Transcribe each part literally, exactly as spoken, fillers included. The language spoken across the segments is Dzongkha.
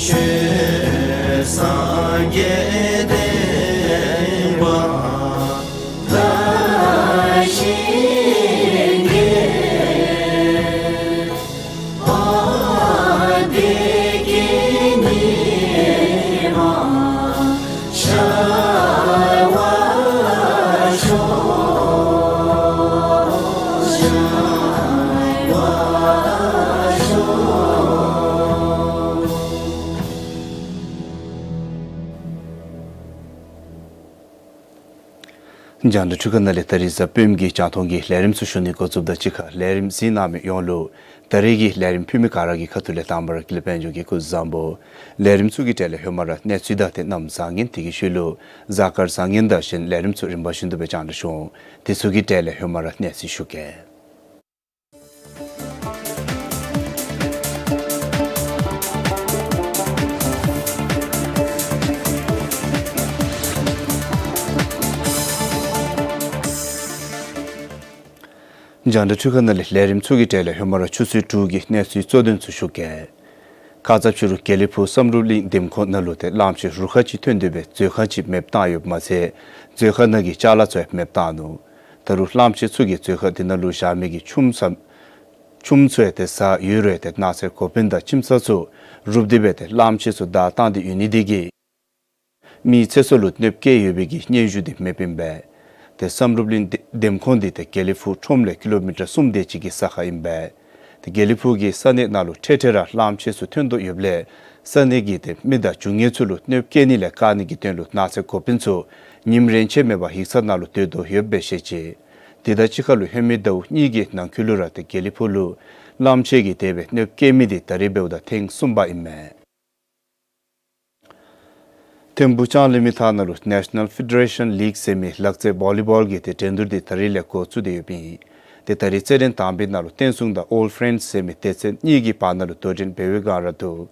ཆོས་སངས་རྒྱས་བསྟན་པ་དར་ཞིང་རྒྱས། བདེ་སྐྱིད་ཉི་མ་ཤར་བར་ཤོག། ཤར་བར་ཤོག། རྒྱང་བསྒྲགས་འཕྲུལ་ཁང་ནང་ལས་ད་རིས་གཟའ་སྤེནམ་གྱི་རྒྱང་མཐོང་གི་ལས་རིམ་ཚུ་ཞུ་ནི་འགོ་བཙུགསཔ་དང་གཅིག་ཁར་ལས་རིམ་གཟིགས་གནང་མི་ཡོངས་ལུ་ད་རིས་ཀྱི་ལས་རིམ་ཕུལ་མི་ག་ར་གི་ཁ་ཐུག་ལས་དང་པ་ར་དགེ་ལེགས་དཔལ་འབྱོར་གྱིས་སྐུ་གཟུགས་བཟང་པོ། ལས་རིམ་ཚུ་གི་གྲས་ལས་ཧེ་མ་ར་གནས་ཚུལ་དང་དེ་གནམ་བཟང་ངན་དེ་གི་ཤུལ་ལུ་གཟའ་སྐར་བཟང་ངན་དང་གཞན་ལས་རིམ་ཚུ་རིམ་པ་བཞིན་དུ་སྦེ་རྒྱང་བསྒྲགས་ཞུ་འོང་། དེ་ཚུ་གི་གྲས་ལས་ཧེ་མ་ར་གནས་ཚུལ་ཞུ་གེ། རྒྱང་བསྒྲགས་འཕྲུལ་ཁང་ནང་ལས་ལས་རིམ་ཚུ་གི་གྲས་ལས་ཧེ་མ་ར་ཆུ་ཚོད་དྲུག་གི་གནས་ཚུལ་གཙོ་དོན་ཚུ་ཞུ་གེ། ཁ་ཙ་ཕྱི་རུ་དགེ་ལེགས་ཕུག་བསམ་གྲུབ་གླིང་འདེམས་ཁོངས་ནང་ལུ་ཏེ་གླངམོ་ཆེ་རུ་ཁག་ཅིག་ཐོན་ཏེ་སྦེ་མཛོད་ཁང་ཅིག་མེདཔ་བཏང་ཡོདཔ་མ་ཚད་མཛོད་ཁང་ནང་གི་ཅ་ལ་ཚུ་ཡང་མེདཔ་བཏང་ནུག། ད་རུང་གླངམོ་ཆེ་ཚུ་གིས་མཛོད་ཁང་དེ་ནང་ལུ་བཞག་མི་གི་ཆུམ་ས་ཆུམ་ཚུ་ཡང་ཏེ་ཟ་ཡོད་རུང་ཏེ་ནགས་ཚལ་འགོ་དཔོན་དང་ཁྱིམ་ཚང་ཚུ་རུབ་སྟེ་སྦེ་ཏེ་གླངམོ་ཆེ་ཚུ་བདའ་བཏང་སྟེ་ཡོད་ནི་དེ་གིས་མི་ཚེ་སྲོག་ལུ་གནོདཔ་བཀལ་ཡོད་པའི་གི་སྙན་ཞུ་དེ་མེདཔ་ཨིན་པས། ཏེ་བསམ་གྲུབ་གླིང་འདེམས་ཁོངས་འདི་ཏེ་དགེ་ལེགས་ཕུག་ཁྲོམ་ལས་ཀི་ལོ་མི་ཊར་གསུམ་དེ་ཅིག་གི་ས་ཁར་ཨིན་པས། ཏེ་དགེ་ལེགས་ཕུག་གི་ས་གནས་ནང་ལུ་འཕྲལ་འཕྲལ་ར་གླངམོ་ཆེ་ཚུ་ཐོན་དོ་ཡོདཔ་ལས་ས་གནས་ཀྱི་ཏེ་མི་དང་རྒྱུ་དངོས་ཚུ་ལུ་གནོདཔ་བཀལ་ནི་ལས་བཀག་ནི་གི་དོན་ལུ་ནགས་ཚལ་འགོ་དཔོན་ཚུ་ཉིནམ་རེ་ཆད་མེད་པར་ཡིག་ཚང་ནང་ལུ་སྡོད་དོ་ཡོདཔ་སྦེ་བཤད་ཅི། དེ་དང་གཅིག་ཁར་ལུ་ཧེ་མའི་ཟླཝ་གཉིས་ཀྱི་ནང་འཁོད་ལུ་ར་ཏེ་དགེ་ལེགས་ཕུག་ལུ་གླངམོ་ཆེ་གིས་དེ་སྦེ་གནོདཔ་བཀལ་མི་དེ་ད་རིས་འབདཝ་ད་ཐེངས་གསུམ་པ་ཨིན་མས། ཐིམ་ཕུག་ལྕང་གླིང་མི་ཐང་ནང་ལུ་ནེ་ཤ་ནཱལ་ཕེ་ཌེ་རེ་ཤཱན་ལིག་ཟེར་མི་ལག་རྩེད་བོ་ལི་བོལ་གྱི་ཏེ་འགྲན་བསྡུར་དེ་ད་རིས་ལས་འགོ་བཙུགས་ཏེ་ཡོདཔ་ཨིན། ཏེ་ད་རིས་རྩེད་འགྲན་དང་པའི་ནང་ལུ་བསྟན་སྲུང་དང་ཨོལ་ཕེ་རེནཌསི་ཟེར་མི་སྡེ་ཚན་གཉིས་ཀྱི་བར་ན་ལུ་དོ་འགྲན་འབད་བའི་སྒང་ར་འདུག།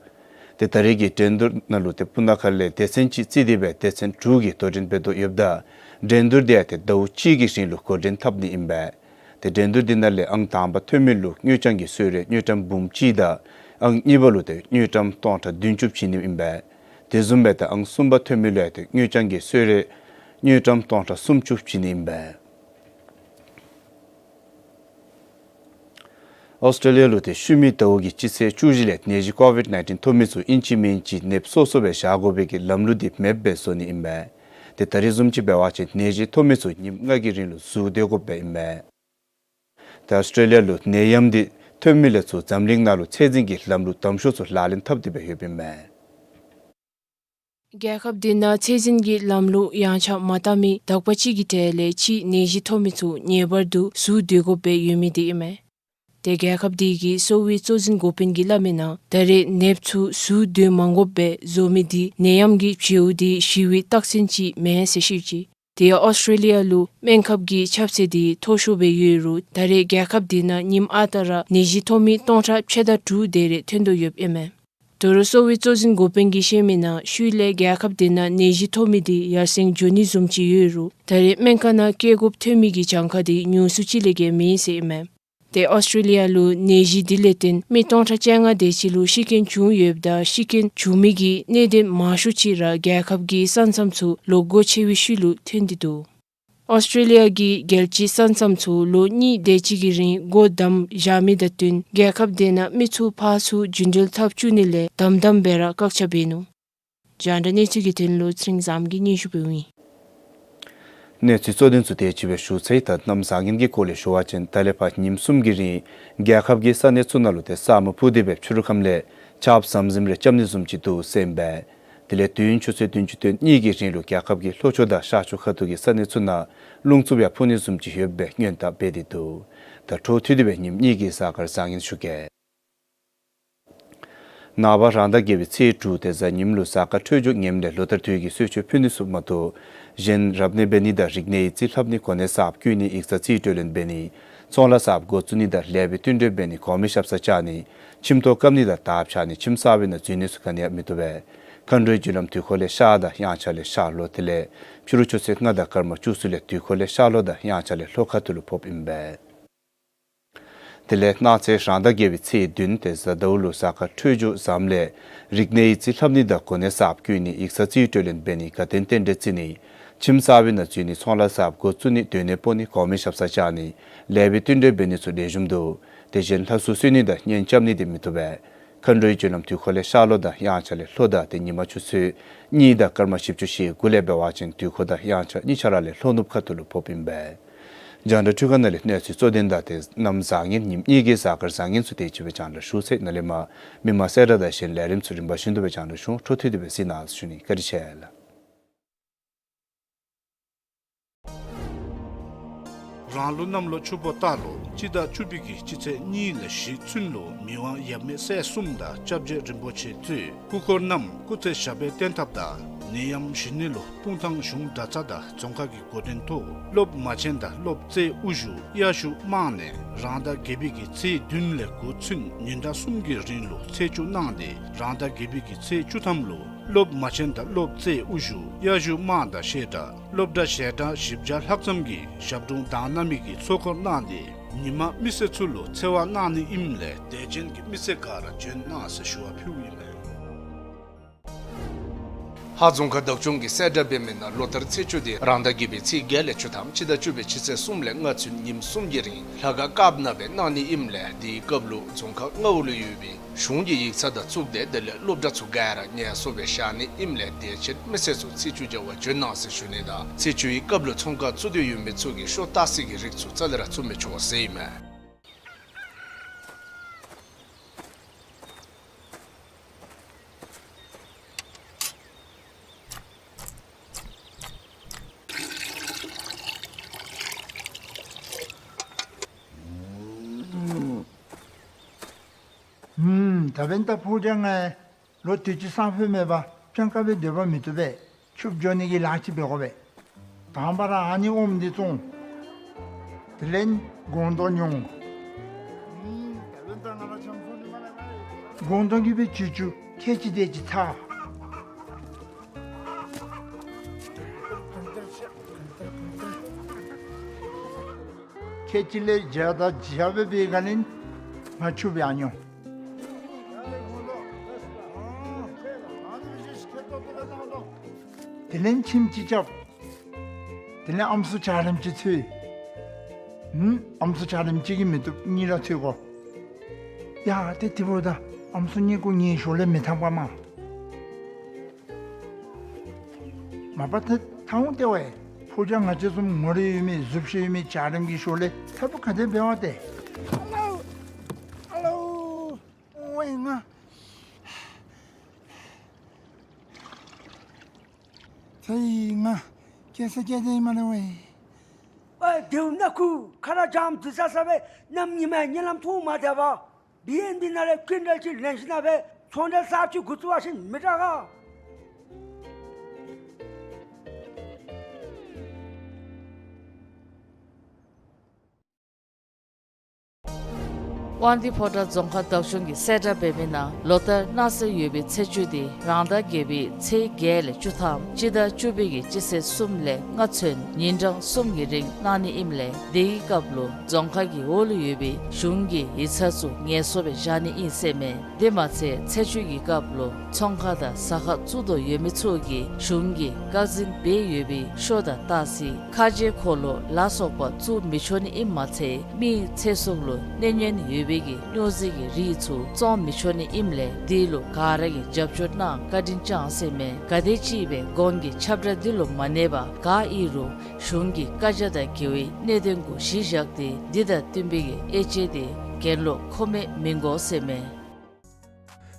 ཏེ་ད་རིས་ཀྱི་འགྲན་བསྡུར་ནང་ལུ་ཏེ་སྤུ་ན་ཁ་ལས་སྡེ་ཚན་གཅིག་བརྩིས་ཏེ་སྦེ་སྡེ་ཚན་དྲུག་གིས་དོ་འགྲན་འབད་དོ་ཡོདཔ་ད་འགྲན་བསྡུར་དེ་ཡང་ཏེ་ཟླཝ་གཅིག་གི་རིང་ལུ་འགོ་འདྲེན་འཐབ་ནི་ཨིན་པས། ཏེ་འགྲན་བསྡུར་འདི་ནང་ལས་ཨང་དང་པ་ཐོན་མི་ལུ་དངུལ་རྐྱང་གི་གསོལ་རས་དངུལ་ཀྲམ་འབུམ་གཅིག་དང་ཨང་གཉིས་པ་ལུ་ཏེ་དངུལ་ཀྲམ་སྟོང་ཕྲག་བདུན་ཅུ་བྱིན་ནི་ཨིན་པས། དེ་བཟུམ་སྦེ་ཏེ་ཨང་གསུམ་པ་ཐོན་མི་ལུ་ཡང་ཏེ་དངུལ་རྐྱང་གི་གསོལ་རས་དངུལ་ཀྲམ་སྟོང་ཕྲག་སུམ་ཅུ་བྱིན་ནི་ཨིན་པས། ཨོསི་ཊྲེ་ལི་ཡ་ལུ་ཏེ་ཤུལ་མའི་ཟླཝ་གི་སྤྱི་ཚེས་བཅུ་བཞི་ལས་ནད་གཞི་ཀོ་ཝིཌ་ནའིན་ཊིན་ཐོབ་མི་ཚུ་ཨིན་ཅི་མིན་ཅི་ནདཔ་སོ་སོ་སྦེ་བཞག་དགོ་པའི་གི་ལམ་ལུགས་འདི་མེདཔ་སྦེ་བཟོ་ནི་ཨིན་པས། ཏེ་ད་རིས་བཟུམ་ཅིག་འབད་བ་ཅིན་ནད་གཞི་ཐོབ་མི་ཚུ་ཉིནམ་ལྔ་གི་རིང་ལུ་ཟུར་སྡོད་དགོཔ་སྦེ་ཨིན་པས། ཏེ་ཨོསི་ཊྲེ་ལི་ཡ་ལུ་ནད་ཡམས་འདི་ཐོན་མི་ལས་ཚུར་འཛམ་གླིང་ནང་ལུ་ཚད་འཛིན་གྱི་ལམ་ལུགས་དམ་ཤོས་ཚུ་ལག་ལེན་འཐབ་སྟེ་སྦེ་ཡོདཔ་ཨིན་མས། རྒྱལ་ཁབ་དེ་ནང་ཚད་འཛིན་གྱི་ལམ་ལུགས་ཡངས་ཆག་མ་བཏང་མི་དག་པ་ཅིག་གི་གྲས་ལས་ཕྱིའི་ནད་གཞི་ཐོབ་མི་ཚུ་ངེས་པར་དུ་ཟུར་སྡོད་དགོཔ་སྦེ་ཡོད་མི་དེ་ཨིན་མས། ཏེ་རྒྱལ་ཁབ་དེ་གི་གསོ་བའི་གཙོ་འཛིན་འགོ་དཔོན་གྱིས་སླབ་མིའི་ནང་ད་རེས་ནདཔ་ཚུ་ཟུར་སྡོད་མ་དགོཔ་སྦེ་བཟོ་མི་དེ་ནད་ཡམས་ཀྱི་བྱེལཝ་དེ་ཞི་བའི་རྟགས་མཚན་ཅིག་མེན་ཟེར་བཤད་ཅི། དེ་ཡང་ཨོསི་ཊྲེ་ལི་ཡ་ལུ་སྨན་ཁབ་ཀྱི་ཁྱབ་ཚད་དེ་མཐོ་ཤོས་སྦེ་ཡོད་རུང་ད་རེས་རྒྱལ་ཁབ་དེ་ནང་ཉིནམ་ཨ་རྟག་ར་ནད་གཞི་ཐོབ་མི་སྟོང་ཕྲག་ཕྱེད་དང་དྲུག་དེ་རེ་ཐོན་དོ་ཡོདཔ་ཨིན་མས། ད་རུང་གསོ་བའི་གཙོ་འཛིན་འགོ་དཔོན་གྱིས་བཤད་མིའི་ནང་ཤུལ་ལས་རྒྱལ་ཁབ་དེ་ནང་ནད་གཞི་ཐོབ་མི་དེ་ཡར་སེང་འགྱོ་ནི་བཟུམ་ཅིག་ཡོད་རུང་ད་རེས་སྨན་ཁང་ནང་བསྐྱལ་དགོཔ་ཐོན་མི་གི་གྱངས་ཁ་དེ་ཉུང་སུ་ཅིག་ལས་བརྒལ་མེད་ཟེར་ཨིན་མས། ཏེ་ཨོསི་ཊྲེ་ལི་ཡ་ལུ་ནད་གཞི་དེ་ལས་བརྟེན་མི་སྟོང་ཕྲག་བཅོ་ལྔ་དེ་ཅིག་ལུ་ཤི་རྐྱེན་བྱུང་ཡོདཔ་ད་ཤི་རྐྱེན་བྱུང་མི་གི་གནད་དོན་མང་ཤོས་ཅིག་ར་རྒྱལ་ཁབ་ཀྱི་ས་མཚམས་ཚུ་ལོག་སྒོ་ཕྱེ་བའི་ཤུལ་ལུ་ཐོན་ཏེ་འདུག། ཨོསི་ཊྲེ་ལི་ཡ་གི་རྒྱལ་སྤྱིའི་ས་མཚམས་ཚུ་ལོ་གཉིས་དེ་ཅིག་གི་རིང་སྒོ་བསྡམས་བཞག་མི་དང་བསྟུན་རྒྱལ་ཁབ་དེ་ནང་མི་ཚུ་ཕར་ཚུར་རྒྱུན་འགྲུལ་འཐབ་བཅུག་ནི་ལས་དམ་དམ་སྦེ་ར་བཀག་ཆ་འབད་ནུག། རྒྱང་བསྒྲགས་གནས་ཚུལ་གྱི་དོན་ལུ་ཚེ་རིང་བཟངམོ་གིས་སྙན་ཞུ་ཕུལཝ་ཨིན། གནས་ཚུལ་གཙོ་དོན་ཚུ་དེ་ཅིག་སྦེ་ཞུ་ཚར་ཡི། ད་གནམ་བཟང་ངན་གྱི་སྐོར་ལས་ཞུ་བ་ཅིན་ད་ལས་ཕར་ཉིནམ་གསུམ་གྱི་རིང་རྒྱལ་ཁབ་ཀྱི་ས་གནས་ཚུ་ནང་ལུ་ཏེ་ས་སྨུག་ཕུབ་སྟེ་སྦེ་ཕྱི་རུ་ཁམས་ལས་ཆརཔ་ཟམ་ཟིམ་རེ་རྐྱབ་ནི་བཟུམ་ཅིག་འདུག་ཟེར་ཨིན་པས། དེ་ལས་དུས་ཡུན་ཆུ་ཚོད་བདུན་ཅུ་དོན་གཉིས་ཀྱི་རིང་ལུ་རྒྱལ་ཁབ་ཀྱི་ལྷོ་ཕྱོགས་དང་ཤར་ཕྱོགས་ཁ་ཐུག་གི་ས་གནས་ཚུ་ནང་རླུང་འཚུབ་ཡང་འཕུ་ནི་བཟུམ་ཅིག་ཡོདཔ་སྦེ་སྔོན་བརྡ་འབད་དེ་འདུག། ད་འཕྲོ་མཐུད་དེ་སྦེ་ཉིནམ་གཉིས་ཀྱི་གཟའ་སྐར་བཟང་ངན་ཞུ་གེ། ནངས་པ་རང་ཟླ་བརྒྱད་པའི་ཚེས་དྲུག་ཏེ་གཟའ་ཉིམ་ལུ་གཟའ་སྐར་འཕྲོད་སྦྱོར་ངནམ་ལས་ལོ་ལྟར་དུས་ཀྱི་གསོལ་མཆོད་ཕུལ་ནི་ཚུ་མ་གཏོགས་ གཞན་རབ་གནས་འབད་ནི་དང་རིག་གནས་ཡིག་རྩིས་ལྷབ་ནི་གོ་གནས་གསརཔ་བསྐོ་ནི་ཡིག་ཚང་རྩིས་སྤྲོད་ལེན་འབད་ནི་ཚོང་ལཱ་གསརཔ་འགོ་བཙུགས་ནི་དང་ལེགས་པའི་བསྟུན་གྲོས་འབད་ནི་གོང་མའི་ཞབས་སར་བཅར་ནི་ཁྱིམ་ཐོག་བཀབ་ནི་དང་དར་འཕྱར་ནི་ཁྱིམ་གསར་པའི་ནང་འཛུལ་ནི་ཚུ་ག་ནི་ཡང་མི་བཏུབ་པས། མཁའ་འགྲོའི་རྒྱུ་ལམ་དུས་འཁོར་ལས་ཤར་དང་དབྱངས་འཆར་ལས་ཤར་ལྷོ་དེ་ལས་ཕྱི་རུ་ཆུ་ཚོད་ལྔ་དང་སྐར་མ་བཅུ་གསུམ་ལས་དུས་འཁོར་ལས་ཤར་ལྷོ་དང་དབྱངས་འཆར་ལས་ལྷོ་ཁ་ཐུག་ལུ་ཕོགཔ་ཨིན་པས། དེ་ལས་གནངས་ཚེ་རང་ཟླ་བརྒྱད་པའི་ཚེས་བདུན་ཏེ་གཟའ་ཟླཝ་ལུ་གཟའ་སྐར་འཕྲོད་སྦྱོར་བཟངམ་ལས་རིག་གནས་ཡིག་རྩིས་ལྷབ་ནི་དང་གོ་གནས་གསརཔ་བསྐོ་ནི་ཡིག་ཚང་རྩིས་སྤྲོད་ལེན་འབད་ནི་དགའ་སྟོན་རྟེན་འབྲེལ་བརྩི་ནི་ཁྱིམ་གསར་པའི་ནང་འཛུལ་ནི་ཚོང་ལཱ་གསརཔ་འགོ་བཙུགས་ནི་སྡོད་གནས་སྤོ་ནི་གོང་མའི་ཞབས་སར་བཅར་ནི་ལེགས་པའི་བསྟུན་གྲོས་འབད་ནི་ཚུ་ལེགས་ཤོམ་འདུག། དེ་བཞིན་ལྷ་སྲུང་གསོལ་ནི་དང་གཉེན་རྐྱབ་ནི་དེ་མི་བཏུབ་པས། མཁའ་འགྲོའི་རྒྱུ་ལམ་དུས་འཁོར་ལས་ཤར་ལྷོ་དང་དབྱངས་འཆར་ལས་ལྷོ་དང་ཏེ་ཉིན་མ་ཆུ་ཚོད་གཉིས་དང་སྐར་མ་བཞི་བཅུ་ཞེ་དགུ་ལས་འབད་བ་ཅིན་དུས་འཁོར་དང་དབྱངས་འཆར་གཉིས་ཆ་ར་ལས་ལྷོ་ནུབ་ཁ་ཐུག་ལུ་ཕོགཔ་ཨིན་པས། རྒྱང་བསྒྲགས་འཕྲུལ་ཁང་ནང་ལས་གནས་ཚུལ་གཙོ་དོན་དང་ཏེ་གནམ་བཟང་ངན་ཉིནམ་གཉིས་ཀྱི་གཟའ་སྐར་བཟང་ངན་ཚུ་དེ་ཅིག་སྦེ་རྒྱང་བསྒྲགས་ཞུ་ཚར་ཡི། ནཱ་ལས་མར་མི་མང་གསལ་བསྒྲགས་དང་གཞན་ལས་རིམ་ཚུ་རིམ་པ་བཞིན་དུ་སྦེ་རྒྱང་བསྒྲགས་ཞུ། འཕྲོ་མཐུད་དེ་སྦེ་གཟིགས་གནང་ཟེར་ཞུ་ནི། བཀའ་དྲིན་ཆེ་ལགས། རང་ལུགས་གནམ་ལོ་ཆུ་བོ་རྟ་ལོ་སྤྱི་ཟླ་བཅུ་པའི་གི་སྤྱི་ཚེས་གཉིས་ལས་བཞི་ཚུན་ལུ་མི་དབང་ཡབ་མེས་སྲས་གསུམ་དང་སྐྱབས་རྗེ་རིན་པོ་ཆེ་གཙོས་སྐུ་འཁོར་རྣམས་སྐུ་ཚེ་ཞབས་པད་བརྟན་ཐབས་དང་ནད་ཡམས་ཞི་ནི་ལུ་སྤུངས་ཐང་གཞུང་གྲྭ་ཚང་དང་རྫོང་ཁག་གི་འགོ་འདྲེན་ཐོག་སློབ་མ་ཆེན་དང་སློབ་རྩེ་དབུ་བཞུགས་དབྱར་བཞུགས་དམངས་ནས་རང་ཟླ་བརྒྱད་པའི་གི་ཚེས་བདུན་ལས་འགོ་བཙུགས་ཉིན་གྲངས་གསུམ་གྱི་རིང་ལུ་ཚེས་བཅུ་གནང་སྟེ་རང་ཟླ་བརྒྱད་པའི་གི་ཚེས་བཅུ་ཐམ་ལུ་སློབ་མ་ཆེན་དང་སློབ་རྩེ་དབུ་བཞུགས་དབྱར་བཞུགས་དམངས་དང་བཤད་གྲྭ་སློབ་གྲྭ་ཞལ་གྲངས་བཞི་བརྒྱ་ལྷག་ཙམ་གྱིས་ཞབས་དྲུང་དང་བླངས་མི་གི་ཚོགས་འཁོར་གནང་སྟེ་ཉིན་མ་མི་སེར་ཚུ་ལུ་འཚེ་བ་གནང་ནི་ཨིནམ་ལས་དད་ཅན་གྱི་མི་སེར་ག་ར་བྱོན་གནང་ཟེར་ཞུ་བ་ཕུལཝ་ཨིན་མས། ཧཱ་རྫོང་ཁག་བདག་སྐྱོང་གིས་གསལ་བསྒྲགས་འབད་མི་ནང་ལོ་ལྟར་ཚེས་བཅུ་དེ་རང་ཟླ་བརྒྱད་པའི་ཚེས་བརྒྱད་ལས་བཅུ་ཐམ་སྤྱི་ཟླ་བཅུ་པའི་སྤྱི་ཚེས་གསུམ་ལས་ལྔ་ཚུན་ཉིནམ་གསུམ་གྱི་རིང་ལྷ་ཁང་དཀརཔོ་ནང་སྦེ་གནང་ནི་ཨིནམ་ལས་དེའི་སྐབས་ལུ་རྫོང་ཁག་ལྔ་པོ་ལུ་ཡོད་པའི་གཞུང་གི་ཡིག་ཚང་དང་གཙུག་སྡེ་དེ་ལས་སློབ་གྲྭ་ཚུ་ག་ར་ངལ་གསོ་སྦེ་བཞག་ནི་ཨིནམ་ལས་དད་ཅན་མི་སེར་ཚུ་ཚེས་བཅུ་བརྒྱད་པ་བྱོན་གནང་ཟེར་ཞུ་ནི་དང་ཚེས་བཅུའི་སྐབས་ལུ་ཚོང་ཁང་བཙུགས་ཏེ་ཡོད་མི་ཚུ་གིས་ཤོ་ལྟ་ས་གི་རིགས་ཚུ་རྩ་ལས་ར་བཙུགས་མི་ཆོག་ཟེར་ཨིན་མས། ཨུམ། ད་འབདན་ད་ཕོ་རྒྱས་ང་ལོ་དུས་ཅི་སང་ཕོད་མེད་པར་སྤྱང་ཀ་སྦེ་སྡོད་པ་མི་བཏུབ་པས། ཕྱུགཔོ་འགྱོ་ནི་གི་ལཱ་ཅིག་འབད་དགོ་པས། དང་པ་ར་ཨ་ནི་ཨོམ་འདི་བཙོང་། དེ་ལས་སྒོང་རྡོག་ཉོ། སྒོང་རྡོག་གིས་སྦེ་ཅིག་ཅུ་ཁལ་གཅིག་དེ་ཅིག་ཚར། ཁལ་གཅིག་ལས་བརྒྱ་དང་བརྒྱ་སྦེ་འབད་ག་ལས་ང་ཕྱུགཔོ་ཡར་ཉོ། དེ་ལས་ཁྱིམ་ཅིག་རྐྱབ། དེ་ལས་ཨམ་སྲུ་འཇའ་རིསམོ་ཅིག་འཚོལ། ཨུམ། ཨམ་སྲུ་འཇའ་རིསམོ་གཅིག་གིས་མི་བཏུབ། གཉིས་ར་འཚོལ་དགོ། ཡ་ཏེ་དེ་འབདཝ་ད་ཨམ་སྲུ་གཉིས་ཀོ་ངེའི་ཞོར་ལས་མི་འཐབ་པ་མས། མ་པ་ཏེ་ཐང་ཏེ་བས། ཕོ་རྒྱས་ང་བཅས་བཟུམ་ངོ་རིས་ཡོད་མི་གཟུགས་བྱད་ཡོད་མི་འཇའ་རིསམོ་གི་ཞོར་ལས་འཐབ་པ་ག་དེ་འབད་བ་ཏེ། ཨ་ལོ། ཨ་ལོ། ཝའེ་ང་། ཚེ་ཡི་ང་སྐྱེ་ས་སྐྱེ་དེ་མ་རེད་ཝའེ། ཨ་དེའུ་ནག་ཁུ་ཁ་ར་འཇམ་དུ་ས་ས་སྦེ་གནམ་ཉི་མ་གཉིད་ལམ་ཐུང་མ་བདེ་བ། བི་ཨེན་བི་ནང་ལས་ཀུན་དལ་གྱི་ལན་ཞིག་ན་སྦེ་ཚོང་འབྲེལ་གསརཔ་ཅིག་འགོ་བཙུགས་པ་ཅིན་མི་དྲག་ག། དབང་འདུས་ཕོ་བྲང་རྫོང་ཁག་བདག་སྐྱོང་གིས་གསལ་བསྒྲགས་འབད་མི་ནང་ལོ་ལྟར་གནང་སྲོལ་ཡོད་པའི་ཚེས་བཅུ་དེ་རང་ཟླ་བརྒྱད་པའི་ཚེས་བརྒྱད་ལས་བཅུ་ཐམ་སྤྱི་ཟླ་བཅུ་པའི་གི་སྤྱི་ཚེས་གསུམ་ལས་ལྔ་ཚུན་ཉིན་གྲངས་གསུམ་གྱི་རིང་གནང་ནི་ཨིནམ་ལས་དེའི་སྐབས་ལུ་རྫོང་ཁག་གི་འོག་ལུ་ཡོད་པའི་གཞུང་གི་ཡིག་ཚང་ཚུ་ངལ་གསོ་སྦེ་བཞག་ནི་ཨིན་ཟེར་མས། དེ་མ་ཚད་ཚེས་བཅུ་གི་སྐབས་ལུ་ཚོང་ཁང་དང་ཟ་ཁང་བཙུགས་དོ་ཡོད་མི་ཚུ་གིས་གཞུང་གིས་བཀག་འཛིན་འབད་ཡོད་པའི་ཤོ་དང་ལྟ་ས་ཁ་རྗེ་འཁོར་ལོ་ལ་སོགས་པ་བཙུགས་མི་ཆོག་ནི་ཨིནམ་མ་ཚད་མིའི་ཚེ་སྲོག་ལུ་གནོད་ཉེན་ཡོད་པའི་གི་སྨྱོ་རྫས་ཀྱི་རིགས་ཚུ་བཙོང་མི་ཆོག་ནི་ཨིནམ་ལས་དེ་ལུ་ག་ར་གིས་རྒྱབ་སྐྱོར་གནང་བཀའ་དྲིན་བསྐྱང་ཟེར་མས། ག་དེམ་ཅིག་སྦེ་གོང་གི་ཁྱབ་བསྒྲགས་འདི་ལུ་མ་གནས་པར་ག་ཨིན་རུང་གཞུང་གི་བཀའ་རྒྱ་དང་འགལ་བའི་གནད་དོན་གུ་གཞི་བཞག་སྟེ་འདི་དང་བསྟུན་པའི་གི་དབྱེ་དཔྱད་དེ་གྱེན་ལོག་མཁོ་མེད་མི་དགོ་ཟེར་མས།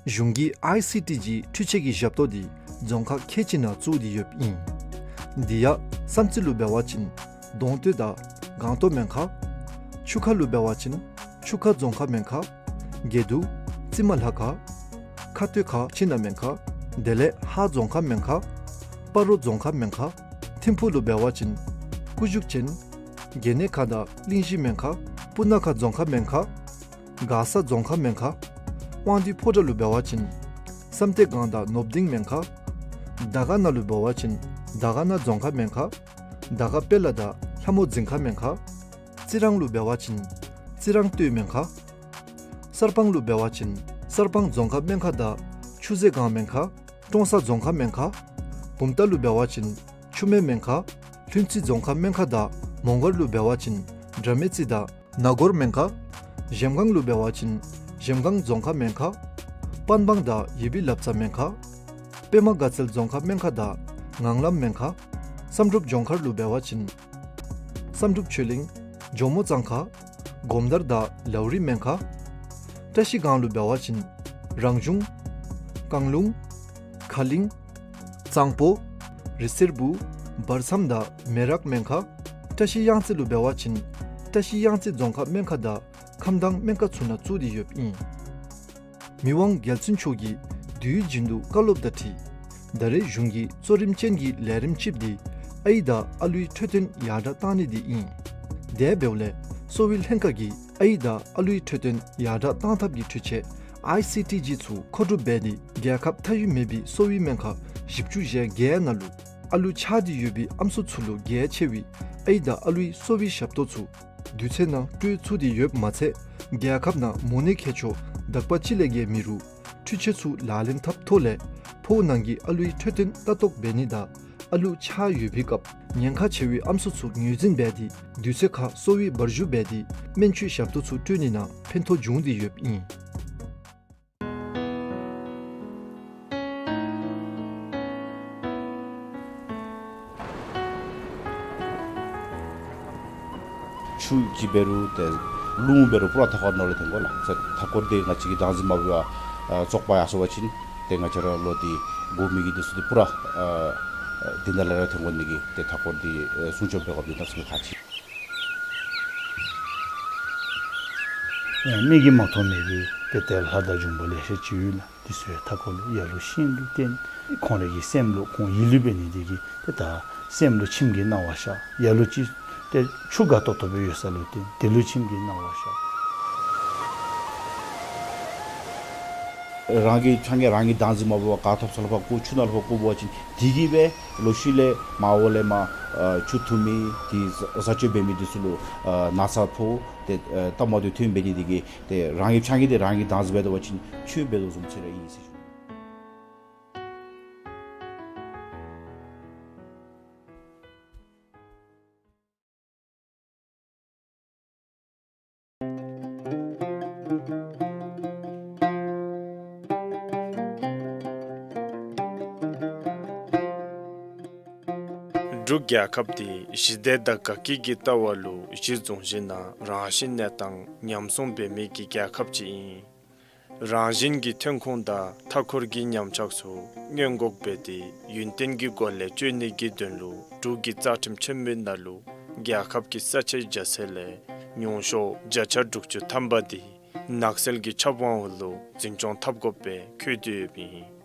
གཞུང་གིས་ཨའི་སི་ཊི་ཇི་འཕྲུལ་ཆས་ཀྱི་ཞབས་ཏོག་འདི་རྫོང་ཁག་ཁལ་གཅིག་ནང་བཙུགས་ཏེ་ཡོདཔ་ཨིན། དེ་ཡང་བསམ་རྩེ་ལུ་འབད་བ་ཅིན་གདོང་སྟོད་དང་སྒང་ཏོག་སྨན་ཁང་། ཆུ་ཁ་ལུ་འབད་བ་ཅིན་ཆུ་ཁ་རྫོང་ཁག་སྨན་ཁང་། དགེ་འདུན་རྩི་མ་ལྷ་ཁང་། ཁ་སྟོད་ཁ་ཕྱི་ནང་སྨན་ཁང་། དེ་ལས་ཧཱ་རྫོང་ཁག་སྨན་ཁང་། སྤ་རོ་རྫོང་ཁག་སྨན་ཁང་། ཐིམ་ཕུག་ལུ་འབད་བ་ཅིན་སྐུ་བཞུགས་ཅན་དགེ་གནས་ཁ་དང་གླིང་བཞི་སྨན་ཁང་། སྤུ་ན་ཁ་རྫོང་ཁག་སྨན་ཁང་། མགར་ས་རྫོང་ཁག་སྨན་ཁང་། དབང་འདུས་ཕོ་བྲང་ལུ་འབད་བ་ཅིན་བསམ་གཏན་སྒང་དང་ནོར་བུ་སྡིངས་སྨན་ཁང་། དར་དཀར་ན་ལུ་འབད་བ་ཅིན་དར་དཀར་ན་རྫོང་ཁག་སྨན་ཁང་། དར་དཀར་དཔལ་ལ་དང་ལྷ་མོ་རྫིང་ཁ་སྨན་ཁང་། རྩི་རང་ལུ་འབད་བ་ཅིན་རྩི་རང་སྟོད་སྨན་ཁང་། གསར་སྤང་ལུ་འབད་བ་ཅིན་གསར་སྤང་རྫོང་ཁག་སྨན་ཁང་དང་ཆུ་ཟེ་སྒང་སྨན་ཁང་། ཀྲོང་གསར་རྫོང་ཁག་སྨན་ཁང་། བུམ་ཐང་ལུ་འབད་བ་ཅིན་ཆུ་སྨད་སྨན་ཁང་། ལྷུན་རྩེ་རྫོང་ཁག་སྨན་ཁང་དང་མོང་སྒར་ལུ་འབད་བ་ཅིན་དགྲ་མེད་རྩེ་དང་ན་གོར་སྨན་ཁང་། གཞལམ་སྒང་ལུ་འབད་བ་ཅིན་གཞལམ་སྒང་རྫོང་ཁག་སྨན་ཁང་། པན་སྦང་དང་ཡེ་བི་ལབ་རྩ་སྨན་ཁང་། པདྨ་དགའ་ཚལ་རྫོང་ཁག་སྨན་ཁང་དང་ངང་ལམ་སྨན་ཁང་། བསམ་གྲུབ་ལྗོངས་མཁར་ལུ་འབད་བ་ཅིན་བསམ་གྲུབ་ཆོས་གླིང་ཇོ་མོ་གཙང་ཁ། སྒོམ་དར་དང་ལའུ་རི་སྨན་ཁང་། བཀྲ་ཤིས་སྒང་ལུ་འབད་བ་ཅིན་རང་གཞུང་། རྐང་ལུང་། ཁ་གླིང་། གཙང་པོ། རི་སེར་བུ། བར་མཚམས་དང་མེ་རག་སྨན་ཁང་། བཀྲ་ཤིས་གཡང་རྩེ་ལུ་འབད་བ་ཅིན་བཀྲ་ཤིས་གཡང་རྩེ་རྫོང་ཁག་སྨན་ཁང་དང་ཁམས་དྭངས་སྨན་ཁང་ཚུ་ནང་བཙུགས་ཏེ་ཡོདཔ་ཨིན། མི་དབང་རྒྱལ་བཙུན་མཆོག་གིས་དུས་རྒྱུན་དུ་བཀའ་སློབ་དང་འཁྲིལ་ད་རེས་གཞུང་གི་གཙོ་རིམ་ཅན་གྱི་ལས་རིམ་གཅིག་འདི་ཨའི་དང་ཨ་ལུའི་འཕྲོད་བསྟེན་ཡར་དྲག་གཏང་ནི་འདི་ཨིན། དེ་འབདཝ་ལས་གསོ་བའི་ལྷན་ཁག་གིས་ཨའི་དང་ཨ་ལུའི་འཕྲོད་བསྟེན་ཡར་དྲག་གཏང་ཐབས་ཀྱི་འཕྲུལ་ཆས་ཨའི་སི་ཊི་ཇི་ཚུ་མཁོ་སྒྲུབ་འབད་དེ་རྒྱལ་ཁབ་མཐའ་དབུས་མེད་པའི་གསོ་བའི་སྨན་ཁང་བཞི་བཅུ་ཞེ་བརྒྱད་ནང་ལུ་ཨ་ལུ་ཆགས་ཏེ་ཡོད་པའི་ཨམ་སྲུ་ཚུ་ལུ་གལ་ཆེ་བའི་ཨའི་དང་ཨ་ལུའི་གསོ་བའི་ཞབས་ཏོག་ཚུ་དུས་ཚོད་ནང་སྤྲོད་ཚུགས་ཏེ་ཡོདཔ་མ་ཚད་རྒྱལ་ཁབ་ནང་མོ་ནད་མཁས་མཆོག་དག་པ་ཅིག་ལས་བརྒལ་མེད་རུང་འཕྲུལ་ཆས་ཚུ་ལག་ལེན་འཐབ་ཐོག་ལས་ཕོཝ་ནང་གི་ཨ་ལུའི་འཕྲོད་བསྟེན་ལྟ་རྟོག་འབད་ནི་དང་ཨ་ལུ་ཆགས་ཡོད་པའི་སྐབས་ཉེན་ཁ་ཆེ་བའི་ཨམ་སྲུ་ཚུ་ངོས་འཛིན་འབད་དེ་དུས་ཚོད་ཁར་གསོ་བའི་བར་ཞུ་འབད་དེ་སྨན་བཅོས་ཞབས་ཏོག་ཚུ་སྤྲོད་ནི་ནང་ཕན་ཐོགས་འབྱུང་སྟེ་ཡོདཔ་ཨིན། ཆུ་ཅིག་འབད་རུང་ཏེ་རླུང་འབད་རུང་པུ་ར་མཐའ་འཁོར་ནང་ལུ་ཐོན་དགོ་ལགས། ཏེ་མཐའ་འཁོར་འདི་ང་བཅས་ཀྱིས་བདག་འཛིན་མ་འབད་བར་ཨ་བཙོག་པ་ཡར་སོང་པ་ཅིན་ཏེ་ང་བཅས་ར་ལུ་འདི་དགོ་མི་གི་འདི་ཚུ་འདི་པུ་ར་ཨ་འདི་ནང་ལས་ར་ཐོན་དགོ་ནི་གི་ཏེ་མཐའ་འཁོར་འདི་ཨ་སྲུང་སྐྱོབ་འབད་དགོཔ་འདི་གནམ་མེད་ས་མེད་ཁག་ཆེ། ཨེ་མིག་གིས་མ་མཐོང་མི་གི་ཏེ་ཏེ་ལྷ་དང་འབྱུང་པོ་ལེ་ཤ་ཅིག་ཡོད་ལགས། འདི་ཚུ་ཡང་མཐའ་འཁོར་ལུ་ཡར་ལུ་ཤིང་ལུ་བརྟེན་ཁོང་རའི་གི་སེམས་ལུ་ཁོང་ཡིད་བློ་འབད་ནི་འདི་གིས་ཏེ་ད་སེམས་ལུ་ཁྱིམ་གྱི་སྣང་བ་ཤར། ཡར་ལུ་ཅིག་ཏེ་ཆུ་དགའ་ཏོག་ཏོ་སྦེ་ཡོད་ས་ལུ་བརྟེན་དེ་ལུ་ཁྱིམ་གྱི་སྣང་བ་ཤར། རང་གི་ཕྱགས་སྙིགས་རང་གིས་བདག་འཛིན་མ་འབད་བར་ག་ཐོབ་ས་ལུ་ཕར་བཀོ་ཆུ་ནང་ལུ་ཕར་བཀོ་འབད་བ་ཅིན་དེ་གིས་སྦེ་ལོག་ཤུལ་ལས་མར་འོག་ལས་མར་ཨ་ཆུ་འཐུང་མི་དེ་བཟའ་སྤྱོད་འབད་མི་དེ་ཚུ་ལུ་ཨ་ན་ཚ་ཕོག་སྟེ་ཨ་སྟབས་མ་བདེཝ་ཐོན་འབད་ནི་དེ་གིས་ཏེ་རང་གི་ཕྱགས་སྙིགས་དེ་རང་གིས་བདག་འཛིན་འབད་དོ་བ་ཅིན་ཆོས་འབད་དོ་བཟུམ་ཅིག་ར་ཨིན་ཟེར་ཞུ། འབྲུག་རྒྱལ་ཁབ་འདི་ཞི་བདེ་དང་དགའ་སྐྱིད་ཀྱི་ལྟ་བ་ལུ་གཞི་བཟུང་ཞིནམ་ལས་རང་བཞིན་གནས་སྟངས་ཉམས་སྲུང་འབད་མི་གི་རྒྱལ་ཁབ་ཅིག་ཨིན། རང་བཞིན་གྱི་ཐོན་ཁུངས་དང་མཐའ་འཁོར་གྱི་ཉམས་ཆག་ཚུ་སྔོན་འགོག་འབད་དེ་ཡུན་བརྟན་གྱི་སྒོ་ལས་སྤྱོད་ནི་གི་དོན་ལུ་འབྲུག་གི་རྩ་ཁྲིམས་ཆེན་མོའི་ནང་ལུ་རྒྱལ་ཁབ་ཀྱི་ས་ཆའི་རྒྱ་ཚད་ལས་ཉུང་ཤོས་བརྒྱ་ཆ་དྲུག་ཅུ་ཐམ་པ་དེ་ནགས་ཚལ་གྱི་ཁྱབ་དབང་འོག་ལུ་འཛིན་སྐྱོང་འཐབ་དགོཔ་སྦེ་བཀོད་དེ་ཡོདཔ་ཨིན།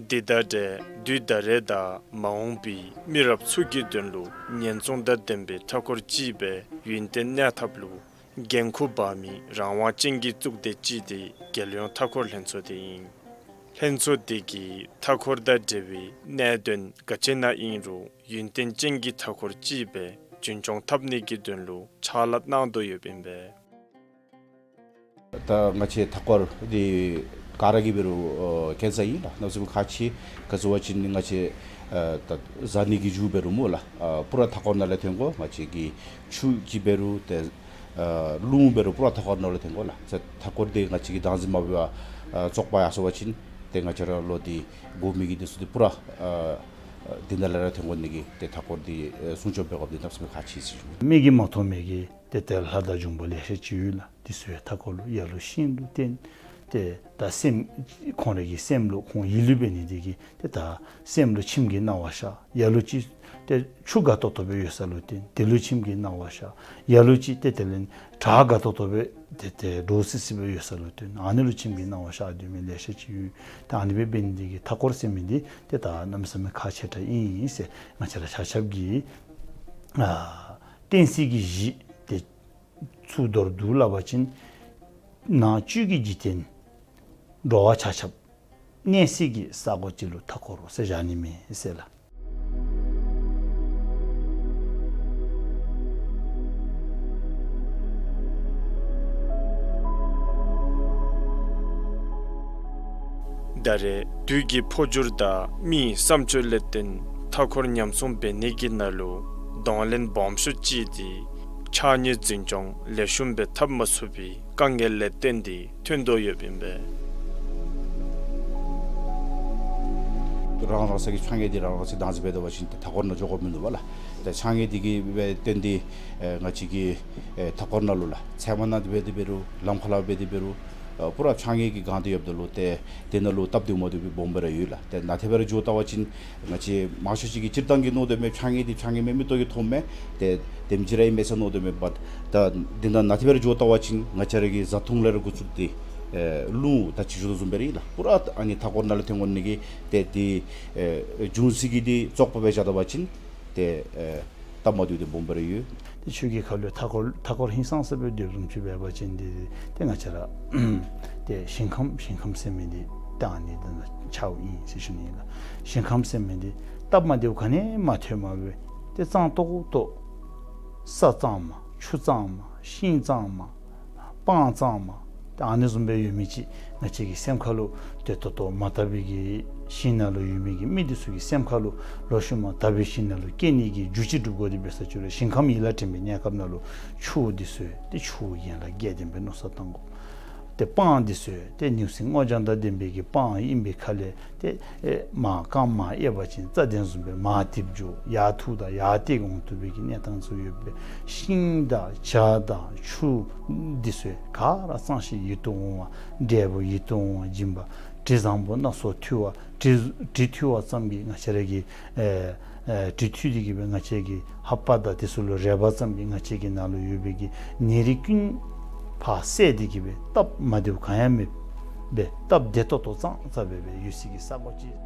འདི་དང་འབྲེལ་དུས་ད་རེས་དང་མ་འོངས་པའི་མི་རབས་ཚུ་གི་དོན་ལུ་ཉེན་སྲུང་དང་ལྡན་པའི་མཐའ་འཁོར་ཅིག་སྦེ་ཡུན་བརྟན་གནས་ཐབས་ལུ་འགན་ཁུར་འབག་མི་རང་དབང་ཅན་གྱི་གཙུག་སྡེ་ཅིག་འདི་རྒྱལ་ཡོངས་མཐའ་འཁོར་ལྷན་ཚོགས་འདི་ཨིན། ལྷན་ཚོགས་འདི་གིས་མཐའ་འཁོར་དང་འབྲེལ་བའི་གནད་དོན་ག་ཅི་ནང་ཨིན་རུང་ཡུན་བརྟན་ཅན་གྱི་མཐའ་འཁོར་ཅིག་སྦེ་རྒྱུན་འཁྱོངས་འཐབ་ནི་གི་དོན་ལུ་ཕྱག་ལཱ་གནང་དོ་ཡོདཔ་ཨིན་པས། ད་ང་བཅས་མཐའ་འཁོར་འདི་ག་ར་གིས་འབད་རུང་ཨ་མཁྱེན་གསལ་ཨིན་ལགས། གནམ་མེད་ས་མེད་ཁག་ཆེ། ག་ཅི་འབད་བ་ཅིན་ང་བཅས་ཨ་ད་བཟའ་ནི་གི་རྒྱུ་འབད་རུང་སྨོ་ལགས་ཨ་པུ་ར་མཐའ་འཁོར་ནང་ལས་ཐོན་དགོ། ང་བཅས་ཀྱི་ཆུ་ཅིག་འབད་རུང་ཏེ་ཨ་རླུང་འབད་རུང་པུ་ར་མཐའ་འཁོར་ནང་ལས་ཐོན་དགོ་ལགས། ཏེ་མཐའ་འཁོར་འདི་ང་བཅས་ཀྱིས་བདག་འཛིན་མ་འབད་བར་ཨ་བཙོག་པ་ཡར་སོང་པ་ཅིན་ཏེ་ང་བཅས་ར་ལུ་འདི་དགོ་མི་གི་འདི་ཚུ་འདི་པུ་ར་ཨ་འདི་ནང་ལས་ར་ཐོན་དགོ་ནི་གི་ཏེ་མཐའ་འཁོར་འདི་ཨ་སྲུང་སྐྱོབ་འབད་དགོཔ་འདི་གནམ་མེད་ས་མེད་ཁག་ཆེ་ཟེར་ཞུ། མིག་གིས་མ་མཐོང་མི་གི་ཏེ་ཏེ་ལྷ་དང་འབྱུང་པོ་ལེ་ཤ་ཅིག་ཡོད་ལགས། འདི་ཚུ་ཡང་མཐའ་འཁོར་ལུ་ཡར་ལུ་ཤིང་ལུ་བརྟེན་ཏེ་ད་སེམས་ཁོང་རའི་གི་སེམས་ལུ་ཁོང་ཡིད་བློ་འབད་ནི་འདི་གིས་ཏེ་ད་སེམས་ལུ་ཁྱིམ་གྱི་སྣང་བ་ཤར། ཡར་ལུ་ཅིག་ཏེ་ ཏེ་ཆུ་དགའ་ཏོག་ཏོ་སྦེ་ཡོད་ས་ལུ་བརྟེན་ཏེ་ལུ་ཁྱིམ་གྱི་སྣང་བ་ཤར། ཡ་ལུ་ཅིག་ཏེ་དེ་ལས་བྲག་དགའ་ཏོག་ཏོ་སྦེ་ཏེ་ཏེ་འདྲོག་སི་སི་སྦེ་ཡོད་ས་ལུ་བརྟེན་ཨ་ནི་ལུ་ཁྱིམ་གྱི་སྣང་བ་ཤར་སྡོད་མི་ལེ་ཤ་ཅིག་ཡོད། ཏེ་ཨ་ནི་སྦེ་འབད་ནི་དེ་གིས་མཐའ་འཁོར་ཟེར་མི་འདི་ཏེ་ད་གནམ་མེད་ས་མེད་ཁག་ཆེ་དྲགས་ཨིན་ཟེར་ང་བཅས་ར་ཆ་ཁྱབ་ཀྱིས་ཨ་བསྟན་སྲིད་ཀྱི་གཞི་ཏེ་ཚུར་མདོར་བསྡུ་སླབ་པ་ཅིན་ནང་བཅུད་ཀྱི་འཇིག་རྟེན་འགྲོ་བ་ཆ་ཁྱབ་གནས་སྲིད་ཀྱི་ས་གོ་ཅིག་ལུ་མཐའ་འཁོར་ཟེར་བཞག་ནི་མས་ཟེར་ལགས། ད་རེས་བདུད་ཀྱི་འཕོ་འགྱུར་དང་མིའི་བསམ་སྤྱོད་ལས་བརྟེན་མཐའ་འཁོར་ཉམས་སྲུང་འབད་ནི་གི་ནང་ལུ་གདོང་ལེན་སྦོམ་ཤོས་ཅིག་འདི་ཕྱགས་སྙིགས་འཛིན་སྐྱོང་ལེགས་ཤོམ་སྦེ་འཐབ་མ་ཚུགས་པའི་དཀའ་ངལ་ལས་བརྟེན་ཏེ་ཐོན་དོ་ཡོདཔ་ཨིན་པས། རང་རང་སོའི་ཕྱགས་སྙིགས་འདི་རང་རང་སོའི་བདག་འཛིན་འབད་དོ་བ་ཅིན་ཏེ་མཐའ་འཁོར་ནང་འགྱོ་དགོཔ་མིན་འདུག་པ་ལགས། ཏེ་ཕྱགས་སྙིགས་འདི་གིས་སྦེ་བརྟེན་ཏེ་ཨེ་ང་བཅས་ཀྱི་ཨེ་མཐའ་འཁོར་ནང་ལུ་ལགས་ཚལ་མ་ནང་འབད་དེ་འབད་རུང་ལམ་ཁ་ལུ་འབད་དེ་འབད་རུང་ཨ་པུ་ར་ཕྱགས་སྙིགས་ཀྱིས་གང་སྟེ་ཡོདཔ་ད་ལུ་ཏེ་དེ་ནང་ལུ་སྟབས་བདེཝ་མ་བདེཝ་སྦེ་སྦོམ་སྦེ་ར་ཡོད་ལགས། ཏེ་ནཱ་ཏེ་འབད་རུང་འགྱོ་བལྟ་བ་ཅིན་ང་བཅས་མང་ཤོས་ཅིག་གིས་སྤྱིར་བཏང་གི་མནོ་དོ་མས་ཕྱགས་སྙིགས་འདི་ཕྱགས་སྙིགས་མེན་མི་ཏོག་གི་མཐོངམ་མས། ཏེ་དེམ་ཅིག་ར་ཨིན་མས་ཟེར་མནོ་དོ་མས། བཊ་ད་འདི་ནང་ནཱ་ཏེ་འབད་རུང་འགྱོ་བལྟ་བ་ཅིན་ང་བཅས་ར་གི་བཟའ་འཐུང་ལས་ར་འགོ་བཙུགས་ཏེ་ཨེ་རླུང་ད་ཅི་ཞུ་དོ་བཟུམ་སྦེ་ར་ཨིན་ལགས། པུ་ར་ཨ་ནི་མཐའ་འཁོར་ནང་ལུ་ཐོན་འོང་ནི་གི་ཏེ་དེ་ཨེ་འབྱུང་སྲིད་ཀྱི་འདི་བཙོག་པ་སྦེ་བཞག་ད་བ་ཅིན་ཏེ་ཨེ་སྟབས་མ་བདེཝ་འདི་སྦོམ་སྦེ་ར་ཡོད། ཏེ་ཆོས་ཀྱི་ཁ་ལུ་མཐའ་འཁོར་མཐའ་འཁོར་ཧིང་སངས་ས་སྦེ་སྡོད་བཟུམ་ཅིག་འབད་བ་ཅིན་འདི་ཏེ་ང་བཅས་ར་ཏེ་ཞིང་ཁམས་ཞིང་ཁམས་ཟེར་མི་འདི་ད་ཨ་ནི་འདི་ནང་ཆགསཔ་ཨིན་ཟེར་ཞུ་ནི་ཨིན་ལགས། ཞིང་ཁམས་ཟེར་མི་འདི་སྟབས་མ་བདེཝ་ག་ནི་མ་ཐོནམ་སྦེ་ཏེ་གཙང་ཏོག་ཏོ་ས་གཙང་མ་ཆུ་གཙང་མ་ཤིང་གཙང་མ་སྤང་གཙང་མ་ཏེ་ཨ་ནི་བཟུམ་སྦེ་ཡོད་མི་ཅིག་ང་བཅས་ཀྱི་སེམས་ཁ་ལུ་ཏེ་ད་ལྟོ་མ་དག་པའི་གི་ཞིང་ནང་ལུ་ཡོད་མི་གི་མི་འདི་ཚུ་གི་སེམས་ཁ་ལུ་ལོག་ཤུལ་མ་དག་པའི་ཞིང་ནང་ལུ་སྐྱེ་ནི་གི་རྒྱུ་ཅིག་སྒྲུབ་དགོ། དེ་འབད་ས་ཅིག་རུང་ཞིང་ཁམས་ཡིད་ལ་དྲན་པའི་གནས་སྐབས་ནང་ལུ་ཆུ་འདི་ཚུ་ཏེ་ཆུ་ཡན་ལག་བརྒྱད་ལྡན་པའི་མནོ་བསམ་བཏང་དགོ། ཏེ་སྤང་འདི་ཚུ་ཏེ་ནེའུ་གསིང་སྔོ་ལྗང་དང་ལྡན་པའི་གི་སྤང་ཨིན་པའི་ཁ་ལས་ཏེ་ཨེ་མར་རྐངམ་མར་གཡས་པ་ཅིན་རྩ་ལྡན་བཟུམ་སྦེ་མར་རྡིབ་འགྱོ་ཡར་འཐུ་དང་ཡར་བཏེག་འོང་བཏུབ་པའི་གི་གནས་སྟངས་ཚུ་ཡོད་པས། ཤིང་དང་བྱ་དང་ཆུ་འདི་ཚུ་ག་ར་གཙང་ཞིང་ཡིད་དུ་འོང་བ་འབྲས་བུ་ཡིད་དུ་འོང་བ་སྦྱིན་པ་དྲི་བཟང་པོ་སྣ་ཚོགས་འཐུལ་བ་དྲི་དྲི་འཐུལ་བ་ཙམ་གྱིས་ང་བཅས་ར་གི་ཨེ་ཨེ་དྲི་འཐུལ་ཏེ་གི་སྦེ་ང་བཅས་ཀྱི་ལྷ་པ་དང་དེ་ཚུ་ལུ་རེག་པ་ཙམ་གྱིས་ང་བཅས་ཀྱི་ནང་ལུ་ཡོད་པའི་གི་ནད་རིགས་ཀུན་ཕར་བསལ་ཏེ་གི་སྦེ་སྟབས་མ་བདེཝ་གང་ཡང་མེདཔ་སྦེ་སྟབས་བདེ་ཏོག་ཏོ་གཙང་གཙང་སྦེ་སྦེ་ཡོད་སའི་གི་ས་གོ་ཅིག།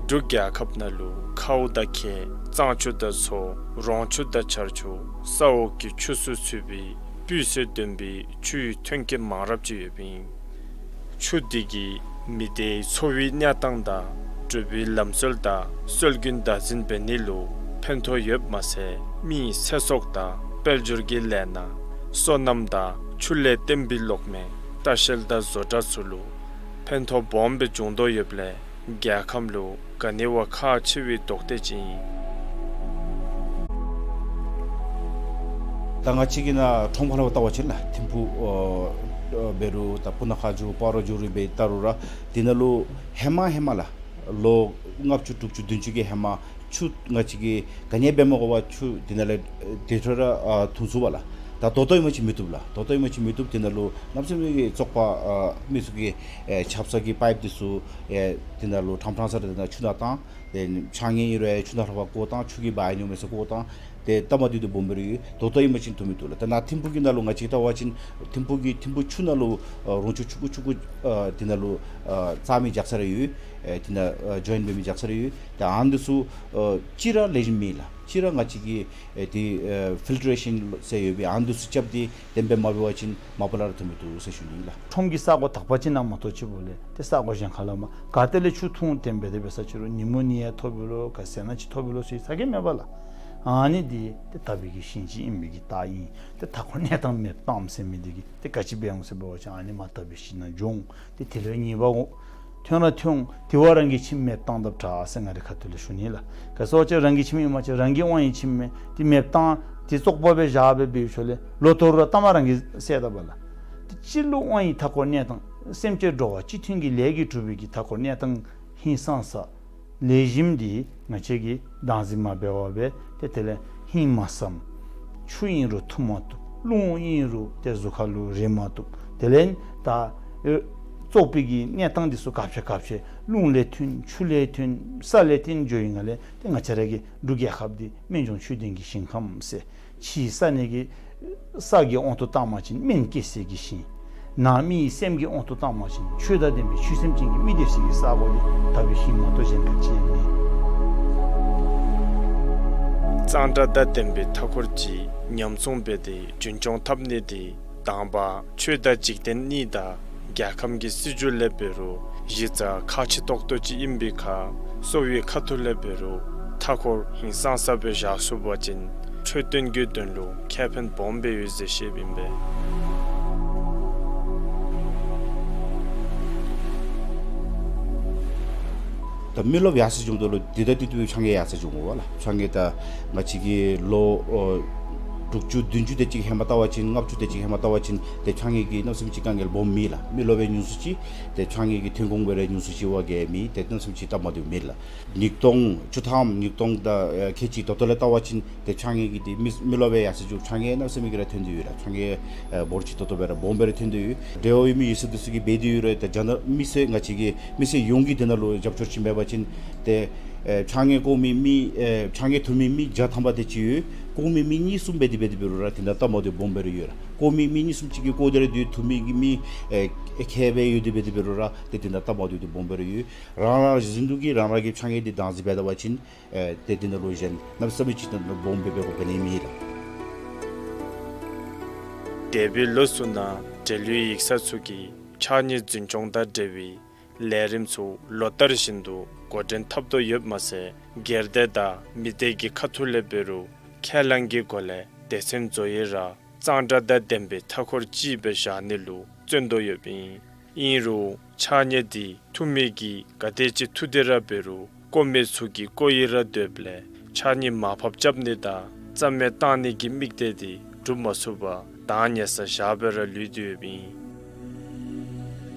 འབྲུག་རྒྱལ་ཁབ་ནང་ལུ་ཁཝ་དང་ཁྱེགས་གཙང་ཆུ་དང་མཚོ་རོང་ཆུ་དང་ཆར་ཆུ་ས་འོག་གི་ཆུ་ཚུ་ཚུད་པའི་སྤུས་ཚད་ལྡན་པའི་ཆུའི་ཐོན་སྐྱེད་མང་རབས་ཅིག་ཡོདཔ་ཨིན། ཆུ་འདི་གིས་མི་སྡེའི་འཚོ་བའི་གནས་སྟངས་དང་འགྲུལ་པའི་ལམ་སྲོལ་དང་སྲོལ་རྒྱུན་བདག་འཛིན་འབད་ནི་ལུ་ཕན་ཐོགས་ཡོདཔ་མ་ཚད་མིའི་ཚེ་སྲོག་དང་དཔལ་འབྱོར་གྱི་ལས་སྣ་སོ་ནམ་དང་ཆུ་ལས་བརྟེན་པའི་གློག་མེ་ལྟ་བཤལ་དང་བཟོ་གྲྭ་ཚུ་ལུ་ཕན་ཐོགས་སྦོམ་སྦེ་འབྱུང་དོ་ཡོདཔ་ལས་རྒྱལ་ཁམས་ལུ་ག་ནི་བ་ཁག་ཆེ་བའི་ལྡོག་སྟེ་ཅིག་ཨིན། ད་ང་བཅས་ཀྱི་ནཱ་ཁྲོམ་ཁ་ལུ་བལྟ་བ་ཅིན་ལགས་ཐིམ་ཕུག་ཨོ་འབད་རུང་ད་སྤུ་ན་ཁ་འགྱོ་སྤ་རོ་འགྱོ་རུང་འབད་བལྟ་རུང་ར་དེ་ནང་ལུ་ཧེ་མ་ཧེ་མ་ལགས་ལོ་ལྔ་བཅུ་དྲུག་ཅུ་བདུན་ཅུ་གི་ཧེ་མ་ཆུ་ང་བཅས་ཀྱིས་ག་ནི་འབད་མ་དགོ་པར་ཆུ་དེ་ནང་ལས་དེ་འཕྲོ་ར་ཨ་འཐུང་ཚུགས་པས་ལགས། ད་ད་ལྟོ་ཨིན་མ་ཅིན་མི་བཏུབ་ལགས། ད་ལྟོ་ཨིན་མ་ཅིན་མི་བཏུབ། དེ་ནང་ལུ་གནམ་མེད་ས་མེད་ཀྱི་བཙོག་པ་ཨ་མི་ཚུ་གིས་ཨེ་ཆབ་གསང་གི་པའིཔ་འདི་ཚུ་ཨེ་དེ་ནང་ལུ་ཕྲང་ཕྲང་ས་ར་དེ་ནང་ཆུ་ནང་བཏང་། ཏེ་ཕྱགས་སྙིགས་ཨིན་རུང་ཆུ་ནང་ལྷག་པར་བཀོ་བཏང་། ཆུ་གིས་འབག་ཡར་འགྱོ་མས་ཟེར་བཀོ་བཏང་། ཏེ་སྟབས་མ་བདེཝ་འདི་སྦོམ་སྦེ་ར་ཡོད། ད་ལྟོ་ཨིན་མ་ཅིན་འཐུང་མི་བཏུབ་ལགས། ད་ནཱ་ཐིམ་ཕུག་གི་ནང་ལུ་ང་བཅས་བལྟ་བ་ཅིན་ཐིམ་ཕུག་གི་ཐིམ་ཕུག་ཆུ་ནང་ལུ་ཨ་རོང་ཆུ་ཆུང་ཀུ་ཆུང་ཀུ་ཨ་དེ་ནང་ལུ་ཨ་བཙག་མི་རྒྱག་ས་ར་ཡོད། ཨེ་དེ་ནང་ཨ་ཇོའིན་འབད་མི་རྒྱག་ས་ར་ཡོད། ཏེ་ཨ་ནི་འདི་ཚུ་ཨ་གཅིག་ར་ལེགས་ཤོམ་མེད་ལགས། གཅིག་ར་ང་བཅས་ཀྱིས་ཨེ་དེ་ཨེ་ཕིལ་ཊ་རེ་ཤཱན་ཟེར་ཡོད་པའི་ཨ་ནི་འདི་ཚུ་རྐྱབ་སྟེ་དེ་སྦེ་མ་འབད་བ་ཅིན་མ་པ་ལས་ར་འཐུང་མི་བཏུབ་ཟེར་ཞུ་ནི་ཨིན་ལགས། ཁྲོམ་གྱི་ས་གོ་དག་པ་ཅིག་ནང་མ་གཏོགས་ཅིག་པོ་ལས་ཏེ་ས་གོ་གཞན་ཁ་ལས་མར་ག་ཏེ་ལས་ཆུ་འཐུང་སྟེ་འབད་དེ་འབད་ས་ཅིག་རུང་ཉིན་མོ་ནི་ཡང་ཐོབ་པས་ལོ་ག་ཟེར་ན་ཅིག་ཐོབ་པས་ལོ་ཟེར་ས་གི་མེད་པས་ལགས། ཨ་ནི་འདི་ཏེ་དག་པའི་གི་ཞིང་ཅིག་ཨིན་པའི་གི་རྟགས་ཨིན། ཏེ་མཐའ་འཁོར་གནས་སྟངས་མེདཔ་བཏངམ་ཟེར་མི་འདི་གིས་ཏེ་ག་ཅི་འབད་འོང་ཟེར་བ་ཅིན་ཨ་ནི་མ་དག་པའི་ཞིང་ནང་འགྱོ་འོང་། ཏེ་དེ་ལས་ངེས་པ་འོང་། ཐོན་ར་ཐོན། དེ་བ་རང་གི་ཁྱིམ་མེདཔ་བཏང་དཔ་དྲག་ཟེར་ང་རའི་ཁ་ཐུག་ལས་ཞུ་ནི་ལགས། ག་ཟེར་བ་ཅིན་རང་གི་ཁྱིམ་ཨིན་མ་ཅིག་རང་གི་དབང་ཡོད་ཁྱིམ་མེད་དེ་མེདཔ་བཏང་དེ་བཙོག་པ་སྦེ་བཞག་སྦེ་འབད་ཞིནམ་ལས་ལོ་ཐོ་རུང་ར་ལྟ་མ་རང་གིས་བསད་དཔ་ལགས། དེ་གཅིག་ལུ་དབང་ཡོད་མཐའ་འཁོར་གནས་སྟངས་སེམས་ཅན་འགྲོ་བ་སྤྱི་མཐུན་གྱི་ལས་ཀྱིས་གྲུབ་པའི་གི་མཐའ་འཁོར་གནས་སྟངས་ཧིང་སངས་ས་ལེགས་ཤོམ་འདི་ང་བཅས་ཀྱིས་བདག་འཛིན་མ་འབད་བར་སྦེ་ཏེ་དེ་ལས་ཧིང་མ་སངམ་ ཆུ་ཨིན་རུང་འཐུང་མ་བཏུབ། རླུང་ཨིན་རུང་ཏེ་གཟུགས་ཁར་ལུ་རེག་མ་བཏུབ། དེ་ལས་ད་ཨེ་བཙོག་པའི་གི་གནས་སྟངས་འདི་ཚུ་ག་ཅི་ག་ཅི་རླུང་ལས་ཐོན་ཆུ་ལས་ཐོན་ས་ལས་ཐོན་འགྱོ་ཡི་ནང་ལས་ཏེ་ང་བཅས་ར་གི་འབྲུག་རྒྱལ་ཁབ་འདི་སྨན་ལྗོངས་ཆོས་ལྡན་གྱི་ཞིང་ཁམས་ཟེར། ཕྱི་ས་གནས་ཀྱི་ས་གི་དབང་དུ་བཏང་བ་ཅིན་སྨན་སྐྱེ་སའི་གི་ཞིང་། ནང་མི་སེམས་ཀྱི་དབང་དུ་བཏང་བ་ཅིན་ཆོས་དང་ལྡན་པའི་ཆོས་སེམས་ཅན་གྱི་མི་སྡོད་སའི་གི་ས་གོ་འདི་ད་བའི་ཞིང་མ་གཏོགས་གཞན་ག་ཅི་ཡང་མེད། གཙང་སྦྲ་དང་ལྡན་པའི་མཐའ་འཁོར་ཅིག་ཉམས་སྲུང་འབད་དེ་རྒྱུན་སྐྱོང་འཐབ་ནི་འདི་དང་པ་ཆོས་དང་འཇིག་རྟེན་གཉིས་དང་རྒྱལ་ཁམས་ཀྱི་སྲིད་བྱུས་ལས་འབད་རུང་གཞི་རྩ་ཁག་ཆེ་ཏོག་ཏོ་ཅིག་ཨིན་པའི་ཁར་གསོ་བའི་ཁ་ཐུག་ལས་འབད་རུང་མཐའ་འཁོར་ཧིང་སངས་ས་སྦེ་བཞག་ཚུགས་པ་ཅིན་འཕྲོད་བསྟེན་གྱི་དོན་ལུ་ཁེ་ཕན་སྦོམ་སྦེ་ཡོད་ཟེར་བཤདཔ་ཨིན་པས། ད་མི་རློབས་ཡར་སེང་འགྱོཝ་ད་ལུ་དེ་དང་དེ་བསྟུན་ཕྱགས་སྙིགས་ཡར་སེང་འགྱོཝ་ལགས། ཕྱགས་སྙིགས་ད་ང་བཅས་ཀྱི་ལོ་ཨོ་དྲུག་ཅུ་བདུན་ཅུ་དེ་ཅིག་ཧེ་མ་བལྟ་བ་ཅིན་ལྔ་བཅུ་དེ་ཅིག་ཧེ་མ་བལྟ་བ་ཅིན་ཏེ་ཕྱགས་སྙིགས་ཀྱི་གནམ་མེད་ས་མེད་ཅིག་དཀའ་ངལ་སྦོམ་མེད་ལགས། མི་རློབས་སྦེ་ཉུང་སུ་ཅིག་ཏེ་ཕྱགས་སྙིགས་ཀྱི་ཐོན་ཁུངས་སྦེ་ར་ཉུང་སུ་ཅིག་བ་གེ་མེད། ཏེ་གནམ་མེད་ས་མེད་ཅིག་སྟབས་མ་བདེཝ་མེད་ལགས། ཉིས་སྟོང་བཅུ་ཐམ་ཉིས་སྟོང་དང་ཨེ་ཁལ་གཅིག་ད་ལྟོ་ལས་བལྟ་བ་ཅིན་ཏེ་ཕྱགས་སྙིགས་ཀྱི་ཏེ་མི་མི་རློབས་སྦེ་ཡར་སེང་འགྱོ་ཕྱགས་སྙིགས་གནམ་མེད་ས་མེད་ཅིག་ར་ཐོན་ཏེ་ཡོད་ལགས། ཕྱགས་སྙིགས་ཨེ་འབོར་ཆེ་ཏོག་ཏོ་སྦེ་ར་སྦོམ་སྦེ་ར་ཐོན་ཏེ་ཡོད། འབྲེལ་བ་ཡོད་མི་ཡོད་ཚད་འདི་ཚུ་གིས་འབད་དེ་ཡོད་རུང་ཏེ་རྒྱ་ནག་མི་སེར་ང་བཅས་ཀྱི་མི་སེར་ཡོངས་ཀྱིས་དེ་ནང་ལུ་རྒྱབ་སྐྱོར་ཅིག་མེད་པ་ཅིན་ཏེ་ཨེ་ཕྱགས་སྙིགས་བཀོ་མི་མི་ཨེ་ཕྱགས་སྙིགས་འཐུ་མི་མི་བརྒྱ་ཐམ་པ་དེ་ཅིག་ཡོད། བཀོ་མི་མི་གཉིས་གསུམ་འབད་དེ་འབད་རུང་ར་དེ་ནང་སྟབས་མ་བདེཝ་སྦོམ་སྦེ་ར་ཡོད་ལགས། བཀོ་མི་མི་གཉིས་གསུམ་ཅིག་གིས་བཀོ་སྟེ་ར་སྡོད། འཐུ་མི་གི་མི་ཨེ་ཁལ་སྦེ་ཡོད་དེ་འབད་དེ་འབད་རུང་ར་ཏེ་དེ་ནང་སྟབས་མ་བདེཝ་འདི་སྦོམ་སྦེ་ར་ཡོད། རང་རང་བཞིན་དུ་གིས་རང་རང་གི་ཕྱགས་སྙིགས་འདི་བདག་འཛིན་འབད་ད་པ་ཅིན་ཨེ་ཏེ་དེ་ནང་ལུ་གཞན་གནམ་མེད་ས་མེད་ཅིག་ད་སྦོམ་སྦེ་འབད་དགོཔ་ག་ནི་མེད་ལགས། འདས་པའི་ལོ་ཚུ་ནང་འབྲེལ་ཡོད་ཡིག་ཚང་ཚུ་གིས་ཕྱགས་སྙིགས་རྒྱུན་སྐྱོང་དང་འབྲེལ་བའི་ལས་རིམ་ཚུ་ལོ་ལྟར་བཞིན་དུ་འགོ་འདྲེན་འཐབ་དོ་ཡོདཔ་མ་ཚད་སྒེར་སྡེ་དང་མི་སྡེ་གི་ཁ་ཐུག་ལས་འབད་རུང་ཁས་བླངས་ཀྱི་སྒོ་ལས་སྡེ་ཚན་བཟོ་ཡི་ར་གཙང་སྦྲ་དང་ལྡན་པའི་མཐའ་འཁོར་ཅིག་སྦེ་བཞག་ནི་ལུ་བརྩོན་དོ་ཡོདཔ་ཨིན། ཨིན་རུང་ཕྱགས་སྙིགས་འདི་འཐུ་མི་གིས་ག་དེ་ཅིག་འཐུ་སྟེ་ར་འབད་རུང་བཀོ་མི་ཚུ་གིས་བཀོ་ཡི་ར་སྡོདཔ་ལས་ཕྱགས་སྙིགས་མར་ཕབ་རྐྱབ་ནི་དང་རྩ་མེད་བཏང་ནི་གི་དམིགས་གཏད་འདི་འགྲུབ་མ་ཚུགས་པར་གདངས་ཉེ་སར་བཞག་སྦེ་ར་ལུས་ཏེ་ཡོདཔ་ཨིན།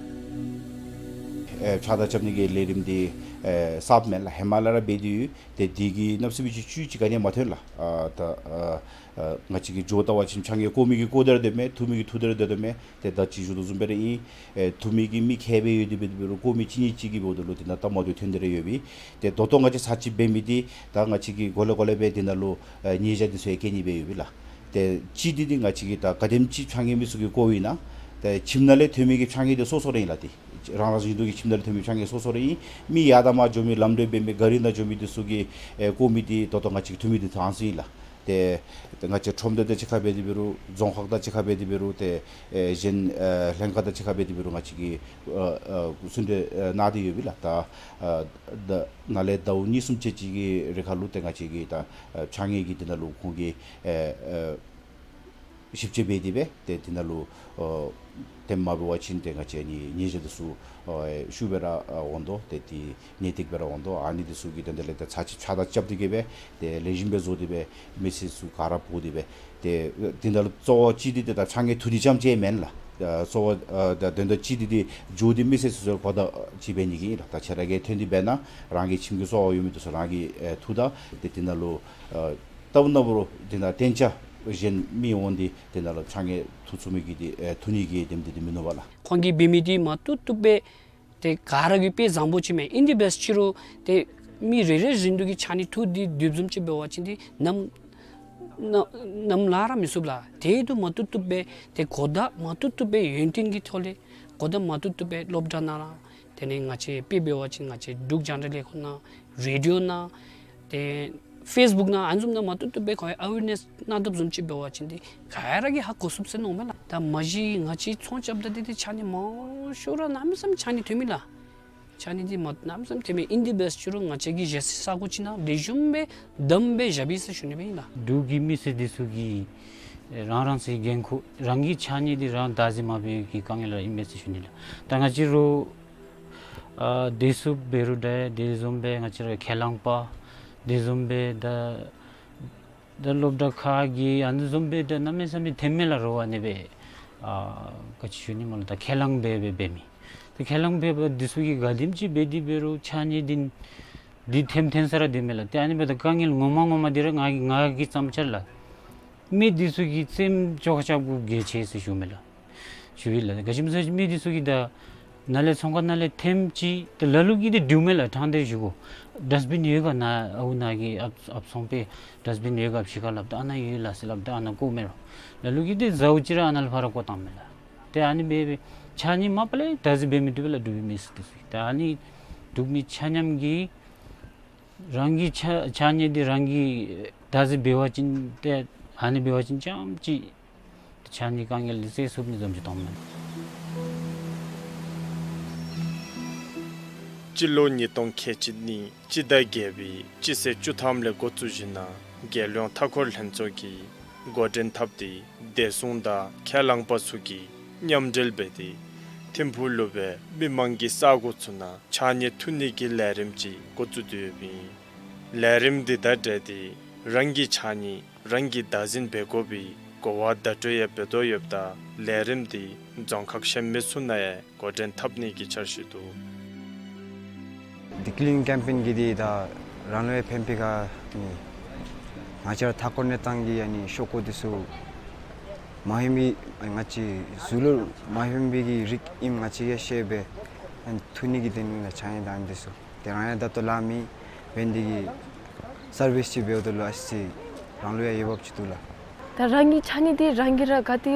ཨེ་ཕྱགས་བདའ་རྐྱབ་ནི་གི་ལས་རིམ་འདི་ཨེ་གསརཔ་མེན་ལགས། ཧེ་མ་ལས་ར་འབད་དེ་ཡོད། ཏེ་འདི་གིས་གནམ་མེད་ས་མེད་ཅིག་བཅུད་ཅིག་ག་ནི་ཡང་མ་ཐོན་ལགས། ཨ་ད་ཨ་ཨ་ང་བཅས་ཀྱིས་འགྱོ་བལྟ་བ་ཅིན་ཕྱགས་སྙིགས་བཀོ་མི་གིས་བཀོ་སྟེ་ར་སྡོདཔ་མས། འཐུ་མི་གིས་འཐུ་སྟེ་ར་སྡོདཔ་མས། ཏེ་ད་ཅི་ཞུ་དོ་བཟུམ་སྦེ་ར་ཨིན། ཨེ་འཐུ་མི་གི་མི་ཁལ་སྦེ་ཡོད་དེ་འབད་དེ་འབད་རུང་བཀོ་མི་གཅིག་གཉིས་ཅིག་གིས་འབདཝ་ད་ལུ་དེ་ནང་སྟབས་མ་བདེཝ་ཐོན་ཏེ་ར་ཡོདཔ་ཨིན། ཏེ་ད་ལྟོ་ང་བཅས་ཚར་གཅིག་འབད་མི་འདི་ད་ང་བཅས་ཀྱིས་གོ་ལེ་གོ་ལེ་སྦེ་དེ་ནང་ལུ་ཨེ་ཉེས་བྱ་འདི་ཚུ་ཡང་བཀལ་ནི་སྦེ་ཡོདཔ་ཨིན་ལགས། ཏེ་གཅིག་འདི་འདི་ང་བཅས་ཀྱིས་ད་ག་དེམ་ཅིག་ཕྱགས་སྙིགས་མི་ཚུ་གིས་བཀོཝ་ཨིན་ན་ཏེ་ཁྱིམ་ནང་ལས་ཐོན་མི་གི་ཕྱགས་སྙིགས་འདི་སོ་སོ་ར་ཨིན་ལགས། ཏེ་རང་རང་བཞིན་དུ་གིས་ཁྱིམ་ནང་ལས་ཐོན་མི་ཕྱགས་སྙིགས་སོ་སོ་ར་ཨིན། མི་ཡར་དང་མར་འགྱོ་མི་ལམ་འགྲོ་འབད་མི་ག་རི་ནང་འགྱོ་མི་འདི་ཚུ་གིས་ཨེ་བཀོ་མི་འདི་ད་ལྟོ་ང་བཅས་ཀྱིས་འཐུ་མི་འདི་ད་ཨ་ནི་ཚུ་ཨིན་ལགས། ཏེ་ཏེ་ང་བཅས་ཁྲོམ་སྡེ་དང་གཅིག་ཁར་འབད་དེ་འབད་རུང་རྫོང་ཁག་དང་གཅིག་ཁར་འབད་དེ་འབད་རུང་ཏེ་ཨེ་གཞན་ཨེ་ལྷན་ཁག་དང་གཅིག་ཁར་འབད་དེ་འབད་རུང་ང་བཅས་ཀྱིས་ཨ་ཨ་གསུང་གྲོས་ཨེ་གནང་སྟེ་ཡོདཔ་ཨིན་ལགས། ད་ཨ་ད་ནཱ་ལས་ཟླཝ་གཉིས་གསུམ་ཅིག་གི་རིང་ཁར་ལུ་ཏེ་ང་བཅས་ཀྱིས་ད་ཨ་ཕྱགས་སྙིགས་ཀྱི་དེ་ནང་ལུ་ཁོང་གིས་ཨེ་ཨེ་ཞིབ་དཔྱད་འབད་དེ་སྦེ་ཏེ་དེ་ནང་ལུ་ཨ་དེ་མ་འབད་བ་ཅིན་ཏེ་ང་བཅས་ཨ་ནི་ཉེས་བྱ་འདི་ཚུ་ཨ་ཤུགས་སྦེ་ར་ཨ་འོང་དོ། ཏེ་དེ་ཉེས་སྟེགས་སྦེ་ར་འོང་དོ། ཨ་ནི་འདི་ཚུ་གི་དོན་དག་ལས་ཏེ་ཚར་གཅིག་ཕྱགས་བདའ་རྐྱབ་སྟེ་གི་སྦེ་ཏེ་ལེགས་ཤོམ་སྦེ་བཟོ་སྟེ་སྦེ་མི་སེར་ཚུ་ག་ར་འབོ་སྟེ་སྦེ་ཏེ་དེ་ནང་ལུ་གཙོ་བོ་ཅིག་འདི་ཏེ་ད་ཕྱགས་སྙིགས་འཐུ་ནི་རྐྱངམ་ཅིག་མེན་ལགས། ཨ་གཙོ་བོ་ཨ་ད་དོན་དག་ཅིག་འདི་ཏེ་འགྱོ་སྟེ་མི་སེར་ཚུ་ཚུར་གོ་བརྡ་ཅིག་འབད་ནི་གི་ཨིན་ལགས། ད་ཁྱེད་ར་གིས་ཐོན་ཏེ་འབད་ན་རང་གི་ཁྱིམ་གྱི་གསོ་བ་ཡོད་མི་འདི་ཚུ་རང་གིས་ཨེ་འཐུ་ད། ཏེ་དེ་ནང་ལུ་ཨ་ལྟ་བུ་ན་འབད་རུང་དེ་ནང་གཏན་འཇགས་གཞན་མི་འོང་སྟེ་དེ་ནང་ལུ་ཕྱགས་སྙིགས་འཐུ་ཚུགས་མི་གི་ཏེ་ཨེ་འཐུ་ནི་གི་དེམ་འདི་ཏེ་མིན་ནུག་པ་ལགས། ཁོང་གིས་འབད་མི་འདི་མ་བཏུབ་བཏུབ་སྦེ་ཏེ་ག་ར་གིས་དཔེ་བཟང་པོ་ཅིག་མས། ཨིན་དེ་འབད་ཅི་རུང་ཏེ་མི་རེ་རེ་བཞིན་དུ་གིས་ཕྱགས་སྙིགས་འཐུ་སྟེ་སྡོདཔ་བཟུམ་ཅིག་འབད་བ་ཅིན་ཏེ་ནམ་ནམ་ནམ་ལངས་ར་མི་ཚུགས་ལགས། དེ་འདི་མ་བཏུབ་བཏུབ་སྦེ་ཏེ་གོ་བརྡ་མ་བཏུབ་བཏུབ་སྦེ་ཡོན་ཏན་གྱི་ཐོག་ལས་གོ་བརྡ་མ་བཏུབ་བཏུབ་སྦེ་སློབ་གྲྭ་ནང་ར་དེ་ལས་ང་བཅས་དཔེ་འབད་བ་ཅིན་ང་བཅས་འབྲུག་རྒྱང་བསྒྲགས་ལས་ཁུངས་ནང་རེ་ཌི་ཡོ་ནང་ཏེ་ཕེསི་བུཀ་ནང་ཨ་ནི་བཟུམ་ནང་མ་བཏུབ་བཏུབ་སྦེ་ཁོང་ཨ་ཝེར་ནེསི་གནང་དོ་བཟུམ་ཅིག་འབད་བ་ཅིན་ཏེ་ག་ར་གིས་ཧ་གོ་ཚུགས་ཟེར་མནོཝ་མས་ལགས། ད་མ་གཞི་ང་བཅས་ཚོང་རྐྱབ་ད་འདི་ཏེ་ཕྱགས་སྙིགས་མང་ཤོས་ར་གནམ་མེད་ས་མེད་ཕྱགས་སྙིགས་ཐོན་མས་ལགས། ཕྱགས་སྙིགས་འདི་མ་གནམ་མེད་ས་མེད་ཐོན་མས། ཨིན་དེ་འབད་ཅི་རུང་ང་བཅས་ཀྱིས་བཞག་སའི་ས་གོ་ཅིག་ནང་ལེགས་ཤོམ་སྦེ་བསྡམས་སྦེ་བཞགཔ་ཨིན་ཟེར་ཞུ་ནི་སྦེ་ཨིན་ལགས། འབྲུག་གི་མི་སེར་འདི་ཚུ་གིས་རང་རང་སོའི་འགན་ཁུར་རང་གི་ཕྱགས་སྙིགས་འདི་རང་བདག་འཛིན་མ་འབད་བའི་གི་དཀའ་ངལ་ར་ཨིན་མས་ཟེར་ཞུ་ནི་ལགས། ད་ང་བཅས་ར་ཨ་དེ་ཚུ་འབད་རུང་འདྲ་དེ་བཟུམ་སྦེ་ང་བཅས་ར་ཁས་བླངས་པ་དེ་བཟུམ་སྦེ་ད་ད་སློབ་གྲྭ་ཁག་གི་ཨ་ནི་བཟུམ་སྦེ་ད་གནམ་མེད་ས་མེད་ཐོན་མས་ལགས། རོགས་ཨ་ནི་སྦེ་ཨ་ག་ཅི་ཞུ་ནི་སྨོ་ལགས། ད་ཁས་བླངས་འབད་འབད་འབད་མི་ད་ཁས་བླངས་འབད་འབད་འདི་ཚུ་གིས་ག་དེམ་ཅིག་འབད་དེ་འབད་རུང་ཕྱགས་སྙིགས་འདི་འདི་ཐོནམ་ཐོན་ས་ར་འདི་མས་ལགས། ཏེ་ཨ་ནི་འབདཝ་ད་དཀའ་ངལ་ངོ་མ་ངོ་མ་འདི་ར་ང་གིས་ང་གིས་བརྩམས་ཅི་ལགས། མི་འདི་ཚུ་གི་སེམས་ཅོག་ཆག་དགོ་གལ་ཆེ་ཟེར་ཞུ་མས་ལགས། ཞུ་ཡི་ལགས། ག་ཅི་སྨོ་ཟེར་མི་འདི་ཚུ་གིས་ད་ནཱ་ལས་ཚོང་ཁང་ནང་ལས་ཐོནམ་ཅིག་ཏེ་ལ་ལུ་གིས་ཏེ་འདྲིཝ་མས་ལགས། ཕྲང་སྟེ་ཞུ་དགོ། ཌསཊ་བིན་ཡོད་ག་ནཱ་ཨའུ་ནཱ་གི་ཨཔ་ཨཔ་ཚོང་པས་ཌསཊ་བིན་ཡོད་ག་ཕྱི་ཁར་སླབ་ད་ཨ་ནཱ་ཡོད་ལགས་ཟེར་སླབ་ད་ཨ་ནཱ་བཀོཝ་མས་རོགས། ལ་ལུ་གིས་ཏེ་ཟཝ་ཅིག་ར་ཨ་ནཱ་ལས་ཕར་ར་བཀོ་བཏངམ་མས་ལགས། ཏེ་ཨ་ནི་སྦེ་སྦེ་ཕྱགས་སྙིགས་མ་པ་ལས་བདག་འཛིན་འབད་མི་བཏུབ་པས་ལགས། འབྲུག་པའི་མི་སེར་འདི་ཚུ་གིས། ཏེ་ཨ་ནི་འབྲུག་མི་ཆ་མཉམ་གྱིས་རང་གི་ཕྱགས་ཕྱགས་སྙིགས་འདི་རང་གིས་བདག་འཛིན་འབད་བ་ཅིན་ཏེ་ཨ་ནི་འབད་བ་ཅིན་རྐྱངམ་ཅིག་ཕྱགས་སྙིགས་དཀའ་ངལ་འདི་སེལ་ཚུགས་ནི་བཟུམ་ཅིག་མཐོངམ་མས། སྤྱི་ལོ་ཉིས་སྟོང་ཁལ་གཅིག་གཉིས་སྤྱི་ཟླ་བརྒྱད་པའི་སྤྱི་ཚེས་བཅུ་ཐམ་ལས་འགོ་བཙུགས་ཞིནམ་ལས་རྒྱལ་ཡོངས་མཐའ་འཁོར་ལྷན་ཚོགས་ཀྱིས་འགོ་འདྲེན་འཐབ་སྟེ་བདེ་སྲུང་དང་ཁས་བླངས་པ་ཚུ་གིས་མཉམ་འབྲེལ་འབད་དེ་ཐིམ་ཕུག་ལུ་སྦེ་མི་མང་གི་ས་གོ་ཚུ་ནང་ཕྱགས་སྙིགས་འཐུ་ནི་གི་ལས་རིམ་ཅིག་འགོ་བཙུགས་ཏེ་ཡོདཔ་ཨིན། ལས་རིམ་འདི་དང་འབྲེལ་ཏེ་རང་གི་ཕྱགས་སྙིགས་རང་གིས་བདག་འཛིན་འབད་དགོ་པའི་གོ་བ་བརྡ་སྤྲོད་ཡང་འབད་དོ་ཡོདཔ་ད་ལས་རིམ་འདི་རྫོང་ཁག་གཞན་མི་ཚུ་ནང་ཡང་འགོ་འདྲེན་འཐབ་ནི་གི་འཆར་གཞི་འདུག། འདི་ཀི་ལིན་ཀེམ་པེན་གྱི་འདི་ད་རང་ལུ་ཡང་ཕན་པའི་ཁ་ནི་ང་བཅས་ར་མཐའ་འཁོར་གནས་སྟངས་ཀྱི་ཨ་ནི་ཤོག་གུ་འདི་ཚུ་མ་ཧེ་མི་ང་བཅས་གཟུགས་ལུ་མ་ཧེ་མི་གི་རིགས་ཨིནམ་ང་བཅས་ཡང་ཤེས་པས། ཨ་ནི་འཐུ་ནི་གི་དོན་ལུ་ཕྱགས་སྙིགས་དང་འདི་ཚུ་ཏེ་རང་ཡང་ད་ལྟོ་ལཱ་མེད་འབད་ནི་དེ་གིས་སར་བིསི་ཅིག་འབདཝ་ད་ལུ་ཨ་ཙི་རང་ལུ་ཡང་འོས་འབབ་ཅིག་འདུག་ལགས། ད་རང་གི་ཕྱགས་སྙིགས་འདི་རང་གིས་ར་ག་ཏེ་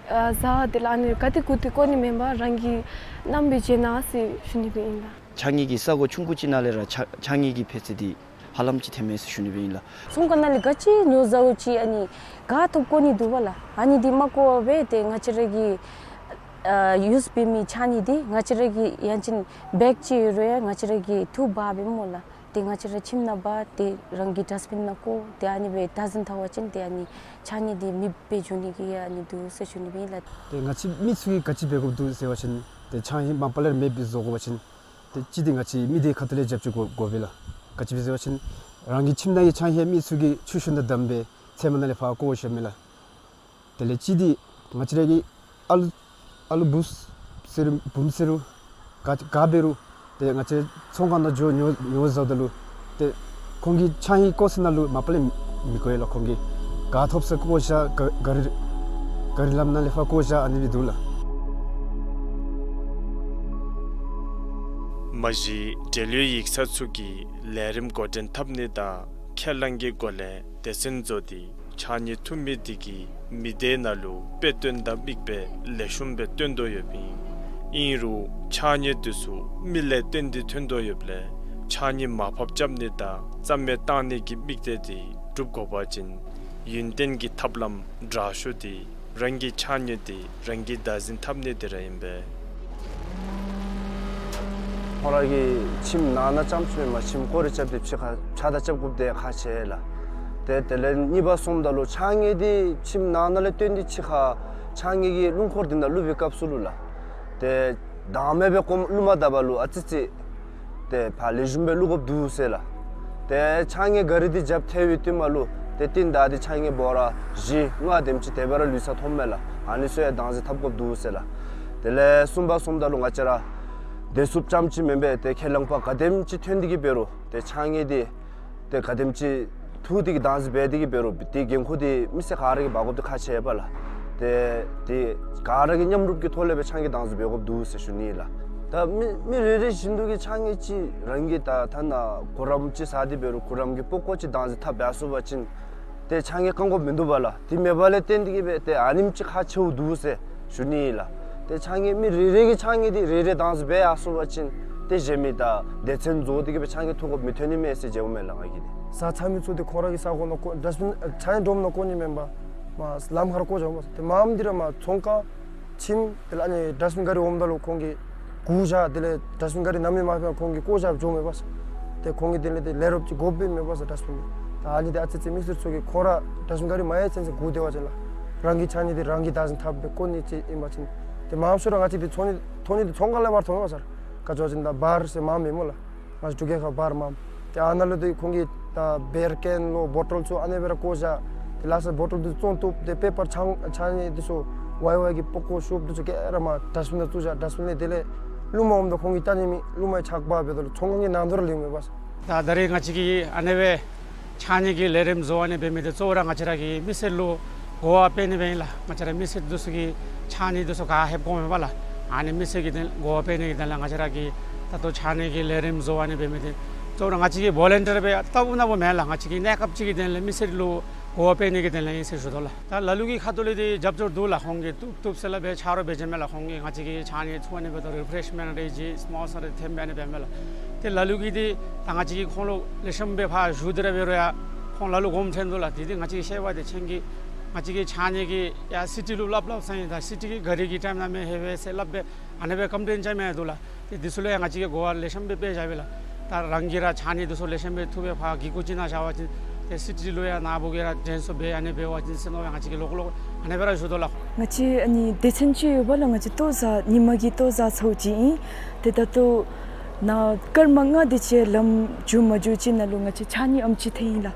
ཨ་བཟའ་དེ་ལས་ཨ་ནི་ག་ཏེ་བཀོ་སྟེ་བཀོ་ནི་མེན་པར་རང་གིས་བསྣམས་སྦེ་བྱིན་གནང་ཟེར་ཞུ་ནི་སྦེ་ཨིན་ལགས། ཕྱགས་སྙིགས་ཀྱི་ས་གོ་ཆུང་ཀུ་ཅིག་ནང་ལས་ར་ཕྱགས་ཕྱགས་སྙིགས་ཀྱི་འཕེལ་ཚད་འདི་ཧ་ལམ་ཅིག་ཐོནམ་མས་ཟེར་ཞུ་ནི་སྦེ་ཨིན་ལགས། ཚོང་ཁང་ནང་ལས་ག་ཅི་ཉོ་བཟའཝ་ཅིག་ཨ་ནི་ག་ཐོབ་བཀོ་ནི་འདུག་པ་ལགས། ཨ་ནི་འདི་མ་བཀོ་བར་སྦེ་ཏེ་ང་བཅས་ར་གི་ཨ་ཡུསི་འབད་མི་ཕྱགས་སྙིགས་འདི་ང་བཅས་ར་གི་ཡང་ཅིན་བེག་ཅིག་ཡོད་རུང་ཡང་ང་བཅས་ར་གིས་འཐུ་འབག་སྦེ་སྨོ་ལགས། ཏེ་ང་བཅས་ར་ཁྱིམ་ནང་འབག་ཏེ་རང་གི་ཌསཊ་བིན་ནང་བཀོ་ཏེ་ཨ་ནི་སྦེ་བདག་འཛིན་འཐབ་པ་ཅིན་ཏེ་ཨ་ནི་ཕྱགས་སྙིགས་འདི་མེདཔ་སྦེ་འགྱོ་ནི་གི་ཨ་ནི་འདུག་ཟེར་ཞུ་ནི་སྦེ་ཨིན་ལགས། ཏེ་ང་བཅས་མི་ཚུ་གིས་ག་ཅི་འབད་དགོཔ་འདུག་ཟེར་བ་ཅིན་ཏེ་ཕྱགས་སྙིགས་མ་པ་ལས་མེདཔ་སྦེ་བཟོ་དགོ་པ་ཅིན་ཏེ་གཅིག་འདི་ང་བཅས་མི་སྡེ་ཁ་ཐུག་ལས་རྒྱབ་སྐྱོར་དགོ་དགོ་པས་ལགས། ག་ཅི་སྦེ་ཟེར་བ་ཅིན་རང་གི་ཁྱིམ་ནང་གི་ཕྱགས་སྙིགས་མི་ཚུ་གིས་ཆུ་ཤུལ་ནང་བསྡམས་སྦེ་ཚལ་མ་ནང་ལས་ཕར་བཀོ་བཞགཔ་མས་ལགས། དེ་ལས་གཅིག་འདི་ང་བཅས་ར་གི་ཨ་ལུ་ཨ་ལུ་བུ་ཟེར་རུང་བུམོ་ཟེར་རུང་ག་ག་འབད་རུང་ཏེ་ང་བཅས་ཚོང་ཁང་ནང་འགྱོ་ཉོ་ཉོ་བཟའཝ་ད་ལུ་ཏེ་ཁོང་གི་ཕྱགས་སྙིགས་བཀོ་ས་ནང་ལུ་མ་པ་ལས་མི་བཀོ་ཡི་ལགས། ཁོང་གིས་ག་ཐོབ་ས་བཀོ་བཞག་ག་གཱ་རི་གཱ་རི་ལམ་ནང་ལས་ཕར་བཀོ་བཞག་ཨ་ནི་སྦེ་འདུག་ལགས། མ་གཞི་འབྲེལ་ཡོད་ཡིག་ཚང་ཚུ་གིས་ལས་རིམ་འགོ་འདྲེན་འཐབ་ནི་དང་ཁས་བླངས་ཀྱི་སྒོ་ལས་སྡེ་ཚན་བཟོ་སྟེ་ཕྱགས་སྙིགས་འཐུ་མི་འདི་གིས་མི་སྡེ་ནང་ལུ་དཔེ་སྟོན་དང་མིག་དཔེ་ལེགས་ཤོམ་སྦེ་སྟོན་དོ་ཡོདཔ་ཨིན། ཨིན་རུང་ཕྱགས་སྙིགས་འདི་ཚུ་མི་ལས་བཏོན་ཏེ་ཐོན་དོ་ཡོདཔ་ལས་ཕྱགས་སྙིགས་མར་ཕབ་རྐྱབ་ནི་དང་རྩ་མེད་བཏང་ནི་གི་དམིགས་གཏད་འདི་འགྲུབ་དགོ་པ་ཅིན་ཡུན་བརྟན་གྱི་ཐབས་ལམ་དྲག་ཤོས་འདི་རང་གི་ཕྱགས་སྙིགས་འདི་རང་གིས་བདག་འཛིན་འཐབ་ནི་འདི་ར་ཨིན་པས། ཁོང་ར་གི་ཁྱིམ་ནང་ན་རྐྱངམ་ཅིག་མེན་པར་ཁྱིམ་སྐོར་རེ་རྐྱབ་སྟེ་ཕྱི་ཁར་ཕྱགས་བདར་རྐྱབ་དགོཔ་འདི་ཁག་ཆེ་ལགས། ཏེ་དེ་ལས་གཉིས་པ་སོངམ་ད་ལུ་ཕྱགས་སྙིགས་འདི་ཁྱིམ་ནང་ན་ལས་བཏོན་ཏེ་ཕྱི་ཁར་ཕྱགས་སྙིགས་ཀྱི་རླུང་འཁོར་འདི་ནང་བླུག་པའི་སྐབས་སུ་ལུ་ལགས། ཏེ་བདག་མེད་སྦེ་ཀོམ་བླུག་མ་ད་པ་ལུ་ཨ་ཙི་ཙི་ཏེ་ཕར་ལེགས་ཤོམ་སྦེ་བླུག་དགོཔ་འདུག་ཟེར་ལགས། ཏེ་ཕྱགས་སྙིགས་གཱ་རི་འདི་རྒྱབ་ཐལ་བའི་བསྟུད་མ་ལུ་ཏེ་རྟིང་བདའ་སྟེ་ཕྱགས་སྙིགས་འབོ་ར་བཞི་ལྔ་དེམ་ཅིག་དེ་སྦེ་ར་ལུས་ས་མཐོངམ་མས་ལགས། ཨ་ནི་ཚུ་ཡང་བདག་འཛིན་འཐབ་དགོཔ་འདུག་ཟེར་ལགས། དེ་ལས་གསུམ་པ་སོངམ་ད་ལུ་ང་བཅས་ར་བདེ་སྲུངཔ་རྐྱངམ་ཅིག་མེན་པར་ཏེ་ཁས་བླངས་པ་ག་དེམ་ཅིག་ཐོན་ཏེ་གི་འབད་རུང་ཏེ་ཕྱགས་སྙིགས་འདི་ཏེ་ག་དེམ་ཅིག་འཐུ་སྟེ་གི་བདག་འཛིན་འབད་དེ་གི་འབད་རུང་ཏེ་འགན་ཁུར་འདི་མི་སེར་ག་ར་གིས་འབག་དགོཔ་འདི་ཁག་ཆེ་བས་ལགས། ཏེ་ཏེ་ག་ར་གིས་མཉམ་རུབ་ཀྱི་ཐོག་ལས་སྦེ་ཕྱགས་སྙིགས་བདག་འཛིན་འབད་དགོཔ་འདུག་ཟེར་ཞུ་ནི་ལགས། ད་མི་མི་རེ་རེ་བཞིན་དུ་གི་ཕྱགས་སྙིགས་ཅིག་རང་གི་ད་ཐ་ན་གུ་རམ་ཅིག་ཟ་སྟེ་འབད་རུང་གུ་རམ་གྱི་པགས་ཀོ་ཅིག་བདག་འཛིན་འཐབ་འབད་ཚུགས་པ་ཅིན་ཏེ་ཕྱགས་སྙིགས་བཀང་དགོཔ་མིན་འདུག་པ་ལགས། དེ་མེད་པ་ལས་བརྟེན་ཏེ་གི་སྦེ་ཏེ་ཨ་ནེམ་ཅིག་ཁག་ཆེཝ་འདུག་ཟེར་ཞུ་ནི་ལགས། ཏེ་ཕྱགས་སྙིགས་མི་རེ་རེ་གི་ཕྱགས་སྙིགས་འདི་རེ་རེ་བདག་འཛིན་འབད་ཡར་སོང་པ་ཅིན་ཏེ་གཞན་མི་ད་སྡེ་ཚན་བཟོ་སྟེ་གི་སྦེ་ཕྱགས་སྙིགས་འཐུ་དགོཔ་མི་ཐོན་ནི་མས་ཟེར་བརྗེད་འོང་མས་ལགས་ང་གིས་ཏེ། བཟའ་ཚང་མི་ཚུ་ཏེ་ཁོང་ར་གི་ས་གོ་ནང་བཀོ་ཌསཊ་བིན་ཨ་ཕྱགས་སྙིགས་སྒྲོམ་ནང་བཀོ་ནི་མེན་པར་མར་ལམ་ཁར་བཀོ་བཞག་འོང་པས། ཏེ་མངམ་འདི་ར་མར་ཚོང་ཁང་ཁྱིམ་དེ་ལས་ཨ་ནི་ཌསཊ་བིན་གཱ་རི་འོངམ་ད་ལུ་ཁོང་གིས་བཀོ་བཞག། དེ་ལས་ཌསཊ་བིན་གཱ་རི་ནམ་ཡང་མ་ཕེབས་པར་ཁོང་གིས་བཀོ་བཞག་འགྱོཝ་མས་པ་ས། ཏེ་ཁོང་གིས་དེ་ལས་ཏེ་ལས་རོགསཔ་ཅིག་དགོཔ་སྦེ་མས་པ་ས་ཌསཊ་བིན་འདི། ད་ཨ་ནི་འདི་ཨ་ཙི་ཙི་མི་སེར་ཚུ་གིས་ཁོང་ར་ཌསཊ་བིན་གཱ་རི་མ་ཡལ་ཚུན་ཚོད་སྒུག་སྡོད་པ་ཅིན་ལགས། རང་གི་ཕྱགས་སྙིགས་འདི་རང་གིས་བདག་འཛིན་འཐབ་སྦེ་བཀོ་ནི་ཅིག་ཨིན་པ་ཅིན་ཏེ་མངམ་ཤོས་ར་ང་བཅས་འདི་འཐུ་ནི་འཐུ་ནི་འདི་ཚོང་ཁང་ལས་མར་འཐུ་མས་པ་ས། ག་ཅི་ཟེར་བ་ཅིན་ད་བར་ཟེར་མངམ་མེད་སྨོ་ལགས། ང་བཅས་འབྲུག་རྒྱལ་ཁབ་བར་མངམ། ཏེ་ཨ་ནཱ་ལུ་ཏེ་ཁོང་གིས་ད་བེར་ཀེན་ལོ་བོ་ཊོལ་ཚུ་ཨ་ནི་སྦེ་ར་བཀོ་བཞག། ཏེ་ལ་སོགས་བོ་ཊོལ་འདི་བཙོང་བཏུབ། ཏེ་པེ་པར་ཕྱགས་ཕྱགས་སྙིགས་འདི་ཚུ་ཝའི་ཝའི་གི་པགས་ཀོ་ཤོབ་འདི་ཚུ་ག་ར་མར་ཌསཊ་བིན་ནང་བཙུགས་བཞག། ཌསཊ་བིན་ལས་དེ་ལས་རླུང་མ་འོངམ་ད་ཁོང་གིས་བཏང་ནི་མེད། རླུང་མ་ཆག་པ་འབདཝ་ད་ལུ་ཚོང་ཁང་གི་ནང་དོག་ར་ལུས་མས་པ་ས། ད་ད་རེས་ང་བཅས་ཀྱིས་ཨ་ནི་སྦེ་ཕྱགས་སྙིགས་ཀྱི་ལས་རིམ་བཟོ་བ་ནི་འབད་མི་འདི་གཙོ་བོ་ར་ང་བཅས་ར་གི་མི་སེར་ལུ་ གོ་བ་སྤེལ་ནི་སྦེ་ཨིན་ལགས། ང་བཅས་ར་མི་སེར་འདི་ཚུ་གིས་ཕྱགས་སྙིགས་འདི་ཚུ་ག་ལྷོདཔ་གོཝ་མས་པ་ལགས། ཨ་ནི་མི་སེར་གྱི་དོན་གོ་བ་སྤེལ་ནི་གི་དོན་ལས་ང་བཅས་ར་གིས་ད་ལྟོ་ཕྱགས་སྙིགས་ཀྱི་ལས་རིམ་བཟོ་བ་ཨ་ནི་འབད་མི་འདི་གཙོ་བོ་ར་ང་བཅས་ཀྱིས་བོ་ལན་ཊི་ཡར་སྦེ་ལྟ་བུ་ནང་འབདཝ་མེན་ལགས། ང་བཅས་ཀྱིས་གནས་སྐབས་ཅིག་གི་དོན་ལས་མི་སེར་ལུ་གོ་བ་སྤེལ་ནི་གི་དོན་ལས་ཨིན་ཟེར་ཞུ་དོ་ལགས། ད་ལ་ལུ་གི་ཁ་ཐུག་ལས་འདི་རྒྱབ་སྐྱོར་འདུག་ལགས། ཁོང་གིས་བཏུབ་བཏུབ་ཟེར་སླབ་སྦེ་ཆ་རོགས་འབད་ཅི་མས་ལགས། ཁོང་གིས་ང་བཅས་ཀྱི་ཕྱགས་སྙིགས་འཐུ་ཨ་ནི་འབདཝ་ད་རི་ཕེ་རེཤ་མེནཊ་རེ་ཅིག་སི་མོ་ས་རེ་ཐོནམ་སྦེ་ཨ་ནི་འབདཝ་མས་ལགས། ཏེ་ལ་ལུ་གིས་འདི་ད་ང་བཅས་ཀྱིས་ཁོང་ལུ་ལེགས་ཤོམ་སྦེ་ཕར་ཞུ་སྟེ་ར་འབད་རུང་ཡང་ཁོང་ལ་ལུ་དགོངསམ་ཁྲེལ་འདུག་ལགས། དེ་འདི་ང་བཅས་ཀྱིས་བཤད་པ་འདི་ཁྱེད་ཀྱིས་ང་བཅས་ཀྱི་ཕྱགས་སྙིགས་ཀྱི་ཡར་སི་ཊི་ལུ་སླབ་སླབ་ས་ཨིན། ད་སི་ཊི་གི་ག་རི་གི་ཊའིམ་ནང་མི་ལྷོད་པས་ཟེར་སླབ་སྦེ་ཨ་ནི་སྦེ་ཀམ་པི་ལེན་རྐྱབ་མི་འདུག་ལགས། ཏེ་འདི་ཚུ་ལུ་ཡང་ང་བཅས་ཀྱིས་གོ་བ་ལེགས་ཤོམ་སྦེ་སྤེལ་བཞག་པས་ལགས། ད་རང་གིས་ར་ཕྱགས་སྙིགས་འདི་ཚུ་ལེགས་ཤོམ་སྦེ་འཐུ་སྦེ་ཕར་གི་གུ་ཅིག་ནང་བཞག་པ་ཅིན་ཏེ་སི་ཊི་ལུ་ཡང་ནཱ་བུ་གིས་ར་དྲན་གསོ་འབད་ཨ་ནི་འབད་བ་ཅིན་ཟེར་མནོ་སྦེ་ང་བཅས་ཀྱིས་ལོག་ལོག་ཨ་ནི་སྦེ་ར་ཞུ་དོ་ལགས། ང་བཅས་ཨ་ནི་སྡེ་ཚན་ཅིག་ཡོད་པ་ལགས། ང་བཅས་ལྟོ་བཟའ་ཉིན་མ་གི་ལྟོ་བཟའ་ཚུ་ཅིག་ཨིན། ཏེ་ད་ལྟོ་ནཱ་སྐར་མ་ལྔ་དེ་ཅིག་ལམ་འགྱོ་མ་འགྱོ་ཅིག་ནང་ལུ་ང་བཅས་ཕྱགས་སྙིགས་ཨམ་ཅིག་ཐོན་ཡི་ལགས།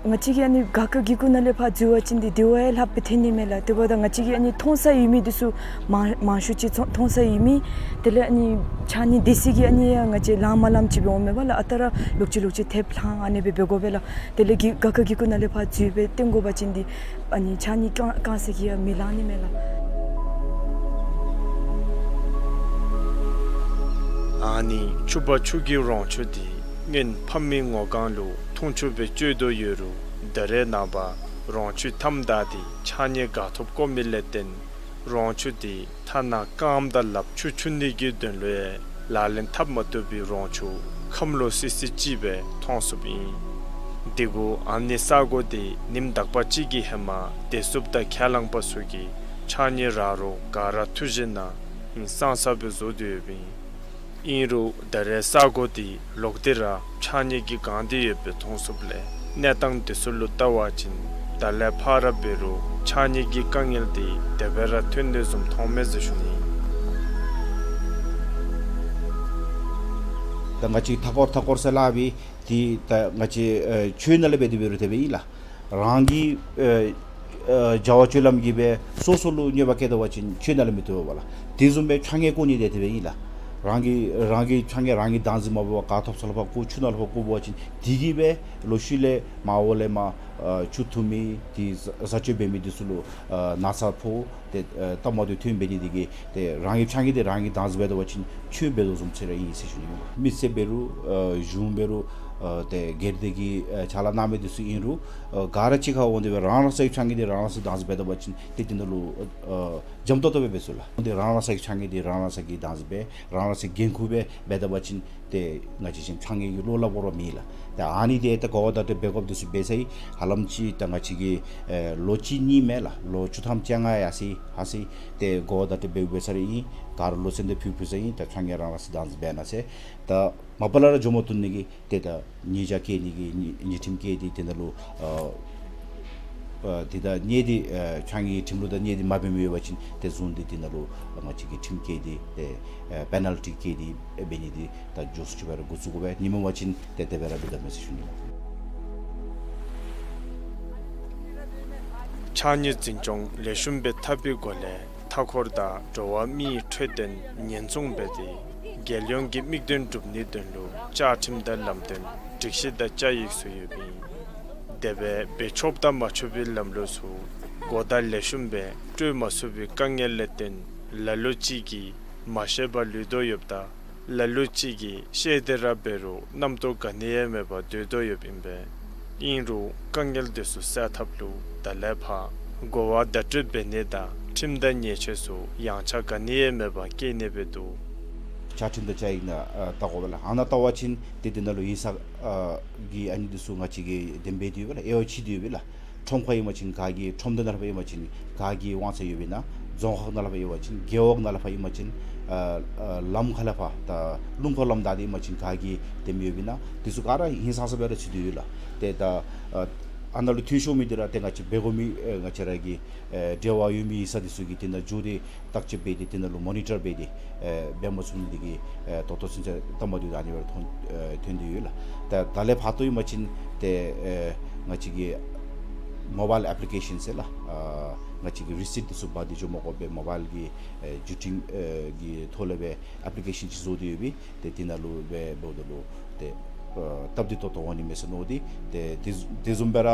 ང་བཅས་ཀྱིས་ཨ་ནི་ག་ཁ་གི་གུ་ནང་ལས་ཕར་འཛུལ་བ་ཅིན་འདི་དེ་བ་ཡང་ལྷགཔ་སྦེ་ཐོན་ནི་མས་ལགས། དེ་འབདཝ་ད་ང་བཅས་ཀྱིས་ཨ་ནི་མཐོང་ས་ཡོད་མི་འདི་ཚུ་མང་མང་ཤོས་ཅིག་མཐོང་མཐོང་ས་ཡོད་མི། དེ་ལས་ཨ་ནི་ཕྱགས་སྙིགས་སྡེ་ཚན་གྱིས་ཨ་ནི་ཡང་ང་བཅས་ལངམ་ལངམ་ཅིག་འབདཝ་མས་པ་ལགས། ཨ་རྟག་ར་ལོག་ཅི་ལོག་ཅི་ཐེབས་ལྷང་ཨ་ནི་སྦེ་འབད་དགོ་པས་ལགས། དེ་ལས་གི་ག་ཁ་གི་གུ་ནང་ལས་ཕར་འཛུལ་སྦེ་བཏོན་དགོ་པ་ཅིན་འདི་ཨ་ནི་ཕྱགས་སྙིགས་བཀང་བཀང་ས་གིས་ཡང་མི་ལང་ནི་མས་ལགས། ཨ་ནི་ཕྱུ་པ་ཕྱུགས་ཀྱི་རོང་ཆུ་འདི་སྔོན་ཕ་མའི་ངོ་རྐང་ལུ་འཐུང་ཆུ་སྦེ་སྤྱོད་དོ་ཡོད་རུང་ད་རེས་ནངས་པ་རོང་ཆུ་མཐའམ་བདའ་སྟེ་ཕྱགས་སྙིགས་ག་ཐོབ་བཀོ་མི་ལས་བརྟེན་རོང་ཆུ་འདི་ཐ་ན་རྐངམ་དང་ལགཔ་ཆུ་འཁྱུ་ནི་གི་དོན་ལུ་ཡང་ལག་ལེན་འཐབ་མ་བཏུབ་པའི་རོང་ཆུ་ཁམས་ལོག་སི་སི་ཅིག་སྦེ་མཐོང་ཚུགསཔ་ཨིན། དེ་གུ་ཨ་ནི་ས་གོ་འདི་ཉིནམ་དག་པ་ཅིག་གི་ཧེ་མ་བདེ་སྲུངཔ་དང་ཁས་བླངས་པ་ཚུ་གིས་ཕྱགས་སྙིགས་རག་རོག་ག་ར་འཐུ་ཞིནམ་ན་ཧིང་སངས་ས་སྦེ་བཟོ་སྟེ་ཡོདཔ་ཨིན། ཨིན་རུང་ད་རེས་ས་གོ་འདི་ལོག་སྟེ་ར་ཕྱགས་སྙིགས་ཀྱིས་གང་སྟེ་ཡོདཔ་སྦེ་མཐོང་ཚུགསཔ་ལས་གནས་སྟངས་འདི་ཚུ་ལུ་བལྟ་བ་ཅིན་ད་ལས་ཕར་ར་འབད་རུང་ཕྱགས་སྙིགས་ཀྱི་དཀའ་ངལ་འདི་དེ་སྦེ་ར་ཐོན་དོ་བཟུམ་མཐོངམ་མས་ཟེར་ཞུ་ནི། ད་ང་བཅས་མཐའ་འཁོར་མཐའ་འཁོར་ཟེར་སླབ་པའི་འདི་ད་ང་བཅས་ཨེ་ཆོས་ནང་ལས་འབད་དེ་འབད་རུང་དེ་སྦེ་ཨིན་ལགས། རང་གི་ཨེ་ཨེ་བྱ་བ་སྤྱོད་ལམ་གྱིས་སྦེ་སོ་སོ་ལུ་གནོད་པ་བཀལ་ད་པ་ཅིན་ཆོས་ནང་ལས་མི་བཏུབ་པས་ལགས། དེ་བཟུམ་སྦེ་ཕྱགས་སྙིགས་བཀོ་ནི་འདི་དེ་སྦེ་ཨིན་ལགས། རང་གི་རང་གི་ཕྱགས་སྙིགས་རང་གིས་བདག་འཛིན་མ་འབད་བར་ག་ཐོབ་ས་ལུ་ཕར་བཀོ་ཆུ་ནང་ལུ་ཕར་བཀོ་འབད་བ་ཅིན་དེ་གིས་སྦེ་ལོག་ཤུལ་ལས་མར་འོག་ལས་མར་ཨེ་ཆུ་འཐུང་མི་དེ་བཟའ་བཟའ་སྤྱོད་འབད་མི་དེ་ཚུ་ལུ་ཨེ་ན་ཚ་ཕོག་ཏེ་ཨེ་སྟབས་མ་བདེཝ་ཐོན་འབད་ནི་དེ་གིས་ཏེ་རང་གི་ཕྱགས་སྙིགས་དེ་རང་གིས་བདག་འཛིན་འབད་ད་པ་ཅིན་ཆོས་འབད་དོ་བཟུམ་ཅིག་ར་ཨིན་ཟེར་ཞུ་ནི། མི་སེར་འབད་རུང་ཨེ་གཞུང་འབད་རུང་ཨེ་ཏེ་སྒེར་སྡེ་གི་ཨེ་ཕྱག་ལཱ་གནང་མི་དེ་ཚུ་ཨིན་རུང་ཨེ་ག་ར་གཅིག་ཁར་འོང་སྟེ་སྦེ་རང་རང་སོའི་ཕྱགས་སྙིགས་དེ་རང་རང་སོས་བདག་འཛིན་འབད་ད་པ་ཅིན་ཏེ་དེ་ནང་ལུ་ཨེ་འཇམ་ཏོག་ཏོ་སྦེ་འབད་ཚུགས་ལགས། དེ་རང་རང་སོའི་ཕྱགས་སྙིགས་དེ་རང་རང་སོ་གིས་བདག་འཛིན་འབད་རང་རང་སོའི་འགན་ཁུར་སྦེ་འབད་ད་པ་ཅིན་ཏེ་ང་བཅས་བཞིན་ཕྱགས་སྙིགས་ཀྱི་བློ་སླབ་དགོཔ་ར་མེད་ལགས། ཏེ་ཨ་ནི་དེ་ད་གོ་བ་བརྡ་སྤྲོད་འབད་དགོཔ་དེ་ཚུ་འབད་ཚར་ཡི། ཧ་ལམ་ཅིག་ད་ང་བཅས་ཀྱིས་ཨེ་ལོ་གཅིག་གཉིས་མེན་ལགས། ལོ་བཅུ་ཐམ་བཅོ་ལྔ་ཡར་སོ་ཡི་ཧ་སོ་ཡི། ཏེ་གོ་བ་བརྡ་སྤྲོད་འབད་འབད་ཚར་ཡི། ག་ར་ལུ་སེམས་གཏད་ཕུལ་ཕུལ་ཚར་ཡི། ད་ཕྱགས་སྙིགས་རང་རང་སོས་བདག་འཛིན་འབད་གནང་ཟེར། ད་མ་པ་ལས་ར་འགྱོ་མ་བཏུབ་ནི་གི་ཏེ་ད་ཉེས་བྱ་བཀལ་ནི་གི་ཉེས་ཉེས་ཁྲིམས་བཀལ་ཏེ་དེ་ནང་ལུ་ཨ་ཨ་དེ་ད་གནས་དེ་ཨ་ཕྱགས་སྙིགས་ཁྲིམས་ལུགས་དང་གནས་དེ་མ་འབད་མི་ཡོད་པ་ཅིན་ཏེ་བཟུང་སྟེ་དེ་ནང་ལུ་ང་བཅས་ཀྱིས་ཁྲིམས་བཀལ་ཏེ་ཏེ་ཨ་པེ་ནཱལ་ཊི་བཀལ་ཏེ་འབད་ནི་དེ་ད་མགྱོགས་སུ་ཅིག་སྦེ་ར་འགོ་བཙུགས་དགོ་པས། ཉིནམ་མེད་པ་ཅིན་ཏེ་དེ་སྦེ་ར་འབད་དོ་མས་ཟེར་ཞུ་ནི་ལགས། ཕྱགས་སྙིགས་འཛིན་སྐྱོང་ལེགས་ཤོམ་སྦེ་འཐབ་པའི་སྒོ་ལས་མཐའ་འཁོར་དང་འགྲོ་བ་མིའི་འཕྲོད་བསྟེན་ཉེན་སྲུང་འབད་དེ་རྒྱལ་ཡོངས་ཀྱི་དམིགས་དོན་སྒྲུབ་ནིའི་དོན་ལུ་བཅའ་ཁྲིམས་དང་ལམ་སྟོན་སྒྲིག་གཞི་དང་བཅའ་ཡིག་ཚུ་ཡོདཔ་ཨིན། དེ་སྦེ་འབད་ཆོགཔ་དང་མ་ཆོག་པའི་ལམ་ལུགས་ཚུ་གོ་བརྡ་ལེགས་ཤོམ་སྦེ་སྤྲོད་མ་ཚུགས་པའི་དཀའ་ངལ་ལས་བརྟེན་ལ་ལུ་ཅིག་གིས་མ་ཤེས་པར་ལུས་དོ་ཡོདཔ་ད་ལ་ལུ་ཅིག་གིས་ཤེས་ཏེ་ར་འབད་རུང་རྣམ་རྟོག་ག་ནི་ཡང་མེད་པར་སྡོད་དོ་ཡོདཔ་ཨིན་པས། ཨིན་རུང་དཀའ་ངལ་དེ་ཚུ་སེལ་ཐབས་ལུ་ད་ལས་ཕར་གོ་བ་བརྡ་སྤྲོད་འབད་ནི་དང་ཁྲིམས་དང་ཉེས་ཆད་ཚུ་ཡངས་ཆག་ག་ནི་ཡང་མེད་པར་བཀལ་ནི་སྦེ་འདུག། བཅའ་ཁྲིམས་དང་བཅའ་ཡིག་ནང་ཨ་བལྟ་དགོ་པས་ལགས། ཨ་ནཱ་བལྟ་བ་ཅིན་ཏེ་དེ་ནང་ལུ་ཧིང་ས་ཨ་གི་ཨ་ནི་དེ་ཚུ་ང་བཅས་ཀྱིས་དེ་སྦེ་འདུག་པས་ལགས། དབྱེ་བ་ཕྱེ་སྟེ་ཡོད་པས་ལགས། ཁྲོམ་ཁར་ཨིན་པ་ཅིན་ག་གི་ཁྲོམ་སྡེ་ནང་ལུ་ཕར་ཨིན་པ་ཅིན་ག་གི་དབང་ཚད་ཡོདཔ་ཨིན་ན། རྫོང་ཁག་ནང་ལུ་ཕར་ཨིན་པ་ཅིན་རྒེད་འོག་ནང་ལུ་ཕར་ཨིན་པ་ཅིན་ཨ་ཨ་ལམ་ཁ་ལུ་ཕར་ད་རླུང་འཁོར་ལམ་བདའ་སྟེ་ཨིན་པ་ཅིན་ག་གི་དེམ་ཡོདཔ་ཨིན་ན། དེ་ཚུ་ག་ར་ཧིང་སངས་ས་སྦེ་ར་ཚུད་དེ་ཡོད་ལགས། ཏེ་ད་ཨ་ཨ་ནཱ་ལུ་འཐུས་ཤོར་མི་དེ་ར་ཏེ་ང་བཅས་འབད་དགོ་མི་ཨེ་ང་བཅས་ར་གི་ཨེ་འབྲེལ་བ་ཡོད་མི་ཡིག་ཚང་དེ་ཚུ་གིས་དེ་ནང་འགྱོ་སྟེ་བརྟག་དཔྱད་འབད་དེ་དེ་ནང་ལུ་མོ་ནི་ཊར་འབད་དེ་ཨེ་འབད་མ་ཚུགས་ནི་དེ་གིས་ཨེ་ད་ལྟོ་ཚུན་ཚོད་སྟབས་མ་བདེཝ་ཨ་ནི་སྦེ་ཐོན་ཨེ་ཐོན་ཏེ་ཡོད་ལགས། ད་ད་ལས་ཕར་ཏོ་ཨིན་པ་ཅིན་ཏེ་ཨེ་ང་བཅས་ཀྱི་མོ་བཱའིལ་ཨེཔ་ལི་ཀེ་ཤཱན་ཟེར་ལགས། ཨ་ང་བཅས་ཀྱིས་རི་སིཊ་དེ་ཚུ་འབག་སྟེ་འགྱོ་མ་དགོ་པར་མོ་བཱའིལ་གྱི་ཨེ་བརྒྱུད་འཕྲིན་ཨེ་གྱི་ཐོག་ལས་སྦེ་ཨེཔ་ལི་ཀེ་ཤཱན་ཅིག་བཟོ་སྟེ་ཡོད་པས། ཏེ་དེ་ནང་ལུ་སྦེ་འབདཝ་ད་ལུ་ཏེ་ ཨ་སྟབས་བདེ་ཏོག་ཏོ་འོང་ནི་མས་ཟེར་མནོ་སྟེ། ཏེ་དེ་དེ་བཟུམ་སྦེ་ར་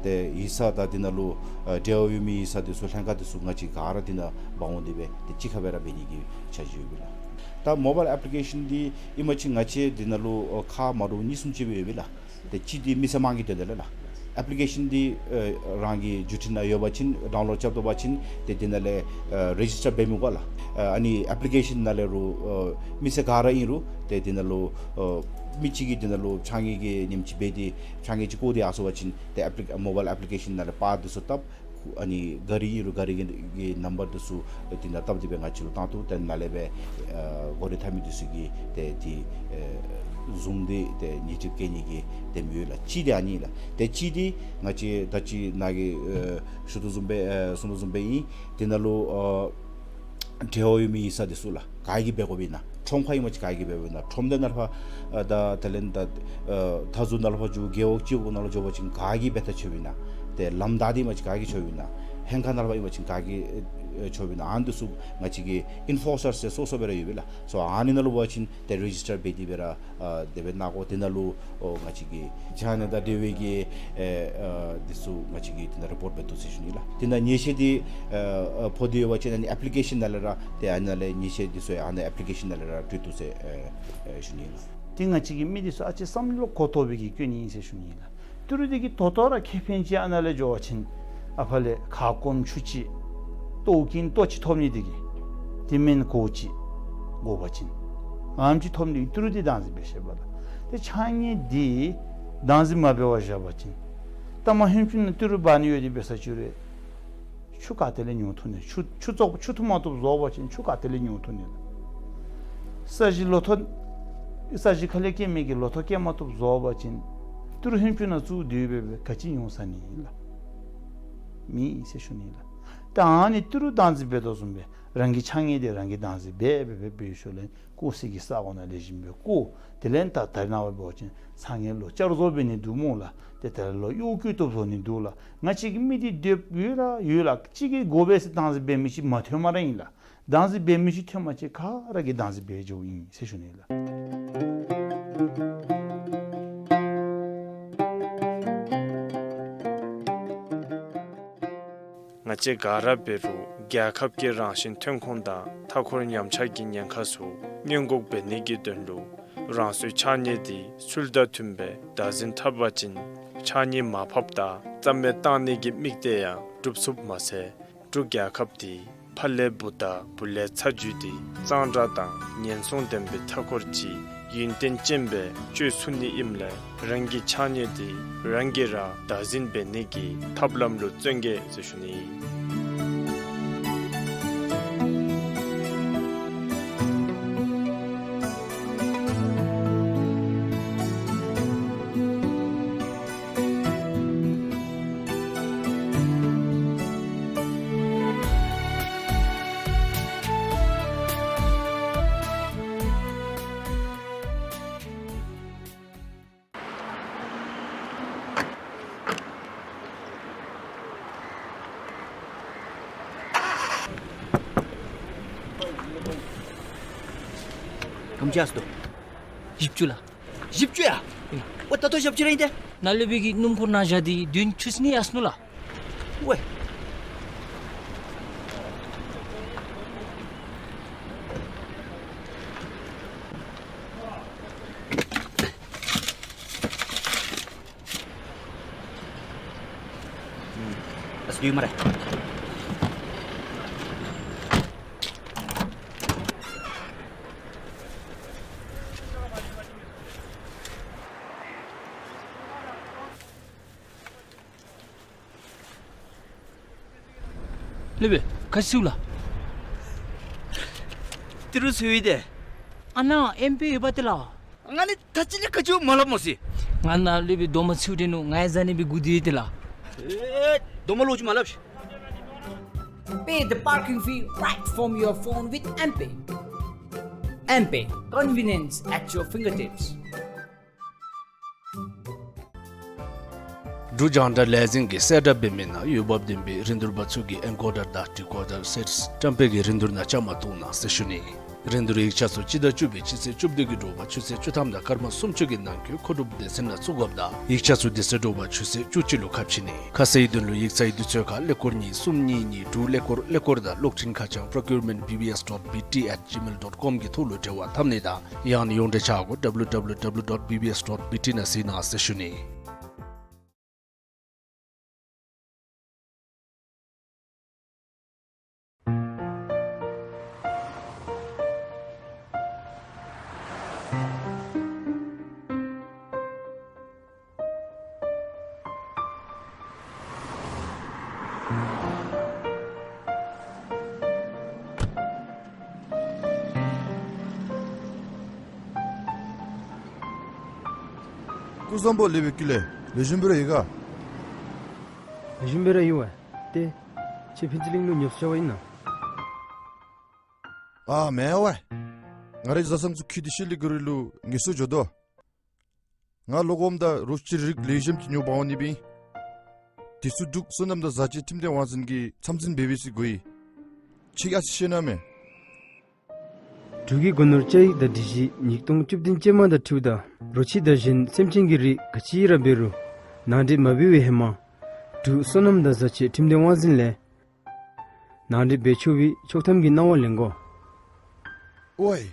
ཏེ་ཡིག་ཚང་དང་དེ་ནང་ལུ་ཨ་འབྲེལ་བ་ཡོད་མི་ཡིག་ཚང་དེ་ཚུ་ལྷན་ཁག་དེ་ཚུ་ང་བཅས་ག་ར་དེ་ནང་འབག་འོང་སྟེ་སྦེ་ཏེ་གཅིག་ཁར་སྦེ་ར་འབད་ནི་གི་འཆར་གཞི་ཡོད་པས་ལགས། ད་མོ་བཱའིལ་ཨེཔ་ལི་ཀེ་ཤཱན་འདི་ཨིན་པ་ཅིན་ང་བཅས་དེ་ནང་ལུ་ཨ་ཁག་མ་འདྲཝ་གཉིས་གསུམ་ཅིག་སྦེ་ཡོད་པས་ལགས། ཏེ་གཅིག་འདི་མི་སེར་དམངས་ཀྱི་དོན་དག་ལས་ལགས། ཨེཔ་ལི་ཀེ་ཤཱན་འདི་ཨ་རང་གི་བརྒྱུད་འཕྲིན་ནང་ཡོད་པ་ཅིན་ཌའོན་ལོཌ་རྐྱབ་དོ་བ་ཅིན་ཏེ་དེ་ནང་ལས་ཨ་རེ་ཇིས་ཊར་འབད་མི་དགོ་ལགས། ཨ་ཨ་ནི་ཨེཔ་ལི་ཀེ་ཤཱན་ནང་ལས་རུང་ཨ་མི་སེར་ག་ར་ཨིན་རུང་ཏེ་དེ་ནང་ལུ་ཨ་མི་གཅིག་གིས་དེ་ནང་ལུ་ཕྱགས་སྙིགས་ཀྱི་ཉིནམ་ཅིག་འབད་དེ་ཕྱགས་སྙིགས་ཅིག་བཀོ་སྟེ་ཡར་སོང་བ་ཅིན་ཏེ་ཨེཔ་ལི་མོ་བཱའིལ་ཨེཔ་ལི་ཀེ་ཤཱན་ནང་ལས་པར་དེ་ཚུ་བཏབ། ཨ་ནི་གཱ་རི་ཨིན་རུང་གཱ་རི་གི་གི་ནམ་བར་དེ་ཚུ་དེ་ནང་བཏབ་སྟེ་སྦེ་ང་བཅས་ལུ་བཏང་འདུག། ཏེ་ནཱ་ལས་སྦེ་ཨ་གོ་རིམ་འཐབ་མི་དེ་ཚུ་གིས་ཏེ་དེ་ཨ་བཟུང་སྟེ་ཏེ་ཉེས་སྒྲིག་བཀལ་ནི་གི་དེ་སྦེ་ཡོད་ལགས། གཅིག་དེ་ཨ་ནི་ལགས། ཏེ་གཅིག་དེ་ང་བཅས་ད་ཅི་ནཱ་གིས་ཨ་ཞུ་དོ་བཟུམ་སྦེ་ཨ་གསུང་དོ་བཟུམ་སྦེ་ཨིན། དེ་ནང་ལུ་ཨ་འབྲེལ་བ་ཡོད་མི་ཡིག་ཚང་དེ་ཚུ་ལགས། ག་གིས་འབད་དགོཔ་ཨིན་ན། ཁྲོམ་ཁར་ཨིན་པ་ཅིན་ག་གིས་འབད་དགོཔ་ཨིན་ན། ཁྲོམ་སྡེ་ནང་ལུ་ཕར་ཨ་ད་དེ་ལས་ད་ཨ་མཐའ་ཟུར་ནང་ལུ་ཕར་འགྱོ་རྒེད་འོག་སྤྱི་འོག་ནང་ལུ་འགྱོ་བ་ཅིན་ག་གིས་འབད་ད་ཆོགཔ་ཨིན་ན། ཏེ་ལམ་བདའ་སྟེ་ཨིན་པ་ཅིན་ག་གིས་ཆོགཔ་ཨིན་ན། ཧེང་ཁ་ནང་ལུ་ཕར་ཨིན་པ་ཅིན་ག་གིས་ཨ་ཆོགཔ་ཨིན་ན། ཨ་ནི་དེ་ཚུ་ང་བཅས་ཀྱི་ཨིན་ཕོར་སར་ཟེར་སོ་སོ་སྦེ་ར་ཡོད་པས་ལགས། སོ་ཨ་ནི་ནང་ལུ་འབད་བ་ཅིན་ཏེ་རེ་ཇིས་ཊར་འབད་དེ་སྦེ་ར་ཨ་དེ་སྦེ་གནང་དགོ། དེ་ནང་ལུ་ཨོ་ང་བཅས་ཀྱི་ཕྱགས་སྙིགས་དང་འབྲེལ་བའི་གི་ཨེ་ཨ་དེ་ཚུ་ང་བཅས་ཀྱིས་དེ་ནང་རི་པོཊ་འབད་དོ་ཟེར་ཞུ་ནི་ལགས། དེ་ནང་ཉེས་ཆད་དེ་ཨ་ཨ་ཕོག་སྟེ་ཡོད་པ་ཅིན་ཨ་ནི་ཨེཔ་ལི་ཀེ་ཤཱན་ནང་ལས་ར་ཏེ་ཨ་ནཱ་ལས་ཉེས་ཆད་དེ་ཚུ་ཨ་ནཱ་ཨེཔ་ལི་ཀེ་ཤཱན་ནང་ལས་ར་སྤྲོད་དོ་ཟེར་ཨེ་ཨེ་ཞུ་ནི་ལགས། ཏེ་ང་བཅས་ཀྱི་མི་དེ་ཚུ་ཨ་ཙི་བསམ་བློ་གོ་ཐོབ་པའི་གི་སྐྱོན་ཨིན་ཟེར་ཞུ་ནི་ལགས། ཏི་རུ་དེ་གིས་ད་ལྟོ་ར་ཁེ་ཕན་ཅིག་ཨ་ནཱ་ལས་འགྱོ་བ་ཅིན་ཨ་ཕར་ལས་ཁ་སྐོམ་ཆུ་ཅིག་ལྟོཝ་གིན་ལྟོ་ཅིག་ཐོབ་ནི་དེ་གིས་དེ་མེན་གོ་ཅིག་དགོ་པ་ཅིན་ཨ་ནེམ་ཅིག་ཐོབ་ནི་དེ་གིས་ཏི་རུ་དེ་བདག་འཛིན་འབད་ཤེས་པ་ལགས། ཏེ་ཕྱགས་སྙིགས་དེ་བདག་འཛིན་མ་འབད་བར་བཞག་པ་ཅིན་ད་མ་ཧེམ་ཅུང་ནང་ཏི་རུ་འབག་ནི་ཡོད་དེ་འབད་ས་ཅིག་རུང་ཆུ་ག་ཏེ་ལས་ཉོ་ཐུབ་ནི། ཆུ་ཆུ་བཙོག་ཆུ་འཐུང་མ་བཏུབ་བཟོ་བ་ཅིན་ཆུ་ག་ཏེ་ལས་ཉོ་ཐུབ་ནི་ལགས། ས་གཞི་ལོ་ཐོག་ས་གཞི་ཁ་ལས་སྐྱེ་མི་གི་ལོ་ཐོག་སྐྱེ་མ་བཏུབ་བཟོ་བ་ཅིན་ཏི་རུ་ཧེམ་ཅུང་ནང་བཙུགས་ཏེ་སྦེ་སྦེ་ག་ཅི་ཉོ་ས་ནི་ལགས། མེད་ཟེར་ཞུ་ནི་ལགས། ད་ཨ་ནི་ཏི་རུ་བདག་འཛིན་འབད་དོ་བཟུམ་སྦེ་རང་གི་ཕྱགས་སྙིགས་དེ་རང་གིས་བདག་འཛིན་འབད་སྦེ་སྦེ་འབད་ཞིནམ་ལས་བཀོ་སའི་གི་ས་གོ་ནང་ལེགས་ཤོམ་སྦེ་བཀོ། དེ་ལས་ད་ད་རེས་ནངས་པ་འབད་བ་ཅིན་ཚ་དངོས་ལོག་བསྐྱར་བཟོ་འབད་ནི་འདུག་སྨོ་ལགས། ཏེ་ད་རེས་ལོག་གཡོག་བཀོལ་ཏོག་བཟོ་ནི་འདུག་ལགས། ང་བཅས་ཀྱི་མི་དེ་འདོདཔ་ཡོད་ལགས་ཡོད་ལགས། གཅིག་གིས་དགོ་པས་ཟེར་བདག་འཛིན་འབད་མི་ཅིག་མ་ཐོནམ་ར་ཨིན་ལགས། བདག་འཛིན་འབད་མི་ཅིག་ཐོན་པ་ཅིན་ག་ར་གིས་བདག་འཛིན་འབད་འགྱོཝ་ཨིན་ཟེར་ཞུ་ནི་ལགས། ང་བཅས་ག་ར་འབད་རུང་རྒྱལ་ཁབ་ཀྱི་རང་བཞིན་ཐོན་ཁུངས་དང་མཐའ་འཁོར་ཉམས་ཆག་གི་ཉེན་ཁ་ཚུ་སྔོན་འགོག་འབད་ནི་གི་དོན་ལུ་རང་སོའི་ཕྱགས་སྙིགས་དེ་ཚུལ་དང་མཐུན་པའི་བདག་འཛིན་འཐབ་པ་ཅིན་ཕྱགས་སྙིགས་མར་ཕབ་དང་རྩ་མེད་བཏང་ནི་གི་དམིགས་གཏད་ཡང་འགྲུབ་ཚུགསཔ་མ་ཚད་འབྲུག་རྒྱལ་ཁབ་དེ་ཕ་ལས་བུ་དང་བུ་ལས་ཚ་བརྒྱུད་དེ་གཙང་སྦྲ་དང་ཉེན་སྲུང་ལྡན་པའི་མཐའ་འཁོར་ཅིག་ཡུན་བརྟན་ཅན་སྦེ་སྤྱོད་ཚུགས་ནི་ཨིནམ་ལས་རང་གི་ཕྱགས་སྙིགས་དེ་རང་གིས་ར་བདག་འཛིན་འབད་ནི་གི་ཐབས་ལམ་ལུ་བརྩོན་གེ་ཟེར་ཞུ་ནི་ཨིན། ག་དེམ་ཅིག་ཡར་སོང་དོ། བཞི་བཅུ་ལགས། བཞི་བཅུ་ཡ། ཨོ་ད་ལྟོ་ཞབས་ཕྱི་ར་ཨིན་ཏེ། ནཱ་ལས་འབད་གི་སྣུམ་འཁོར་ནང་བཞག་སྟེ་བདུན་ཅུ་ནི་ཡར་སོང་ནུག་ལགས། ཝའེ། ཨུམ། ཨ་ཙི་སྡོད་སྨ་རེ། ལེགས་པས། ག་ཅི་ཟེར་ལགས། ཏི་རུ་འཚོལ་ཡི་ཏེ། ཨ་ནཱ་ཨེམ་པེ་ཡོད་པ་ཏེ་ལགས། ང་ནི་ད་ཅི་ལས་ག་ཅི་མ་སླབ་མོ་ཟེར། ང་ནཱ་ལས་འབད་རྡོག་མ་འཚོལ་ཏེ་ནུག། ང་ཡང་བཟའ་ནི་སྦེ་སྒུག་སྡོད་ཡི་ཏེ་ལགས། ཨེ་རྡོག་མ་ལོག་ཅིག་མ་སླབ་ཤིག། Pay the parking fee right from your phone with M-Pay. M-Pay, convenience at your fingertips. འབྲུག་རྒྱང་བསྒྲགས་ལས་འཛིན་གྱིས་གསལ་བསྒྲགས་འབད་མི་ནང་འོས་འབབ་ལྡན་པའི་རིན་བསྡུར་པ་ཚུ་གིས་ཨེན་ཀོ་ཌར་དང་ཌི་ཀོ་ཌར་སེཊསི་བཀྲམ་སྤེལ་གྱི་རིན་བསྡུར་ནང་བཅའ་མར་གཏོགས་གནང་ཟེར་ཞུ་ནི། རིན་བསྡུར་ཡིག་ཆ་ཚུ་སྤྱི་ཟླ་བཅུ་པའི་སྤྱི་ཚེས་བཅུ་བདུན་གྱི་དྲོ་པ་ཆུ་ཚོད་བཅུ་ཐམ་དང་སྐར་མ་སུམ་ཅུ་གི་ནང་འཁོད་མཁོ་སྒྲུབ་སྡེ་ཚན་ནང་བཙུགས་དགོཔ་དང་ཡིག་ཆ་ཚུ་དེ་ཚེ་དྲོ་པ་ཆུ་ཚོད་བཅུ་གཅིག་ལུ་ཁ་ཕྱེ་ནི། ཁ་གསལ་ཡིག་དོན་ལུ་ཡིག་ཚང་གི་དུས་ཚོད་ཁར་ཀླད་ཀོར་གཉིས་གསུམ་གཉིས་གཉིས་དྲུག་ཀླད་ཀོར་ཀླད་ཀོར་དང་གློག་འཕྲིན་ཁ་བྱང་procurement B B S dot B T at gmail dot com གི་ཐོག་ལུ་འབྲེལ་བ་འཐབ་ནི་དང་ཡང་ན་ཡོངས་འབྲེལ་ཆ་གོ་W W W dot B B S dot B T ནང་གཟིགས་གནང་ཟེར་ཞུ་ནི། སྐུ་གཟུགས་བཟང་པོ། ལེགས་པའི་ཀུན་ལེགས། ལེགས་ཤོམ་སྦེ་ར་ཡོད་ག། ལེགས་ཤོམ་སྦེ་ར་ཡོད་པས། ཏེ་ཁྱེད་ཕུན་ཚོགས་གླིང་ལུ་ཉོབ་སོ་ཅིག་ཨིན་ན། ཨ་མེན་པས། ང་རའི་བཟའ་ཚང་ཚུ་ཁྱིད་དེ་ཤེལ་ལི་གུ་རི་ལུ་ངལ་གསོ་འགྱོ་དོ། ང་ལོག་འོངམ་ད་རོ་ཁྱི་རིགས་ལེགས་ཤོམ་ཅིག་ཉོ་འབག་འོང་ནི་སྦེ་ཨིན། དེ་ཚུ་འབྲུག་སོ་ནམ་དང་བཟའ་བཅའི་ཁྲིམས་དོན་དབང་འཛིན་གྱིས་འཚམས་འཛིན་འབད་འབད་ས་ཅིག་དགོ་ཡི། ཁྱེད་ཨ་ཙི་ཤེས་ན་མེན། འབྲུག་གི་སྒོ་ནོར་བཅའ་ཡིག་དང་སྒྲིག་གཞི་ཉིས་སྟོང་བཅུ་བདུན་ཅན་མ་དང་འཁྲིལཝ་ད་རོ་ཁྱི་དང་གཞན་སེམས་ཅན་གྱི་རིགས་ག་ཅི་ར་འབད་རུང་ནང་འདྲེན་མ་འབད་བའི་ཧེ་མ་འབྲུག་སོ་ནམ་དང་བཟའ་བཅའི་ཁྲིམས་དོན་དབང་འཛིན་ལས་ནང་འདྲེན་འབད་ཆོག་པའི་ཆོག་ཐམ་གྱི་གནང་བ་ལེན་དགོ། ཝའི།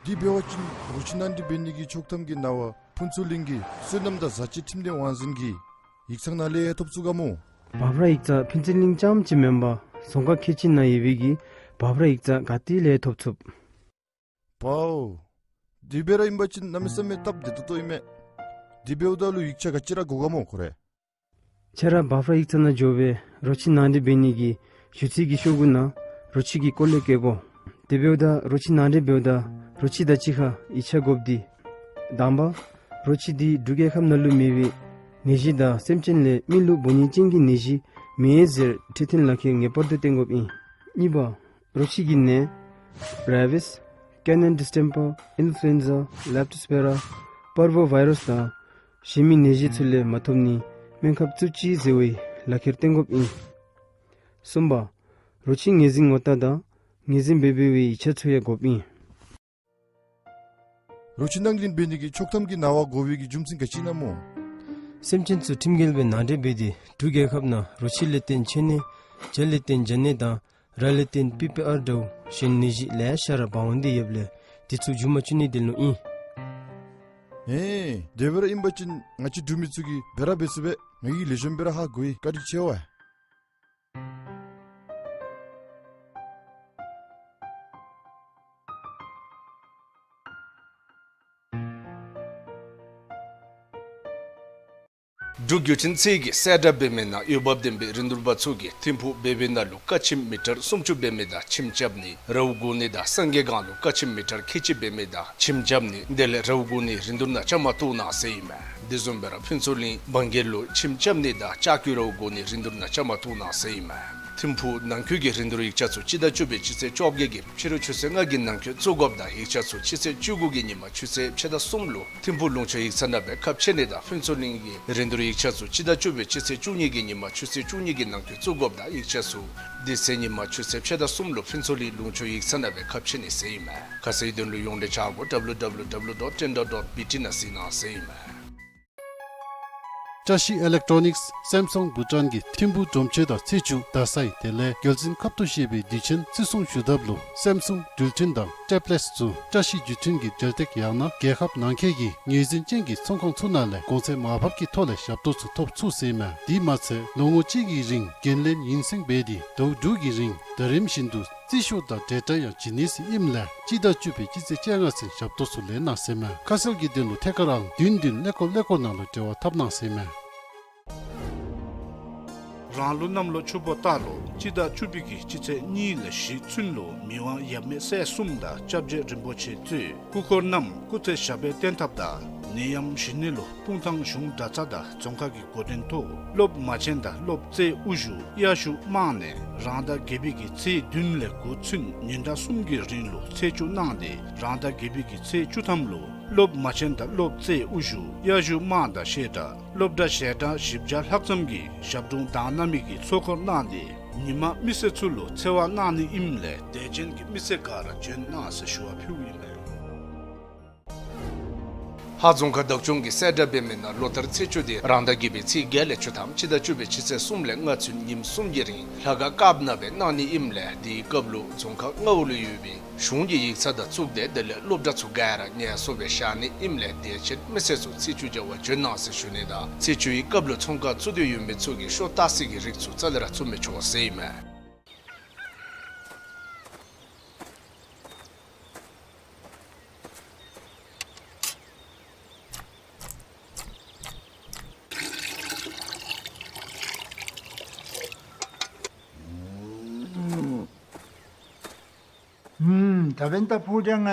དེ་འབད་བ་ཅིན་རོ་ཁྱི་ནང་འདྲེན་འབད་ནི་གི་ཆོག་ཐམ་གྱི་གནང་བ་ཕུན་ཚོགས་གླིང་གི་སོ་ནམ་དང་བཟའ་བཅའི་ཁྲིམས་དོན་དབང་འཛིན་གྱི་ཡིག་ཚང་ནང་ལས་ཡང་ཐོབ་ཚུགས་ག་མོ། འབབ་ར་ཡིག་ཚང་ཕུན་ཚོགས་གླིང་རྐྱངམ་ཅིག་མེན་པར་རྫོང་ཁག་ཁལ་གཅིག་ནང་ཡོད་པའི་གི་འབབ་ར་ཡིག་ཚང་ག་ཏེ་ལས་ཐོབ་ཚུགས། པའོ། དེ་སྦེ་ར་ཨིན་པ་ཅིན་གནམ་མེད་ས་མེད་སྟབས་བདེ་ཏོག་ཏོ་ཨིན་མས། དེ་འབདཝ་ད་ལུ་ཡིག་ཆ་ག་ཅི་ར་དགོ་ག་མོ་ཁོ་རེ། ཁྱེད་ར་འབབ་ར་ཡིག་ཚང་ནང་འགྱོ་སྦེ་རོ་ཁྱི་ནང་འདྲེན་འབད་ནི་གི་ཞུ་ཚིག་གི་ཤོག་གུ་ནང་རོ་ཁྱི་གི་སྐོར་ལས་བཀོད་དགོ། དེ་འབདཝ་ད་རོ་ཁྱི་ནང་འདྲེན་འབདཝ་ད་རོ་ཁྱི་དང་གཅིག་ཁར་ཡིག་ཆ་དགོཔ་འདི། དང་པ། རོ་ཁྱི་འདི་འབྲུག་རྒྱལ་ཁབ་ནང་ལུ་མེད་པའི་ནད་གཞི་དང་སེམས་ཅན་ལས་མི་ལུ་འབོ་ཉེན་ཅན་གྱི་ནད་གཞི་མེན་ཟེར་འཕྲོད་བསྟེན་ལག་ཁྱེར་ངེས་པར་དུ་བསྟན་དགོཔ་ཨིན། གཉིས་པ། རོ་ཁྱི་གི་ནད་རེ་བིས། ཀེ་ནན་ཌིས་ཊེམ་པར། ཨིན་ཕུ་ལུ་ཨེན་ཛ། ལེབ་ཊོ་སྤེ་ར། པར་བོ་ཝའི་རཱསི་དང་གཞན་མི་ནད་གཞི་ཚུ་ལས་མ་ཐོབ་ནི་སྨན་ཁབ་བཙུགས་ཅི་ཟེར་བའི་ལག་ཁྱེར་བསྟན་དགོཔ་ཨིན། གསུམ་པ། རོ་ཁྱི་ངོས་འཛིན་ངོ་རྟགས་དང་ངོས་འཛིན་འབད་འབད་བའི་ཡིག་ཆ་ཚུ་ཡང་དགོཔ་ཨིན། རོ་ཁྱི་ནང་འདྲེན་འབད་ནི་གི་ཆོག་ཐམ་གྱི་གནང་བ་དགོ་པའི་གི་རྒྱུ་མཚན་ག་ཅི་ཨིན་ན་མོ། སེམས་ཅན་ཚུ་ཁྲིམས་འགལ་སྦེ་ནང་འདྲེན་འབད་དེ་འབྲུག་རྒྱལ་ཁབ་ནང་རོ་ཁྱི་ལས་བརྟེན་མཆེད་ནད། བྱ་ལས་བརྟེན་བྱ་ནད་དང་ར་ལས་བརྟེན་པི་པི་ཨར་འདྲཝ་གཞན་ནད་གཞི་ལེ་ཤ་ར་འབག་འོང་སྟེ་ཡོདཔ་ལས་དེ་ཚུ་འགྱུར་མ་བཅུག་ནི་དོན་ལུ་ཨིན། ཨེ་དེ་སྦེ་ར་ཨིན་པ་ཅིན་ང་བཅས་འབྲུག་མི་ཚུ་གིས་འབད་ར་འབད་ཚུགས་པས། ང་གིས་ལེགས་ཤོམ་སྦེ་ར་ཧ་གོ་ཡི། བཀའ་དྲིན་ཆེ་བས། འབྲུག་བརྒྱུད་འཕྲིན་ཚད་ཀྱིས་གསལ་བསྒྲགས་འབད་མི་ནང་འོས་འབབ་ལྡན་པའི་རིན་བསྡུར་པ་ཚུ་གིས་ཐིམ་ཕུག་བེ་བེ་ནང་ལུ་ཀ་ཁྱིམ་མི་ཊར་སུམ་ཅུ་འབད་མི་དང་ཁྱིམ་རྐྱབ་ནི། རའུ་གོ་ནི་དང་སངས་རྒྱས་སྒང་ལུ་ཀ་ཁྱིམ་མི་ཊར་ཁལ་གཅིག་འབད་མི་དང་ཁྱིམ་རྐྱབ་ནི། དེ་ལས་རའུ་གོ་ནི་རིན་བསྡུར་ནང་བཅའ་མར་གཏོགས་གནང་ཟེར་ཨིན་མས། དེ་བཟུམ་སྦེ་ར་ཕུན་ཚོགས་གླིང་བང་རྒྱལ་ལུ་ཁྱིམ་རྐྱབ་ནི་དང་ལྕགས་ཀྱུ་རའུ་གོ་ནི་རིན་བསྡུར་ནང་བཅའ་མར་གཏོགས་གནང་ཟེར་ཨིན་མས། ཐིམ་ཕུག་ནང་འཁོད་ཀྱི་རིན་བསྡུར་ཡིག་ཆ་ཚུ་སྤྱི་ཟླ་བཅུ་པའི་སྤྱི་ཚེས་བཅོ་བརྒྱད་ཀྱི་ཕྱི་རུ་ཆུ་ཚོད་ལྔ་གི་ནང་འཁོད་བཙུགས་དགོཔ་དང་ཡིག་ཆ་ཚུ་སྤྱི་ཚེས་བཅུ་དགུ་གི་ཉིན་མ་ཆུ་ཚོད་ཕྱེད་དང་གསུམ་ལུ་ཐིམ་ཕུག་ལུང་ཕྱོགས་ཡིག་ཚང་ནང་སྦེ་ཁ་ཕྱེ་ནི་དང་ཕུན་ཚོགས་གླིང་གི་རིན་བསྡུར་ཡིག་ཆ་ཚུ་སྤྱི་ཟླ་བཅུ་པའི་སྤྱི་ཚེས་བཅུ་གཉིས་ཀྱི་ཉིན་མ་ཆུ་ཚོད་བཅུ་གཉིས་ཀྱི་ནང་འཁོད་བཙུགས་དགོཔ་དང་ཡིག་ཆ་ཚུ་དེ་ཚེ་ཉིན་མ་ཆུ་ཚོད་ཕྱེད་དང་གསུམ་ལུ་ཕུན་ཚོགས་གླིང་ལུང་ཕྱོགས་ཡིག་ཚང་ནང་སྦེ་ཁ་ཕྱེ་ནི་ཟེར་ཨིན་མས། ཁ་གསལ་དོན་ལུ་ཡོངས་འབྲེལ་ཆ་གོ་W W W dot tender dot B T ནང་གཟིགས་གནང་ཟེར་ཨིན་མས། བཀྲ་ཤིས་ཨི་ལེག་ཊོ་ནིགསི་སེམ་སུང་བྷུ་ཊཱན་གྱིས་ཐིམ་ཕུག་སྒྲོམ་ཆེན་དང་ཚེས་བཅུ་རྡ་སའི་དེ་ལས་རྒྱལ་འཛིན་ཁབ་ཏུ་བཞེས་པའི་དུས་ཆེན་བརྩི་སྲུང་ཞུ་ཐབས་ལུ་སེམ་སུང་འགྲུལ་འཕྲིན་དང་ཊེབ་ལེཊསི་ཚུ་བཀྲ་ཤིས་བརྒྱུད་འཕྲིན་གྱི་འབྲེལ་སྟེགས་ཡང་ན་རྒྱལ་ཁབ་ནང་འཁོད་ཀྱི་ངོས་འཛིན་ཅན་གྱི་ཚོང་ཁང་ཚུ་ནང་ལས་གོང་ཚད་མར་ཕབ་ཀྱི་ཐོག་ལས་ཞབས་ཏོག་ཚུ་ཐོབ་ཚུགས་ཟེར་ཨིན་མས། དེ་མ་ཚད་ལོ་ངོ་གཅིག་གི་རིང་འགན་ལེན་ངན་སེང་འབད་དེ་ཟླཝ་དྲུག་གི་རིང་ཟླ་རིམ་བཞིན་དུ་རྩིས་ཤོག་དང་འབྲེལ་སྒྲ་ཡང་བྱིན་ནི་ཟེར་ཨིནམ་ལས་སྤྱི་ཟླ་བཅུ་པའི་སྤྱི་ཚེས་བཅོ་ལྔ་ཚུན་ཞབས་ཏོག་ཚུ་ལེན་གནང་ཟེར་མས། ཁ་གསལ་གྱི་དོན་ལུ་ཐད་ཀར་ཨང་བདུན་བདུན་ཀླད་ཀོར་ཀླད་ཀོར་ནང་ལུ་འབྲེལ་བ་འཐབ་གནང་ཟེར་མས། རང་ལུགས་གནམ་ལོ་ཆུ་བོ་རྟ་ལོ་སྤྱི་ཟླ་བཅུ་པའི་གི་སྤྱི་ཚེས་གཉིས་ལས་བཞི་ཚུན་ལུ་མི་དབང་ཡབ་མེས་སྲས་གསུམ་དང་སྐྱབས་རྗེ་རིན་པོ་ཆེ་གཙོས་སྐུ་འཁོར་རྣམས་སྐུ་ཚེ་ཞབས་པད་བརྟན་ཐབས་དང་ནད་ཡམས་ཞི་ནི་ལུ་སྤུངས་ཐང་གཞུང་གྲྭ་ཚང་དང་རྫོང་ཁག་གི་འགོ་འདྲེན་ཐོག་སློབ་མ་ཆེན་དང་སློབ་སྤྱི་དབུ་བཞུགས་དབྱར་བཞུགས་དམངས་ནས་རང་ཟླ་བརྒྱད་པའི་གི་ཚེས་བདུན་ལས་དགུ་ཚུན་ཉིན་གྲངས་གསུམ་གྱི་རིང་ལུ་ཚེས་བཅུ་གནང་སྟེ་རང་ཟླ་བརྒྱད་པའི་གི་ཚེས་བཅུ་ཐམ་ལུ་སློབ་མ་ཆེན་དང་སློབ་སྤྱི་དབུ་བཞུགས་དབྱར་བཞུགས་དམངས་དང་བཤད་གྲྭ་སློབ་གྲྭ་ཞལ་གྲངས་བཞི་བརྒྱ་ལྷག་ཙམ་གྱིས་ཞབས་དྲུང་དང་རྣམ་སྨིན་གྱི་ཚོགས་འཁོར་གནང་སྟེ་ ཉི་མ་མི་སེར་ཚུ་ལུ་འཚོལ་བ་གནང་ནི་ཨིནམ་ལས་དད་ཅན་གྱི་མི་སེར་ག་ར་འབྱོན་གནང་ཟེར་ཞུ་བ་ཕུལཝ་ཨིན་མས། ཧཱ་རྫོང་ཁག་བདག་སྐྱོང་གིས་གསལ་བསྒྲགས་འབད་མི་ནང་ལོ་ལྟར་ཚེས་བཅུ་དེ་རང་ཟླ་བརྒྱད་པའི་ཚེས་བརྒྱད་ལས་བཅུ་ཐམ་སྤྱི་ཟླ་བཅུ་པའི་སྤྱི་ཚེས་གསུམ་ལས་ལྔ་ཚུན་ཉིནམ་གསུམ་གྱི་རིང་ལྷ་ཁང་དཀརཔོ་ནང་སྦེ་གནང་ནི་ཨིནམ་ལས་དེའི་སྐབས་ལུ་རྫོང་ཁག་ལྔ་པོ་ལུ་ཡོད་པའི་གཞུང་གི་ཡིག་ཚང་དང་གཙུག་སྡེ་དེ་ལས་སློབ་གྲྭ་ཚུ་ག་ར་ངལ་གསོ་སྦེ་བཞག་ནི་ཨིནམ་ལས་དད་ཅན་མི་སེར་ཚུ་ཚེས་བཅུ་བརྒྱད་པ་འབྱོན་གནང་ཟེར་ཞུ་ནི་དང་ཚེས་བཅུའི་སྐབས་ལུ་ཚོང་ཁང་བཙུགས་འདོད་ཡོད་མི་ཚུ་གིས་ཤོ་ཏ་སི་གི་རིགས་ཚུ་རྩ་ལས་ར་བཙུགས་མི་ཆོག་ཟེར་ཨིན་མས། ཨུམ། ད་འབདན་ད་ཕོ་རྒྱས་ང་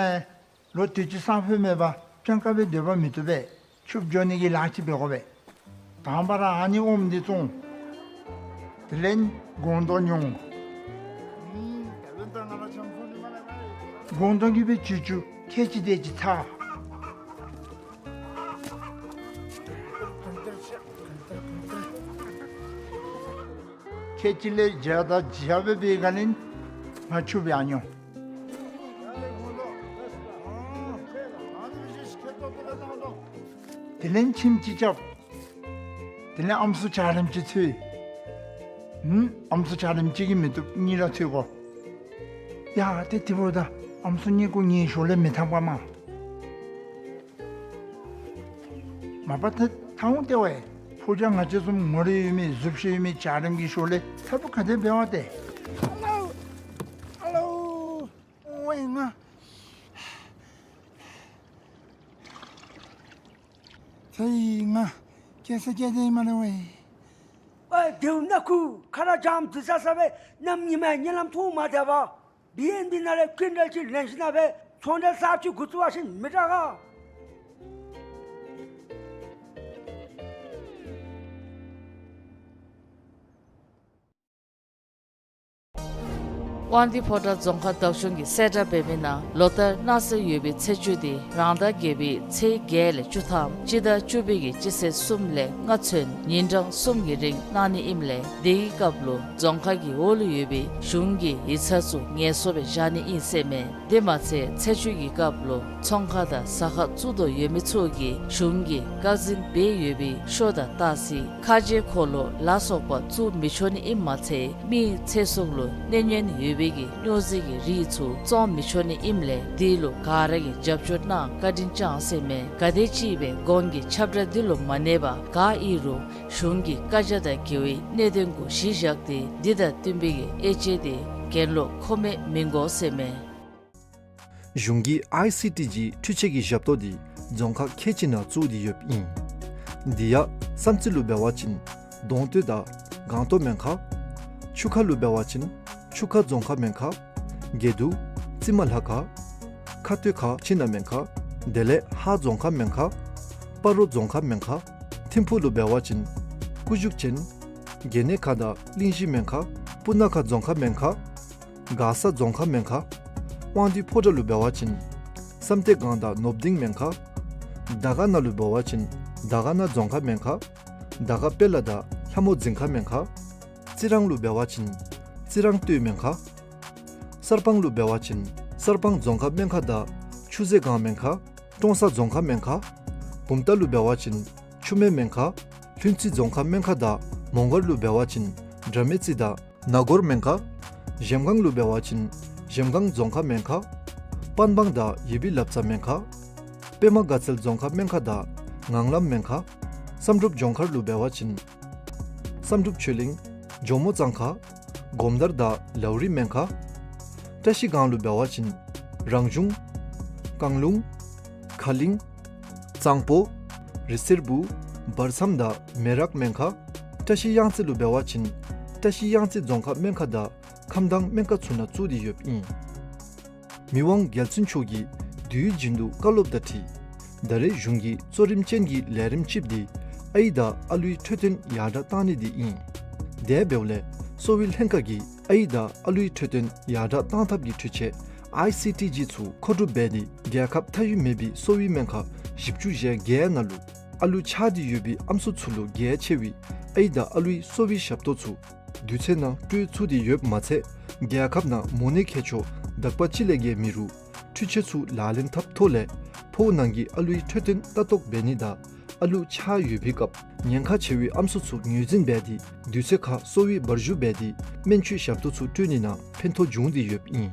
ལོ་དུས་ཅི་སང་ཕོད་མེད་པར་སྤྱང་ཀ་སྦེ་སྡོད་པ་མི་བཏུབ་པས། ཕྱུགཔོ་འགྱོ་ནི་གི་ལཱ་ཅིག་འབད་དགོ་པས། དང་པ་ར་ཨ་ནི་ཨོམ་འདི་བཙོང་། དེ་ལས་སྒོང་རྡོག་ཉོ། སྒོང་རྡོག་གིས་སྦེ་ཅུ་ཅུ་ཁལ་གཅིག་དེ་ཅིག་ཚ། ཁལ་གཅིག་ལས་བརྒྱ་དང་བརྒྱད་སྦེ་འབད་ག་ལས་ང་ཕྱུགཔོ་ཡང་ཉོ། དེ་ལས་ཁྱིམ་ཅིག་རྐྱབ། དེ་ལས་ཨམ་སྲུ་འཇའ་རིསམོ་ཅིག་འཚོལ། ཨུམ། ཨམ་སྲུ་འཇའ་རིསམོ་གཅིག་གིས་མི་བཏུབ། གཉིས་ར་འཚོལ་དགོ། ཡ་ཏེ་དེ་འབདཝ་ད་ཨམ་སྲུ་གཉིས་ཀོ་ངེའི་ཞོར་ལས་མི་འཐབ་ག་མས། མ་པ་ཏེ་ཐང་ཏེ་ཝའི་ཕོ་རྒྱས་ང་བཅས་བཟུམ་ངོ་རིས་ཡོད་མི་གཟུགས་བྱད་ཡོད་མི་འཇའ་རིསམོ་གི་ཞོར་ལས་འཐབ་པ་ག་དེ་འབད་བ་ཏེ། ཨ་ལོ། ཨ་ལོ། ཝའི་ང་། ཚེ་ཡི་ང་སྐྱེ་ས་སྐྱེ་དེ་མ་རེད་ཝའི། ཨ་དེའུ་ནག་ཁུ་ཁ་ར་འཇམ་དུ་ས་ས་སྦེ་གནམ་ཉི་མ་གཉིད་ལམ་ཐུང་མ་བདེ་བ། བི་ཨེན་བི་ནང་ལས་ཀུན་དལ་གྱི་ལན་ཞིག་ན་སྦེ་ཚོང་འབྲེལ་གསརཔ་ཅིག་འགོ་བཙུགས་པ་ཅིན་མི་དྲག་ག། དབང་འདུས་ཕོ་བྲང་རྫོང་ཁག་བདག་སྐྱོང་གིས་གསལ་བསྒྲགས་འབད་མི་ནང་ལོ་ལྟར་གནང་སྲོལ་ཡོད་པའི་ཚེས་བཅུ་དེ་རང་ཟླ་བརྒྱད་པའི་ཚེས་བརྒྱད་ལས་བཅུ་ཐམ་སྤྱི་ཟླ་བཅུ་པའི་གི་སྤྱི་ཚེས་གསུམ་ལས་ལྔ་ཚུན་ཉིན་གྲངས་གསུམ་གྱི་རིང་གནང་ནི་ཨིནམ་ལས་དེའི་སྐབས་ལུ་རྫོང་ཁག་གི་འོག་ལུ་ཡོད་པའི་གཞུང་གི་ཡིག་ཚང་ཚུ་ངལ་གསོ་སྦེ་བཞག་ནི་ཨིན་ཟེར་མས། དེ་མ་ཚད་ཚེས་བཅུ་གི་སྐབས་ལུ་ཚོང་ཁང་དང་ཟ་ཁང་བཙུགས་དོ་ཡོད་མི་ཚུ་གིས་གཞུང་གིས་བཀག་འཛིན་འབད་ཡོད་པའི་ཤོ་དང་ཏ་སི་ཁ་རྗེ་འཁོར་ལོ་ལ་སོགས་པ་བཙུགས་མི་ཆོག་ནི་ཨིནམ་མ་ཚད་མིའི་ཚེ་སྲོག་ལུ་གནོད་ཉེན་ཡོད་པའི་གི་སྨྱོ་རྫས་ཀྱི་རིགས་ཚུ་བཙོང་མི་ཆོག་ནི་ཨིནམ་ལས་དེ་ལུ་ག་ར་གིས་རྒྱབ་སྐྱོར་གནང་བཀའ་དྲིན་བསྐྱང་ཟེར་མས། ག་དེམ་ཅིག་སྦེ་གོང་གི་ཁྱབ་བསྒྲགས་འདི་ལུ་མ་གནས་པར་ག་ཨིན་རུང་གཞུང་གི་བཀའ་རྒྱ་དང་འགལ་བའི་གནད་དོན་གུ་གཞི་བཞག་སྟེ་འདི་དང་བསྟུན་པའི་གི་དབྱེ་དཔྱད་དེ་གྱེན་ལོག་མཁོ་མེད་མི་དགོ་ཟེར་མས། གཞུང་གི་ཨའི་སི་ཊི་ཇི་འཕྲུལ་ཆས་ཀྱི་ཞབས་ཏོག་འདི་རྫོང་ཁག་ཁལ་གཅིག་ནང་བཙུགས་ཏེ་ཡོདཔ་ཨིན། དེ་ཡང་བསམ་རྩེ་ལུ་འབད་བ་ཅིན་གདོང་སྟོད་དང་སྒང་ཏོག་སྨན་ཁང་། ཆུ་ཁ་ལུ་འབད་བ་ཅིན་ཆུ་ཁ་རྫོང་ཁ་སྨན་ཁང་། དགེ་འདུན་རྩི་མ་ལྷ་ཁང་། ཁ་སྟོད་ཁ་ཕྱི་ནང་སྨན་ཁང་། དེ་ལས་ཧཱ་རྫོང་ཁ་སྨན་ཁང་། སྤ་རོ་རྫོང་ཁ་སྨན་ཁང་། ཐིམ་ཕུག་ལུ་འབད་བ་ཅིན་སྐུ་བཞུགས་ཅན། དགེ་གནས་ཁང་དང་གླིང་བཞི་སྨན་ཁང་། སྤུ་ན་ཁ་རྫོང་ཁ་སྨན་ཁང་། མགར་ས་རྫོང་ཁ་སྨན་ཁང་། དབང་འདུས་ཕོ་བྲང་ལུ་འབད་བ་ཅིན་བསམ་གཏན་སྒང་དང་ནོར་བུ་སྡིངས་སྨན་ཁང་། དར་དཀར་ན་ལུ་འབད་བ་ཅིན་དར་དཀར་ན་རྫོང་ཁ་སྨན་ཁང་། དར་དཀར་དཔལ་ལ་དང་ལྷ་མོ་རྫིང་ཁ་སྨན་ཁང་། རྩི་རང་ལུ་འབད་བ་ཅིན་རྩི་རང་སྟོད་སྨན་ཁང་། གསར་སྤང་ལུ་འབད་བ་ཅིན་གསར་སྤང་རྫོང་ཁ་སྨན་ཁང་དང་ཆུ་ཟེ་སྒང་སྨན་ཁང་། ཀྲོང་གསར་རྫོང་ཁ་སྨན་ཁང་། བུམ་ཐང་ལུ་འབད་བ་ཅིན་ཆུ་སྨད་སྨན་ཁང་། ལྷུན་རྩེ་རྫོང་ཁ་སྨན་ཁང་དང་མོང་སྒར་ལུ་འབད་བ་ཅིན་དགྲ་མེད་རྩེ་དང་ན་གོར་སྨན་ཁང་། གཞལམ་སྒང་ལུ་འབད་བ་ཅིན་གཞལམ་སྒང་རྫོང་ཁ་སྨན་ཁང་། པན་སྦང་དང་ཡེ་བི་ལབ་ཙ་སྨན་ཁང་། པདྨ་དགའ་ཚལ་རྫོང་ཁ་སྨན་ཁང་དང་ངང་ལམ་སྨན་ཁང་། བསམ་གྲུབ་ལྗོངས་མཁར་ལུ་འབད་བ་ཅིན་བསམ་གྲུབ་ཆོས་གླིང་ཇོ་མོ་གཙང་ཁ། སྒོམ་དར་དང་ལའུ་རི་སྨན་ཁང་། བཀྲ་ཤིས་སྒང་ལུ་འབད་བ་ཅིན་རང་གཞུང་། རྐང་ལུང་། ཁ་གླིང་། གཙང་པོ། རི་སེར་བུ། བར་མཚམས་དང་མེ་རག་སྨན་ཁང་། བཀྲ་ཤིས་གཡང་རྩེ་ལུ་འབད་བ་ཅིན་བཀྲ་ཤིས་གཡང་རྩེ་རྫོང་ཁ་སྨན་ཁང་དང་ཁམས་དྭངས་སྨན་ཁང་ཚུ་ནང་བཙུགས་ཏེ་ཡོདཔ་ཨིན། མི་དབང་རྒྱལ་བཙུན་མཆོག་གིས་དུས་རྒྱུན་དུ་བཀའ་སློབ་དང་འཁྲིལ་ད་རེས་གཞུང་གི་གཙོ་རིམ་ཅན་གྱི་ལས་རིམ་གཅིགཔོ་འདི་ཨའི་དང་ཨ་ལུའི་འཕྲོད་བསྟེན་ཡར་དྲག་བཏང་ནི་འདི་ཨིན། དེ་འབདཝ་ལས་གསོ་བའི་ལྷན་ཁག་གིས་ཨའི་དང་ཨ་ལུའི་འཕྲོད་བསྟེན་ཡར་དྲག་བཏང་ཐབས་ཀྱི་འཕྲུལ་ཆས་ཨའི་སི་ཊི་ཇི་ཚུ་མཁོ་སྒྲུབ་འབད་དེ་རྒྱལ་ཁབ་མཐའ་དབུས་མེད་པའི་གསོ་བའི་སྨན་ཁང་བཞི་བཅུ་ཞེ་བརྒྱད་ནང་ལུ་ཨ་ལུ་ཆགས་ཏེ་ཡོད་པའི་ཨམ་སྲུ་ཚུ་ལུ་གལ་ཆེ་བའི་ཨའི་དང་ཨ་ལུའི་གསོ་བའི་ཞབས་ཏོག་ཚུ་ དུས་ཚོད་ནང་སྤྲོད་ཚུགས་ཏེ་ཡོདཔ་མ་ཚད་རྒྱལ་ཁབ་ནང་མོ་ནད་མཁལ་མཆོག་དག་པ་ཅིག་ལས་བརྒལ་མེད་རུང་འཕྲུལ་ཆས་ཚུ་ལག་ལེན་འཐབ་ཐོག་ལས་ཕོཝ་ནང་གི་ཨ་ལུའི་འཕྲོད་བསྟེན་ལྟ་རྟོག་འབད་ནི་དང་ཨ་ལུ་ཆགས་ཡོད་པའི་སྐབས་ཉེན་ཁ་ཆེ་བའི་ཨམ་སྲུ་ཚུ་ངོས་འཛིན་འབད་དེ་དུས་ཚོད་ཁར་གསོ་བའི་བར་ཞུ་འབད་དེ་སྨན་བཅོས་ཞབས་ཏོག་ཚུ་སྤྲོད་ནི་ནང་ཕན་ཐོགས་བྱུང་སྟེ་ཡོདཔ་ཨིན།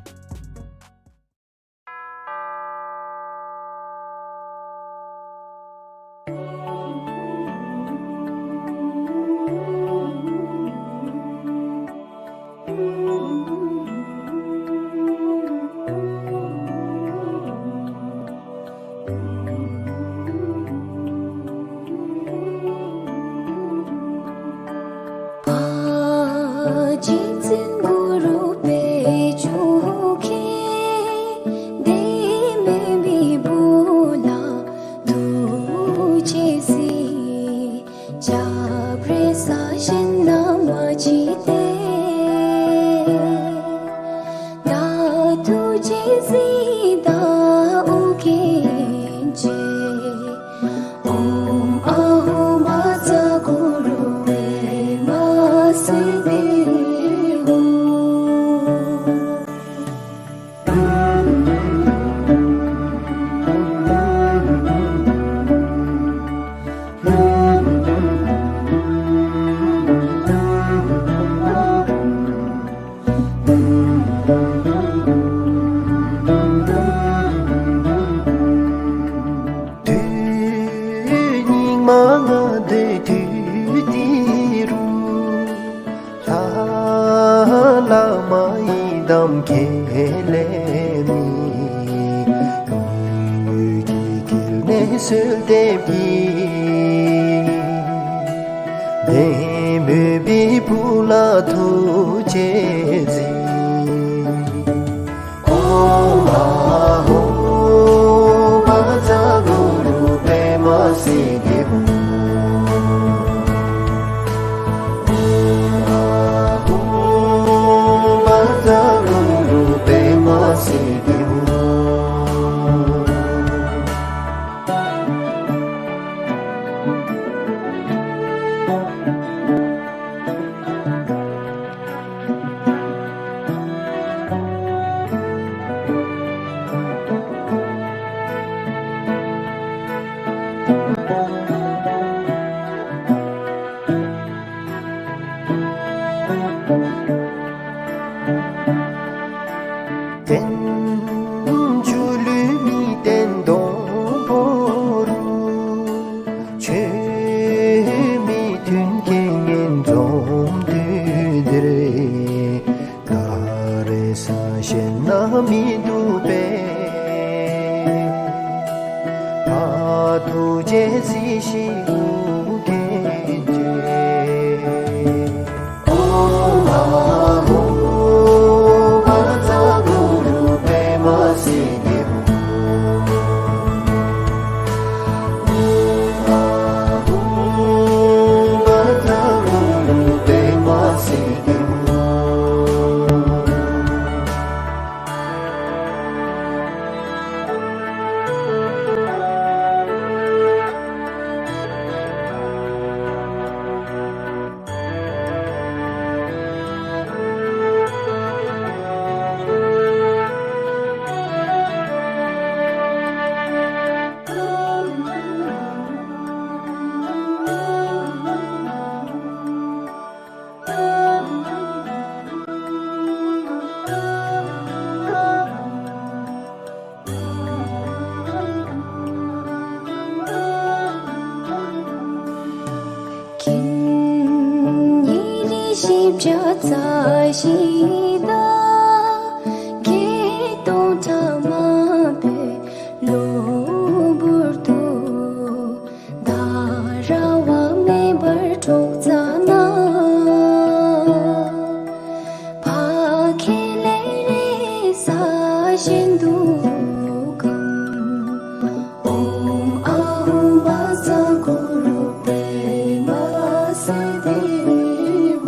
དུས་སྙིགས་མ་ལྔ་བདོའི་དུས་འདི་རུ། ལྷ་བླ་མ་ཡི་དམ་ཁས་ལེན་མི། ཡུལ་གྱི་དཀྱིལ་ནས་གསོལ་འདེབས་ཀྱི། བདེན་མོས་པའི་བུ་ལ་ཐུགས་རྗེས་གཟིགས། བསྟན་བཅོས་ལུས་མི་བསྟན་སྡོང་པོ་རུ། ཆོས་མི་མཐུན་རྐྱེན་ངན་འཛོམས་དུས་འདིར། ད་རེས་གཞན་ན་མི་འདུག་པས། ཕ་ཐུགས་རྗེས་གཟིགས་ཤིག་ཨོ་རྒྱན་ཆོས། ཁྱིམ་ཉེ་རིང་བཞི་བརྒྱ་རྩ་བཞི་དང་། སྐྱེས་སྟོང་ཕྲ་མ་བོད་གློ་བུར་དུ། ད་ར་བ་མེད་པར་འཕྲོག་བཅད་ན། ཕ་ཁྱེད་ལས་རེ་ས་གཞན་འདུག་གམ། ཨོཾ་ཨཱཿཧཱུྃ་བཛྲ་གུ་རུ་པདྨ་སིདྡྷི་ཧཱུྃ།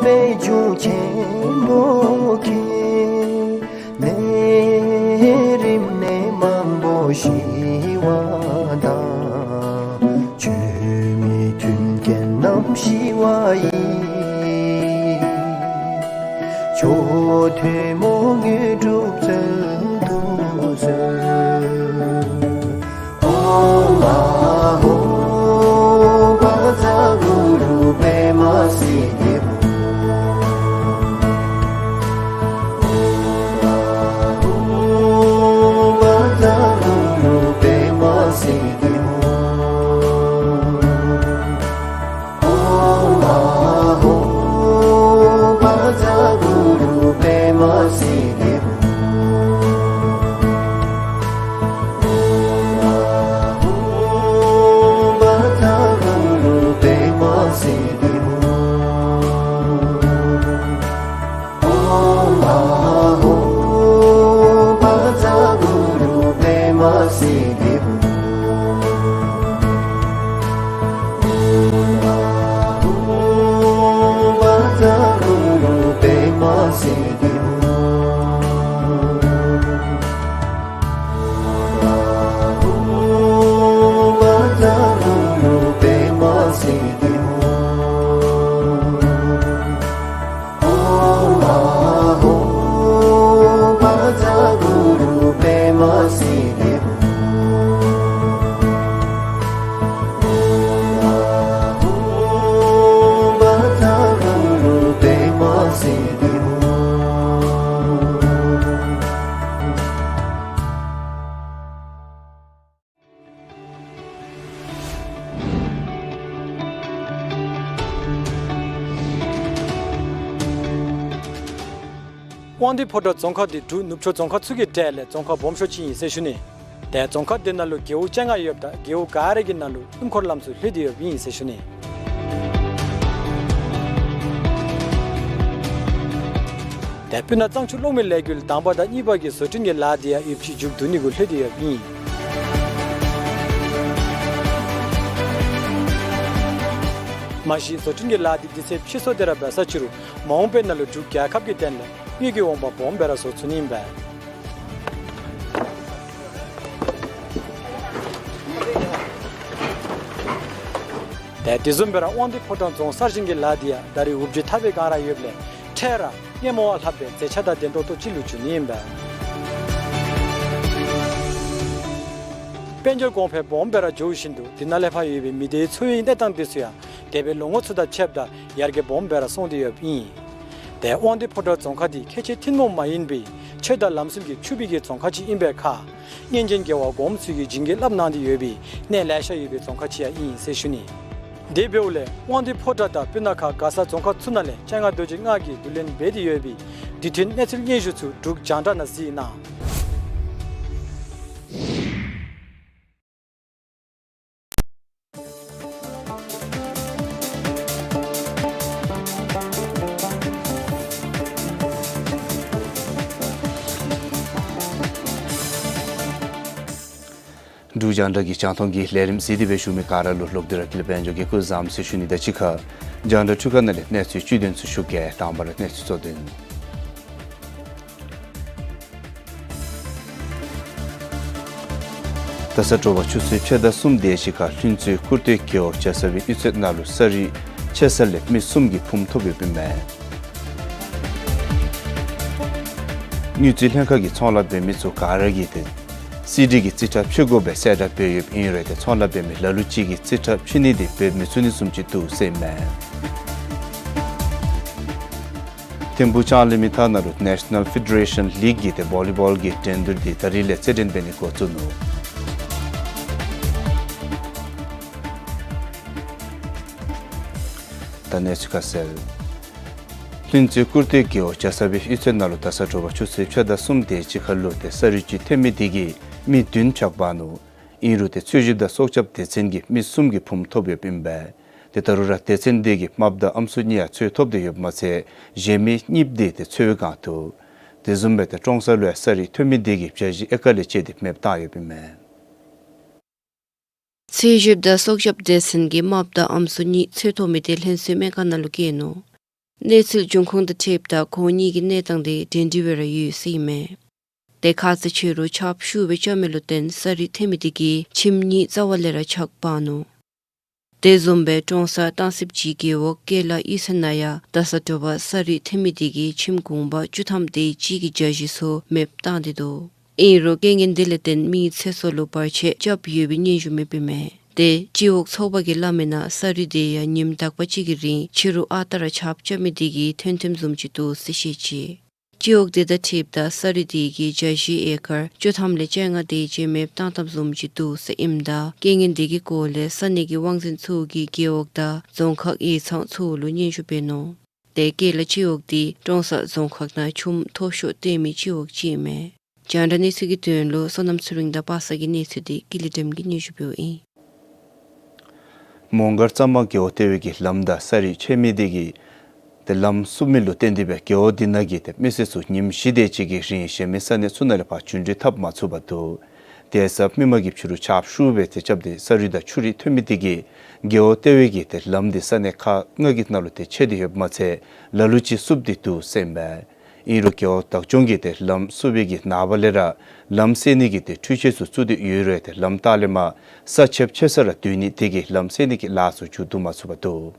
པའི་འབྱུང་ཆེན་པོ་མཁྱེན། ནད་རིམས་ནད་མང་པོ་ཞི་བ་དང་། ཆོས་མི་མཐུན་རྐྱེན་རྣམས་ཞི་བ་ཡིས། མཆོག་ཐུན་མོང་དངོས་གྲུབ་སྩོལ་དུ་གསོལ། ཨོཾ་ཨཱཿཧཱུྃ་བཛྲ་གུ་རུ་པདྨ་སིདྡྷི་ཧཱུྃ། ཨོཾ་ཨཱཿཧཱུྃ་བཛྲ་གུ་རུ་པདྨ་སིདྡྷི་ཧཱུྃ། ཨོཾ་ཨཱཿཧཱུྃ་བཛྲ་གུ་རུ་པདྨ་སིདྡྷི་ཧཱུྃ། ཨོཾ་ཨཱཿཧཱུྃ་བཛྲ་གུ་རུ་པདྨ་སིདྡྷི་ཧཱུྃ། ཨོཾ་ཨཱཿཧཱུྃ་བཛྲ་གུ་རུ་པདྨ་སིདྡྷི་ཧཱུྃ། ཨོཾ་ཨཱཿཧཱུྃ་བཛྲ་གུ་རུ་པདྨ་སིདྡྷི་ཧཱུྃ། ཨོཾ་ཨཱཿཧཱུྃ་བཛྲ་གུ་རུ་པདྨ་སིདྡྷི་ཧཱུྃ། ཨོཾ་ཨཱཿཧཱུྃ་བཛྲ་གུ་རུ་པདྨ་སིདྡྷི་ཧཱུྃ། ཨོཾ་ཨཱཿཧཱུྃ་བཛྲ་གུ་རུ་པདྨ་སིདྡྷི་ཧཱུྃ། དབང་འདུས་ཕོ་བྲང་རྫོང་ཁག་འདི་འབྲུག་ནུབ་ཕྱོགས་རྫོང་ཁག་ཚུ་གི་གྲས་ལས་རྫོང་ཁག་སྦོམ་ཤོས་ཅིག་ཨིན་ཟེར་ཞུ་ནི། ཏེ་རྫོང་ཁག་འདི་ནང་ལུ་རྒེད་འོག་བཅོ་ལྔ་ཡོདཔ་ད་རྒེད་འོག་ག་ར་གི་ནང་ལུ་སྣུམ་འཁོར་ལམ་ཚུ་ལྷོད་དེ་ཡོདཔ་ཨིན་ཟེར་ཞུ་ནི། ཏེ་སྤུ་ན་གཙང་ཆུ་གློག་མེ་ལས་འགུལ་དང་པ་དང་གཉིས་པ་གི་བཟོ་སྐྲུན་གྱི་ལཱ་འདི་ཡང་ཡོདཔ་ཅིག་མཇུག་བསྡུ་ནི་གུ་ལྷོད་དེ་ཡོདཔ་ཨིན། མ་གཞི་བཟོ་སྐྲུན་གྱི་ལཱ་འདི་དུས་ཚོད་ཕྱིས་སོང་སྟེ་ར་འབད་ས་ཅིག་རུང་མ་འོངས་པའི་ནང་ལུ་འབྲུག་རྒྱལ་ཁབ་ཀྱི་དོན་ལས་དངུལ་གྱི་འོང་འབབ་སྦོམ་སྦེ་ར་བཟོ་ཚུགས་ནི་ཨིན་པས། ཏེ་དེ་བཟུམ་སྦེ་ར་དབང་འདུས་ཕོ་བྲང་རྫོང་གསར་བཞེངས་ཀྱི་ལཱ་འདི་ཡང་ད་རེས་འུབ་བརྗིད་ཐར་པའི་སྒང་ར་ཡོདཔ་ལས་འཕྲལ་ར་སྔོན་མ་བ་ལྷག་པའི་མཛེས་ཆ་དང་ལྡན་ཏོག་ཏོ་ཅིག་ལུ་འགྱུར་ནི་ཨིན་པས། དཔལ་འབྱོར་གོང་འཕེལ་སྦོམ་སྦེ་ར་འགྱོ་བཞིན་དུ་དེ་ནང་ལས་ཕར་ཡོད་པའི་མི་སྡེའི་འཚོ་བའི་གནས་སྟངས་འདི་ཚུ་ཡང་འདས་པའི་ལོ་ངོ་ཚུ་དང་ཕྱདཔ་ད་ཡར་རྒྱས་སྦོམ་སྦེ་ར་སོང་སྟེ་ཡོདཔ་ཨིན། ཏེ་དབང་འདུས་ཕོ་བྲང་རྫོང་ཁག་འདི་ཁལ་གཅིག་ཐུན་མོང་མ་ཡིན་པའི་ཆོས་དང་ལམ་སྲོལ་གྱིས་ཕྱུག་པའི་གི་རྫོང་ཁག་ཅིག་ཨིན་པའི་ཁར་སྔོན་བྱོན་རྒྱལ་བ་གོངམ་ཚུ་གིས་བྱིན་གྱིས་བརླབས་གནང་སྟེ་ཡོད་པའི་གནས་ལེ་ཤ་ཡོད་པའི་རྫོང་ཁག་ཅིག་ཡང་ཨིན་ཟེར་ཞུ་ནི། དེ་འབདཝ་ལས་དབང་འདུས་ཕོ་བྲང་དང་སྤུ་ན་ཁ་མགར་ས་རྫོང་ཁག་ཚུ་ནང་ལས་སྤྱན་སྔ་རྡོ་རྗེ་ལྔ་གིས་བསྡུ་ལེན་འབད་དེ་ཡོད་པའི་དུས་མཐུན་གནས་ཚུལ་སྙན་ཞུ་ཚུ་འབྲུག་རྒྱང་བསྒྲགས་ནང་གཟིགས་གནང་། འབྲུག་རྒྱང་བསྒྲགས་ཀྱི་རྒྱང་མཐོང་གི་ལས་རིམ་གཟིགས་ཏེ་སྦེ་བཞུགས་མི་ག་ར་ལུ་ལོག་སྟེ་ར་དགེ་ལེགས་དཔལ་འབྱོར་གྱིས་སྐུ་གཟུགས་བཟང་ཟེར་ཞུ་ནི་དང་གཅིག་ཁར་རྒྱང་བསྒྲགས་འཕྲུལ་ཁང་ནང་ལས་གནས་ཚུལ་བཅུད་དོན་ཚུ་ཞུ་གེ། དང་པ་ར་གནས་ཚུལ་གཙོ་དོན། ད་ས་དྲོ་པ་ཆུ་ཚོད་ཕྱེད་དང་གསུམ་དེ་ཅིག་ཁར་ལྷུན་རྩེ་ཀུར་སྟོད་རྒེད་འོག་ཇ་ས་བའི་གཡུས་ཚན་ནང་ལུ་ས་རུད་ཆད་ས་ལས་མི་གསུམ་གྱི་ཕུངམ་ཐོབ་ཡོདཔ་ཨིན་མས། དངུལ་རྩིས་ལྷན་ཁག་གིས་ཚོང་ལཱ་འབད་མི་ཚུ་ག་ར་གིས་ཏེ་གསེར་བྲིས་ཀྱི་རྩིས་ཁྲ་ཕུལ་དགོ་པའི་གསལ་བསྒྲགས་འབད་ཡོདཔ་ཨིན་རུང་ཏེ་ཚོང་ལཱ་འབད་མི་ལ་ལུ་ཅིག་གིས་རྩིས་ཁྲ་ཕུལ་ནི་དེ་འབད་མི་ཚུགས་ནི་བཟུམ་ཅིག་འདུག་ཟེར་ཨིན་མས། ཐིམ་ཕུག་ལྕང་གླིང་མི་ཐང་ནང་ལུ་ནེ་ཤ་ནཱལ་ཕེ་ཌེ་རེ་ཤཱན་ལིག་གི་ཏེ་བོ་ལི་བོལ་གྱི་འགྲན་བསྡུར་འདི་ད་རིས་ལས་རྩེད་འགྲན་འབད་ནི་འགོ་བཙུགས་ནུག། ད་གནས་ཚུལ་ཁ་གསལ། ལྷུན་རྩེ་ཀུར་སྟོད་རྒེད་འོག་ཇ་ས་བའི་གཡུས་ཚན་ནང་ལུ་ད་ས་དྲོ་པ་ཆུ་ཚོད་ཕྱེད་དང་གསུམ་དེ་ཅིག་ཁར་ལུ་ཏེ་ས་རུད་ཅིག་ཐོན་མི་དེ་གིས་མི་བདུན་འཕྱག་འབག་ནུག། ཨིན་རུང་ཏེ་འཚོལ་ཞིབ་དང་སྲོག་སྐྱབས་སྡེ་ཚན་གྱིས་མི་གསུམ་གྱི་ཕུངམ་ཐོབ་ཡོདཔ་ཨིན་པས། ཏེ་ད་རུང་ར་སྡེ་ཚན་དེ་གིས་རྨགཔ་དང་ཨམ་སྲུ་གཉིས་ཡང་འཚོལ་ཐོབ་སྟེ་ཡོདཔ་མ་ཚད་གཞན་མི་གཉིས་དེ་ཏེ་འཚོལ་བའི་སྒང་འདུག། དེ་བཟུམ་སྦེ་ཏེ་ཀྲོང་གསར་ལུ་ཡང་ས་རུད་ཐོན་མི་དེ་གིས་བྱ་ཞིང་ཨེ་ཀར་ལས་བཅད་དེ་མེདཔ་བཏང་ཡོདཔ་ཨིན་མས། འཚོལ་ཞིབ་དང་སྲོག་སྐྱབས་སྡེ་ཚན་གྱིས་རྨགཔ་དང་ཨམ་སྲུ་གཉིས་འཚོལ་ཐོབ་མི་དེ་ལྷུན་རྩེ་སྨན་ཁང་ནང་ལུ་བསྐྱལ་ནུག། གནས་ཚུལ་འབྱུང་ཁུངས་དང་འཁྲིལཝ་ད་ཁོང་གཉིས་ཀྱི་གནས་སྟངས་དེ་འདྲན་འདྲ་སྦེ་ར་ཡོད་ཟེར་ཨིན་མས། ཏེ་ཁ་ཙ་ཕྱི་རུ་ཆརཔ་ཤུགས་སྦེ་རྐྱབ་མི་ལུ་བརྟེན་ས་རུད་ཐོན་མི་དེ་གིས་ཁྱིམ་གཉིས་རྩ་བ་ལས་ར་ཆག་འབག་ནུག། དེ་བཟུམ་སྦེ་ཀྲོང་གསར་སྟང་སིབ་ཅི་རྒེད་འོག་ཀེ་ལ་གཡུས་ཚན་ནང་ཡང་ད་ས་དྲོ་པ་ས་རུད་ཐོན་མི་དེ་གིས་ཁྱིམ་གུང་པ་བཅུ་ཐམ་དེ་ཅིག་གི་རྒྱ་གཞི་ཚུ་མེདཔ་བཏང་སྟེ་འདུག། ཨིན་རུང་རྐྱེན་ངན་དེ་ལས་བརྟེན་མིའི་ཚེ་སྲོག་ལུ་བར་ཆད་རྐྱབ་ཡོད་པའི་སྙན་ཞུ་མེདཔ་ཨིན་མས། ཏེ་སྤྱི་འོག་ཚོགས་པ་གིས་སླབ་མིའི་ནང་ས་རུད་དེ་ཡང་ཉིནམ་དག་པ་ཅིག་གི་རིང་ཕྱི་རུ་ཨ་རྟག་ར་ཆརཔ་རྐྱབ་མི་དེ་གིས་ཐོན་ཐོནམ་བཟུམ་ཅིག་འདུག་ཟེར་བཤད་ཅི། སྤྱི་འོག་དེ་དང་འཁྲིལཝ་ད་ས་རུད་དེ་གིས་རྒྱ་གཞི་ཨེ་ཀར་བཅུ་ཐམ་ལས་བཅོ་ལྔ་དེ་ཅིག་མེདཔ་བཏང་བཏངམ་བཟུམ་ཅིག་འདུག་ཟེར་ཨིནམ་ད་རྐྱེན་ངན་དེ་གི་སྐོར་ལས་ས་གནས་ཀྱི་དབང་འཛིན་ཚུ་གིས་རྒེད་འོག་དང་རྫོང་ཁག་ཡིག་ཚང་ཚུ་ལུ་སྙན་ཞུ་འབད་ནུག། ཏེ་ཀེ་ལ་སྤྱི་འོག་དེ་ཀྲོང་གསར་རྫོང་ཁག་ནང་ཆུམ་མཐོ་ཤོས་བཏོན་མི་སྤྱི་འོག་ཅིག་ཨིན་མས། རྒྱང་བསྒྲགས་གནས་ཚུལ་གྱི་དོན་ལུ་བསོད་ནམས་ཚེ་རིང་དང་པ་སངས་ཀྱི་གནས་ཚུལ་དེ་ཀུན་ལེགས་སྒྲོལམ་གིས་སྙན་ཞུ་འབདཝ་ཨིན། མོང་སྒར་རྩ་མང་རྒེད་འོག་ལྟེ་བའི་གི་ལམ་དང་ས་རུད་ཆད་མི་དེ་གིས་ཏེ་ལམ་བསུབ་མི་ལུ་བརྟེན་ཏེ་སྦེ་རྒེད་འོག་དེ་ནང་གི་ཏེ་མི་སེར་ཚུ་ཉིནམ་བཞི་དེ་ཅིག་གི་རིང་གཞན་མི་ས་གནས་ཚུ་ནང་ལས་ཕར་འགྱོ་འགྲུལ་འཐབ་མ་ཚུགས་པར་འདུག། དེ་ཟེར་མི་མང་གིས་ཕྱི་རུ་ཆརཔ་ཤུགས་སྦེ་ཏེ་རྐྱབ་སྟེ་ས་རུད་དང་ཆུ་རུད་ཐོན་མི་དེ་གིས་རྒེད་འོག་ལྟེ་བའི་གི་ཏེ་ལམ་དེ་ས་གནས་ཁག་ལྔ་གི་ནང་ལུ་ཏེ་ཆད་དེ་ཡོདཔ་མ་ཚད་ལ་ལུ་ཅིག་བསུབ་སྟེ་འདུག་ཟེར་ཨིན་པས། ཨིན་རུང་རྒེད་འོག་བདག་སྐྱོང་གིས་ཏེ་ལམ་བསུབ་པའི་གི་ནངས་པ་ལས་ར་ལམ་སེལ་ནི་གི་ཏེ་འཕྲུལ་ཆས་ཚུ་བཙུགས་ཏེ་ཡོད་རུང་ཏེ་ལམ་ལྟག་ལས་མར་ས་ཆརཔ་ཆད་ས་ར་སྡོད་ནི་དེ་གིས་ལམ་སེལ་ནི་གི་ལཱ་ཚུ་མཇུག་བསྡུ་མ་ཚུགས་པར་འདུག།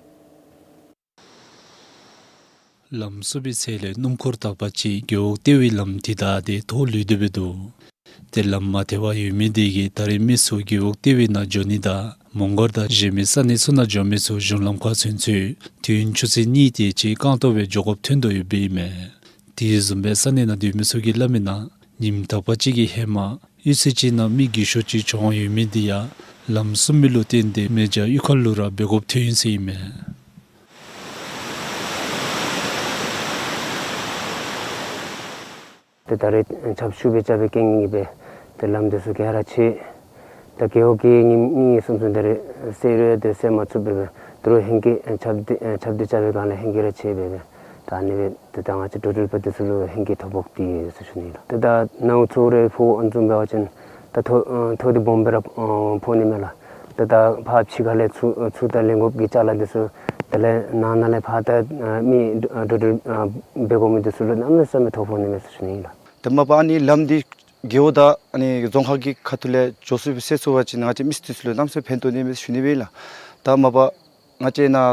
ལམ་བསུབ་པའི་ཚེ་ལས་སྣུམ་འཁོར་དག་པ་ཅིག་རྒེད་འོག་ལྟེ་བའི་ལམ་དེ་བདའ་སྟེ་ཐོག་ལུས་ཏེ་སྦེ་འདུག། ཏེ་ལམ་མ་ཐལ་བར་ཡོད་མི་དེ་གིས་ད་རེས་མི་ཚུ་རྒེད་འོག་ལྟེ་བའི་ནང་འགྱོ་ནི་དང་མོང་སྒར་དང་གཞན་མི་ས་གནས་ཚུ་ནང་འགྱོ་མི་ཚུ་གཞུང་ལམ་ཁར་ཚུན་ཚོད་དུས་ཡུན་ཆུ་ཚོད་གཉིས་དེ་ཅིག་རྐང་སྟོང་སྦེ་འགྱོ་དགོཔ་ཐོན་དོ་ཡོདཔ་ཨིན་མས། དེ་བཟུམ་སྦེ་ས་གནས་ནང་སྡོད་མི་ཚུ་གིས་སླབ་མིའི་ནང་ཉིནམ་དག་པ་ཅིག་གི་ཧེ་མ་གཡུས་ཚན་ཅིག་ནང་མི་རྒས་ཤོས་ཅིག་བྱོན་ཡོད་མི་དེ་ཡང་ལམ་བསུབ་མི་ལུ་བརྟེན་ཏེ་མེ་སྦྱར་གཡུས་ཁ་ལུ་ར་འབད་དགོཔ་ཐོན་ཡི་ཟེར་ཨིན་མས། ཏེ་ད་རེས་ཆརཔ་ཤུགས་སྦེ་རྐྱབ་པའི་རྐྱེན་ངན་གྱིས་སྦེ་ཏེ་ལམ་དེ་ཚུ་ག་ར་ཆད། ད་རྒེད་འོག་གི་ཉིནམ་གཉིས་གསུམ་ཚུན་ད་རེས་སེལ་རུང་ཏེ་སེལ་མ་ཚུགས་པར་སྦེ་ད་རུང་ཧེང་སྐལ་ཆརཔ་དེ་ཆརཔ་དེ་རྐྱབ་པའི་སྒང་ལས་ཧེང་སྐལ་ར་ཆད་སྦེ་སྦེ་ད་ཨ་ནི་སྦེ་ཏེ་ད་ང་བཅས་འགྲོ་འགྲུལ་པ་དེ་ཚུ་ལུ་ཧེང་སྐལ་ཐོག་ཕོག་སྟེ་ཡོད་ཟེར་ཞུ་ནི་ལགས། ཏེ་ད་ནཝ་ཚུ་རེ་ཕོག་ཨ་ནི་བཟུམ་འབད་བ་ཅིན་ད་ཐོག་ཨ་ཐོག་དེ་སྦོམ་སྦེ་ར་ཨ་ཕོག་ནི་མས་ལགས། ཏེ་ད་ཕར་ཕྱི་ཁ་ལས་ཚུར་ཨ་ཚུར་ད་ལེན་དགོཔ་གི་ཅ་ལ་དེ་ཚུ་དེ་ལས་ནང་ན་ལས་ཕར་ད་ཨ་མི་ཨ་འགྲོ་འགྲུལ་ཨ་འབད་དགོ་མི་དེ་ཚུ་ལུ་གནམ་མེད་ས་མེད་ཐོག་ཕོག་ནི་མས་ཟེར་ཞུ་ནི་ལགས། ཏེ་མ་པ་ཨ་ནི་ལམ་འདི་རྒེད་འོག་དང་ཨ་ནི་རྫོང་ཁག་གི་ཁ་ཐུག་ལས་མགྱོགས་སུ་སྦེ་སེལ་ཚུགས་པ་ཅིན་ང་བཅས་མི་སེར་དེ་ཚུ་ལུ་གནམ་མེད་ས་མེད་ཕན་ཐོགས་ནི་མས་ཟེར་ཞུ་ནི་སྦེ་ལགས། ད་མ་པ་ང་བཅས་ནཱ་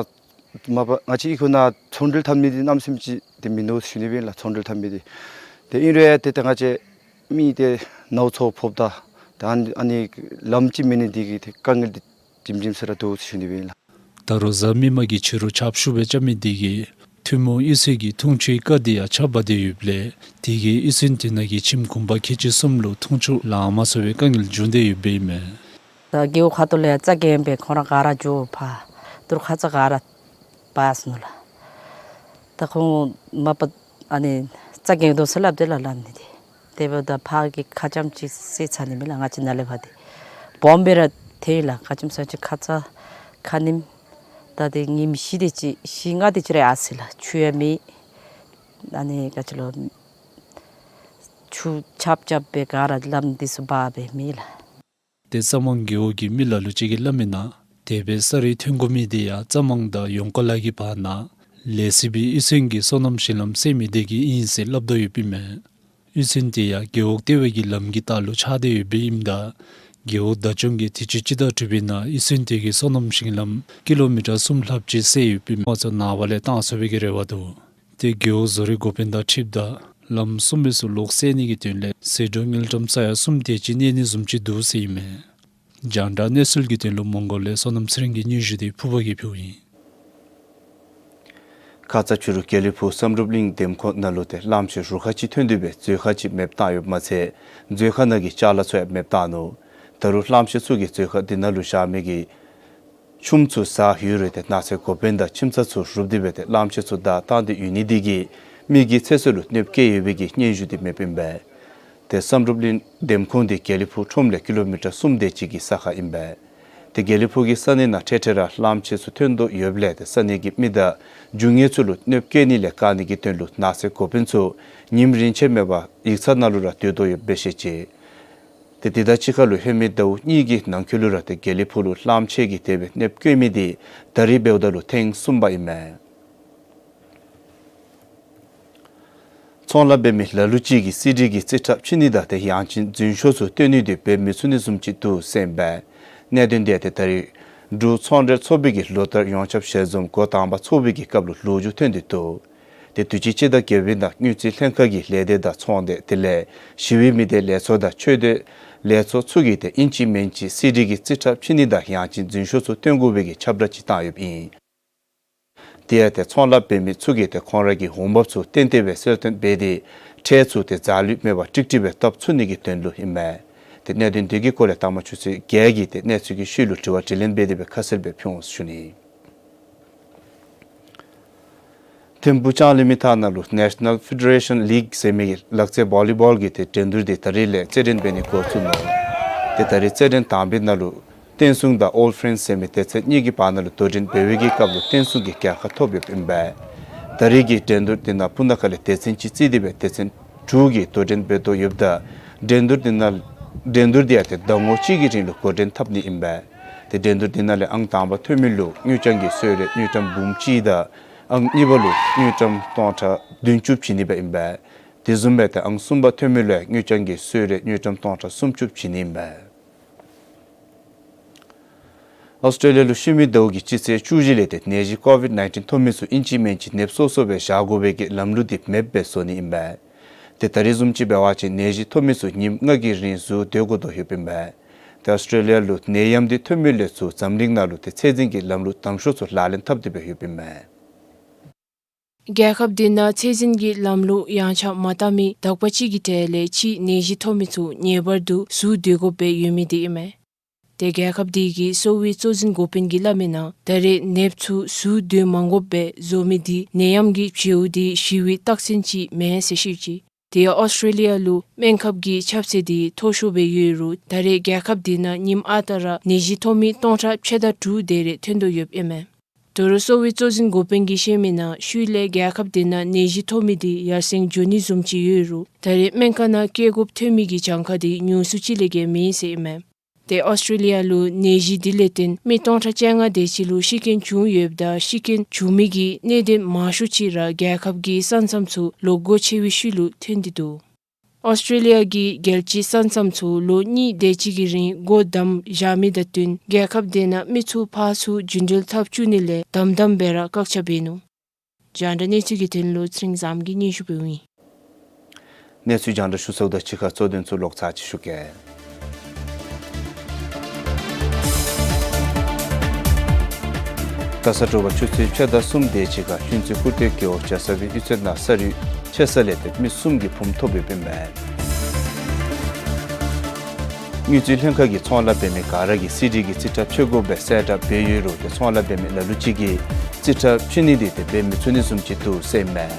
མ་པ་ང་བཅས་ཨི་ཁུག་ནང་ཚོང་འབྲེལ་འཐབ་མི་འདི་གནམ་མེད་ས་མེད་ཅིག་འདི་མིན་ནུག་ཟེར་ཞུ་ནི་སྦེ་ལགས། ཚོང་འབྲེལ་འཐབ་མི་འདི་ཏེ་ཨིན་རུང་ཏེ་ཏེ་ང་བཅས་མི་ཏེ་ནཝ་ཚུ་ཕོགཔ་ད་ད་ཨ་ནི་ཨ་ནི་ལམ་ཅིག་མེད་ནི་འདི་གིས་ཏེ་དཀའ་ངལ་འདི་ཞིམ་ཞིམ་ས་ར་འདུག་ཟེར་ཞུ་ནི་སྦེ་ལགས། ད་རུང་གཟའ་མིག་དམར་གྱི་ཕྱི་རུ་ཆརཔ་ཤུགས་སྦེ་རྐྱབ་མི་འདི་གིས་ཐུན་མོང་གཡུས་ཚན་གྱི་འཐུང་ཆུའི་རྐ་དེ་ཡང་ཆག་འབག་སྟེ་ཡོདཔ་ལས་དེ་གིས་གཡུས་ཚན་དེ་ནང་གི་ཁྱིམ་གུང་པ་ཁལ་གཅིག་གསུམ་ལུ་འཐུང་ཆུ་ལང་མ་ཚུགས་པའི་དཀའ་ངལ་བྱུང་སྟེ་ཡོདཔ་ཨིན་མས། ད་རྒེད་འོག་ཁ་ཐུག་ལས་ཡང་རྩ་འགེངས་སྦེ་ཁོང་ར་ག་ར་འགྱོ་ཕར་ད་རུང་ཁ་ཙ་ག་ར་འབག་སོང་ནུག་ལགས། ད་ཁོང་མ་པ་ཨ་ནི་རྩ་འགེངས་དོ་ཟེར་སླབ་དེས་ལགས་ལམ་ནི་དེ། དེ་འབདཝ་ད་ཕར་གྱི་ཁ་འཆམ་ཅིག་སེལ་ཚར་ནི་མས་ལགས། ང་བཅས་ནཱ་ལས་ཕར་ཏེ་སྦོམ་སྦེ་ར་ཐལ་ཡི་ལགས། ཁ་འཆམ་ས་ཅིག་ཁ་ཙ་ཁ་ཉིནམ་ད་ཏེ་ཉིནམ་བཞི་དེ་ཅིག་བཞི་ལྔ་དེ་ཅིག་ར་ཡར་སོ་ཡི་ལགས། ཆུ་ཡང་མེད། ཨ་ནི་ག་ཅི་ལོ་ཆུ་ཆརཔ་རྐྱབ་སྦེ་ག་ར་ལམ་འདི་ཚུ་འབག་སྦེ་མེད་ལགས། ཏེ་རྩ་མང་རྒེད་འོག་གི་མི་ལ་ལུ་ཅིག་གིས་སླབ་མིའི་ནང་དེ་སྦེ་ས་རུད་ཐོན་དགོ་མི་དེ་ཡང་རྩ་མང་དང་ཡོངས་ཀ་ལ་གི་བར་ན་ལས་བྱེདཔ་གཡུས་ཚན་གྱི་སོ་ནམ་ཞིང་ལམ་སེལ་མི་དེ་གིས་ཨིན་ཟེར་སླབ་དོ་ཡོདཔ་ཨིན་མས། གཡུས་ཚན་དེ་ཡང་རྒེད་འོག་ལྟེ་བའི་གི་ལམ་གྱི་ལྟག་ལུ་ཆགས་ཏེ་ཡོདཔ་ཨིནམ་ད་རྒེད་འོག་བདག་སྐྱོང་གིས་དུས་ཅི་ཅིག་དང་འཁྲིལ་བའི་ནང་གཡུས་ཚན་དེ་གི་སོ་ནམ་ཞིང་ལམ་ཀི་ལོ་མི་ཊར་གསུམ་ལྷགཔ་ཅིག་སེལ་ཡོདཔ་ཨིན་མས། ཁོང་ཚུ་ནངས་པ་ལས་བཏང་ཚུགས་པའི་གི་རེ་བ་འདུག། ཏེ་རྒེད་འོག་བཟོ་རིག་འགོ་དཔོན་དང་འཁྲིལཝ་ད་ལམ་བསུབ་མི་ཚུ་ལོག་སེལ་ནི་གི་དོན་ལས་ཟད་འགྲོ་དངུལ་ཀྲམ་ས་ཡ་གསུམ་དེ་ཅིག་གནས་ནི་བཟུམ་ཅིག་འདུག་ཟེར་ཨིན་མས། རྒྱང་བསྒྲགས་གནས་ཚུལ་གྱི་དོན་ལུ་མོང་སྒར་ལས་བསོད་ནམས་ཚེ་རིང་གི་སྙན་ཞུ་དེ་ཕུརཔ་གིས་ཕུལཝ་ཨིན། ཁ་ཙ་ཕྱི་རུ་དགེ་ལེགས་ཕུག་བསམ་གྲུབ་གླིང་འདེམས་ཁོངས་ནང་ལུ་ཏེ་གླངམོ་ཆེ་རུ་ཁག་ཅིག་ཐོན་ཏེ་སྦེ་མཛོད་ཁང་ཅིག་མེདཔ་བཏང་ཡོདཔ་མ་ཚད་མཛོད་ཁང་ནང་གི་ཅ་ལ་ཚུ་ཡང་མེདཔ་བཏང་ནུག། ད་རུང་གླངམོ་ཆེ་ཚུ་གིས་མཛོད་ཁང་དེ་ནང་ལུ་བཞག་མི་གི་ཆུམ་ཚུ་ཟ་ཡོད་རུང་ཏེ་ནགས་ཚལ་འགོ་དཔོན་དང་ཁྱིམ་ཚང་ཚུ་རུབ་སྟེ་སྦེ་ཏེ་གླངམོ་ཆེ་ཚུ་བདའ་བཏང་སྟེ་ཡོད་ནི་དེ་གིས་མི་གི་ཚེ་སྲོག་ལུ་གནོདཔ་བཀལ་ཡོད་པའི་གི་སྙན་ཞུ་དེ་མེདཔ་ཨིན་པས། ཏེ་བསམ་གྲུབ་གླིང་འདེམས་ཁོངས་དེ་དགེ་ལེགས་ཕུག་ཁྲོམ་ལས་ཀི་ལོ་མི་ཊར་གསུམ་དེ་ཅིག་གི་ས་ཁར་ཨིན་པས། ཏེ་དགེ་ལེགས་ཕུག་གི་ས་གནས་ནང་འཕྲལ་འཕྲལ་ར་གླངམོ་ཆེ་ཚུ་ཐོན་དོ་ཡོདཔ་ལས་ཏེ་ས་གནས་ཀྱི་མི་དང་རྒྱུ་དངོས་ཚུ་ལུ་གནོདཔ་བཀལ་ནི་ལས་བཀག་ནི་གི་དོན་ལུ་ནགས་ཚལ་འགོ་དཔོན་ཚུ་ཉིནམ་རིན་ཆེན་མེད་པར་ཡིག་ཚང་ནང་ལུ་ར་སྡོད་དོ་ཡོདཔ་སྦེ་བཤད་ཅི། ཏེ་དེ་དང་གཅིག་ཁར་ལུ་ཧེ་མའི་ཟླཝ་གཉིས་ཀྱི་ནང་འཁོད་ལུ་ར་ཏེ་དགེ་ལེགས་ཕུག་ལུ་གླངམོ་ཆེ་གིས་དེ་སྦེ་གནོདཔ་བཀལ་མི་དེ་ད་རིས་འབདཝ་ད་ལུ་ཐེངས་གསུམ་པ་ཨིན་མས། ཚོང་ལཱ་འབད་མི་ལ་ལུ་ཅིག་གིས་སི་ཌི་གི་རྩིས་ཁྲ་ཕྱེ་ནི་དང་ཏེ་ཡང་ཅིན་རྫུན་ཤོག་ཚུ་སྟོན་ནི་དེ་འབད་མི་ཚུགས་ནི་བཟུམ་ཅིག་འདུག་ཟེར་ཨིན་པས། གནད་དོན་དེ་ཏེ་ད་རིས་འབྲུག་ཚོང་འབྲེལ་ཚོགས་པའི་གི་ལོ་ལྟར་ཡོངས་ཁྱབ་ཞལ་འཛོམས་འགོ་དང་པ་ཚོགས་པའི་གི་སྐབས་ལུ་ལོ་རྒྱུས་ཐོན་ཏེ་འདུག། ཏེ་དུས་ཅི་སྤྱི་ཟླ་བརྒྱད་པའི་ནང་དངུལ་རྩིས་ལྷན་ཁག་གི་ལས་སྡེ་དང་ཚོང་སྡེ་དེ་ལས་ཞི་བའི་མི་སྡེ་ལས་ཚོགས་དང་ཆོས་སྡེ་ལས་ཚོགས་ཚུ་གིས་ཏེ་ཨིན་ཅི་མིན་ཅི་སི་ཌི་གི་རྩིས་ཁྲ་ཕྱེ་ནི་དང་ཡང་ཅིན་རྫུན་ཤོག་ཚུ་སྟོན་དགོ་པའི་གི་ཁྱབ་བསྒྲགས་ཅིག་བཏང་ཡོདཔ་ཨིན། དེ་ཡང་ཏེ་ཚོང་ལཱ་འབད་མི་ཚུ་གིས་ཏེ་ཁོང་ར་གི་འོང་འབབ་ཚུ་གཏན་གཏན་སྦེ་གསལ་སྟོན་འབད་དེ་ཁྲལ་ཚུ་ཏེ་རྫ་ལུད་མེད་པར་ཀྲིག་ཀྲི་སྦེ་བཏབ་ཚུགས་ནི་གི་དོན་ལུ་ཨིན་མས། ཏེ་གནད་དོན་དེ་གི་སྐོར་ལས་ལྟ་མ་ཆུ་ཚོད་བརྒྱད་ཀྱི་ཏེ་གནས་ཚུལ་གྱི་ཤུལ་ལུ་དྲི་བ་དྲིས་ལན་འབད་དེ་སྦེ་ཁ་གསལ་སྦེ་ཕུལ་འོང་ཞུ་ནི། ཐིམ་ཕུ་ལྕང་གླིང་མི་ཐང་ནང་ལུ་National Federation League ཟེར་མི་གི་ལག་རྩེད་བོ་ལི་བོལ་གྱི་ཏེ་འགྲན་བསྡུར་དེ་ད་རིས་ལས་རྩེད་འགྲན་འབད་ནི་འགོ་བཙུགས་ནུག། ཏེ་ད་རིས་རྩེད་འགྲན་དང་པའི་ནང་ལུ་བསྟན་སྲུང་དང་ཨོལ་ཕེ་རེནཌསི་ཟེར་མི་སྡེ་ཚན་གཉིས་ཀྱི་བར་ན་ལུ་དོ་འགྲན་འབད་བའི་གི་སྐབས་ལུ་བསྟན་སྲུང་གིས་རྒྱལ་ཁ་ཐོབ་ཡོདཔ་ཨིན་པས། ད་རིས་ཀྱི་འགྲན་བསྡུར་དེ་ནང་སྤུ་ན་ཁ་ལས་སྡེ་ཚན་གཅིག་བརྩིས་ཏེ་སྦེ་སྡེ་ཚན་དྲུག་གིས་དོ་འགྲན་འབད་དོ་ཡོདཔ་ད་འགྲན་བསྡུར་དེ་ནང་འགྲན་བསྡུར་དེ་ཡང་ཏེ་ཟླ་ངོ་གཅིག་གི་རིང་ལུ་འགོ་འདྲེན་འཐབ་ནི་ཨིན་པས། ཏེ་འགྲན་བསྡུར་དེ་ནང་ལས་ཨང་དང་པ་ཐོན་མི་ལུ་དངུལ་རྐྱང་གི་གསོལ་རས་དངུལ་ཀྲམ་འབུམ་གཅིག་དང་ཨང་གཉིས་པ་ལུ་དངུལ་ཀྲམ་སྟོང་ཕྲག་བདུན་ཅུ་བྱིན་ནི་སྦེ་ཨིན་པས། དེ་བཟུམ་སྦེ་ཏེ་ཨང་གསུམ་པ་ཐོན་མི་ལུ་ཡང་དངུལ་རྐྱང་གི་གསོལ་རས་དངུལ་ཀྲམ་སྟོང་ཕྲག་སུམ་ཅུ་བྱིན་ནི་ཨིན་པས། ཨོསི་ཊྲེ་ལི་ཡ་ལུ་ཤི་མི་ཟླཝ་གི་སྤྱི་ཚེས་བཅུ་བཞི་ལས་ཏེ་ནད་གཞི་ཀོ་ཝིཌ་ནའིན་ཊིན་ཐོབ་མི་ཚུ་ཨིན་ཅི་མིན་ཅི་ནདཔ་སོ་སོ་སྦེ་བཞག་དགོ་པའི་གི་ལམ་ལུགས་དེ་མེདཔ་སྦེ་བཟོ་ནི་ཨིན་པས། ཏེ་ད་རིས་བཟུམ་ཅིག་འབད་བ་ཅིན་ནད་གཞི་ཐོབ་མི་ཚུ་ཉིནམ་ལྔ་གི་རིང་ཟུར་སྡོད་དགོ་དོ་ཡོདཔ་ཨིན་པས། ཏེ་ཨོསི་ཊྲེ་ལི་ཡ་ལུ་ནད་ཡམས་དེ་ཐོན་མི་ལས་ཚུར་འཛམ་གླིང་ནང་ལུ་ཏེ་ཚད་འཛིན་གྱི་ལམ་ལུགས་དམ་ཤོག་ཚུ་ལག་ལེན་འཐབ་སྟེ་སྦེ་ཡོདཔ་ཨིན་མས། རྒྱལ་ཁབ་དེ་ནང་ཚད་འཛིན་གྱི་ལམ་ལུགས་ཡངས་ཆག་མ་བཏང་མི་དག་པ་ཅིག་གི་གྲས་ལས་ཕྱིའི་ནད་གཞི་ཐོབ་མི་ཚུ་ངེས་པར་དུ་ཟུར་སྡོད་དགོཔ་སྦེ་ཡོད་མི་དེ་ཨིན་མས། ཏེ་རྒྱལ་ཁབ་དེ་གི་གསོ་བའི་གཙོ་འཛིན་འགོ་དཔོན་གྱིས་སླབ་མིའི་ནང་ད་རེས་ནདཔ་ཚུ་ཟུར་སྡོད་མ་དགོཔ་སྦེ་བཟོ་མི་དེ་ནད་ཡམས་ཀྱི་བྱེལཝ་དེ་ཞི་བའི་རྟགས་མཚན་ཅིག་མེན་ཟེར་ཞུ་ཅི། དེ་ཡང་ཨོསི་ཊྲེ་ལི་ཡ་ལུ་སྨན་ཁབ་ཀྱི་ཁྱབ་ཚད་དེ་མཐོ་ཤོས་སྦེ་ཡོད་རུང་ད་རེས་རྒྱལ་ཁབ་དེ་ནང་ཉིནམ་ཨ་རྟག་ར་ནད་གཞི་ཐོབ་མི་སྟོང་ཕྲག་ཕྱེད་དང་དྲུག་དེ་རེ་ཐོན་དོ་ཡོདཔ་ཨིན་མས། ད་རུང་གསོ་བའི་གཙོ་འཛིན་འགོ་དཔོན་གྱིས་བཤད་མིའི་ནང་ཤུལ་ལས་རྒྱལ་ཁབ་དེ་ནང་ནད་གཞི་ཐོབ་མི་དེ་ཡར་སེང་འགྱོ་ནི་བཟུམ་ཅིག་ཡོད་རུང་ད་རེས་སྨན་ཁང་ནང་བསྐྱལ་དགོཔ་ཐོན་མི་གི་གྱངས་ཁ་དེ་ཉུང་སུ་ཅིག་ལས་བརྒལ་མེད་ཟེར་ཨིན་མས། ཏེ་ཨོསི་ཊྲེ་ལི་ཡ་ལུ་ནད་གཞི་དེ་ལས་བརྟེན་མི་སྟོང་ཕྲག་བཅོ་ལྔ་དེ་ཅིག་ལུ་ཤི་རྐྱེན་བྱུང་ཡོདཔ་ད་ཤི་རྐྱེན་བྱུང་མི་གི་གནད་དོན་མང་ཤོས་ཅིག་ར་རྒྱལ་ཁབ་ཀྱི་ས་མཚམས་ཚུ་ལོག་སྒོ་ཕྱེ་བའི་ཤུལ་ལུ་ཐོན་ཏེ་འདུག། ཨོསི་ཊྲེ་ལི་ཡ་གིས་རྒྱལ་སྤྱིའི་ས་མཚམས་ཚུ་ལོ་གཉིས་དེ་ཅིག་གི་རིང་སྒོ་བསྡམས་བཞག་མི་དང་བསྟུན་རྒྱལ་ཁབ་དེ་ནང་མི་ཚུ་ཕར་ཚུར་རྒྱུན་འགྲུལ་འཐབ་བཅུག་ནི་ལས་དམ་དམ་སྦེ་ར་བཀག་ཆ་འབད་ནུག། རྒྱང་བསྒྲགས་གནས་ཚུལ་གྱི་དོན་ལུ་ཚེ་རིང་བཟང་གིས་སྙན་ཞུ་ཕུལཝ་ཨིན། གནས་ཚུལ་རྒྱང་བསྒྲགས་ཞུ་ཚརཝ་དང་གཅིག་ཁར་གཙོ་དོན་ཚུ་ལོག་ཚར་ཅིག་ཞུ་གེ། ད་ས་དྲོ་པ་ཆུ་ཚོད་ཕྱེད་དང་གསུམ་དེ་ཅིག་ཁར་ལྷུན་རྩེ་ཀུར་སྟོད་རྒེད་འོག་བྱ་ས་པའི་གཡུས་ཚན་ནང་ས་རུད་ཆད་ས་ལས་ཏེ་མི་གསུམ་གྱི་བུམོ་ཐོབ་ཡོདཔ་ཨིན་མས། དངུལ་རྩིས་ལྷན་ཁག་གིས་ཚོང་ལཱ་འབད་མི་ག་ར་གིས་སི་ཌི་གི་རྩིས་ཁྲ་ཕྱེ་དགོཔ་སྦེ་གསལ་བསྒྲགས་འབད་ཡོད་རུང་ཏེ་ཚོང་ལཱ་འབད་མི་ལ་ལུ་ཅིག་གིས་རྩིས་ཁྲ་ཕྱེ་ནི་དེ་ཏེ་འབད་མི་ཚུགས་ནི་བཟུམ་ཅིག་འདུག་ཟེར་ཨིན་མས།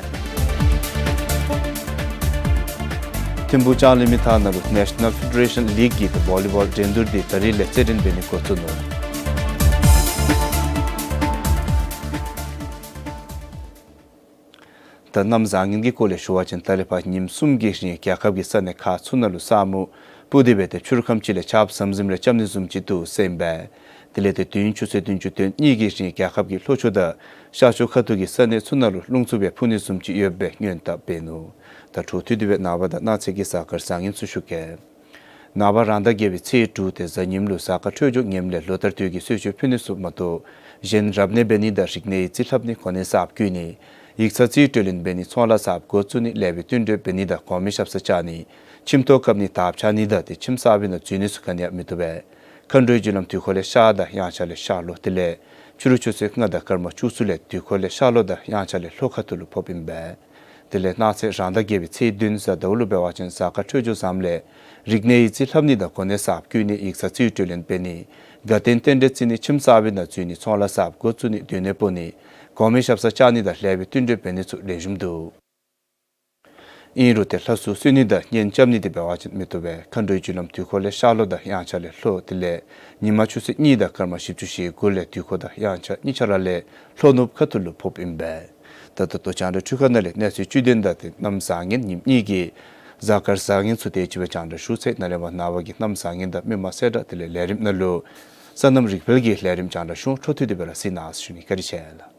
ཐིམ་ཕུ་ལྕང་གླིང་མི་ཐང་ནང་ལུ་ནེ་ཤ་ནཱལ་ཕེ་ཌེ་རེ་ཤཱན་ལིག་གི་ཏེ་བོ་ལི་བོལ་འགྲན་བསྡུར་དེ་ད་རིས་ལས་རྩེད་འགྲན་འབད་ནི་འགོ་བཙུགས་ནུག། ད་གནམ་བཟང་ངན་གྱི་སྐོར་ལས་ཞུ་བ་ཅིན་ད་རེས་ཕར་ཉིནམ་གསུམ་གྱི་རིང་རྒྱལ་ཁབ་ཀྱི་ས་གནས་ཁག་ཚུ་ནང་ལུ་ས་སྨུག་སྤུབས་ཏེ་སྦེ་ཏེ་ཕྱི་རུ་ཁམས་ཅིག་ལས་ཆརཔ་ཟམ་ཟིམ་རེ་རྐྱབ་ནི་བཟུམ་ཅིག་འདུག་ཟེར་ཨིན་པས། དེ་ལས་ཏེ་དུས་ཡུན་ཆུ་ཚོད་བདུན་ཅུ་དོན་གཉིས་ཀྱི་རིང་རྒྱལ་ཁབ་ཀྱི་ལྷོ་ཕྱོགས་དང་ཤར་ཕྱོགས་ཁ་ཐུག་གི་ས་གནས་ཚུ་ནང་ལུ་རླུང་འཚུབ་སྦེ་འཕུ་ནི་བཟུམ་ཅིག་ཡོད་པའི་སྔོན་བརྡ་འབད་ནུག། ད་འཕྲོ་མཐུད་དེ་སྦེ་ནངས་པ་དང་གནངས་ཚེ་གི་གཟའ་སྐར་བཟང་ངན་ཚུ་ཞུ་གེ། ནངས་པ་རང་ཟླ་བརྒྱད་པའི་ཚེས་དྲུག་ཏེ་གཟའ་ཉིམ་ལུ་གཟའ་སྐར་འཕྲོད་སྦྱོར་ངནམ་ལས་ལོ་ལྟར་དུས་ཀྱི་གསོལ་མཆོད་ཕུལ་ནི་ཚུ་མ་གཏོགས་གཞན་རབ་གནས་འབད་ནི་དང་རིག་གནས་ཡིག་རྩིས་ལྷབ་ནི་གོ་གནས་གསརཔ་བསྐོ་ནི་ཡིག་ཚང་རྩིས་སྤྲོད་ལེན་འབད་ནི་ཚོང་ལཱ་གསརཔ་འགོ་བཙུགས་ནི་ལེགས་པའི་བསྟུན་གྲོས་འབད་ནི་དང་གོང་མའི་ཞབས་སར་བཅར་ནི་ཁྱིམ་ཐོག་བཀབ་ནི་དརཔ་འཕྱར་ནི་དང་ཏེ་ཁྱིམ་གསར་པའི་ནང་འཛུལ་ནི་ཚུ་ག་ནི་ཡང་མི་བཏུབ་པས། མཁའ་འགྲོའི་རྒྱུ་ལམ་དུས་འཁོར་ལས་ཤར་དང་དབྱངས་འཆར་ལས་ཤར་ལྷོ་དེ་ལས་ཕྱི་རུ་ཆུ་ཚོད་ལྔ་དང་སྐར་མ་བཅུ་གསུམ་ལས་དུས་འཁོར་ལས་ཤར་ལྷོ་དང་དབྱངས་འཆར་ལས་ལྷོ་ཁ་ཐུག་ལུ་ཕོགཔ་ཨིན་པས། དེ་ལས་གནངས་ཚེ་རང་ཟླ་བརྒྱད་པའི་ཚེས་བདུན་གཟའ་ཟླཝ་ལུ་འབད་བ་ཅིན་གཟའ་སྐར་འཕྲོད་སྦྱོར་བཟངམ་ལས་རིག་གནས་ཡིག་རྩིས་ལྷབ་ནི་དང་གོ་གནས་གསརཔ་བསྐོ་ནི་ཡིག་ཚང་རྩིས་སྤྲོད་ལེན་འབད་ནི་དགའ་སྟོན་རྟེན་འབྲེལ་བརྩི་ནི་ཁྱིམ་གསར་པའི་ནང་འཛུལ་ནི་ཚོང་ལཱ་གསརཔ་འགོ་བཙུགས་ནི་སྡོད་གནས་སྤོ་ནི་གོང་མའི་ཞབས་སར་བཅར་ནི་དང་ལེགས་པའི་བསྟུན་གྲོས་འབད་ནི་ཚུ་ལེགས་ཤོམ་འདུག། ཨིན་རུང་ཏེ་ལྷ་སྲུང་གསོལ་ནི་དང་གཉེན་རྐྱབ་ནི་དེ་འབད་བ་ཅིན་མི་བཏུབ་པས། མཁའ་འགྲོའི་རྒྱུ་ལམ་དུས་འཁོར་ལས་ཤར་ལྷོ་དང་དབྱངས་འཆར་ལས་ལྷོ་དེ་ལས་ཉིན་མ་ཆུ་ཚོད་གཉིས་དང་སྐར་མ་བཞི་བཅུ་ཞེ་དགུ་ལས་དུས་འཁོར་དང་དབྱངས་འཆར་གཉིས་ཆ་ར་ལས་ལྷོ་ནུབ་ཁ་ཐུག་ལུ་ཕོགཔ་ཨིན་པས། ད་ད་ལྟོ་རྒྱང་བསྒྲགས་འཕྲུལ་ཁང་ནང་ལས་གནས་ཚུལ་བཅུད་དོན་དང་ཏེ་གནམ་བཟང་ངན་ཉིནམ་གཉིས་ཀྱི་གཟའ་སྐར་བཟང་ངན་ཚུ་དེ་ཅིག་སྦེ་རྒྱང་བསྒྲགས་ཞུ་ཚར་ཡི། ནཱ་ལས་མར་ནངས་པ་གི་གནམ་བཟང་ངན་དང་མི་མང་གསལ་བསྒྲགས་དེ་ལས་ལས་རིམ་ནང་ལུ་སོ་ནམ་རིག་འཕེལ་གྱི་ལས་རིམ་རྒྱང་བསྒྲགས་ཞུ་འཕྲོ་མཐུད་དེ་སྦེ་ར་གཟིགས་གནང་ཞུ་ནི། བཀའ་དྲིན་ཆེ་ལགས།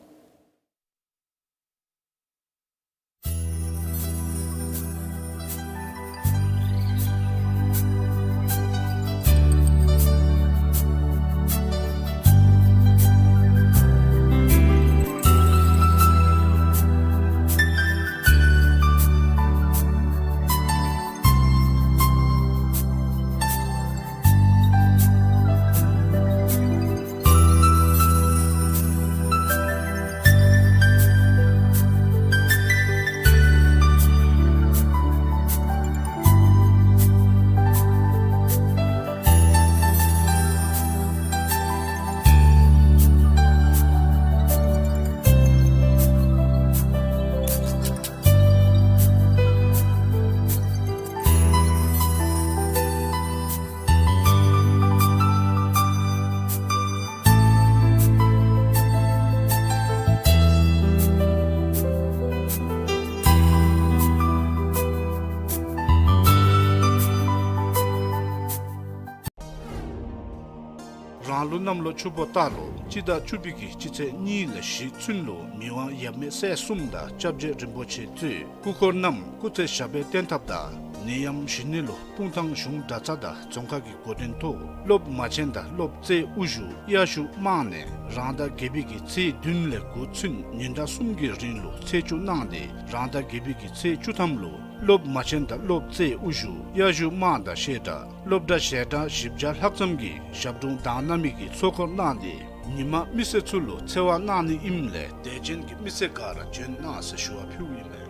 ལུ་གནམ་ལོ་ཆུ་ཕོ་སྟག་ལོ་སྤྱི་ཟླ་བཅུ་པའི་གི་སྤྱི་ཚེས་གཉིས་ལས་བཞི་ཚུན་ལུ་མི་དབང་ཡབ་མེས་སྲས་གསུམ་དང་སྐྱབས་རྗེ་རིན་པོ་ཆེ་གཙོས་སྐུ་འཁོར་རྣམས་སྐུ་ཚེ་ཞབས་པད་བརྟན་ཐབས་དང་ནད་ཡམས་ཞི་ནི་ལུ་སྤུངས་ཐང་གཞུང་གྲྭ་ཚང་དང་རྫོང་ཁག་གི་འགོ་འདྲེན་ཐོག་སློབ་མ་ཆེན་དང་སློབ་སྤྱི་དབུ་བཞུགས་དབྱར་བཞུགས་དམངས་གནས་རང་ཟླ་བརྒྱད་པའི་གི་ཚེས་བདུན་ལས་དགུ་ཚུན་ཉིན་གྲངས་གསུམ་གྱི་རིང་ལུ་ཚེས་བཅུ་གནང་སྟེ་རང་ཟླ་བརྒྱད་པའི་གི་ཚེས་བཅུ་ཐམ་ལུ་སློབ་མ་ཆེན་དང་སློབ་སྤྱི་དབུ་བཞུགས་དབྱར་བཞུགས་དམངས་དང་བཤད་གྲྭ་སློབ་གྲྭ་ཞལ་གྲངས་བཞི་བརྒྱ་ལྷག་ཙམ་གྱིས་ཞབས་དྲུང་བདག་སྣང་མི་གི་ཚོགས་འཁོར་གནང་སྟེ་ཉི་མ་མི་སེར་ཚུ་ལུ་འཚེ་བ་གནང་ནི་ཨིནམ་ལས་དད་ཅན་གྱི་མི་སེར་ག་ར་འབྱོན་གནང་ཟེར་ཞུ་བ་ཕུལཝ་ཨིན་མས།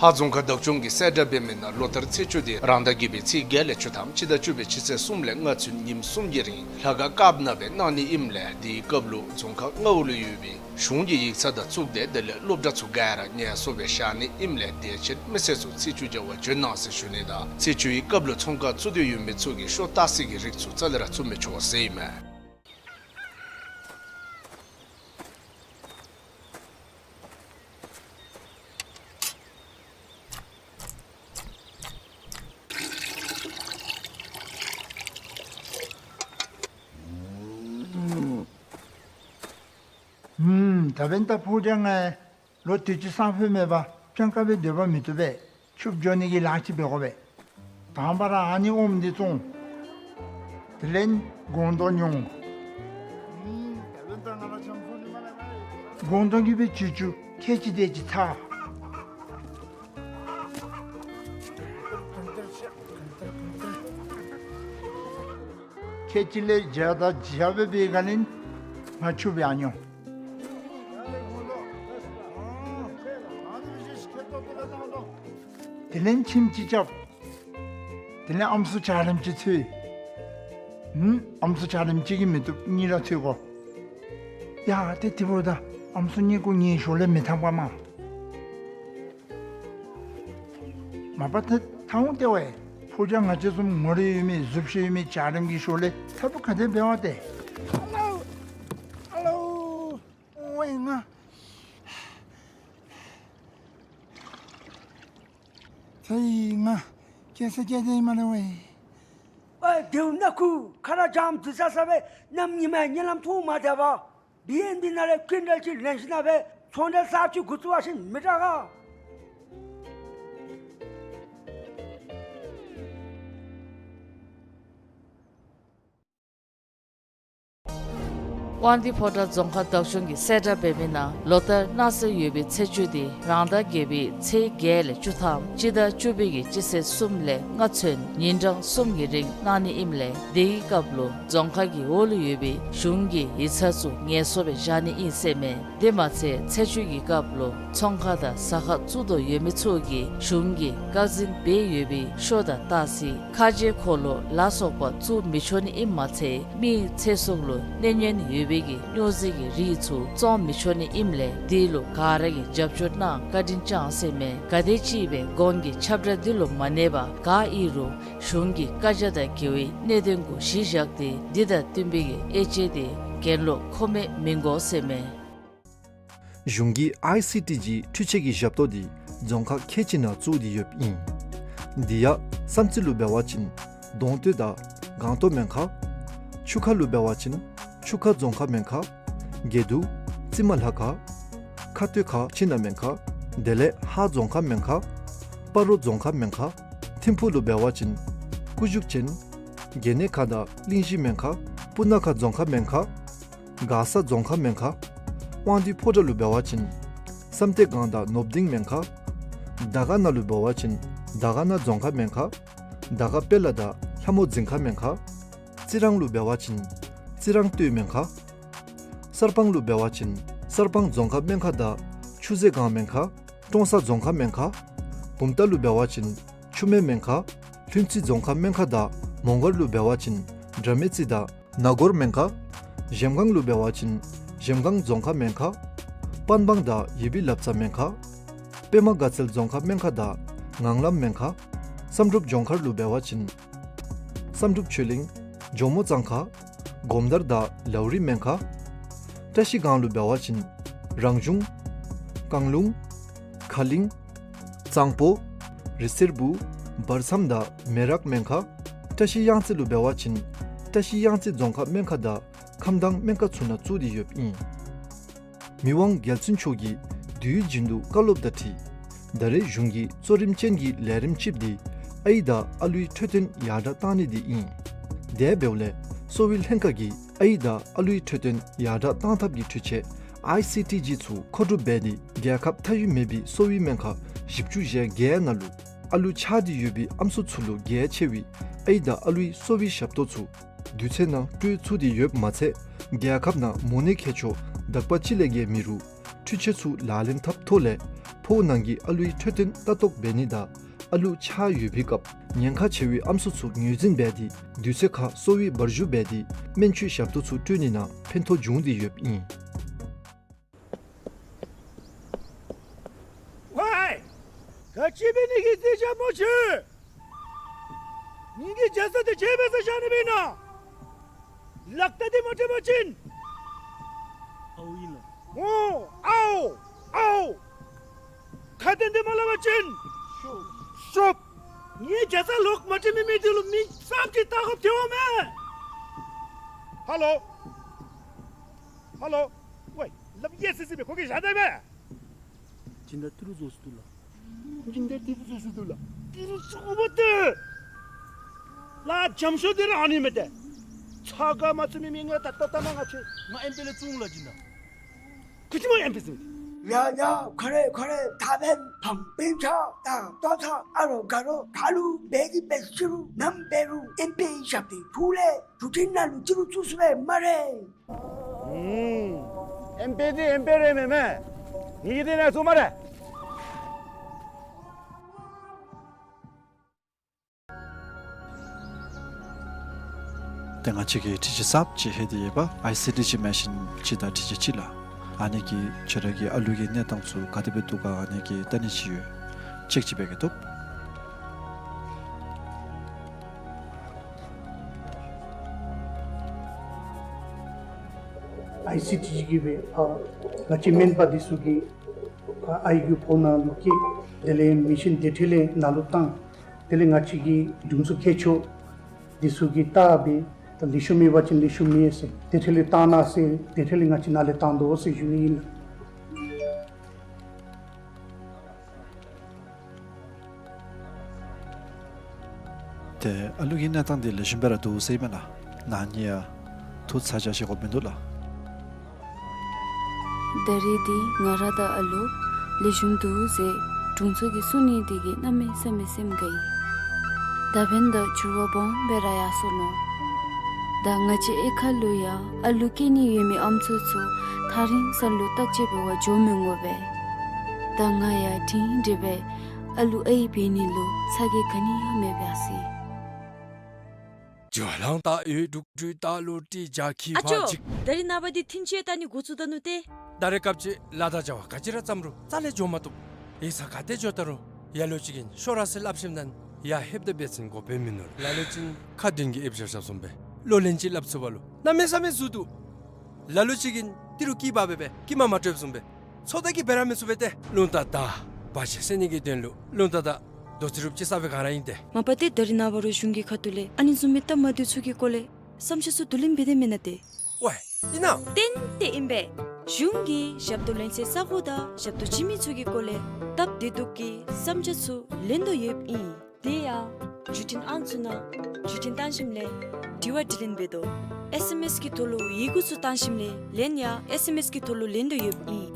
ཧཱ་རྫོང་ཁག་བདག་སྐྱོང་གི་གསལ་བསྒྲགས་འབད་མི་ནང་ལོ་ལྟར་ཚེས་བཅུ་དེ་རང་ཟླ་བརྒྱད་པའི་ཚེས་བརྒྱད་ལས་བཅུ་ཐམ་སྤྱི་ཟླ་བཅུ་པའི་སྤྱི་ཚེས་གསུམ་ལས་ལྔ་ཚུན་ཉིནམ་གསུམ་གྱི་རིང་ལྷ་ཁང་དཀརཔོ་ནང་སྦེ་གནང་ནི་ཨིནམ་ལས་དེའི་སྐབས་ལུ་རྫོང་ཁག་ལྔ་པོ་ལུ་ཡོད་པའི་གཞུང་གི་ཡིག་ཚང་དང་གཙུག་སྡེ་དེ་ལས་སློབ་གྲྭ་ཚུ་ག་ར་ངལ་གསོ་སྦེ་བཞག་ནི་ཨིནམ་ལས་དད་ཅན་མི་སེར་ཚུ་ཚེས་བཅུ་བྱ་བར་འབྱོན་གནང་ཟེར་ཞུ་ནི་དང་ཚེས་བཅུའི་སྐབས་ལུ་ཚོང་ཁང་བཙུགས་ཏེ་ཡོད་མི་ཚུ་གིས་ཤོ་ལྟ་སའི་རིགས་ཚུ་རྩ་ལས་ར་བཙུགས་མི་ཆོག་ཟེར་ཨིན་མས། ཨུམ། ད་འབདན་ད་ཕོ་རྒྱས་ང་ལོ་དུས་ཅི་སང་ཕོད་མེད་པར་སྤྱང་ཀ་སྦེ་སྡོད་པ་མི་བཏུབ་པས། ཆུ་བྱོ་ནི་གི་ལཱ་ཅིག་འབད་དགོ་པས། དང་པ་ར་ཨ་ནི་ཨོམ་འདི་བཙོང་། དེ་ལས་སྒོང་རྡོག་ཉོ། སྒོང་རྡོག་གི་སྦེ་ཅི་ཅུ་ཁལ་གཅིག་དེ་ཅིག་ཚར། ཁལ་གཅིག་ལས་བརྒྱ་དང་བརྒྱད་སྦེ་འབད་ག་ལས་ང་ཆུ་སྦེ་ཨ་ཉོ། དེ་ལས་ཁྱིམ་ཅིག་རྐྱབ། དེ་ལས་ཨམ་སྲུ་འཇའ་རིསམོ་ཅིག་འཚོལ། ཨུམ། ཨམ་སྲུ་འཇའ་རིསམོ་གཅིག་གིས་མི་བཏུབ། གཉིས་ར་འཚོལ་དགོ། ཡ་ཏེ་དེ་འབདཝ་ད་ཨམ་སྲུ་གཉིས་ཀོ་ངེའི་ཞོར་ལས་མི་འཐབ་ག་མས། མ་པ་ཏེ་ཐང་ཏེ་ཝའི་ཕོ་རྒྱས་ང་བཅས་བཟུམ་ངོ་རིས་ཡོད་མི་གཟུགས་བྱད་ཡོད་མི་འཇའ་རིསམོ་གི་ཞོར་ལས་འཐབ་པོ་ག་དེ་འབད་བ་ཏེ། ཨ་ལོ། ཨ་ལོ། ཝའི་ང་། ཚེ་ཡི་ང་། སྐྱེ་ས་སྐྱེ་དེ་མ་རེད་ཝའི། ཨ་དེའུ་ནག་ཁུ་ཁ་ར་འཇམ་དུ་ས་ས་སྦེ་གནམ་ཉི་མ་གཉིད་ལམ་ཐུང་མ་བདེ་བ། བི་ཨེན་བི་ནང་ལས་ཀུན་ཏལ་གཅིག་ལེན་ཞིན་ན་སྦེ་ཚོང་འབྲེལ་གསརཔ་ཅིག་འགོ་བཙུགས་པ་ཅིན་མི་དྲག་ག། དབང་འདུས་ཕོ་བྲང་རྫོང་ཁག་བདག་སྐྱོང་གི་གསལ་བསྒྲགས་འབད་མི་ནང་ལོ་ལྟར་གནང་སྲོལ་ཡོད་པའི་ཚེས་བཅུ་དེ་རང་ཟླ་བརྒྱད་པའི་ཚེས་བརྒྱད་ལས་བཅུ་ཐམ་སྤྱི་ཟླ་བཅུ་པའི་གི་སྤྱི་ཚེས་གསུམ་ལས་ལྔ་ཚུན་ཉིན་གྲངས་གསུམ་གྱི་རིང་གནང་ནི་ཨིནམ་ལས་དེའི་སྐབས་ལུ་རྫོང་ཁག་གི་འོག་ལུ་ཡོད་པའི་གཞུང་གི་ཡིག་ཚང་ཚུ་ངལ་གསོ་སྦེ་བཞག་ནི་ཨིན་ཟེར་མས། དེ་མ་ཚད་ཚེས་བཅུ་གི་སྐབས་ལུ་ཚོང་ཁང་དང་ཟ་ཁང་བཙུགས་དོ་ཡོད་མི་ཚུ་གིས་གཞུང་གིས་བཀག་འཛིན་འབད་ཡོད་པའི་ཤོ་དང་ཏ་སི་ཁ་རྗེ་འཁོར་ལོ་ལ་སོགས་པ་བཙུགས་མི་ཆོག་ནི་ཨིནམ་མ་ཚད་མིའི་ཚེ་སྲོག་ལུ་གནོད་ཉེན་ཡོད་པའི་གི་སྨྱོ་རྫས་ཀྱི་རིགས་ཚུ་བཙོང་མི་ཆོག་ནི་ཨིནམ་ལས་དེ་ལུ་ག་ར་གིས་རྒྱབ་སྐྱོར་གནང་བཀའ་དྲིན་བསྐྱང་ཟེར་མས། ག་དེམ་ཅིག་སྦེ་གོང་གི་ཁྱབ་བསྒྲགས་འདི་ལུ་མ་གནས་པར་ག་ཨིན་རུང་གཞུང་གི་བཀའ་རྒྱ་དང་འགལ་བའི་གནད་དོན་གུ་གཞི་བཞག་སྟེ་འདི་དང་བསྟུན་པའི་གི་དབྱེ་དཔྱད་དེ་གྱེན་ལོག་མཁོ་མེད་མི་དགོ་ཟེར་མས། གཞུང་གིས་ཨའི་སི་ཊི་ཇི་འཕྲུལ་ཆས་ཀྱི་ཞབས་ཏོག་འདི་རྫོང་ཁག་ཁལ་གཅིག་ནང་བཙུགས་ཏེ་ཡོདཔ་ཨིན། འདི་ཡང་བསམ་རྩེ་ལུ་འབད་བ་ཅིན་གདོང་སྟོད་དང་སྒང་ཏོག་སྨན་ཁང་། ཆུ་ཁ་ལུ་འབད་བ་ཅིན་ཆུ་ཁ་རྫོང་ཁ་སྨན་ཁང་། དགེ་འདུན་རྩི་མ་ལྷ་ཁང་། ཁ་སྟོད་ཁ་ཕྱི་ནང་སྨན་ཁང་། དེ་ལས་ཧཱ་རྫོང་ཁ་སྨན་ཁང་། སྤ་རོ་རྫོང་ཁ་སྨན་ཁང་། ཐིམ་ཕུག་ལུ་འབད་བ་ཅིན་སྐུ་བཞུགས་ཅན་དགེ་གནས་ཁང་དང་གླིང་བཞི་སྨན་ཁང་། སྤུ་ན་ཁ་རྫོང་ཁ་སྨན་ཁང་། མགར་ས་རྫོང་ཁ་སྨན་ཁང་། དབང་འདུས་ཕོ་བྲང་ལུ་འབད་བ་ཅིན་བསམ་གཏན་སྒང་དང་ནོར་བུ་སྡིངས་སྨན་ཁང་། དར་དཀར་ན་ལུ་འབད་བ་ཅིན་དར་དཀར་ན་རྫོང་ཁ་སྨན་ཁང་། དར་དཀར་དཔལ་ལ་དང་ལྷ་མོ་རྫིང་ཁ་སྨན་ཁང་། རྩི་རང་ལུ་འབད་བ་ཅིན་རྩི་རང་སྟོད་སྨན་ཁང་། གསར་སྤང་ལུ་འབད་བ་ཅིན་གསར་སྤང་རྫོང་ཁ་སྨན་ཁང་དང་ཆུ་ཟེ་སྒང་སྨན་ཁང་། ཀྲོང་གསར་རྫོང་ཁ་སྨན་ཁང་། བུམ་ཐང་ལུ་འབད་བ་ཅིན་ཆུ་སྨད་སྨན་ཁང་། ལྷུན་རྩེ་རྫོང་ཁ་སྨན་ཁང་དང་མོང་སྒར་ལུ་འབད་བ་ཅིན་དགྲ་མེད་རྩེ་དང་ན་གོར་སྨན་ཁང་། གཞལམ་སྒང་ལུ་འབད་བ་ཅིན་གཞལམ་སྒང་རྫོང་ཁ་སྨན་ཁང་། པན་སྦང་དང་ཡེ་བི་ལབ་ཙ་སྨན་ཁང་། པདྨ་དགའ་ཚལ་རྫོང་ཁ་སྨན་ཁང་དང་ངང་ལམ་སྨན་ཁང་། བསམ་གྲུབ་ལྗོངས་མཁར་ལུ་འབད་བ་ཅིན་བསམ་གྲུབ་ཆོས་གླིང་ཇོ་མོ་གཙང་ཁ། སྒོམ་དར་དང་ལའུ་རི་སྨན་ཁང་། བཀྲ་ཤིས་སྒང་ལུ་འབད་བ་ཅིན་རང་གཞུང་། རྐང་ལུང་། ཁ་གླིང་། གཙང་པོ། རི་སེར་བུ། བར་མཚམས་དང་མེ་རག་སྨན་ཁང་། བཀྲ་ཤིས་གཡང་རྩེ་ལུ་འབད་བ་ཅིན་ བཀྲ་ཤིས་གཡང་རྩེ་རྫོང་ཁག་སྨན་ཁང་དང་ཁམས་དྭངས་སྨན་ཁང་ཚུ་ནང་བཙུགས་ཏེ་ཡོདཔ་ཨིན། མི་དབང་རྒྱལ་བཙུན་མཆོག་གིས་དུས་རྒྱུན་དུ་བཀའ་སློབ་དང་འཁྲིལ་ད་རེས་གཞུང་གིས་གཙོ་རིམ་ཅན་གྱི་ལས་རིམ་ཅིག་འདི་ཨའི་དང་ཨ་ལུའི་འཕྲོད་བསྟེན་ཡར་དྲག་གཏང་ནི་འདི་ཨིན། དེ་འབདཝ་ལས་གསོ་བའི་ལྷན་ཁག་གིས་ཨའི་དང་ཨ་ལུའི་འཕྲོད་བསྟེན་ཡར་དྲག་གཏང་ཐབས་ཀྱི་འཕྲུལ་ཆས་ཨའི་སི་ཊི་ཇི་ཚུ་མཁོ་སྒྲུབ་འབད་དེ་རྒྱལ་ཁབ་མཐའ་དབུས་མེད་པའི་གསོ་བའི་སྨན་ཁང་བཞི་བཅུ་ཞེ་བརྒྱད་ནང་ལུ་ཨ་ལུ་ཆགས་ཏེ་ཡོད་པའི་ཨམ་སྲུ་ཚུ་ལུ་གལ་ཆེ་བའི་ཨའི་དང་ཨ་ལུའི་གསོ་བའི་ཞབས་ཏོག་ཚུ་དུས་ཚོད་ནང་སྤྲོད་ཚུགས་ཏེ་ཡོདཔ་མ་ཚད་རྒྱལ་ཁབ་ནང་མོ་ནད་མཁས་མཆོག་དག་པ་ཅིག་ལས་བརྒལ་མེད་རུང་འཕྲུལ་ཆས་ཚུ་ལག་ལེན་འཐབ་ཐོག་ལས་ཕོཝ་ནང་གི་ཨ་ལུའི་འཕྲོད་བསྟེན་ལྟ་རྟོག་འབད་ནི་དང་ཨ་ལུ་ཆགས་ཡོད་པའི་སྐབས་ཉེན་ཁ་ཆེ་བའི་ཨམ་སྲུ་ཚུ་ངོས་འཛིན་འབད་དེ་དུས་ཚོད་ཁར་གསོ་བའི་བར་ཞུ་འབད་དེ་སྨན་བཅོས་ཞབས་ཏོག་ཚུ་སྤྲོད་ནི་ནང་ཕན་ཐོགས་བྱུང་སྟེ་ཡོདཔ་ཨིན། ཝའི། ག་ཅི་འབད་ནི་གི་རྩིས་རྒྱག་མོ་ཆེ། ངེ་གི་རྒྱ་ཚ་དེ་ཁྱེད་འབད་ས་བཞག་ནི་འབད་ན། ལག་རྟགས་དེ་མ་སྤྲོད་པ་ཅིན། ཨའོ་ཨིན་ལགས། ཨོ། ཨའོ། ཨའོ། ཁ་བཏོན་དེ་མ་སླབ་པ་ཅིན། ཤོབ། ངེ་རྒྱ་ཚ་ལོག་མ་སྤྲོད་མི་མི་དེ་ལུ་མི་གསརཔ་ཅིག་བལྟ་དགོཔ་ཐལ་བ་མས། ཧ་ལོ། ཧ་ལོ། ཝའི། ལགཔ་ཡེ་སི་སི་སྦེ་ཁོ་གིས་བཞག་ད་མས། སྦྱིན་བདག་ཏི་རུ་བཟོ་སུ་འདུག་ལགས། སྦྱིན་བདག་ཏི་རུ་བཟོ་སུ་འདུག་ལགས། ཏི་རུ་བཟོ་བ་ཏེ། ལགས་འཇམ་ཤོས་དེ་ར་ཨ་ནི་མས་ཏེ། ཚ་ག་མ་ཚུད་མི་མི་ང་ད་ད་ད་མ་ང་ཆེ། ང་ཨེམ་པེ་ལས་བཙུགས་ལགས་སྦྱིན་བདག། ཁུ་ཅི་མོ་ཨེམ་པེ་ཟེར། ཡ་ཡ་ཁོ་རེ་ཁོ་རེ་ད་བན་བང་པིན་ཆ་ད་ཏོ་ཚ་ཨ་རོ་ག་རོ་ག་ལུ་འབད་གི་འབད་ཤི་རུང་ནམ་འབད་རུང་ཨེམ་པེ་ཞབས་ཏེ་ཕུག་ལས་གྲུ་ཆེན་ནང་ལུ་ཅི་རུང་བཙུགས་སུ་སྦེ་སྨ་རེ། ཨུམ། ཨེམ་པེ་འདི་ཨེམ་པེ་རེ་མེན་མས། ངེ་གི་འདི་ནང་བཙུགས་སྨ་རེ། ཏེ་ང་བཅས་ཀྱིས་འཕྲུལ་ཆས་གསརཔ་ཅིག་ལྷོད་དེ་ཡོདཔ་ཨའི་སི་ཊི་ཇི་མེ་ཤིན་ཅིག་དང་འཕྲུལ་ཆས་ཅིག་ལགས། ཨ་ནི་གིས་ཁྱོད་ར་གི་ཨ་ལུ་གི་གནས་སྟངས་ཚུ་ག་དེ་སྦེ་འདུག་ག་ཨ་ནི་གི་བལྟ་ནི་ཅིག་ཡོད། ཅེཀ་ཅིག་འབད་གེ་ཐོབ། ཨའི་སི་ཊི་ཇི་གིས་སྦེ་ཨ་ང་བཅས་སྨན་པ་འདི་ཚུ་གིས་ཨ་ཨའི་གི་ཕོཝ་ནང་ལུ་བཀལ། དེ་ལས་མེ་ཤིན་དེ་འཕྲལ་ལས་ནང་ལུ་བཏང་། དེ་ལས་ང་བཅས་ཀྱི་དྲུང་འཚོ་མཁས་མཆོག་འདི་ཚུ་གིས་བལྟ་སྦེ་ད་ལེགས་ཤོམ་ཡོད་པ་ཅིན་ལེགས་ཤོམ་ཨིན་ཟེར། དེ་འཕྲལ་ལས་བཏང་གནང་ཟེར། དེ་འཕྲལ་ལས་ང་བཅས་ནཱ་ལས་བཏང་དོ་ཟེར་ཞུ་ནི་ཨིན་ལགས། ཏེ་ཨ་ལུ་གི་གནས་སྟངས་འདི་ལེགས་ཤོམ་སྦེ་ར་འདུག་ཟེར་ཨིན་མས་ལགས། ནཱ་ནི་ཡང་ཐུགས་ཚ་གྱང་བཞེས་དགོཔ་མིན་འདུག་ལགས། ད་རེས་འདི་ང་ར་དང་ཨ་ལུ་ལེགས་ཤོམ་འདུག་ཟེར་དྲུང་འཚོ་གིས་གསུང་ནི་འདི་གིས་གནམ་མེད་ས་མེད་སེམས་དགའ་ཡི། ད་བན་དང་འགྱུར་བ་སྦོམ་སྦེ་ར་ཡར་སོ་ནུག། ད་ང་བཅས་གཡུས་ཁ་ལུ་ཡང་ཨ་ལུ་སྐྱེ་ནི་ཡོད་མི་ཨམ་སྲུ་ཚུ་ཐག་རིང་ས་ལུ་བརྟག་དཔྱད་འབད་བར་འགྱོ་མི་འོང་པས། ད་ང་ཡང་སྒྲིང་སྒྲི་སྦེ་ཨ་ལུ་ཨའི་འབད་ནི་ལུ་ཚ་གྱང་ག་ནི་ཡང་མེད་པས་ཟེར། ཇོ་ལང་ཏ་ཡོད་དུག་དུས་ད་ལོ་ཏི་ཇ་ཁི་ཨ་ཕ་ཅོ། ཅིག། ད་རིས་ནངས་པ་འདི་ཐིན་ཅི་ཡང་ད་ནི་འགོ་བཙུགས་ད་ནུག་ཏེ། ད་རེས་སྐབས་ཅིག་ལཱ་དང་བྱ་བ་ག་ཅི་ར་བརྩམ་རུང་རྩ་ལས་འགྱོ་མ་བཏུབ། ཡིག་ཚང་ག་ཏེ་འགྱོ་ད་རུང་ཡ་ལོ་ཅིག་གིས་ཤོག་ར་ཟེར་སླབ་ཞིནམ་ད་ཡར་ལྷོདཔ་ད་འབད་བ་ཅིན་དགོ་པའི་མིན་ནུག། ལ་ལོ་ཅིག་ཁ་མདུན་གྱི་ཨེབ་ཞབས་ཞབས་བཟུམ་སྦེ་ལོ་ལན་ཅིག་སླབ་ཚུགས་པ་ལུ་གནམ་མེད་ས་མེད་ཟུར་འདུག། ལ་ལོ་ཅིག་གིས་ཏི་རུ་སྐྱི་པགས་སྦེ་སྦེ་སྐྱི་མ་མ་སྤྲོདཔ་བཟུམ་སྦེ་ཚོད་ལྟ་གིས་འབད་ར་མི་ཚུགས་པས་ཏེ། རླུང་རྟ་དང་བར་ཆད་སེལ་ནི་གི་དོན་ལུ་རླུང་རྟ་དང་རྡོ་རྩེ་རུབ་ཅིག་ཟ་བའི་སྒང་ར་ཨིན་ཏེ། མ་པ་ཏེ་ད་རིས་ནངས་པ་རུང་གཞུང་གི་ཁ་ཐུག་ལས་ཨ་ནི་བཟུམ་མའི་སྟབས་མ་བདེཝ་ཚུ་གི་སྐོར་ལས་བསམ་འཆར་ཚུ་བསྡུ་ལེན་འབད་དེ་མེན་ན་ཏེ། ཝའི་ཨིན་ན། ཏན་ཏན་ཨིན་པས། གཞུང་གིས་ཞབས་ཏོག་ལེན་སའི་ས་གོ་དང་ཞབས་ཏོག་བྱིན་མི་ཚུ་གི་སྐོར་ལས་སྟབས་བདེ་སྡུག་གི་བསམ་འཆར་ཚུ་ལེན་དོ་ཡོདཔ་ཨིན། དེ་ཡང་བརྒྱུད་འཕྲིན་ཨང་ཚུ་ནང་བརྒྱུད་འཕྲིན་བཏང་ཞིནམ་ལས་དྲི་བ་དྲིས་ལན་འབད་དོ། ཨེསི་ཨེམ་ཨེསི་གི་ཐོག་ལུ་ཡི་གུ་ཚུ་བཏང་ཞིནམ་ལས་ལན་ཡང་ཨེསི་ཨེམ་ཨེསི་གི་ཐོག་ལུ་ལེན་དོ་ཡོདཔ་ཨིན།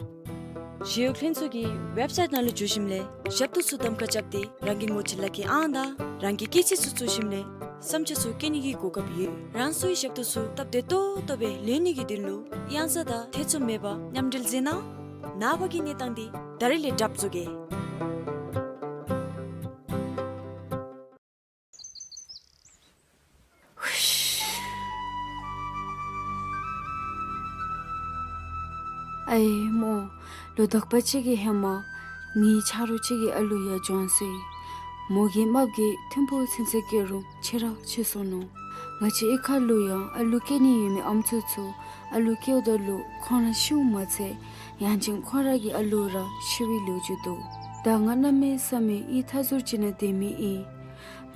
ཞི་གཡོག་ལྷན་ཚོགས་ཀྱི་ཝེབ་སའིཊ་ནང་ལུ་འཛུལ་ཞིནམ་ལས་ཞབས་ཏོག་ཚུ་གདམ་ཁ་རྐྱབ་སྟེ་རང་གི་ངོ་སྤྲོད་ལག་ཁྱེར་ཨང་དང་རང་གི་སྐྱེས་ཚེས་ཚུ་བཙུགས་ཞིནམ་ལས་བསམ་འཆར་ཚུ་བཀོད་ནི་གི་གོ་སྐབས་ཡོད། རང་སོའི་ཞབས་ཏོག་ཚུ་སྟབས་བདེ་ཏོག་ཏོ་སྦེ་ལེན་ནི་གི་དོན་ལུ་གཡང་ས་དང་ཐེ་ཚོམ་མེད་པར་མཉམ་འབྲེལ་མཛད་གནང་། ནངས་པ་གི་གནས་སྟངས་འདི་ད་རིས་ལས་གྲབས་བཟོ་གེ། ཨའི་མོ། ལོ་དག་པ་ཅིག་གི་ཧེ་མ་ངེའི་ཆ་རོགས་ཅིག་གི་ཨ་ལུ་ཡང་བྱོན་སོ་ཡི། མོ་གི་རྨགཔ་གིས་ཐིམ་ཕུག་ཚུན་ཚོད་བསྐྱལ་རུང་ཆེ་ར་ཆེ་སོ་ནུག། ང་བཅས་གཡུས་ཁ་ལུ་ཡང་ཨ་ལུ་སྐྱེ་ནི་ཡོད་མི་ཨམ་སྲུ་ཚུ་ཨ་ལུ་སྐྱེཝ་ད་ལུ་ཁོང་ར་ཤིཝ་མ་ཚད་ཡང་ཅིན་ཁོང་ར་གི་ཨ་ལུ་ར་ཤི་བའི་ལོ་རྒྱུས་འདུག། ད་ང་གནམ་མེད་ས་མེད་ཡིད་ཐ་ཚུར་བྱིན་ནི་དེ་མི་ཨིན།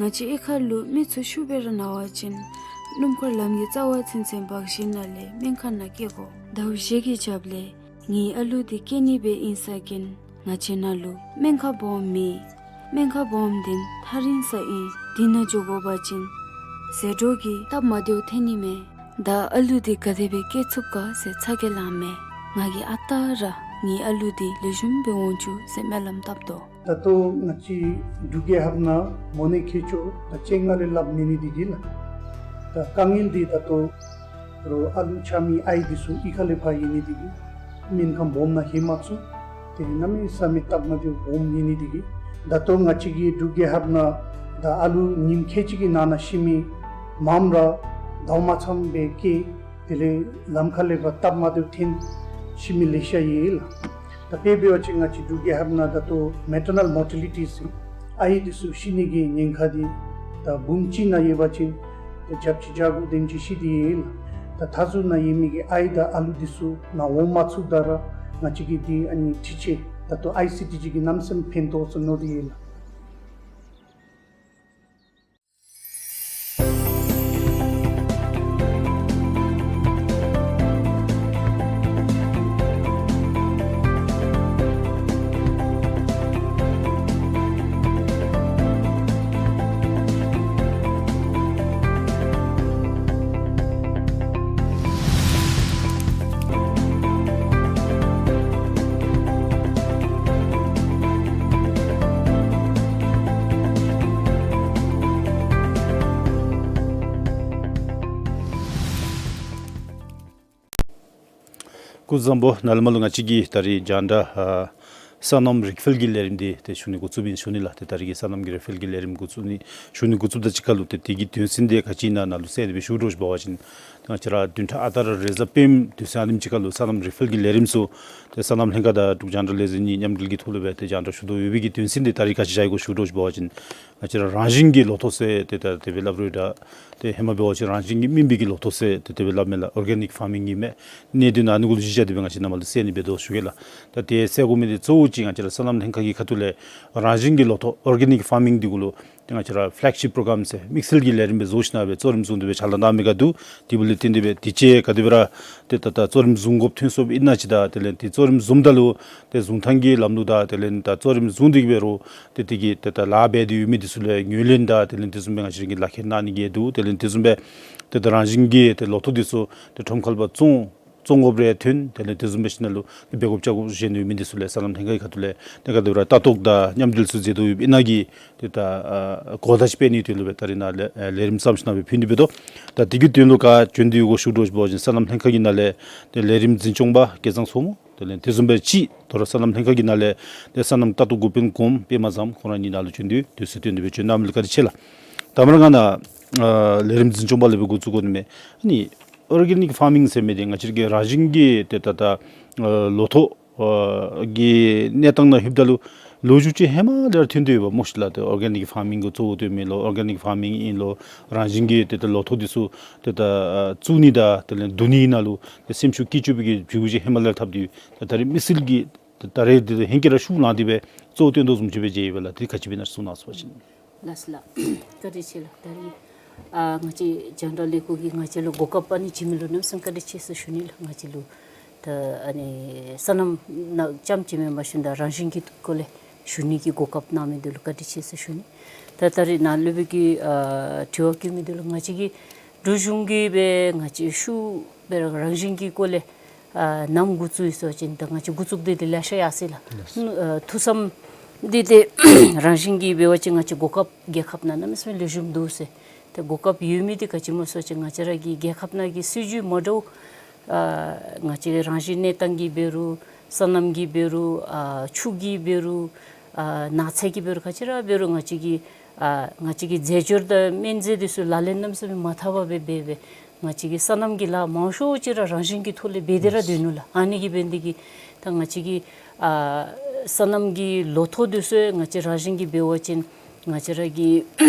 ང་བཅས་གཡུས་ཁ་ལུ་མི་ཚུ་ཤུགས་སྦེ་ར་ན་བ་ཅིན་ སྣུམ་འཁོར་ལམ་གྱི་རྩ་བ་ཚུན་ཚོད་འབག་ཞིནམ་ལས་སྨན་ཁང་ནང་སྐྱེལ་དགོ། ཟླཝ་བཞི་གི་རྒྱབ་ལས་ངེའི་ཨ་ལུ་འདི་སྐྱེ་ནི་སྦེ་ཨིན་ས་ཅིན་ང་བཅས་ནང་ལུ་སྨན་ཁང་སྦོམ་མེད། སྨན་ཁང་སྦོམ་འདི་ཐག་རིང་ས་ཨིན། འདི་ནང་འགྱོ་དགོ་པ་ཅིན་ཟད་འགྲོ་གིས་སྟབས་མ་བདེཝ་ཐོན་ནི་མས། ད་ཨ་ལུ་འདི་ག་དེ་སྦེ་སྐྱེ་ཚུགས་ག་ཟེར་ཚ་གྱང་ལང་མས། ང་གིས་ཨ་རྟག་ར་ངེའི་ཨ་ལུ་འདི་ལེགས་ཤོམ་སྦེ་འོང་བཅུག་ཟེར་སྨོན་ལམ་བཏབ་དོ། ད་ལྟོ་ང་བཅས་འབྲུག་རྒྱལ་ཁབ་ནང་མོ་ནད་མཁལ་སྐྱོགས་ད་ཅི་ང་ལས་སླབ་མི་ནི་འདི་གིས་ལགས། ད་དཀའ་ངལ་འདི་ད་ལྟོ་རོགས་ཨ་ལུ་ཆགས་མི་ཨའི་འདི་ཚུ་གཡུས་ཁ་ལས་ཕར་ཡོད་ནི་འདི་གིས་སྨན་ཁང་སྦོམ་ནང་ལྷོད་མ་ཚུགས། དེ་གནམ་མེད་ས་མེད་སྟབས་མ་བདེཝ་སྦོམ་ཡོད་ནི་འདི་གིས། ད་ལྟོ་ང་བཅས་ཀྱི་འབྲུག་རྒྱལ་ཁབ་ནང་ད་ཨ་ལུ་ཉིནམ་ཁལ་གཅིག་གི་ནང་ན་ཤི་མི་མངམ་ར་ཟླཝ་མ་ཚངམ་སྦེ་སྐྱེ། དེ་ལས་ལམ་ཁ་ལས་ཕར་སྟབས་མ་བདེཝ་ཐོན་ཤི་མི་ལེ་ཤ་ཡོད་ལགས། ད་དཔེ་འབད་བ་ཅིན་ང་བཅས་འབྲུག་རྒྱལ་ཁབ་ནང་ད་ལྟོ་མེ་ཊར་ནཱལ་མོར་ཊེ་ལི་ཊི་ཟེར་ཨའི་འདི་ཚུ་ཤི་ནི་གི་ཉེན་ཁ་འདི་ད་འབུམ་གཅིག་ནང་ཡོད་པ་ཅིན་ད་བརྒྱ་བཅུ་གྱ་དགུ་དེམ་ཅིག་ཤི་སྟེ་ཡོད་ལགས། ད་མཐའ་ཟུར་ནང་ཡོད་མི་གི་ཨའི་དང་ཨ་ལུ་འདི་ཚུ་ནཱ་འོང་མ་ཚུགས་ད་ར་ང་བཅས་ཀྱི་འདི་ཨ་ནི་འཕྲུལ་ཆས་ད་ལྟོ་ཨའི་སི་ཊི་ཅིག་གིས་གནམ་མེད་ས་མེད་ཕན་ཐོགས་ཟེར་མནོ་སྟེ་ཡོད་ལགས། སྐུ་གཟུགས་བཟང་པོ། ནཱ་ལས་མར་ལུ་ང་བཅས་ཀྱིས་ད་རིས་རྒྱང་བསྒྲགས་ཨ་སོ་ནམ་རིག་རྩལ་གྱི་ལས་རིམ་འདི་ཏེ་ཞུ་ནི་འགོ་བཙུགསཔ་ཨིན་ཞུ་ནི་ལགས། ཏེ་ད་རིས་ཀྱི་སོ་ནམ་གྱི་རིག་རྩལ་གྱི་ལས་རིམ་འགོ་བཙུགས་ནི་ཞུ་ནི་འགོ་བཙུགསཔ་དང་གཅིག་ཁར་ལུ་ཏེ་དེ་གི་དོན་ཚན་འདི་ག་ཅི་ཨིན་ན་ནཱ་ལུ་གསལ་ཏེ་སྦེ་ཞུ་དོ་ཟེར་བ་ཅིན་ང་བཅས་ར་བདུན་ཕྲག་ཨ་རྟག་ར་རེས་གཟའ་སྤེནམ་དུས་ཚོད་ཨ་ནེམ་ཅིག་ཁར་ལུ་སོ་ནམ་རིག་རྩལ་གྱི་ལས་རིམ་ཚུ་ཏེ་སོ་ནམ་ལྷན་ཁག་དང་འབྲུག་རྒྱང་བསྒྲགས་ལས་འཛིན་གཉིས་མཉམ་འབྲེལ་གྱི་ཐོག་ལུ་སྦེ་ཏེ་རྒྱང་བསྒྲགས་ཞུ་དོ་ཡོད་པའི་གི་དོན་ཚན་འདི་ད་རིས་ག་ཅི་བཞག་ཡི་གོ་ཞུ་དོ་ཟེར་བ་ཅིན་ང་བཅས་ར་རང་བཞིན་གྱི་ལོ་ཐོག་ཟེར་ཏེ་ད་དེ་སྦེ་སླབ་རུང་ད་ཏེ་ཧེ་མ་འབད་བ་ཅིན་རང་བཞིན་གྱིས་སྨིན་པའི་གི་ལོ་ཐོག་ཟེར་ཏེ་དེ་སྦེ་སླབ་མས་ལགས། ཨོར་གེ་ནིག་ཕར་མིང་གི་མས། གནད་དོན་ཨ་ནི་གུ་ལུ་གཞི་བཞག་སྟེ་སྦེ་ང་བཅས་ནཱ་མར་ལུ་གསལ་ནི་འབད་དོ་ཞུ་གེ་ལགས། ད་ཏེ་གསལ་དགོ་མི་འདི་གཙོ་བོ་ཅིག་ང་བཅས་ར་སོ་ནམ་ལྷན་ཁག་གི་ཁ་ཐུག་ལས་རང་བཞིན་གྱི་ལོ་ཐོག་ཨོར་གེ་ནིག་ཕར་མིང་འདི་གུ་ལུ་ཏེ་ང་བཅས་ར་ཕེ་ལེག་ཤིཔ་པྲོ་གརམ་ཟེར་དམིགས་བསལ་གྱི་ལས་རིམ་སྦེ་བཟོ་ཞིན་ན་སྦེ་གཙོ་རིམ་བཟུང་སྟེ་སྦེ་ཕྱག་ལཱ་གནང་མི་ག་འདུག། དེ་འབདཝ་ལས་བརྟེན་ཏེ་སྦེ་དེ་ཅིག་ག་དེ་སྦེ་ར་ཏེ་ད་ད་གཙོ་རིམ་བཟུང་དགོཔ་ཐོན་སོཔ་ཨིན་ན་ཅིག་དང་དེ་ལས་ཏེ་གཙོ་རིམ་བཟུངམ་ད་ལུ་ཏེ་བཟུང་ཐངས་ཀྱི་ལམ་ལུགས་དང་དེ་ལས་ད་གཙོ་རིམ་བཟུང་སྟེ་གི་འབད་རུང་ཏེ་དེ་གི་ཏེ་ད་ལཱ་འབད་དེ་ཡོད་མི་འདི་ཚུ་ལས་ངོས་ལེན་དང་དེ་ལས་དེ་བཟུམ་སྦེ་ང་བཅས་ར་གིས་ལག་ཁྱེར་གནང་ནི་གི་འདུག། དེ་ལས་དེ་བཟུམ་སྦེ་ཏེ་ད་རང་བཞིན་གྱིས་ཏེ་ལོ་ཐོག་འདི་ཚུ་ཏེ་ཁྲོམ་ཁ་ལས་ཕར་བཙོང་བཙོང་དགོཔ་རེ་ཐོན། དེ་ལས་དེ་བཟུམ་སྦེ་ཞིནམ་ལས་ཏེ་འབད་དགོཔ་བཅའ་དགོཔ་བཞེས་ནི་ཡོད་མི་འདི་ཚུ་ལས་སོ་ནམ་ལྷན་ཁག་གི་ཁ་ཐུག་ལས་ཏེ་ག་དེ་སྦེ་ར་ལྟ་རྟོག་དང་མཉམ་འབྲེལ་ཚུ་མཛད་དོ་ཡོདཔ་ཨིན་ན་གི་ཏེ་ད་ཨ་གོ་བརྡ་ཅིག་སྤེལ་ནིའི་དོན་ལུ་སྦེ་ད་རིས་ནཱ་ལས་ཨ་ལས་རིམ་བརྩམས་ཞིན་ན་སྦེ་ཕུལ་ནི་འབད་དོ། ད་དེ་གི་དོན་ལུ་ག་བྱོན་ཏེ་ཡོད་གོ་ཞུ་དོ་ཟེར་བ་ཅིན་སོ་ནམ་ལྷན་ཁག་གི་ནང་ལས་ཏེ་ལས་རིམ་འཛིན་སྐྱོང་པ་སྐལ་བཟང་མཚོ་སྔོན། དེ་ལས་དེ་བཟུམ་སྦེ་ཅིག་དོ་རུང་སོ་ནམ་ལྷན་ཁག་གི་ནང་ལས་ཏེ་སོ་ནམ་ལྟ་རྟོག་འགོ་དཔོན་གོངམ་པདྨ་བཟངམོ་ཁོང་ར་གཉིས་ནཱ་ལུ་བྱོན་ཏེ་དུས་ཚོད་བཏོན་ཏེ་སྦེ་བྱོན་གནང་མི་ལུ་བཀའ་དྲིན་ཆེ་ལགས། ད་མར་ང་ནཱ་ཨ་ལས་རིམ་འཛིན་སྐྱོང་པ་ལས་སྦེ་འགོ་བཙུགས་དགོ་ནི་མས། ཨ་ནི་ཨོར་གེ་ནིག་ཕར་མིང་ཟེར་མི་འདི་ང་བཅས་ར་གི་རང་བཞིན་གྱི་ཏེ་ད་ད་ཨ་ལོ་ཐོག་ཨ་གི་གནས་སྟངས་ནང་ལྷོདཔ་ད་ལུ་ལོ་རྒྱུས་ཅིག་ཧེ་མ་ལས་ར་ཐོན་ཏེ་ཡོདཔ་སྨོ་ཤིག་ལགས། ཏེ་ཨོར་གེ་ནིག་ཕར་མིང་གི་གཙོ་བོ་སྟོན་མི་ལོ་ཨོར་གེ་ནིག་ཕར་མིང་ཨིན་ལོ་རང་བཞིན་གྱིས་ཏེ་ད་ལོ་ཐོག་འདི་ཚུ་ཏེ་ད་ཨ་བཙུགས་ནི་དང་དེ་ལས་བསྡུ་ནི་ནང་ལུ་ཏེ་སེམས་ཤུགས་བསྐྱེད་བཅུག་པའི་གི་འབད་འབདཝ་ཅིག་ཧེ་མ་ལས་ར་འཐབ་སྟེ་ཡོད། ད་ད་རིས་དམིགས་བསལ་གྱིས་ད་ད་རེས་འདི་ཧེང་སྐལ་ར་ཤུགས་ལངས་ཏེ་སྦེ་གཙོ་བོ་སྟོན་དོ་བཟུམ་ཅིག་སྦེ་མཇལ་ཡི་པས་ལགས། དེ་ག་ཅི་སྦེ་ཨིན་ན་གསུང་གནང་ཟེར་བ་ཅིན། ལགས་སོ་ལགས། བཀའ་དྲིན་ཆེ་ལགས། ད་རིས་ཨ་ང་བཅས་རྒྱང་བསྒྲགས་ལས་ཁུངས་ཀྱིས་ང་བཅས་ལུ་གོ་སྐབས་ཨ་ནི་བྱིན་མི་ལུ་གནམ་མེད་ས་མེད་བཀའ་དྲིན་ཆེ་ཟེར་ཞུ་ནི་ལགས། ང་བཅས་ལུ་ད་ཨ་ནི་སོ་ནམ་ནང་ཙམ་ཅིག་མེན་པར་ཞིནམ་ད་རང་བཞིན་གྱི་སྐོར་ལས་ཞུ་ནི་གི་གོ་སྐབས་གནང་མི་འདི་ལུ་བཀའ་དྲིན་ཆེ་ཟེར་ཞུ་ནི། ད་ད་རིས་ནཱ་སློབ་དཔོན་གྱིས་ཨ་དྲི་བ་བཀོད་མི་འདི་ལུ་ང་བཅས་ཀྱི་འབྲུག་གཞུང་གིས་སྦེ་ང་བཅས་ཤུགས་སྦེ་ར་རང་བཞིན་གྱི་སྐོར་ལས་ཨ་ནམ་འགོ་བཙུགས་ཡི་ཟེར་བ་ཅིན་ད་ང་བཅས་འགོ་བཙུགས་ཏེ་འདི་ལེ་ཤ་ཡར་སོ་ཡི་ལགས། ཨ་ཐུགས་བསམ་འདི་ཏེ་རང་བཞིན་གྱིས་འབད་བ་ཅིན་ང་བཅས་གོ་སྐབས་རྒྱལ་ཁབ་ནང་གནམ་མེད་ས་མེད་ལེགས་ཤོམ་འདུག་ཟེར། ཏེ་གོ་སྐབས་ཡོད་མི་འདི་ག་ཅི་སྨོ་ཟེར་བ་ཅིན་ང་བཅས་ར་གི་རྒྱལ་ཁབ་ནང་གི་སྲིད་བྱུས་མ་འདྲཝ་ཨ་ང་བཅས་རང་བཞིན་གནས་སྟངས་ཀྱིས་འབད་རུང་སོ་ནམ་གྱིས་འབད་རུང་ཨ་ཆུ་གིས་འབད་རུང་ཨ་ནགས་ཚལ་གྱིས་འབད་རུང་ག་ཅི་ར་འབད་རུང་ང་བཅས་ཀྱི་ཨ་ང་བཅས་ཀྱི་རྫས་སྦྱོར་དང་སྨན་རྫས་འདི་ཚུ་ལག་ལེན་གནམ་མེད་ས་མེད་མ་འཐབ་པར་སྦེ་འབད་སྦེ་ང་བཅས་ཀྱི་སོ་ནམ་གྱི་ལཱ་མང་ཤོས་ཅིག་ར་རང་བཞིན་གྱི་ཐོག་ལས་འབད་དེ་ར་སྡོད་ནུག་ལགས། ཨ་ནི་གིས་འབད་ནི་འདི་གིས་ད་ང་བཅས་ཀྱི་ཨ་སོ་ནམ་གྱི་ལོ་ཐོག་འདི་ཚུ་ང་བཅས་རང་བཞིན་གྱིས་འབད་བ་ཅིན་ང་བཅས་ར་གི་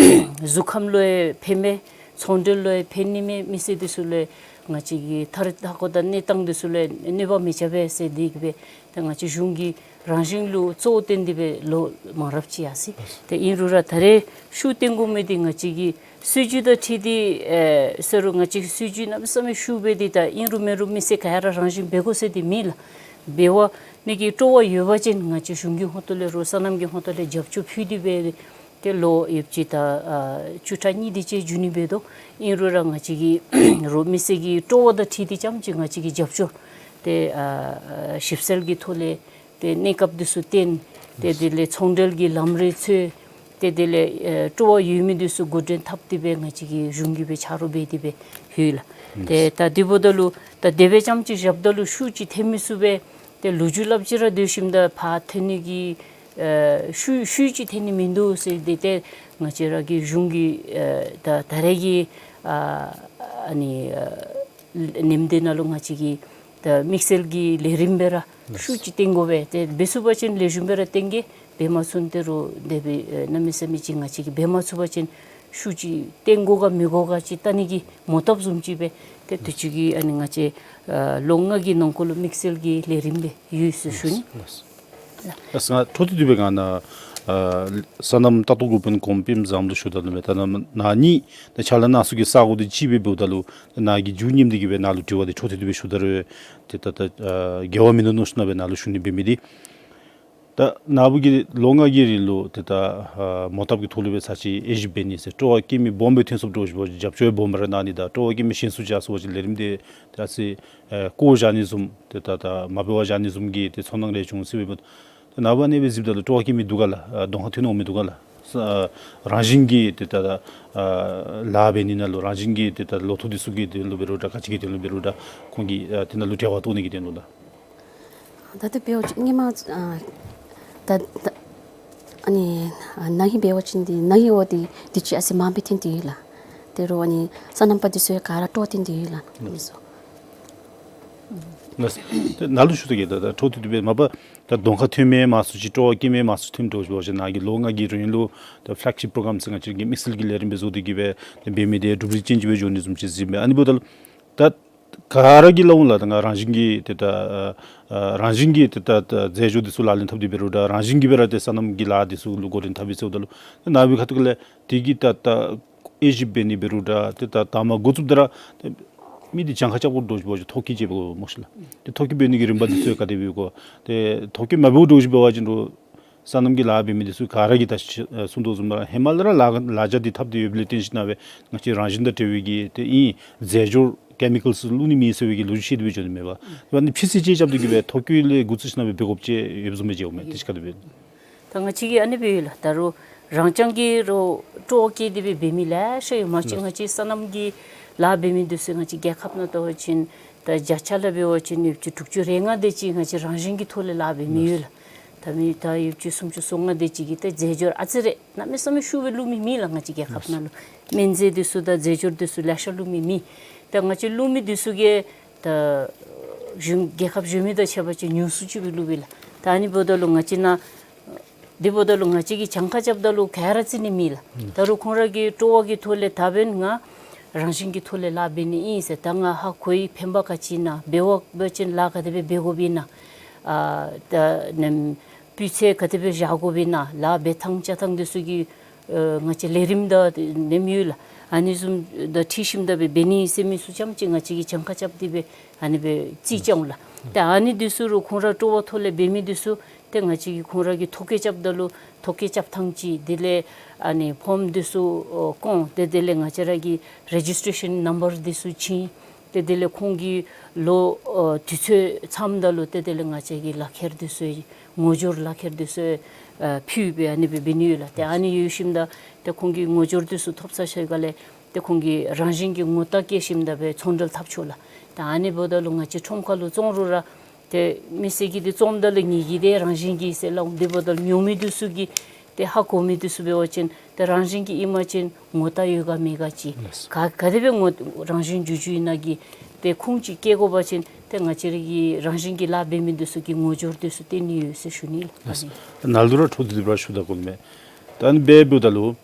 གཟུགས་ཁམས་ལུ་ཡང་ཕན་མས། ཚོང་འབྲེལ་ལུ་ཡང་ཕན་ནི་མས། མི་སེར་འདི་ཚུ་ལུ་ ང་བཅས་ཀྱི་མཐར་ཧ་གོ་དང་གནས་སྟངས་འདི་ཚུ་ལུ་གནོད་པ་མི་རྐྱབ་པས་ཟེར་དེ་གིས་སྦེ་ཏེ་ང་བཅས་གཞུང་གིས་རང་བཞིན་ལུ་གཙོ་བོ་བཏོན་ཏེ་སྦེ་ལོ་མང་རབས་ཅིག་ཡར་སོ་ཡི། ཏེ་ཨིན་རུང་ར་ད་རེས་ཤུགས་བཏོན་དགོ་མི་འདི་ང་བཅས་ཀྱི་སྲིད་བྱུས་དང་འཁྲིལ་ཏེ་ཨེ་ཟེར་རུང་ང་བཅས་ཀྱི་སྲིད་བྱུས་གནམ་མེད་ས་མེད་ཤུགས་སྦེ་འདི་ད་ཨིན་རུང་མེན་རུང་མི་སེར་ག་ར་རང་བཞིན་འབད་དགོ་ཟེར་འདི་མེད་ལགས། འབད་བ་ནི་གི་སྤྲོ་བ་ཡོད་པ་ཅིན་ང་བཅས་གཞུང་གི་ཧོངས་ཏོ་ལས་རུང་སོ་ནམ་གྱི་ཧོངས་ཏོ་ལས་རྒྱབ་སྐྱོར་ཕུལ་ཏེ་སྦེ་ཏེ་ལོ་ཡོདཔ་ཅིག་ད་ཨ་བཅུ་ཕྲག་གཉིས་དེ་ཅིག་འགྱོ་ནི་འབད་དོ། ཨིན་རུང་ར་ང་བཅས་ཀྱི་རོགས་མི་སེར་གྱི་སྤྲོ་བ་དང་འཁྲིལ་ཏེ་རྐྱངམ་ཅིག་ང་བཅས་ཀྱིས་རྒྱབ་སྐྱོར་ཏེ་ཨ་ཞིབ་འཚོལ་གྱི་ཐོག་ལས་ཏེ་གནས་སྐབས་འདི་ཚུ་བཏོན། ཏེ་དེ་ལས་ཚོང་འབྲེལ་གྱི་ལམ་རིམ་འཚོལ། ཏེ་དེ་ལས་ཨེ་སྤྲོ་བ་ཡོད་མི་འདི་ཚུ་འགོ་འདྲེན་འཐབ་སྟེ་སྦེ་ང་བཅས་ཀྱི་གཞུང་གིས་སྦེ་ཆ་རོགས་འབད་དེ་སྦེ་ཡོད་ལགས། ཏེ་ད་དེ་འབདཝ་ད་ལུ་ད་དེ་སྦེ་རྐྱངམ་ཅིག་རྐྱབ་ད་ལུ་ཤུགས་ཅིག་ཐོན་མི་ཚུགས་པས། ཏེ་ལོ་རྒྱུས་སླབ་ཅི་ར་སྡོད་ཞིནམ་ད་ཕར་ཐོན་ནི་གི་ཨེ་ཤུགས་ཤུགས་ཅིག་ཐོན་ནི་མིན་འདུག་ཟེར། ཏེ་ཏེ་ང་བཅས་ར་གི་གཞུང་གི་ཨེ་ད་ད་རེས་ཀྱི་ཨ་ཨ་ནི་ཨེ་ནེམ་དེ་ནང་ལུ་ང་བཅས་ཀྱིས་ད་དམིགས་བསལ་གྱི་ལས་རིམ་སྦེ་ར་ཤུགས་ཅིག་བཏོན་དགོ་པས། ཏེ་འབད་ཚུགས་པ་ཅིན་ལེགས་ཤོམ་སྦེ་ར་བཏོན་གེ། འབད་མ་ཚུགས་ཏེ་རུང་དེ་སྦེ་ཨེ་གནམ་མེད་ས་མེད་ཅིག་ང་བཅས་ཀྱིས་འབད་མ་ཚུགས་པ་ཅིན་ཤུགས་ཅིག་བཏོན་དགོ་ག་མི་དགོ་ག་ཅིག་བལྟ་ནི་གི་མོ་བཏབ་བཟུམ་ཅིག་སྦེ་ཏེ་དུས་ཅི་གི་ཨ་ནི་ང་བཅས་ཨ་ལོ་ལྔ་གི་ནང་འཁོད་ལུ་དམིགས་བསལ་གྱི་ལས་རིམ་སྦེ་ཡོད་ཟེར་ཞུ་ནི། ལགས། ཨ་ང་འཕྲོ་མཐུད་དེ་སྦེ་ང་ནཱ་ཨ་སོ་ནམ་ལྟ་རྟོག་འགོ་དཔོན་གོང་འཕེལ་བཟངམོ་ལུ་ཞུ་དགོ་ནི་མས། ད་ནཱ་ནཱ་ནི་ད་ཕྱག་ལཱ་གནང་ས་གི་ས་གོ་འདི་གཅིག་སྦེ་འབདཝ་ད་ལུ་ནཱ་གི་འགྱོ་ཉིནམ་འདི་གིས་སྦེ་ནཱ་ལུ་དྲི་བ་འདི་འཕྲོ་མཐུད་དེ་སྦེ་ཞུ་ད་རུང་ཏེ་ད་ད་ཨ་འགལ་བ་མིན་འདུག་མནོ་ཞིནམ་ལས་སྦེ་ནཱ་ལུ་ཞུ་ནི་འབད་མི་འདི། ད་ནཱ་བུ་གིས་ལོ་ལྔ་གི་རིང་ལུ་ཏེ་ད་ཨ་མོ་བཏབ་ཀྱི་ཐོག་ལུ་སྦེ་ཚར་གཅིག་དབྱེ་ཞིབ་འབད་ནི་ཟེར། སྤྲོ་བ་བསྐྱེད་མི་སྦོམ་སྦེ་ཐོན་སོངམ་འདྲཝ་ཅིག་འབད་བ་ཅིན་རྒྱབ་སྐྱོར་སྦོམ་ར་གནང་ནི་དང་སྤྲོ་བ་བསྐྱེད་མི་ཞན་སུ་ཅིག་ཡར་སོང་བ་ཅིན་ལས་རིམ་འདི་ཏེ་ཨ་ཙི་ཨེ་བཀོ་བཞག་ནི་བཟུམ་ཏེ་ད་ད་མ་འབད་བར་བཞག་ནི་བཟུམ་གྱི་ཏེ་ཚོར་སྣང་རེ་བྱུང་ཟེར་སྦེ་འབདཝ་ད་ནཱ་བུ་ཨ་ནི་སྦེ་གཟིགསཔ་ད་ལུ་སྤྲོ་བ་བསྐྱེད་མི་འདུག་ག་ལགས། ཨ་གདོང་ཁར་ཐོན་འོང་མི་འདུག་ག་ལགས། ཨ་རང་བཞིན་གྱིས་ཏེ་ད་ད་ཨ་ལཱ་འབད་ནི་ནང་ལུ་རང་བཞིན་གྱིས་ཏེ་ད་ལོ་ཐོག་འདི་ཚུ་གི་དོན་ལུ་འབད་རུང་འདྲ་ག་ཅི་གི་དོན་ལུ་འབད་རུང་འདྲ་ཁོང་གིས་ཨ་དེ་ནང་ལུ་འབྲེལ་བ་གཏོགས་ནི་གི་དོན་ལུ་ལགས། ད་ལྟོ་འབད་བ་ཅིན་ཧེ་མ་ཨ་ད་ད་ཨ་ནི་ཨ་ན་ཧིང་འབད་བ་ཅིན་འདི་ན་ཧིང་འབདཝ་འདི་དུས་ཅི་ཨ་ཙི་མངམ་སྦེ་ཐོན་ཏེ་ཡོད་ལགས། དེ་རུང་ཨ་ནི་སོ་ནམ་པ་འདི་ཚུ་ཡང་ག་ར་སྤྲོ་བ་བཏོན་ཏེ་ཡོད་ལགས། ཨ་ནི་ཚུ། ལགས། ཏེ་ནཱ་ལུ་ཞུ་ད་གེ་ད་ད་འཕྲོ་མཐུད་དེ་སྦེ་མ་པ་ད་གདོང་ཁར་ཐོན་མི་མང་སུ་ཅིག་སྤྲོ་བ་བསྐྱེད་མི་མང་སུ་ཐོནམ་འདྲཝ་ཅིག་འབད་བ་ཅིན་ནཱ་གི་ལོ་ལྔ་གི་རིང་ལུ་ད་ཕེ་ལེག་ཤིཔ་པྲོ་གརམ་ཟེར་ང་བཅས་ཀྱིས་དམིགས་བསལ་གྱི་ལས་རིམ་སྦེ་བཟོ་སྟེ་གིས་སྦེ་ཏེ་འབད་མི་འདི་སྒྲུབ་རིགས་ཅན་ཅིག་སྦེ་འགྱོ་ནི་བཟུམ་ཅིག་གཟིགས་མས། ཨ་ནི་འབདཝ་ད་ལུ་ད་ག་ར་གིས་སླབ་འོང་ལགས། ད་ང་རང་བཞིན་གྱིས་ཏེ་ད་ཨ་རང་བཞིན་གྱིས་ཏེ་ད་ད་རྫས་སྦྱོར་འདི་ཚུ་ལག་ལེན་འཐབ་སྟེ་འབད་རུང་འདྲ་རང་བཞིན་གྱིས་སྦེ་ར་ཏེ་སོ་ནམ་གྱི་ལཱ་འདི་ཚུ་ལུ་འགོ་འདྲེན་འཐབ་ཨིན་ཟེརཝ་ད་ལུ་ནཱ་བུའི་ཁ་ཐུག་ལས་དེ་གི་ད་ད་དབྱེ་ཞིབ་འབད་ནི་འབད་རུང་འདྲ་ཏེ་ད་ད་མ་འགོ་བཙུགསཔ་ད་ར་ཏེ་མི་འདི་གྱངས་ཁ་རྐྱབ་དགོཔ་འདྲཝ་ཅིག་འབད་བ་ཅིན་ཐོ་བཀོད་ཅིག་འབད་དགོ་སྨོ་ཤིག་ལགས། ཏེ་ཐོ་བཀོད་འབད་ནི་གི་རིམ་པ་འདི་ཚུ་ག་དེ་སྦེ་དགོ། ཏེ་ཐོ་བཀོད་མ་འབད་དགོཔ་འདྲཝ་ཅིག་འབད་བ་ཅིན་རུང་སོ་ནམ་གྱི་ལཱ་འབད་མི་འདི་ཚུ་ག་ར་གིས་ད་ཅི་ཨ་གསུངས་དོ་བཟུམ་ར་ཧེ་མ་ལས་ར་ལཱ་ལཱ་འཇགས་འདི་འཐབ་སྟེ་ཡོདཔ་ལས་བརྟེན་ཞིན་ན་སྦེ་ང་བཅས་རང་བཞིན་དང་འབྲེལ་བའི་གི་ཏེ་ཨིན་རྫས་སྦྱོར་ཀེ་མི་ཀཱལསི་བླུག་ནི་མེད་ཟེར་བའི་གི་ལོ་རྒྱུས་བཤད་དེ་སྦེ་འགྱོ་ནི་མས་པ། ཨ་ནི་ཕྱིས་སུ་ཅིག་རྐྱབ་སྟེ་གིས་སྦེ་ཐོ་བཀོད་ལས་འགོ་བཙུགས་ཞིན་ན་སྦེ་འབད་དགོཔ་ཅིག་ཡོདཔ་བཟུམ་སྦེ་མཇལཝ་མས། དེ་ཅིག་ག་དེ་སྦེ། ད་ང་བཅས་ཀྱིས་ཨ་ནི་སྦེ་ཡོད་ལགས། ད་རུང་རང་རྐྱང་གིས་རོགས་སྤྲོ་བ་བསྐྱེད་དེ་སྦེ་འབད་མི་ལེ་ཤ་ཡོད། མ་གཞི་ང་བཅས་སོ་ནམ་གྱི་ལཱ་འབད་མི་འདི་ཚུ་ང་བཅས་རྒྱལ་ཁབ་ནང་ལྟ་བ་ཅིན་ད་བརྒྱ་ཆ་ལས་འབད་བ་ཅིན་ཡོདཔ་ཅིག་དྲུག་ཅུ་རེ་ལྔ་དེ་ཅིག་ང་བཅས་རང་བཞིན་གྱི་ཐོག་ལས་ལཱ་འབད་མི་ཡོད་ལགས། ད་མི་ད་ཡོདཔ་ཅིག་སུམ་ཅུ་སོ་ལྔ་དེ་ཅིག་གིས་ད་རྫས་སྦྱོར་ཨ་ཙི་རེ་གནམ་མེད་ས་མེད་ཤུགས་སྦེ་བླུག་མི་མེད་ལགས། ང་བཅས་རྒྱལ་ཁབ་ནང་ལུ་སྨན་རྫས་འདི་ཚུ་དང་རྫས་སྦྱོར་འདི་ཚུ་ལེ་ཤ་བླུག་མི་མེད། ད་ང་བཅས་བླུག་མི་འདི་ཚུ་གིས་ད་གཞུང་རྒྱལ་ཁབ་གཞན་མི་དང་ཕྱད་པ་ཅིན་ཉུང་སུ་ཅིག་སྦེ་བླུག་པས་ལགས། ད་ཨ་ནི་འབདཝ་ད་ལུ་ང་བཅས་ནཱ་དེ་འབདཝ་ད་ལུ་ང་བཅས་ཀྱིས་གྱངས་ཁ་རྐྱབ་ད་ལུ་ག་ར་བརྩི་ནི་མེད་ལགས། ད་རུང་ཁོང་ར་གི་སྤྲོ་བ་གི་ཐོག་ལས་ད་འབདན་ང་རང་བཞིན་གྱི་ཐོག་ལས་ལཱ་འབད་ནི་ཨིན་ཟེར། ད་ང་ཧ་གོ་ཡི་ཕན་པ་ག་ཅི་ཨིན་ན་འབད་བ་འབད་བ་ཅིན་ལཱ་ག་དེ་སྦེ་འབད་དགོཔ་ཨིན་ན་ཨ་ད་ནམ་སྤུས་ཚད་ག་དེ་སྦེ་བཞག་དགོཔ་ཨིན་ན་ལཱ་འབད་ཐངས་བཅའ་ཐངས་འདི་ཚུ་གི་ཨ་ང་བཅས་ལས་རིམ་དང་ནེམ་ཡོད་ལགས། ཨ་ནི་བཟུམ་དང་འཁྲིལ་ཞིནམ་ད་སྦེ་འབད་ནི་ཟེར་མི་ཚུ་རྐྱངམ་ཅིག་ང་བཅས་ཀྱིས་གྱངས་ཁ་རྐྱབ་སྟེ་སྦེ་ཨ་ནི་སྦེ་རྩིས་རྐྱབ་འོང་ལགས། ཏེ་ཨ་ནི་འདི་ཚུ་རུང་ཁོང་ར་སྤྲོ་བ་ཐོག་ལས་འབད་མི་འདི་ཚུ་ཏེ་ང་བཅས་ཀྱིས་ཁོང་ར་གི་ཐོ་བཀོད་རྐྱབ་ད་ལུ་ཐོ་བཀོད་རྐྱབ་ཐངས་ཅིག་དེ་ལས་ཨ་ནི་ཕོརམ་འདི་ཚུ་ཨོ་བཀོད། ཏེ་དེ་ལས་ང་བཅས་ར་གི་རེ་ཇིས་ཊེ་ཤཱན་ནམ་བར་འདི་ཚུ་བྱིན། ཏེ་དེ་ལས་ཁོང་གི་ལོ་ཨ་དུས་ཚོད་ཚངམ་ད་ལུ་ཏེ་དེ་ལས་ང་བཅས་ཀྱིས་ལག་ཁྱེར་འདི་ཚུ་ངོ་སྦྱོར་ལག་ཁྱེར་འདི་ཚུ་ཨ་ཕུལ་སྦེ་ཨ་ནི་སྦེ་འབད་ནི་ཡོད་ལགས། ཏེ་ཨ་ནི་ཡོད་ཞིནམ་ད་ཏེ་ཁོང་གིས་ངོ་སྦྱོར་འདི་ཚུ་ཐོབ་ཚར་ཞིནམ་ལས་ཏེ་ཁོང་གིས་རང་བཞིན་གྱིས་ངོ་རྟགས་བསྐྱེད་ཞིནམ་ད་སྦེ་ཚོང་འབྲེལ་འཐབ་ཆོག་ལགས། ཏེ་ཨ་ནི་འབདཝ་ད་ལུ་ང་བཅས་ཁྲོམ་ཁ་ལུ་བཙོང་རུང་ར་ཏེ་མི་སེར་གྱིས་ཏེ་བཙོངམ་ད་ལུ་ངེ་གི་ཏེ་རང་བཞིན་གྱིས་ཟེར་སླབ་འོང་། དེ་འབདཝ་ད་ཉོ་མི་འདི་ཚུ་གིས་ཏེ་ཧ་གོ་མི་འདི་ཚུ་འབད་བ་ཅིན་ཏེ་རང་བཞིན་གྱིས་ཨིན་པ་ཅིན་ངོ་རྟགས་ཡོད་ག་མེད་ག་ཅིག་ལགས། ག་ག་དེ་སྦེ་ངོ་རང་བཞིན་འགྱུར་འགྱུར་ཨིན་ན་གི་ཏེ་ཁུངས་ཅིག་བཀལ་དགོ་པ་ཅིན་ཏེ་ང་བཅས་ར་གི་རང་བཞིན་གྱིས་ལཱ་འབད་མི་འདི་ཚུ་གིས་ངོ་སྦྱོར་འདི་ཚུ་སྟོན་ནི་ཡོད་ཟེར་ཞུ་ནི་ལགས། ལགས། ནཱ་ལུ་ར་འཕྲོ་མཐུད་དེ་སྦེ་ར་ཞུ་ད་དགོ་མས། ད་ཨ་ནི་སྦེ་འབདཝ་ད་ལུ་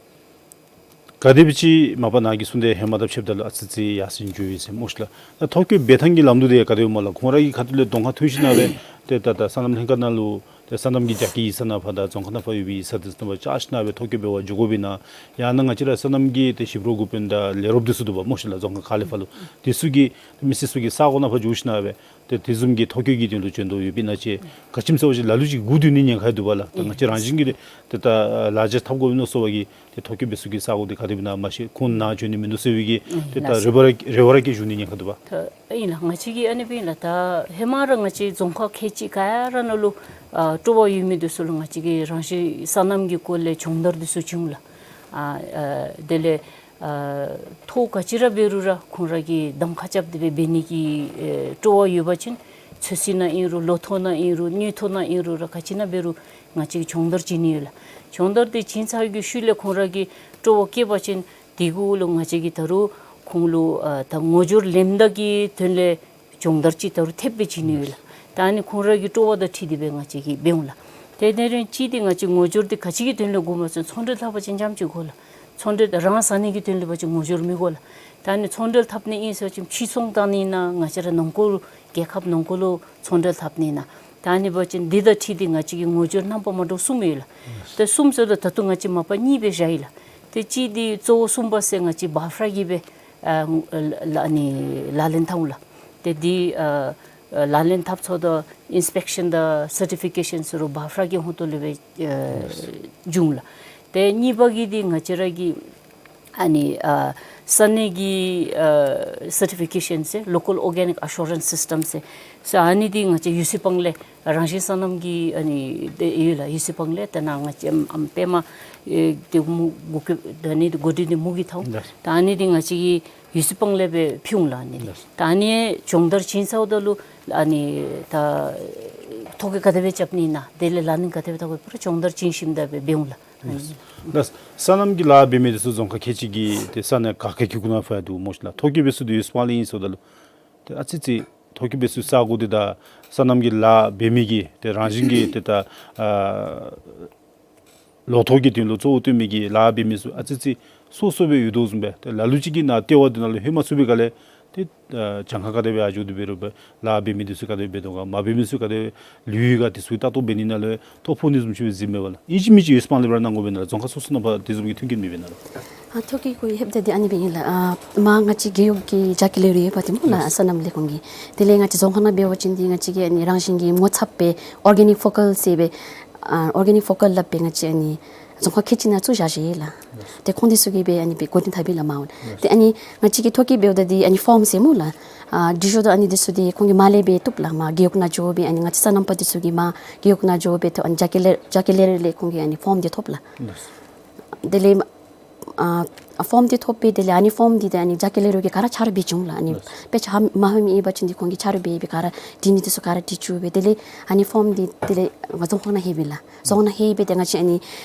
ག་དེ་སྦེ་ཅིག་མ་པ་ནཱ་གིས་གསུངས་ཏེ་ཧེ་མ་དང་ཕྱདཔ་ད་ལུ་ཨ་ཙི་ཙི་ཡར་སེང་འགྱོ་ཡི་ཟེར་སྨོ་ཤིག་ལགས། ད་ཐོ་བཀོད་འབད་ཐངས་ཀྱི་ལམ་ལུགས་དེ་ག་དེ་སྨོ་ལགས། ཁོང་ར་གི་ཁ་ཐུག་ལས་གདོང་ཁར་ཐོན་ཞིན་ན་སྦེ་ཏེ་ད་ད་སོ་ནམ་ལྷན་ཁག་ནང་ལུ་ཏེ་སོ་ནམ་གྱི་རྒྱ་སྐྱེད་ཡིག་ཚང་ནང་ཕར་དང་རྫོང་ཁག་ནང་ཕར་ཡོད་པའི་ཡིག་ཚང་དེ་ཚུ་ནང་ཕར་བཅར་ཞིན་ན་སྦེ་ཐོ་བཀོད་འབད་བར་འགྱོ་དགོ་པས་ན། ཡང་ན་ང་བཅས་ར་སོ་ནམ་གྱི་ཏེ་ཞིབ་འབྲི་འགོ་དཔོན་དང་ལས་རོགསཔ་དེ་ཚུ་འདུག་པ་སྨོ་ཤིག་ལགས། རྫོང་ཁག་ཁག་ལས་ཕར་ལུ་དེ་ཚུ་གིས་མི་སེར་ཚུ་གི་ས་གོ་ནང་ཕར་འགྱོ་ཞིན་ན་སྦེ་ཏེ་དེ་བཟུམ་གྱི་ཐོ་བཀོད་ཀྱི་དོན་ལུ་འབྱོན་དོ་ཡོད་པས་ན་ཅིག་ག་ཅི་སྨོ་ཟེར་བ་ཅིན་ལ་ལུ་ཅིག་སྒུག་སྡོད་ནི་ཉེན་ཁ་འདུག་པ་ལགས། ད་ང་བཅས་རང་བཞིན་གྱིས་ཏེ་ད་ལཱ་འཇགས་འཐབ་དགོ་པས་མནོ་སོང་བ་གིས་ཏེ་ཐོ་བཀོད་འབད་ས་གི་ས་གོ་དེ་ག་དེ་སྦེ་ཨིན་ན་མ་ཤེས། ཁོང་ནཱ་འབྱོན་ནི་མིན་འདུག་ཟེར་བའི་གི་ཨིན་ཏེ་ད་ལགས། རེ་བ་ར་རེ་བ་ར་སྐྱེ་བཞུགས་ནི་ཉེན་ཁ་འདུག་པ། ད་ཨིན་ལགས། ང་བཅས་ཀྱིས་ཨ་ནི་སྦེ་ཨིན་ལགས། ད་ཧེ་མ་ར་ང་བཅས་རྫོང་ཁག་ཁལ་གཅིག་ག་ར་ནང་ལུ་ཨ་སྤྲོ་བ་ཡོད་མི་དེ་ཚུ་ལུ་ང་བཅས་ཀྱིས་རང་བཞིན་སོ་ནམ་གྱི་སྐོར་ལས་སྦྱོང་བརྡར་དེ་ཚུ་བྱིན་འོང་ལགས། ཨ་ཨ་དེ་ལས་ཨ་ཐོག་ག་ཅི་ར་འབད་རུང་ར་ཁོང་ར་གིས་གདམ་ཁ་རྐྱབ་སྟེ་སྦེ་འབད་ནི་གི་ཨེ་སྤྲོ་བ་ཡོད་པ་ཅིན་ཚོད་བསྲེ་ནང་ཨིན་རུང་ལོ་ཐོག་ནང་ཨིན་རུང་དངུལ་ཐོག་ནང་ཨིན་རུང་ར་ག་ཅི་ནང་འབད་རུང་ང་བཅས་ཀྱིས་སྦྱོང་བརྡར་བྱིན་ནི་ཡོད་ལགས། སྦྱོང་བརྡར་དེ་བྱིན་ཚར་བའི་ཤུལ་ལས་ཁོང་ར་གིས་སྤྲོ་བ་སྐྱེས་པ་ཅིན་དེ་གུ་ལུ་ང་བཅས་ཀྱིས་ད་རུང་ཁོང་ལུ་ཨ་ད་ངོ་སྦྱོར་ལེནམ་ད་གི་དོན་ལས་སྦྱོང་བརྡར་ཅིག་ད་རུང་ཐེབས་སྦེ་བྱིན་ནི་ཡོད་ལགས། ད་ཨ་ནི་ཁོང་ར་གི་སྤྲོ་བ་དང་འཁྲིལ་ཏེ་སྦེ་ང་བཅས་ཀྱིས་འབད་འོང་ལགས། དེ་དེ་རིང་གཅིག་དེ་ང་བཅས་ངོ་སྦྱོར་དེ་ག་ཅི་གི་དོན་ལས་དགོཔ་སྨོ་ཟེར་ཚོང་འབྲེལ་འཐབ་པ་ཅིན་རྐྱངམ་ཅིག་དགོ་ལགས། ཚོང་འབྲེལ་རང་ཟ་ནི་གི་དོན་ལས་འབད་བ་ཅིན་ངོ་སྦྱོར་མི་དགོ་ལགས། ད་ཨ་ནི་ཚོང་འབྲེལ་འཐབ་ནི་ཨིན་ཟེར་བ་ཅིན་ཕྱིར་ཚོང་བཏང་ནི་ཨིན་ན་ང་བཅས་ར་ནང་འཁོད་རྒྱལ་ཁབ་ནང་འཁོད་ལུ་ཚོང་འབྲེལ་འཐབ་ནི་ཨིན་ན། ད་ཨ་ནི་འབད་བ་ཅིན་འདི་དང་འཁྲིལ་ཏེ་ང་བཅས་ཀྱིས་ངོ་སྦྱོར་རྣམ་པ་མ་འདྲཝ་གསུམ་ཡོད་ལགས། ཏེ་གསུམ་ཟེརཝ་ད་ད་ལྟོ་ང་བཅས་མ་པ་གཉིས་སྦེ་བཞག་ཡི་ལགས། ཏེ་གཅིག་འདི་གཙོ་བོ་གསུམ་པ་ཟེར་ང་བཅས་བཱ་ཧྥ་ར་གིས་སྦེ་ཨ་ལ་ལ་ཨ་ནི་ལག་ལེན་འཐབ་འོང་ལགས། ཏེ་འདི་ཨ་ཨ་ལག་ལེན་འཐབ་ཚརཝ་ད་ཨིན་སི་པེག་ཤཱན་དང་སར་ཊི་ཕི་ཀེ་ཤཱན་ཟེར་རུང་བཱ་ཧྥ་ར་གི་ཧོངས་ཏོ་ལས་སྦེ་ཨ་འབྱུང་ལགས། ཏེ་གཉིས་པ་གི་འདི་ང་བཅས་ར་གི་ཨ་ནི་ཨ་ས་གནས་ཀྱི་ཨ་སར་ཊི་ཕི་ཀེ་ཤཱན་ཟེར་Local Organic Assurance System ཟེར། ཟེར་ཨ་ནི་འདི་ང་བཅས་ཡུ་སི་པང་ལས་རང་བཞིན་སོ་ནམ་གྱི་ཨ་ནི་དེ་ཡོད་ལགས། ཡུ་སི་པང་ལས་ད་ནཱ་ང་བཅས་ཨམ་ཨམ་པདྨ་ཨེ་དེ་མུ་གུ་ཀེ་ད་ཨ་ནི་འདི་འགོ་འདྲེན་འདི་མུ་གིས་འཐབ་འོང་། ལགས། ད་ཨ་ནི་འདི་ང་བཅས་ཀྱིས་ཡུ་སི་པང་ལས་སྦེ་ཕུལ་འོང་ལགས། ཨ་ནི་འདི་ལགས། ད་ཨ་ནི་སྦྱོང་བརྡར་བྱིན་ཚརཝ་ད་ལུ་ཨ་ནི་ད་ཐོ་བཀོད་ག་དེ་སྦེ་རྐྱབ་ནི་ཨིན་ན་དེ་ལས་ལག་ལེན་ག་དེ་སྦེ་འཐབ་དགོ་པའི་སྦྱོང་བརྡར་བྱིན་ཞིནམ་ད་སྦེ་འབད་འོང་ལགས། ཨ་ནི་ལགས། སོ་ནམ་གྱི་ལཱ་འབད་མི་དེ་ཚུ་རྫོང་ཁག་ཁལ་གཅིག་གི་ཏེ་ས་གནས་ག་གི་གུ་ནང་ཕར་འདུག་སྨོ་ཤིག་ལགས། ཐོ་བཀོད་འབད་ས་དེ་ཡུ་སི་པང་ལས་ཨིན་ཟེརཝ་ད་ལུ་ཏེ་ཨ་ཙི་ཙི་ཐོ་བཀོད་འབད་ས་ས་གོ་དེ་དང་སོ་ནམ་གྱི་ལཱ་འབད་མི་གི་ཏེ་རང་བཞིན་གྱི་ཏེ་ད་ཨ་ལོ་ཐོག་གི་དོན་ལུ་གཙོ་བོ་བཏོན་མི་གི་ལཱ་འབད་མི་ཚུ་ཨ་ཙི་ཙི་སོ་སོ་སྦེ་ཡོད་དོ་བཟུམ་སྦེ་ཏེ་ལ་ལུ་ཅིག་གིས་ནཱ་ལྟེ་བ་དེ་ནང་ལུ་ལྷོད་མ་ཚུགས་པའི་སྒང་ལས་ཏེ་ཨ་གྱངས་ཁ་ག་དེ་སྦེ་ཡར་འགྱོ་དོ་འབད་རུང་སྦེ་ལཱ་འབད་མི་དེ་ཚུ་ག་དེ་སྦེ་འབད་དོ་ག་མ་འབད་མི་ཚུ་ག་དེ་སྦེ་ལུས་ཡི་ག་དེ་ཚུ་ལྟ་རྟོག་འབད་ནི་ནང་ལུ་ཐོ་ཕོག་ནི་བཟུམ་ཅིག་སྦེ་གཟིགས་མས་པ་ལགས། ཨིན་ཅི་མིན་ཅི་ཡུ་སི་པང་ལས་སྦེ་ར་གནང་དགོ་པས་ན་ལགས། རྫོང་ཁག་སོ་སོ་ནང་ཕར་དེ་བཟུམ་གྱི་མཐུན་རྐྱེན་མེད་པས་ན་ལགས། ཨ་ཐོ་བཀོད་གུ་ལྷོདཔ་ད་འདི་ཨ་ནི་སྦེ་ཨིན་ལགས། ཨ་མ་ང་བཅས་རྒེད་འོག་གི་རྒྱ་སྐྱེད་ལས་རོགས་ཡོད་པ་དེ་སྨོ་ལགས། ལགས། སོ་ནམ་ལས་ཁུངས་ཀྱི། དེ་ལས་ང་བཅས་རྫོང་ཁག་ནང་འབད་བ་ཅིན་འདི་ང་བཅས་ཀྱི་ཨ་ནི་རང་བཞིན་གྱི་ངོ་ཚབ་སྦེ་ཨོར་གེ་ནིག་ཕོ་ཀལ་ཟེར་སྦེ་ཨ་ཨོར་གེ་ནིག་ཕོ་ཀལ་སླབ་སྦེ་ང་བཅས་ཨ་ནི་རྫོང་ཁག་ཁལ་གཅིག་ནང་བཙུགས་བཞག་ཅི་ལགས། ལགས། ཏེ་ཁོང་དེ་ཚུ་གིས་སྦེ་ཨ་ནི་སྦེ་འགོ་འདྲེན་འཐབ་ཡི་ལགས་མར་འོང་། ལགས། ཏེ་ཨ་ནི་ང་བཅས་ཀྱིས་ཐོ་བཀོད་འབདཝ་ད་འདི་ཨ་ནི་ཕོརམ་ཟེར་སྨོ་ལགས། ཨ་འབྲི་ཤོག་དང་ཨ་ནི་དེ་ཚུ་འདི་ཁོང་གིས་མར་ལས་སྦེ་བཏུབ་ལགས། མར་རྒེད་འོག་ནང་འགྱོ་སྦེ་ཨ་ནི་ང་བཅས་སོ་ནམ་པ་དེ་ཚུ་གིས་མར་རྒེད་འོག་ནང་འགྱོ་སྦེ་ཏེ་ཨ་ནི་རྒྱ་སྐྱེད་ལས་རྒྱ་སྐྱེད་ལས་རོགས་ལས་ཁོང་གིས་ཨ་ནི་ཕོརམ་འདི་ཐོབ་ལགས། ལགས། དེ་ལས་ཨ་ཕོརམ་འདི་ཐོབ་སྦེ་དེ་ལས་ཨ་ནི་ཕོརམ་འདི་ཏེ་ཨ་ནི་རྒྱ་སྐྱེད་ལས་རོགས་ཀྱིས་ག་ར་ཕྱག་ར་འབད་བྱིན་འོང་ལགས། ཨ་ནི་ལགས། དཔེ་ཆ་མ་ཧེ་མ་ཨིན་པ་ཅིན་འདི་ཁོང་གིས་ཕྱག་ར་འབད་སྦེ་ག་ར་འབྲི་ནི་དེ་ཚུ་ག་ར་འབྲི་བཅུག་སྦེ་དེ་ལས་ཨ་ནི་ཕོརམ་འདི་དེ་ལས་ང་རྫོང་ཁག་ནང་ལྷོད་པས་ལགས། རྫོང་ནང་ལྷོད་སྦེ་ཏེ་ང་བཅས་ཨ་ནི་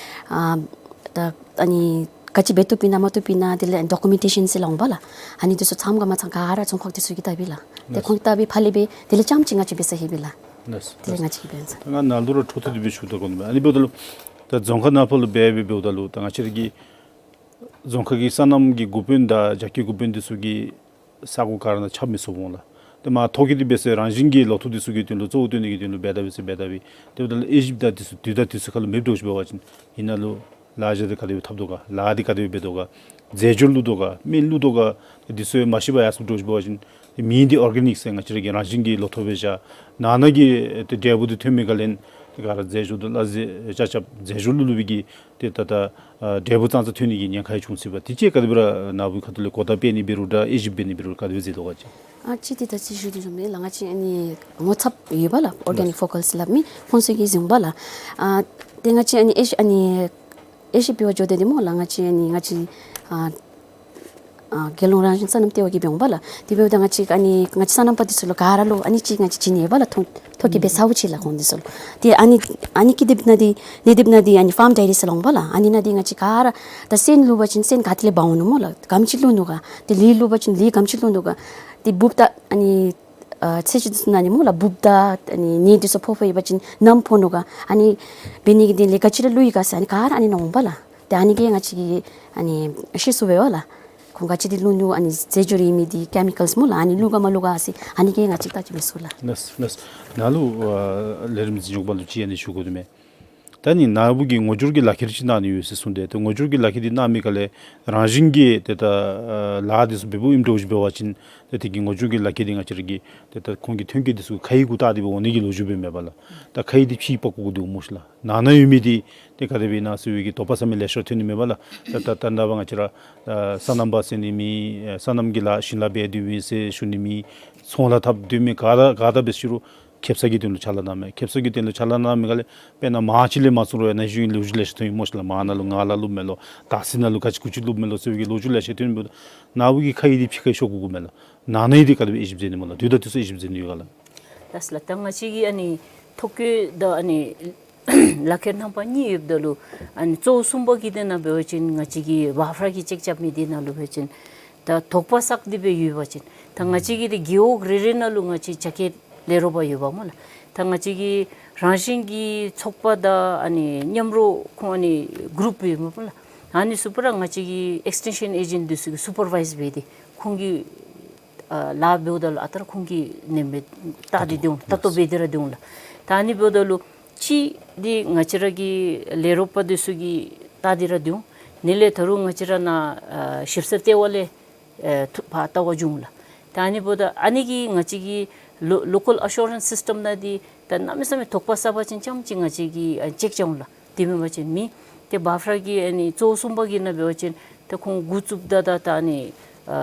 ཨ་ད་ཨ་ནི་ག་ཅི་འབད་བཏུབ་ཨིན་ན་མ་བཏུབ་ཨིན་ན་དེ་ལས་ཌོ་ཀུ་མེན་ཊེ་ཤཱན་ཟེར་སླབ་འོང་པ་ལགས། ཨ་ནི་དེ་ཚུ་ཚངམ་ག་མ་ཚངམ་ག་ར་རྫོང་ཁག་དེ་ཚུ་གིས་བལྟ་བས་ལགས། ཏེ་ལགས། ཁོང་གིས་བལྟ་སྦེ་ཕར་ལས་སྦེ་དེ་ལས་རྐྱངམ་ཅིག་ང་བཅས་འབད་ས་ལྷོད་པས་ལགས། ལགས། དེ་ལས་ང་བཅས་ཀྱིས་འབད་ས། ད་ང་ནཱ་ལུ་ར་འཕྲོ་མཐུད་དེ་སྦེ་ཞུ་ད་གོ་ནི་མས། ཨ་ནི་འབདཝ་ད་ལུ་ད་རྫོང་ཁག་ནང་ཕར་ལུ་འབད་སྦེ་འབདཝ་ད་ལུ་ད་ང་བཅས་ར་གི་རྫོང་ཁག་གི་སོ་ནམ་གྱི་འགོ་དཔོན་དང་རྒྱ་སྐྱེད་འགོ་དཔོན་དེ་ཚུ་གིས་ས་གོ་ག་ར་ནང་ཁྱབ་མི་ཚུགས་འོང་ལགས། ཏེ་མར་ཐོ་བཀོད་འདི་འབད་ས་རང་བཞིན་གྱི་ལོ་ཐོག་དེ་ཚུ་གི་དོན་ལུ་གཙོ་བོ་བཏོན་ནི་གི་དོན་ལུ་འབད་ད་འབད་ས་འབད་ད་འབད། དེ་འབདཝ་ད་ལུ་དབྱེ་ཞིབ་དང་དེ་ཚུ་དུས་དང་དུས་ཚོད་ཁར་ལུ་མེདཔ་འགྱོ་ཞིན་འབད་བ་ཅིན་ཨིན་ན་ལུ་ལཱ་འཇལ་དེ་ག་དེ་སྦེ་འཐབ་དོ་ག་ལཱ་འདི་ག་དེ་སྦེ་འབད་དོ་ག་རྫས་སྦྱོར་བླུག་དོ་ག་སྨན་བླུག་དོ་ག་དེ་ཚུ་མ་ཤེས་པར་ཡར་སོང་འགྱོ་ཞིན་འབད་བ་ཅིན་ཏེ་མེ་འདི་ཨོར་གེ་ནིག་ཟེར་ང་བཅས་ར་གི་རང་བཞིན་གྱི་ལོ་ཐོག་སྦེ་བཞག། ནང་ན་གི་ཏེ་འབྲས་བུ་འདི་ཐོན་མི་ག་ལས་ཏེ་ག་ར་རྫས་སྦྱོར་བླུག་ལག་རྫས་ཅ་ཆབ་རྫས་སྦྱོར་བླུག་བླུག་པའི་གི་ཏེ་ད་ད་ཨ་འབྲས་བུ་ཙང་ཙ་ཐོན་ནི་གི་ཉེན་ཁ་ཡང་བྱུང་སྲིད་པ། དེ་ཅིག་ག་དེ་སྦེ་ར་ནཱ་བུ་ཁ་ཐུག་ལས་གོ་བརྡ་སྤེལ་ནི་འབད་རུང་འདྲ་དབྱེ་ཞིབ་འབད་ནི་འབད་རུང་ག་དེ་སྦེ་མཛད་དོ་ག་ཅིག། ཨ་ཅི་དེ་ད་ཅི་ཞུ་དོ་བཟུམ་སྦེ་ལགས། ང་བཅས་ཨ་ནི་ངོ་ཚབ་ཡོད་པ་ལགས། ཨོར་གེ་ནིག་ཕོ་ཀལ་ཟེར་སླབ་མི་ཁོང་ཚུ་གིས་བཟུང་པ་ལགས། ཨ་ཏེ་ང་བཅས་ཨ་ནི་དབྱེ་ཞིབ་ཨ་ནི་དབྱེ་ཞིབ་འབད་བར་འགྱོ་སྟེ་འདི་སྨོ་ལགས། ང་བཅས་ཨ་ནི་ང་བཅས་ཨ་ཨ་རྒྱལ་ཡོངས་རང་བཞིན་སོ་ནམ་ལྟེ་བ་གིས་འབད་འོང་པ་ལགས། དེ་འབདཝ་ད་ང་བཅས་ཨ་ནི་ང་བཅས་སོ་ནམ་པ་དེ་ཚུ་ལུ་ག་ར་ལུ་ཨ་ནི་ཅིག་ང་བཅས་བྱིན་ཡོད་པ་ལགས། ཐོ་ཐོ་བཀོད་འབད་ཚརཝ་ཅིག་ལགས་ཁོང་དེ་ཚུ་ལུ། ཏེ་ཨ་ནི་ཨ་ནི་ཀི་དེབ་ནང་འདི་ནི་དེབ་ནང་འདི་ཨ་ནི་ཕཱརམ་ཌའི་རི་ཟེར་སླབ་འོང་པ་ལགས། ཨ་ནི་ནང་འདི་ང་བཅས་ག་ར་ད་སོན་བླུག་པ་ཅིན་སོན་ག་ཏེ་ལས་འབག་འོང་ནུག་སྨོ་ལགས། ག་དེམ་ཅིག་བླུག་ནུག་ག། ཏེ་ལུད་བླུག་པ་ཅིན་ལུད་ག་དེམ་ཅིག་བླུག་ནུག་ག། ཏེ་འབུཔ་ད་ཨ་ནི་ཨ་ཚད་གཞི་དེ་ཚུ་ནང་ནི་སྨོ་ལགས། འབུཔ་དང་ཨ་ནི་ནད་དེ་ཚུ་ཕོག་ཕོག་ཡོད་པ་ཅིན་ནམ་ཕོག་ནུག་ག། ཨ་ནི་འབད་ནི་གི་དོན་ལས་ག་ཅི་ར་བླུག་ཡི་ག་ཟེར་ཨ་ནི་ག་ར་ཨ་ནི་ནང་འོང་པ་ལགས། ཏེ་ཨ་ནི་གིས་ང་བཅས་ཀྱི་ཨ་ནི་ཤེས་ཚུགས་པས་ལགས། ཁོང་ག་ཅི་འདི་བླུགས་ནུག། ཨ་ནི་རྫས་སྦྱོར་ཨིན་མི་འདི་ཀེ་མི་ཀཱལསི་སྨོ་ལགས། ཨ་ནི་བླུགས་ག་མ་བླུགས་ག་ཟེར་ཨ་ནི་གིས་ང་བཅས་བལྟ་བཅུག་མི་ཚུགས་ལགས། ལགས་ལགས། ནཱ་ལུ་ཨ་ལས་རིམ་འཛིན་སྐྱོང་པ་ལུ་ཅིག་ཨ་ནི་ཞུ་དགོ་དོ་མས། ད་ནི་ནཱ་བུ་གིས་ངོ་སྦྱོར་གྱི་ལག་ཁྱེར་ཅིག་གནང་ནི་ཡོད་ཟེར་གསུངས་ཏེ། ཏེ་ངོ་སྦྱོར་གྱི་ལག་ཁྱེར་འདི་གནང་མི་ག་ལས་རང་བཞིན་གྱིས་ཏེ་ད་ཨ་ལཱ་འདི་ཚུ་འབདཝ་ཨིནམ་འདྲཝ་ཅིག་འབད་བ་ཅིན་ཏེ་དེ་གི་ངོ་སྦྱོར་གྱི་ལག་ཁྱེར་འདི་ང་བཅས་ར་གི་ཏེ་ད་ཁོང་གི་ཐོན་སྐྱེད་འདི་ཚུ་ཁ་ཡིག་གུ་བལྟ་སྟེ་སྦེ་འོང་ནི་གི་ལོ་རྒྱུས་སྦེ་མེན་པ་ལགས། ད་ཁ་ཡིག་འདི་ཕྱེ་ཕར་བཀོག་དགོཔ་འདུག་སྨོ་ཤིག་ལགས། ནང་ན་ཡོད་མི་འདི་ཏེ་ག་དེ་སྦེ་ཨིན་ན་ཟེར་བའི་གི་དོགས་པ་ཟ་མི་ལེ་ཤ་ཐོན་ནི་མས་པ་ལགས། ད་ད་ད་ད་ང་བཅས་ར་ཨ་སོ་ནམ་པ་ཟེར་ནི་མེད། ཨ་སོ་ནམ་གྱི་ལཱ་ཞིང་ལཱ་འབད་དོ་ཨིན་ཟེར་ཞུ་ནི་མེད། ཚོང་ལཱ་འཐབ་དོ་མི་ག་དང་ག་དང་འབད་ཟེར་རུང་ཁེ་སང་གི་དོན་ལུ་ཕྱག་ལཱ་གནང་མི་ཁེ་སང་གི་དོན་ལུ་ཕྱག་ལཱ་གནང་མི་ག་ལས་དཔེར་ན་མར་ཅིག་ལས་མ་བཙུགས་རུང་ཡང་ན་གཞོན་ལོ་རྒྱུས་ལེ་ཤ་ཐོན་ཡི་སྨོ་ཤིག་ལགས། མར་ནང་ལུ་ངར་ལཱ་བླུགསཔ་མས་ལོ། དར་ཚི་ནང་ལུ་ག་ཅི་གུ་ཅི་བླུགསཔ་མས་ལོ་ཟེར་བའི་གི་ལོ་རྒྱུས་ལེ་ཤ་ཐོན་ནི་འབདཝ་ད་ནཱ་བུ་གིས་ཁ་ཡིག་འདི་ཕྱེ་ཁ་ཤོར་དགོ་གོ་མས་ལགས། ནང་ན་ཡོད་འདི་ག་དེ་སྦེ་དབྱེ་ཞིབ་མཛད་ནི་སྨོ་ལགས། དུས་དང་དུས་སུ་དབྱེ་ཞིབ་མཛད་ནི་ཡོད་ག་ལགས། ལགས་ལགས། ད་ང་བཅས་ཀྱི་ཨ་ནི་ཐོ་བཀོད་དང་ཨ་ནི་ལག་ཁྱེར་རྣམ་པ་གཉིས་ཡོདཔ་ད་ལུ་ཨ་ནི་གཙོ་བོ་གསུམ་པ་གི་དེ་ནང་འབད་བ་ཅིན་ང་བཅས་ཀྱི་བཱ་ཧྥ་ར་གིས་ཅེཀ་རྐྱབ་མི་དེ་ནང་ལུ་འབད་བ་ཅིན་ད་དོགས་པ་བསགས་ཏེ་སྦེ་ཡོད་པ་ཅིན་ད་ང་བཅས་ཀྱི་དེ་རྒེད་འོག་རེ་རེ་ནང་ལུ་ང་བཅས་བྱ་སྐྱེད་ལས་རོགས་པ་ཡོདཔ་སྨོ་ལགས། ད་ང་བཅས་ཀྱི་རང་བཞིན་གྱི་ཚོགས་པ་དང་ཨ་ནི་མཉམ་རོགས་ཁོང་ཨ་ནི་གུ་རུབ་ཡོདཔ་སྨོ་ལགས། ཨ་ནི་ཚུ་པ་ར་ང་བཅས་ཀྱི་ཨེགས་ཊེན་ཤཱན་ཨེ་ཇེནཊ་འདི་ཚུ་གིས་སུ་པར་ཝའིཛ་འབད་དེ་ཁོང་གིས་ཨ་ལཱ་འབདཝ་ད་ལུ་ཨ་རྟག་ར་ཁོང་གིས་ཨ་ནེམ་སྦེ་བལྟ་སྟེ་སྡོད་འོང་། ལྟ་རྟོག་འབད་དེ་ར་སྡོད་འོང་ལགས། ད་ཨ་ནི་འབདཝ་ད་ལུ་གཅིག་འདི་ང་བཅས་ར་གི་ལས་རོགས་པ་འདི་ཚུ་གིས་བལྟ་སྟེ་ར་སྡོད་འོང་། ཨ་ནི་ལས་ད་རུང་ང་བཅས་ར་ནཱ་ཨ་ཞིབ་འཚོལ་ལྟེ་བ་ལས་ཨེ་ཐུགས་ཕར་ལྟ་བར་འགྱོ་འོང་ལགས། ད་ཨ་ནི་འབདཝ་ད་ཨ་ནི་གིས་ང་བཅས་ཀྱི་ལོ་ལོ་ཀཱལ་ཨ་ཤུ་རེནསི་སིསི་ཊམ་ནང་འདི་ད་གནམ་མེད་ས་མེད་དོགས་པ་བསགས་པ་ཅིན་རྐྱངམ་ཅིག་ང་བཅས་ཀྱིས་ཨ་ཅེཀ་རྐྱབ་འོང་ལགས། དེ་མེན་པ་ཅིན་མེད། ཏེ་བཱ་ཧྥ་ར་གི་ཨ་ནི་གཙོ་བོ་གསུམ་པ་གི་ནང་འབད་བ་ཅིན་ད་ཁོང་འགོ་བཙུགསཔ་ད་ད་ད་ཨ་ནི་ཨ་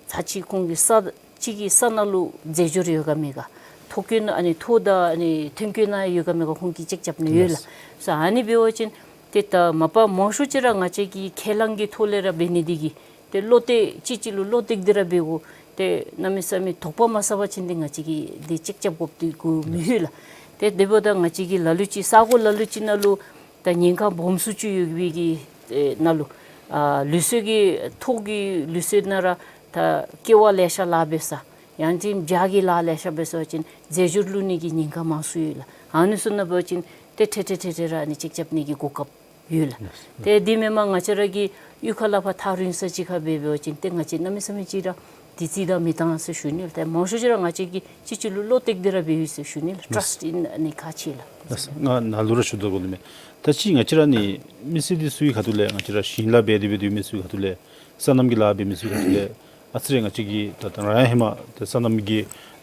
ཚར་གཅིག་ཁོང་གི་ས་གཅིག་གི་ས་ནང་ལུ་རྫས་སྦྱོར་ཡོད་ག་མེད་ག། ཐོ་བཀོད་ནང་ཨ་ནི་ཐོ་དང་ཨ་ནི་ཐོན་སྐྱེད་ནང་ཡོད་ག་མེད་ག་ཁོང་གིས་ཅེཀ་རྐྱབ་ནི་ཡོད་ལགས། ལགས། སོ་ཨ་ནི་འབད་བ་ཅིན་ཏེ་ད་མ་པ་མང་ཤོས་ཅིག་ར་ང་བཅས་ཀྱིས་ཁས་བླངས་ཀྱི་ཐོག་ལས་ར་འབད་ནི་འདི་གིས་ཏེ་བློ་གཏད་གཅིག་གཅིག་ལུ་བློ་གཏད་དེ་ར་འབད་དགོ། ཏེ་གནམ་མེད་ས་མེད་དོགས་པ་མ་ཟ་བ་ཅིན་ཏེ་ང་བཅས་ཀྱིས་འདི་ཅེཀ་རྐྱབ་དགོཔ་འདི་གོ་མི་ལྷོད་ལགས། ཏེ་དེ་འབདཝ་ད་ང་བཅས་ཀྱིས་ལ་ལུ་ཅིག་ས་གོ་ལ་ལུ་ཅིག་ནང་ལུ་ད་ཉེན་ཁ་སྦོམ་སུ་ཅིག་ཡོད་པའི་གི་ཨེ་ནང་ལུ་ཨ་ལུགས་སྲོལ་གྱི་ཐོག་གི་ལུགས་སྲོལ་ནང་ར་ད་ཀེ་བ་ལེ་ཤ་ལཱ་འབད་ས་ཡང་ཅིན་བྱ་གི་ལཱ་ལེ་ཤ་འབད་ས་ཅིན་རྫས་སྦྱོར་བླུགས་ནི་གི་ཉེན་ཁ་མང་སུ་ཡོད་ལགས། ཨ་ནི་ཚུ་ནང་འབད་བ་ཅིན་ཏེ་ཏེ་ཏེ་ཏེ་ཏེ་ར་ཨ་ནི་ཅེཀ་རྐྱབ་ནི་གི་གོ་སྐབས་ཡོད་ལགས། ཏེ་དེ་མེན་པར་ང་བཅས་ར་གི་གཡུས་ཁ་ལས་ཕར་ཐག་རིང་ས་ཅིག་ཁར་འབད་འབད་བ་ཅིན་ཏེ་ང་བཅས་གནམ་མེད་ས་མེད་ཅིག་ར་དུས་ཚོད་དང་མི་འདང་ཟེར་ཞུ་ནི་ལགས། ཏེ་མང་ཤོས་ཅིག་ར་ང་བཅས་ཀྱིས་གཅིག་གཅིག་ལུ་བློ་གཏད་དེ་ར་འབད་ཡི་ཟེར་ཞུ་ནི་ལགས། ཊ་རསིཊ་ཨིན་ཨ་ནི་ཁག་ཆེ་ལགས། ལགས། ང་ནཱ་ལུ་ར་ཞུ་དོ་བཟུམ་སྦེ་ད་ཅི་ང་བཅས་ར་ནི་མི་སེར་འདི་ཚུ་གི་ཁ་ཐུག་ལས་ང་བཅས་ར་ཞིང་ལཱ་འབད་དེ་འབད་སྡོད་མི་ཚུ་གི་ཁ་ཐུག་ལས་སོ་ནམ་གྱི་ལཱ་འབད་མི་ཚུ་གི་ཁ་ཐུག་ལས་ཨ་ཙི་རེ་ང་བཅས་ཀྱིས་ད་ད་རང་ཡང་ཧེ་མ་ད་སོ་ནམ་གྱི་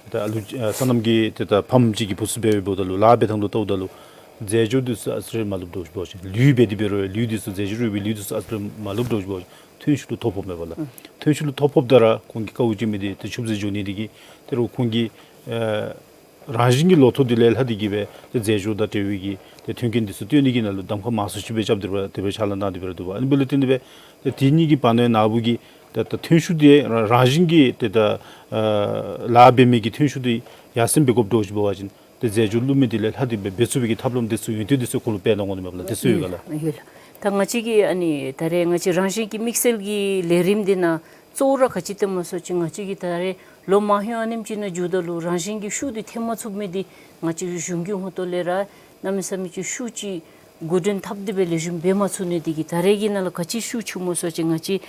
ད་ཨ་ལུ་ཨ་སོ་ནམ་གྱི་ད་ད་ཕམ་ཅིག་གི་བུ་ཚུ་འབད་འབདཝ་ད་ལུ་ལཱ་འབད་ཐངས་ལུ་བལྟཝ་ད་ལུ་རྫས་སྦྱོར་འདི་ཚུ་ཨ་ཙི་རེ་མ་ལུསཔ་འདྲཝ་ཅིག་འབད་བ་ཅིན་ལུད་འབད་དེ་འབད་རུང་ལུད་འདི་ཚུ་རྫས་སྦྱོར་ཡོད་པའི་ལུད་འདི་ཚུ་ཨ་ཙི་རེ་མ་ལུསཔ་འདྲཝ་ཅིག་འབད་བ་ཅིན་ཐོན་ཤུགས་ལུ་ཐོ་ཕོགཔ་མས་པ་ལགས། ཨུམ། ཐོན་ཤུགས་ལུ་ཐོ་ཕོགཔ་ད་ར་ཁོང་གི་དཀའཝ་སྤྱད་མི་འདི་ཏེ་ཆུད་ཟོས་འགྱོ་ནི་འདི་གིས་ད་རུང་ཁོང་གི་ཨེ་རང་བཞིན་གྱི་ལོ་ཐོག་འདི་ལས་ལྷག་སྟེ་གིས་སྦེ་ཏེ་རྫས་སྦྱོར་དང་འབྲེལ་བའི་གི་ཏེ་མཐུན་རྐྱེན་འདི་ཚུ་བཏོན་ནི་གི་ནང་ལུ་གདམ་ཁ་མང་སུ་ཅིག་སྦེ་རྐྱབ་སྟེ་ར་དེ་སྦེ་ཕྱག་ལཱ་གནང་སྟེ་འབད་ར་འདུག་པ། ཨ་ནི་འབདཝ་ལས་བརྟེན་ཏེ་སྦེ་ཏེ་དེ་གཉིས་ཀྱི་བར་ན་ནཱ་བུ་གིས་ད་ད་ཐོན་ཤུགས་འདི་རང་རང་བཞིན་གྱི་ཏེ་ད་ཨ་ལཱ་འབད་མི་གི་ཐོན་ཤུགས་འདི་ཡར་སེང་འབད་དགོཔ་འདྲཝ་ཅིག་འབད་བ་ཅིན་ཏེ་རྫས་སྦྱོར་བླུགས་མི་འདི་ལས་ལྷག་སྟེ་སྦེ་འབད་ཚུགས་པའི་གི་ཐབས་ལམ་འདི་ཚུ་ཡོན་ཏན་འདི་ཚུ་ཁོང་ལུ་སྤེལ་གནང་དགོ་ནི་མས་པ་ལགས། འདི་ཚུ་ཡོད་ག་ལགས། ཡོད་ལགས། ད་ང་བཅས་ཀྱི་ཨ་ནི་ད་རེས་ང་བཅས་རང་བཞིན་གྱི་དམིགས་བསལ་གྱི་ལས་རིམ་འདི་ནང་གཙོ་བོ་ར་ག་ཅི་སྟོནམ་སྨོ་ཟེར་བ་ཅིན་ང་བཅས་ཀྱིས་ད་རེས་ལོ་མང་ཧེང་ཨ་ནེམ་ཅིག་ནང་འགྱོཝ་ད་ལུ་རང་བཞིན་གྱི་ཤུགས་འདི་འཐེན་མ་ཚུགས་མི་འདི་ང་བཅས་ཀྱི་གཞུང་གི་ཧོངས་ཏོ་ལས་ར་གནམ་མེད་ས་མེད་ཅིག་ཤུགས་ཅིག་འགོ་འདྲེན་འཐབ་སྟེ་སྦེ་ལེགས་ཤོམ་འབད་མ་ཚུགས་ནི་འདི་གིས་ད་རེས་ཀྱི་ནང་ལུ་ག་ཅི་ཤུགས་ཆུང་སྨོ་ཟེར་བ་ཅིན་ང་བཅས་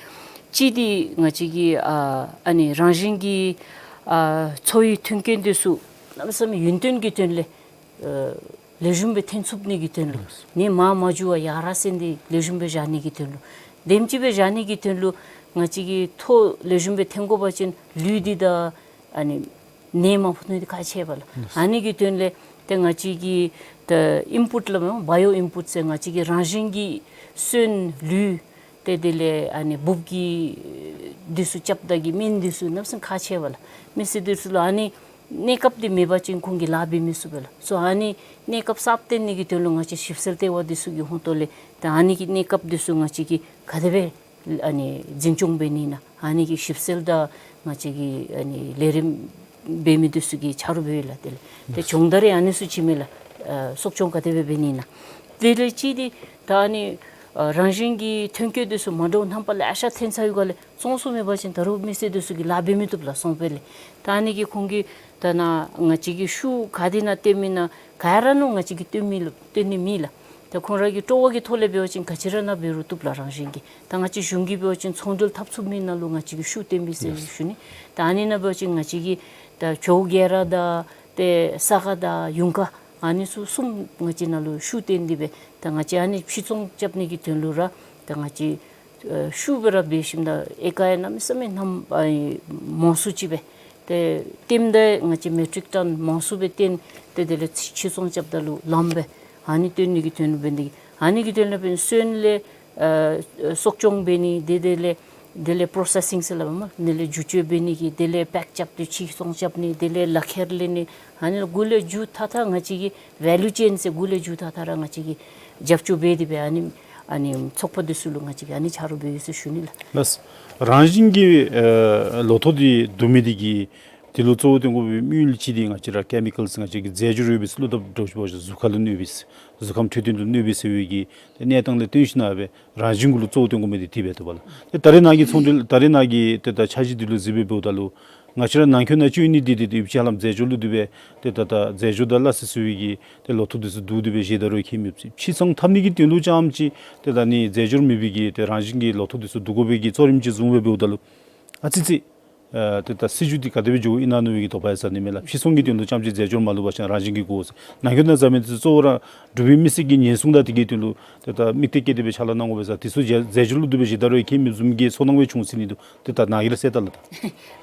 གཅིག་འདི་ང་བཅས་ཀྱི་ཨ་ཨ་ནི་རང་བཞིན་གྱི་ཨ་འཚོ་བའི་མཐུན་རྐྱེན་འདི་ཚུ་གནམ་མེད་ས་མེད་ཡུན་བརྟན་གྱི་དོན་ལས་ཨ་ལེགས་ཤོམ་སྦེ་འཐེན་ཚུགས་ནི་གི་དོན་ལུ་ནད་མང་མ་འགྱོ་བར་ཡར་སེང་སྟེ་ལེགས་ཤོམ་སྦེ་བཞག་ནི་གི་དོན་ལུ་དེམ་ཅིག་སྦེ་བཞག་ནི་གི་དོན་ལུ་ང་བཅས་ཀྱིས་ཐོ་ལེགས་ཤོམ་སྦེ་འཐེན་དགོ་པ་ཅིན་ལུད་འདི་དང་ཨ་ནི་ནད་མ་ཕོག་ནི་འདི་ཁག་ཆེ་བས་ལགས། ཨ་ནི་གི་དོན་ལས་ཏེ་ང་བཅས་ཀྱིས་ད་ཨིན་པུཊ་སླབ་སྨོ་བ་ཡོ་ཨིན་པུཊ་ཟེར་ང་བཅས་ཀྱི་རང་བཞིན་གྱི་སོན་ལུད་ཏེ་དེ་ལས་ཨ་ནི་འབུབ་ཀྱི་འདི་ཚུ་རྐྱབ་ད་གི་སྨན་འདི་ཚུ་གནམ་མེད་ས་མེད་ཁག་ཆེ་བས་ལགས། མི་སེར་འདི་ཚུ་ལུ་ཨ་ནི་གནས་སྐབས་འདི་མེད་པ་ཅིན་ཁོང་གིས་ལཱ་འབད་མི་ཚུགས་པས་ལགས། སོ་ཨ་ནི་གནས་སྐབས་གསརཔ་བཏོན་ནི་གི་དོན་ལུ་ང་བཅས་ཞིབ་འཚོལ་ལྟེ་བ་འདི་ཚུ་གི་ཧོངས་ཏོ་ལས་ད་ཨ་ནི་གི་གནས་སྐབས་འདི་ཚུ་ང་བཅས་ཀྱིས་ག་དེ་སྦེ་ཨ་ནི་འཛིན་སྐྱོང་འབད་ནི་ཨིན་ན་ཨ་ནི་གི་ཞིབ་འཚོལ་དང་ང་བཅས་ཀྱི་ཨ་ནི་ལས་རིམ་འབད་མི་འདི་ཚུ་གིས་ཆ་རོགས་འབདཝ་ལགས། དེ་ལས་ཏེ་སྦྱོང་བརྡར་ར་ཨ་ནི་ཚུ་ཅིག་མས་ལགས། ཨ་གསོ་སྐྱོང་ག་དེ་སྦེ་འབད་ནི་ཨིན་ན། དེ་ལས་གཅིག་འདི་ད་ཨ་ནི་ཨ་རང་བཞིན་གྱི་ཐོན་སྐྱེད་འདི་ཚུ་མ་འདྲཝ་རྣམ་པ་ལེ་ཤ་འཐེན་ཚར་ཡི་ག་ལགས། བཙོང་ས་མེད་པ་ཅིན་ད་རུང་མི་སེར་འདི་ཚུ་གིས་ལཱ་འབད་མི་བཏུབ་ལགས་བཙོང་པས་ལགས། ད་ཨ་ནི་གིས་ཁོང་གིས་ད་ནཱ་ང་བཅས་ཀྱིས་ཤུགས་ག་དེ་ནང་བཏོན་མི་ཨིན་ན་ག་ར་ནང་ང་བཅས་ཀྱིས་བཏོན་མི་ལུ་བཏོན་ནི་མེད་ལགས། ད་ཁོང་ར་གི་སྤྲོ་བ་གི་ཐོག་ལས་འབད་བ་ཅིན་ག་ཅི་ར་ནང་འབད་རུང་བཏུབ་ལགས་རང་བཞིན་གྱིས། ད་ང་བཅས་གཞུང་གིས་འབད་བ་ཅིན་ཚོང་འབྲེལ་འཐབ་ཚུགས་མི་ནང་ལུ་ང་བཅས་ཀྱིས་ཤུགས་བཏོན་པས་ཟེར་ཞུ་ནི། ད་ཨ་ནི་ནང་འབད་བ་ཅིན་ང་བཅས་ཀྱིས་ད་ཇོ་རྒྱལ་ར་དང་ཏེ་ས་ག་དང་ཡུངས་དཀར་ཨ་ནི་ཚུ་གསུམ་ང་བཅས་ནང་ལུ་ཤུགས་བཏོན་ཏེ་སྦེ་ད་ང་བཅས་ཨ་ནི་ཕྱིར་ཚོང་རྐྱབ་ནི་གི་དོན་ལུ་ར་ད་ང་བཅས་ཨ་ཤུགས་སྦེ་ར་འབད་ཞིནམ་ད་ཨེ་ཀར་ཡང་གནམ་མེད་ས་མེད་གནམ་ཨ་མང་སུ་ཅིག་སྦེ་ཏེ་བཏོནམ་ད་ང་བཅས་མེ་ཊིག་ཊོན་མང་སུ་སྦེ་བཏོན་ཏེ་དེ་ལས་ཕྱིར་ཚོང་རྐྱབ་ད་ལུ་ལངམ་སྦེ་ཨ་ནི་བཏོན་ནི་གི་དོན་ལུ་འབད་ནི་གི་ཨ་ནི་གི་དོན་ལུ་འབད་སོན་ལས་ཨ་གསོ་སྐྱོང་འབད་ནི་དེ་དེ་ལས་དེ་ལས་པྲོ་སེ་སིང་ཟེར་སླབ་མས། དེ་ལས་བསྒྱུར་བཅོས་འབད་ནི་གི་དེ་ལས་པེཀ་རྐྱབ་སྟེ་ཕྱིར་ཚོང་རྐྱབ་ནི་དེ་ལས་ལག་ཁྱེར་ལེན་ནི་ཨ་ནི་འགོ་ལས་མཇུག་མཐའ་མཐའ་ང་བཅས་ཀྱིས་ཝེ་ལུ་ཅེན་ཟེར་འགོ་ལས་མཇུག་མཐའ་མཐའ་ར་ང་བཅས་ཀྱིས་རྒྱབ་སྐྱོར་འབད་དེ་སྦེ་ཨ་ནི་ཨ་ནི་ཚོགས་པ་འདི་ཚུ་ལུ་ང་བཅས་ཀྱིས་ཨ་ནི་ཆ་རོགས་འབད་ཡི་ཟེར་ཞུ་ནི་ལགས། ལགས། རང་བཞིན་གྱིས་ཨ་ལོ་ཐོག་འདི་བསྡུ་མི་འདི་གིས་དེ་ལུ་གཙོ་བོ་བཏོན་དགོ་པའི་དམིགས་ཡུལ་ཅིག་འདི་ང་བཅས་ར་ཀེ་མི་ཀཱལ་ཟེར་ང་བཅས་ཀྱི་རྫས་སྦྱོར་ཡོད་པའི་བླུ་ཐབས་འདྲཝ་ཅིག་འབད་བ་ཅིན་གཟུགས་ཁ་ལུ་གནོད་པའི་གཟུགས་ཁམས་འཕྲོད་བསྟེན་ལུ་གནོད་པའི་ཟེར་བའི་གི་ཏེ་གནས་སྟངས་ལས་བརྟེན་ཞིནམ་སྦེ་རང་བཞིན་གུ་ལུ་གཙོ་བོ་བཏོན་དགོ་མི་འདི་དེ་སྦེ་འདུག་པ་ལགས། ཏེ་ད་རེས་ནངས་ཀྱི་ཚོང་འབྲེལ་ད་རེས་ནངས་ཀྱི་ཏེ་ད་འཆར་གཞི་འདི་ལུ་གཟིགས་སྦེ་འབདཝ་ད་ལུ་ང་བཅས་ར་ནང་འཁོད་ནང་སྤྱོད་ནི་འདི་ཏེ་ཏེ་ཡོད་ཅི་ཧ་ལམ་རྫས་སྦྱོར་བླུ་སྟེ་སྦེ་ཏེ་ད་ད་རྫས་སྦྱོར་དང་སླ་བསྲེ་ཚུ་གི་ཏེ་ལོ་ཐོག་འདི་ཚུ་བསྡུ་སྟེ་སྦེ་བཞེས་ད་རུང་ཁྱད་མེད་པས། ཕྱིར་ཚོང་འཐབ་ནི་གི་དོན་ལུ་རྐྱངམ་ཅིག་ཏེ་ད་ནི་རྫས་སྦྱོར་མེད་པའི་གི་ཏེ་རང་བཞིན་གྱི་ལོ་ཐོག་འདི་ཚུ་བསྡུ་དགོ་པའི་གི་གཙོ་རིམ་ཅིག་བཟུང་སྦེ་འབདཝ་ད་ལུ་ཨ་ཙི་ཙི་ཨ་ཏེ་ད་སྲིད་བྱུས་འདི་ག་དེ་སྦེ་འགྱོཝ་ཨིན་ན་མནོ་བའི་གི་དོགས་པ་ཡང་ཟ་ནི་མས་ལགས། ཕྱིར་ཚོང་གི་དོན་ལུ་རྐྱངམ་ཅིག་རྫས་སྦྱོར་མ་བླུགས་པ་ཅིན་རང་བཞིན་གྱིས་གོ་ཟེར། ནང་འཁོད་ནང་འཛོམས་མི་འདི་ཚུ་གཙོ་བོ་ར་འབྲུག་པའི་མི་སེར་གྱི་ཉེན་སྲུང་དང་དེ་གི་དོན་ལུ་ཏེ་ད་དམིགས་གཏད་བསྐྱེད་དེ་སྦེ་ཕྱག་ལཱ་གནང་དགོ་པས་ཟེར། དེ་ཚུ་རྫས་རྫས་སྦྱོར་བླུགས་ཏེ་སྦེ་བཞེས་ད་རུང་ཁྱད་མེད་བཟུམ་གྱི་ཚོར་སྣང་སྦེ་བྱུང་ཟེར་ནི་འདུག། ཏེ་ད་ནཱ་གིས་ར་གསལ་ད་ལགས།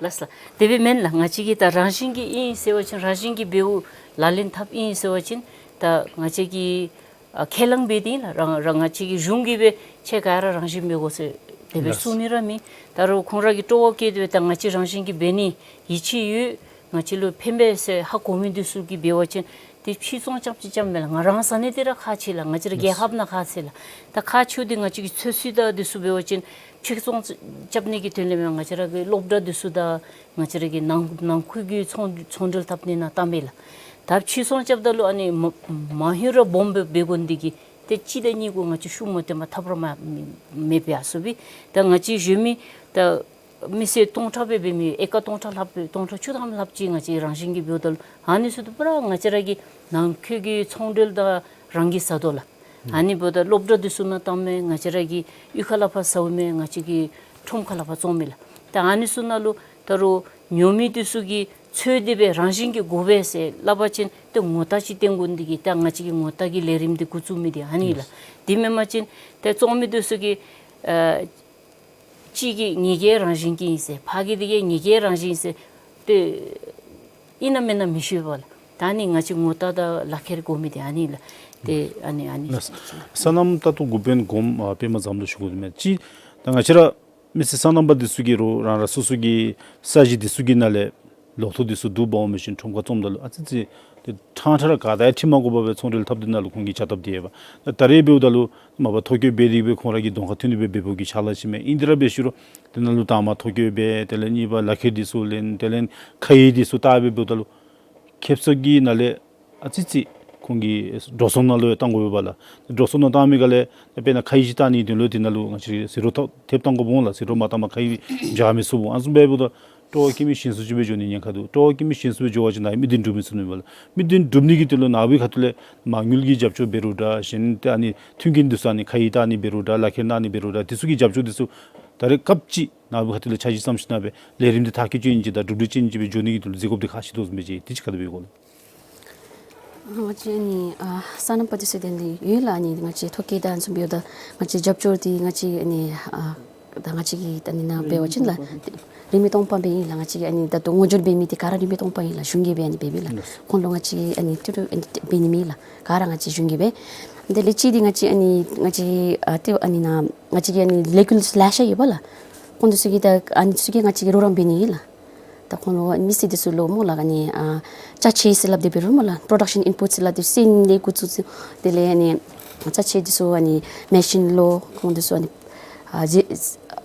ལགས་སོ་ལགས། དེ་སྦེ་མེན་ལགས། ང་བཅས་ཀྱིས་ད་རང་བཞིན་གྱིས་ཨིན་ཟེར་བ་ཅིན་རང་བཞིན་གྱིས་འབདཝ་ལག་ལེན་འཐབ་ཨིན་ཟེར་བ་ཅིན་ད་ང་བཅས་ཀྱིས་ཨ་ཁས་བླངས་འབད་དེ་ཨིན་ལགས། རང་རང་ང་བཅས་ཀྱི་གཞུང་གིས་སྦེ་ཁྱེད་ག་ར་རང་བཞིན་འབད་དགོ་ཟེར་དེ་སྦེ་གསུང་ནི་ར་མེད། ད་རུང་ཁོང་ར་གིས་སྤྲོ་བ་བསྐྱེད་དེ་སྦེ་ད་ང་བཅས་རང་བཞིན་གྱིས་འབད་ནི་ཡིད་ཆེས་ཡོད་ང་བཅས་ལུ་ཕན་པས་ཟེར་ཧ་གོ་མི་འདི་ཚུ་གིས་འབད་བ་ཅིན་ཏེ་ཕྱིར་ཚོང་རྐྱངམ་ཅིག་རྐྱངམ་མེན་ལགས། ང་རང་ཟ་ནི་འདི་ར་ཁག་ཆེ་ལགས། ང་བཅས་ར་རྒྱལ་ཁབ་ནང་ཁག་ཆེ་ལགས། ད་ཁག་ཆེཝ་འདི་ང་བཅས་ཀྱི་ཚོད་བསྲེ་དང་འདི་ཚུ་འབད་བ་ཅིན་ཕྱིར་ཚོང་རྐྱབ་ནི་གི་དོན་ལས་མེན་ང་བཅས་ར་གི་སློབ་གྲྭ་འདི་ཚུ་དང་ང་བཅས་ར་གི་ནང་ནང་ཁུལ་གྱི་ཚོང་ཚོང་འབྲེལ་འཐབ་ནི་ནང་བཏངམ་མས་ལགས། ད་ཕྱིར་ཚོང་རྐྱབ་ད་ལུ་ཨ་ནི་མ་མ་ཧེ་ར་སྦོམ་སྦེ་འབད་དགོ་ནི་འདི་གིས་ཏེ་གཅིག་དང་གཉིས་གུ་ང་བཅས་ཤུགས་མ་བཏོན་པར་ཐབས་ར་མ་མེད་པས། ཨ་ཟུར་སྦེ་ད་ང་བཅས་གཞན་མི་ད་མི་སེར་སྟོང་ཕྲག་སྦེ་འབད་མི་ཨེ་ཀར་སྟོང་ཕྲག་ལྷགཔ་སྦེ་སྟོང་ཕྲག་བཅུ་ཐམ་ལྷགཔ་ཅིག་ང་བཅས་རང་བཞིན་གྱིས་འབདཝ་ད་ལུ་ཨ་ནི་ཚུ་ད་པུ་ར་ང་བཅས་ར་གི་ནང་འཁོད་ཀྱི་ཚོང་འབྲེལ་དང་རང་གིས་ཟ་དོ་ལགས། ཨ་ནི་འབདཝ་ད་སློབ་གྲྭ་འདི་ཚུ་ནང་བཏངམ་མས། ང་བཅས་ར་གི་གཡུས་ཁ་ལས་ཕར་ཟཝ་མས། ང་བཅས་ཀྱི་ཁྲོམ་ཁ་ལས་ཕར་བཙོངམ་མས་ལགས། ད་ཨ་ནི་ཚུ་ནང་ལུ་ད་རུང་ཉོ་མི་འདི་ཚུ་གིས་འཚོལ་ཏེ་སྦེ་རང་བཞིན་གྱིས་དགོ་པས་ཟེར་སླབ་པ་ཅིན་ཏེ་ངོ་རྟགས་ཅིག་བསྟན་དགོ་ནི་འདི་གིས་ད་ང་བཅས་ཀྱིས་ངོ་རྟགས་ཀྱི་ལས་རིམ་འདི་འགོ་བཙུགས་མི་འདི་ཨ་ནི་ལགས། དེ་མེན་པ་ཅིན་ཏེ་བཙོང་མི་འདི་ཚུ་གིས་ཨ་གཅིག་གིས་ངེ་གི་རང་བཞིན་གྱིས་ཨིན་ཟེར་ཕར་གྱི་འདི་གིས་ངེ་གི་རང་བཞིན་ཟེར་ཏེ་ཨིན་ན་མེན་ན་མི་ཤེས་པས་ལགས། ད་ནི་ང་བཅས་ངོ་རྟགས་དང་ལག་ཁྱེར་དགོ་མི་འདི་ཨ་ནི་ལགས། ཏེ་ཨ་ནི་ཨ་ནི་ལགས། སོ་ནམ་ད་ལྟོ་འགོ་དཔོན་གོངམ་ཨ་པདྨ་བཟངམོ་ལུ་ཞུ་དགོ་མི་ཅིག་ད་ང་བཅས་ར་མི་སེར་སོ་ནམ་པ་འདི་ཚུ་གིས་རུང་རང་རང་སོ་སོ་གི་ས་གཞི་འདི་ཚུ་གི་ནང་ལས་ལོ་ཐོག་འདི་ཚུ་བསྡུ་འབག་འོང་མི་ཅིག་ཁྲོམ་ཁར་བཙོངམ་ད་ལུ་ཨ་ཙི་ཙི་ཏེ་ཕྲང་ཕྲང་ར་ག་དང་ཡང་འཁྲིལ་མ་དགོ་པར་སྦེ་ཚོང་འབྲེལ་འཐབ་སྟེ་ནང་ལུ་ཁོང་གིས་བྱ་སྟབས་འདི་ཡོདཔ། ད་རེས་འབདཝ་ད་ལུ་མ་པ་ཐོ་བཀོད་འབད་དེ་སྦེ་ཁོང་ར་གིས་གདོང་ཁར་ཐོན་ཏེ་སྦེ་འབད་འབདཝ་གི་ཕྱག་ལཱ་ཅིག་མས། ཨིན་དེ་ར་འབད་ཞུ་རུང་དེ་ནང་ལུ་དང་པ་ཐོ་བཀོད་འབད་དེ་ལས་གཉིས་པ་ལག་ཁྱེར་འདི་ཚུ་ལེན་དེ་ལས་ཁ་ཡིག་འདི་ཚུ་བལྟ་སྦེ་འབདཝ་ད་ལུ་ཁེ་སང་གི་ནང་ལས་ཨ་ཙི་ཙི་ཁོང་གི་འགྲོ་སོང་ནང་ལུ་ཡང་བཏང་དགོ་པས་ལགས། འགྲོ་སོང་ནང་བཏང་མི་ག་ལས་དཔེར་ན་ཁ་ཡིག་ཅིག་བལྟ་ནི་དོན་ལུ་དེ་ནང་ལུ་ང་བཅས་ཟི་རོ་ཐོབ་ཐེབས་བཏང་དགོཔ་འོང་ལགས། ཟི་རོ་མ་བཏངམ་ཁ་ཡིག་འཇགས་མི་ཚུགས་འོང་། ཨ་ནི་བཟུམ་འབདཝ་ད་སྤྲོ་བ་སྐྱེ་མི་ཞན་སུ་ཅིག་སྦེ་འགྱོ་ནི་ཉེན་ཁ་འདུག། སྤྲོ་བ་སྐྱེ་མི་ཞན་སུ་སྦེ་འགྱོ་བ་ཅིན་ནཱ་མི་དོན་འགྲུབ་མི་ཚུགས་ནི་མས་ལགས། མི་དོན་འགྲུབ་ནི་གི་དོན་ལུ་ནཱ་བུའི་ཁ་ཐུག་ལས་མ་དངུལ་གྱི་རྒྱབ་སྐྱོར་འབད་རུང་འདྲ་གཞན་ཏེ་ཨ་ནི་མཐུན་རྐྱེན་འདི་ཚུ་ཨ་ནི་ཁ་ཡིག་བལྟ་ནི་འབད་རུང་འདྲ་ལག་ཁྱེར་གནང་ནི་འབད་རུང་འདྲ་དེ་ཚུ་གི་རྒྱབ་སྐྱོར་འདི་ཚུ་ད་རེས་སྐབས་ཅིག་ནཱ་བུའི་ཁ་ཐུག་ལས་འཆར་གཞི་བརྩམས་ཞིནམ་སྦེ་ལས་རིམ་འདི་མཐར་འཁྱོལ་ཅིག་ཨིན་ཅི་དང་གྲུབ་འབྲས་ཅིག་ཨིན་ཅི་སྦེ་འགྱོ་ནི་གི་དོན་ལུ་གཟིགས་དགོཔ་འདི་ཁག་ཆེ་དོ་བཟུམ་སྦེ་ཅིག་དེ་ཅིག་ག་དེ་སྦེ་གོ་ལགས། ང་བཅས་ཨ་ནི་ཨ་སོ་ནམ་པ་འདི་ཚུ་དེ་ལས་ཡོད་ལགས། ཨ་ནི་ང་བཅས་ཐོ་བཀོད་དང་ཨ་ནི་བཟུམ་སྦེ་ཡོད། ད་ང་བཅས་རྒྱབ་སྐྱོར་འདི་ང་བཅས་ཨ་ནི་ཨ་ད་ང་བཅས་ཀྱི་ད་ཨ་ནི་ནཱ་འབད་བ་ཅིན་ལགས་རིན་མེད་སྟོང་པ་སྦེ་ཨིན་ལགས། ང་བཅས་ཨ་ནི་ད་ལྟོ་ངོ་སྦྱོར་འབད་མི་འདི་ག་ར་རིན་མེད་སྟོང་པ་ཨིན་ལགས། གཞུང་གིས་སྦེ་ཨ་ནི་འབད་མི་ལགས། ཁོང་ལུ་ང་བཅས་ཨ་ནི་ཏི་རུ་ཨ་ནི་འབད་ནི་མེད་ལགས། ག་ར་ང་བཅས་གཞུང་གིས་སྦེ། དེ་ལས་གཅིག་འདི་ང་བཅས་ཨ་ནི་ང་བཅས་ཨ་ཏེ་ཨ་ནི་ནཱ་ང་བཅས་ཀྱི་ཨ་ནི་ལས་འགུལ་ལེ་ཤ་ཡོད་པ་ལགས། ཁོང་འདི་ཚུ་གིས་ད་ཨ་ནི་ཚུ་གིས་ང་བཅས་ཀྱི་རོགས་རམ་འབད་ནི་ཨིན་ལགས། ད་ཁོང་ལུ་མི་སེར་འདི་ཚུ་ལུ་སྨོ་ལགས་ཨ་ནི་ཨ་ཅ་ཆས་ཟེར་སླབ་སྟེ་འབད་རུང་སྨོ་ལགས་པྲོ་ཌག་ཤཱན་ཨིན་པུཊ་ཟེར་སླབ་སྟེ་སོན་ལས་འགོ་བཙུགས་ཏེ་དེ་ལས་ཨ་ནི་ཅ་ཆས་འདི་ཚུ་ཨ་ནི་མེ་ཤིན་ལུ་ཁོང་འདི་ཚུ་ཨ་ནི་ཨ་ཟེར་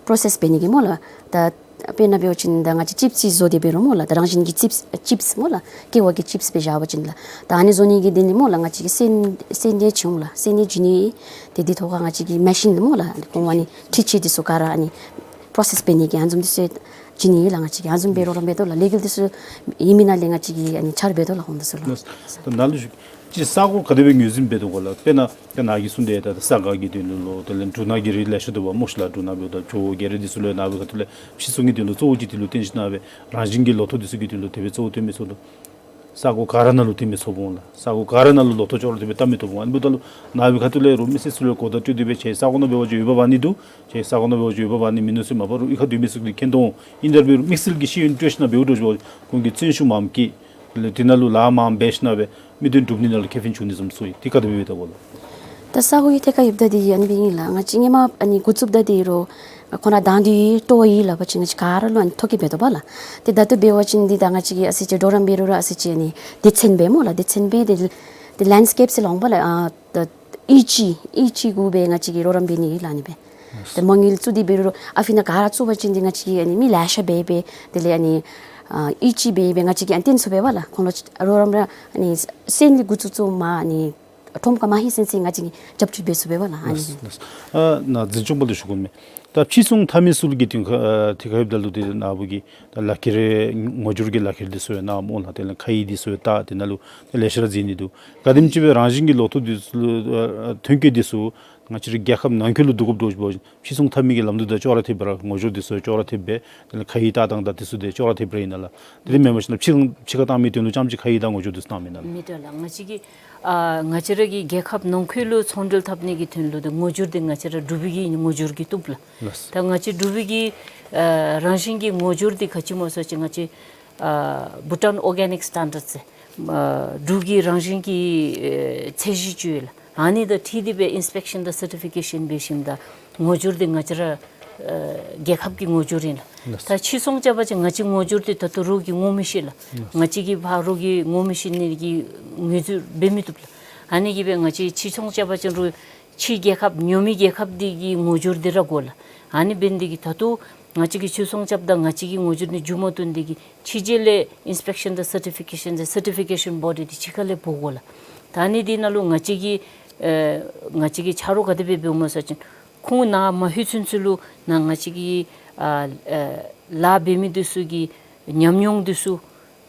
པྲོ་སེསི་འབད་ནི་གི་སྨོ་ལགས། ད་དཔེར་ན་འབད་བ་ཅིན་ད་ང་བཅས་ཅིབས་ཅིག་བཟོ་སྟེ་འབད་རུང་སྨོ་ལགས། ད་རང་བཞིན་གྱི་ཅིབས་ཅིབས་སྨོ་ལགས། ཀེ་བ་གི་ཅིབས་སྦེ་བཞག་པ་ཅིན་ལགས། ད་ཨ་ནི་བཟོ་ནི་གི་དོན་ལུ་སྨོ་ལགས་ང་བཅས་ཀྱིས་སོན་སོན་ལས་བྱིན་འོང་ལགས། སོན་ལས་བྱིན་ནི་ཏེ་འདི་ཐོག་ཁར་ང་བཅས་ཀྱི་མེ་ཤིན་སྨོ་ལགས། ཁོང་ཨ་ནི་འཕྲུལ་ཆས་འདི་ཚུ་ག་ར་ཨ་ནི་པྲོ་སེསི་འབད་ནི་གི་ཨ་ནི་བཟུམ་འདི་ཚུ་ བྱིན་ནི་ཨིན་ལགས། ང་བཅས་ཀྱིས་ཨ་བཟུམ་སྦེ་རོགས་རམ་འབད་དོ་ལགས། ལས་འགུལ་འདི་ཚུ་ཨིན་མེན་ན་ལས་ང་བཅས་ཀྱིས་ཨ་ནི་འཆར་འབད་དོ་ལགས། ཁོང་འདི་ཚུ་ལུ། ད་ནཱ་ལུ་ཞུ། ཅིག་ས་གོ་ག་དེ་སྦེ་ངོས་འཛིན་འབད་དོ་གོ་ལགས། དཔེར་ན་ད་ནཱ་གིས་གསུངས་དེ་ད་ས་ག་གི་དོན་ལུ་ལོ། དེ་ལས་འབྲུ་སྣ་གི་རིགས་ལེ་ཤ་འདུག་པ་སྨོ་ཤིག་ལགས། འབྲུ་སྣ་འབདཝ་ད་ཇོ་བོ་རྒྱལ་རིགས་འདི་ཚུ་ལུ་ནཱ་འབད་ཁ་ཐུག་ལས་ཕྱིར་ཚོང་གི་དོན་ལུ་གཙོ་བོ་ཅིག་དེ་ལུ་བརྟེན་ཞིན་ན་སྦེ་རང་བཞིན་གྱི་ལོ་ཐོག་འདི་ཚུ་གི་དོན་ལུ་དེ་སྦེ་གཙོ་བོ་བཏོན་མི་ཚུ་ལུ། ས་གོ་ག་ར་ནང་ལུ་དེ་མི་ཚོགས་འོང་ལགས། ས་གོ་ག་ར་ནང་ལུ་ལོ་ཐོག་ཅོག་ར་འཐདཔ་སྦེ་བལྟ་མི་ཐོབ་འོང་། ཨ་ནི་འབདཝ་ད་ལུ་ནཱ་འབད་ཁ་ཐུག་ལས་རོགས་མི་སེར་ཚུ་ལུ་གོ་བརྡ་སྤྲོད་དེ་སྦེ་ཁྱེད་ས་གོ་ནང་འབད་བ་ཅིན་འོས་འབབ་ཨ་ནི་འདུག། ཁྱེད་ས་གོ་ནང་འབད་བ་ཅིན་འོས་འབབ་ཨ་ནི་མིན་ནུག་ཟེར་མ་པ་རོགས་གཡུས་ཁར་སྡོད་མི་ཚུ་གིས་མཁྱེན་དོ་འོང་། ཨིན་ཏེ་འབད་རུང་དམིགས་བསལ་གྱི་ཤེས་ཡོན་སྤྲོད་ཞིན་ན་འབདཝ་འདྲཝ་ཅིག་འབད་བ་ཅིན་ཁོང་གིས་བརྩོན་ཤུགས་མངམ་བསྐྱེད། དེ་ལས་དེ་ནང་ལུ་ལཱ་མངམ་འབད་ཞིན་ན་སྦེ་མི་དོན་སྒྲུབ་ནི་ནང་ལུ་ཁེ་ཕན་འབྱུང་ནི་བཟུམ་ཚུ་ཨིན། དེ་ག་དེ་སྦེ་འབདཝ་ད་གོ་ལགས། ད་ས་གོ་གི་ཐད་ཁར་ཡོདཔ་ད་འདི་ཨ་ནི་སྦེ་ཨིན་ལགས། ང་བཅས་སྔོན་མ་ཨ་ནི་འགོ་བཙུགསཔ་ད་འདི་རོགས་ཁོང་ར་དང་འདོད་སྤྲོ་བ་ཡོད་ལགས། པ་ཅིན་ང་བཅས་ག་ར་ལུ་ཨ་ནི་ཐོ་བཀོད་འབད་དོ་བ་ལགས། ཏེ་ད་ལྟོ་འབད་བ་ཅིན་འདི་ད་ང་བཅས་ཀྱིས་ཨ་ཙི་ཅིག་གྲོགས་རམ་འབད་རུང་ར་ཨ་ཙི་ཅིག་ཨ་ནི་སྡེ་ཚན་སྦེ་སྨོ་ལགས། སྡེ་ཚན་སྦེ་ཏེ་ཏེ་ལེནཌ་སི་ཀེཔ་ཟེར་སླབ་འོང་པ་ལགས། ཨ་ད་ཡུལ་སྤྱི་ཡུལ་སྤྱི་གུ་སྦེ་ང་བཅས་ཀྱིས་རོགས་རམ་འབད་ནི་ཨིན་ལགས། ཨ་ནི་སྦེ། ཏེ་མ་དངུལ་བཙུགས་ཏེ་འབད་རུང་ར་ཨ་ཕི་ནང་ག་ར་བཙུགས་པ་ཅིན་འདི་ང་བཅས་ཀྱིས་ཨ་ནི་མི་ལེ་ཤ་འབད་འབད་དེ་ལས་ཨ་ནི་ཨ་ཡུལ་སྤྱི་འབད་འབད་ང་བཅས་ཀྱིས་ཨ་ནི་བཏོན་ཚུགས་པས་པ་ལགས། ཁོང་ལུ་རོགས་རམ་ར་ཨ་ནི་སེམས་ལས་འགོ་བཙུགས་བཙུགསཔ་མ་ཨ་ནི་ཁྲོམ་ཁར་མ་ལྷོད་ཚུན་ཚོད་ང་བཅས་ཀྱིས་རྒྱབ་སྐྱོར་འབད་ཚུགས་པས་པ་ལགས། ཨ་ནི། ལགས་སོ། ཨ་ནཱ་འཛིན་སྐྱོང་པ་ལུ་ཞུ་དགོ་མས། ད་ཕྱིར་ཚོང་འཐབ་མི་ཚུ་གི་དོན་ཁ་ཨ་ཐད་ཁར་ཡོདཔ་ད་ལུ་ཏེ་ནཱ་བུ་གིས་ད་ལག་ཁྱེར་ངོ་སྦྱོར་གྱི་ལག་ཁྱེར་འདི་ཚུ་ཡང་གནངམ་སྨོ་ལགས། དེ་ལས་ཁ་ཡིག་འདི་ཚུ་ཡང་བལྟ། དེ་ནང་ལུ་ད་ལེ་ཤ་ར་མཛད་ནི་འདུག། ག་དེམ་ཅིག་སྦེ་རང་བཞིན་གྱི་ལོ་ཐོག་འདི་ཚུ་ལུ་ཨ་ཐོན་སྐྱེད་འདི་ཚུ་ང་བཅས་རའི་རྒྱལ་ཁབ་ནང་འཁོད་ལུ་བསྡུ་དགོཔ་འདྲཝ་ཅིག་འབད་བ་ཅིན་ཕྱིར་ཚོང་འཐབ་མི་གི་ལམ་འདི་དང་ཅོག་ར་འཐདཔ་སྦེ་ར་ངོ་སྦྱོར་འདི་ཚུ་ཅོག་ར་འཐདཔ་སྦེ་དེ་ལས་ཁ་ཡིག་བལྟ་ཐངས་དང་འདི་ཚུ་དེ་ཅོག་ར་འཐདཔ་སྦེ་ཨིན་ན་ལགས། དེ་ལས་མེན་པར་ཞིན་ན་ཕྱི་ཁར་ཕྱི་ཁར་བཏང་མི་དོན་ལུ་རྐྱངམ་ཅིག་ཁ་ཡིག་དང་ངོ་སྦྱོར་འདི་ཚུ་གནང་མི་ཨིན་ན་ལགས། མི་འདྲ་ལགས། ང་བཅས་ཀྱི་ཨ་ང་བཅས་ར་གི་རྒྱལ་ཁབ་ནང་འཁོད་ལུ་ཚོང་འབྲེལ་འཐབ་ནི་གི་དོན་ལུ་ཏེ་ངོ་སྦྱོར་འདི་ང་བཅས་ར་འབྲུག་པའི་གི་ངོ་སྦྱོར་གྱིས་བཏུབ་ལགས། ལགས། ད་ང་བཅས་འབྲུག་པའི་གི་ཨ་རང་བཞིན་གྱི་ངོ་སྦྱོར་འདི་ག་ཅི་སྨོ་ཟེར་བ་ཅིན་ང་བཅས་ཨ་Bhutan Organic Standards ཟེར་ཨ་འབྲུག་གི་རང་བཞིན་གྱི་ཨེ་ཚད་གཞི་ཅིག་ཡོད་ལགས། ཨ་ནི་དང་འཁྲིལ་ཏེ་སྦེ་ཨིན་སི་པེག་ཤཱན་དང་སར་ཊི་ཕི་ཀེ་ཤཱན་འབད་ཞིནམ་ད་ངོ་སྦྱོར་འདི་ང་བཅས་ར་ཨེ་རྒྱལ་ཁབ་ཀྱི་ངོ་སྦྱོར་ཨིན་ལགས། ལགས། ད་ཕྱིར་ཚོང་རྐྱབ་པ་ཅིན་ང་བཅས་ངོ་སྦྱོར་འདི་ད་ལྟོ་རོགས་ཀྱིས་ངོ་མི་ཤེས་ལགས། ལགས། ང་བཅས་ཀྱིས་ཕར་རོགས་ཀྱིས་ངོ་མི་ཤེས་ནི་གི་ངོས་འཛིན་འབད་མི་བཏུབ་ལགས། ཨ་ནི་གིས་སྦེ་ང་བཅས་ཕྱིར་ཚོང་རྐྱབ་པ་ཅིན་རོགས་ཕྱི་རྒྱལ་ཁབ་ཉོ་མི་རྒྱལ་ཁབ་འདི་གི་ངོ་སྦྱོར་འདི་ར་དགོ་ལགས། ཨ་ནི་འབད་ནི་འདི་གིས་ད་ལྟོ་ང་བཅས་ཀྱིས་ཕྱིར་ཚོང་རྐྱབ་ད་ང་བཅས་ཀྱི་ངོ་སྦྱོར་འདི་མཇུག་མ་བསྡུ་ནི་འདི་གིས་ཕྱི་རྒྱལ་ལས་ཨིན་སི་པེག་ཤཱན་དང་སར་ཊི་ཕི་ཀེ་ཤཱན་དང་སར་ཊི་ཕི་ཀེ་ཤཱན་བོ་ཌི་འདི་ཕྱི་ཁ་ལས་འབོ་དགོ་ལགས། ད་ཨ་ནི་འདི་ནང་ལུ་ང་བཅས་ཀྱིས་ཨེ་ང་བཅས་ཀྱིས་ཆ་རོགས་ག་དེ་སྦེ་འབདཝ་སྨོ་ཟེར་བ་ཅིན་ཁོང་ནཱ་མ་ལྷོད་ཚུན་ཚོད་ལུ་ནཱ་ང་བཅས་ཀྱིས་ཨ་ཨེ་ལཱ་འབད་མི་འདི་ཚུ་གི་ཉམས་མྱོང་འདི་ཚུ་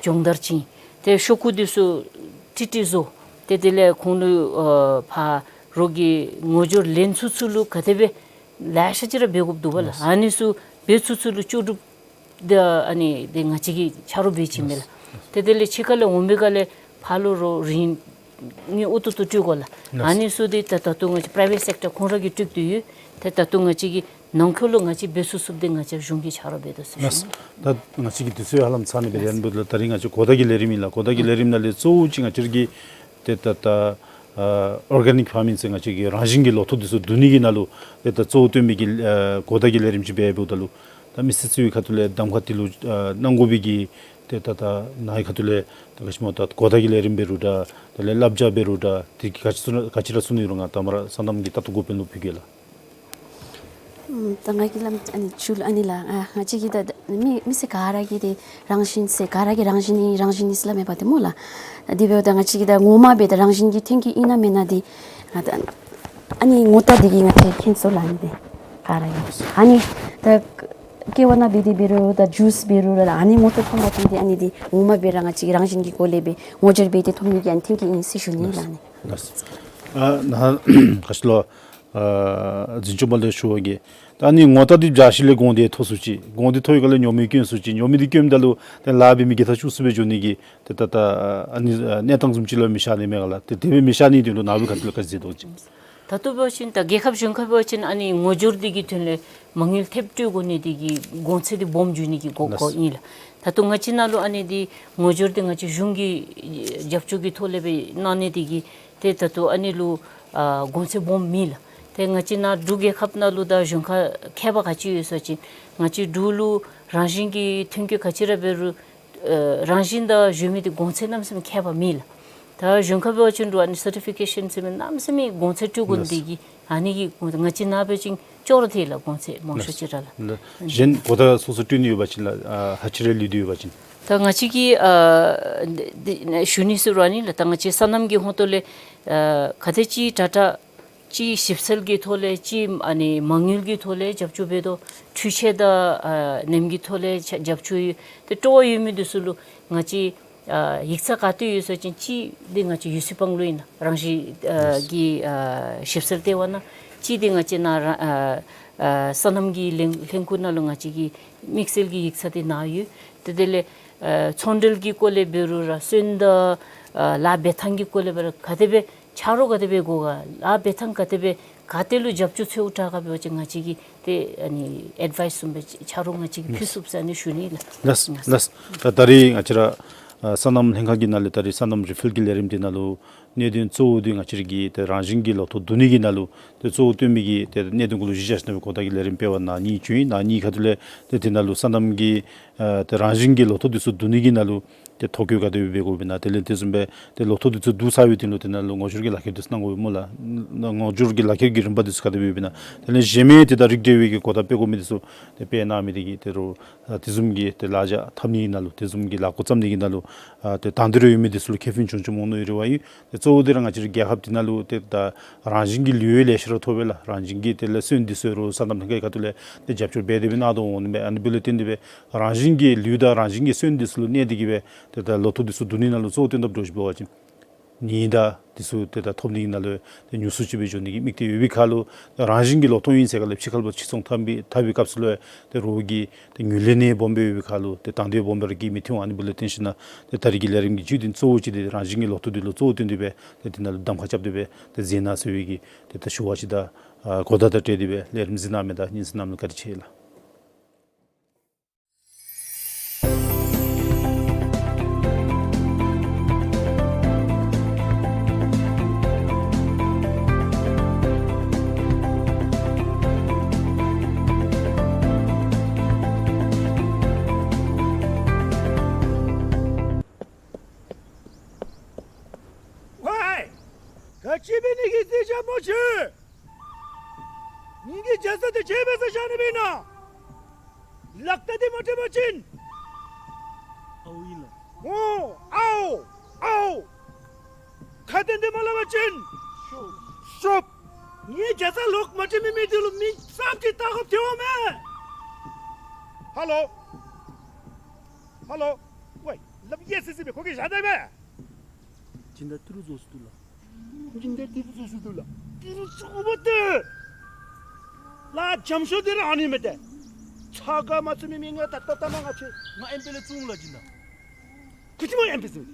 སྦྱོང་བརྡར་བྱིན། ཏེ་ཤོག་གུ་འདི་ཚུ་ཀྲིག་ཀྲི་བཟོ། ཏེ་དེ་ལས་ཁོང་ལུ་ཨ་ཕར་རོགས་ཀྱིས་ངོ་སྦྱོར་ལེན་ཚུན་ཚོད་ལུ་ག་དེ་སྦེ་ལེ་ཤ་ཅིག་ར་འབད་དགོཔ་འདུག་པ་ལགས། ལགས། ཨ་ནི་ཚུ་འབད་ཚུན་ཚོད་ལུ་ལྕོགས་གྲུབ་འདི་ཨ་ནི་འདི་ང་བཅས་ཀྱིས་ཆ་རོགས་འབད་བྱིན་མས་ལགས། ལགས། ཏེ་དེ་ལས་ཕྱི་ཁ་ལས་འོང་པའི་སྒང་ལས་ཕར་ལུ་རོགས་རིན་དངུལ་ཨུ་ཐུག་ཐུག་སྤྲོད་དགོ་ལགས། ལགས། ཨ་ནི་ཚུ་འདི་ད་ད་ལྟོ་ང་བཅས་པྲའི་ཝེཊ་སེཀ་ཊར་ཁོང་ར་གིས་སྤྲོད་དེ་ཡོད། ཏེ་ད་ལྟོ་ང་བཅས་ཀྱིས་ནང་འཁོད་ལུ་ང་བཅས་འབད་ཚུགས་ཚུགསཔ་འདི་ང་བཅས་གཞུང་གིས་ཆ་རོགས་འབད་དོ་ཟེར་ཞུ། ལགས། ད་ང་བཅས་ཀྱིས་དུས་ཚོད་ཧ་ལམ་ཚར་ནི་སྦེ་ལགས། ཨ་ནི་འབདཝ་ད་ད་རིས་ང་བཅས་གོ་བརྡ་གི་ལས་རིམ་ཨིན་ལགས། གོ་བརྡ་གི་ལས་རིམ་ནང་ལས་གཙོ་བོ་ཅིག་ང་བཅས་ར་གི་ཏེ་ད་ད་ཨ་ཨོར་གེ་ནིཀ་ཕར་མིང་ཟེར་ང་བཅས་ཀྱི་རང་བཞིན་གྱི་ལོ་ཐོག་འདི་ཚུ་བསྡུ་ནི་གི་ནང་ལུ་ཏེ་ད་གཙོ་བོ་བཏོན་མི་གི་ཨ་གོ་བརྡ་གི་ལས་རིམ་ཅིག་འབད་འབདཝ་ད་ལུ་ད་མི་སེར་ཚུ་གི་ཁ་ཐུག་ལས་གདམ་ཁ་དེ་ལུ་ཨ་གནང་དགོ་པའི་གི་ཏེ་ད་ད་ནཱ་གི་ཁ་ཐུག་ལས་ད་ག་ཅི་སྨོ་ད་གོ་བརྡ་གི་ལས་རིམ་འབད་རུང་འདྲ། དེ་ལས་བསླབ་བྱ་འབད་རུང་འདྲ། དེ་ག་ཅི་ཚུ་ན་ག་ཅི་ར་ཚུ་ནི་རུང་ང་དང་པ་ར་སོ་ནམ་གྱི་ལྟ་རྟོག་འགོ་དཔོན་ལུ་ཕུལ་གེ་ལགས། ཨམ་ད་ང་གིས་སླབ་ཨ་ནི་ཞུ་ལགས། ཨ་ནི་ལགས་ཨ་ང་བཅས་ཀྱི་ད་མི་མི་སེར་ག་ར་གིས་ཏེ་རང་བཞིན་ཟེར་ག་ར་གིས་རང་བཞིན་ཨིན་རང་བཞིན་ཨིན་ཟེར་སླབ་མས་པ་ཏེ་སྨོ་ལགས། དེ་འབདཝ་ད་ང་བཅས་ཀྱིས་ད་ངོ་མ་སྦེ་ད་རང་བཞིན་གྱི་ཐོན་སྐྱེད་ཨིན་ན་མེན་ན་འདི་ང་ད་ཨ་ནི་ངོ་རྟགས་འདི་གིས་ང་བཅས་མཁྱེན་སོ་ལགས། ཨ་ནི་འདི་ག་ར་གིས་ཨ་ནི་ད་ཀེ་བ་ནང་འབད་དེ་འབད་རུང་ད་ཇུས་འབད་རུང་ར་ཨ་ནི་ངོ་རྟགས་མཐོངམ་ད་ཏེ་ཨ་ནི་འདི་ངོ་མ་སྦེ་ར་ང་བཅས་ཀྱིས་རང་བཞིན་གྱི་སྒོ་ལས་སྦེ་ངོ་སྦྱོར་འབད་དེ་ཐོབ་ནི་གི་ཨ་ནི་ཐོན་སྐྱེད་ཨིན་ཟེར་ཞུ་ནི་ལགས། ཨ་ནི་ལགས། ཨ་ནཱ་ག་ཅི་ལོ། ཨ་འཛིན་སྐྱོང་པ་ལས་ཞུ་བ་གིས་ད་ཨ་ནི་ངོ་རྟགས་འདི་བཞག་ཞིནམ་ལས་གོང་འདི་ཐོབ་ཚུགས་ཅི། གོང་འདི་ཐོབ་པའི་སྒང་ལས་ཉོ་མི་བསྐྱོན་ཚུགས་ཅི། ཉོ་མི་འདི་བསྐྱོནམ་ད་ལུ་ཏེ་ལཱ་འབད་མི་གིས་ད་ཅུང་ཟད་སྦེ་འགྱོ་ནི་གི་ཏེ་ད་ད་ཨ་ནི་ཨ་གནས་སྟངས་བཟུམ་ཅིག་ལུ་མི་ཤར་ནི་མས་ག་ལགས། ཏེ་དེ་སྦེ་མི་ཤར་ནིའི་དོན་ལུ་ནཱ་བུ་ག་ཏེ་ལུ་ག་ཅི་མཛད་དོ་ཅི། ད་ལྟོ་འབད་བ་ཅིན་ད་རྒྱལ་ཁབ་གཞན་ཁར་འབད་བ་ཅིན་ཨ་ནི་ངོ་སྦྱོར་འདི་གི་དོན་ལས་མ་དངུལ་ཐེབས་སྤྲོད་དགོ་ནི་འདི་གིས་གོང་ཚད་འདི་སྦོམ་འགྱོ་ནི་གི་གོ་གོ་ཨིན་ལགས། ད་ལྟོ་ང་བཅས་ནཱ་ལུ་ཨ་ནི་འདི་ངོ་སྦྱོར་འདི་ང་བཅས་གཞུང་གི་རྒྱབ་སྐྱོར་གྱི་ཐོག་ལས་སྦེ་གནང་ནི་འདི་གིས་ཏེ་ད་ལྟོ་ཨ་ནི་ལུ་ཨ་གོང་ཚད་སྦོམ་མེད་ལགས། ཏེ་ང་བཅས་ནཱ་འབྲུག་རྒྱལ་ཁབ་ནང་ལུ་ད་གཞན་ཁར་ཁྱད་པར་ག་ཅི་ཡོད་ཟེར་བ་ཅིན་ང་བཅས་འབྲུག་ལུ་རང་བཞིན་གྱི་ཐོན་སྐྱེད་ག་ཅི་ར་འབད་རུང་ཨ་རང་བཞིན་དང་གཞན་མི་འདི་གོང་ཚད་གནམ་མེད་ས་མེད་ཁྱད་པར་མེད་ལགས། ད་གཞན་ཁར་འབད་བ་ཅིན་རུང་ཨ་ནི་སར་ཊི་ཕི་ཀེ་ཤཱན་ཟེར་མི་གནམ་མེད་ས་མེད་གོང་ཚད་སྤྲོད་དགོ་ནི་འདི་གིས་ཨ་ནི་གིས་ང་བཅས་ནཱ་འབད་བ་ཅིན་ཅོག་ར་འཐད་ལགས། གོང་ཚད་མང་ཤོས་ཅིག་ར་ལགས། ལགས། གཞན་གོ་བརྡ་སོ་སོ་སྤྲོད་ནི་ཡོད་པ་ཅིན་ལགས་ཨ་ཧ་ཅི་རེ་ལུས་ཏེ་ཡོད་པ་ཅིན། ད་ང་བཅས་ཀྱིས་ཨ་འདི་ཞུ་ནི་ཟེར་རུང་ཨ་ནི་ལགས། ད་ང་བཅས་སོ་ནམ་གྱི་ཧོང་ཏོ་ལས་ཨ་ག་དེ་ཅིག་དྲག་དྲག་ གཅིག་ཞིབ་འཚོལ་གྱི་ཐོག་ལས་གཅིག་ཨ་ནི་མ་དངུལ་གྱི་ཐོག་ལས་རྒྱབ་སྐྱོར་འབད་དོ། འཕྲུལ་ཆས་དང་ཨ་ནེམ་གྱི་ཐོག་ལས་རྒྱབ་སྐྱོར་ཡོད། ཏེ་སྤྲོ་བ་ཡོད་མི་འདི་ཚུ་ལུ་ང་བཅས་ཨ་ཡིག་ཚང་ག་ཏེ་ཡོད་ཟེར་བ་ཅིན་གཅིག་འདི་ང་བཅས་ཡུ་སི་པང་ལུ་ཨིན་ལགས། རང་བཞིན་ཨ་གི་ཨ་ཞིབ་འཚོལ་ལྟེ་བ་ནང་། གཅིག་འདི་ང་བཅས་ནཱ་ར་ཨ་ཨ་སོ་ནམ་གྱི་ལྷན་ལྷན་ཁག་ནང་ལུ་ང་བཅས་ཀྱི་དམིགས་བསལ་གྱི་ཡིག་ཚང་འདི་ནཱ་ཡོད། ཏེ་དེ་ལས་ཨ་ཚོང་འབྲེལ་གྱི་སྐོར་ལས་འབད་རུང་ར་སོན་དང་ཨ་ལཱ་འབད་ཐངས་ཀྱི་སྐོར་ལས་འབད་རུང་ག་དེ་སྦེ་ཆ་རོགས་ག་དེ་སྦེ་དགོ་ག་ལཱ་འབད་ཐངས་ག་དེ་སྦེ་ག་ཏེ་ལུ་རྒྱབ་སྐྱོར་འཚོལཝ་དྲག་ག་འབད་བ་ཅིན་ང་བཅས་ཀྱིས་ཏེ་ཨ་ནི་ཨེཌ་ཝའིསི་བཟུམ་སྦེ་ཆ་རོགས་ང་བཅས་ཀྱིས་ཕུལ་ཚུགས་ཟེར་ཨ་ནི་ཞུ་ནི་ལགས། ལགས་ལགས། ད་ད་རིས་ང་བཅས་ར་ཨ་སོ་ནམ་ལྷན་ཁག་གི་ནང་ལས་ད་རིས་སོ་ནམ་རི་ཕིལ་གྱི་ལས་རིམ་འདི་ནང་ལུ་གནད་དོན་གཙོ་བོ་འདི་ང་བཅས་ར་གི་ཏེ་རང་བཞིན་གྱི་ལོ་ཐོག་བསྡུ་ནི་གི་ནང་ལུ་ཏེ་གཙོ་བོ་བཏོན་མི་གི་ཏེ་གནད་དོན་གུ་ལུ་གཞི་བཞག་ཞིནམ་ལས་གོ་བརྡ་གི་ལས་རིམ་སྤེལ་བ་ནང་གཉིས་བྱུང་ཡི། ནང་གཉིས་ཁ་ཐུག་ལས་ཏེ་དེ་ནང་ལུ་སོ་ནམ་གྱི་ཨ་ཏེ་རང་བཞིན་གྱི་ལོ་ཐོག་འདི་ཚུ་བསྡུ་ནི་གི་ནང་ལུ་ཏེ་ཐོ་བཀོད་ག་དེ་སྦེ་འབད་དགོཔ་ཨིན་ན། དེ་ལས་དེ་བཟུམ་སྦེ་ཏེ་ལོ་ཐོག་འདི་ཚུ་བསྡུ་ཚར་བའི་དོན་ལུ་དེ་ནང་ལུ་ངོ་སྦྱོར་གྱི་ལག་ཁྱེར་འདི་ཚུ་གནང་དགོཔ་སྨོ་ལགས། ངོ་སྦྱོར་གྱི་ལག་ཁྱེར་གྱི་རིམ་པ་འདི་ཚུ་ག་དེ་སྦེ་ཡོདཔ་ཨིན་ན། དེ་ལས་གཞན་མི་ཏེ་ད་རིགས་འགྲེ་བའི་གི་གོ་བརྡ་སྤེལ་དགོ་མི་འདི་ཚུ་ཏེ་སྤེལ་གནང་མི་འདི་གིས་ཏེ་རོགས་ཨ་དེ་བཟུམ་གྱི་ཏེ་ལག་ཆ་འཐབ་ནི་གི་ནང་ལུ་དེ་བཟུམ་གྱི་ལས་སྒོ་བརྩམ་ནི་གི་ནང་ལུ་ཨ་ཏེ་དང་འདོད་ར་ཡོད་མི་འདི་ཚུ་ལུ་ཁེ་ཕན་བྱུང་བྱུངམ་འོང་ནི་ཡོད་རེ་བ་ཡོད། ཏེ་གཙོ་བོ་འདི་ར་ང་བཅས་ར་རྒྱལ་ཁབ་འདི་ནང་ལུ་ཏེ་ད་རང་བཞིན་གྱི་ལུད་ཡང་ལེ་ཤ་ར་ཐོབ་པས་ལགས། རང་བཞིན་གྱི་དེ་ལས་སོན་འདི་ཚུ་རོགས་སོ་ནམ་ལྷན་ཁག་གི་ཁ་ཐུག་ལས་ཏེ་རྒྱབ་སྐྱོར་འབད་དེ་སྦེ་གནང་དོ་འོང་ནི་མས། ཨ་ནི་འབདཝ་ལས་བརྟེན་ཏེ་སྦེ་རང་བཞིན་གྱི་ལུད་དང་རང་བཞིན་གྱི་སོན་འདི་ཚུ་ལུ་གནས་ཏེ་གིས་སྦེ་ཏེ་ད་ལོ་ཐོག་འདི་ཚུ་བསྡུ་ནི་ནང་ལུ་གཙོ་བོ་བཏོན་ཐབས་འདྲཝ་ཅིག་འབད་བ་ཅིན་ནི་དང་འདི་ཚུ་ཏེ་ད་ཐོབ་ནི་གི་ནང་ལུ་ཏེ་ཉུང་སུ་ཅིག་སྦེ་འགྱོ་ནི་གི་དམིགས་གཏད་ཡོད་པའི་ཁར་ལུ་རང་བཞིན་གྱི་ལོ་ཐོག་ཨིན་ཟེར་ག་ལས་ཕྱི་ཁར་ལུ་ཕྱིར་ཚོང་འཐབ་པའི་འཐབ་པའི་སྐབས་སུ་ལུ་ཏེ་རོགས་ཀྱིས་ཏེ་ངོས་ལེན་ནི་སྦོམ་སྦེ་ཡོད་པའི་ཁར་ལུ་ཏེ་དང་འདོད་སྦོམ་སྦེ་ར་གིས་མི་ཐོན་འོང་། ཨ་ནི་འབདཝ་ལས་བརྟེན་ཞིན་ན་ཏེ་ད་རིས་ཀྱི་ལས་རིམ་གྱི་བརྒྱུད་འདི་གཙོ་བོ་ཅིག་འདི་རང་བཞིན་གྱི་ལོ་ཐོག་འདི་ལུ་གཙོ་བོ་བཏོན་ཏེ་སྦེ་ཏེ་འདི་ནང་ལུ་གདམ་ཁ་རྐྱབ་སྟེ་སྦེ་ཏེ་མཛད་གནང་ཟེར་བའི་གི་ཏེ་ད་ཞུ་བ་ཅིག་དང་ཨ་གོ་བརྡ་དང་འབྲེལ་ཏེ་སྦེ་ལས་རིམ་གཟིགས་གནང་མི་དང་སྙན་གསན་གནང་མི་ལུ་བཀའ་དྲིན་ཆེ་ལགས། ཝའི། ག་ཅི་འབད་ནི་གི་རྩིས་རྐྱབ་སྨོ་ཁྱོད། ངེ་གི་རྒྱ་ཚ་འདི་ཁྱོད་འབད་སར་བཞག་ནི་མེན་ན། ལག་རྟགས་འདི་མ་སྤྲོད་པ་ཅིན། ཨའོ་ཨིན་ལགས། ཨོ་ཨའོ་ཨའོ། ཁ་དན་འདི་མ་སླབ་པ་ཅིན། ཤོབ་ཤོབ། ངེ་རྒྱ་ཚ་ལོག་མ་སྤྲོད་མི་མི་འདི་ལུ་མིང་གསརཔ་ཅིག་བཏགས་དགོཔ་ཐོན་འོང་མས། ཧ་ལོ། ཧ་ལོ། ཝའི་ལགཔ་གཡས་སི་སི་སྦེ་ཁོ་གིས་བཞག་ད་མས། སྦྱིན་བདག་ཏི་རུ་བཟོ་སུ་འདུག་ལགས། སྦྱིན་བདག་ཏི་རུ་བཟོ་སུ་འདུག་ལགས། ཏི་རུ་བཟོ་བ་ཏེ། ལཱ་འཇམ་ཤོས་འདི་ར་ཨ་ནི་མས་ཏེ། ཚ་ག་མ་ཚུད་མི་མི་ང་ད་ལྟོ་ད་མ་ང་ཆེ། ང་ཨེམ་པེ་ལེ་བཙུགས་ལགས་སྦྱིན་བདག། ཁུ་ཅི་མ་ཨེམ་པེ་ཟེར།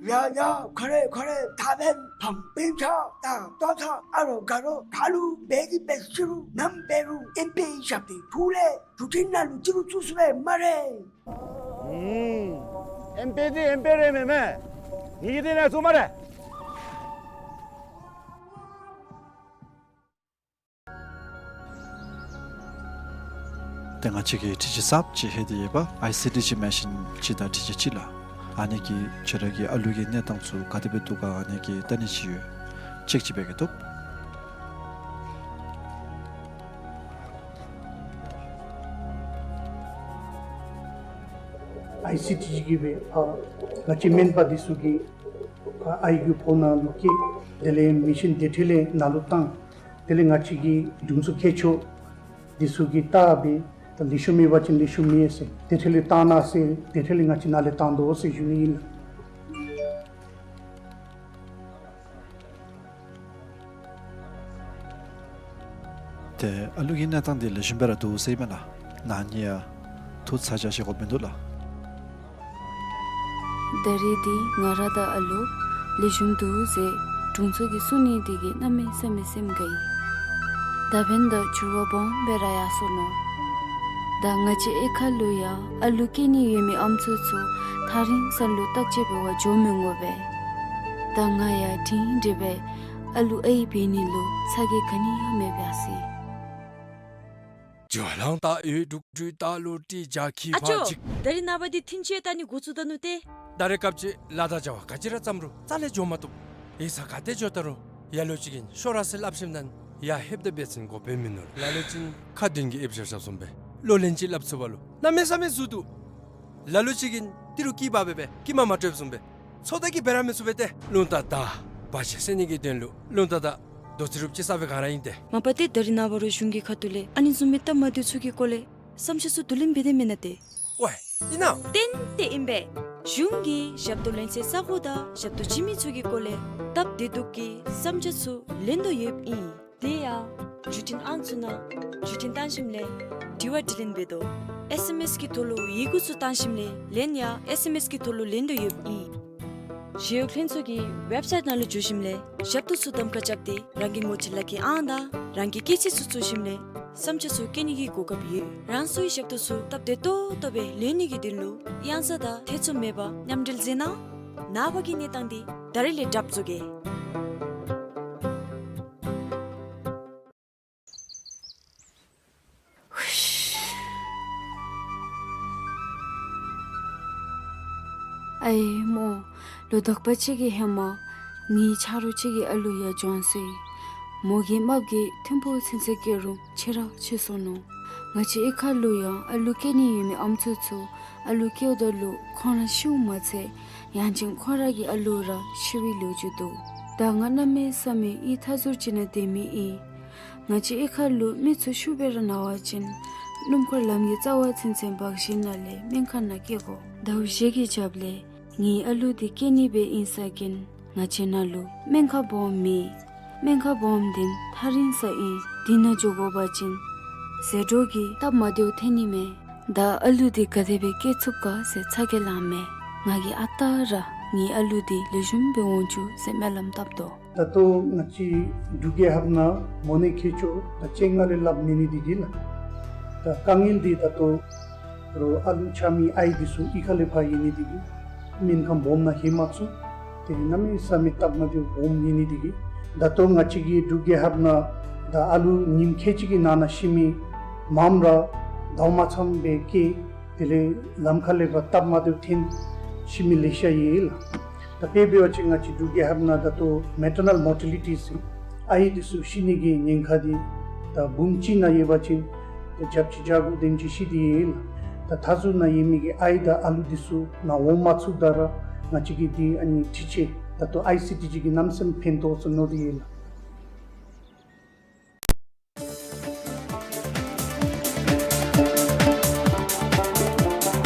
ཡ་ཡ་ཁ་རེ་ཁ་རེ་ད་བན་ཕམ་པིན་ཆ་ད་ཏོ་ཚ་ཨ་རོ་ག་རོ་ཁ་ལུ་བེ་གི་བེ་ཤི་རུ་ནམ་བེ་རུ་ཨེམ་པེ་ཞབས་ཏེ་ཕུ་ལེ་གྲུ་ཆེན་ནང་ལུ་ཅི་རུ་བཙུགས་སུ་བེ་མ་རེ། ཨུམ། ཨེམ་པེ་འདི་ཨེམ་པེ་རེ་མེན་མས། ངེ་གི་འདི་ནང་བཙུགས་མ་རེ། ཏེ་ང་བཅས་ཀྱིས་འཕྲུལ་ཆས་གསརཔ་ཅིག་ལྷོད་དེ་ཡོདཔ་ཨའི་སི་ཌི་ཅིག་མེ་ཤིན་ཅིག་དང་འཕྲུལ་ཆས་ཅིག་ལགས། ཨ་ནི་གིས་ཁྱོད་ར་གི་ཨ་ལུ་གི་གནས་སྟངས་ཚུ་ག་དེ་སྦེ་འདུག་ག་ཨ་ནི་གི་བལྟ་ནི་ཅིག་ཡོད། ཅེཀ་ཅིག་འབད་གེ་ཏོ། ཨའི་སི་ཌི་ཅིག་གིས་སྦེ་ཨ་ང་བཅས་སྨན་པ་འདི་ཚུ་གི་ཨ་ཨའི་གི་ཕོ་ནང་ལུ་བསྐྱལ། དེ་ལས་མེ་ཤིན་དེ་འཕྲལ་ལས་ནང་ལུ་བཏང་། དེ་ལས་ང་བཅས་ཀྱི་དྲུང་འཚོ་མཁས་མཆོག་འདི་ཚུ་གིས་བལྟ་སྦེ་ད་ལེགས་ཤོམ་ཡོད་པ་ཅིན་ལེགས་ཤོམ་ཡོད་ཟེར། དེ་འཕྲལ་ལས་བཏང་གནང་ཟེར། དེ་འཕྲལ་ལས་ང་བཅས་ནཱ་ལས་བཏང་དོ་ཟེར་ཞུ་ནི་ཨིན་ལགས། ཏེ་ཨ་ལུ་གི་གནས་སྟངས་འདི་ལེགས་ཤོམ་སྦེ་ར་འདུག་ཟེར་མེན་ན། ནཱ་ནི་ཡང་ཐུགས་ཚ་གྱང་བཞེས་དགོཔ་མིན་འདུག་ལགས། ད་རེས་འདི་ང་ར་དང་ཨ་ལུ་ལེགས་ཤོམ་འདུག་ཟེར་དྲུང་འཚོ་གིས་གསུང་ནི་འདི་གིས་གནམ་མེད་ས་མེད་སེམས་དགའ་ཡི། ད་བན་དང་འགྱུར་བ་སྦོམ་སྦེ་ར་ཡར་སོ་ནུག། ད་ང་བཅས་གཡུས་ཁ་ལུ་ཡང་ཨ་ལུ་སྐྱེ་ནི་ཡོད་མི་ཨམ་སྲུ་ཚུ་ཐག་རིང་ས་ལུ་བརྟག་དཔྱད་འབད་བར་འགྱོ་མི་འོང་པས། ད་ང་ཡང་སྒྲིང་སྒྲི་སྦེ་ཨ་ལུ་ཨའི་འབད་ནི་ལུ་ཚ་གྱང་ག་ནི་ཡང་མེད་པས་ཟེར། ཨ་ཅོ། ད་རེས་ནངས་པ་འདི་ཐིན་ཅིག་བལྟ་ནི་འགོ་བཙུགས་ད་ནུག་ཏེ། ད་རེས་སྐབས་ཅིག་ལཱ་དང་བྱ་བ་ག་ཅི་ར་བརྩམ་རུང་རྩ་ལས་འགྱོ་མ་བཏུབ། ཡིག་ཚང་ག་ཏེ་འགྱོ་ད་རུང་ལ་ལུ་ཅིག་གིས་ཤོག་ར་ཟེར་སླབ་ཞིནམ་ལས་ཡར་ལྷོདཔ་ད་འབད་བ་ཅིན་དགོཔ་སྦེ་མིན་ནུག། ལ་ལུ་ཅིག་ཁ་འདོན་གྱི་ཨེབ་ཤབ་ཤབ་བཟུམ་སྦེ་བློ་ལན་ཅིག་སླབ་ཚུགས་པ་ལུ་གནམ་མེད་ས་མེད་ཟུར་འདུག། ལ་ལུ་ཅིག་གིས་ཏི་རུ་སྐྱི་བ་སྦེ་སྦེ་སྐྱི་མ་མ་སྤྲོདཔ་བཟུམ་སྦེ་ཚོད་ལྟ་གིས་འབད་ར་མི་ཚུགས་པས་ཏེ། རླུང་རྟ་དང་བར་ཆད་སེལ་ནི་གི་དོན་ལུ་རླུང་རྟ་དང་ རྡོ་རྗེ་རུ་པ་ཅིག་གསརཔ་སྦེ་ག་ར་ཨིན་ཏེ། མ་པ་ཏེ་ད་རིས་ནངས་པ་ར་གཞུང་གི་ཁ་ཐུག་ལས་ཨ་ནི་བཟུམ་མའི་སྟབས་མ་བདེཝ་ཚུ་གི་སྐོར་ལས་བསམ་འཆར་ཚུ་བསྡུ་ལེན་འབད་དེ་མེན་ན་ཏེ། ཝའེ་ཨིན་ན། ཏན་ཏན་ཨིན་པས། གཞུང་གིས་ཞབས་ཏོག་ལེན་སའི་ས་གོ་དང་ཞབས་ཏོག་བྱིན་མི་ཚུ་གི་སྐོར་ལས་སྟབས་བདེ་སྡུག་གི་བསམ་འཆར་ཚུ་ལེན་དོ་ཡོདཔ་ཨིན། དེ་ཡང་བརྒྱུད་འཕྲིན་ཨང་ཚུ་ནང་བརྒྱུད་འཕྲིན་བཏང་ཞིནམ་ལས་དྲི་བ་དྲིས་ལན་འབད་དོ། ཨེསི་ཨེམ་ཨེསི་གི་ཐོག་ལུ་ཡི་གུ་ཚུ་བཏང་ཞིནམ་ལས་ལན་ཡང་ཨེསི་ཨེམ་ཨེསི་གི་ཐོག་ལུ་ལེན་དོ་ཡོདཔ་ཨིན། ཞི་གཡོག་ལྷན་ཚོགས་ཀྱི་ཝེབ་སའིཊ་ནང་ལུ་འཛུལ་ཞིནམ་ལས་ཞབས་ཏོག་ཚུ་གདམ་ཁ་རྐྱབ་སྟེ་རང་གི་ངོ་སྤྲོད་ལག་ཁྱེར་ཨང་དང་རང་གི་སྐྱེས་ཚེས་ཚུ་བཙུགས་ཞིནམ་ལས་བསམ་འཆར་ཚུ་བཀོད་ནི་གི་གོ་སྐབས་ཡོད། རང་སོའི་ཞབས་ཏོག་ཚུ་སྟབས་བདེ་ཏོག་ཏོ་སྦེ་ལེན་ནི་གི་དོན་ལུ་གཡང་ཟ་དང་ཐེ་ཚོམ་མེད་པར་མཉམ་འབྲེལ་མཛད་གནང་། ནངས་པ་གི་གནས་སྟངས་འདི་ད་རིས་ལས་གྲབས་བཟོ་གེ། ཨའི་མོ། ལོ་དག་པ་ཅིག་གི་ཧེ་མ་ངེའི་ཆ་རོགས་ཅིག་གི་ཨ་ལུ་ཡར་འགྱོ་སོ་ཡི། མོ་གི་རྨགཔ་གིས་ཐིམ་ཕུག་ཚུན་ཚོད་སྐྱེལ་རུང་ཆེ་ར་ཆེ་སོ་ནུག། ང་བཅས་གཡུས་ཁ་ལུ་ཡང་ཨ་ལུ་སྐྱེ་ནི་ཡོད་མི་ཨམ་སྲུ་ཚུ་ཨ་ལུ་སྐྱེཝ་ད་ལུ་ཁོང་ར་ཤིཝ་མ་ཚད་ཡང་ཅིན་ཁོང་ར་གི་ཨ་ལུ་ར་ཤི་བའི་ལོ་རྒྱུས་འདུག། ད་ང་གནམ་མེད་ས་མེད་ཡིད་ཐ་ཚུར་ཅིག་ནང་སྡོད་མི་ཨིན། ང་བཅས་གཡུས་ཁ་ལུ་མི་ཚུ་ཤུགས་སྦེ་ར་ན་བ་ཅིན་སྣུམ་འཁོར་ལམ་གྱི་རྩ་བ་ཚུན་ཚོད་འབག་ཞིནམ་ལས་སྨན་ཁང་ནང་སྐྱེལ་དགོ། ཟླཝ་བཞི་གི་རྒྱབ་ལས་ངེའི་ཨ་ལུ་འདི་སྐྱེ་ནི་སྦེ་ཨིན་ས་ཅིན་ང་བཅས་ནང་ལུ་སྨན་ཁང་སྦོམ་མེད། སྨན་ཁང་སྦོམ་འདི་ཐག་རིང་ས་ཨིན། འདི་ནང་འགྱོ་དགོ་པ་ཅིན་ཟད་འགྲོ་གི་སྟབས་མ་བདེཝ་ཐོན་ནི་མས། ད་ཨ་ལུ་འདི་ག་དེ་སྦེ་སྐྱེ་ཚུགས་ག་ཟེར་ཚ་གྱང་ལང་མས། ང་གིས་ཨ་རྟག་ར་ངེའི་ཨ་ལུ་འདི་ལེགས་ཤོམ་སྦེ་འོང་བཅུག་ཟེར་སྨོན་ལམ་བཏབ་དོ། ད་ལྟོ་ང་བཅས་འབྲུག་རྒྱལ་ཁབ་ནང་མོ་ནད་མཁལ་སྐྱོགས་ད་སྤྱན་སྔ་ལས་སླབ་མེད་ནི་འདི་གིས་ལགས། ད་དཀའ་ངལ་འདི་ད་ལྟོ་རོགས་ཨ་ལུ་ཆགས་མི་ཨའི་འདི་ཚུ་གཡུས་ཁ་ལས་ཕར་ཡོད་ནི་འདི་གིས་སྨན་ཁང་སྦོམ་ནང་ལྷོད་མ་ཚུགས། དེ་གནམ་མེད་ས་མེད་སྟབས་མ་བདེཝ་སྦོམ་ཡོད་ནི་འདི་གིས་ད་ལྟོ་ང་བཅས་ཀྱི་འབྲུག་རྒྱལ་ཁབ་ནང་ད་ཨ་ལུ་ཉིནམ་ཁལ་གཅིག་གི་ནང་ན་ཤི་མི་མངམ་ར་ཟླཝ་མ་ཚངམ་སྦེ་སྐྱེ། དེ་ལས་ལམ་ཁ་ལས་ཕར་སྟབས་མ་བདེཝ་ཐོན་ཤི་མི་ལེ་ཤ་ཡོད་ལགས། ད་དཔེ་འབད་བ་ཅིན་ང་བཅས་འབྲུག་རྒྱལ་ཁབ་ནང་ད་ལྟོ་མེ་ཊར་ནཱལ་མོར་ཊེ་ལི་ཊི་ཟེར་ཨའི་འདི་ཚུ་ཤི་ནི་གི་ཉེན་ཁ་འདི་ད་འབུམ་གཅིག་ནང་ཡོད་པ་ཅིན་ད་བརྒྱ་ཆ་བརྒྱ་དགུ་དེམ་ཅིག་ཤི་སྟེ་ཡོད་ལགས། ད་མཐའ་ཟུར་ནང་ཡོད་མི་གི་ཨའི་དང་ཨ་ལུ་འདི་ཚུ་ནཱ་འོང་མ་ཚུགས་ད་ར་ང་བཅས་ཀྱིས་འདི་ཨ་ནི་འཕྲུལ་ཆས་ད་ལྟོ་ཨའི་སི་ཊི་ཅིག་གིས་གནམ་མེད་ས་མེད་ཕན་ཐོགས་ཟེར་མནོ་སྟེ་ཡོད་ལགས།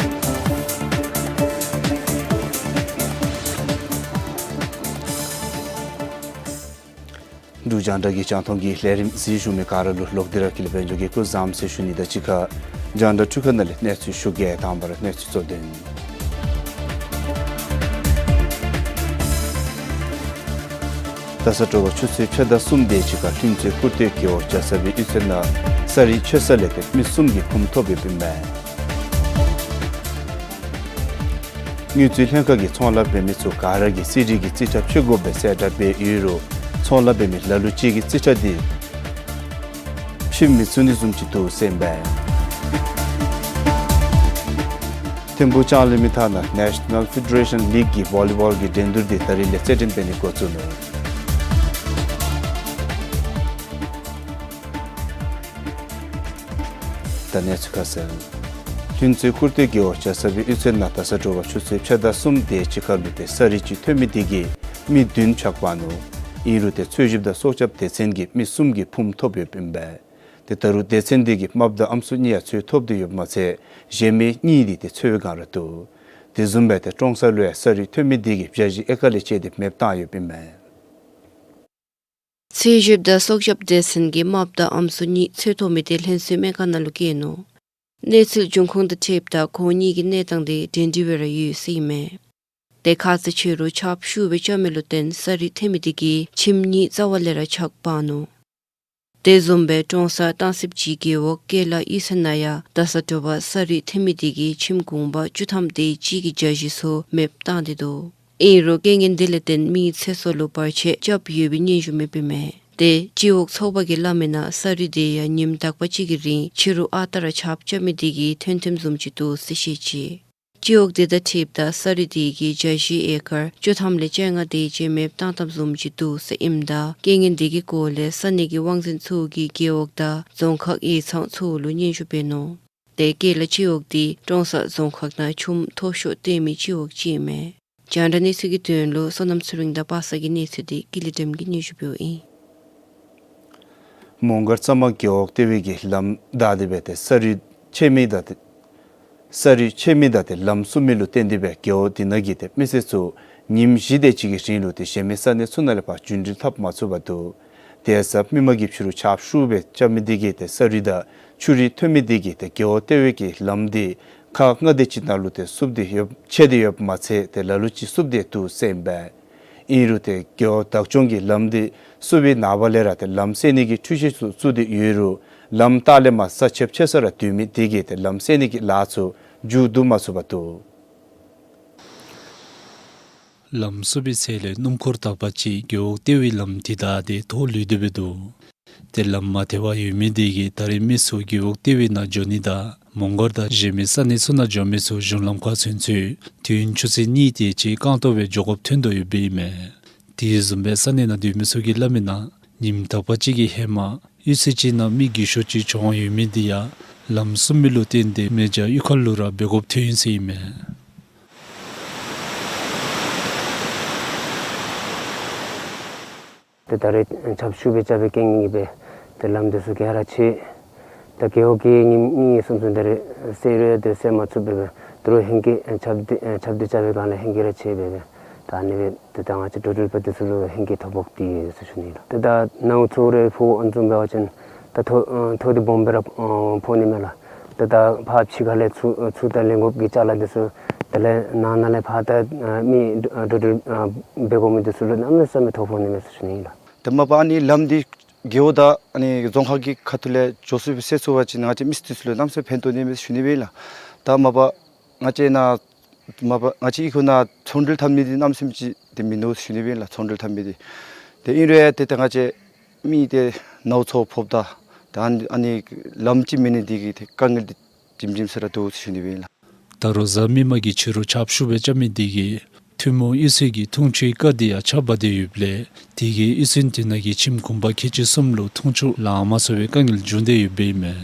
འབྲུག་རྒྱང་བསྒྲགས་ཀྱི་རྒྱང་མཐོང་གི་ལས་རིམ་གཟིགས་བཞུགས་མི་ག་ར་ལུ་ལོག་སྟེ་ར་སྐྱིད་པའི་འཇུག་གི་སྐུ་གཟུགས་བཟང་ཟེར་ཞུ་ནི་དང་གཅིག་ཁར་རྒྱང་བསྒྲགས་འཕྲུལ་ཁང་ནང་ལས་གནས་ཚུལ་ཞུ་གེ། དང་པ་ར་གནས་ཚུལ་གཙོ་དོན། ད་ས་དྲོ་པ་ཆུ་ཚོད་ཕྱེད་དང་གསུམ་དེ་ཅིག་ཁར་ལྷུན་རྩེ་ཀུར་སྟོད་རྒེད་འོག་རྒྱ་ཚ་པའི་གཡུས་ཚན་ནང་ས་རུད་ཆོད་ས་ལས་ཏེ་མི་གསུམ་གྱིས་ཕུངམ་ཐོབ་ཡོདཔ་ཨིན་མས། དངུལ་རྩིས་ལྷན་ཁག་གིས་ཚོང་ལཱ་འབད་མི་ཚུ་ག་ར་གིས་གསེར་རིགས་ཀྱི་རྩིས་ཁྲ་ཕྱེ་དགོ་པའི་གསལ་བསྒྲགས་འབད་ཡོད་རུང་ཚོང་ལཱ་འབད་མི་ལ་ལུ་ཅིག་གིས་རྩིས་ཁྲ་འདི་ཕྱེ་མི་ཚུགས་ནི་བཟུམ་ཅིག་འདུག་ཟེར་ཨིན་པས། ཐིམ་ཕུག་ལྕང་གླིང་མི་ཐང་ནང་ནེ་ཤ་ནཱལ་ཕེ་ཌེ་རེ་ཤཱན་ལིག་གི་བོ་ལི་བཱོལ་གྱི་འགྲན་བསྡུར་འདི་ད་རིས་ལས་རྩེད་འགྲན་འབད་ནི་འགོ་བཙུགས་ནུག། ད་གནས་ཚུལ་ཁ་གསལ། ལྷུན་རྩེ་ཀུར་སྟོད་རྒེད་འོག་རྒྱ་ཚ་པའི་གཡུས་ཚན་ནང་ད་ས་དྲོ་པ་ཆུ་ཚོད་ཕྱེད་དང་གསུམ་དེ་ཅིག་ཁར་ལུ་ཏེ་ས་རུད་ཅིག་ཐོན་མི་དེ་གིས་མི་བདུན་ཕྱག་ཕངས་ནུག། ཨིན་རུང་ཏེ་འཚོལ་ཞིབ་དང་སྲོག་སྐྱབས་སྡེ་ཚན་གྱིས་མི་གསུམ་གྱིས་ཕུངམ་ཐོབ་ཡོདཔ་ཨིན་པས། ཏེ་ད་རུང་སྡེ་ཚན་དེ་གིས་རྨགཔ་དང་ཨམ་སྲུ་གཉིས་ཡང་འཚོལ་ཐོབ་སྟེ་ཡོདཔ་མ་ཚད་གཞན་མི་གཉིས་དེ་ཏེ་འཚོལ་བའི་བསྒང་ར་འདུག། དེ་བཟུམ་སྦེ་ཏེ་ཀྲོང་གསར་ལུ་ཡང་ས་རུད་ཐོན་མི་དེ་གིས་བྱ་བཞི་ཨེ་ཀར་ལས་བཅད་དེ་མེདཔ་བཏང་ཡོདཔ་ཨིན་མས། འཚོལ་ཞིབ་དང་སྲོག་སྐྱབས་སྡེ་ཚན་གྱིས་རྨགཔ་དང་ཨམ་སྲུ་གཉིས་འཚོལ་ཐོབ་མི་དེ་ལྷུན་རྩེ་སྨན་ཁང་ནང་ལུ་བསྐྱལ་ནུག། གནས་ཚུལ་འབྱུང་ཁུངས་དང་འཁྲིལཝ་ད་ཁོང་གཉིས་ཀྱི་གནས་སྟངས་དེ་གྲ་སྒྲིག་སྦེ་ར་ཡོད་ཟེར་ཨིན་མས། ཏེ་ཁ་ཙ་ཕྱི་རུ་ཆརཔ་ཤུགས་སྦེ་རྐྱབ་མི་ལུ་བརྟེན་ས་རུད་ཐོན་མི་དེ་གིས་ཁྱིམ་གཉིས་རྩ་བ་ལས་ར་ཕྱག་ཕངས་ནུག། དེ་བཟུམ་སྦེ་ཀྲོང་གསར་སྟང་སིབ་ཅི་རྒེད་འོག་ཀེ་ལ་གཡུས་ཚན་ནང་ཡང་ད་ས་དྲོ་པ་ས་རུད་ཐོན་མི་དེ་གིས་ཁྱིམ་གུང་པ་བཅུ་ཐམ་དེ་ཅིག་གི་བྱ་བཞི་ཚུ་མེདཔ་བཏང་སྟེ་འདུག། ཨིན་རུང་རྐྱེན་ངན་དེ་ལས་བརྟེན་མིའི་ཚེ་སྲོག་ལུ་བར་ཆད་རྐྱབ་ཡོད་པའི་སྙན་ཞུ་མེདཔ་ཨིན་མས། ཏེ་སྤྱི་འོག་ཚོགས་པ་གིས་སླབ་མིའི་ནང་ས་རུད་དེ་ཡང་ཉིནམ་དག་པ་ཅིག་གི་རིང་ཕྱི་རུ་ཨ་རྟག་ར་ཆརཔ་རྐྱབ་མི་དེ་གིས་ཐོན་ཐོནམ་བཟུམ་ཅིག་འདུག་ཟེར་བཤད་ཅི། སྤྱི་འོག་དེ་དང་འཁྲིལཝ་ད་ས་རུད་དེ་གིས་བྱ་བཞི་ཨེ་ཀར་བཅུ་ཐམ་ལས་བཅོ་ལྔ་དེ་ཅིག་མེདཔ་བཏང་བཏངམ་བཟུམ་ཅིག་འདུག་ཟེར་ཨིནམ་ད་རྐྱེན་ངན་དེ་གི་སྐོར་ལས་ས་གནས་ཀྱི་དབང་འཛིན་ཚུ་གིས་རྒེད་འོག་དང་རྫོང་ཁག་ཡིག་ཚང་ཚུ་ལུ་སྙན་ཞུ་འབད་ནུག། ཏེ་ཀེ་ལ་སྤྱི་འོག་དེ་ཀྲོང་གསར་རྫོང་ཁག་ནང་ཆུམ་མཐོ་ཤོས་ཐོན་མི་སྤྱི་འོག་ཅིག་ཨིན་མས། རྒྱང་བསྒྲགས་གནས་ཚུལ་གྱི་དོན་ལུ་བསོད་ནམས་ཚེ་རིང་དང་པ་སངས་ཀྱི་གནས་ཚུལ་དེ་ཀུན་ལེགས་སྒྲོལམ་གྱིས་སྙན་ཞུ་འབདཝ་ཨིན། མོང་སྒར་རྩ་མང་རྒེད་འོག་ལྟེ་བའི་གི་ལམ་བདའ་སྟེ་སྦེ་ཏེ་ས་རུད་ཆད་མི་དང་ཏེ་ས་རུད་ཆད་མི་དང་ཏེ་ལམ་བསུབ་མི་ལུ་བརྟེན་ཏེ་སྦེ་རྒེད་འོག་འདི་ནང་གི་ཏེ་མི་སེར་ཚུ་ཉིནམ་བཞི་དེ་ཅིག་གི་རིང་ལུ་ཏེ་གཞན་མི་ས་གནས་ཚུ་ནང་ལས་ཕར་རྒྱུན་འགྲུལ་འཐབ་མ་ཚུགས་པར་འདུག། དེ་ཟེར་མི་མང་གིས་ཕྱི་རུ་ཆརཔ་ཤུགས་སྦེ་རྐྱབ་མི་འདི་གིས་ཏེ་ས་རུད་དང་ཆུ་རུད་ཐོན་མི་འདི་གིས་ཏེ་རྒེད་འོག་ལྟེ་བའི་གི་ལམ་འདི་ཁག་ལྔ་དེ་ཅིག་ནང་ལུ་ཏེ་བསུབ་སྟེ་ཡོད་ཆད་དེ་ཡོདཔ་མ་ཚད་ཏེ་ལ་ལུ་ཅིག་བསུབ་སྟེ་འདུག་ཟེར་ཨིན་པས། ཨིན་རུང་ཏེ་རྒེད་འོག་བདག་སྐྱོང་གིས་ལམ་འདི་བསུབ་པའི་ནངས་པ་ལས་ར་ཏེ་ལམ་སེལ་ནི་གི་འཕྲུལ་ཆས་ཚུ་བཙུགས་ཏེ་ཡོད་རུང་ལམ་ལྟག་ལས་མར་ས་ཆརཔ་ཆད་ས་ར་སྡོད་མི་འདི་གིས་ཏེ་ལམ་སེལ་ནི་གི་ལཱ་ཚུ་མཇུག་བསྡུ་མ་ཚུགས་པར་འདུག། ལམ་བསུབ་པའི་ཚེ་ལས་སྣུམ་འཁོར་དག་པ་ཅིག་རྒེད་འོག་ལྟེ་བའི་ལམ་འདི་བདའ་སྟེ་ཐོག་ལུས་ཏེ་སྦེ་འདུག། ཏེ་ལམ་མ་ཐལ་བར་ཡོད་མི་འདི་གིས་ད་རེས་མི་ཚུ་རྒེད་འོག་ལྟེ་བའི་ནང་འགྱོ་ནི་དང་མོང་སྒར་དང་གཞན་མི་ས་གནས་ཚུ་ནང་འགྱོ་མི་ཚུ་གཞུང་ལམ་ཁར་ཚུན་ཚོད་དུས་ཡུན་ཆུ་ཚོད་གཉིས་དེ་ཅིག་རྐང་སྟོང་སྦེ་འགྱོ་དགོཔ་ཐོན་དོ་ཡོདཔ་ཨིན་མས། དེ་བཟུམ་སྦེ་ས་གནས་ནང་སྡོད་མི་ཚུ་གིས་སླབ་མི་ནང་ཉིནམ་དག་པ་ཅིག་གི་ཧེ་མ་གཡུས་ཚན་ཅིག་ནང་མི་བརྒྱད་ཅུ་ཅིག་བྱོན་ཡོད་མི་འདི་ཡང་ལམ་བསུབ་མི་ལུ་བརྟེན་ཏེ་མེ་སྦྱར་གཡུས་ཁ་ལུ་ར་འབད་དགོཔ་ཐོན་ཡི་ཟེར་ཨིན་མས། ཏེ་ད་རེས་ཆརཔ་ཤུགས་སྦེ་རྐྱབ་པའི་རྐྱེན་གྱིས་སྦེ་ཏེ་ལམ་འདི་ཚུ་ག་ར་ཆད། ད་རྒེད་འོག་གིས་ཉིནམ་གཉིས་གསུམ་ཚུན་ད་རེས་སེལ་རུང་ཏེ་སེལ་མ་ཚུགས་པས་སྦེ། ད་རུང་ཧེང་སྐལ་ཆརཔ་འདི་ཆརཔ་འདི་རྐྱབ་པའི་སྒང་ལས་ཧེང་སྐལ་ར་ཆད་པས་སྦེ། ད་ཨ་ནི་སྦེ་ཏེ་ད་ང་བཅས་འགྲོ་འགྲུལ་པ་འདི་ཚུ་ལུ་ཧེང་སྐལ་ཐོབ་དོ་ཡོད་ཟེར་ཞུ་ནི་ལགས། ཏེ་ད་ནཝ་ཚོ་རེ་ཕོ་ཨ་ནི་བཟུམ་འབད་བ་ཅིན་ད་ཐོག་ཨ་ཐོག་འདི་སྦོམ་སྦེ་ར་ཨ་ཕོག་ནི་མས་ལགས། ཏེ་ད་ཕར་ཕྱི་ཁ་ལས་ཚུར་ཨ་ཚུར་ད་ལེན་དགོཔ་གི་ཅ་ལ་འདི་ཚུ་དེ་ལས་ནང་ན་ལས་ཕར་ད་ཨ་མི་འགྲོ་འགྲུལ་ཨ་འབད་དགོ་མི་འདི་ཚུ་ལུ་གནམ་མེད་ས་མེད་ཐོ་ཕོག་ནི་མས་ཟེར་ཞུ་ནི་ལགས། ཏེ་མ་པ་ཨ་ནི་ལམ་འདི་རྒེད་འོག་དང་ཨ་ནི་རྫོང་ཁག་གི་ཁ་ཐུག་ལས་མགྱོགས་སུ་སྦེ་སེལ་ཚུགས་པ་ཅིན་ང་བཅས་མི་སེར་འདི་ཚུ་ལུ་གནམ་མེད་ས་མེད་ཕན་ཐོགས་ནི་མས་ཟེར་ཞུ་ནི་སྦེ་ལགས། ད་མ་པ་ང་བཅས་ནཱ་མ་པ་ང་བཅས་ཨི་ཁུག་ནང་ཚོང་འབྲེལ་འཐབ་མི་འདི་གནམ་མེད་ས་མེད་ཅིག་འདི་མིན་འདུག་ཟེར་ཞུ་ནི་སྦེ་ལགས། ཚོང་འབྲེལ་འཐབ་མི་འདི་ཏེ་ཨིན་རུང་ཏེ་ད་ང་བཅས་མི་འདི་ནཝ་ཚོ་ཕོགཔ་ད་ད་ཨ་ནི་ལམ་ཅིག་མེད་ནི་འདི་གིས་ཏེ་དཀའ་ངལ་འདི་ཇིམ་ཇིམ་ཟེར་ར་འདུག་ཟེར་ཞུ་ནི་སྦེ་ལགས། ད་རུང་གཟའ་མིག་དམར་གྱི་ཕྱི་རུ་ཆརཔ་ཤུགས་སྦེ་རྐྱབ་མི་འདི་གིས་ཐུན་མོང་གཡུས་ཚན་གྱི་འཐུང་ཆུའི་རྐ་འདི་ཡང་ཆརཔ་འབག་སྟེ་ཡོདཔ་ལས་དེ་གིས་གཡུས་ཚན་དེ་ནང་གི་ཁྱིམ་གུང་པ་ཁལ་གཅིག་གསུམ་ལུ་འཐུང་ཆུ་ལང་མ་ཚུགས་པའི་དཀའ་ངལ་བྱུང་སྟེ་ཡོདཔ་ཨིན་མས།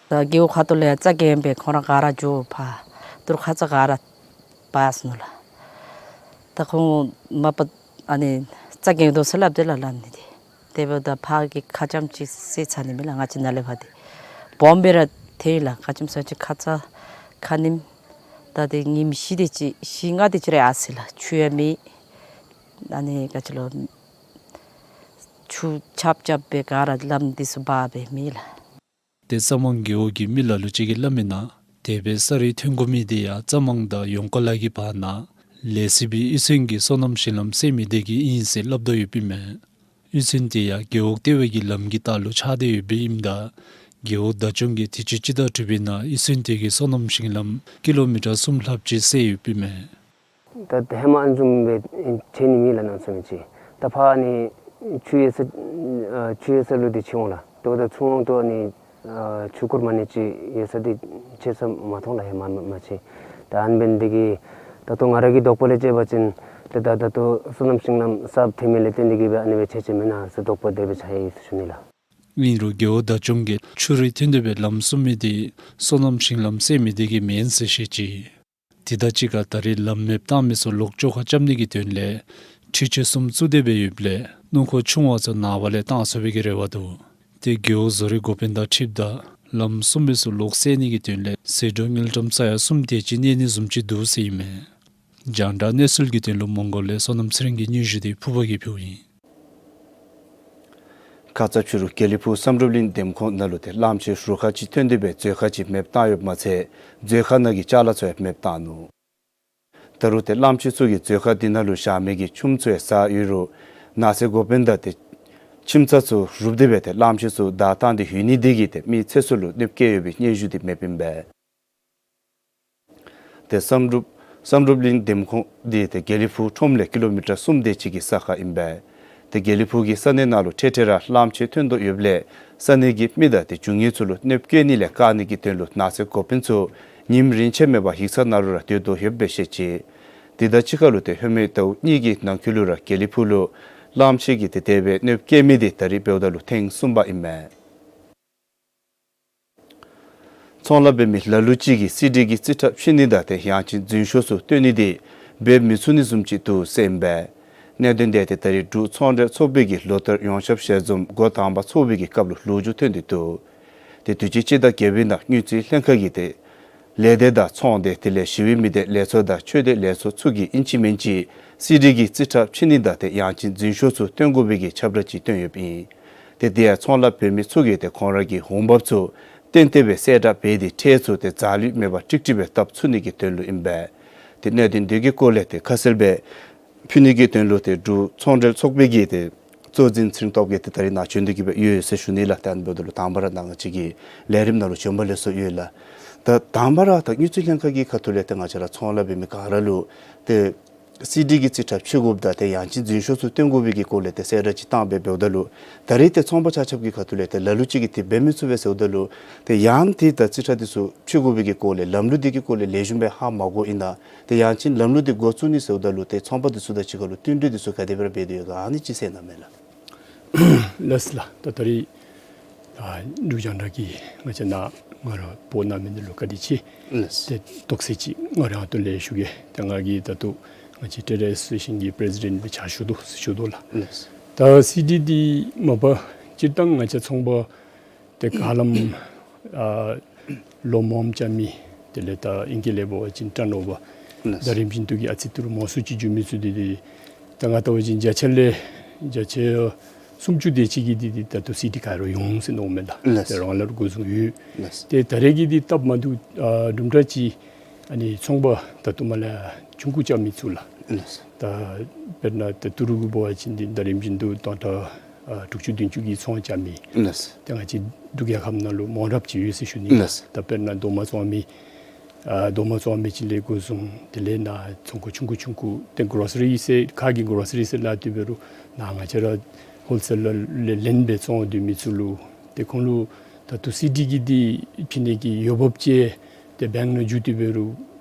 ད་རྒེད་འོག་ཁ་ཐུག་ལས་ཡང་རྩྭ་འགེངས་སྦེ་ཁོང་ར་ག་ར་འགྱོ་ཕར་ད་རུང་ཁ་ཙ་ག་ར་འབག་སོང་ནུག་ལགས། ད་ཁོང་མ་པ་ཨ་ནི་རྩྭ་འགེངས་དོ་ཟེར་སླབ་སྟེ་ལགས་སླབ་ནི་འདི། དེ་འབདཝ་ད་ཕར་གྱི་ཁ་ཙ་ཅིག་སེལ་ཚར་ནི་མས་ལགས། ང་བཅས་ནཱ་ལས་ཕར་འདི་སྦོམ་སྦེ་ར་ཐལ་ཡི་ལགས། ཁ་ཙ་ཅིག་ཁ་ཙ་ཁ་ཉིནམ་ད་འདི་ཉིནམ་བཞི་དེ་ཅིག་བཞི་ལྔ་དེ་ཅིག་ར་ཡར་སོ་ཡི་ལགས། ཆུ་ཡང་མེད། ཨ་ནི་ག་ཅི་ལོ་ཆུ་ཆརཔ་རྐྱབ་སྦེ་ག་ར་ལམ་འདི་ཚུ་འབག་སྦེ་མེད་ལགས། ཏེ་རྩ་མང་རྒེད་འོག་གི་མི་ལ་ལུ་ཅིག་གིས་སླབ་མི་ནང་དེ་སྦེ་ས་རུད་ཐོན་དགོ་མི་འདི་ཡང་རྩ་མང་དང་ཡོངས་ཀ་ལ་གི་བར་ན་ལས་བྱེད་པའི་གཡུས་ཚན་གྱིས་སོ་ནམ་ཞིང་ལམ་སེལ་མི་འདི་གིས་ཨིན་ཟེར་སླབ་དོ་ཡོདཔ་ཨིན་མས། གཡུས་ཚན་དེ་ཡང་རྒེད་འོག་ལྟེ་བའི་གི་ལམ་གྱི་ལྟག་ལུ་ཆགས་ཏེ་ཡོདཔ་ཨིནམ་ད་རྒེད་འོག་བདག་སྐྱོང་གིས་དུས་ཅི་ཅིག་དང་འཁྲིལ་བའི་ནང་གཡུས་ཚན་དེ་གི་སོ་ནམ་ཞིང་ལམ་ཀི་ལོ་མི་ཊར་གསུམ་ལྷགཔ་ཅིག་སེལ་ཡོདཔ་ཨིན་མས། ད་ཧེ་མ་ཨ་ནི་བཟུམ་སྦེ་ཆད་ནི་མེད་ལགས། གནམ་མེད་ས་མེད་ཅིག། ད་ཕར་ཨ་ནི་ཆུ་ཡོད་ས་ཨ་ཆུ་ཡོད་ས་ལུ་འདི་ཆད་འོང་ལགས། ད་ད་ཚུར་འོང་དོ་ཨ་ནི་ཨ་ཆུ་འཁོར་མ་ཎི་ཅིག་ཡོད་ས་འདི་ཆད་ས་མ་མཐོང་ལགས། ཧེ་མ་མ་ཆད། ད་ཨ་ནི་འབད་ནི་འདི་གིས་ད་ལྟོ་ང་ར་གི་དོགས་པ་ལས་དཔྱད་པ་ཅིན་ད་ད་ད་ལྟོ་སོ་ནམ་ཞིང་ལམ་གསརཔ་ཐོན་མི་ལས་བརྟེན་ཏེ་གིས་སྦེ་ཨ་ནི་སྦེ་ཆད་ཆད་མེན་ན་ཟེར་དོགས་པ་དེ་སྦེ་ཆགས་ཡི་ཟེར་ཞུ་ནི་ལགས། ཨིན་རུང་རྒེད་འོག་བདག་སྐྱོང་གིས་ཆུ་རུད་ཐོན་ཏེ་སྦེ་ལམ་བསུབ་མི་འདི་སོ་ནམ་ཞིང་ལམ་སེལ་མི་འདི་གིས་མེན་ཟེར་བཤད་ཅི། དེ་དང་གཅིག་ཁར་ད་རེས་ལམ་མེདཔ་བཏང་མི་ཚུ་ལོག་བཅོ་ཁ་རྐྱབ་ནི་གི་དོན་ལས་འཕྲུལ་ཆས་གསུམ་བཙུགས་ཏེ་སྦེ་ཡོདཔ་ལས་སྣུམ་འཁོར་ཆུང་བ་ཚུ་ནངས་པ་ལས་བཏང་ཚུགས་པའི་གི་རེ་བ་འདུག། ཏེ་རྒེད་འོག་བཟོ་རིག་འགོ་དཔོན་དང་འཁྲིལཝ་ད་ལམ་བསུབ་མི་ཚུ་ལོག་སེལ་ནི་གི་དོན་ལས་ཟད་འགྲོ་དངུལ་ཀྲམ་ས་ཡ་གསུམ་དེ་ཅིག་གནས་ནི་བཟུམ་ཅིག་འདུག་ཟེར་ཨིན་མས། རྒྱང་བསྒྲགས་གནས་ཚུལ་གྱི་དོན་ལུ་མོང་སྒར་ལས་བསོད་ནམས་ཚེ་རིང་གི་སྙན་ཞུ་འདི་ཕུར་པ་གིས་ཕུལཝ་ཨིན། ཁ་ཙ་ཕྱི་རུ་དགེ་ལེགས་ཕུག་བསམ་གྲུབ་གླིང་འདེམས་ཁོངས་ནང་ལུ་ཏེ་གླངམོ་ཆེ་རུ་ཁག་ཅིག་ཐོན་ཏེ་སྦེ་མཛོད་ཁང་ཅིག་མེདཔ་བཏང་ཡོདཔ་མ་ཚད་མཛོད་ཁང་ནང་གི་ཅ་ལ་ཚུ་ཡང་མེདཔ་བཏང་ནུག། ད་རུང་ཏེ་གླངམོ་ཆེ་ཚུ་གིས་མཛོད་ཁང་འདི་ནང་ལུ་བཞག་མི་གི་ཆུམ་ཚུ་ཡང་ཟ་ཡོད་རུང་ནགས་ཚལ་འགོ་དཔོན་དང་ཏེ་ཁྱིམ་ཚང་ཚུ་རུབ་སྟེ་སྦེ་ཏེ་གླངམོ་ཆེ་ཚུ་བདའ་བཏང་སྟེ་ཡོད་ནི་འདི་གིས་ཏེ་མི་ཚེ་སྲོག་ལུ་གནོདཔ་བཀལ་ཡོད་པའི་སྙན་ཞུ་འདི་མེདཔ་ཨིན་པས། ཏེ་བསམ་གྲུབ་བསམ་གྲུབ་གླིང་འདེམས་ཁོངས་འདི་ཏེ་དགེ་ལེགས་ཕུག་ཁྲོམ་ལས་ཀི་ལོ་མི་ཊར་གསུམ་དེ་ཅིག་གི་ས་ཁར་ཨིན་པས། ཏེ་དགེ་ལེགས་ཕུག་གི་ས་གནས་ནང་ལུ་འཕྲལ་འཕྲལ་ར་གླངམོ་ཆེ་ཐོན་དོ་ཡོདཔ་ལས་ས་གནས་ཀྱི་མི་དང་ཏེ་རྒྱུ་དངོས་ཚུ་ལུ་གནོདཔ་བཀལ་ནི་ལས་བཀག་ནི་གི་དོན་ལུ་ནགས་ཚལ་འགོ་དཔོན་ཚུ་ཉིནམ་རིན་ཆེན་མེད་པར་ཡིག་ཚང་ནང་ལུ་ར་སྡོད་དོ་ཡོདཔ་སྦེ་བཤད་ཅི། དེ་དང་གཅིག་ཁར་ལུ་ཏེ་ལྷོད་མེད་ཟླཝ་གཉིས་ཀྱི་ནང་འཁོད་ལུ་ར་དགེ་ལེགས་ཕུག་ལུ་གླངམོ་ཆེ་གིས་ཏེ་དེ་སྦེ་གནོདཔ་བཀལ་མི་འདི་ད་རེས་འབདཝ་ད་ལུ་ཐེངས་གསུམ་པ་ཨིན་མས། ཚོང་ལཱ་འབད་མི་ལ་ལུ་ཅིག་གིས་གསེར་བྲིས་ཀྱི་རྩིས་ཁྲ་ཕྱེ་ནི་དང་ཏེ་ཡང་ཅིན་རྫུན་ཤོག་ཚུ་སྟོན་ནི་འདི་འབད་མི་ཚུགས་ནི་བཟུམ་ཅིག་འདུག་ཟེར་ཨིན་པས། གནད་དོན་དེ་ཏེ་ད་རིས་འབྲུག་ཚོང་འབྲེལ་ཚོགས་པའི་གི་ལོ་བསྟར་ཡོངས་ཁྱབ་ཞལ་འཛོམས་འགོ་དང་པ་ཚོགས་པའི་གི་སྐབས་ལུ་ལོ་རྒྱུས་ཐོན་ཏེ་འདུག། ཏེ་དུས་ཅི་སྤྱི་ཟླ་བརྒྱད་པའི་ནང་དངུལ་རྩིས་ལྷན་ཁག་གིས་ཏེ་ལས་སྡེ་དང་ཚོང་སྡེ་དེ་ལས་ཞི་བའི་མི་སྡེ་ལས་ཚོགས་དང་ཆོས་སྡེ་ལས་ཚོགས་ཚུ་གིས་ཨིན་ཅི་མིན་ཅི་སི་ཌི་གི་རྩིས་ཁྲ་ཕྱེ་ནི་དང་ཏེ་ཡང་ཅིན་འཛིན་ཤོག་ཚུ་སྟོན་དགོ་པའི་གི་ཁྱབ་བསྒྲགས་ཅིག་བཏོན་ཡོདཔ་ཨིན། ཏེ་དེ་ཡང་ཚོང་ལཱ་འབད་མི་ཚུ་གིས་ཏེ་ཁོང་ར་གི་འོང་འབབ་ཚུ་ཏན་ཏན་སྦེ་གསལ་བསྒྲགས་འབད་དེ་ཁྲལ་ཚུ་ཏེ་རྫ་ལུད་མེད་པར་ཀྲིག་ཀྲི་སྦེ་བཏབ་ཚུགས་ནི་གི་དོན་ལུ་ཨིན་པས། ཏེ་གནད་དོན་འདི་གི་སྐོར་ལས་ཏེ་ཁ་གསལ་སྦེ་ཕུལ་ནི་གི་དོན་ལུ་ཏེ་འབྲུག་ཚོང་འབྲེལ་ཚོགས་པའི་གི་ཏེ་གཙོ་འཛིན་ཚེ་རིང་སྟོབས་རྒྱས་ཏེ་ད་རིས་ནཱ་བྱོན་ཏེ་གི་སྦེ་ཡོད་ཟེར་ཞུ་ནི་ལགས། ཏེ་ཨ་ནི་འབདཝ་ད་ལུ་དང་པ་ར་ད་ང་བཅས་ཀྱི་ལས་རིམ་ནང་ལུ་བྱོན་པ་ལེགས་སོ་ཡོད་ལགས། ད་དང་པ་ར་ད་དངུལ་རྩིས་ལྷན་ཁག་གི་ཁ་ཐུག་ལས་ཏེ་ང་བཅས་ར་ཚོང་ལཱ་འབད་མི་ག་ར་ལུ་ཏེ་སི་ཌི་གི་རྩིས་ཁྲ་ཕྱེ་དགོཔ་དང་ཏེ་ཡང་ཅིན་འཛིན་ཤོག་ཚུ་སྟོན་དགོ་པའི་གི་སྐོར་ལས་ཏེ་གསལ་བསྒྲགས་ཅིག་བཏང་སྦེ་འབདཝ་ད་ལུ་ད་རིས་ཏེ་ཚོང་པ་ཆ་ཁྱབ་ཀྱི་ཁ་ཐུག་ལས་ཏེ་ལ་ལུ་ཅིག་གིས་ཏེ་འབད་མི་ཚུགས་པས་ཟེརཝ་ད་ལུ་ཏེ་ཡང་ཏེ་ད་རྩིས་ཁྲ་འདི་ཚུ་ཕྱེ་དགོ་པའི་གི་སྐོར་ལས་ལམ་ལུགས་འདི་གི་སྐོར་ལས་ལེགས་ཤོམ་སྦེ་ཧ་མ་གོ་ཨིན་ན། ཏེ་ཡང་ཅིན་ལམ་ལུགས་འདི་འགོ་བཙུགས་ནི་ཟེརཝ་ད་ལུ་ཏེ་ཚོང་པ་འདི་ཚུ་དང་གཅིག་ཁར་ལུ་བསྟུན་གྲོས་འདི་ཚུ་ག་དེ་སྦེ་ར་འབད་དོ་ཡོད་ག་ཨ་ནི་ཅིག་གསལ་གནང་མས་ལགས། ལགས་ལགས། ད་ད་རིས་ཨ་འབྲུག་རྒྱང་བསྒྲགས་ཀྱིས་ང་བཅས་ནཱ་ང་ར་འབོ་གནང་མི་འདི་ལུ་བཀའ་དྲིན་ཆེ། ལགས། ཏེ་ཏོག་ཙམ་ཅིག་ང་ར་ཨ་ཏོ་ལས་ཞུ་གེ། ད་ང་གིས་ད་ལྟོ་ང་བཅས་ཊེ་རེཌ་ཨེ་སོ་སི་ཨེ་ཤན་གྱི་པི་རེ་སི་ཌེནཊ་སྦེ་ཕྱག་ཞུ་དོ་ཞུ་དོ་ལགས། ལགས། ད་སི་ཌི་འདི་མ་པ་སྤྱིར་བཏང་ང་བཅས་ཚོང་པ་ཏེ་ཧ་ལམ་ཨ་ལོ་མངམ་རྐྱབ་མི་དེ་ལས་ད་ཨིང་སྐད་ལས་འབད་བ་ཅིན་ཊརན་ཨོ་བར་ལགས། ད་རིམ་བཞིན་དུ་གི་ཨ་ཙི་ཏི་རུ་མང་སུ་ཅིག་འགྱོ་མི་ཚུ་འདི་འདི་ད་ང་བལྟ་བ་ཅིན་བརྒྱ་ཆ་ལས་བརྒྱ་ཆ་སུམ་ཅུ་དེ་ཅིག་གིས་འདི་འདི་ད་ལྟོ་སི་ཌི་ག་ར་ཡོད་ཟེར་མནོཝ་མས་ལགས། ལགས། ཏེ་རང་ལཱ་ལུ་འགོ་བཟུང་ཡོད། ལགས། ཏེ་ད་རེས་ཀྱི་འདི་སྟབས་མ་བདེཝ་ཨ་དུམ་གྲ་ཅིག་ཨ་ནི་ཚོང་པ་ད་ལྟོ་མ་ལས་ཆུང་ཀུ་རྐྱབ་མི་ཚུ་ལགས། ལགས། ད་དཔེར་ན་ད་ཏི་རུ་གུ་འབད་བ་ཅིན་འདི་ད་རིམ་བཞིན་དུ་སྟོང་ཕྲག་ཨ་དྲུག་ཅུ་བདུན་ཅུ་གི་ཚོང་རྐྱབ་མི། ལགས། ཏེ་ང་བཅས་འབྲུག་རྒྱལ་ཁབ་ནང་ལུ་མང་རབས་ཅིག་ཡོད་ཟེར་ཞུ་ནི། ལགས། ད་དཔེར་ན་རྡོག་མ་བཙོང་མི་ཨ་རྡོག་མ་བཙོང་མི་ཅིག་ལས་འགོ་བཟུང་དེ་ལས་ནཱ་ཚོང་ཁང་ཆུང་ཀུ་ཆུང་ཀུ་ཏེ་གོ་རོ་སི་རི་ཟེར་ཁ་གི་གོ་རོ་སི་རི་ཟེར་སླབ་སྟེ་འབད་རུང་ནཱ་ང་བཅས་ར་ཧོལ་སེ་ལར་ལས་ལེན་སྦེ་བཙོང་སྡོད་མི་ཚུ་ལུ་ཏེ་ཁོང་ལུ་ད་ལྟོ་སི་ཌི་གི་འདི་ཕྱེ་ནི་གི་འོས་འབབ་ཅིག་ཏེ་བེངཀ་ནང་འགྱོ་སྟེ་འབད་རུང་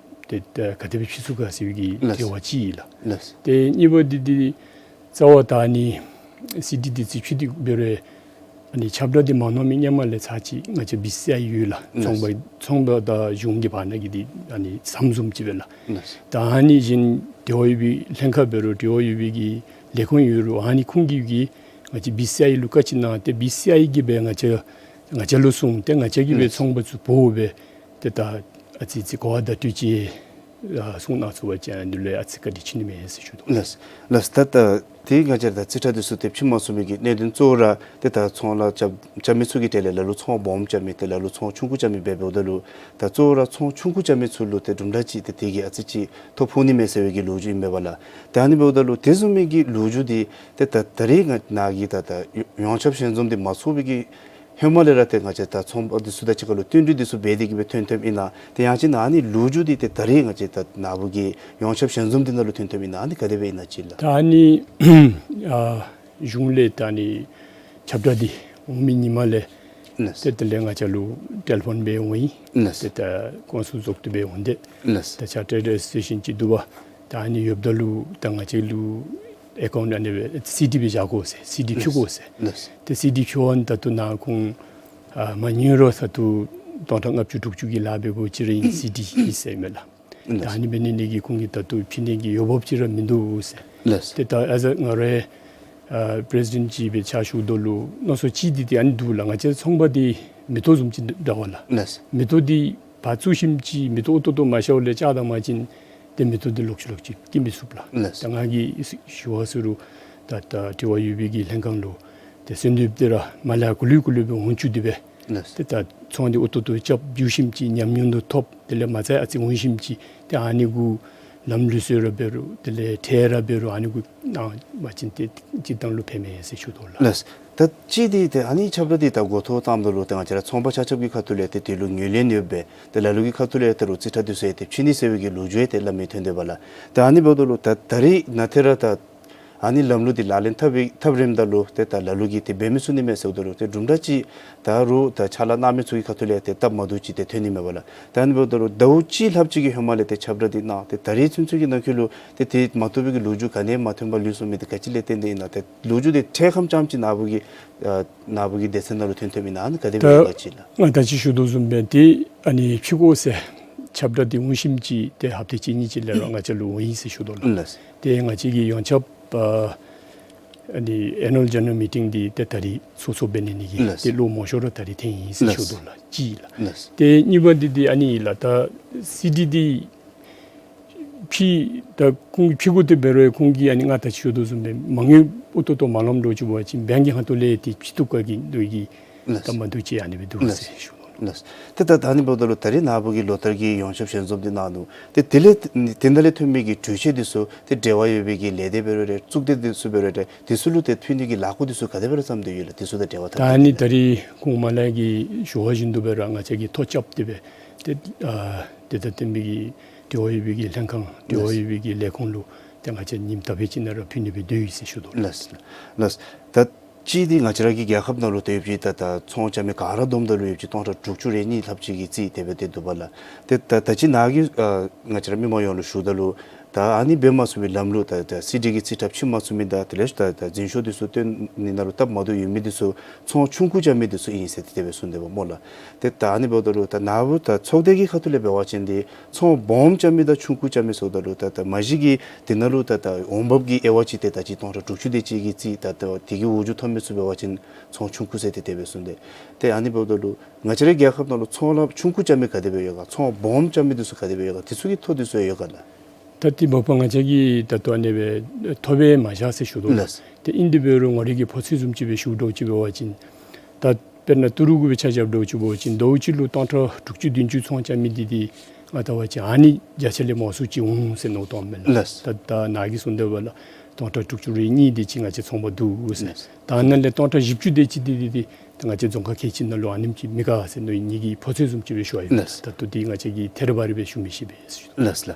ཏེ་ད་ག་དེ་སྦེ་ཕྱེ་ཚུགས་ག་ཟེར་བའི་གི། ལགས། དྲི་བ་ཅིག་ཨིན་ལགས། ལགས། ཏེ་གཉིས་པ་འདི་འདི་རྩ་བ་ད་ཨ་ནི་སི་ཌི་འདི་རྩིས་ཕྱེ་སྟེ་འབད་རུང་ཨ་ནི་ཁྱབ་བསྒྲགས་འདི་མ་གནང་མི་སྔོན་མ་ལས་ཚར་ཅིག་ང་བཅས་བི་སི་ཨའི་ཡོད་ལགས། ལགས། ཚོང་པ་ཚོང་པ་དང་གཞུང་གི་བར་ན་གི་འདི་ཨ་ནི་ཟམ་བཟུམ་ཅིག་སྦེ་ལགས། ལགས། ད་ཨ་ནི་གཞན་འབྲེལ་བ་ཡོད་པའི་ལྷན་ཁག་འབད་རུང་འབྲེལ་བ་ཡོད་པའི་གི་ལས་ཁུངས་ཡོད་རུང་ཨ་ནི་ཁོང་གིས་གིས་ང་བཅས་བི་སི་ཨའི་ལུ་བཀའ་ཅིག་གནང་སྟེ་བི་སི་ཨའི་གིས་སྦེ་ང་བཅས་ང་བཅས་ལུ་གསུངས་ཏེ་ང་བཅས་ཀྱིས་སྦེ། ལགས། ཚོང་པ་ཚུ་འབོ་སྦེ་ཏེ་ད་ཨ་ཙི་ཅིག་གོ་བ་བརྡ་སྤྲོད་ཅིག་ཨ་གསུང་གནང་ཚུགས་པ་ཅིན་ཨ་ནི་ལུ་ཨ་ཙི་བཀའ་དྲིན་ཆེ་ནི་མས་ཟེར་ཞུ་དོ། ལགས། ལགས། ད་ད་ཏེ་ང་བཅས་ད་རྩིས་ཁྲ་འདི་ཚུ་ཏེ་ཕྱེ་མ་ཚུགས་པའི་གི་གནད་དོན་གཙོ་བོ་ར་ཏེ་ད་ཚོང་ལཱ་རྐྱབ་རྐྱབ་མི་ཚུ་གི་གྲས་ལས་ལ་ལུ་ཚོང་སྦོམ་རྐྱབ་མི་ཏེ་ལ་ལུ་ཚོང་ཆུང་ཀུ་རྐྱབ་མི་འབད་འབདཝ་ད་ལུ་ད་གཙོ་བོ་ར་ཚོང་ཆུང་ཀུ་རྐྱབ་མི་ཚུ་ལུ་ཏེ་དུམ་གྲ་ཅིག་ཏེ་དེ་གིས་ཨ་ཙི་ཅིག་ཐོ་ཕོག་ནི་མས་ཟེར་བའི་གི་ལོ་རྒྱུས་ཨིན་མས་པ་ལགས། ཏེ་ཨ་ནི་འབདཝ་ད་ལུ་དེ་བཟུམ་མའི་གི་ལོ་རྒྱུས་འདི་ཏེ་ད་ད་རེས་ང་ནཱ་གི་ད་ད་ཡོངས་ཁྱབ་ཞལ་འཛོམས་འདི་མ་ཚོགས་པའི་གི་ཧེ་མ་ལས་ར་ཏེ་ང་བཅས་ད་ཚོང་པ་འདི་ཚུ་དང་གཅིག་ཁར་ལུ་བསྟུན་གྲོས་འདི་ཚུ་འབད་དེ་གི་སྦེ་ཐོན་ཐོནམ་ཨིན་ན། ཏེ་ཡང་ཅིན་ཨ་ནི་ལོ་རྒྱུས་འདི་ཏེ་ད་རེས་ང་བཅས་ད་ནཱ་བུ་གི་ཡོངས་ཁྱབ་ཞལ་འཛོམས་འདི་ནང་ལུ་ཐོན་ཐོནམ་ཨིན་ན་ཨ་ནི་ག་དེ་སྦེ་ཨིན་ན་ཅིག་ལགས། ད་ཨ་ནི་ཨ་གཞུང་ལས་ད་ཨ་ནི་ཁྱབ་བསྒྲགས་འདི་འོང་མི་ཉིནམ་ལས། ལགས། ཏེ་དེ་ལས་ང་བཅས་ལུ་ཊེ་ལི་ཕོན་སྦེ་འོང་ཡི། ལགས། ཏེ་ད་ཁོང་ཚུ་ཚོགས་འདུ་སྦེ་འོང་སྟེ། ལགས། ད་ཆ་ཊེ་རེཌ་ཨེ་སོ་སི་ཨེ་ཤན་ཅིག་འདུག་པ། ད་ཨ་ནི་ཡོདཔ་ད་ལུ་ད་ང་བཅས་ལུ་ཨེ་ཀའུནཊ་ཨ་ནི་སྦེ་སི་ཌི་སྦེ་བཞག་དགོ་ཟེར་སི་ཌི་ཕྱེ་དགོ་ཟེར། ལགས། ཏེ་སི་ཌི་ཕྱེ་བ་ད་ལྟོ་ནཱ་ཁོང་ཨ་མ་ཉིན་རོ་ས་ཏུ་སྟོང་ཕྲག་ལྔ་བཅུ་དྲུག་ཅུ་གི་ལཱ་འབད་དགོཔ་ཅིག་ར་ཨིན་སི་ཌི་ཨིན་ཟེར་མས་ལགས། ལགས། ད་ཨ་ནི་འབད་ནི་འདི་གིས་ཁོང་གིས་ད་ལྟོ་ཕྱེ་ནི་གི་འོས་འབབ་ཅིག་ར་མིན་འདུག་ཟེར། ལགས། ཏེ་ད་ཨ་ཟ་ང་རའི་ཨ་པི་རེ་སི་ཌེནཊ་ཅིག་སྦེ་ཕྱག་ཞུཝ་ད་ལུ་མནོ་བསམ་ཅིག་འདི་ཏེ་ཨ་ནི་འདུག་ལགས། ང་བཅས་ཚོང་པ་འདི་མེ་ཏོག་བཟུམ་ཅིག་འདྲ་བ་ལགས། ལགས། མེ་ཏོག་འདི་ཕར་བཙུགས་ཞིནམ་ཅིག་མེ་ཏོག་ཨོ་ཏོ་ཏོ་མ་ཤརཝ་ལས་བཅག་བཏང་པ་ཅིན་ཏེ་མེ་ཏོག་འདི་ལོག་ཅི་ལོག་ཅི་སྐྱེ་མི་ཚུགས་ལགས། ལགས། ད་ང་གིས་ཞུ་བ་ཟེར་རུང་ད་ད་འབྲེལ་བ་ཡོད་པའི་གི་ལྷན་ཁག་ལུ་ཏེ་གསོལ་འདེབས་འདི་ར་མ་ལས་གུ་ལུས་གུ་ལུས་སྦེ་འོང་བཅུག་སྟེ་སྦེ། ལགས། ཏེ་ད་ཚོང་འདི་ཨོ་ཏོ་ཏོ་རྐྱབ་འགྱོ་ཞིནམ་ཅིག་ཉམས་མྱོང་འདི་ཐོབ། དེ་ལས་མ་ཚད་ཨ་ཙི་འོང་ཞིནམ་ཅིག་ཏེ་ཨ་ནི་གུ་ལམ་ལུགས་སྲོལ་ར་འབད་རུང་དེ་ལས་ཁྲལ་ར་འབད་རུང་ཨ་ནི་གུ་གནང་བ་ཅིན་ཏེ་སྤྱིར་བཏང་ལུ་ཕན་མས་ཟེར་ཞུ་དོ་ལགས། ལགས། ད་ཅི་འདི་ཏེ་ཨ་ནི་ཁྱབ་བསྒྲགས་འདི་ད་འགོ་ཐོག་བཏངམ་ད་ལུ་ཏེ་ང་བཅས་ར་ཚོང་པ་ཆ་ཁྱབ་ཀྱི་ཁ་ཐུག་ལས་ཏེ་དེ་ལུ་ངོས་ལེན་ཡོདཔ་སྦེ་ཏེ་ལ་ལུ་གི་ཁ་ཐུག་ལས་ད་རུང་རྩིས་ཁྲ་འདི་ཚུ་ཡང་ཏེ་ཕྱེ་ནི་ཟེར་བའི་གི་ལོ་རྒྱུས་ཡང་ཏེ་སླབ་མི་ཐོན་དོ་བ་ལགས། ད་ཨ་ནི་འབདཝ་ད་ལུ་ད་ད་རེས་ནཱ་ཏེ་ར་ད་ཨ་ནི་ལམ་ལུགས་འདི་ལག་ལེན་འཐབ་པའི་འཐབ་རནམ་ད་ལུ་ཏེ་ད་ལ་ལུ་གིས་ཏེ་འབད་མི་ཚུགས་ནི་མས་ཟེརཝ་ད་ལུ་ཏེ་དུམ་གྲ་ཅིག་ད་རུང་ད་ཕྱག་ལཱ་གནང་མི་ཚུ་གི་ཁ་ཐུག་ལས་ཏེ་སྟབས་མ་བདེཝ་ཅིག་ཏེ་ཐོན་ནི་མས་པ་ལགས། ད་ཨ་ནི་འབདཝ་ད་ལུ་ཟླཝ་གཅིག་ལྷགཔ་ཅིག་གི་ཧེ་མ་ལས་ཏེ་ཁྱབ་བསྒྲགས་འདི་གནང་སྟེ་ད་རེས་ཚུན་ཚོད་ཀྱི་ནང་འཁོད་ལུ་ཏེ་དེ་མ་བཏུབ་པའི་གི་ལོ་རྒྱུས་ག་ནི་ཡང་མ་ཐོན་པར་ལུས་སོང་མི་འདི་ག་ཅི་ལས་བརྟེན་ཏེ་ཨིན་ན། ཏེ་ལོ་རྒྱུས་འདི་འཕྲལ་ཁམས་ཙམ་ཅིག་ནཱ་བུ་གི་ཨ་ནཱ་བུ་གི་སྡེ་ཚན་ནང་ལུ་ཐོན་ཐོནམ་ཨིན་ན་ཨ་ནི་ག་དེ་སྦེ་ཨིན་ན་ཅིག་ལགས། ད་ང་ད་ཅི་ཞུ་དོ་བཟུམ་སྦེ་ཏེ་ཨ་ནི་ཕྱེ་དགོ་ཟེར་ཁྱབ་བསྒྲགས་འདི་འོང་ཞིནམ་ཅིག་ཏེ་ཧབ་ཏ་གཅིག་གཉིས་ཅིག་ལས་ར་ང་བཅས་ལུ་འོང་ཡི་ཟེར་ཞུ་དོ་ལགས། ལགས། ཏེ་ང་བཅས་ཀྱི་ཡོངས་ཁྱབ་ པ་ཨ་ནི་ཨེ་ནུ་ཨལ་ཇེ་ནེ་རལ་མི་ཊིང་འདི་ཏེ་ད་རིས་ཚོགས་ཚོགས་འབད་ནི་གི་ལགས། ཏེ་ལོ་མང་ཤོས་ར་ད་རིས་ཐོན་ཡི་ཟེར་ཞུ་དོ་ལགས། གཅིག་ལགས། ལགས། ཏེ་གཉིས་པ་འདི་འདི་ཨ་ནི་ལགས། ད་སི་ཌི་འདི་ཕུལ་ད་ཁོང་གིས་ཕུལ་དགོ་དེ་འབད་རུང་ཁོང་གིས་ཨ་ནི་ང་ད་ཅི་ཞུ་དོ་བཟུམ་སྦེ་མ་དངུལ་ཨོ་ཏོ་ཏོ་མ་ལོངམ་འདྲཝ་ཅིག་འབད་བ་ཅིན་བེངཀ་གི་ཁ་ཐུག་ལས་ཏེ་ཕུལ་བཏུབ་ག་གི་འདུག་གི་ལགས། ད་མ་འདུག་ཅིག་ཨ་ནི་སྦེ་འདུག་ལགས། ཟེར་ཞུ་དོ། ལགས། ཏེ་ད་ད་ཨ་ནི་འབདཝ་ད་ལུ་ད་རིས་ནཱ་བུ་གིས་ལོ་ལྟར་གྱི་ཡོངས་ཁྱབ་ཞལ་འཛོམས་འདི་གནང་ནུག། ཏེ་དེ་ལས་དེ་ནང་ལས་ཐོན་མི་གི་གྲོས་ཆོད་འདི་ཚུ་ཏེ་འབྲེལ་བ་ཡོད་པའི་གི་ལས་སྡེ་འབད་རུང་རེ་གཙུག་སྡེ་འདི་ཚུ་འབད་རུང་རེ་འདི་ཚུ་ལུ་ཏེ་ཕུལ་ནི་གི་ལཱ་འགོ་འདི་ཚུ་ག་དེ་སྦེ་ར་བརྩམས་ཏེ་ཡོད་ལགས། འདི་ཚུ་དང་འབྲེལ་བ་ད་འཐབ་ཨ་ནི་ད་རིས་གོང་མ་ལས་ཀྱི་ཞུ་བ་བཞིན་དུ་འབད་རུང་ང་བཅས་ཀྱིས་ཐོ་རྐྱབ་སྟེ་སྦེ་ཏེ་ཨ་ཏེ་ད་བསྟན་པའི་གི་འབྲེལ་བ་ཡོད་པའི་གི་ལྷན་ཁག་འབྲེལ་བ་ལགས། ཡོད་པའི་གི་ལས་ཁུངས་ལུ་ཏེ་ང་བཅས་ཉིནམ་ད་འབད་བ་ཅིན་ནཱ་ར་ཕུལ་ནི་སྦེ་འདུག་ཟེར་ཞུ་དོ། ལགས། ལགས། ད་གཅིག་འདི་ང་བཅས་ར་གི་རྒྱལ་ཁབ་ནང་ལུ་ཏེ་ཡོད་པའི་ད་ད་ཚོང་རྐྱབ་མི་ག་ར་བསྡོམས་ད་ལུ་ཡོད་པའི་སྟོང་ཕྲག་དྲུག་ཅུ་རེ་གཉིས་ལྷགཔ་ཅིག་གི་རྩིས་དེ་སྦེ་ཏེ་འདུག་པ་ལགས། ཏེ་ད་ད་ཅི་ནཱ་གིས་ཨ་ང་བཅས་ར་མི་མང་ཡོངས་ལུ་ཞུཝ་ད་ལུ་ད་ཨ་ནི་འབད་མ་ཚུགས་པའི་ལམ་ལུགས་ད་ད་སི་ཌི་གི་རྩིས་ཁྲ་ཕྱེ་མ་ཚུགས་མི་དང་དེ་ལས་ད་ད་འཛིན་ཤོག་འདི་ཚུ་སྟོན་ནི་ནང་ལུ་སྟབས་མ་བདེཝ་ཡོད་མི་འདི་ཚུ་ཚོང་ཆུང་ཀུ་རྐྱབ་མི་འདི་ཚུ་ཨིན་ཟེར་ཏེ་དེ་སྦེ་གསུངས་ཏེ་འབདཝ་སྨོ་ལགས། ཏེ་ད་ཨ་ནི་འབདཝ་ད་ལུ་ད་ནཱ་བུ་ད་ཚོགས་སྡེ་གི་ཁ་ཐུག་ལས་འབད་བ་ཅིན་འདི་ཚོང་སྦོམ་རྐྱབ་མི་དང་ཆུང་ཀུ་རྐྱབ་མི་ཟེརཝ་ད་ལུ་ད་ད་མ་གཞི་གི་འདི་ནང་ལུ་ད་ད་འོང་འབབ་ཀྱི་དབྱེ་བ་ཅིག་ཏེ་ད་ཅི་སྟོང་ཕྲག་དྲུག་ཅུ་དེ་ཅིག་གི་རྩིས་ད་ད་དེ་གི་འོག་འཇུག་ཐོབ་མི་ཚུ་འབད་བ་ཅིན་ཚོང་ཆུང་ཀུ་ཟེར་ཏེ་དེ་སྦེ་གསུངས་ཏེ། ཏེ་ཨ་ནི་འབདཝ་ད་ལུ་ང་བཅས་རའི་རྒྱལ་ཁབ་ནང་ལུ་ཚོང་ལཱ་ཆུང་ཀུ་རྐྱབ་མི་ག་དེ་སྦེ་ཡོད་ག། ཚོང་སྦོམ་རྐྱབ་མི་འདི་ཚུ་ག་དེ་སྦེ་ཡོད་ག། དེ་ཚུ་གི་ཐོ་འདི་ཚུ་ཡོད་ག་ལགས། ད་འདི་མ་པ་ང་བཅས་ཀྱིས་ད་ལྟོ་ཨ་ནི་སྦེ་ཐོ་སྦེ་མ་བཞག་ཟེར་ཞུ་དོ། ལགས། ཏེ་ཨིན་དེ་འབད་རུང་ང་རའི་གི་ཕོ་ཚོད་བཟུམ་ཅིག་སྦེ་ཞུ་འདྲཝ་ཅིག་འབད་བ་ཅིན་ད་དཔེར་ན་ཏི་རུ་གུ་སྦེ་ཆ་བཞག་འདྲཝ་ཅིག་འབད་བ་ཅིན་ཟླཝ་གཅིག་ལུ་སྟོང་ཕྲག་དྲུག་ཅུ་བདུན་ཅུ་ཚོང་རྐྱབ་མི་འདི་འདི་ང་བལྟ་བ་ཅིན་ཨ་ནི་བརྒྱ་ཆ་ལས་མང་སུ་ཅིག་འོང་ཟེར་མནོ་བཏངམ་མས་ལགས། ལགས། ད་ད་ནཱ་གིས་གསུངས་དོ་བ་ལགས། སྟོང་ཕྲག་དྲུག་ཅུ་རེ་གཉིས་དེ་ཅིག་ང་བཅས་ཚོང་པ་འདུག་ཟེར། ལགས། ད་ནཱ་ལས་སྟོང་ཕྲག་བཞི་བཅུ་དེ་ཅིག་འདི་འདི་འདི་ད་ང་བཅས་རྫོང་ཁག་ཁལ་གཅིག་ནང་ལུ་ཨ་ནེམ་ཅིག་མི་དགའ་ཟེར་མནོ་ཡི། ངེ་གི་ཕོ་ཚོད་བཟུམ་ཅིག་སྦེ་ཞུ་ཡི། ལགས། ད་ལྟོ་འདི་ང་བཅས་ཀྱིས་ཐད་རི་བ་རི་སྦེ་ཞུ་མི་ཤེས་པས་ཟེར་ཞུ་དོ། ལགས་ལགས།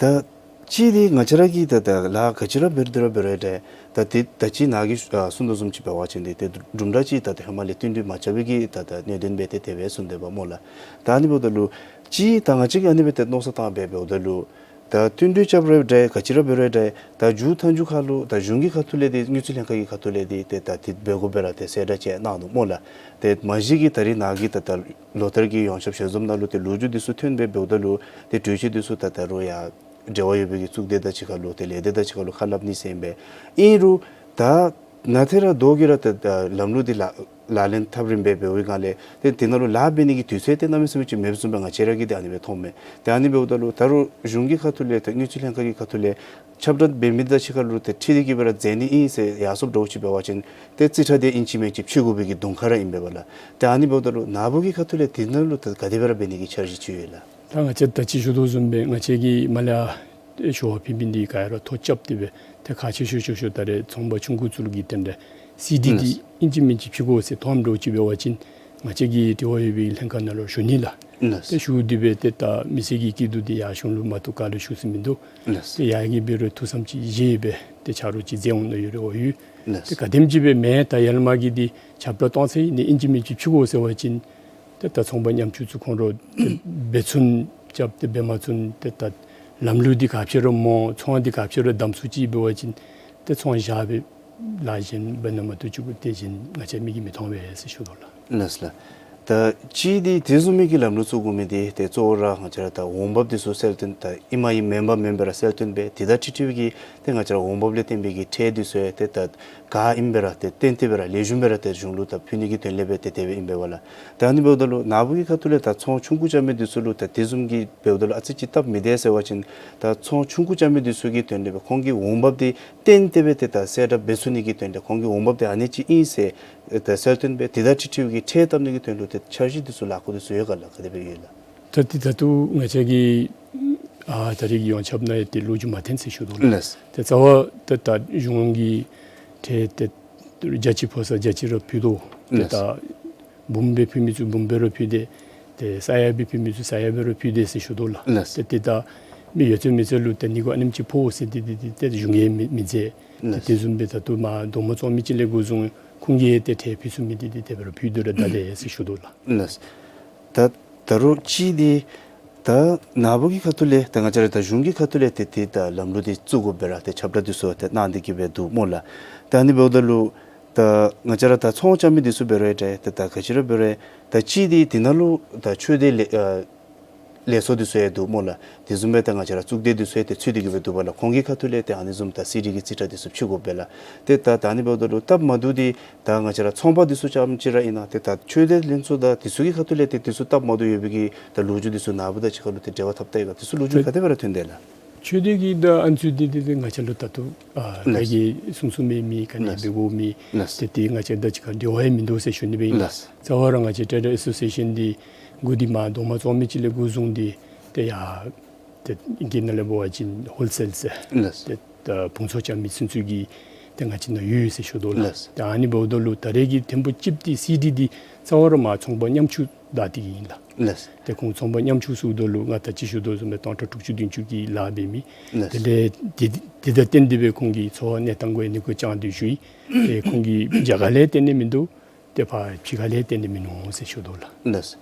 ད་གཅིག་འདི་ང་བཅས་ར་གིས་ད་ད་ལཱ་ག་ཅི་ར་འབད་རུང་འབད་རུང་འབད་རུང་ཏེ་ད་འདི་ད་ཅི་ནཱ་གིས་ཨ་གསུངས་དོ་བཟུམ་ཅིག་འབད་བ་ཅིན་འདི་ཏེ་གྲུབ་འབྲས་ཅིག་ད་ད་ཧེ་མ་ལས་བསྟུན་གྲོས་མ་རྐྱབ་པའི་གི་ད་ད་གནད་དོན་སྦེ་ཏེ་དེ་སྦེ་གསུངས་ཏེ་འབདཝ་སྨོ་ལགས། ད་ཨ་ནི་འབདཝ་ད་ལུ་གཅིག་ད་ང་བཅས་ཀྱིས་ཨ་ནི་སྦེ་ཏེ་མནོ་བསམ་བཏང་སྦེ་འབདཝ་ད་ལུ་ད་བསྟུན་གྲོས་རྐྱབ་རུང་འདྲ་ག་ཅི་ར་འབད་རུང་འདྲ་ད་མཇུག་མཐའ་མཇུག་ཁར་ལུ་ད་གཞུང་གི་ཁ་ཐུག་ལས་འདི་དངུལ་རྩིས་ལྷན་ཁག་གི་ཁ་ཐུག་ལས་འདི་ཏེ་ད་འདི་འབད་དགོ་པས་ར་ཏེ་གསལ་བསྒྲགས་ཅིག་གནང་ནུག་སྨོ་ལགས། ཏེ་མ་གཞི་གི་ད་རིས་ནཱ་གིས་ད་ད་ལོ་ལྟར་གྱི་ཡོངས་ཁྱབ་ཞལ་འཛོམས་ནང་ལུ་ཏེ་ལོ་རྒྱུས་འདི་ཚུ་ཐོན་སྦེ་འབདཝ་ད་ལུ་ཏེ་གྲོས་ཆོད་འདི་ཚུ་ད་ད་རུང་ཡང་འབྲེལ་བ་ཡོད་པའི་གི་གཙུག་སྡེ་དང་གཅིག་ཁར་ལུ་ཏེ་ལས་སྡེ་དང་གཅིག་ཁར་ལུ་ཁ་སླབ་ནི་ཟེར་ཨིན་པས། ཨིན་རུང་ད་ནཱ་ཏེ་ར་ད་གི་ར་ཏེ་ད་ལམ་ལུགས་འདི་ལག་ལག་ལེན་འཐབ་རིམ་སྦེ་འབདཝ་ཨིན་ག་ལས་ཏེ་དེ་ནང་ལུ་ལཱ་འབད་ནི་གི་དུས་ཚོད་ཏེ་གནམ་མེད་ས་མེད་ཅིག་མེདཔ་བཟུམ་སྦེ་ང་བཅས་ར་གིས་ཏེ་ཨ་ནི་སྦེ་མཐོངམ་མས། ཏེ་ཨ་ནི་འབདཝ་ད་ལུ་ད་རུང་གཞུང་གི་ཁ་ཐུག་ལས་ཏེ་དངུལ་རྩིས་ལྷན་ཁག་གི་ཁ་ཐུག་ལས་ཁྱབ་བསྒྲགས་འབད་མི་དང་གཅིག་ཁར་ལུ་ཏེ་འཁྲིལ་ཏེ་གི་སྦེ་ར་མཛད་ནི་ཨིན་ཟེར་ཡར་སོངམ་འདྲཝ་ཅིག་འབད་བ་ཅིན་ཏེ་རྩིས་ཁྲ་འདི་ཨིན་ཅི་མིན་ཅི་ཕྱེ་དགོ་པའི་གི་གདོང་ཁ་ར་ཨིན་པས་ལགས། ཏེ་ཨ་ནི་འབདཝ་ད་ལུ་ནཱ་བུ་གི་ཁ་ཐུག་ལས་དེ་ནང་ལུ་ཏེ་ག་དེ་སྦེ་ར་འབད་ནི་གི་འཆར་གཞི་ཅིག་ཡོད་ལགས། ད་ང་བཅས་ད་ཅི་ཞུ་དོ་བཟུམ་སྦེ་ང་བཅས་ཀྱིས་མར་ལས་ཞུ་བ་ཕུལ་མི་འདི་ག་ར་ཐོ་རྐྱབ་སྟེ་སྦེ་ཏེ་ཁག་ཆེ་ཤོས་ཆེ་ཤོས་ད་རེས་ཚོང་པ་ཆུང་ཀུ་ཚུ་ལུ་གི་དོན་ལས་སི་ཌི་འདི་ཨིན་ཅི་མིན་ཅི་ཕུལ་དགོ་ཟེར་མཐོངམ་འདྲཝ་ཅིག་འབད་བ་ཅིན་ང་བཅས་ཀྱིས་འབྲེལ་བ་ཡོད་པའི་ལྷན་ཁག་ནང་ལུ་ཞུ་ནི་ལགས། ཏེ་ཞུ་སྟེ་སྦེ་ཏེ་ད་མི་སེར་གྱི་སྐྱིད་སྡུག་འདི་ཡར་གཞུང་ལུ་མ་གཏོགས་ག་ལུ་ཞུ་ས་མིན་འདུག། ཏེ་ཡར་གྱི་འབད་རུང་ཐུགས་བསམ་ཅིག་བཞེས་སྦེ་ཏེ་ཆ་རོགས་ཅིག་མཛད་འོང་མནོ་ཡོད་རེ་བ་ཡོད། ཏེ་ག་དེམ་ཅིག་སྦེ་མེན་ད་ཡར་ལས་མར་གྱི་འདི་ཁྱབ་བསྒྲགས་གཏང་ཚར་ཡི་ནི་ཨིན་ཅི་མིན་ཅི་ཕུལ་དགོ་ཟེར་བ་ཅིན་ཏེ་ད་ཚོང་པ་ཉམ་ཆུང་ཚུ་ཁོང་ར་ཏེ་འབད་ཚུགས་རྐྱབ་སྟེ་འབད་མ་ཚུགས་ཏེ་ད་ལམ་ལུགས་འདི་ག་ཅི་ར་སྨོ་ཚོང་འདི་ག་ཅི་ར་བསྡམ་ཚུགས་ཅི་འབད་བ་ཅིན་ཏེ་ཚོང་བཞག་སྦེ་ལཱ་གཞན་འབད་ནི་མ་གཏོགས་ཅིག་གུ་ཏེ་གཞན་ང་བཅས་མིག་གིས་མི་མཐོང་པས་ཟེར་ཞུ་དོ་ལགས། ལགས་ལགས། ད་གཅིག་འདི་དེ་བཟུམ་མའི་གི་ལམ་ལུགས་བཙུགས་དགོ་མི་འདི་ཏེ་གཙོ་བོ་ར་ང་བཅས་ར་ད་འོང་འབབ་འདི་ཚུ་གསལ་སྟོན་ད་ཨིན་མ་ཨིན་མེན་པ་མེན་པ་ར་གསལ་སྟོན་འབད་དེ་དང་འཁྲིལ་འཁྲིལ་བའི་གི་ཏེ་ང་བཅས་ར་འོང་འབབ་ལས་བརྟེན་པའི་གི་ཁྲལ་འདི་ཚུ་ཡང་ཏེ་ད་ག་ཨིན་པས་ར་ཏེ་ཏན་ཏན་སྦེ་ར་ལེགས་ཤོམ་སྦེ་ར་ཏེ་གཞུང་ལུ་ད་ཕུལ་ནི་གི་དོན་ལས་སྦེ་ཏེ་དེ་སྦེ་ཨིན་པས་ལགས། ད་ཨ་ནི་འབདཝ་ད་ལུ་ནཱ་བུ་གི་ཁ་ཐུག་ལས་ད་ཚོང་ཆུང་ཀུ་རྐྱབ་མི་འདི་ཚུ་ལུ་ད་དེ་བཟུམ་གྱི་འབདཝ་ད་ལུ་ཨ་ཙི་ཅིག་སྟབས་མི་བདེ་ཟེར་བ་ཅིན་ད་ཚོང་ཆུང་ཀུ་རྐྱབ་མི་འདི་ཚུ་གི་དོན་ལས་སྦེ་ཁོང་གི་འོང་འབབ་འདི་ཏན་ཏན་སྦེ་ཏེ་ད་གསལ་བསྒྲགས་འབད་ཚུགས་ནི་གི་དོན་ལས་ཁོང་གི་འོང་འབབ་འདི་ཨ་ནི་ཅིག་ཨིན་ཟེར་ད་གསལ་སྟོན་འབད་དེ་དང་འཁྲིལ་འཁྲིལ་བའི་གི་ཁྲལ་བཏབ་ནི་གི་དོན་ལུ་ཏེ་འཆར་གཞི་འདི་ཚུ་ལཱ་ཁག་འདི་ཚུ་ཡོད་ག་ལགས། ག་དེ་སྦེ་ཡོད་ལགས། ད་འདི་ད་ལྟོ་ང་བཅས་ཀྱི་ཨ་ད་རེས་ཀྱི་ཡོངས་ཁྱབ་ནང་ཡང་ཏེ་ལོ་རྒྱུས་མ་ཐོན་ཟེར་ཞུ་དོ་ལགས། ལགས། ཏེ་རྩ་བ་ཏེ་ད་གཞུང་གི་ཁྲལ་ཏེ་བརྒྱ་ཆ་ཕོག་ས་བརྒྱ་ཆ་ར་ཕུལ་དོ། ཏེ་ལགས། ད་འབུམ་སྦེ་ཕུལ་མི་ཚུ་འབུམ་སྦེ་ར་ཕུལ་ཏེ་ཏེ་ས་ཡ་སྦེ་ཕུལ་མི་ཚུ་ས་ཡ་སྦེ་ར་ཕུལ་ཏེ་ཟེར་ཞུ་དོ་ལགས། ལགས། ཏེ་ཏེ་ད་མི་ཡོད་ཚད་མེད་ཚད་ལུ་ཏེ་ཨ་ནི་གུ་ཨ་ནེམ་ཅིག་ཕོག་ཟེར་ཏེ་ཏེ་ཏེ་ཏེ་གཞུང་གིས་མི་མི་མཛད། ཏེ་ལགས། དེ་བཟུམ་སྦེ་ད་ལྟོ་མར་རྡོག་མ་བཙོང་མི་ཅིག་ལས་འགོ་བཟུང་ཁོང་གིས་ཏེ་ཁྲལ་ཕུལ་ཚུགས་མི་འདི་ཏེ་དེ་སྦེ་ར་ཕུལ་དོ་ར་ད་ཏེ་ཟེར་ཞུ་དོ་ལགས། ལགས། ད་ད་རུང་གཅིག་འདི་ད་ནཱ་བུ་གི་ཁ་ཐུག་ལས་ད་ང་བཅས་ར་ད་གཞུང་གི་ཁ་ཐུག་ལས་ཏེ་ཏེ་ད་ལམ་ལུགས་འདི་བཙུགས་དགོ་པས་ར་ཏེ་ཁྱབ་བསྒྲགས་འདི་ཚུ་ཏེ་གནང་སྟེ་གི་སྦེ་འདུག་སྨོ་ལགས། ད་ཨ་ནི་འབདཝ་ད་ལུ་ད་ང་བཅས་ར་ད་ཚོང་རྐྱབ་མི་འདི་ཚུ་འབད་རུང་ཡང་ཏེ་ད་ག་ཅི་ར་འབད་རུང་ཡང་ད་གཅིག་འདི་འདི་ནང་ལུ་ད་ཆོས་སྡེ་ལས་ཨ་ ལས་ཚོགས་འདི་ཚུ་ཡང་འདུག་སྨོ་ལགས། དེ་བཟུམ་སྦེ་ད་ང་བཅས་ར་གཙུག་སྡེ་འདི་ཚུ་ཡང་ཏེ་ཚུད་དེ་གི་སྦེ་འདུག་པ་ལགས། ཁོང་གི་ཁ་ཐུག་ལས་ཏེ་ཨ་ནི་བཟུམ་ད་སི་ཌི་གི་རྩིས་ཁྲ་འདི་ཚུ་ཕྱི་དགོཔ་སྦེ་ལགས། ཏེ་ད་ད་ཨ་ནི་འབདཝ་ད་ལུ་སྟབས་མ་བདེཝ་འདི་ད་ང་བཅས་ར་ཚོང་པ་འདི་ཚུ་རྐྱངམ་ཅིག་ར་ཨིན་ན་ཏེ་ད་ཆོས་སྡེ་ལྷན་ཚོགས་དང་འདི་ཚུ་གི་ཁ་ཐུག་ལས་ཏེ་འདི་ཚུ་སྟབས་མ་བདེཝ་ཡོད་པའི་གི་ད་ལོ་རྒྱུས་འདི་ཚུ་ནཱ་བུ་དང་གཅིག་ཁར་ལུ་ཏེ་འབྲེལ་བ་འཐབ་ད་ཡོད་ག། འདི་ཚུ་ལོ་རྒྱུས་ག་དེ་སྦེ་ར་ཐོན་དེས་ལགས། ཆོས་སྡེ་གི་ད་ཨ་ནི་ཚུ་འདི་འདི་འདི་ང་བཅས་ལུ་ད་ལྟོ་ཨ་ལགས། ང་གིས་གསུང་གསུང་མི་མེད་ག་ནི་ལགས། འབད་དགོཔ་མེད། ལགས། ཏེ་འདི་ང་བཅས་དང་གཅིག་ཁར་འབྲེལ་བ་ཡང་མིན་འདུག་ཟེར་ཞུ་ནི་སྦེ་ཨིན། ལགས། རྩ་བ་ར་ང་བཅས་ཊེ་ཌར་ཨེ་སོ་སི་ཨེ་ཤཱན་འདི་འགོ་འདི་མར་རྡོག་མ་བཙུགས་མི་ཅིག་ལས་འགོ་བཟུང་སྟེ་ཏེ་ཡར་ཏེ་གི་ནང་ལས་འབད་བ་ཅིན་ཧོལ་སེལ་ཟེར། ལགས། ཏེ་ད་བུང་ཚོགས་རྐྱབ་མི་ཚུན་ཚོད་ཀྱི་ཏེ་ང་བཅས་ནང་ཡོད་ཡོད་ཟེར་ཞུ་དོ་ལགས། ལགས། ཏེ་ཨ་ནི་འབདཝ་ད་ལུ་ད་རེས་ཀྱི་ཐེངས་པོ་གཅིག་འདི་སི་ཌི་འདི་རྩ་བ་ར་མར་ཚོང་པ་ཉམ་ཆུང་བདའ་སྟེ་གི་ཨིན་ལགས། ལགས། ཏེ་ཁོང་ཚོང་པ་ཉམ་ཆུང་ཚུ་དོ་ལུ་ང་ད་ཅི་ཞུ་དོ་བཟུམ་སྦེ་སྟོང་ཕྲག་དྲུག་ཅུ་བདུན་ཅུ་གི་ལཱ་འབད་མི། ལགས། དེ་ལས་དེ་དེ་དང་བསྟུན་ཏེ་སྦེ་ཁོང་གི་འཚོ་བ་གནས་སྟངས་གུ་ཨ་ནི་གུ་ཅང་འདི་ཞུ་ཡི། ཏེ་ཁོང་གིས་རྒྱ་གར་ལས་བརྟེན་ནི་མིན་འདུག། ཏེ་ཕར་ཕྱི་ཁ་ལས་བརྟེན་ཏེ་མིན་ནུག་ཟེར་ཞུ་དོ་ལགས། ལགས།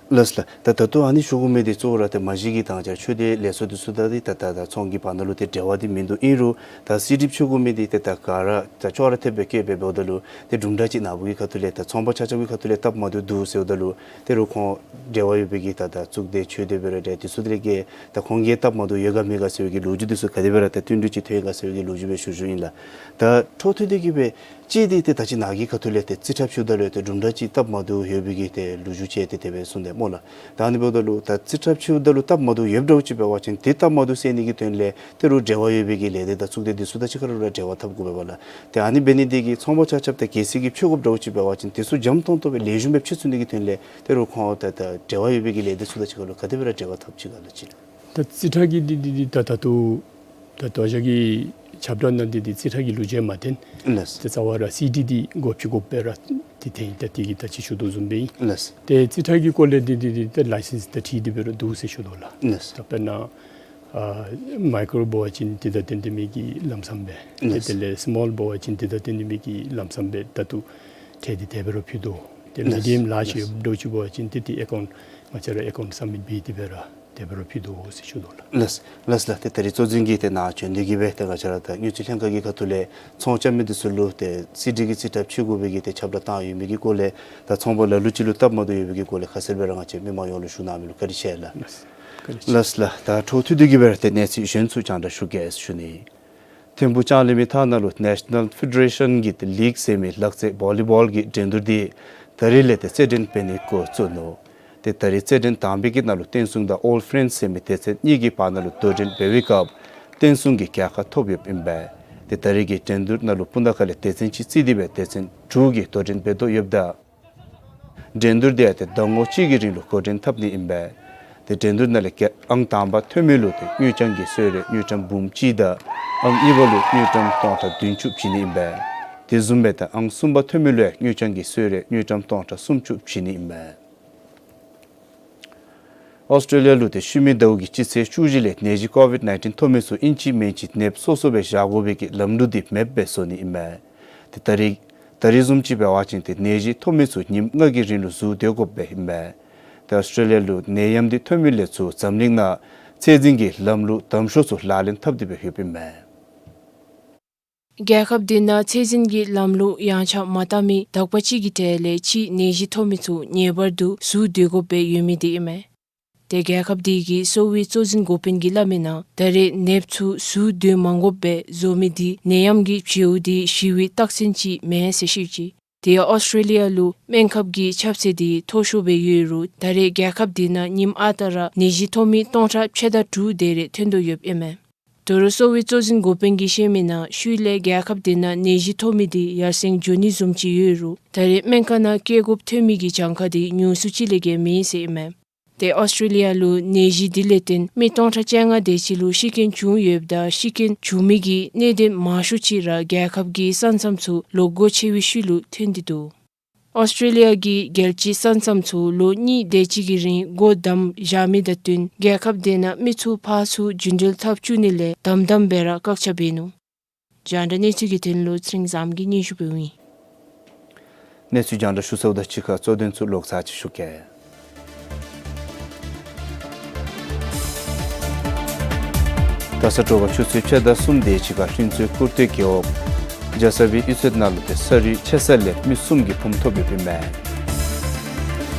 ལགས་ལགས། ད་ད་ལྟོ་ཨ་ནི་ཞུ་དགོ་མི་འདི་གཙོ་བོ་ར་ཏེ་མ་གཞི་གི་ད་ང་བཅས་ཆོས་སྡེ་ལས་ཚོགས་འདི་ཚུ་དང་འདི་ད་ད་ད་ཚོང་གི་བར་ན་ལུ་ཏེ་འབྲེལ་བ་འདི་མིན་འདུག། ཨིན་རུང་ད་སི་ཌི་ཕྱི་དགོ་མི་འདི་ཏེ་ད་ག་ར་ད་ཅོག་ར་འཐདཔ་སྦེ་བཀོད་སྦེ་འབདཝ་ད་ལུ་ཏེ་དུམ་གྲ་ཅིག་ནཱ་བུ་གི་ཁ་ཐུག་ལས་ད་ཚོང་པ་ཆ་ཁྱབ་ཀྱི་ཁ་ཐུག་ལས་སྟབས་མ་བདེཝ་འདུག་ཟེརཝ་ད་ལུ་ཏེ་རུང་ཁོང་འབྲེལ་བ་ཡོད་པའི་གི་ད་ད་གཙུག་སྡེ་ཆོས་སྡེ་འབད་རུང་འདྲ་འདི་ཚུ་དེ་ལས་ཀྱི་ད་ཁོང་གི་སྟབས་མ་བདེཝ་ཡོད་ག་མེད་ག་ཟེར་བའི་གི་ལོ་རྒྱུས་འདི་ཚུ་ག་དེ་སྦེ་ར་ད་བསྟུན་གྲོས་ཅིག་ཐོན་ག་ཟེར་བའི་གི་ལོ་རྒྱུས་སྦེ་ཞུ་ཞུཝ་ཨིན་ལགས། ད་འཕྲོ་མཐུད་དེ་གི་སྦེ་ཅིག་འདི་ཏེ་ད་ཅི་ནཱ་གི་ཁ་ཐུག་ལས་ཏེ་རྩིས་ཁྲ་ཕྱིཝ་ད་ལུ་ཏེ་དུམ་གྲ་ཅིག་སྟབས་མ་བདེཝ་ཡོད་པའི་གི་ཏེ་ལོ་རྒྱུས་ཅིག་ཏེ་དེ་སྦེ་གསུངས་དེས་སྨོ་ལགས། ད་ཨ་ནི་འབདཝ་ད་ལུ་ད་རྩིས་ཁྲ་ཕྱིཝ་ད་ལུ་སྟབས་མ་བདེཝ་ཡོདཔ་འདྲཝ་ཅིག་འབད་བ་ཅིན་ཏེ་སྟབས་མ་བདེཝ་སེལ་ནི་གི་དོན་ལས་ཏེ་རུང་འབྲེལ་བ་ཡོད་པའི་གི་ལས་སྡེ་དང་གཙུག་སྡེ་འདི་ཚུ་དང་གཅིག་ཁར་ལུ་ར་འབྲེལ་བ་འཐབ་དགོ་པས་ལགས། ཏེ་ཨ་ནི་འབད་ནི་འདི་གིས་ཚོང་པ་ཆ་ཁྱབ་ཏེ་གལ་སྲིད་ཀྱི་ཕྱི་དགོཔ་འདྲཝ་ཅིག་འབད་བ་ཅིན་འདི་ཚུ་འཇམ་ཏོང་ཏོ་སྦེ་ལེགས་ཤོམ་སྦེ་ཕྱི་ཚུགས་ནི་གི་དོན་ལས་ཏེ་རུང་ཁོང་ད་ད་འབྲེལ་བ་ཡོད་པའི་གི་ལས་སྡེ་ཚུ་དང་གཅིག་ཁར་ལུ་ག་དེ་སྦེ་ར་འབྲེལ་བ་འཐབ་ཅི་ག་ལགས་ཅིག། ད་རྩིས་ཁྲ་གི་འདི་འདི་འདི་ད་ད་ལྟོ་ད་ལྟོ་ང་བཅས་ཀྱི་ཁྱབ་བསྒྲགས་ནང་འདི་འདི་རྩིས་ཁྲ་གི་ལོ་རྒྱུས་མ་ཐོན། ལགས། ཏེ་རྩ་བ་ར་སི་ཌི་འདི་འགོ་ཕྱི་དགོཔ་སྦེ་ར་འདི་ཐོན་ཡི། ད་འདི་གི་ད་ཅི་ཞུ་དོ་བཟུམ་སྦེ་ཨིན། ལགས། ཏེ་རྩིས་ཁྲ་གི་སྐོར་ལས་འདི་འདི་འདི་ད་ལའི་སེནསི་ད་ཁྲིད་དེ་སྦེ་ར་འདུག་ཟེར་ཞུ་དོ་ལགས། ལགས། ད་དཔེར་ན་ཨ་མའི་ཀོརོ་འབད་བ་ཅིན་འདི་དང་བསྟུན་ཏེ་མི་གི་ལམ་སང་སྦེ། ཏེ་ལགས། དེ་ལས་སི་མོལ་འབད་བ་ཅིན་འདི་དང་བསྟུན་ཏེ་མི་གི་ལམ་སང་སྦེ་ད་ལྟོ་ཁྲལ་འདི་དེ་སྦེ་ར་ཕུལ་དོ། ཏེ་ལགས། མི་ཌིའམ་ལཱརཇ་ལགས། ཡོདཔ་འདྲཝ་ཅིག་འབད་བ་ཅིན་ཏེ་ཏེ་ཨེ་ཀའུནཊ་ང་བཅས་ར་ཨེ་ཀའུནཊ་སབ་མིཊ་འབད་དེ་སྦེ་ར་དེ་སྦེ་ར་ཕུལ་དོ་ཟེར་ཞུ་དོ་ལགས། ལགས་ལགས། ཏེ་ད་རིས་གཙོ་འཛིན་གྱིས་ཏེ་ནཱ་བྱོན་ཏེ་གི་སྦེ་ཏེ་ང་བཅས་ར་ད་དངུལ་རྩིས་ལྷན་ཁག་གི་ཁ་ཐུག་ལས་ཚོང་རྐྱབ་མི་འདི་ཚུ་ལུ་ཏེ་སི་ཌི་གི་རྩིས་ཁྲ་ཕྱི་དགོ་པའི་གི་ཏེ་ཁྱབ་བསྒྲགས་བཏང་ཡོད་མི་གི་སྐོར་ལས་ད་ཚོང་པ་ལ་ལུ་ཅིག་ལུ་སྟབས་མ་བདེཝ་ཡོད་པའི་གི་སྐོར་ལས་ཁ་གསལ་སྦེ་ར་ང་བཅས་མི་མང་ཡོངས་ལུ་ཞུ་གནང་མི་ལུ་བཀའ་དྲིན་ཆེ་ལགས། ལགས། བཀའ་དྲིན་ཆེ། ལགས་ལགས། ད་འཕྲོ་མཐུད་དེ་གི་སྦེ་ར་ཏེ་གནས་ཚུལ་གཞན་ཚུ་རྒྱང་བསྒྲགས་ཞུ་གེ་ཟེར་ཞུ་ནི། ཐིམ་ཕུག་ལྕང་གླིང་མི་ཐང་ནང་ལུ་ནེ་ཤ་ནཱལ་ཕེ་ཌེ་རེ་ཤཱན་གྱི་ལིག་ཟེར་མི་ལག་རྩེད་བོ་ལི་བཱོལ་གྱི་འགྲན་བསྡུར་འདི་ད་རིས་ལས་ཏེ་རྩེད་འགྲན་འབད་ནི་འགོ་བཙུགས་ནུག། ཏེ་ད་རིས་རྩེད་འགྲན་དང་པའི་གི་ནང་ལུ་བསྟན་སྲུང་དང་ཨོལ་ཕེ་རེནཌསི་ཟེར་མི་སྡེ་ཚན་གཉིས་ཀྱི་བར་ན་ལུ་དོ་འགྲན་འབད་བའི་སྐབས་བསྟན་སྲུང་གིས་རྒྱལ་ཁ་ཐོབ་ཡོདཔ་ཨིན་པས། ཏེ་ད་རིས་ཀྱི་འགྲན་བསྡུར་ནང་ལུ་སྤུངས་ཐང་ཁ་ལས་སྡེ་ཚན་གཅིག་བརྩིས་ཏེ་སྦེ་སྡེ་ཚན་དྲུག་གིས་དོ་འགྲན་འབད་དོ་ཡོདཔ་ད་འགྲན་བསྡུར་འདི་ཡང་ཏེ་ཟླ་ངོ་གཅིག་གི་རིང་ལུ་འགོ་འདྲེན་འཐབ་ནི་ཨིན་པས། ཏེ་འགྲན་བསྡུར་ནང་ལས་ཀྱི་ཨང་དང་པ་ཐོན་མི་ལུ་ཏེ་དངུལ་རྐྱང་གི་གསོལ་རས་དངུལ་ཀྲམ་འབུམ་གཅིག་དང་ཨང་གཉིས་པ་ལུ་དངུལ་ཀྲམ་སྟོང་ཕྲག་བདུན་ཅུ་བྱིན་ནི་ཨིན་པས། དེ་བཟུམ་སྦེ་ད་ཨང་གསུམ་པ་ཐོན་མི་ལུ་ཡང་དངུལ་རྐྱང་གི་གསོལ་རས་དངུལ་ཀྲམ་སྟོང་ཕྲག་སུམ་ཅུ་བྱིན་ནི་ཨིན་པས། ཨོསི་ཊྲེ་ལི་ཡ་ལུ་ཏེ་ཤུལ་མའི་ཟླཝ་གི་སྤྱི་ཚེས་བཅུ་བཞི་ལས་ནད་གཞི་ཀོ་ཝིཌ་ནའིན་ཊིན་ཐོབ་མི་ཚུ་ཨིན་ཅི་མིན་ཅི་ནདཔ་སོ་སོ་སྦེ་བཞག་དགོ་པའི་གི་ལམ་ལུགས་འདི་མེདཔ་སྦེ་བཟོ་ནི་ཨིན་པས། ཏེ་ད་རིས་ད་རིས་བཟུམ་ཅིག་འབད་བ་ཅིན་ཏེ་ནད་གཞི་ཐོབ་མི་ཚུ་ཉིནམ་ལྔ་གི་རིང་ལུ་ཟུར་སྡོད་དགོཔ་སྦེ་ཨིན་པས། ཏེ་ཨོསི་ཊྲེ་ལི་ཡ་ལུ་ནད་ཡམས་འདི་ཐོན་མི་ལས་ཚུར་འཛམ་གླིང་ནང་ཚད་འཛིན་གྱི་ལམ་ལུགས་དམ་ཤོས་ཚུ་ལག་ལེན་འཐབ་སྟེ་སྦེ་ཡོདཔ་ཨིན་པས། རྒྱལ་ཁབ་དེ་ནང་ཚད་འཛིན་གྱི་ལམ་ལུགས་ཡངས་ཆག་མ་བཏང་མི་དག་པ་ཅིག་གི་གྲས་ལས་ཕྱིའི་ནད་གཞི་ཐོབ་མི་ཚུ་ངེས་པར་དུ་ཟུར་སྡོད་དགོཔ་སྦེ་ཡོད་མི་འདི་ཨིན་མས། ཏེ་རྒྱལ་ཁབ་དེ་གི་གསོ་བའི་གཙོ་འཛིན་འགོ་དཔོན་གྱིས་སླབ་མིའི་ནང་ད་རེས་ནདཔ་ཚུ་ཟུར་སྡོད་མ་དགོཔ་སྦེ་བཟོ་མི་འདི་ནད་ཡམས་ཀྱི་བྱེལཝ་འདི་ཞི་བའི་རྟགས་མཚན་ཅིག་མེན་ཟེར་བཤད་ཅི། དེ་ཡང་ཨོསི་ཊྲེ་ལི་ཡ་ལུ་སྨན་ཁབ་ཀྱི་ཁྱབ་ཚད་འདི་མཐོ་ཤོས་སྦེ་ཡོད་རུང་ད་རེས་རྒྱལ་ཁབ་དེ་ནང་ཉིནམ་ཨ་རྟག་ར་ནད་གཞི་ཐོབ་མི་སྟོང་ཕྲག་ཕྱེད་དང་དྲུག་དེ་རེ་ཐོན་དོ་ཡོདཔ་ཨིན་མས། དོ་རུང་གསོ་བའི་གཙོ་འཛིན་འགོ་དཔོན་གྱིས་བཤད་མིའི་ནང་ཤུལ་ལས་རྒྱལ་ཁབ་དེ་ནང་ནད་གཞི་ཐོབ་མི་འདི་ཡར་སེང་འགྱོ་ནི་བཟུམ་ཅིག་ཡོད་རུང་ད་རེས་སྨན་ཁང་ནང་བསྐྱལ་དགོཔ་ཐོན་མི་གི་གྱངས་ཁ་འདི་ཉུང་སུ་ཅིག་ལས་བརྒལ་མེད་ཟེར་ཨིན་མས། ཏེ་ཨོསི་ཊྲེ་ལི་ཡ་ལུ་ནད་གཞི་འདི་ལས་བརྟེན་མི་སྟོང་ཕྲག་བཅོ་ལྔ་དེ་ཅིག་ལུ་ཤི་རྐྱེན་བྱུང་ཡོདཔ་ད་ཤི་རྐྱེན་བྱུང་མི་གི་གནད་དོན་མང་ཤོས་ཅིག་ར་རྒྱལ་ཁབ་ཀྱི་ས་མཚམས་ཚུ་ལོག་སྒོ་ཕྱེ་བའི་ཤུལ་ལུ་ཐོན་ཏེ་འདུག། ཨོསི་ཊྲེ་ལི་ཡ་གི་རྒྱལ་སྤྱིའི་ས་མཚམས་ཚུ་ལོ་གཉིས་དེ་ཅིག་གི་རིང་སྒོ་བསྡམས་བཞག་མི་དང་བསྟུན་རྒྱལ་ཁབ་དེ་ནང་མི་ཚུ་ཕར་ཚུར་རྒྱུན་འགྲུལ་འཐབ་བཅུག་ནི་ལས་དམ་དམ་སྦེ་ར་བཀག་ཆ་འབད་ནུག། རྒྱང་བསྒྲགས་གནས་ཚུལ་གྱི་དོན་ལུ་ཚེ་རིང་བཟངམོ་གིས་སྙན་ཞུ་ཕུལཝ་ཨིན། གནས་ཚུལ་རྒྱང་བསྒྲགས་ཞུ་ཚརཝ་དང་གཅིག་ཁར་གཙོ་དོན་ཚུ་ལོག་ཚར་ཅིག་ཞུ་གེ། ད་ས་དྲོ་པ་ཆུ་ཚོད་ཕྱེད་དང་གསུམ་དེ་ཅིག་ཁར་ལྷུན་རྩེ་ཀུར་སྟོད་རྒེད་འོག་རྒྱ་ཚ་པའི་གཡུས་ཚན་ནང་ལུ་ཏེ་ས་རུད་ཆད་ས་ལས་མི་གསུམ་གྱི་ཕུངམ་ཐོབ་ཡོདཔ་ཨིན་མས།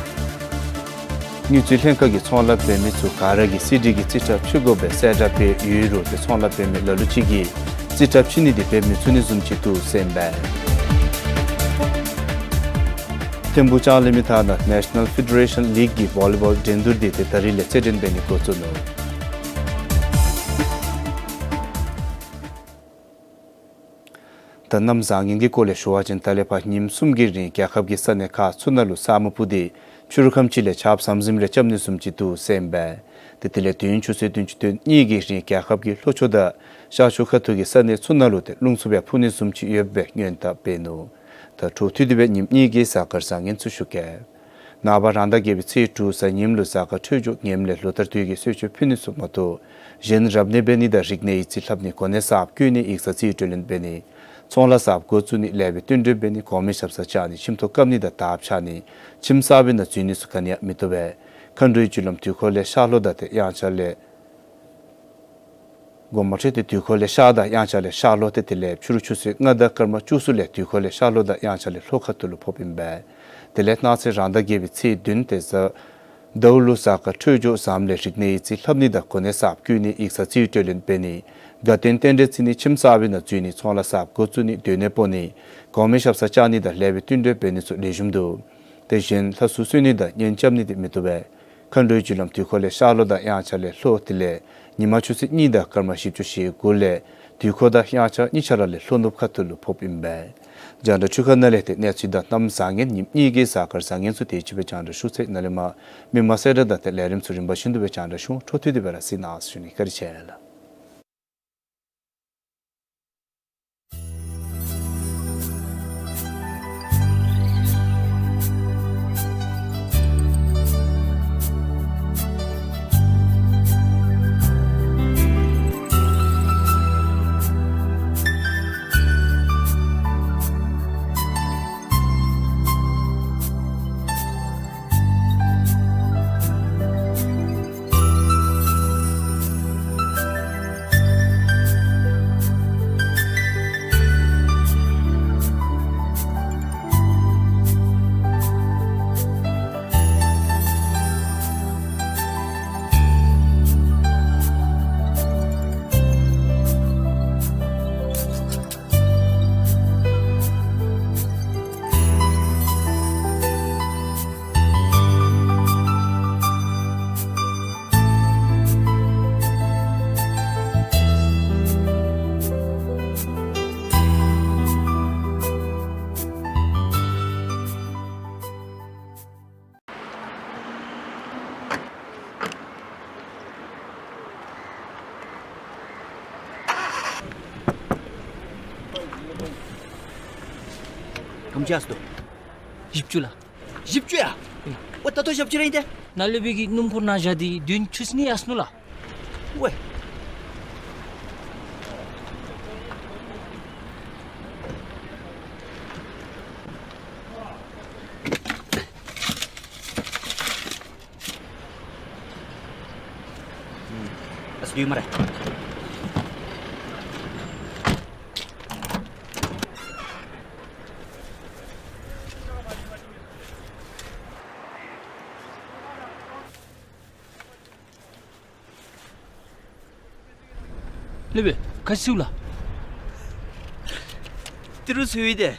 དངུལ་རྩིས་ལྷན་ཁག་གིས་ཚོང་ལཱ་འབད་མི་ཚུ་ག་ར་གིས་སི་ཌི་གི་རྩིས་ཁྲ་ཕུལ་དགོ་པའི་གསལ་བསྒྲགས་འབད་ཡོད་རུང་ཏེ་ཚོང་ལཱ་འབད་མི་ལ་ལུ་ཅིག་གིས་རྩིས་ཁྲ་ཕུལ་ནི་དེ་འབད་མི་ཚུགས་ནི་བཟུམ་ཅིག་འདུག་ཟེར་ཨིན་པས། ཐིམ་ཕུག་ལྕང་གླིང་མི་ཐང་ནང་National Federation League གི་བོ་ལི་བོལ་འགྲན་བསྡུར་དེ་ཏེ་ད་རིས་ལས་རྩེད་འགྲན་འབད་ནི་འགོ་བཙུགས་ནུག། ད་གནམ་བཟང་ངན་གྱི་སྐོར་ལས་ཞུ་བ་ཅིན་ད་ལས་ཕར་ཉིནམ་གསུམ་གྱི་རིང་རྒྱལ་ཁབ་ཀྱི་ས་གནས་ཁག་ཚུ་ནང་ལུ་ས་སྨུག་སྤུབས་ཏེ་ཕྱི་རུ་ཁམས་ཅིག་ལས་ཆརཔ་ཟམ་ཟིམ་རེ་རྐྱབ་ནི་བཟུམ་ཅིག་འདུག་ཟེར་ཨིན་པས། ཏེ་དེ་ལས་དུས་ཡུན་ཆུ་ཚོད་བདུན་ཅུ་དོན་གཉིས་ཀྱི་རིང་རྒྱལ་ཁབ་ཀྱི་ལྷོ་ཕྱོགས་དང་ཤར་ཕྱོགས་ཁ་ཐུག་གི་ས་གནས་ཚུ་ནང་ལུ་ཏེ་རླུང་འཚུབ་ཡང་འཕུ་ནི་བཟུམ་ཅིག་ཡོད་པའི་སྔོན་བརྡ་འབད་ནུག། ད་འཕྲོ་མཐུད་དེ་སྦེ་ཉིནམ་གཉིས་ཀྱི་གཟའ་སྐར་བཟང་ངན་ཚུ་ཞུ་གེ། ནངས་པ་རང་ཟླ་བརྒྱད་པའི་ཚེས་དྲུག་གཟའ་ཉིམ་ལུ་གཟའ་སྐར་འཕྲོད་སྦྱོར་ངནམ་ལས་ལོ་ལྟར་དུས་ཀྱི་གསོལ་མཆོད་ཕུལ་ནི་ཚུ་མ་གཏོགས་གཞན་རབ་གནས་འབད་ནི་དང་རིག་གནས་ཡིག་རྩིས་ལྷབ་ནི་གོ་གནས་གསརཔ་བསྐོ་ནི་ཡིག་ཚང་རྩིས་སྤྲོད་ལེན་འབད་ནི་ཚོང་ལཱ་གསརཔ་འགོ་བཙུགས་ནི་ལེགས་པའི་བསྟུན་གྲོས་འབད་ནི་གོང་མའི་ཞབས་སར་བཅར་ནི་ཁྱིམ་ཐོག་བཀབ་ནི་དང་དར་འཕྱར་ནི་ཁྱིམ་གསར་པའི་ནང་འཛུལ་ནི་ཚུ་ག་ནི་ཡང་མི་བཏུབ་པས། མཁའ་འགྲོའི་རྒྱུ་ལམ་དུས་འཁོར་ལས་ཤར་ལྷོ་དང་ཏེ་དབྱངས་འཆར་ལས་འགོ་མ་འཕྲོད་དེ་དུས་འཁོར་ལས་ཤར་དང་དབྱངས་འཆར་ལས་ཤར་ལྷོ་ཏེ་དེ་ལས་ཕྱི་རུ་ཆུ་ཚོད་ལྔ་དང་སྐར་མ་བཅུ་གསུམ་ལས་དུས་འཁོར་ལས་ཤར་ལྷོ་དང་དབྱངས་འཆར་ལས་ལྷོ་ཁ་ཐུག་ལུ་ཕོགཔ་ཨིན་པས། དེ་ལས་གནངས་ཚེ་རང་ཟླ་བརྒྱད་པའི་ཚེས་བདུན་ཏེ་གཟའ་ཟླཝ་ལུ་གཟའ་སྐར་འཕྲོད་སྦྱོར་བཟངམ་ལས་རིག་གནས་ཡིག་རྩིས་ལྷབ་ནི་དང་གོ་གནས་གསརཔ་བསྐོ་ནི་ཡིག་ཚང་རྩིས་སྤྲོད་ལེན་འབད་ནི་དགའ་སྟོན་རྟེན་འབྲེལ་བརྩི་ནི་ཁྱིམ་གསར་པའི་ནང་འཛུལ་ནི་ཚོང་ལཱ་གསརཔ་འགོ་བཙུགས་ནི་སྡོད་གནས་སྤོ་ནི་གོང་མའི་ཞབས་སར་བཅར་ནི་དང་ལེགས་པའི་བསྟུན་གྲོས་འབད་ནི་ཚུ་ལེགས་ཤོམ་འདུག། དེ་བཞིན་ལྷ་སྲུང་གསོལ་ནི་དང་གཉེན་རྐྱབ་ནི་དེ་མི་བཏུབ་པས། མཁའ་འགྲོའི་རྒྱུ་ལམ་དུས་འཁོར་ལས་ཤར་ལྷོ་དང་དབྱངས་འཆར་ལས་ལྷོ་དེ་ལས་ཉིན་མ་ཆུ་ཚོད་གཉིས་དང་སྐར་མ་བཞི་བཅུ་ཞེ་དགུ་ལས་དུས་འཁོར་དང་དབྱངས་འཆར་གཉིས་ཆ་ར་ལས་ལྷོ་ནུབ་ཁ་ཐུག་ལུ་ཕོགཔ་ཨིན་པས། རྒྱང་བསྒྲགས་འཕྲུལ་ཁང་ནང་ལས་ཏེ་གནས་ཚུལ་དང་གནམ་བཟང་ངན་ཉིནམ་གཉིས་ཀྱི་གཟའ་སྐར་བཟང་ངན་ཚུ་དེ་ཅིག་སྦེ་རྒྱང་བསྒྲགས་ཞུ་ཚར་ཡི། ནཱ་ལས་མར་མི་མང་གསལ་བསྒྲགས་དང་ཏེ་ལས་རིམ་ཚུ་རིམ་པ་བཞིན་དུ་སྦེ་རྒྱང་བསྒྲགས་ཞུ། འཕྲོ་མཐུད་དེ་སྦེ་ར་གཟིགས་གནང་ཟེར་ཞུ་ནི། བཀའ་དྲིན་ཆེ་ལགས། ག་དེམ་ཅིག་ཡར་སོང་དོ། བཞི་བཅུ་ལགས། བཞི་བཅུ་ཡ། ཨིན། ཨོ་ད་ལྟོ་ཞབས་ཕྱི་ར་ཨིན་ཏེ། ནཱ་ལས་འབད་གི་སྣུམ་འཁོར་ནང་བཞག་སྟེ་བདུན་ཅུ་ནི་ཡར་སོང་ནུག་ལགས། ཝེ། ཨུམ། ཨ་ཙི་སྡོད་སྨ་རེ། ལེགས་པའི་ག་ཅི་ལགས། ཏི་རུ་ཚུ་ཡོད་དེ།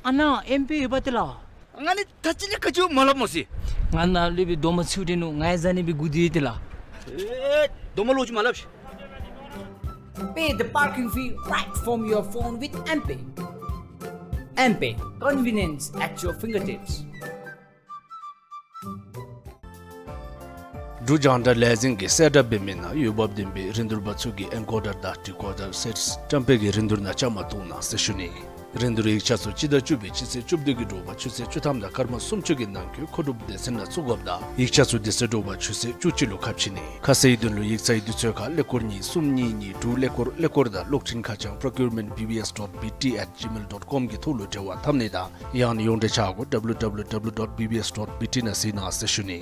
ཨ་ནཱ་ཨེམ་པེ་ཡོད་པ་ཏེ་ལགས། ང་ནི་ད་ཅི་ལས་ག་ཅི་མ་སླབ་མོ་ཟེར། ང་ནཱ་ལེགས་པའི་རྡོག་མ་ཚུ་སྟོན་ནུག། ང་ཡང་བཟའ་ནི་སྦེ་སྒུག་སྡོད་ཡི་ཏེ་ལགས། ཨེ་རྡོག་མ་ལོག་ཅིག་མ་སླབ་ཤིག། Pay the parking fee right from your phone with M-Pay. M-Pay, convenience at your fingertips. འབྲུག་རྒྱང་བསྒྲགས་ལས་འཛིན་གྱིས་གསལ་བསྒྲགས་འབད་མི་ནང་འོས་འབབ་ལྡན་པའི་རིན་བསྡུར་པ་ཚུ་གིས་ཨེན་ཀོ་ཌར་དང་ཌི་ཀོ་ཌར་སེཊསི་བཀྲམ་སྤེལ་གྱི་རིན་བསྡུར་ནང་བཅའ་མར་གཏོགས་གནང་ཟེར་ཞུ་ནི། རིན་བསྡུར་ཡིག་ཆ་ཚུ་སྤྱི་ཟླ་བཅུ་པའི་སྤྱི་ཚེས་བཅུ་བདུན་གྱི་དྲོ་པ་ཆུ་ཚོད་བཅུ་ཐམ་དང་སྐར་མ་སུམ་ཅུ་གི་ནང་འཁོད་མཁོ་སྒྲུབ་སྡེ་ཚན་ནང་བཙུགས་དགོཔ་དང་ཡིག་ཆ་ཚུ་དེ་ཚེ་དྲོ་པ་ཆུ་ཚོད་བཅུ་གཅིག་ལུ་ཁ་ཕྱེ་ནི། ཁ་གསལ་ཡི་དོན་ལུ་ཡིག་ཚང་གི་དུས་ཚོད་ཁར་ཀླད་ཀོར་གཉིས་གསུམ་གཉིས་གཉིས་དྲུག་ཀླད་ཀོར་ཀླད་ཀོར་དང་གློག་འཕྲིན་ཁ་བྱང་procurement B B S dot B T at gmail dot com གི་ཐོག་ལུ་འབྲེལ་བ་འཐབ་ནི་དང་ཡང་ན་ཡོངས་འབྲེལ་ཆ་སྒོ W W W dot B B S dot B T ནང་གཟིགས་གནང་ཟེར་ཞུ་ནི།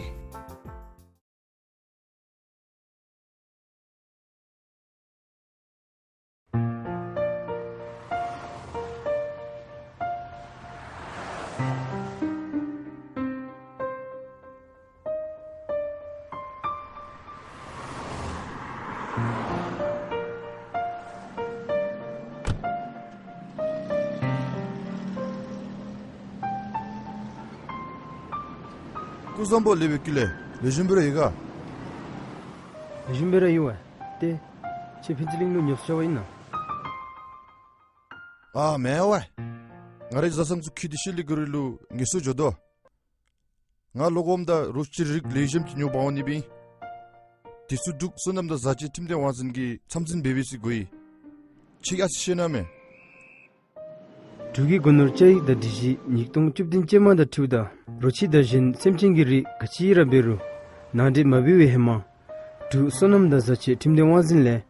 སྐུ་གཟུགས་བཟང་པོ། ལེགས་པའི་ཀུ་ལེ། ལེགས་ཤོམ་སྦེ་ར་ཡོད་ག། ལེགས་ཤོམ་སྦེ་ར་ཡོད་པ། ཏེ་ཁྱོད་ཕུན་ཚོགས་གླིང་ལུ་ཉོབ་སོང་ཡི་ན། ཨ་མེན་པས། ང་རའི་བཟའ་ཚང་ཚུ་ཁྱིད་དེ་ཤེལ་ལི་གུ་རི་ལུ་ངལ་གསོ་འགྱོ་དོ། ང་ལོག་འོངམ་ད་རོ་ཁྱི་རིགས་ལེགས་ཤོམ་ཅིག་ཉོ་འབག་འོང་ནི་སྦེ་ཨིན། དེ་ཚུ་འབྲུག་སོ་ནམ་དང་བཟའ་བཅའི་ཁྲིམས་དང་དབང་འཛིན་གྱིས་འཚམས་འཛིན་འབད་འབད་ས་དགོ་ཡི། ཁྱོད་ཨ་ཙི་ཤེས་ན་མས། འབྲུག་གི་སྒོ་ནོར་བཅའ་ཡིག་དང་སྒྲིག་གཞི་ཉིས་སྟོང་བཅུ་བདུན་ཅན་མ་དང་འཁྲིལཝ་ད་རོ་ཁྱི་དང་གཞན་སེམས་ཅན་གྱི་རིགས་ག་ཅི་ར་འབད་རུང་ནང་འདྲེན་མ་འབད་བའི་ཧེ་མ་འབྲུག་སོ་ནམ་དང་བཟའ་བཅའི་ཁྲིམས་དང་དབང་འཛིན་ལས་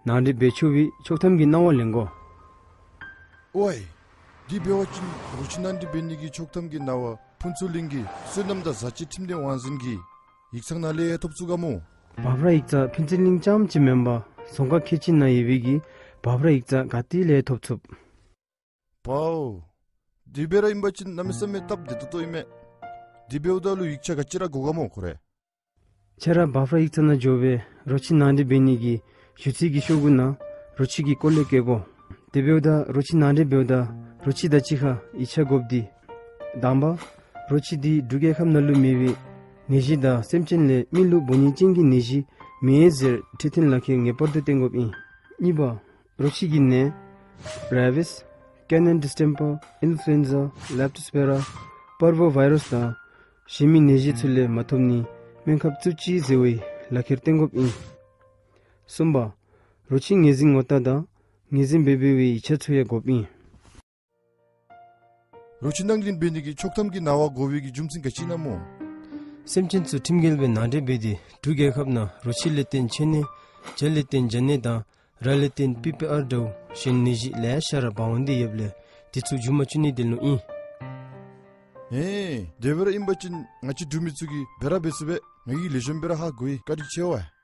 ནང་འདྲེན་འབད་ཆོག་པའི་ཆོག་ཐམ་གྱི་གནང་བ་ལེན་དགོ། ཝའི། དེ་འབད་བ་ཅིན་རོ་ཁྱི་ནང་འདྲེན་འབད་ནི་གི་ཆོག་ཐམ་གྱི་གནང་བ་ཕུན་ཚོགས་གླིང་གི་སོ་ནམ་དང་བཟའ་བཅའི་ཁྲིམས་དང་དབང་འཛིན་གྱི་ཡིག་ཚང་ནང་ལས་ཡང་ཐོབ་ཚུགས་ག་མོ། འབབ་ར་ཡིག་ཚང་ཕུན་ཚོགས་གླིང་རྐྱངམ་ཅིག་མེན་པར་རྫོང་ཁག་ཁལ་གཅིག་ནང་ཡོད་པའི་གི་འབབ་ར་ཡིག་ཚང་ག་ཏེ་ལས་ཐོབ་ཚུགས། པའོ། དེ་སྦེ་ར་ཨིན་པ་ཅིན་གནམ་མེད་ས་མེད་སྟབས་བདེ་ཏོག་ཏོ་ཨིན་མས། དེ་འབདཝ་ད་ལུ་ཡིག་ཆ་ག་ཅི་ར་དགོ་ག་མོ་ཁོ་རེ། ཁྱོད་ར་འབབ་ར་ཡིག་ཚང་ནང་འགྱོ་སྦེ་རོ་ཁྱི་ནང་འདྲེན་འབད་ནི་གི་ཞུ་ཚིག་གི་ཤོག་གུ་ནང་རོ་ཁྱི་གི་སྐོར་ལས་བཀོད་དགོ། དེ་འབདཝ་ད་རོ་ཁྱི་ནང་འདྲེན་འབདཝ་ད་རོ་ཁྱི་དང་གཅིག་ཁར་ཡིག་ཆ་དགོཔ་འདི། དང་པ། རོ་ཁྱི་འདི་འབྲུག་རྒྱལ་ཁབ་ནང་ལུ་མེད་པའི་ནད་གཞི་དང་སེམས་ཅན་ལས་མི་ལུ་འབོ་ཉེན་ཅན་གྱི་ནད་གཞི་མེད་ཟེར་འཕྲོད་བསྟེན་ལག་ཁྱེར་ངེས་པར་དུ་བསྟན་དགོཔ་ཨིན། གཉིས་པ། རོ་ཁྱི་གི་ནད། རེ་བིས། ཀེ་ནན་ཌིས་ཊེམ་པར། ཨིན་ཕུ་ལུ་ཨེན་ཛ། ལེབ་ཊོ་སྤེ་ར། པར་བོ་ཝའི་རཱསི་དང་གཞན་མི་ནད་གཞི་ཚུ་ལས་མ་ཐོབ་ནི་སྨན་ཁབ་བཙུགས་ཅི་ཟེར་བའི་ལག་ཁྱེར་བསྟན་དགོཔ་ཨིན། གསུམ་པ། རོ་ཁྱི་ངོས་འཛིན་ངོ་རྟགས་དང་ངོས་འཛིན་འབད་འབད་བའི་ཡིག་ཆ་ཚུ་ཡང་དགོཔ་ཨིན། རོ་ཁྱི་ནང་འདྲེན་འབད་ནི་གི་ཆོག་ཐམ་གྱི་གནང་བ་དགོ་པའི་གི་རྒྱུ་མཚན་ག་ཅི་ཨིན་ན་མོ། སེམས་ཅན་ཚུ་ཁྲིམས་འགལ་སྦེ་ནང་འདྲེན་འབད་དེ་འབྲུག་རྒྱལ་ཁབ་ནང་རོ་ཁྱི་ལས་བརྟེན་མཆེ་ནད། བྱད་ལས་བརྟེན་བྱད་ནད་དང་ར་ལས་བརྟེན་པི་པི་ཨར་འདྲཝ་གཞན་ནད་གཞི་ལེ་ཤ་ར་འབག་འོང་སྟེ་ཡོདཔ་ལས་དེ་ཚུ་འབྱུང་མ་བཅུག་ནིའི་དོན་ལུ་ཨིན། ཨེ་དེ་སྦེ་ར་ཨིན་པ་ཅིན་ང་བཅས་འབྲུག་མི་ཚུ་གིས་འབད་ར་འབད་ཚུགས་པས། ང་གིས་ལེགས་ཤོམ་སྦེ་ར་ཧ་གོ་ཡི། བཀའ་དྲིན་ཆེ་བས།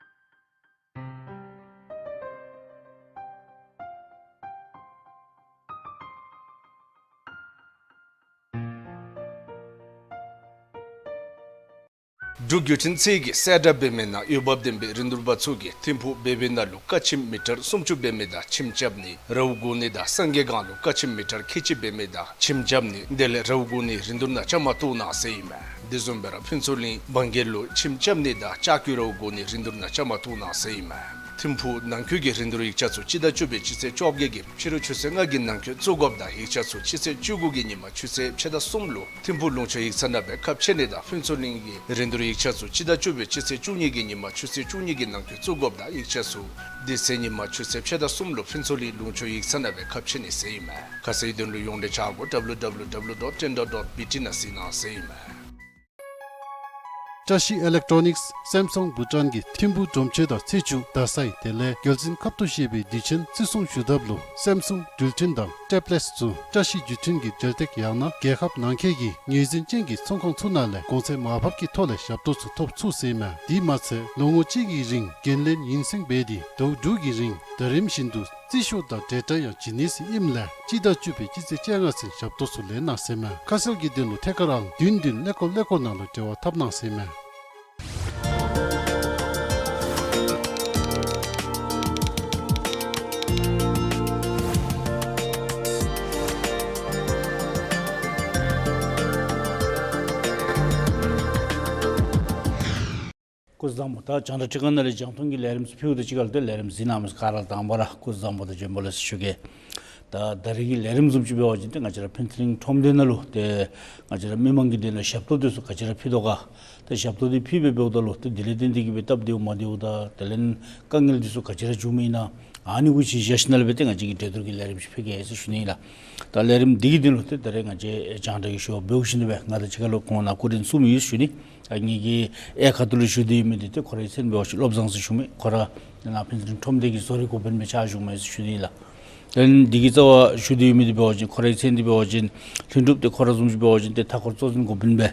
འབྲུག་བརྒྱུད་འཕྲིན་ཚད་ཀྱིས་གསལ་བསྒྲགས་འབད་མི་ནང་འོས་འབབ་ལྡན་པའི་རིན་བསྡུར་པ་ཚུ་གིས་ཐིམ་ཕུག་བེ་བེ་ནང་ལུ་ཀ་ཁྱིམ་མི་ཊར་སུམ་ཅུ་འབད་མི་དང་ཁྱིམ་རྐྱབ་ནི། རའུ་དགོན་ནི་དང་སངས་རྒྱས་སྒང་ལུ་ཀ་ཁྱིམ་མི་ཊར་ཁལ་གཅིག་འབད་མི་དང་ཁྱིམ་རྐྱབ་ནི། དེ་ལས་རའུ་དགོན་ནི་རིན་བསྡུར་ནང་བཅའ་མར་གཏོགས་གནང་ཟེར་ཨིན་མས། དེ་བཟུམ་སྦེ་ར་ཕུན་ཚོགས་གླིང་བང་རྒྱལ་ལུ་ཁྱིམ་རྐྱབ་ནི་དང་ལྕགས་སྐུད་རའུ་དགོན་ནི་རིན་བསྡུར་ནང་བཅའ་མར་གཏོགས་གནང་ཟེར་ཨིན་མས། ཐིམ་ཕུག་ནང་འཁོད་ཀྱི་རིན་བསྡུར་ཡིག་ཆ་ཚུ་སྤྱི་ཟླ་བཅུ་པའི་སྤྱི་ཚེས་བཅོ་བརྒྱད་ཀྱི་ཕྱི་རུ་ཆུ་ཚོད་ལྔ་གི་ནང་འཁོད་བཙུགས་དགོཔ་དང་ཡིག་ཆ་ཚུ་སྤྱི་ཚེས་བཅུ་དགུ་གི་ཉིན་མ་ཆུ་ཚོད་ཕྱེད་དང་གསུམ་ལུ་ཐིམ་ཕུག་ལུང་ཕྱོགས་ཡིག་ཚང་ནང་སྦེ་ཁ་ཕྱེ་ནི་དང་ཕུན་ཚོགས་གླིང་གི་རིན་བསྡུར་ཡིག་ཆ་ཚུ་སྤྱི་ཟླ་བཅུ་པའི་སྤྱི་ཚེས་བཅུ་གཉིས་ཀྱི་ཉིན་མ་ཆུ་ཚོད་བཅུ་གཉིས་ཀྱི་ནང་འཁོད་བཙུགས་དགོཔ་དང་ཡིག་ཆ་ཚུ་དེ་ཚེ་ཉིན་མ་ཆུ་ཚོད་ཕྱེད་དང་གསུམ་ལུ་ཕུན་ཚོགས་གླིང་ལུང་ཕྱོགས་ཡིག་ཚང་ནང་སྦེ་ཁ་ཕྱེ་ནི་ཟེར་ཨིན་མས། ཁ་གསལ་དོན་ལུ་ཡོངས་འབྲེལ་ཆ་གོ་ཌབ་ལུ་ཌབ་ལུ་ཌབ་ལུ་ཌོཊ་ཊེན་ཌོཊ་ཌོཊ་བི་ཊི་ནང་གཟིགས་གནང་ཟེར་ཨིན་མས། བཀྲ་ཤིས་ཨི་ལེག་ཊོ་ནིགསི་སེམ་སུང་བྷུ་ཊཱན་གྱིས་ཐིམ་ཕུག་སྒྲོམ་ཆེན་དང་ཚེས་བཅུ་རྡ་སའི་དེ་ལས་རྒྱལ་འཛིན་ཁབ་ཏུ་བཞེས་པའི་དུས་ཆེན་བརྩི་སྲུང་ཞུ་ཐབས་ལུ་སེམ་སུང་འགྲུལ་འཕྲིན་དང་ཊེབ་ལེཊསི་ཚུ་བཀྲ་ཤིས་བརྒྱུད་འཕྲིན་གྱི་འབྲེལ་སྟེགས་ཡང་ན་རྒྱལ་ཁབ་ནང་འཁོད་ཀྱི་ངོས་འཛིན་ཅན་གྱི་ཚོང་ཁང་ཚུ་ནང་ལས་གོང་ཚད་མར་ཕབ་ཀྱི་ཐོག་ལས་ཞབས་ཏོག་ཚུ་ཐོབ་ཚུགས་ཟེར་ཨིན་མས། དེ་མ་ཚད་ལོ་ངོ་གཅིག་གི་རིང་འགན་ལེན་ངན་སེང་འབད་དེ་ཟླཝ་དྲུག་གི་རིང་ཟླ་རིམ་བཞིན་དུ་རྩིས་ཤོག་དང་འབྲེལ་སྒྲ་ཡང་བྱིན་ནི་ཟེར་ཨིནམ་ལས་སྤྱི་ཟླ་བཅུ་པའི་སྤྱི་ཚེས་བཅོ་ལྔ་ཚུན་ཞབས་ཏོག་ཚུ་ལེན་གནང་ཟེར་མས། ཁ་གསལ་གྱི་དོན་ལུ་ཐད་ཀར་ཨང་བདུན་བདུན་ཀླད་ཀོར་ཀླད་ཀོར་ནང་ལུ་འབྲེལ་བ་འཐབ་གནང་ཟེར་མས། སྐུ་གཟུགས་བཟང་པོ། ད་རྒྱང་བསྒྲགས་ཁང་ནང་ལས་རྒྱང་མཐོང་གི་ལས་རིམ་ཚུ་ཕུལཝ་དང་གཅིག་ཁར་ལུ་ཏེ་ལས་རིམ་གཟིགས་གནང་མི་ག་ར་ལུ་དང་པ་ར་སྐུ་གཟུགས་བཟང་པོ་དང་བྱོན་པ་ལེགས་སོ་ཞུ་གེ། ད་ད་རིས་ཀྱི་ལས་རིམ་བཟུམ་ཅིག་འབད་བ་ཅིན་ཏེ་ང་བཅས་ར་ཕུན་ཚོགས་གླིང་ཁྲོམ་སྡེ་ནང་ལུ་ཏེ་ང་བཅས་ར་མི་མང་གི་དོན་ལུ་ཞབས་ཏོག་འདི་ཚུ་ག་ཅི་ར་ཕུལ་དོ་ག། ཏེ་ཞབས་ཏོག་འདི་ཕུལ་སྦེ་འབདཝ་ད་ལུ་ཏེ་དེ་ལས་བརྟེན་ཏེ་གིས་སྦེ་སྟབས་བདེཝ་མ་བདེཝ་དང་དེ་ལས་དཀའ་ངལ་འདི་ཚུ་ག་ཅི་ར་བྱུངམ་ཨིན་ན་ཨ་ནི་གུ་ཅིག་བཞག་ཞིནམ་ལས་སྦེ་ཏེ་ང་བཅས་ཀྱིས་གྲོས་བསྡུར་གྱི་ལས་རིམ་ཅིག་ཕུལ་གེ་ཟེར་ཞུ་ནི་ཨིན་ལགས། ད་ལས་རིམ་འདི་གི་དོན་ལུ་ཏེ་ད་རེས་ང་བཅས་རྒྱང་བསྒྲགས་ཀྱི་ཞུ་བ་འབདཝ་ཞིནམ་ལས་སྦེ་ང་དང་གཅིག་ཁར་ལུ་ཁོང་ནཱ་སྐུ་མགྲོན་གསུམ་ཡོད་ཟེར་ཞུ་ནི། ཨ་ངེ་གི་ཨེ་ཁ་ཐུག་ལུ་ཞུ་སྟེ་ཡོད་མི་འདི་ཏེ་ཁོ་རའི་མཚན་འབད་བ་ཅིན་བློ་བཟང་ཟེར་ཞུ་མི། ཁོ་ར་ནཱ་ཕུན་ཚོགས་གླིང་ཁྲོམ་སྡེ་གི་བཟོ་རིག་འགོ་དཔོན་སྦེ་ཕྱག་ཞུ་མི་ཟེར་ཞུ་ནི་ལགས། དེ་ལས་འདི་གི་རྩ་བར་ཞུ་སྟེ་ཡོད་མི་འདི་འབད་བ་ཅིན་ཁོ་རའི་མཚན་འདི་འབད་བ་ཅིན་ལྷུན་གྲུབ། ཏེ་ཁོ་ར་བཟུམ་ཅིག་འབད་བ་ཅིན་ཏེ་མཐའ་འཁོར་གཙོ་འཛིན་འགོ་དཔོན་སྦེ་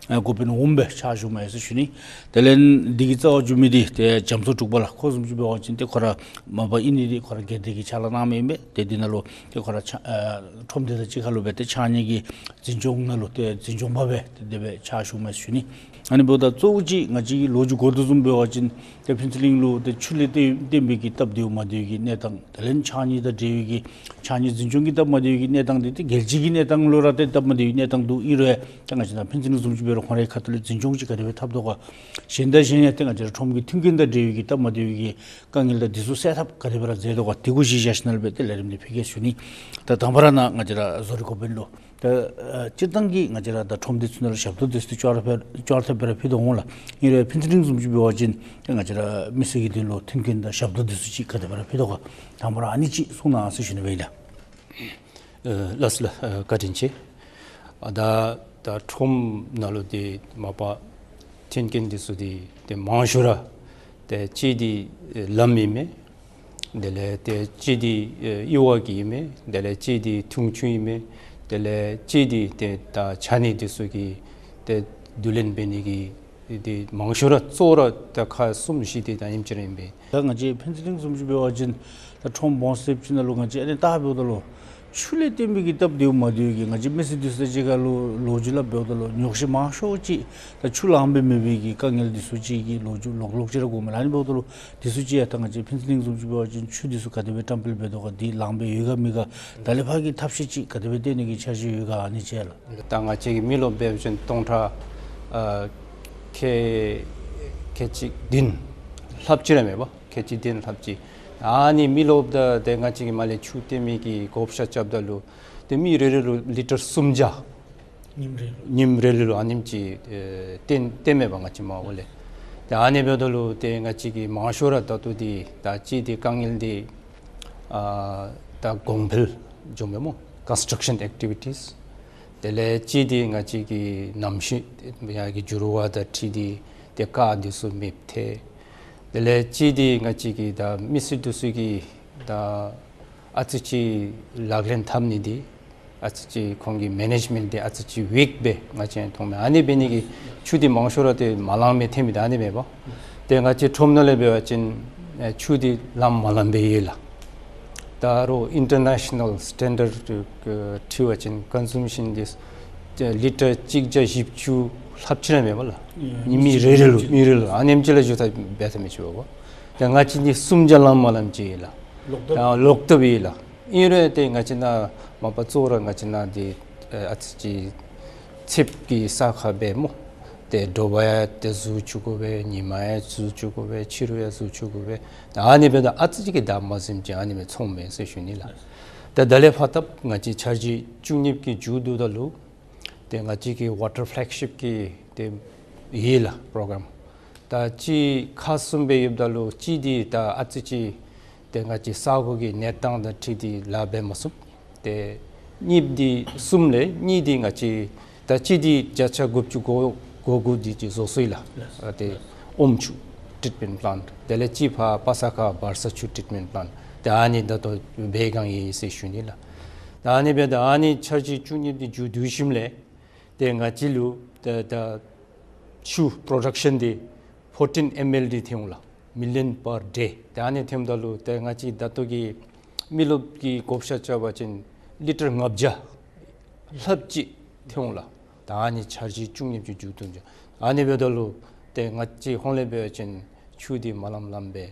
ཨ་འགོ་དཔོན་འོགམ་སྦེ་ཕྱག་ཞུ་མི་ཟེར་ཞུ་ནི། དེ་ལས་འདི་གི་རྩ་བར་འབྱུང་མི་འདི་ཏེ་རྒྱ་མཚོ་འབྲུག་པ་ལགས། ཁོ་བཟུམ་ཅིག་འབད་བ་ཅིན་ཏེ་ཁོ་ར་མ་པ་ཨིན་ནི་འདི་ཁོ་ར་སྒེར་སྡེ་གི་ཕྱག་ལཱ་གནང་མི་ཨིན་པས། ཏེ་འདི་ནང་ལུ་ཏེ་ཁོ་ར་ཕྱག་ཨ་ཁྲོམ་སྡེ་དང་གཅིག་ཁར་ལུ་སྦེ་ཏེ་ཕྱགས་སྙིགས་ཀྱི་འཛིན་སྐྱོང་ནང་ལུ་ཏེ་འཛིན་སྐྱོང་པ་སྦེ་ཏེ་དེ་སྦེ་ཕྱག་ཞུ་མི་ཟེར་ཞུ་ནི། ཨ་ནི་འབདཝ་ད་གཙོ་བོ་ཅིག་ང་བཅས་ཀྱི་ལོ་རྒྱུས་གོ་དོ་བཟུམ་འབད་བ་ཅིན་ཏེ་ཕུན་ཚོགས་གླིང་ལུ་ཏེ་ཆུ་ལས་བརྟེན་བརྟེན་པའི་གི་སྟབས་བདེཝ་མ་བདེཝ་གི་གནས་སྟངས། དེ་ལས་ཕྱགས་སྙིགས་དང་འབྲེལ་བའི་གི་ཕྱགས་སྙིགས་འཛིན་སྐྱོང་གི་སྟབས་མ་བདེཝ་གི་གནས་སྟངས་འདི་ཏེ་རྒྱལ་སྤྱི་གི་གནས་སྟངས་ལུ་ར་ཏེ་སྟབས་མ་བདེཝ་གི་གནས་སྟངས་འདུག། ཨིན་རུང་ཡང་ཏེ་ང་བཅས་ནཱ་ཕུན་ཚོགས་གླིང་བཟུམ་ཅིག་ ཁོང་རའི་ཁ་ཐུག་ལས་འཛིན་སྐྱོང་ཅིག་ག་དེ་སྦེ་འཐབ་དོ་ག། གཞན་དང་གཞན་ཡང་ཏེ་ང་བཅས་ར་ཁྲོམ་གྱི་མཐུན་རྐྱེན་དང་འབྲེལ་བའི་གི་སྟབས་མ་བདེ་བའི་གི་དཀའ་ངལ་དང་འདི་ཚུ་སེལ་ཐབས་ག་དེ་སྦེ་ར་མཛད་དོ་ག། དེ་གུ་གཞི་བཞག་ཞིནམ་ལས་སྦེ་ཏེ་ལས་རིམ་འདི་ཕུལ་གེ་ཟེར་ཞུ་ནི། ད་དང་པ་ར་ནཱ་ང་བཅས་ར་བཟོ་རིག་འགོ་དཔོན་ལུ་ད་ཨ་སྤྱིར་བཏང་གི་ང་བཅས་ར་ད་ཁྲོམ་སྡེ་ཚུ་ནང་ལུ་ཞབས་ཏོག་འདི་ཚུ་ཅོག་ར་ཕར་ཅོག་ར་འཐདཔ་སྦེ་ར་ཕུལ་དོ་འོང་ལགས། ཨིན་རུང་ཕན་ཚུན་རིང་བཟུམ་ཅིག་འབད་བ་ཅིན་ཏེ་ང་བཅས་ར་མི་སེར་གྱི་དོན་ལུ་མཐུན་རྐྱེན་དང་ཞབས་ཏོག་འདི་ཚུ་ཅིག་ག་དེ་སྦེ་ར་ཕུལ་དོ་ག། དང་པ་ར་ཨ་ནི་ཅིག་གསུང་གནང་ཟེར་ཞུ་ནི་སྦེ་ཨིན་ལགས། ཨ་ལགས་སོ་ལགས། ཨ་བཀའ་དྲིན་ཆེ། ཨ་ད་ད་ཁྲོམ་ནང་ལུ་ཏེ་མ་པ་མཐུན་རྐྱེན་འདི་ཚུ་འདི་ཏེ་མང་ཤོས་ར་ཏེ་གཅིག་འདི་ཨེ་ལམ་ཨིན་མས། དེ་ལས་ཏེ་གཅིག་འདི་ཨེ་གཡུར་བ་གི་ཨིན་མས། དེ་ལས་གཅིག་འདི་འཐུང་ཆུ་ཨིན་མས། དེ་ལས་གཅིག་འདི་ཏེ་ད་ཆ་གནས་འདི་ཚུ་གི་ཏེ་བསྡུ་ལེན་འབད་ནི་གི་ཏེ་མང་ཤོས་ར་གཙོ་བོ་ར་ད་ཁག་གསུམ་བཞི་འདི་ད་ཨིནམ་ཅིག་ར་ཨིན་པས། ད་ང་བཅས་ཕན་ཚུན་རིང་བཟུམ་ཅིག་འབད་བ་ཅིན་ད་ཁྲོམ་སྦོམ་ཟེར་ཅིག་ནང་ལུ་ང་བཅས་ཨ་ནི་ལྟ་འབདཝ་ད་ལུ་ཆུ་ལས་བརྟེན་པའི་གི་སྟབས་བདེཝ་མ་བདེཝ་གི་ང་བཅས་མི་སེར་འདི་ཚུ་ཅིག་ཁ་ལུ་ལོ་རྒྱུས་སླབ་འབདཝ་ད་ལུ་ཉོགས་བཤད་མང་ཤོས་ཅིག་ད་ཆུ་ལང་པའི་མེད་པའི་གི་དཀའ་ངལ་འདི་ཚུ་ཅིག་གི་ལོ་རྒྱུས་ལོག་ལོག་ཅིག་ར་གོཝ་མས་ལགས། ཨ་ནི་འབདཝ་ད་ལུ་འདི་ཚུ་ཅིག་ཡང་ད་ང་བཅས་ཕན་ཚུན་རིང་བཟུམ་ཅིག་འབད་བ་ཅིན་ཆུ་འདི་ཚུ་ག་དེ་སྦེ་བཀྲམ་སྤེལ་འབད་དོ་ག། འདི་ལང་པའི་ཡོད་ག་མེད་ག། ད་ལས་ཕར་གྱི་ཐབས་ཤེས་ཅིག་ག་དེ་སྦེ་བཏོན་ནི་གི་འཆར་གཞི་ཡོད་ག། ཨ་ནི་ཅིག་ལགས། ད་ང་བཅས་ཀྱི་མི་རློབས་འབད་བ་ཅིན་སྟོང་ཕྲག་ཨ་ཁལ་ཁལ་གཅིག་བདུན་ལྷགཔ་ཅིག་ར་མས་པ། ཁལ་གཅིག་བདུན་ལྷགཔ་ཅིག། ཨ་ནི་མི་རློབས་ད་ཏེ་ང་བཅས་ཀྱིས་མར་ལས་ཆུ་བཏོན་མི་གི་བགོ་བཤའ་རྐྱབ་ད་ལུ་ཏེ་མི་རེ་རེ་ལུ་ལི་ཊར་སུམ་བརྒྱ། ཉིནམ་རེ་ལུ། ཉིནམ་རེ་ལུ་ཨ་ནེམ་ཅིག་ཨེ་བཏོན་བཏོནམ་མས་པ་ང་བཅས་མར་འོག་ལས། ཏེ་ཨ་ནི་འབདཝ་ད་ལུ་ཏེ་ང་བཅས་ཀྱི་མང་ཤོས་ར་ད་ལྟོ་འདི་ད་གཅིག་འདི་དཀའ་ངལ་འདི་ཨ་ད་གོང་འཕེལ་འགྱོཝ་མས་སྨོ། ཀོན་སི་ཊརཀ་ཤཱན་ཨེག་ཊི་བི་ཊིས། དེ་ལས་གཅིག་འདི་ང་བཅས་ཀྱི་གནམ་གཤིས་ཡར་གྱི་འགྱུར་བ་དང་འཁྲིལ་ཏེ་ཏེ་རྐ་འདི་ཚུ་མེདཔ་ཐལ། དེ་ལས་གཅིག་འདི་ང་བཅས་ཀྱི་ད་མི་སེར་འདི་ཚུ་གིས་ད་ཨ་ཙི་ཅིག་ལག་ལེན་འཐབ་ནི་འདི་ཨ་ཙི་ཅིག་ཁོང་གི་མེ་ནེཇ་མེནཊ་འདི་ཨ་ཙི་ཅིག་ཝིཀ་སྦེ་ང་བཅས་མཐོངམ་མས། ཨ་ནི་འབད་ནི་གིས་ཆུ་འདི་མང་ཤོས་ར་ཏེ་མ་ལང་མི་ཐོན་མི་ད་ཨ་ནི་མས་པ། ཏེ་ང་བཅས་ཁྲོམ་ནང་ལས་འབད་བ་ཅིན་ཨེ་ཆུ་འདི་ལངམ་མ་ལངམ་སྦེ་ཡོད་ལགས། ད་རུང་ཨིན་ཊར་ནེ་ཤ་ནཱལ་སི་ཊེན་ཌརཌ་ཁར་འཁྲིལ་བ་ཅིན་ཀོན་སུམ་ཤཱན་འདི་ལི་ཊར་གཅིག་བརྒྱ་བཞི་བཅུ་ལྷགཔ་ཅིག་ར་མས་པ་ལགས། ཨེ་མི་རེ་རེ་ལུ་མི་རེ་ལུ་ཨ་ནེམ་ཅིག་ལས་འགྱོ་ད་འབད་ད་མི་ཆོག་པ། ད་ང་བཅས་འདི་སུམ་བརྒྱ་ལངམ་མ་ལངམ་ཅིག་ཡོད་ལགས། ལོག་སྟབས། ད་ལོག་སྟབས་ཡོད་ལགས། ཨིན་རུང་ཏེ་ང་བཅས་ནཱ་མ་པ་གཙོ་བོ་ར་ང་བཅས་ནཱ་འདི་ཨ་ཨ་ཙི་ཅིག་ཚདཔ་གི་ས་ཁར་སྦེ་སྨོ། ཏེ་དྲོ་པ་ཡང་ཏེ་བཟོ་བཅུག་དགོ་པས། ཉིན་མ་ཡང་བཟོ་བཅུག་དགོ་པས། ཕྱི་རུ་ཡང་བཟོ་བཅུག་དགོ་པས། ད་ཨ་ནི་འབདཝ་ད་ཨ་ཙི་ཅིག་གི་ད་མ་བཟུམ་ཅིག་ཨ་ནི་སྦེ་མཐོངམ་མས་ཟེར་ཞུ་ནི་ལགས། ད་ད་ལས་ཕར་ད་ང་བཅས་འཆར་གཞི་བཅུ་གཉིས་ཀྱི་མཇུག་བསྡུཝ་ད་ལུ་ཏེ་ང་བཅས་ཀྱི་ཝ་ཊར་ཕེ་ལེག་ཤིཔ་ཀྱི་ཏེ་ཡོད་ལགས་པྲོ་གརམ། ད་ཅིག་ཁག་གསུམ་སྦེ་ཡོདཔ་ད་ལུ་གཅིག་འདི་ད་ཨ་ཙི་ཅིག་ཏེ་ང་བཅས་ས་གོ་གི་གནས་སྟངས་དང་འཁྲིལ་ཏེ་ལཱ་འབད་མ་ཚུགས། ཏེ་གཉིསཔ་འདི་གསུམ་ལས་གཉིས་འདི་ང་བཅས་ད་གཅིག་འདི་བརྒྱ་ཆ་དགུ་བཅུ་གོ་གོ་དགུ་འདི་ཅིག་བཟོ་སོང་ཡི་ལགས། ལགས། ཨ་ཏེ་ཨོམ་ཆུ་ཊྲིཊ་མེནཊ་པ་ལེནཊ། དེ་ལས་གཅིག་ཕར་པ་ས་ཁ་བར་ས་ཆུ་ཊྲིཊ་མེནཊ་པ་ལེནཊ། ཏེ་ཨ་ནི་ད་ལྟོ་འབད་བའི་སྒང་ཡོད་ཟེར་ཞུ་ནི་ལགས། ད་ཨ་ནི་འབདཝ་ད་ཨ་ནི་འཆར་གཞི་བཅུ་གཉིས་འདི་མཇུག་བསྡུ་ཞིནམ་ལས་ཏེ་ང་བཅས་ལུ་ད་ད་ཆུ་པྲོ་ཌག་ཤཱན་འདི་ཕོར་ཊིན་ཨེམ་ཨེལ་འདི་ཐོན་འོང་ལགས། མི་ལི་ཡཱན་པར་ཌེ། ཏེ་ཨ་ནི་ཐོནམ་ད་ལུ་ཏེ་ང་བཅས་ད་ལྟོ་གི་མི་རློབས་ཀྱི་བགོ་བཤའ་རྐྱབ་པ་ཅིན་ལི་ཊར་ལྔ་བརྒྱ་ལྷགཔ་ཅིག་ཐོན་འོང་ལགས། ད་ཨ་ནི་འཆར་གཞི་བཅུ་གཉིས་ཀྱི་མཇུག་བསྡུ་འགྱོ། ཨ་ནི་འབདཝ་ད་ལུ་ཏེ་ང་བཅས་ཧོངས་ལས་འབད་བ་ཅིན་ཆུ་འདི་མ་ལངམ་ལངམ་སྦེ་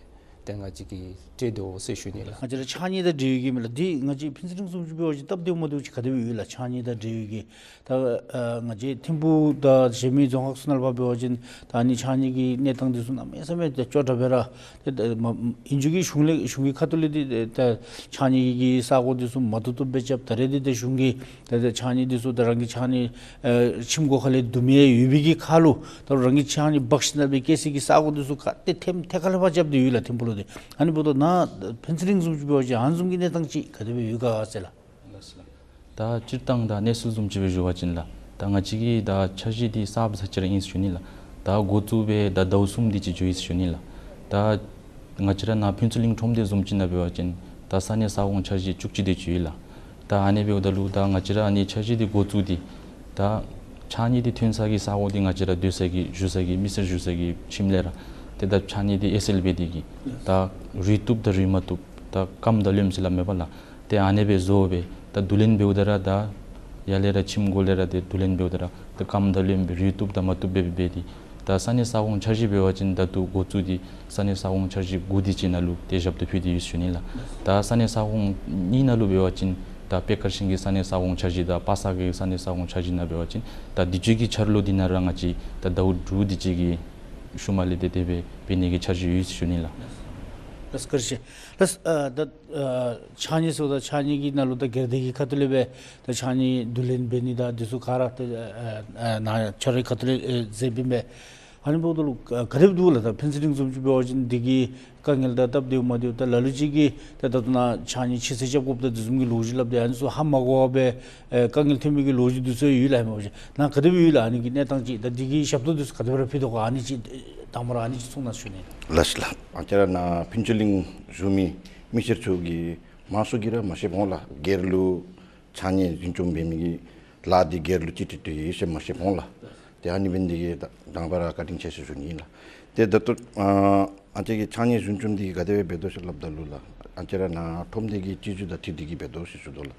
ཏེ་ང་བཅས་ཀྱིས་སྤྲོད་དོ་ཟེར་ཞུ་ནི་ལགས། ང་བཅས་ར་ཕྱགས་སྙིགས་དང་འབྲེལ་བའི་གི་མས་ལགས། འདི་ང་བཅས་ཕན་ཚུན་རིང་བཟུམ་ཅིག་འབད་བ་ཅིན་སྟབས་བདེཝ་མ་བདེཝ་ཅིག་ག་དེ་སྦེ་ཡོད་ལགས། ཕྱགས་སྙིགས་དང་འབྲེལ་བའི་གི། ད་ཨ་ང་བཅས་ཐིམ་ཕུག་དང་གཞན་མི་རྫོང་ཁག་ཚུ་ནང་ལུ་ཕར་འབད་བ་ཅིན་ད་ཨ་ནི་ཕྱགས་སྙིགས་ཀྱི་གནས་སྟངས་འདི་ཚུ་གནམ་མེད་ས་མེད་ཏེ་སྐྱོ་དྲགས་སྦེ་ར་ཏེ་ད་མ་ཨིན་རུང་གི་གཞུང་ལས་གཞུང་གི་ཁ་ཐུག་ལས་འདི་ད་ཕྱགས་སྙིགས་ཀྱི་ས་གོ་འདི་ཚུ་མ་བཏུབ་བཏུབ་སྦེ་རྐྱབ། ད་རེས་འདི་ད་གཞུང་གིས་ད་ད་ཕྱགས་སྙིགས་འདི་ཚུ་ད་རང་གི་ཕྱགས་སྙིགས་ཨེ་ཁྱིམ་སྒོ་ཁ་ལས་བསྡུ་མི་ཡོད་པའི་གི་ཁར་ལུ་ད་རང་གི་ཕྱགས་སྙིགས་འབག་ཞིནམ་ལས་སྦེ་བསྐྱལ་སའི་གི་ས་གོ་འདི་ཚུ་ག་ཏེ་ཐེམ་ཐད་ཀར་ལས་ཕར་རྐྱབ་སྟེ་ཡོད་ལགས་ཐིམ་ཕུག་ལུ་འདི། ཨ་ནི་འབདཝ་ད་ནཱ་ཕན་ཚུན་རིང་བཟུམ་ཅིག་འབད་བ་ཅིན་ཨ་ནི་བཟུམ་གྱི་གནས་སྟངས་ཅིག་ག་དེ་སྦེ་ཡོད་ག་ཟེར་ལགས། ད་སྤྱིར་བཏང་ད་གནས་ཚུལ་བཟུམ་ཅིག་སྦེ་ཞུ་བ་ཅིན་ལགས། ད་ང་བཅས་ཀྱི་ད་འཆར་གཞི་འདི་གསརཔ་ས་ཅིག་ར་ཨིན་ཟེར་ཞུ་ནི་ལགས། ད་འགོ་བཙུགས་སྦེ་ད་ཟླཝ་གསུམ་དེ་ཅིག་འགྱོ་ཡི་ཟེར་ཞུ་ནི་ལགས། ད་ང་བཅས་ར་ནཱ་ཕུན་ཚོགས་གླིང་ཁྲོམ་སྡེ་བཟུམ་ཅིག་ནང་འབད་བ་ཅིན་ད་ས་གནས་ས་ཁོངས་འཆར་གཞི་བཅུ་གཅིག་དེ་ཅིག་ཡོད་ལགས། ད་ཨ་ནི་འབདཝ་ད་ལུ་ད་ང་བཅས་ར་ཨ་ནི་འཆར་གཞི་འདི་འགོ་བཙུགས་ཏེ་ད་ཕྱགས་སྙིགས་འདི་ཐོན་ས་གི་ས་གོ་འདི་ང་བཅས་ར་སྡོད་ས་གི་བཞུགས་ས་གི་མི་སེར་བཞུགས་ས་གི་ཁྱིམ་ལས་ར་ཏེ་ད་ཕྱགས་སྙིགས་འདི་ཨེ་སེལ་འབད་དེ་གིས་ད་རུལ་བཏུབ་དང་རུལ་མ་བཏུབ་ད་སྐམ་དང་རློནམ་ཟེར་སླབ་མས་པ་ལགས། ཏེ་ཨ་ནི་སྦེ་བཟོ་སྦེ་ད་བསྡུ་ལེན་འབདཝ་ད་ར་ད་ཡར་ལས་ར་ཁྱིམ་སྒོ་ལས་ར་ཏེ་བསྡུ་ལེན་འབདཝ་ད་ར་ད་སྐམ་དང་རློནམ་སྦེ་རུལ་བཏུབ་དང་མ་བཏུབ་སྦེ་འབད་དེ་ད་ས་གནས་ས་ཁོངས་འཆར་གཞི་འབད་བ་ཅིན་ད་ལྟོ་འགོ་བཙུགས་ཏེ་ས་གནས་ས་ཁོངས་འཆར་གཞི་དགུ་དེ་ཅིག་ནང་ལུ་ཏེ་ཞབས་ཏོག་ཕུལ་ཏེ་ཡོད་ཟེར་ཞུ་ནི་ལགས། ད་ས་གནས་ས་ཁོངས་གཉིས་ནང་ལུ་འབད་བ་ཅིན་ ད་པེ་ཀར་ཤིང་གི་ས་གནས་ས་ཁོངས་འཆར་གཞི་དང་པ་སངས་གི་ས་གནས་ས་ཁོངས་འཆར་གཞི་ནང་འབད་བ་ཅིན་ད་དུས་ཅི་གི་འཆར་ལོ་འདི་ནང་ར་ང་བཅས་ད་ཟླཝ་དྲུག་དུས་ཅི་གི་ཤུལ་མ་ལས་ཏེ་དེ་སྦེ་འབད་ནི་གི་འཆར་གཞི་ཡོད་ཟེར་ཞུ་ནི་ལགས། ལགས་སོ། བཀའ་དྲིན་ཆེ། ལགས་སོ། ཨ་ད་ཨ་ཕྱགས་སྙིགས་ཟེརཝ་ད་ཕྱགས་སྙིགས་ཀྱི་ནང་ལུ་ད་སྒེར་སྡེ་གི་ཁ་ཐུག་ལས་སྦེ་ད་ཕྱགས་སྙིགས་བསྡུ་ལེན་འབད་ནི་དང་འདི་ཚུ་ག་ར་ད་ཨ་ཨ་ནཱ་ཕྱག་རོགས་ཁ་ཐུག་ལས་ཨེ་མཛད་པའི་མས། ཨ་ནི་འབདཝ་ད་ལུ་ག་ག་དེ་སྦེ་འདུག་ལགས། ད་ཕུན་ཚོགས་གླིང་བཟུམ་ཅིག་འབད་བ་ཅིན་འདི་གི་དཀའ་ངལ་དང་སྟབས་བདེཝ་མ་བདེཝ་ད་ལ་ལུ་ཅིག་གིས་ད་ད་ལྟོ་ནཱ་ཕྱགས་སྙིགས་ཕྱི་སེལ་རྐྱབ་དགོཔ་ད་འདི་བཟུམ་གྱི་ལོ་རྒྱུས་སླབ་སྟེ་ཨ་ནི་ཚུ་ཧ་མ་གོ་བར་སྦེ་ཨེ་དཀའ་ངལ་ཐོན་མི་གི་ལོ་རྒྱུས་འདི་ཚུ་ཡོད་ལགས། ཧེ་མ་འབད་བ་ཅིན་ནཱ་ག་དེ་སྦེ་ཡོད་ལགས། ཨ་ནི་གི་གནས་སྟངས་ཅིག་ད་འདི་གི་ཞབས་ཏོག་འདི་ཚུ་ག་དེ་སྦེ་ར་ཕུལ་དོ་ག་ཨ་ནི་ཅིག་དང་པ་ར་ཨ་ནི་ཅིག་གསུང་གནང་ཞུ་ནི། ལགས་སོ་ལགས། ང་བཅས་ར་ནཱ་ཕུན་ཚོགས་གླིང་བཞུགས་མི་མི་སེར་ཚུ་གིས་མང་ཤོས་ཀྱིས་ར་མ་ཤེས་འོང་ལགས། སྒེར་ལུ་ཕྱགས་སྙིགས་འཛིན་སྐྱོང་འབད་མི་གི་ལཱ་འདི་སྒེར་ལུ་ཅིག་སྤྲོད་དེ་ཡོད་ཟེར་མ་ཤེས་འོང་ལགས། ཏེ་ཨ་ནི་འབད་ནི་འདི་གིས་ད་དང་པ་ར་བཀའ་དྲིན་ཆེ་ཟེར་ཞུ་ནི་ལགས། ཏེ་ད་ལྟོ་ཨ་ང་བཅས་ཀྱིས་ཕྱགས་སྙིགས་འཛིན་སྐྱོང་འདི་ག་དེ་སྦེ་འབད་དོ་ཟེར་སླབ་ད་ལུ་ལགས། ང་བཅས་ར་ནཱ་ཁྲོམ་སྡེ་གི་སྤྱི་ཚོགས་དང་འཁྲིལ་ཏེ་གིས་འབད་དོ་ཟེར་ཞུ་དོ་ལགས།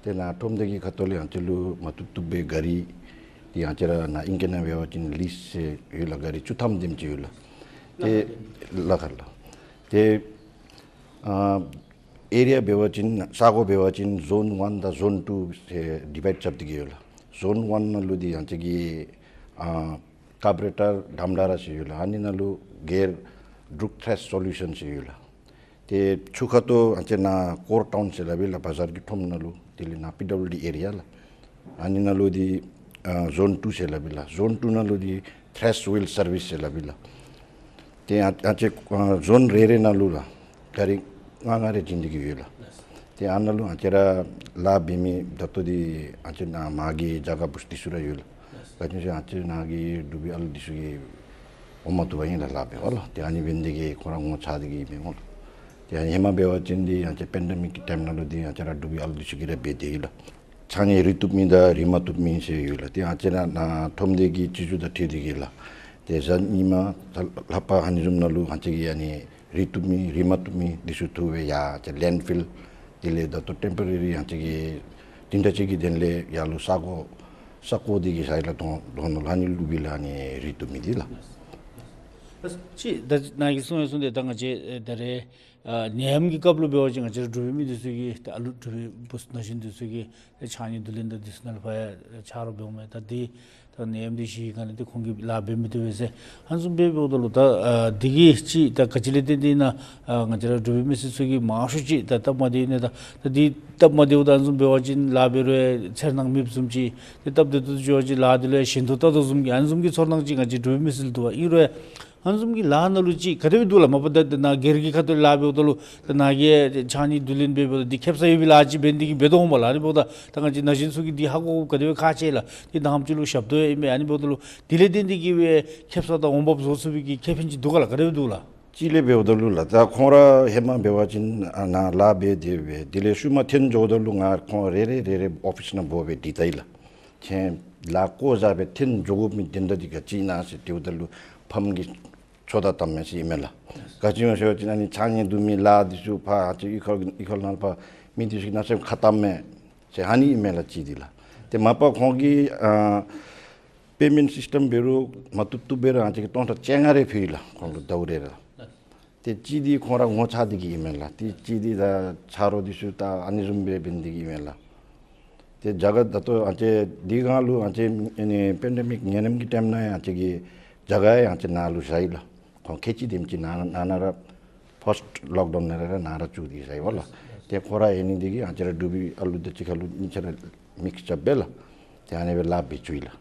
ཏེ་ནཱ་ཁྲོམ་སྡེ་གི་ཁ་ཐུག་ལས་ང་བཅས་ལུ་མ་བཏུབ་བཏུབ་སྦེ་ག་རི་འདི་ང་བཅས་ར་ནཱ་ཨིང་སྐད་ནང་འབད་བ་ཅིན་ལིསི་ཟེར་ཡོད་ལགས། ག་རི་བཅུ་ཐམ་དེམ་ཅིག་ཡོད་ལགས། ཏེ་ལཱ་ཁག་ལགས། ཏེ་ཨ་ཨེ་རི་ཡ་འབད་བ་ཅིན་ས་གོ་འབད་བ་ཅིན་ཟོན་ཝན་དང་ཟོན་ཊུ་ཟེར་ཌི་བའིཌ་རྐྱབ་སྟེ་གིས་ཡོད་ལགས། ཟོན་ཝན་ནང་ལུ་འདི་ང་བཅས་ཀྱི་ཨ་ཀར་པོ་རེ་ཊར་ཌམ་ཌ་ར་ཟེར་ཡོད་ལགས། ཨ་ནི་ནང་ལུ་སྒེར་འབྲུག་ཊེ་རེཤ་སོ་ལུ་ཤཱན་ཟེར་ཡོད་ལགས། ཏེ་ཆུ་ཁ་ཐུག་ང་བཅས་ནཱ་ཀོར་ཊའུན་ཟེར་སླབ་ཨིན་ལགས། བ་ཟར་གྱི་ཁྲོམ་ནང་ལུ་དེ་ལས་ནཱ་པི་ཌབ་ལིའུ་ཌི་ཨེ་རི་ཡ་ལགས། ཨ་ནི་ནང་ལུ་འདི་ཨ་ཟོན་ཊུ་ཟེར་སླབ་ཨིན་ལགས། ཟོན་ཊུ་ནང་ལུ་འདི་ཊེ་རེཤ་ཝིལ་སར་བིསི་ཟེར་སླབ་ཨིན་ལགས། ཏེ་ཨ་ཨ་ཙི་ཨ་ཟོན་རེ་རེ་ནང་ལུ་ལགས་ག་རི་ལྔ་ལྔ་རེ་བྱིན་ཏེ་གིས་ཡོད་ལགས། ཏེ་ཨ་ནཱ་ལུ་ང་བཅས་ར་ལཱ་འབད་མི་ད་ལྟོ་འདི་ང་བཅས་ནཱ་མ་གི་ཇ་ག་བུཚ་འདི་ཚུ་ར་ཡོད་ལགས། ག་ཅི་ཟེར་ང་བཅས་ནཱ་གི་འབྲུག་པའི་ཨ་ལུ་འདི་ཚུ་གིས་འོང་མ་བཏུབ་པར་ཨིན་ལགས་ལཱ་འབད་བར་ལགས། ཏེ་ཨ་ནི་འབད་ནི་འདི་གིས་ཁོང་ར་ངོ་ཚ་སྟེ་གིས་མི་འོང་ལགས། ཏེ་ཨ་ནི་ཧེ་མ་འབད་བ་ཅིན་འདི་ང་བཅས་པེན་ཌེ་མིག་གི་ཊའིམ་ནང་ལུ་འདི་ང་བཅས་ར་འབྲུག་པའི་ཨ་ལུ་འདི་ཚུ་གིས་ར་འབད་དེ་ཡོད་ལགས། ཕྱགས་སྙིགས་རིལ་བཏུབ་མི་དང་རིལ་མ་བཏུབ་མི་ཟེར་ཡོད་ལགས། ཏེ་ང་བཅས་ནཱ་ནཱ་ཁྲོམ་སྡེ་གི་སྤྱི་ཚོགས་དང་འཁྲིལ་ཏེ་གིས་ལགས། ཏེ་གཟའ་ཉི་མ་ད་ལྷག་པ་ཨ་ནི་བཟུམ་ནང་ལུ་ང་བཅས་ཀྱིས་ཨ་ནི་རིལ་བཏུབ་མི་རིལ་མ་བཏུབ་མི་འདི་ཚུ་འཐུ་སྦེ་ཡར་ང་བཅས་ལེནཌ་ཕིལ་དེ་ལས་ད་ལྟོ་ཊེམ་པོ་རེ་རི་ང་བཅས་ཀྱིས་བདུན་ཕྲག་གཅིག་གི་དོན་ལས་ཡར་ལུ་ས་གོ་ས་གོ་འདི་གི་ས་ཡི་ལ་དོང་དོང་ནང་ལུ་ཨ་ནི་ལུ་སྦེ་ལགས། ཨ་ནི་རིལ་བཏུབ་མི་འདི་ལགས། ཨ་ཅི་ད་ནཱ་གིས་གསུངས་ཡང་གསུངས་ཏེ་ད་ང་བཅས་ཨེ་ད་རེས་ཨ་ནད་ཡམས་ཀྱི་སྐབས་ལུ་འབད་བ་ཅིན་ང་བཅས་ར་འབྲུག་པའི་མི་འདི་ཚུ་གིས་ད་ཨ་ལུ་འབྲུག་པའི་བུཚ་ན་གཞོན་འདི་ཚུ་གིས་ཕྱགས་སྙིགས་བསྡུ་ལེན་དང་འདི་ཚུ་ནང་ལུ་ཕར་ཡང་ཆ་རོགས་འབདཝ་མས། ད་འདི་ད་ནད་ཡམས་འདི་ཞི་བའི་སྒང་ལས་ཏེ་ཁོང་གིས་ལཱ་འབད་མི་བཏུབ་པས་ཟེར་ཨ་ནི་བཟུམ་སྦེ་འབདཝ་ད་ལུ་ད་ཨ་འདི་གིས་ཅིག་ད་ག་ཅི་ལས་བརྟེན་ཏེ་ཨིན་ན་ཨ་ང་བཅས་ར་འབྲུག་པའི་མི་སེར་ཚུ་གིས་མང་ཤོས་ཅིག་ད་སྟབས་མ་བདེཝ་ཨིན་ན་ད་ད་འདི་སྟབས་མ་བདེཝ་ད་ཨ་ནི་བཟུམ་འབད་བ་ཅིན་ལཱ་འབད་རུང་ཡང་འཚེར་སྣང་མེདཔ་བཟུམ་ཅིག་ཏེ་སྟབས་བདེ་ཏོག་ཏོ་འགྱོ་བ་ཅིན་ལཱ་འདི་ལུ་ཡང་ཞེན་ཏོག་ལྟ་ཏོག་བཟུམ་གྱི་ཨ་ནི་བཟུམ་གྱི་ཚོར་སྣང་ཅིག་ང་བཅས་འབྲུག་པའི་མི་སེར་ལུ་འདུག་པ། ཨིན་རུང་ཡང་ཨ་ནི་བཟུམ་གྱི་ལཱ་ནང་ལུ་ཅིག་ག་དེ་སྦེ་འདུག་ལགས། མ་པ་ད་ད་ནཱ་སྒེར་གྱི་ཁ་ཐུག་ལས་ལཱ་འབདཝ་ད་ལུ་ད་ནཱ་གིས་ཕྱགས་སྙིགས་བསྡུ་ལེན་འབད་འབདཝ་ད་འདི་ཁེ་སང་ཡོད་པའི་ལཱ་ཅིག་འབད་ནི་འདི་གིས་འབད་དོ་འོང་པ་ལགས། ཨ་ནི་འབདཝ་ད་ད་ང་བཅས་ན་གཞོན་ཚུ་གིས་འདི་ཧ་གོ་དགོཔ་ག་དེ་སྦེ་ཁག་ཆེ་ལགས། འདི་ནམ་ཅིག་ལུ་ཞབས་ཏོག་ཡང་ཨིན་མས། ཨ་ནི་འབདཝ་ད་ལུ་དེ་ལས་བརྟེན་ཏེ་གིས་སྦེ་ཁེ་སང་དང་འོང་འབབ་བཟོ་ཚུགས་པའི་གི་ཁེ་ཕན་ཅིག་འདུག་ག་ལགས། ག་དེ་སྦེ་འདུག་ལགས། ཅིག་ལས་འབདཝ་ད་ལུ་ལགས། ད་ཁོང་ར་ཧེ་མ་འབད་བ་ཅིན་ཨ་ནཱ་ལཱ་འབད་དེ་སྦེ་དེ་ལས་ཤུལ་མ་འཐོན་འགྱོཝ་ད་ལུ་ང་ཁོང་རེ་རེ་རེ་རེ་ཨོ་ཕིསི་ནང་འབོ་སྦེ་དྲི་ད་ཡི་ལགས། ཁྱེད་ལཱ་བཀོ་བཞག་སྦེ་འཐོན་འགྱོ་དགོ་མི་དོན་དག་འདི་ག་ཅི་ཨིན་ན་ཟེར་དྲིཝ་ད་ལུ་ཕམ་གྱིས་ཚོད་ལྟ་བཏངམ་མས་ཟེར་ཨིན་མས་ལགས། ག་ཅི་སྨོ་ཟེར་བ་ཅིན་ཨ་ནི་ཕྱགས་སྙིགས་བསྡུ་མི་ལཱ་འདི་ཚུ་ཕར་ཨ་ཙི་གཡུས་ཁ་གཡུས་ཁ་ནང་ཕར་མི་འདི་ཚུ་གིས་གནམ་མེད་ས་མེད་ཁ་བཏངམ་མས་ཟེར་ཨ་ནི་ཨིན་མས་ལགས་གཅིག་འདི་ལགས། ཏེ་མ་པ་ཁོང་གིས་ཨ་པེ་མེནཊ་སིསི་ཊམ་འབད་རུང་མ་བཏུབ་བཏུབ་འབད་རུང་ཨ་ཙི་གིས་སྟོང་ཕྲག་བཅོ་ལྔ་རེ་ཕུལ་ཡི་ལགས། ཁོང་ལུ་ཟླཝ་རེ་རེ་ལགས། ཏེ་གཅིག་འདི་ཁོང་ར་ངོ་ཚ་སྟེ་གིས་ཨིན་མས་ལགས། ཏེ་གཅིག་འདི་ད་ཆ་རོགས་འདི་ཚུ་ད་ཨ་ནི་བཟུམ་སྦེ་འབད་ནི་འདི་གིས་ཨིན་མས་ལགས། ཏེ་རྒྱ་གར་ད་ལྟོ་ཨ་ཙི་འདི་སྒང་ལུ་ཨ་ཙི་ཨ་ནི་པེན་ཌེ་མིཀ་ནད་ཡམས་ཀྱི་ཊའིམ་ནང་ཡང་ཨ་ཙི་གིས་རྒྱ་གར་ཡང་ཨ་ཙི་ནཱ་ལུ་བཞག་ཡི་ལགས། ཁོང་ཁལ་གཅིག་དེམ་ཅིག་ནཱ་ནཱ་ནཱ་ར་ཕཱསཊ་ལོཀ་ཌའུན་ནང་ར་ནཱ་ར་བཙུགས་ཏེ་བཞག་ཡི་བ་ལགས། ཏེ་ཁོང་ར་ཨ་ནི་འདི་གིས་ཨ་ཙི་ར་འབྲུག་པའི་ཨ་ལུ་དང་གཅིག་ཁར་ལུ་གཉིས་ཆ་ར་མིགསི་ཅར་འབད་ལགས། ཏེ་ཨ་ནི་སྦེ་ལཱ་འབད་བཅུག་ཡི་ལགས།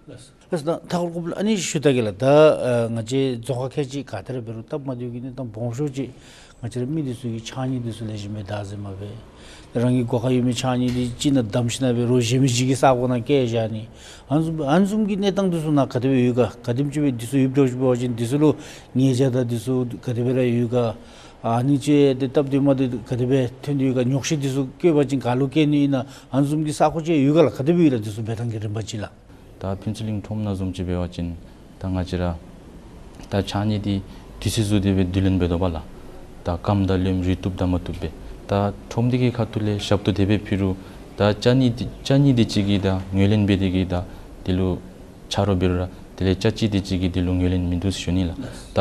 ལགས་སོ། ད་མཐའ་འཁོར་ཀོ་པ་ལུ་ཨ་ནི་ཞུ་ད་གེ་ལགས། ད་ཨ་ང་བཅས་རྫོང་ཁག་ཁལ་གཅིག་ག་ཏེ་ར་འབད་རུང་སྟབས་མ་བདེཝ་གི་གནས་སྟངས་སྦོམ་ཤོས་ཅིག་ང་བཅས་ར་མི་འདི་ཚུ་གི་ཕྱགས་སྙིགས་འདི་ཚུ་ལེགས་ཤོམ་སྦེ་བདག་འཛིན་མ་འབད། རང་གི་སྒོ་ཁར་ཡོད་མི་ཕྱགས་སྙིགས་འདི་གཅིག་ནང་བསྡམས་ཞིནམ་ལས་འབད་རུང་གཞན་མི་ཅིག་གི་ས་གོ་ནང་བསྐྱལ་བཞག་ནི། ཨ་ནི་བཟུམ་ཨ་ནི་བཟུམ་གྱི་གནས་སྟངས་འདི་ཚུ་ནང་ག་དེ་སྦེ་ཡོད་ག། ག་དེམ་ཅིག་སྦེ་འདི་ཚུ་ཡོདཔ་འདྲཝ་ཅིག་འབད་བ་ཅིན་འདི་ཚུ་ལུ་ཉེས་བྱ་དང་འདི་ཚུ་ག་དེ་སྦེ་ར་ཡོད་ག། ཨ་ནི་ཅིག་ཏེ་སྟབས་བདེ་མ་བདེ་ག་དེ་སྦེ་ཐོན་ཏེ་ཡོད་ག། ཉོགས་བཤད་འདི་ཚུ་བཀོད་པ་ཅིན་ག་ལུ་བཀལ་ནི་ཨིན་ན། ཨ་ནི་བཟུམ་གྱི་ས་གོ་ཅིག་ཡོད་ག་ལགས། ག་དེ་སྦེ་ཡོད་ལགས། འདི་ཚུ་འབད་ཐངས་ཀྱི་རིམ་པ་ཅིག་ལགས། ད་ཕུན་ཚོགས་གླིང་ཁྲོམ་ནང་བཟུམ་ཅིག་འབད་བ་ཅིན་ད་ང་བཅས་ར་ད་ཕྱགས་སྙིགས་འདི་དུས་ཚོད་བཟོ་སྟེ་སྦེ་བསྡུ་ལེན་འབད་དོ་བ་ལགས། ད་སྐམ་དང་ལེནམ་རིལ་བཏུབ་དང་མ་བཏུབ་སྦེ། ད་ཁྲོམ་སྡེ་གི་ཁ་ཐུག་ལས་ཞབས་ཏོག་དེ་སྦེ་ཕུལ་རུང་ད་ཕྱགས་སྙིགས་འདི་ཕྱགས་སྙིགས་འདི་ཅིག་གིས་ད་ངོས་ལེན་འབད་དེ་གིས་ད་དེ་ལུ་ཆ་རོགས་འབད་རུང་ར་དེ་ལས་ཅ་ཆས་འདི་ཅིག་གིས་དེ་ལུ་ངོས་ལེན་མིན་འདུག་ཟེར་ཞུ་ནི་ལགས། ད་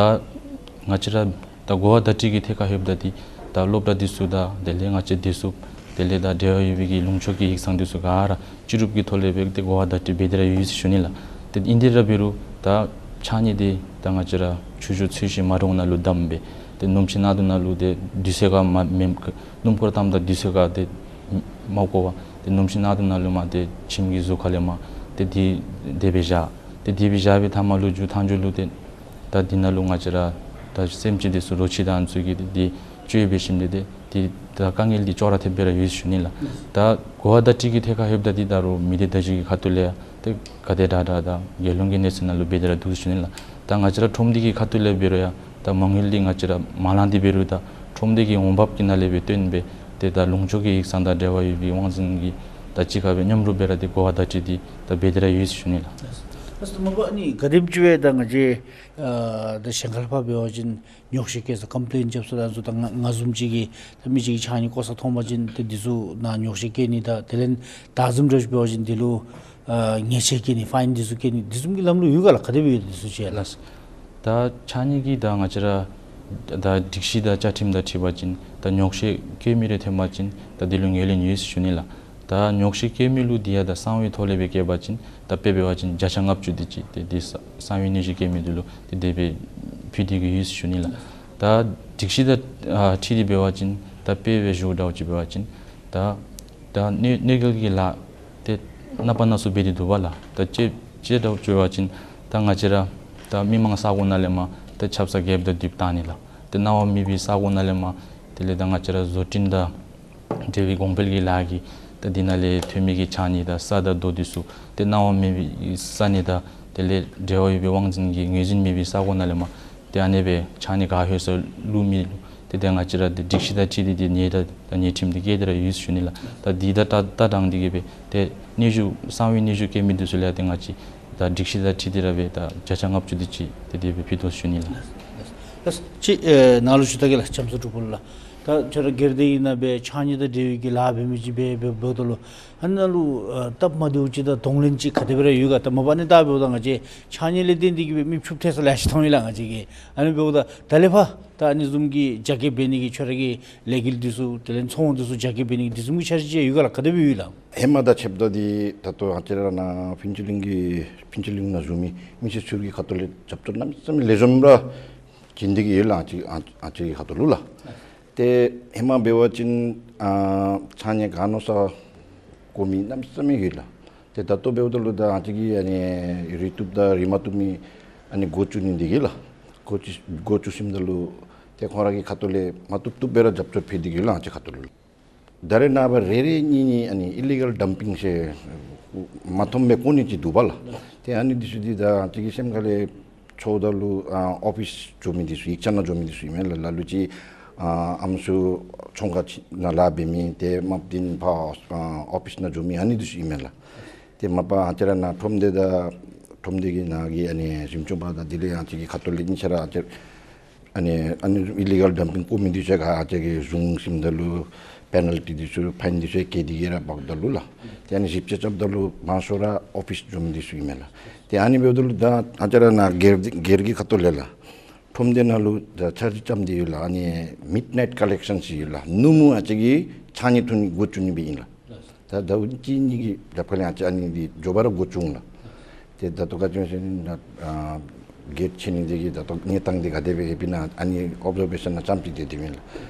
ང་བཅས་ར་ད་གོ་བ་བརྡ་སྤྲོད་ཀྱི་ཐད་ཁར་ལྷོདཔ་ད་འདི་ད་སློབ་གྲྭ་འདི་ཚུ་དང་དེ་ལས་ང་བཅས་བདེ་སྲུངཔ་ དེ་ལས་ད་འབྲེལ་བ་ཡོད་པའི་གི་ལུང་ཕྱོགས་ཀྱི་ཡིག་ཚང་འདི་ཚུ་ག་ར་སྤྱི་རུབ་ཀྱི་ཐོག་ལས་འབད་དེ་གོ་བ་བརྡ་སྤྲོད་འབད་དེ་ར་ཡོད་ཟེར་ཞུ་ནི་ལགས། ཏེ་ཨིན་དེ་ར་འབད་རུང་ད་ཕྱགས་སྙིགས་འདི་ད་ང་བཅས་ར་ཆུ་ཤུར་ཚོས་ཤིང་མ་འདྲཝ་ནང་ལུ་བསྡམས་སྦེ་ཏེ་སྣུམ་ཕྱེ་ནང་དུ་ནང་ལུ་ཏེ་དུས་ཚོད་ཁར་མ་མེན་སྣུམ་འཁོར་བཏངམ་ད་དུས་ཚོད་ཁར་ཏེ་མ་བཀོ་བར་ཏེ་སྣུམ་ཕྱེ་ནང་དུ་ནང་ལུ་མར་ཏེ་ཁྱིམ་གྱི་གཟུགས་ཁ་ལས་མར་ཏེ་དེ་དེ་སྦེ་བཞག། ཏེ་དེ་སྦེ་བཞག་པའི་མཐའ་མ་ལུ་མཇུག་མཐའ་མཇུག་ལུ་ཏེ་ད་འདི་ནང་ལུ་ང་བཅས་ར་ད་སེམས་ཅན་འདི་ཚུ་རོ་ཁྱི་དང་ཚུ་གིས་ཏེ་འདི་བཅོས་འབད་ཞིནམ་ལས་ཏེ་ཏེ་ད་དཀའ་ངལ་འདི་ཅོག་ར་འཐདཔ་སྦེ་ར་ཡོད་ཟེར་ཞུ་ནི་ལགས། ད་གོ་བ་བརྡ་སྤྲོད་ཀྱི་ཐད་ཁར་ལྷོདཔ་ད་འདི་ད་རུང་མི་སྡེ་བརྡ་བརྒྱུད་ཀྱི་ཁ་ཐུག་ལས་ཡང་ཏེ་ག་དེ་དྲག་དྲག་དང་རྒྱལ་ཡོངས་ཀྱི་གནས་ཚད་ནང་ལུ་འབད་དེ་ར་འདུག་ཟེར་ཞུ་ནི་ལགས། ད་ང་བཅས་ར་ཁྲོམ་སྡེ་གི་ཁ་ཐུག་ལས་འབད་རུང་ཡང་ད་མ་དངུལ་འདི་ང་བཅས་ར་མ་ལང་སྟེ་འབད་རུང་ད་ཁྲོམ་སྡེ་གི་འོང་འབབ་ཀྱི་ནང་ལས་སྦེ་བཏོན་སྦེ་ཏེ་ད་ལུང་ཕྱོགས་ཀྱི་ཡིག་ཚང་དང་འབྲེལ་བ་ཡོད་པའི་དབང་འཛིན་གྱིས་ད་གཅིག་ཁར་སྦེ་མཉམ་རུབ་སྦེ་ར་ཏེ་གོ་བ་བརྡ་སྤྲོད་འདི་ད་འབད་དེ་ར་ཡོད་ཟེར་ཞུ་ནི་ལགས། ཨ་ཙི་ད་མ་པ་ཨ་ནི་ག་དེམ་ཅིག་སྦེ་ད་ང་བཅས་ཨ་ད་གཞན་ཁར་ཕར་འབད་བ་ཅིན་ཉོག་བཤད་བཀལ་ས་ཀམ་པི་ལེན་རྐྱབ་ས་ད་ཚུ་ད་ང་ང་བཟུམ་ཅིག་གིས་ད་མི་ཅིག་གིས་ཕྱགས་སྙིགས་བཀོ་ས་མཐོང་པ་ཅིན་ཏེ་འདི་ཚུ་ནང་ཉོག་བཤད་བཀལ་ནི་དང་དེ་ལས་བདག་འཛིན་འདྲཝ་ཅིག་འབད་བ་ཅིན་འདི་ལུ་ཨ་ཉེས་ཆད་བཀལ་ནི་ཕའིན་འདི་ཚུ་བཀལ་ནི་འདི་བཟུམ་གྱི་ལམ་ལུགས་ཡོད་ག་ལགས། ག་དེ་སྦེ་ཡོད་འདི་ཚུ་ཅིག་ལགས། ད་ཕྱགས་སྙིགས་ཀྱི་ད་ང་བཅས་ར་ད་སྒྲིག་གཞི་དང་བཅའ་ཁྲིམས་དང་འཁྲིལ་བ་ཅིན་ད་ཉོག་བཤད་བཀལ་མི་རེ་ཐོན་པ་ཅིན་ད་འདི་ལུ་ངོས་ལེན་ཡོད་ཟེར་ཞུ་ནི་ལགས། ད་ཉོག་བཤད་བཀལ་མི་ལུ་འདི་ཡང་ད་གསང་བའི་ཐོག་ལས་སྦེ་བཀལ་བ་ཅིན་ད་དཔེ་འབད་བ་ཅིན་བརྒྱ་ཆ་ལྔ་བཅུ་དེ་ཅིག་ཏེ་འདི་གསང་བའི་གནོད་གཞི་བཀལ་མི་འདི་ལུ་ཏེ་དེ་སྦེ་ཕུལ་ཏེ་གི་ཡོད་ཟེར་ཞུ་ནི་ལགས། ད་སྒྲིག་གཞི་དང་ཨ་འཁྲིལ་ཏེ་འབད་བ་ཅིན་ད་དཔེ་སྦེ་ཞུཝ་འདྲཝ་ཅིག་འབད་བ་ཅིན་ད་ད་གནོད་གནོད་འགེལ་གྱི་ལཱ་ཏེ་ནངས་པ་གནངས་ཚེ་འབད་དེ་འདུག་པ་ལགས། ད་ཅི་ཅི་འདྲཝ་ཅིག་འབད་བ་ཅིན་ད་ང་བཅས་ར་ད་མི་མང་ས་གོ་ནང་ལས་མར་ད་ཆབ་གསང་རྐྱབ་ད་འདི་བཏང་ནི་ལགས། ཏེ་གནང་བ་མེད་པའི་ས་གོ་ནང་ལས་མར་དེ་ལས་ད་ང་བཅས་ར་བཟོ་སྐྲུན་དང་འབྲེལ་བའི་གོང་འཕེལ་གྱི་ལཱ་གི་ད་འདི་ནང་ལས་ཐོན་མི་གི་ཕྱགས་སྙིགས་དང་ས་དང་རྡོ་འདི་ཚུ་ཏེ་གནང་བ་མེད་པའི་ས་གནས་དང་དེ་ལས་འབྲེལ་བ་ཡོད་པའི་དབང་འཛིན་གྱིས་ངོས་འཛིན་མེད་པའི་ས་གོ་ནང་ལས་མར་ཏེ་ཨ་ནེ་སྦེ་ཕྱགས་སྙིགས་ག་ལྷོད་ས་བླུག་མི་ལུ་ཏེ་ད་ང་བཅས་ར་ཏེ་སྒྲིག་གཞི་དང་འཁྲིལ་ཏེ་ཏེ་ཉེས་ད་ད་ཉེས་ཁྲིམས་འདི་བཀལ་ཏེ་ར་ཡོད་ཟེར་ཞུ་ནི་ལགས། ད་འདི་ད་ད་ད་དྲང་འདི་གིས་སྦེ་ཏེ་གནོད་གཞི་གསང་བའི་གནོད་གཞི་བཀལ་མི་འདི་ཚུ་ལུ་ཡང་ཏེ་ང་བཅས་ད་སྒྲིག་གཞི་དང་འཁྲིལ་ཏེ་ར་སྦེ་ད་བརྒྱ་ཆ་ལྔ་བཅུ་དེ་ཅིག་ཏེ་དེ་སྦེ་ཕུལ་དོ་ཟེར་ཞུ་ནི་ལགས། ལགས། ཅིག་ཨེ་ནཱ་ལུ་ཞུ་ད་གེ་ལགས། ལྕམ་ཚ་འབྲུག་པ་ལུ་ལགས། ད་ཁྱོད་ར་སྒེར་སྡེ་གི་ནང་སྦེ་ཕྱགས་སྙིགས་དང་འབྲེལ་བའི་གི་ལཱ་འབད་མི་ཅིག་སྦེ་འབདཝ་ད་ལུ་ཨ་ནཱ་ལུ་ཨ་སྟབས་མ་བདེཝ་ཅིག་དང་གདོང་ལེན་ཅིག་ག་དེ་སྦེ་ར་ཡོད་ག། ད་མ་པ་ཨ་ནི་ད་འབདཝ་ད་ང་བཅས་ཕྱགས་སྙིགས་ལས་བརྟེན་ཏེ་གིས་སྦེ་མི་ཕྱུགཔོ་ཐལ་ས་ལེ་ཤ་མཐོང་ཡི་ལགས་ང་བཅས་ཀྱིས། ཨ་ནི་འབདཝ་ད་ད་ལས་ཕར་ད་ཨ་ནི་བཟུམ་གྱི་རྒྱ་སྐྱེད་འབད་ནི་གི་ཁྱོད་ར་གི་ལས་འགུལ་འདི་ཚུ་དེ་ལས་ཚོང་འདི་ཚུ་རྒྱ་སྐྱེད་འབད་ནི་གི་འདི་བཟུམ་གྱི་འཆར་གཞི་ཡོད་ག་ལགས། ག་དེ་སྦེ་ཡོད་ལགས། ཧེ་མ་དང་ཕྱདཔ་ད་འདི་ད་ལྟོ་ང་བཅས་ར་ནཱ་ཕུན་ཚོགས་གླིང་གི་ཕུན་ཚོགས་གླིང་ནང་བཞུགས་མི་མི་སེར་ཚུ་གི་ཁ་ཐུག་ལས་རྒྱབ་སྐྱོར་གནམ་མེད་ས་མེད་ལེགས་ཤོམ་ར་བྱིན་ཏེ་གིས་ཡོད་ལགས། ང་བཅས་ང་བཅས་ཀྱི་ཁ་ཐུག་ལུ་ལགས། ཏེ་ཧེ་མ་འབད་བ་ཅིན་ཨ་ཕྱགས་སྙིགས་ག་མནོ་ས་བཀོ་མི་གནམ་མེད་ས་མེད་ཡོད་ལགས། ཏེ་ད་ལྟོ་འབདཝ་ད་ལུ་ད་ང་བཅས་ཀྱིས་ཨ་ནི་རེག་བཏུབ་དང་རེག་མ་བཏུབ་མི་ཨ་ནི་འགོ་བཙུགས་ནི་འདི་གིས་ལགས། འགོ་བཙུགས་འགོ་བཙུགས་ཞིནམ་ད་ལུ་ཏེ་ཁོང་ར་གི་ཁ་ཐུག་ལས་མ་བཏུབ་བཏུབ་སྦེ་ར་རྒྱབ་སྐྱོར་ཕུལ་ཏེ་གིས་ཡོད་ལགས་ང་བཅས་ཁ་ཐུག་ལུ། ད་རེས་ནངས་པ་རེ་རེ་གཉིས་གཉིས་ཨ་ནི་ཨི་ལི་གལ་ཌམ་པིང་ཟེར་མ་མཐོང་སྦེ་བཀོ་ནི་ཅིག་འདུག་པ་ལགས། ཏེ་ཨ་ནི་འདི་ཚུ་འདི་ད་ང་བཅས་ཀྱི་སེམས་ཁ་ལས་ཚོརཝ་ད་ལུ་ཨ་ཨོ་ཕིས་འགྱོ་མི་འདི་ཚུ་ཡིག་ཚང་ནང་འགྱོ་མི་འདི་ཚུ་ཨིན་མས་ལགས། ལ་ལུ་ཅིག་ཨ་ཨམ་སྲུ་ཚོང་ཁང་ཅིག་ནང་ལཱ་འབད་མི་ཏེ་མ་པ་འདི་ཕར་ཨ་ཨོ་ཕིས་ནང་འགྱོ་མི་ཨ་ནི་འདི་ཚུ་ཨིན་མས་ལགས། ཏེ་མ་པ་ང་བཅས་ར་ནཱ་ཁྲོམ་སྡེ་དང་ཁྲོམ་སྡེ་གི་ནང་གི་ཨ་ནི་འཛིན་སྐྱོང་པ་དང་དེ་ལས་ཡང་ང་བཅས་ཀྱི་ཁ་ཐུག་ལས་གཉིས་ཆ་ར་ང་བཅས་ཨ་ནི་ཨ་ནི་ཨི་ལི་གལ་ཌམ་པིང་བཀོ་མི་འདི་ཚུ་ག་ང་བཅས་ཀྱིས་བཟུང་ཞིནམ་ད་ལུ་པེ་ནལ་ཊི་འདི་ཚུ་ཕའིན་འདི་ཚུ་བཀལ་ཏེ་གིས་ར་འབགཔ་ད་ལུ་ལགས། ཏེ་ཨ་ནི་ཞིབ་དཔྱད་རྐྱབ་ད་ལུ་མང་ཤོས་ར་ཨོ་ཕིས་འགྱོ་མི་འདི་ཚུ་ཨིན་མས་ལགས། ཏེ་ཨ་ནི་འབདཝ་ད་ལུ་ད་ང་བཅས་ར་ནཱ་སྒེར་སྒེར་གྱི་ཁ་ཐུག་ལས་ལགས། ཁྲོམ་སྡེ་ནང་ལུ་ད་འཆར་གཞི་བརྩམས་ཏེ་ཡོད་ལགས། ཨ་ནི་མིཌ་ནའིཊ་ཀ་ལེག་ཤཱན་ཟེར་ཡོད་ལགས། ནུབ་མོ་ང་བཅས་ཀྱིས་ཕྱགས་སྙིགས་འཐུ་ནི་འགོ་བཙུགས་ནི་སྦེ་ཨིན་ལགས། ད་ཟླཝ་གཅིག་གཉིས་ཀྱི་རྒྱབ་ཁ་ལས་ང་བཅས་ཨ་ནི་འདི་མགྱོགས་པ་ར་འགོ་བཙུགས་འོང་ལགས། ཏེ་ད་ལྟོ་ག་ཅི་སྨོ་ཟེར་ན་ཨ་གེཊ་ཕྱེ་ནི་འདི་གི་ད་ལྟོ་གནས་སྟངས་འདི་ག་དེ་སྦེ་ཡོདཔ་ཨིན་ན་ཨ་ནི་ཨོབ་ཛར་བེ་ཤཱན་ནང་རྐྱངམ་ཅིག་སྡོད་དེ་མེན་ལགས།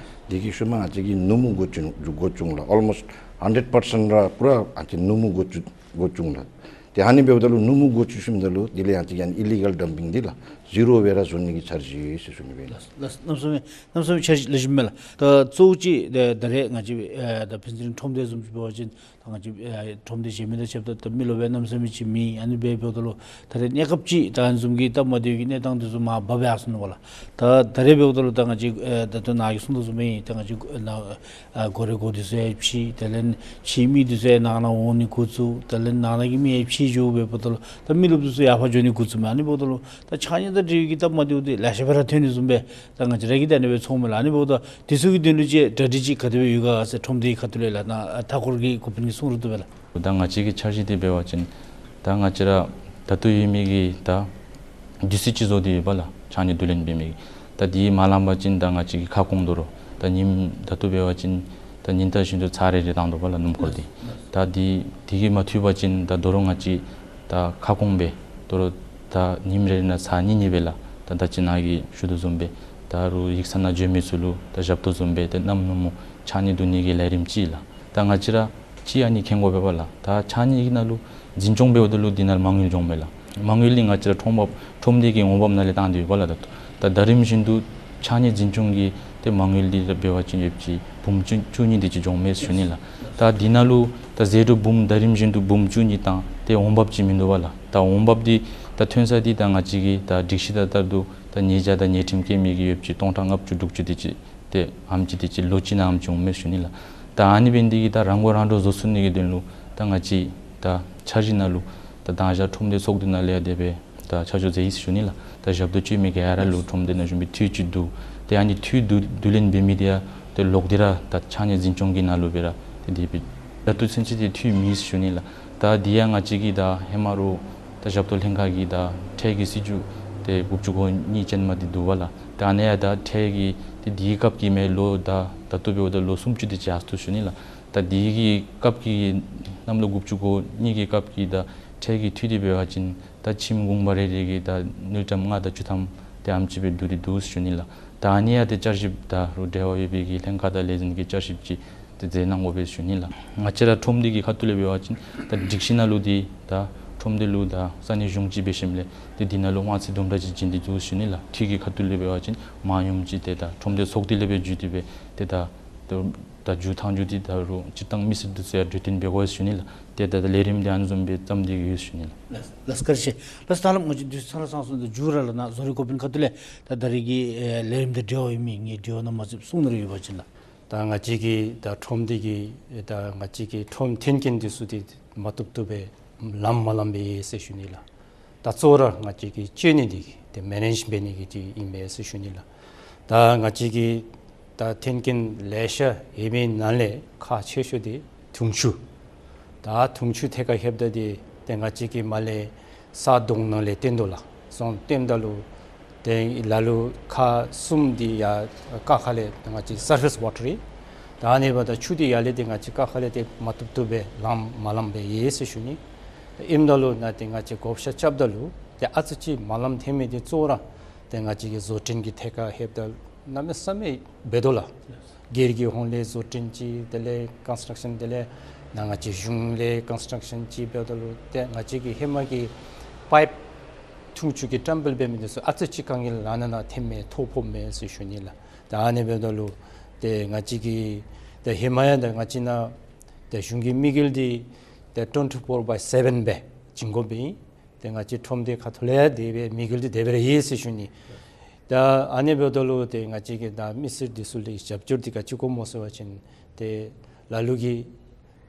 འདི་གི་ཤུལ་མ་ང་བཅས་ཀྱིས་ནུབ་མོ་འགོ་བཙུགས་འགོ་བཙུགས་འོང་ལགས། ཨོལ་མོསཊ་ཧན་ཌེཌ་པར་སེནཊ་ར་པུ་ར་ང་བཅས་ནུབ་མོ་འགོ་བཙུགས་འགོ་བཙུགས་འོང་ལགས། ཏེ་ཨ་ནི་འབདཝ་ད་ལུ་ནུབ་མོ་འགོ་བཙུགས་ཞིནམ་ད་ལུ་དེ་ལས་ཡང་ཅིག་ཡང་ཨི་ལི་གལ་ཌམ་པིང་འདི་ལགས་ཟི་རོ་སྦེ་ར་བཟོ་ནི་གི་འཆར་གཞི་ཡོད་ཟེར་ཞུ་ནི་སྦེ་ཨིན་ལགས། ལགས་གནམ་མེད་ས་མེད་གནམ་མེད་ས་མེད་འཆར་གཞི་ལེགས་ཤོམ་མས་ལགས། ད་གཙོ་བོ་ཅིག་ད་ད་རེས་ང་བཅས་ཨེ་ད་ཕུན་ཚོགས་གླིང་ཁྲོམ་སྡེ་བཟུམ་ཅིག་འབད་བ་ཅིན་ད་ང་བཅས་ཨེ་ཁྲོམ་སྡེ་གཞན་མི་དང་ཕྱདཔ་ད་ད་མི་རློབས་སྦེ་གནམ་མེད་ས་མེད་ཅིག་མེད། ཨ་ནི་སྦེ་འབདཝ་ད་ལུ་ད་རེས་གནས་སྐབས་ཅིག་ད་ཨ་ནི་བཟུམ་གྱི་སྟབས་མ་བདེ་བའི་གི་གནས་སྟངས་འདི་ཚུ་མར་འབག་སྦེ་ཡར་སོང་ནུག་པ་ལགས། ད་ད་རེས་འབདཝ་ད་ལུ་ད་ང་བཅས་ཨེ་ད་ལྟོ་ནཱ་གིས་གསུངས་དོ་བཟུམ་སྦེ་ད་ང་བཅས་ཨེ་ནཱ་ཨ་སྒོ་རའི་སྒོ་འདི་ཚུ་ཡང་ཕྱེ། དེ་ལས་ཕྱིའི་མི་འདི་ཚུ་ཡང་ནང་ན་འོང་ནི་འགོ་བཙུགས། དེ་ལས་ནང་ན་གི་མི་ཡང་ཕྱེ་འགྱོ་སྦེ་འབདཝ་ད་ལུ་ད་མི་རློབས་འདི་ཚུ་ཡར་ཕར་འགྱོ་ནི་འགོ་བཙུགས་མས། ཨ་ནི་འབདཝ་ད་ལུ་ད་ཕྱགས་སྙིགས་དང་འབྲེལ་བའི་གི་སྟབས་མ་བདེཝ་འདི་ལེ་ཤ་སྦེ་ར་ཐོན་ནི་བཟུམ་སྦེ་ད་ང་བཅས་ར་གིས་ད་ཨ་ནི་སྦེ་ཚོརཝ་མས་ལགས། ཨ་ནི་འབདཝ་ད་འདི་ཚུ་གི་དོན་ལུ་ཅིག་གྲ་སྒྲིག་ཅིག་ག་དེ་སྦེ་ཡོད་ག་ཟེར་ཁྲོམ་སྡེའི་ཁ་ཐུག་ལས་ལགས། ནཱ་མཐའ་འཁོར་གྱི་འགོ་དཔོན་གྱིས་གསུང་རུང་བཏུབ་པས་ལགས། ད་ང་བཅས་ཀྱི་འཆར་གཞི་འདི་འབད་བ་ཅིན་ད་ང་བཅས་ར་ད་ལྟོ་ཡོད་མི་གི་ད་དུས་ཚོད་ཅིག་བཟོ་སྟེ་ཡོད་པ་ལགས། ཕྱགས་སྙིགས་བསྡུ་ལེན་འབད་མི་གི་ད་འདི་མ་ལངམ་པ་ཅིན་ད་ང་བཅས་ཀྱི་ཁ་སྐོང་དོ་རུང་ད་ཉིནམ་ད་ལྟོ་འབད་བ་ཅིན་ ད་ཉིན་ལྟར་བཞིན་དུ་ཚར་རེ་རེ་བཏང་དོ་བ་ལགས་སྣུམ་འཁོར་འདི། ད་འདི་འདི་གིས་མ་ཐུབ་པ་ཅིན་ད་དོ་རུང་ང་བཅས་ད་ཁ་སྐོང་སྦེ་དོ་རུང་ད་ཉིནམ་རེ་རེ་ནང་ཚར་གཉིས་གཉིས་སྦེ་ལགས་ད་ད་ཅི་ནཱ་གིས་ཞུ་དོ་བཟུམ་སྦེ་ད་རུང་ཡིག་ཚང་ནང་འབྱོན་མི་ཚུ་ལུ་ད་ཞབས་ཏོག་བཟུམ་སྦེ་ད་གནམ་སྣུམ་ཕྱགས་སྙིགས་བསྡུ་ནི་གི་ལས་རིམ་ཅིག་ལགས། ད་ང་བཅས་ར་ཅིག་ཨ་ནི་མཁྱེན་དགོ་པས་ལགས། ད་ཕྱགས་སྙིགས་ཀྱི་ནང་ལུ་འཛིན་སྐྱོང་འབདཝ་ད་ལུ་འདི་ནང་ལུ་མ་དངུལ་འགྱོཝ་མས་ལགས། མ་དངུལ་འདི་ང་བཅས་ར་ཁྲོམ་འབབ་ཁྲོམ་སྡེ་གི་འོང་འབབ་ནང་ལས་བཏང་སྟེ་ཡོདཔ་ལགས། ད་ད་ད་རིམ་བཞིན་དུ་ཕྱགས་སྙིགས་འཛིན་སྐྱོང་གི་ཏེ་མ་དངུལ་འདི་ར་འབད་བ་ཅིན་ཡོདཔ་ཅིག་འབུམ་བཅུ་བཅུ་གཉིས་དེ་ཅིག་འགྱོཝ་མས་ཟེར་ཞུ་ནི་ལགས། ད་འདི་ནང་ལུ་ད་ཟད་འགྲོ་འབུམ་ད་རིམ་བཞིན་དུ་འབུམ་བཅུ་གཉིས་བཏང་སྟེ་འོང་འབབ་ཅིག་མིན་འདུག་པ་ལགས། ད་འོང་འབབ་འདི་ད་ཐོན་ས་འདི་ད་ང་བཅས་ཀྱི་ད་སྒྲིག་གཞི་ད་ལྟར་དུ་ད་ཉེས་བྱ་དང་ཉེས་ཁྲིམས་བཀལ་མི་གི་ཡོདཔ་ཅིག་སྟོང་ཕྲག་ལྔ་བཅུ་དྲུག་ཅུ་དེ་ཅིག་ཏེ་ཨེམ་ཅིག་དེ་ཅིག་ལོ་གཅིག་ནང་ཨེམ་ཅིག་འོང་མས་ཟེར་ཞུ་ནི་ལགས། ད་ཨ་ནི་འབད་ནི་འདི་གིས་ད་རང་མགོ་རང་འདྲོངས་བཟོ་ཚུགས་ནི་གི་དོན་ལུ་ད་ང་བཅས་ད་འཆར་གཞི་ནང་ལུ་ད་མདང་ཞག་ཁྲོམ་སྡེ་ཚོགས་འདུ་ནང་ལས་ཡང་དེ་སྦེ་ད་ཆ་འཇོག་མཛད་ཡི་ཟེར་ཞུ་ནི་ལགས། ད་ཞབས་ཏོག་སྤྱོད་མི་ག་ར་ལུ་ཁྲོམ་སྡེ་ནང་བཞུགས་པའི་འཐུས་ཅིག་བསྡུ། ཏེ་ཨ་ནི་འཐུས་བསྡུ་བསྡུ་ལེན་འབད་མི་འདི་ཡང་ཏེ་ལོག་སྟེ་ར་ད་ཕྱགས་སྙིགས་འཛིན་སྐྱོང་གི་ནང་ལུ་སྦེ་ར་ཏེ་དེ་སྦེ་ད་ལྟོ་ཚུན་ཚོད་ཏེ་འཐུས་མེད་ཟེར་ཞུ་ནི་ལགས། ད་འདི་ཡང་ང་བཅས་ཀྱི་ད་ཧེ་མ་རོགས་ད་ཞབས་ཏོག་ལྷན་ཁག་གི་ད་ཁྲལ་གྱི་སྲིད་བྱུས་ཏེ་དགུ་བཅུ་གོ་གཉིས་ཅན་མ་འདི་འདུག་པ་ལགས། ད་ཨ་ནི་ཡང་ད་ཁྲལ་གྱི་ཏེ་འདིའི་སྐབས་ཀྱི་མས་ལོ་ད་ད་ལྟོ་འབདཝ་ད་ལོ་སུམ་ཅུ་དེ་ཅིག་ཡར་སོང་ཞུ་ནི་ལགས། ད་འདི་གི་སྐབས་ཀྱི་གནམ་ལོ་དགུ་བཅུ་གོ་གཉིས་ཀྱི་སྐབས་ཀྱི་ད་ཁྲལ་གྱི་འཐུས་འདི་འབད་བ་ཅིན་ད་ཁྱིམ་གུང་པ་རེ་རེ་གི་ད་དངུལ་ཀྲམ་ལྔ་དང་བཅུ་ཐམ་དེ་ཨེམ་ཅིག་སྦེ་བསྡུ་སྟེ་འདུག་ཟེར་ཞུ་ནི་ལགས། ད་ཨ་ནི་ཡང་ཏེ་བསྐྱར་ཞིབ་ད་རུང་འབྲེལ་བ་ཡོད་པའི་གི་ལྷན་ཁག་དང་ལས་འཛིན་གྱིས་བསྐྱར་ཞིབ་ཅིག་ཏེ་མཛད་གནང་དགོ་པས་ཟེར་ཞུ་ནི་ལགས། ང་བཅས་ར་ཁྲོམ་སྡེ་གི་ཁ་ཐུག་ལས་འབད་བ་ཅིན་ད་སྒྲིག་གཞི་ནང་ལུ་འདི་ད་ཁྲོམ་སྡེ་ལུ་ད་ས་གནས་གཞུང་ཅིག་འབད་ཞིནམ་ལས་ཏེ་འདི་ནང་ལུ་དབང་ཚད་དུམ་གྲ་ཅིག་བྱིན་ཏེ་འདུག་ཟེར་ཞུ་ནི་ལགས། འཐུས་ཀྱི་ཁ་ཐུག་ལས་འབད་བ་ཅིན་མངམ་ཅིག་ཏེ་ད་ཁྲོམ་སྡེ་ཚོགས་སྡེ་ལས་སྦེ་བརྒྱུད་དེ་སྦེ་ཏེ་ད་ད་མཇུག་མཐའ་མཇུག་འདི་ད་རུང་སྤྱིར་བཏང་མི་སེར་འདི་ཚུ་ཡང་གྲོས་བསྟུན་འབད་དགོ་ཟེར་ཞུ་ནི་ལགས། ཏེ་ད་ད་ལས་རིམ་འདི་ཨ་ནི་བཟུམ་སྦེ་བརྩམས་ཏེ་ཡོད་ཟེར་ཞུ་ནི་ལགས། ལགས་ལགས་ཀར་ཤེས། ལགས་ད་ལམ་ངོ་ཅིག་དུས་ཚོད་ཚང་ལ་སོང་སོང་དུས་མཇུག་ར་ལགས་ནཱ་བཟོ་རིག་འགོ་དཔོན་ཁ་ཐུག་ལས་ད་ད་རེས་ཀྱི་ཨེ་ལས་རིམ་དང་འབྲེལ་བ་ཡོད་མི་ངེའི་དྲི་བ་ནང་མ་ཚུད་གསུང་ནི་རེ་ཡོད་པ་ཅིན་ལགས། ད་ང་བཅས་ཀྱི་ད་ཁྲོམ་སྡེ་གི་ད་ང་བཅས་ཀྱི་ཁྲོམ་མཐུན་རྐྱེན་འདི་ཚུ་འདི་མ་བཏུབ་བཏུབ་སྦེ་ལངམ་མ་ལངམ་སྦེ་ཡོད་ཟེར་ཞུ་ནི་ལགས། ད་གཙོ་བོ་ར་ང་བཅས་ཀྱི་སྤྱོད་ནི་འདི་གིས་ཏེ་མེ་ནེཇ་འབད་ནི་གི་འདི་ཨིན་མས་ཟེར་ཞུ་ནི་ལགས། ད་ང་བཅས་ཀྱི་ད་མཐུན་རྐྱེན་ལེ་ཤ་ཡོད་མི་ནང་ལས་ཁག་ཆེ་ཤོས་འདི་འཐུང་ཆུ། ད་འཐུང་ཆུ་ཐད་ཁར་ལྷོདཔ་ད་འདི་ཏེ་ང་བཅས་ཀྱི་མར་ལས་ས་དོང་ནང་ལས་བཏོན་དོ་ལགས། སོང་བཏོནམ་ད་ལུ་ཏེ་ལ་ལུ་ཁག་གསུམ་འདི་ཡར་ཀ་ཁ་ལས་ང་བཅས་སར་ཕེསི་ཝ་ཊར་ཨིན། ད་ཨ་ནི་འབདཝ་ད་ཆུ་འདི་ཡར་ལས་ཏེ་ང་བཅས་ཀ་ཁ་ལས་ཏེ་མ་བཏུབ་བཏུབ་སྦེ་ལངམ་མ་ལངམ་སྦེ་ཡོད་ཟེར་ཞུ་ནི། ཨིནམ་ད་ལུ་ནཱ་ཏེ་ང་བཅས་བགོ་བཤའ་རྐྱབ་ད་ལུ་ཏེ་ཨ་ཙི་ཅིག་མ་ལངམ་ཐོན་མི་འདི་གཙོ་བོ་ར་ཏེ་ང་བཅས་ཀྱི་བཟོ་སྐྲུན་གྱི་ཐད་ཁར་ལྷོདཔ་ད་གནམ་མེད་ས་མེད་འབད་དོ་ལགས། སྒེར་གྱི་ཧོངས་ལས་བཟོ་སྐྲུན་ཅིག་དེ་ལས་ཀོན་སི་ཊརཀ་ཤཱན་དེ་ལས་ནཱ་ང་བཅས་གཞུང་ལས་ཀོན་སི་ཊརཀ་ཤཱན་ཅིག་འབདཝ་ད་ལུ་ཏེ་ང་བཅས་ཀྱི་ཧེ་མ་གི་པའིཔ་འཐུང་ཆུ་གི་བཀྲམ་སྤེལ་འབད་མི་འདི་ཚུ་ཨ་ཙི་ཅིག་དཀའ་ངལ་ཨ་ནཱ་ནཱ་ཐོནམ་མས་ཐོ་ཕོགཔ་མས་ཟེར་ཞུ་ནི་ལགས། ད་ཨ་ནི་འབདཝ་ད་ལུ་ཏེ་ང་བཅས་ཀྱི་ཏེ་ཧེ་མ་ཡང་ད་ང་བཅས་ནཱ་ཏེ་གཞུང་གི་དམིགས་ཡུལ་འདི་ཏེ་ཊུ་ཝེན་ཊི་ཕོར་བའི་སེ་བེན་སྦེ་བྱིན་དགོཔ་ཨིན། ཏེ་ང་བཅས་ཁྲོམ་སྡེ་ཁ་ཐུག་ལས་ཡང་དེ་སྦེ་དམིགས་ཡུལ་འདི་དེ་སྦེ་ར་ཡོད་ཟེར་ཞུ་ནི། ད་ཨ་ནི་འབདཝ་ད་ལུ་ཏེ་ང་བཅས་ཀྱིས་ད་མི་སེར་འདི་ཚུ་ལུ་རྒྱབ་སྐྱོར་འདི་ག་ཅི་དགོཔ་སྨོ་ཟེར་བ་ཅིན་ཏེ་ལ་ལུ་གིས་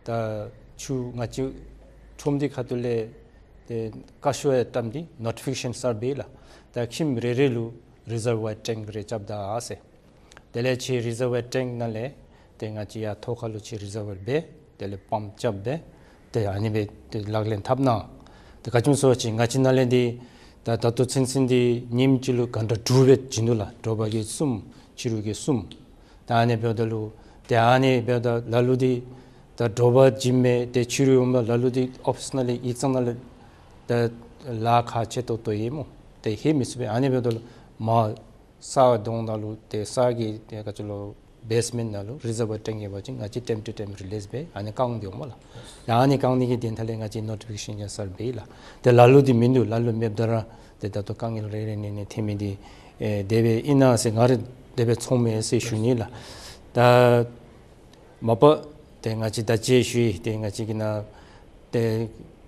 ད་ཆུ་ང་བཅས་ཁྲོམ་སྡེ་ཁ་ཐུག་ལས་ཏེ་བཀའ་ཤོག་ཡང་བཏངམ་འདི་ནོ་ཊི་ཕི་ཀེ་ཤཱན་སར་འབད་ཡི་ལགས། ད་ཁྱིམ་རེ་རེ་ལུ་རི་ཛར་བ་ཊེངཀ་རེ་རྐྱབ་ད་ཟེར། དེ་ལས་ཁྱེད་རི་ཛར་བ་ཊེངཀ་ནང་ལས་ཏེ་ང་བཅས་ཡར་ཐོག་ཁ་ལུ་ཁྱེད་རི་ཛར་བར་འབད། དེ་ལས་པམཔ་རྐྱབ་སྦེ་ཏེ་ཨ་ནི་སྦེ་ཏེ་ལག་ལེན་འཐབ་གནང་། ཏེ་ག་ཅི་སྨོ་ཟེར་བ་ཅིན་ང་བཅས་ནཱ་ལས་འདི་ད་ད་ལྟོ་ཚུན་ཚོད་འདི་ཉིནམ་གཅིག་ལུ་གྷན་ཊ་དྲུག་སྦེ་བྱིན་དོ་ལགས། དྲོ་པ་གི་གསུམ་ཕྱི་རུ་གི་གསུམ། ད་ཨ་ནི་འབདཝ་ད་ལུ་ཏེ་ཨ་ནི་འབདཝ་ད་ལ་ལུ་འདི་ད་དྲོ་པ་བྱིནམ་མས། ཏེ་ཕྱི་རུ་འོངམ་ད་ལ་ལུ་འདི་ཨོ་ཕིསི་ནང་ལས་ཡིག་ཚང་ནང་ལས་ད་ལཱ་ཁག་ཆེ་ཏོག་ཏོ་ཨིན་སྨོ། ཏེ་ལྷོད་མི་ཚུགས་པས། ཨ་ནི་འབདཝ་ད་ལུ་མར་ས་དོང་ནང་ལུ་ཏེ་ས་གི་ཏེ་ག་ཅི་ལོ་བེསི་མེནཊ་ནང་ལུ་རི་ཛར་བ་ཊེངཀ་ཡོད་པ་ཅིན་ང་བཅས་ཊེམ་ཊུ་ཊེམ་རི་ལིསི་འབད་ཨ་ནི་བཀང་སྟེ་འོང་སྨོ་ལགས། ད་ཨ་ནི་བཀང་ནི་གི་དོན་དག་ལས་ང་བཅས་ནོ་ཊི་ཕི་ཀེ་ཤཱན་ཡང་སར་འབད་ཡི་ལགས། ཏེ་ལ་ལུ་འདི་མིན་འདུག། ལ་ལུ་མེདཔ་ད་ར་ཏེ་ད་ལྟོ་དཀའ་ངལ་རེ་རེ་ནས་ནས་ཐོན་མི་འདི་ཨེ་དེ་སྦེ་ཨིན་ན་ཟེར་ང་ར་དེ་སྦེ་ཚོརཝ་མས་ཟེར་ཞུ་ནི་ལགས། ད་མ་པ་ཏེ་ང་བཅས་ད་ཅི་ཞུ་ཡི། ཏེ་ང་བཅས་ཀྱི་ནཱ་ཏེ་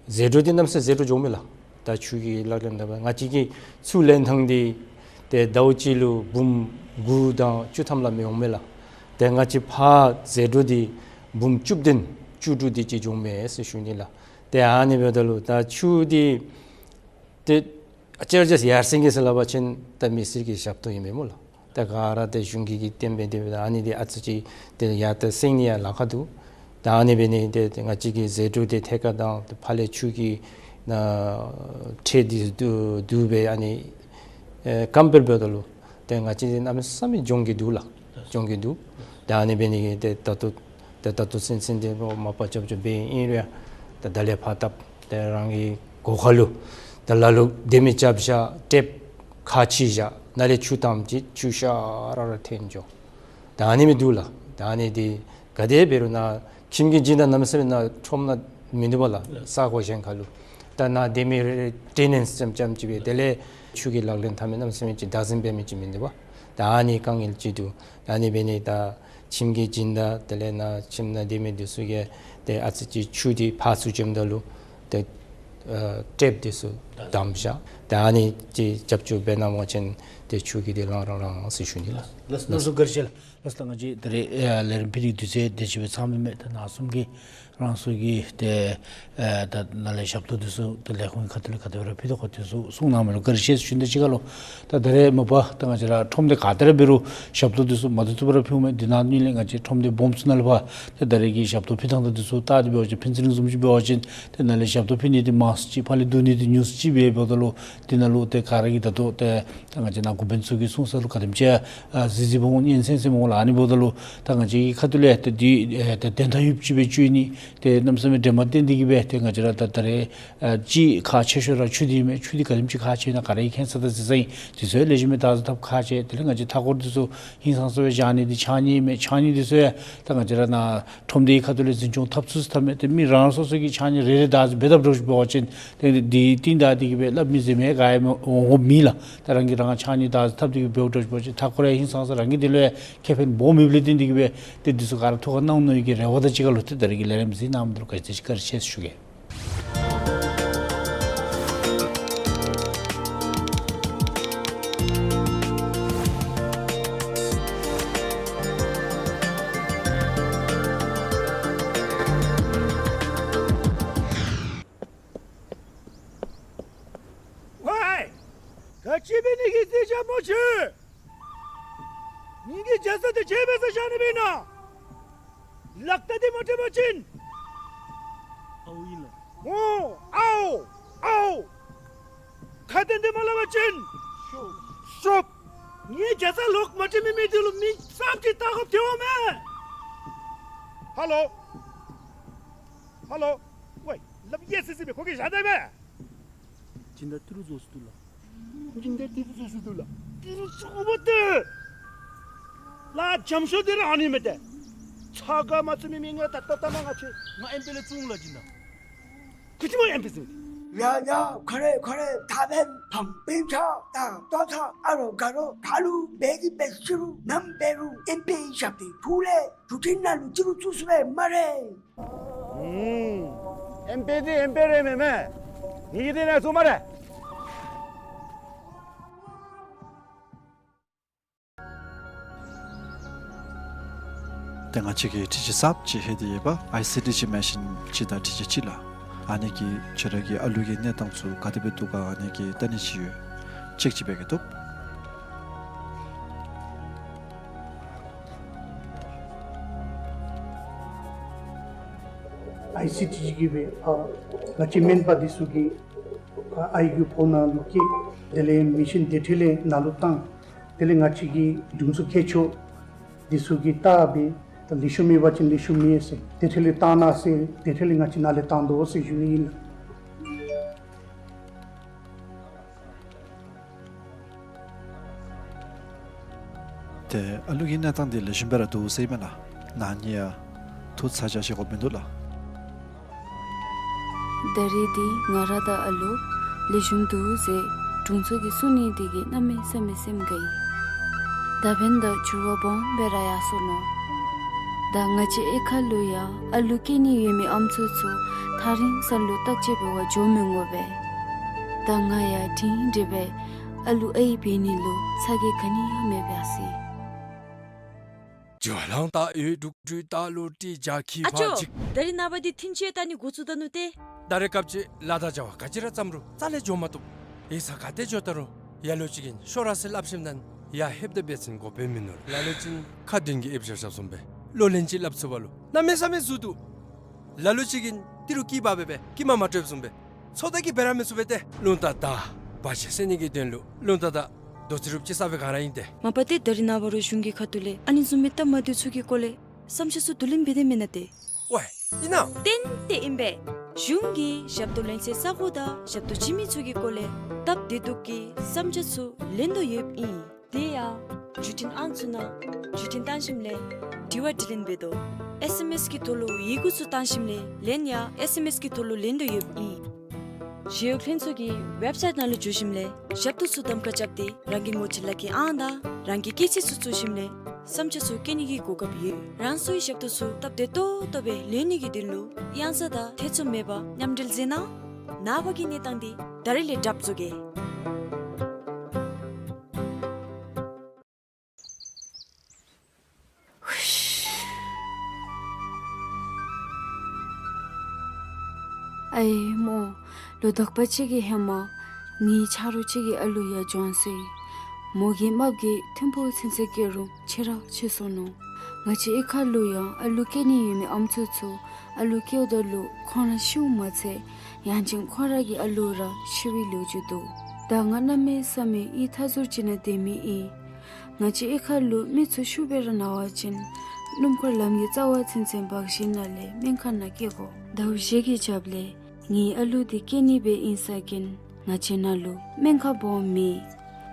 ཟད་འགྲོ་འདི་གནམ་མེད་ས་མེད་ཟད་འགྲོ་འགྱོཝ་མས་ལགས། ད་ཆུ་གི་ལག་ལེན་འཐབ་པ་ང་བཅས་ཀྱི་ཆུ་ལེན་ཐངས་འདི་ཏེ་ཟླཝ་གཅིག་ལུ་འབུམ་དགུ་དང་བཅུ་ཐམ་ལས་མི་འོང་མས་ལགས། ཏེ་ང་བཅས་ཕར་ཟད་འགྲོ་འདི་འབུམ་བཅུ་བདུན་བཅུ་དྲུག་དེ་ཅིག་འགྱོཝ་མས་ཟེར་ཞུ་ནི་ལགས། ཏེ་ཨ་ནི་འབདཝ་ད་ལུ་ད་ཆུ་འདི་ཏེ་ཨ་ཙི་རེ་ཅིག་ཡར་སེང་གེ་ཟེར་སླབ་པ་ཅིན་ད་མི་སེར་གྱི་ཞབས་ཏོག་ཨིན་མས་སྨོ་ལགས། ད་ག་ར་ཏེ་གཞུང་གི་གིས་བཏོན་སྦེ་དེ་སྦེ་ད་ཨ་ནི་འདི་ཨ་ཙི་ཅིག་ཏེ་ཡར་ད་སེང་ནི་ཡང་ལཱ་ཁག་འདུག། ད་ཨ་ནི་འབད་ནི་འདི་ཏེ་ང་བཅས་ཀྱི་ཟད་འགྲོ་འདི་ཐད་ཀར་དང་ཏེ་ཕར་ལས་ཆུ་གི་ནང་ཁྲལ་འདི་བསྡུ་བསྡུ་སྦེ་ཨ་ནི་ཨེ་ཀམ་པེར་འབདཝ་ད་ལུ་ཏེ་ང་བཅས་འདི་གནམ་མེད་ས་མེད་འགྱོ་གི་འདུག་ལགས། འགྱོ་གི་འདུག། ད་ཨ་ནི་འབད་ནི་འདི་ད་ལྟོ་ ད་ད་ལྟོ་ཚུན་ཚོད་འདི་རོགས་མ་པ་རྐྱབ་རྐྱབ་འབད་ཨིན་རུང་ཡང་ད་ད་ལས་ཕར་བཏབ། ད་རང་གི་སྒོ་ཁ་ལུ་ད་ལ་ལུ་སྡོད་མི་རྐྱབ་བཞག། ཊེབ་ཁ་ཕྱེ་བཞག། ནཱ་ལས་ཆུ་ཐམས་ཅད་ཆུ་ཤ་ར་ར་འཐོན་འགྱོ། ད་ཨ་ནི་མི་འདུག་ལགས། ད་ཨ་ནི་འདི་ག་དེ་འབད་རུང་ནཱ་ཁྱིམ་གྱི་སྦྱིན་བདག་གནམ་མེད་ས་མེད་ནཱ་ཁྲོམ་ནང་མིན་འདུག་པ་ལགས། ས་གོ་གཞན་ཁ་ལུ། ད་ནཱ་སྡོད་མི་རེ་རེ་ཊེ་ནེནཊི་ཙམ་ཙམ་ཅིག་སྦེ། དེ་ལས་ཆུ་གི་ལག་ལེན་འཐབ་མི་གནམ་མེད་ས་མེད་ཅིག་བདག་འཛིན་འབད་མི་ཅིག་མིན་འདུག་པ། ད་ཨ་ནི་དཀའ་ངལ་ཅིག་འདུག། ཨ་ནི་འབད་ནི་ད་ཁྱིམ་གྱི་སྦྱིན་བདག་དེ་ལས་ནཱ་ཁྱིམ་ནང་སྡོད་མི་འདི་ཚུ་གིས་ཏེ་ཨ་ཙི་ཅིག་ཆུ་འདི་ཕར་ཚུར་བྱོནམ་ད་ལུ་ཏེ་ཨ་ཊེབ་འདི་ཚུ་བསྡམས་བཞག། ད་ཨ་ནི་ཅིག་རྒྱབ་སྐྱོར་འབད་གནང་བ་ཅིན་ཏེ་ཆུ་གི་འདི་ལང་རང་རང་ཟེར་ཞུ་ནི་ལགས། ལགས་སོ། ལགས་སོ། བཀའ་དྲིན་ཆེ་ལགས། ལགས་སོ། ད་ང་བཅས་ད་རེས་ཨ་ལས་རིམ་ཕུལ་ནིའི་དུས་ཚོད་དེ་ཅིག་སྦེ་ཚང་མི་མས། ད་ནཱ་གསུམ་གྱིས་རང་སོ་གི་ཏེ་ཨ་ད་ནཱ་ལས་ཞབས་ཏོག་འདི་ཚུ་ཏེ་ལས་ཁུངས་ཁ་ཐུག་ལས་ག་དེ་སྦེ་ར་ཕུལ་དོ་ག་དེ་ཚུ་གསུང་གནང་མི་ལུ་བཀའ་དྲིན་ཆེ་ཟེར་ཞུ་ནི། ད་གཅིག་ཁར་ལུ་ད་ད་རེས་མ་པ་ད་ང་བཅས་ར་ཁྲོམ་སྡེ་ག་ཏེ་ར་འབད་རུང་ཞབས་ཏོག་འདི་ཚུ་མ་བཏུབ་བཏུབ་ར་ཕུལཝ་མས། འདི་ནང་ཉིད་ལས་ང་བཅས་ཁྲོམ་སྡེ་སྦོམ་ཚུ་ནང་ལས་ཕར་ཏེ་ད་རེས་ཀྱི་ཞབས་ཏོག་ཕུལ་ཐངས་དང་འདི་ཚུ་བལྟ་སྟེ་འབད་བ་ཅིན་ཕུན་ཚོགས་གླིང་བཟུམ་ཅིག་འབད་བ་ཅིན་ཏེ་ནཱ་ལས་ཞབས་ཏོག་ཕུལ་ནི་འདི་མང་སུ་ཅིག་ཕར་ལས་བསྡུ་ནི་འདི་ཉུང་སུ་ཅིག་སྦེ་འབདཝ་ད་ལུ་འདི་ནང་ལུ་ཏེ་ག་ར་གིས་ད་ལྟོ་ཏེ་ད་ང་བཅས་ནཱ་འགོ་དཔོན་ཚུ་གིས་གསུང་ས་ལུ་ག་དེམ་ཅིག་ཨ་གཟི་བརྗིད་སྦོམ་སྙན་གསན་གསན་སྦོམ་ལགས། ཨ་ནི་འབདཝ་ད་ལུ་ད་ང་བཅས་ཀྱི་ཁ་ཐུག་ལས་ཏེ་འདི་ཨེ་ཏེ་དོན་དག་ཡོདཔ་ཅིག་སྦེ་བཅོས་ནི། ཏེ་གནམ་མེད་ས་མེད་འདྲེན་མ་བཏོན་ཏེ་གིས་སྦེ་ཏེ་ང་བཅས་ར་ད་ད་རེས་ཨ་གཅིག་ཁག་ཆེ་ཤོས་ར་ཆུ་འདི་མས། ཆུ་འདི་ག་དེམ་ཅིག་ཁག་ཆེ་ན་ག་ར་གིས་མཁྱེན་ས་དང་གཟིགས་ས་ཨིན། དེ་ཚུ་ལེགས་ཤོམ་སྦེ་བདག་འཛིན་འཐབ་ཁག་ཆེ། དེ་ལས་ང་བཅས་མཐའ་འཁོར་འདི་ཚུ་ཧིང་སངས་ས་སྦེ་བཞག་ནི་འདི་ཕྱགས་སྙིགས་མས། ཕྱགས་སྙིགས་འདི་ཚུ་ཡང་ད་ང་བཅས་ར་ནཱ་ཁྲོམ་སྡེའི་ཁ་ཐུག་ལས་འཛིན་སྐྱོང་འཐབ་ཚུགས་སུ་འཐབ་མས། ཏེ་མི་རང་སོ་སོ་གི་ཕྱགས་སྙིགས་རེ་རེ་བདག་འཛིན་འབད་འཐབ་འགྱོ་བ་ཅིན་ཏེ་འདི་འདི་ད་འདི་གིས་སྦེ་སླབ་མི་ཟེར་མི་ག་ཡང་འོང་འོང་མེད་ལགས། ད་རང་གིས་རང་ཕྱགས་སྙིགས་བདག་འཛིན་འཐབ་འདི་གིས་འབད་འགྱོ་བ་ཅིན་མཐའ་འཁོར་ཡང་ཧིང་སངས་ས། རང་གི་འདི་ལུ་ཡང་ཁེ་ཕན་སྦོམ་མེདཔ་ལས་བརྟེན་ཏེ་གིས་སྦེ་ཏེ་འདི་ཚུ་ག་ར་ཐུགས་ཁར་གནང་ནི་གི་རེ་བ་དང་གཅིག་ཁར་ལུ་ཏེ་ད་རེས་ཀྱི་ལས་རིམ་གཟིགས་གནང་མི་འདི་ལུ་བཀའ་དྲིན་ཆེ་ཟེར་ཞུ་གེ། ཝའི། ག་ཅི་འབད་ནི་གི་རྩིས་རྐྱབ་སྨོ་ཁྱོད། ངེ་གི་རྒྱ་ཚ་འདི་ཁྱོད་འབད་སར་བཞག་ནི་མེན་ན། ལག་རྟགས་འདི་མ་སྤྲོད་པ་ཅིན། ཨའོ་ཨིན་ལགས། ཨོ་ཨའོ་ཨའོ། ཁ་བཏོན་ཏེ་མ་སླབ་པ་ཅིན་ཤོབ་ཤོབ། ངེ་རྒྱ་ཚ་ལོག་མ་སྤྲོད་མི་མི་འདི་ལུ་མི་གསརཔ་ཅིག་བཏགས་དགོཔ་ཐལ་བ་མས། ཧ་ལོ། ཧ་ལོ། ཝའི་ལགཔ་གཡས་སི་སི་སྦེ་ཁོ་གིས་བཞག་ད་པས། སྦྱིན་བདག་ཏི་རུ་བཟོ་སུ་འདུག་ལགས། སྦྱིན་བདག་ཏི་རུ་བཟོ་སུ་འདུག་ལགས། ཏི་རུ་བཟོ་བ་ཏེ། ལགས་འཇམ་ཤོས་འདི་ར་ཨ་ནི་མས་ཏེ། ཚ་ག་མ་ཚུད་མི་མི་ངལ་ད་ལྟོ་ལྟ་ན་ང་ཆེ། ང་ཨེམ་པེ་ལས་བཙུགས་ལགས་སྦྱིན་བདག། ག་ཅི་སྨོ་ཨེམ་པེ་ཟེར་མི་འདི། ཡ་ཡ་ཁོ་རེ་ཁོ་རེ་ད་འབདན་ཕམ་སྤུན་ཆ་དང་ཏོ་ཚང་ཨ་རོགས་དགའ་རོགས་ག་ལུ་འབད་གི་འབད་ཅི་རུང་ནམ་འབད་རུང་ཨེམ་པེ་ཞབས་སྟེགས་ཕུག་ལས་གྲུ་ཆེན་ནང་ལུ་ཏི་རུ་བཙུགས་སུ་སྦེ་སྨ་རེ། ཨུམ། ཨེམ་པེ་འདི་ཨེམ་པེ་ར་མེན་མས། ངེ་གི་འདི་ནང་བཙུགས་སྨ་རེ། ཏེ་ང་བཅས་ཀྱིས་འཕྲུལ་ཆས་གསརཔ་ཅིག་ལྷོད་དེ་ཡོདཔ་ཨའི་སི་ཊི་ཇི་མེ་ཤིན་ཅིག་དང་འཕྲུལ་ཆས་ཅིག་ལགས། ཨ་ནི་གིས་ཁྱོད་ར་གི་ཨ་ལུ་གི་གནས་སྟངས་ཚུ་ག་དེ་སྦེ་འདུག་ག་ཨ་ནི་གི་ལྟ་ནི་ཅིག་ཡོད། ཅེཀ་ཅིག་འབད་གེ་ཐོབ། ཨའི་སི་ཊི་ཇི་གིས་སྦེ་ཨ་ང་བཅས་སྨན་པ་འདི་ཚུ་གི་ཨ་ཨའི་གི་ཕོཝ་ནང་ལུ་བཀལ། དེ་ལས་མེ་ཤིན་དེ་འཕྲོ་ལས་ནང་ལུ་བཏང་། དེ་ལས་ང་བཅས་ཀྱི་དྲུང་འཚོ་མཁས་མཆོག་འདི་ཚུ་གིས་བལྟ་སྦེ་ད་ལེགས་ཤོམ་ཡོད་པ་ཅིན་ལེགས་ཤོམ་ཡོད་ཟེར། དེ་འཕྲོ་ལས་བཏང་གནང་ཟེར། དེ་འཕྲོ་ལས་ང་བཅས་ནཱ་ལས་བཏང་དོ་ཟེར་ཞུ་ནི་ཨིན་ལགས། ཏེ་ཨ་ལུ་གི་གནས་སྟངས་འདི་ལེགས་ཤོམ་སྦེ་ར་འདུག་ཟེར་ཨིན་མས་ལགས། ནཱ་ནི་ཡང་ཐུགས་ཚ་གྱང་བཞེས་དགོཔ་མིན་འདུག་ལགས། ད་རེས་འདི་ང་ར་དང་ཨ་ལུ་ལེགས་ཤོམ་འདུག་ཟེར་དྲུང་འཚོ་གིས་གསུང་ནི་འདི་གིས་གནམ་མེད་ས་མེད་སེམས་དགའ་ཡི། ད་འབདན་ད་འགྱུར་བ་སྦོམ་སྦེ་ར་ཡར་སོ་ནུག། ད་ང་བཅས་གཡུས་ཁ་ལུ་ཡང་ཨ་ལུ་སྐྱེ་ནི་ཡོད་མི་ཨམ་སྲུ་ཚུ་ཐག་རིང་ས་ལུ་བརྟག་དཔྱད་འབད་བར་འགྱོ་མི་དགོ་པས། ད་ང་ཡང་སྒྲིང་སྒྲི་སྦེ་ཨ་ལུ་ཨའི་འབད་ནི་ལུ་ཚ་གྱང་ག་ནི་ཡང་མེད་པས་ཟེར། ཇོ་ལང་ཏ་ཡོད་དྲུག་དྲུག་ཏ་ལོ་ཏི་ཇ་ཁི་ཨ་ཅོ། ཕ་ཅིག། ད་རིས་ནངས་པ་འདི་ཐིན་ཅི་ཡང་ད་ནི་འགོ་བཙུགས་ད་ནུག་ཏེ། ད་རེས་སྐབས་ཅིག་ལཱ་དང་བྱ་བ་ག་ཅི་ར་བརྩམ་རུང་རྩ་ལས་འགྱོ་མ་བཏུབ། ཡིག་ཚང་ག་ཏེ་འགྱོ་ད་རུང་ལ་ལུ་ཅིག་གིས་ཤོག་ར་ཟེར་སླབ་ཞིནམ་ད་ཡར་ལྷོདཔ་ད་འབད་བ་ཅིན་འགོ་དཔོན་མིན་ནུག། ལ་ལུ་ཅིག་ཁ་འདོན་གྱི་ཨེབ་བཞག་བཞགཔ་བཟུམ་སྦེ་ལོ་ལན་ཅིག་སླབ་ཚུགས་པ་ལུ་གནམ་མེད་ས་མེད་ཟུར་འདུག། ལ་ལུ་ཅིག་གིས་ཏི་རུ་སྐྱི་འབག་སྦེ་སྦེ་སྐྱི་མ་མ་སྤྲོདཔ་བཟུམ་སྦེ་ཚོད་ལྟ་གིས་འབད་ར་མི་ཚུགས་པས་ཏེ། རླུང་རྟ་དང་བར་ཆད་སེལ་ནི་གི་དོན་ལུ་རླུང་རྟ་དང་རྡོ་རྩེག་རུབ་ཅིག་ས་སྦེ་ག་ར་ཨིན་ཏེ། མ་པ་ཏེ་ད་རིས་ནངས་པ་རུང་གཞུང་གི་ཁ་ཐུག་ལས་ཨ་ནི་བཟུམ་མའི་སྟབས་མ་བདེཝ་ཚུ་གི་སྐོར་ལས་ བསམ་འཆར་ཚུ་བསྡུ་ལེན་འབད་དེ་མེན་ན་ཏེ། ཝའི་ཨིན་ན། ཏན་ཏན་ཨིན་པས། གཞུང་གིས་ཞབས་ཏོག་ལེན་སའི་ས་གོ་དང་ཞབས་ཏོག་བྱིན་མི་ཚུ་གི་སྐོར་ལས་སྟབས་བདེ་སྡུག་གི་བསམ་འཆར་ཚུ་ལེན་དོ་ཡོདཔ་ཨིན། དེ་ཡང་བརྒྱུད་འཕྲིན་ཨང་ཚུ་ནང་བརྒྱུད་འཕྲིན་བཏང་ཞིནམ་ལས་དྲི་བ་དྲིས་ལན་འབད་དོ། ཨེས་ཨེམ་ཨེས་གི་ཐོག་ལུ་ཡི་གུ་ཚུ་བཏང་ཞིནམ་ལས་ལན་ཡང་ཨེས་ཨེམ་ཨེས་གི་ཐོག་ལུ་ལེན་དོ་ཡོདཔ་ཨིན། ཞི་གཡོག་ལྷན་ཚོགས་ཀྱི་ཝེབ་སའིཊ་ནང་ལུ་འཛུལ་ཞིནམ་ལས་ཞབས་ཏོག་ཚུ་གདམ་ཁ་རྐྱབ་སྟེ་རང་གི་ངོ་སྤྲོད་ལག་ཁྱེར་ཨང་དང་རང་གི་སྐྱེས་ཚེས་ཚུ་བཙུགས་ཞིནམ་ལས་བསམ་འཆར་ཚུ་བཀོད་ནི་གི་གོ་སྐབས་ཡོད། རང་སོའི་ཞབས་ཏོག་ཚུ་སྟབས་བདེ་ཏོག་ཏོ་སྦེ་ལེན་ནི་གི་དོན་ལུ་གཡང་ས་དང་ཐེ་ཚོམ་མེད་པར་མཉམ་འབྲེལ་མཛད་གནང་། ནངས་པ་གི་གནས་སྟངས་འདི་ད་རིས་ལས་གྲབས་བཟོ་གེ། ཨའི་མོ། ལོ་དག་པ་ཅིག་གི་ཧེ་མ་ངེའི་ཆ་རོགས་ཅིག་གི་ཨ་ལུ་ཡར་བྱོན་སོ་ཡི། མོ་གི་རྨགཔ་གིས་ཐིམ་ཕུག་ཚུན་ཚོད་སྐྱེལ་རུང་ཆེ་ར་ཆེ་སོ་ནུག། ང་བཅས་གཡུས་ཁ་ལུ་ཡང་ཨ་ལུ་སྐྱེ་ནི་ཡོད་མི་ཨམ་སྲུ་ཚུ་ཨ་ལུ་སྐྱེཝ་ད་ལུ་ཁོང་ར་ཤིཝ་མ་ཚད་ཡང་ཅིན་ཁོ་ར་གི་ཨ་ལུ་ར་ཤི་བའི་ལོ་རྒྱུས་འདུག། ད་ང་གནམ་མེད་ས་མེད་ཡིད་ཐ་ཟུར་ཅིག་ནང་སྡོད་མི་ཨིན། ང་བཅས་གཡུས་ཁ་ལུ་མི་ཚུ་ཤུགས་སྦེ་ར་ན་བ་ཅིན་སྣུམ་འཁོར་ལམ་གྱི་རྩ་བ་ཚུན་ཚོད་འབག་ཞིནམ་ལས་སྨན་ཁང་ནང་སྐྱེལ་དགོ། ཟླཝ་བཞི་གི་རྒྱབ་ལས་ངེའི་ཨ་ལུ་འདི་སྐྱེ་ནི་སྦེ་ཨིན་ས་ཅིན་ང་བཅས་ནང་ལུ་སྨན་ཁང་སྦོམ་མེད།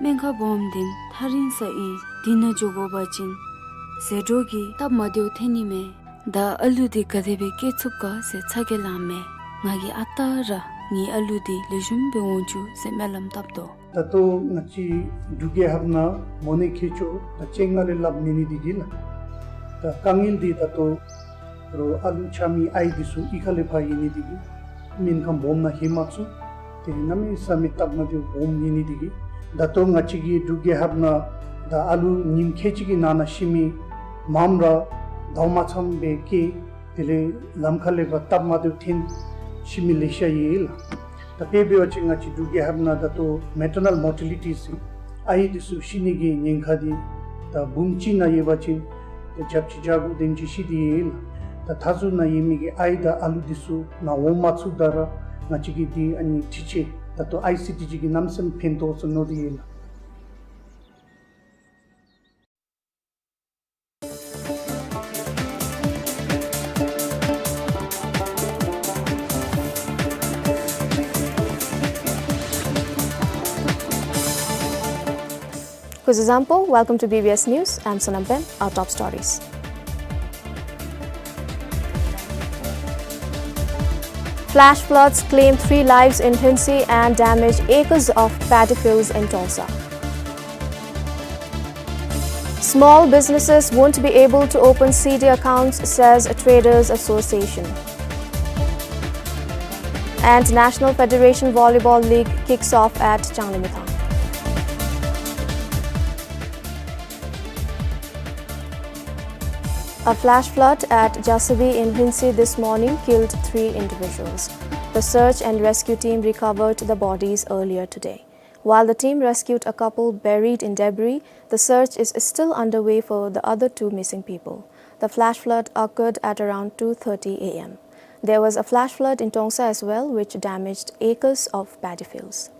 སྨན་ཁང་སྦོམ་འདི་ཐག་རིང་ས་ཨིན། འདི་ནང་འགྱོ་དགོ་པ་ཅིན་ཟད་འགྲོ་གིས་སྟབས་མ་བདེཝ་ཐོན་ནི་མས། ད་ཨ་ལུ་འདི་ག་དེ་སྦེ་སྐྱེ་ཚུགས་ག་ཟེར་ཚ་གྱང་ལངམ་མས། ང་གིས་ཨ་རྟག་ར་ངེའི་ཨ་ལུ་འདི་ལེགས་ཤོམ་སྦེ་འོང་བཅུག་ཟེར་སྨོན་ལམ་བཏབ་དོ། ད་ལྟོ་ང་བཅས་འབྲུག་རྒྱལ་ཁབ་ནང་མོ་ནད་མཁལ་ལྕོག་ད་སྤྱན་སྔར་ལས་སླབ་མེད་ནི་འདི་གིས་ལགས། ད་དཀའ་ངལ་འདི་ད་ལྟོ་རོགས་ཨ་ལུ་ཆགས་མི་ཨའི་འདི་ཚུ་གཡུས་ཁ་ལས་ཕར་ཡོད་ནི་འདི་གིས་སྨན་ཁང་སྦོམ་ནང་ལྷོད་མ་ཚུགས། དེ་གནམ་མེད་ས་མེད་སྟབས་མ་བདེཝ་སྦོམ་ཡོད་ནི་འདི་གིས་ད་ལྟོ་ང་བཅས་ཀྱི་འབྲུག་རྒྱལ་ཁབ་ནང་ད་ཨ་ལུ་ཉིནམ་ཁལ་གཅིག་གི་ནང་ན་ཤི་མི་མངམ་ར་ཟླཝ་མ་ཚངམ་སྦེ་སྐྱེ། དེ་ལས་ལམ་ཁ་ལས་ཕར་སྟབས་མ་བདེཝ་ཐོན་ཤི་མི་ལེ་ཤ་ཡོད་ལགས། ད་དཔེ་འབད་བ་ཅིན་ང་བཅས་འབྲུག་རྒྱལ་ཁབ་ནང་ད་ལྟོ་མེ་ཊར་ནཱལ་མོར་ཊེ་ལི་ཊི་ཟེར་ཨའི་འདི་ཚུ་ཤི་ནི་གི་ཉེན་ཁ་འདི་ད་འབུམ་གཅིག་ནང་ཡོད་པ་ཅིན་ད་བརྒྱ་ཆ་བརྒྱ་དགུ་དེམ་ཅིག་ཤི་སྟེ་ཡོད་ལགས། ད་མཐའ་ཟུར་ནང་ཡོད་མི་གི་ཨའི་དང་ཨ་ལུ་འདི་ཚུ་ནཱ་འོང་མ་ཚུགས་ད་ར་ང་བཅས་ཀྱིས་འདི་ཨ་ནི་འཕྲི་སྦྱོར་ད་ལྟོ་ཨའི་སི་ཊི་ཅིག་གིས་གནམ་མེད་ས་མེད་ཕན་ཐོགས་ཟེར་མནོ་སྟེ་ཡོད་ལགས། Kuzuzangpo, welcome to B B S News. I'm Sonam Pem. Our top stories. Flash floods claim three lives in Lhuentse and damage acres of paddy fields in Tongsa. Small businesses won't be able to open C D accounts, says Traders Association. And National Federation Volleyball League kicks off at Changlimithang. A flash flood at Jasabi in Lhuentse this morning killed three individuals. The search and rescue team recovered the bodies earlier today. While the team rescued a couple buried in debris, the search is still underway for the other two missing people. The flash flood occurred at around two thirty A M. There was a flash flood in Tongsa as well, which damaged acres of paddy fields.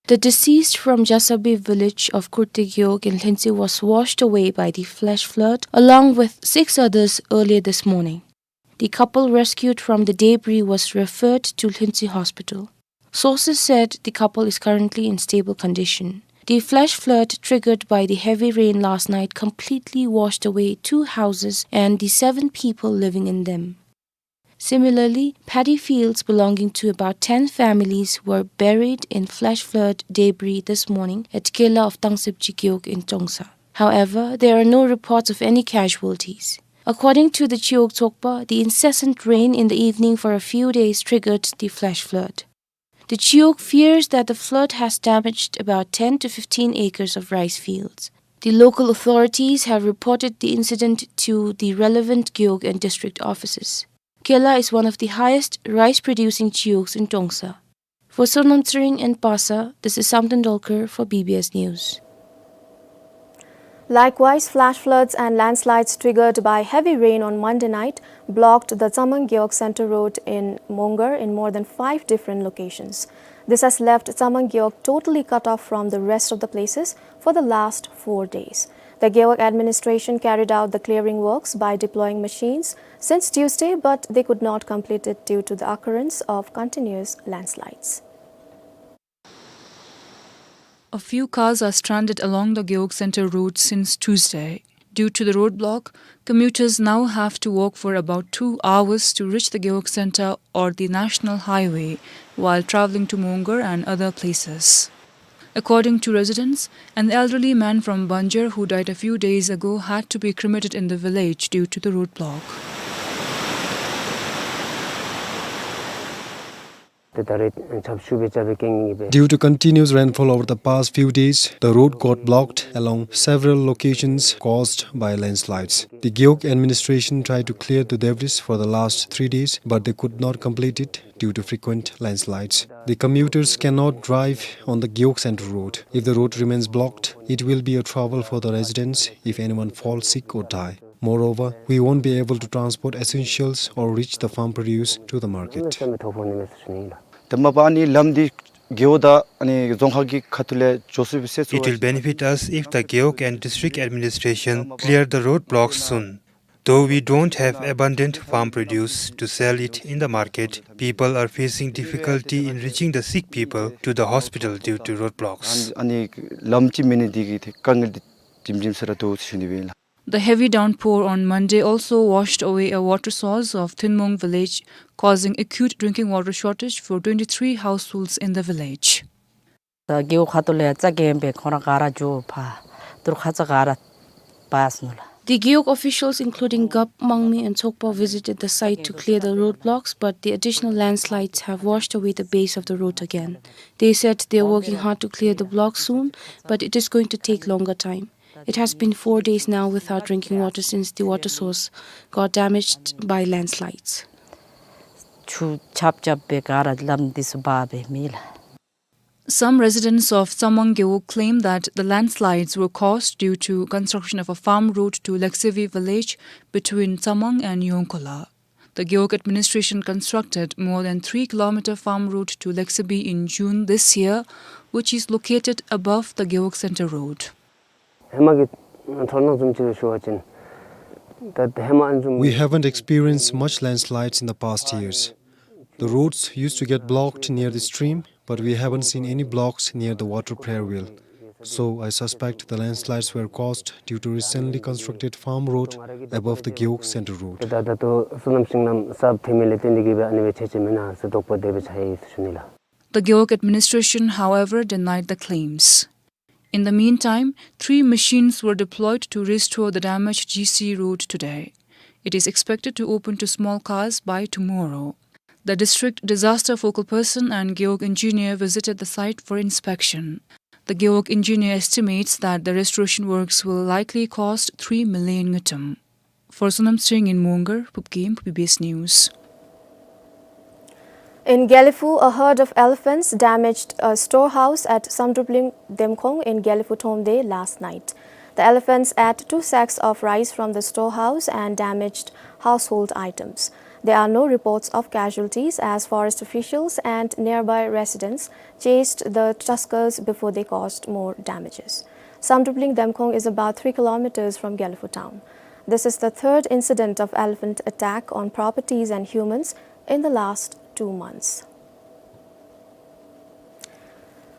The deceased from Jasabi village of Kurti Gewog in Lhuentse was washed away by the flash flood along with six others earlier this morning. The couple rescued from the debris was referred to Lhuentse Hospital. Sources said the couple is currently in stable condition. The flash flood triggered by the heavy rain last night completely washed away two houses and the seven people living in them. Similarly, paddy fields belonging to about ten families were buried in flash flood debris this morning at Kela of Tangsep Chikyok in Tongsa. However, there are no reports of any casualties. According to the Chiwog Tsokpa, the incessant rain in the evening for a few days triggered the flash flood. The Chiwog fears that the flood has damaged about ten to fifteen acres of rice fields. The local authorities have reported the incident to the relevant Gewog and district offices. Kela is one of the highest rice-producing chiwogs in Tongsa. For Sonam Tsering in Pasa, this is Samten Dolkar for B B S News. Likewise, flash floods and landslides triggered by heavy rain on Monday night blocked the Tsamang Gewog Center Road in Mongar in more than five different locations. This has left Tsamang Gewog totally cut off from the rest of the places for the last four days. The Gewog administration carried out the clearing works by deploying machines since Tuesday, but they could not complete it due to the occurrence of continuous landslides. A few cars are stranded along the Gewog Center road since Tuesday. Due to the roadblock, commuters now have to walk for about two hours to reach the Gewog Center or the National Highway while traveling to Mongar and other places. According to residents, an elderly man from Banjar who died a few days ago had to be cremated in the village due to the roadblock. Due to continuous rainfall over the past few days, the road got blocked along several locations caused by landslides. The Gewog administration tried to clear the debris for the last three days, but they could not complete it due to frequent landslides. The commuters cannot drive on the Gewog Center road. If the road remains blocked, it will be a trouble for the residents if anyone falls sick or die. Moreover, we won't be able to transport essentials or reach the farm produce to the market. དེ་མ་པ་ནི་ལམ་འདི་གེའུ་དང་ཨ་ནི་རྫོང་ཁག་གི་ཁ་ཐུག་ལས་འགྱོ་ཚུགས་པའི་སེལ་ཚུགས། It will benefit us if the Gewog and district administration clear the roadblocks soon. Though we don't have abundant farm produce to sell it in the market, people are facing difficulty in reaching the sick people to the hospital due to roadblocks. ཨ་ནི་ལམ་ཅིག་མེད་ནི་འདི་གིས་དཀའ་ངལ་འདི་ཇིམ་ཇིམ་ས་ར་འདུག་ཟེར་ཞུ་ནི་སྦེ་ཨིན་ལགས། The heavy downpour on Monday also washed away a water source of Thunmong village, causing acute drinking water shortage for twenty-three households in the village. ད་གེའུ་ཁ་ཐུག་ལས་རྩྭ་སྐྱེམས་སྦེ་ཁོང་ར་ག་ར་འགྱོ་ཕར་དུར་ཁ་ཙ་ག་ར་པཱས་ནུག་ལགས། The Gewog officials, including Gap, Mangmi and Tsokpa, visited the site to clear the roadblocks, but the additional landslides have washed away the base of the road again. They said they are working hard to clear the block soon, but it is going to take longer time. It has been four days now without drinking water since the water source got damaged by landslides. ཆུ་རྐྱབ་རྐྱབ་སྦེ་ག་ར་ལམ་འདི་ཚུ་འབག་སྦེ་མེད་ལགས། Some residents of Tsamang Gewog claim that the landslides were caused due to construction of a farm road to Leksibi village between Tsamang and Yongkhola. The Gewog administration constructed more than three kilometer farm road to Leksibi in June this year, which is located above the Gewog Center road. ཧེ་མ་གི་ཚོར་སྣང་བཟུམ་ཅིག་ལུ་ཞུ་བ་ཅིན་ད་ཧེ་མ་ཨ་ནི་བཟུམ། We haven't experienced much landslides in the past years. The roads used to get blocked near the stream, but we haven't seen any blocks near the water prayer well. So I suspect the landslides were caused due to recently constructed farm road above the Gewog Center road. ད་ད་ལྟོ་བསོད་ནམས་ཤིང་ལམ་གསརཔ་ཐོན་མི་ལས་བརྟེན་ཏེ་གིས་སྦེ་ཨ་ནི་སྦེ་ཆགས་ཅི་མེན་ན་ཟེར་དོགས་པ་དེ་སྦེ་ཆགས་ཡི་ཟེར་ཞུ་ནི་ལགས། The Gewog administration, however, denied the claims. In the meantime, three machines were deployed to restore the damaged G C road today. It is expected to open to small cars by tomorrow. The district disaster focal person and Gewog engineer visited the site for inspection. The Gewog engineer estimates that the restoration works will likely cost three million ngultrum. For Sonam Tshering in Mongar, Phub Gyem, Phubyi B S News. In Gelephu, a herd of elephants damaged a storehouse at Samdrupling Demkhong in Gelephu Thromde last night. The elephants ate two sacks of rice from the storehouse and damaged household items. There are no reports of casualties as forest officials and nearby residents chased the tuskers before they caused more damages. Samdrupling Demkhong is about three kilometers from Gelephu town. This is the third incident of elephant attack on properties and humans in the last two months.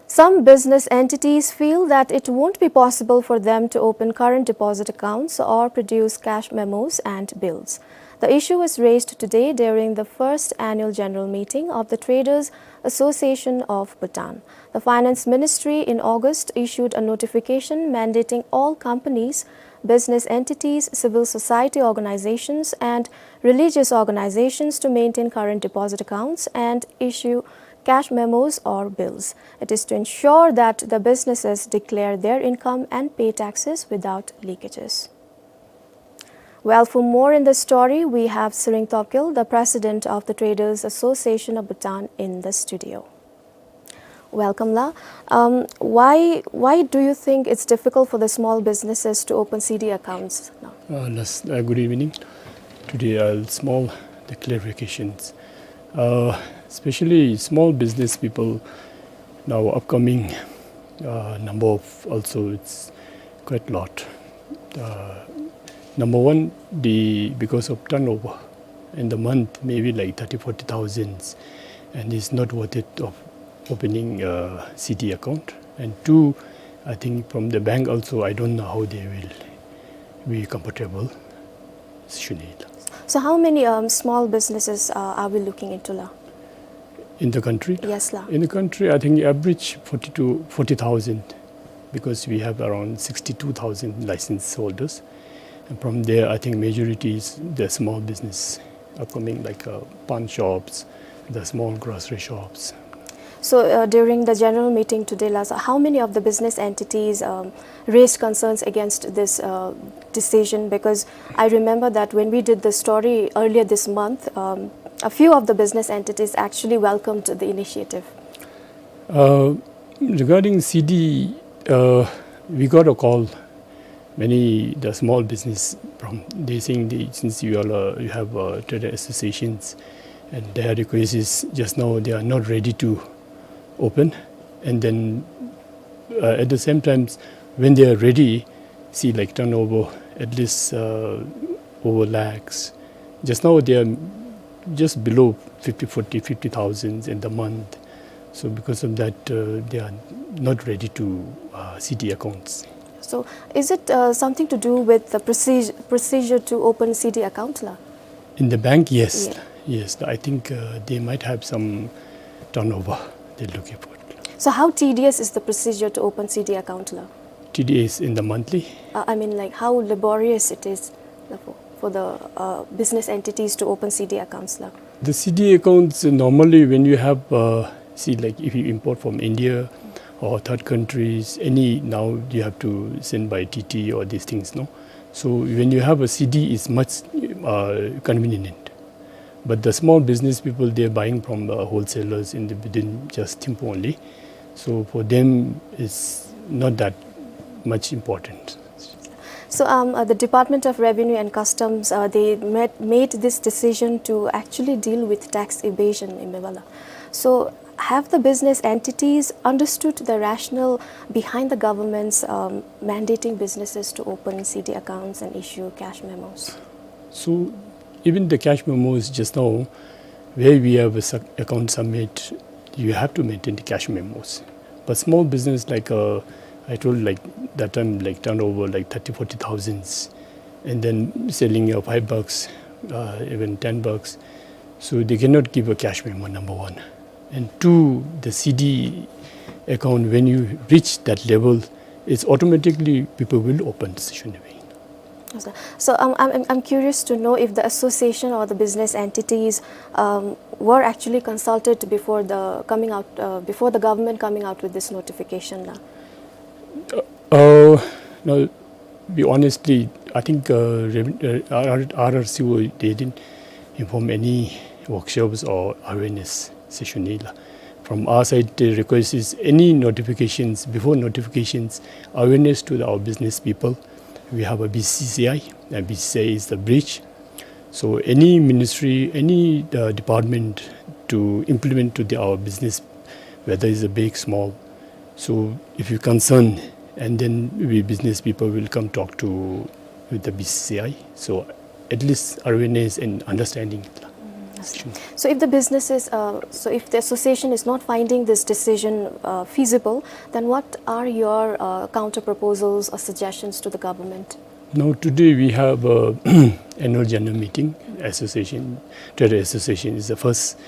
Some business entities feel that it won't be possible for them to open current deposit accounts or produce cash memos and bills. The issue was raised today during the first annual general meeting of the Traders Association of Bhutan. The Finance Ministry in August issued a notification mandating all companies, business entities, civil society organizations, and religious organizations to maintain current deposit accounts and issue cash memos or bills. It is to ensure that the businesses declare their income and pay taxes without leakages. Well, for more in the story, we have Tshering Topgel, the president of the Traders Association of Bhutan, in the studio. Welcome, la. Um, why, why do you think it's difficult for the small businesses to open C D accounts now? Uh, last, uh, good evening. Today I'll small the clarifications. Uh, especially small business people now upcoming, uh, number of also it's quite lot. Uh, number one, the, because of turnover in the month, maybe like thirty, forty thousand, and it's not worth it of opening a C D account. And two, I think from the bank also, I don't know how they will be comfortable. Shunila. So how many, um, small businesses, uh, are we looking into, la? In the country? Yes, la. In the country, I think average forty to forty thousand, because we have around sixty-two thousand license holders. And from there, I think majority is the small business are coming, like, uh, pawn shops, the small grocery shops. So, uh, during the general meeting today, la, so how many of the business entities, um, raised concerns against this, uh, decision? Because I remember that when we did the story earlier this month, um, a few of the business entities actually welcomed the initiative. Uh, regarding C D, uh, we got a call. Many the small business from, they saying they, since you all are, you have, uh, trade associations, and their request is just now they are not ready to open, and then, uh, at the same time, when they are ready, see, like, turnover at least, uh, over lakhs. Just now they are just below fifty, forty, fifty thousand in the month. So because of that, uh, they are not ready to, uh, C D accounts. So is it, uh, something to do with the procedure, procedure to open C D account, la? In the bank, yes. Yeah. Yes, I think, uh, they might have some turnover they're looking for. So how tedious is the procedure to open C D account, la? Tedious in the monthly? Uh, I mean, like, how laborious it is, la, for, for the, uh, business entities to open C D accounts, la? The C D accounts, uh, normally when you have, uh, see, like, if you import from India or third countries, any, now you have to send by T T or these things, no? So when you have a C D, it's much, uh, convenient. But the small business people, they're buying from the wholesalers in the, within just Thimphu only. So for them, it's not that much important. So, um, uh, the Department of Revenue and Customs, uh, they made, made this decision to actually deal with tax evasion, imi bala. So have the business entities understood the rationale behind the government's, um, mandating businesses to open C D accounts and issue cash memos? So even the cash memos just now, where we have a sub-, account submit, you have to maintain the cash memos. But small business like, uh, I told, like, that time, like, turnover like thirty, forty thousands, and then selling your five bucks, uh, even ten bucks, so they cannot give a cash memo, number one. And two, the C D account, when you reach that level, it's automatically people will open Sishuniwin. Yes, sir. So, um, I'm, I'm, I'm curious to know if the association or the business entities, um, were actually consulted before the coming out, uh, before the government coming out with this notification, la? Uh, uh, no, be honestly, I think, uh, reven-, uh, R R, R R C O, they didn't inform any workshops or awareness session, la. From our side, the request is any notifications, before notifications, awareness to the, our business people. We have a B C C I, and B C C I is the bridge. So any ministry, any, uh, department to implement to the, our business, whether it's a big, small. So if you concern, and then we business people will come talk to with the B C C I. So at least awareness and understanding. Mm, I see. So if the businesses, uh, so if the association is not finding this decision, uh, feasible, then what are your, uh, counter proposals or suggestions to the government? Now today we have a annual general meeting, association, trade association is the first.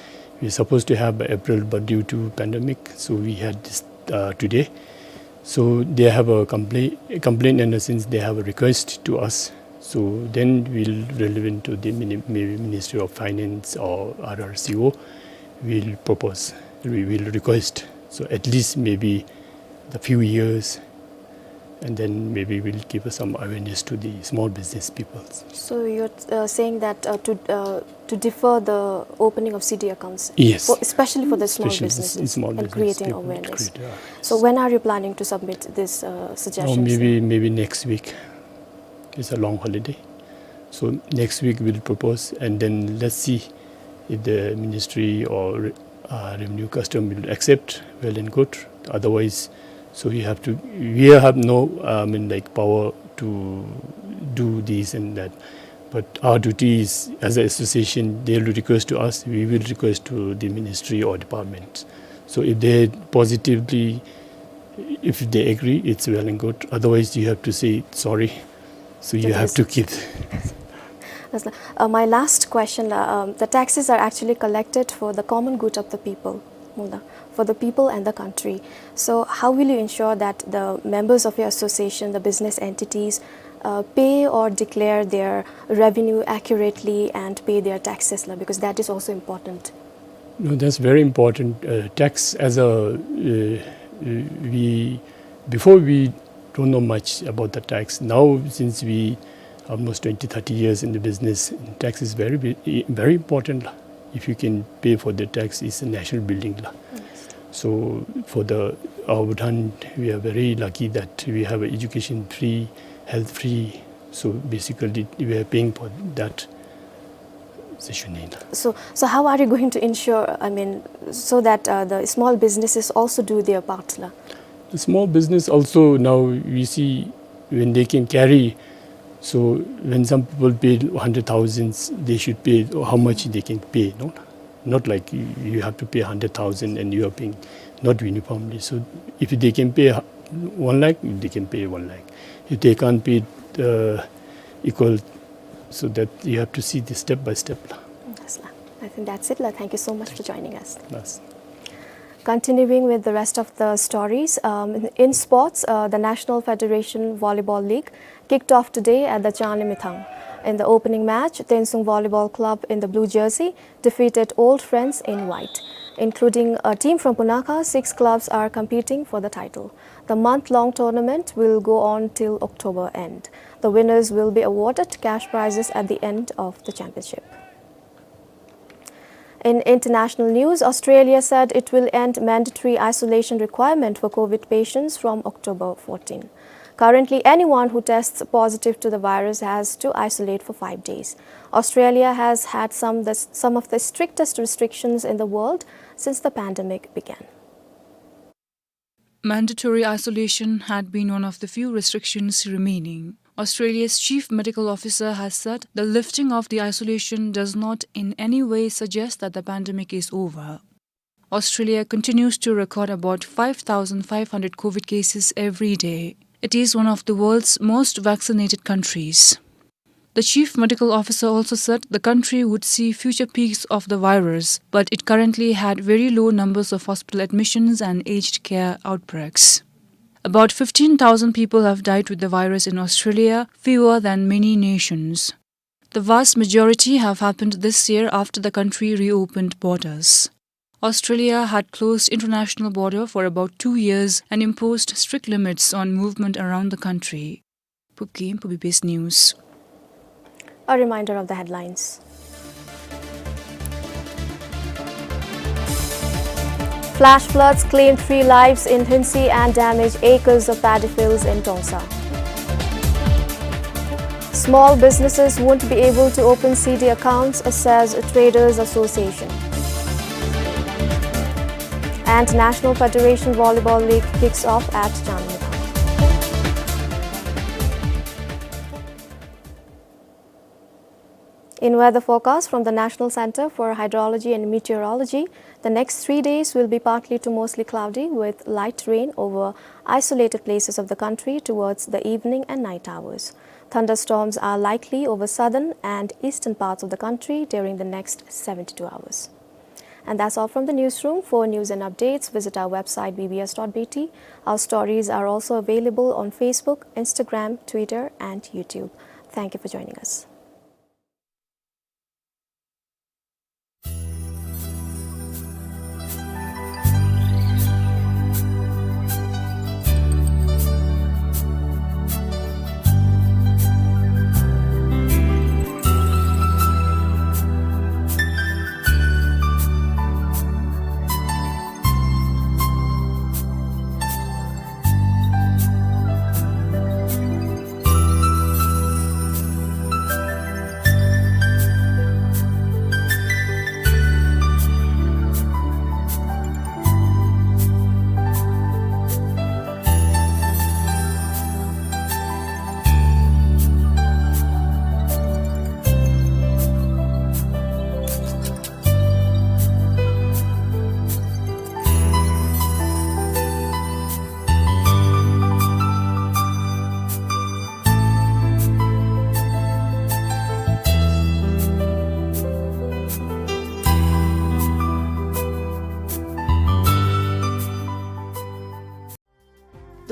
We're supposed to have April, but due to pandemic, so we had this, uh, today. So they have a complaint, complaint, and since they have a request to us, so then we'll relevant to the mini-, maybe Ministry of Finance or R R C O, we'll propose, we will request. So at least maybe the few years, and then maybe we'll give some awareness to the small business people. So you're, uh, saying that, uh, to, uh, to defer the opening of C D accounts, yes, for, especially for the small businesses, especially the s-, small business, and creating awareness. Create awareness. So when are you planning to submit this, uh, suggestion? Oh, maybe, maybe next week. It's a long holiday. So next week we'll propose, and then let's see if the ministry or, uh, revenue custom will accept, well and good. Otherwise, so we have to, we have no, uh, I mean, like, power to do this and that. But our duty is, as an association, they will request to us, we will request to the ministry or department. So if they positively, if they agree, it's well and good. Otherwise, you have to say, "Sorry." So you have to keep. Yes, la. Uh, my last question, la, um, the taxes are actually collected for the common good of the people, Mullah, for the people and the country. So how will you ensure that the members of your association, the business entities, uh, pay or declare their revenue accurately and pay their taxes, la? Because that is also important. No, that's very important. Uh, tax as a, uh, uh, we, before we don't know much about the tax. Now, since we almost twenty, thirty years in the business, tax is very, ve-, very important. If you can pay for the tax, it's a national building, la. Yes. So for the, our Bhutan, we are very lucky that we have education free, health free. So basically, we are paying for that. So, so how are you going to ensure, I mean, so that, uh, the small businesses also do their part, la? The small business also now we see when they can carry. So when some people pay hundred thousands, they should pay how much they can pay, no? Not like you, you have to pay hundred thousand and you are paying not uniformly. So if they can pay hu-, one lakh, they can pay one lakh. If they can't pay, uh, equal, so that you have to see this step by step, la. Yes, la. I think that's it, la. Thank you so much for joining us. Yes. Continuing with the rest of the stories, um, in, in sports, uh, the National Federation Volleyball League kicked off today at the Changlimithang. In the opening match, Tensung Volleyball Club in the blue jersey defeated old friends in white. Including a team from Punakha, six clubs are competing for the title. The month-long tournament will go on till October end. The winners will be awarded cash prizes at the end of the championship. In international news, Australia said it will end mandatory isolation requirement for COVID patients from October fourteen. Currently, anyone who tests positive to the virus has to isolate for five days. Australia has had some, the, some of the strictest restrictions in the world since the pandemic began. Mandatory isolation had been one of the few restrictions remaining. Australia's chief medical officer has said the lifting of the isolation does not in any way suggest that the pandemic is over. Australia continues to record about five thousand five hundred COVID cases every day. It is one of the world's most vaccinated countries. The chief medical officer also said the country would see future peaks of the virus, but it currently had very low numbers of hospital admissions and aged care outbreaks. About fifteen thousand people have died with the virus in Australia, fewer than many nations. The vast majority have happened this year after the country reopened borders. Australia had closed international border for about two years and imposed strict limits on movement around the country. Phub Gyem, Phubi Best News. A reminder of the headlines. Flash floods claim three lives in Hlinsi and damage acres of paddy fields in Trongsa. Small businesses won't be able to open C D accounts, says Traders Association. And National Federation Volleyball League kicks off at Chandni. In weather forecast from the National Centre for Hydrology and Meteorology, the next three days will be partly to mostly cloudy with light rain over isolated places of the country towards the evening and night hours. Thunderstorms are likely over southern and eastern parts of the country during the next seventy-two hours. And that's all from the newsroom. For news and updates, visit our website B B S dot B T. Our stories are also available on Facebook, Instagram, Twitter, and YouTube. Thank you for joining us.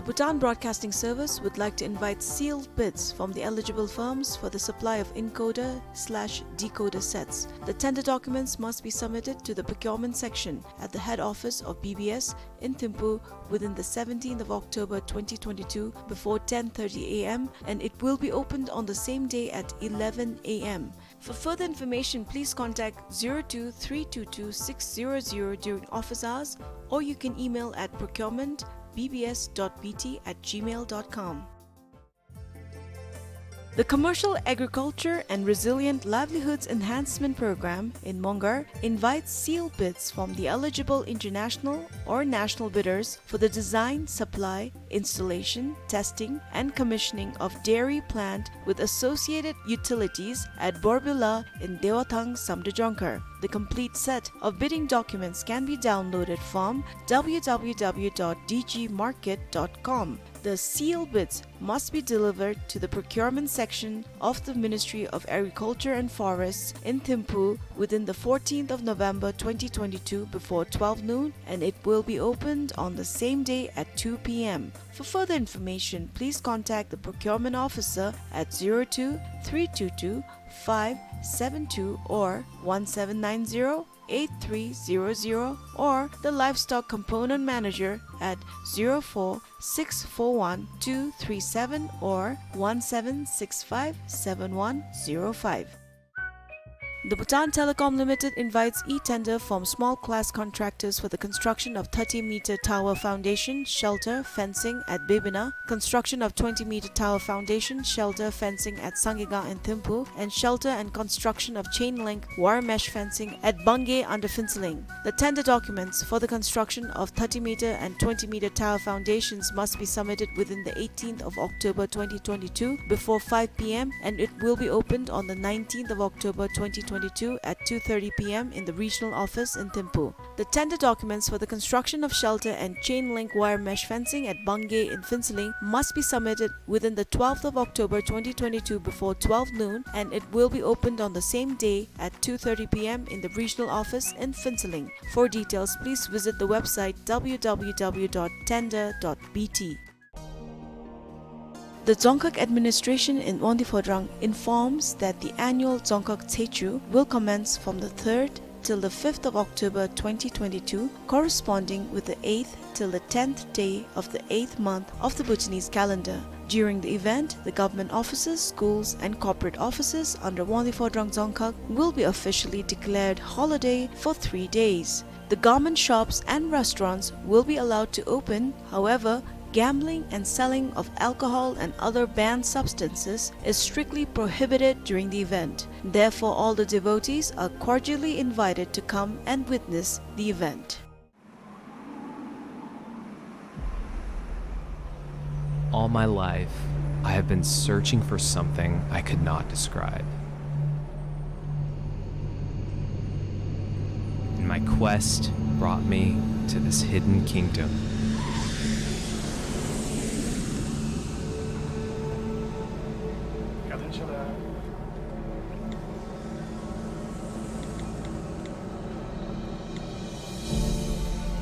Bhutan Broadcasting Service would like to invite sealed bids from the eligible firms for the supply of encoder slash decoder sets. The tender documents must be submitted to the procurement section at the head office of B B S in Thimphu within the seventeenth of October twenty twenty-two before ten thirty A M, and it will be opened on the same day at eleven A M. For further information, please contact zero two three two two six zero zero during office hours, or you can email at procurement B B S dot B T at gmail dot com. The Commercial Agriculture and Resilient Livelihoods Enhancement Program in Mongar invites sealed bids from the eligible international or national bidders for the design, supply, installation, testing, and commissioning of dairy plant with associated utilities at Borbyula in Dewathang, Samdrup Jongkhar. The complete set of bidding documents can be downloaded from W W W dot D G market dot com. The sealed bids must be delivered to the procurement section of the Ministry of Agriculture and Forests in Thimphu within the fourteenth of November twenty twenty-two before twelve noon, and it will be opened on the same day at two P M. For further information, please contact the procurement officer at zero two three two two five seven two or one seven nine zero eight three zero zero or the livestock component manager at zero four six four one two three seven or one seven six five seven one zero five. The Bhutan Telecom Limited invites e-tender from small class contractors for the construction of thirty meter tower foundation, shelter, fencing at Bebina, construction of twenty meter tower foundation, shelter, fencing at Sangega in Thimphu, and shelter and construction of chain link wire mesh fencing at Bangay under Phuentsholing. The tender documents for the construction of thirty meter and twenty meter tower foundations must be submitted within the eighteenth of October twenty twenty-two before five P M, and it will be opened on the nineteenth of October twenty twenty-two at two thirty P M in the regional office in Thimphu. The tender documents for the construction of shelter and chain link wire mesh fencing at Bangay in Phuentsholing must be submitted within the twelfth of October twenty twenty-two before twelve noon, and it will be opened on the same day at two thirty P M in the regional office in Phuentsholing. For details, please visit the website W W W dot tender dot B T. The Dzongkhag administration in Wangdue Phodrang informs that the annual Dzongkhag Tshechu will commence from the third till the fifth of October twenty twenty-two, corresponding with the eighth till the tenth day of the eighth month of the Bhutanese calendar. During the event, the government offices, schools, and corporate offices under Wangdue Phodrang Dzongkhag will be officially declared holiday for three days. The garment shops and restaurants will be allowed to open. However, gambling and selling of alcohol and other banned substances is strictly prohibited during the event. Therefore, all the devotees are cordially invited to come and witness the event. All my life, I have been searching for something I could not describe. And my quest brought me to this hidden kingdom.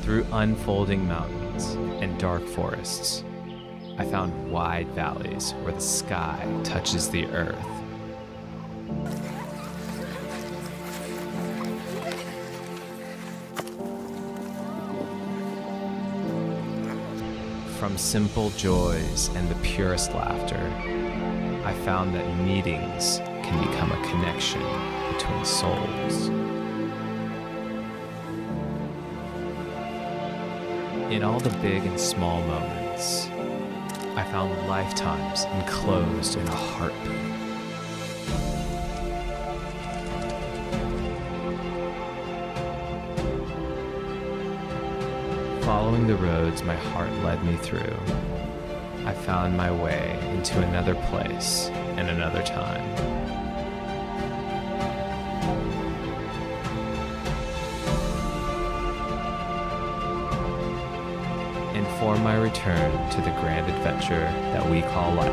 Through unfolding mountains and dark forests, I found wide valleys where the sky touches the earth. From simple joys and the purest laughter, I found that meetings can become a connection between souls. In all the big and small moments, I found lifetimes enclosed in a heartbeat. Following the roads my heart led me through, I found my way into another place and another time. And for my return to the grand adventure that we call life,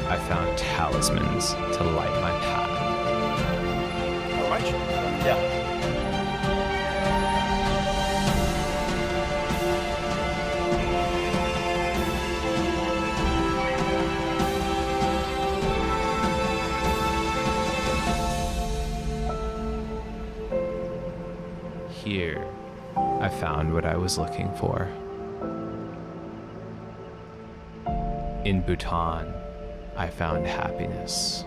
I found talismans to light my path. All right. Yeah. found what I was looking for. In Bhutan, I found happiness.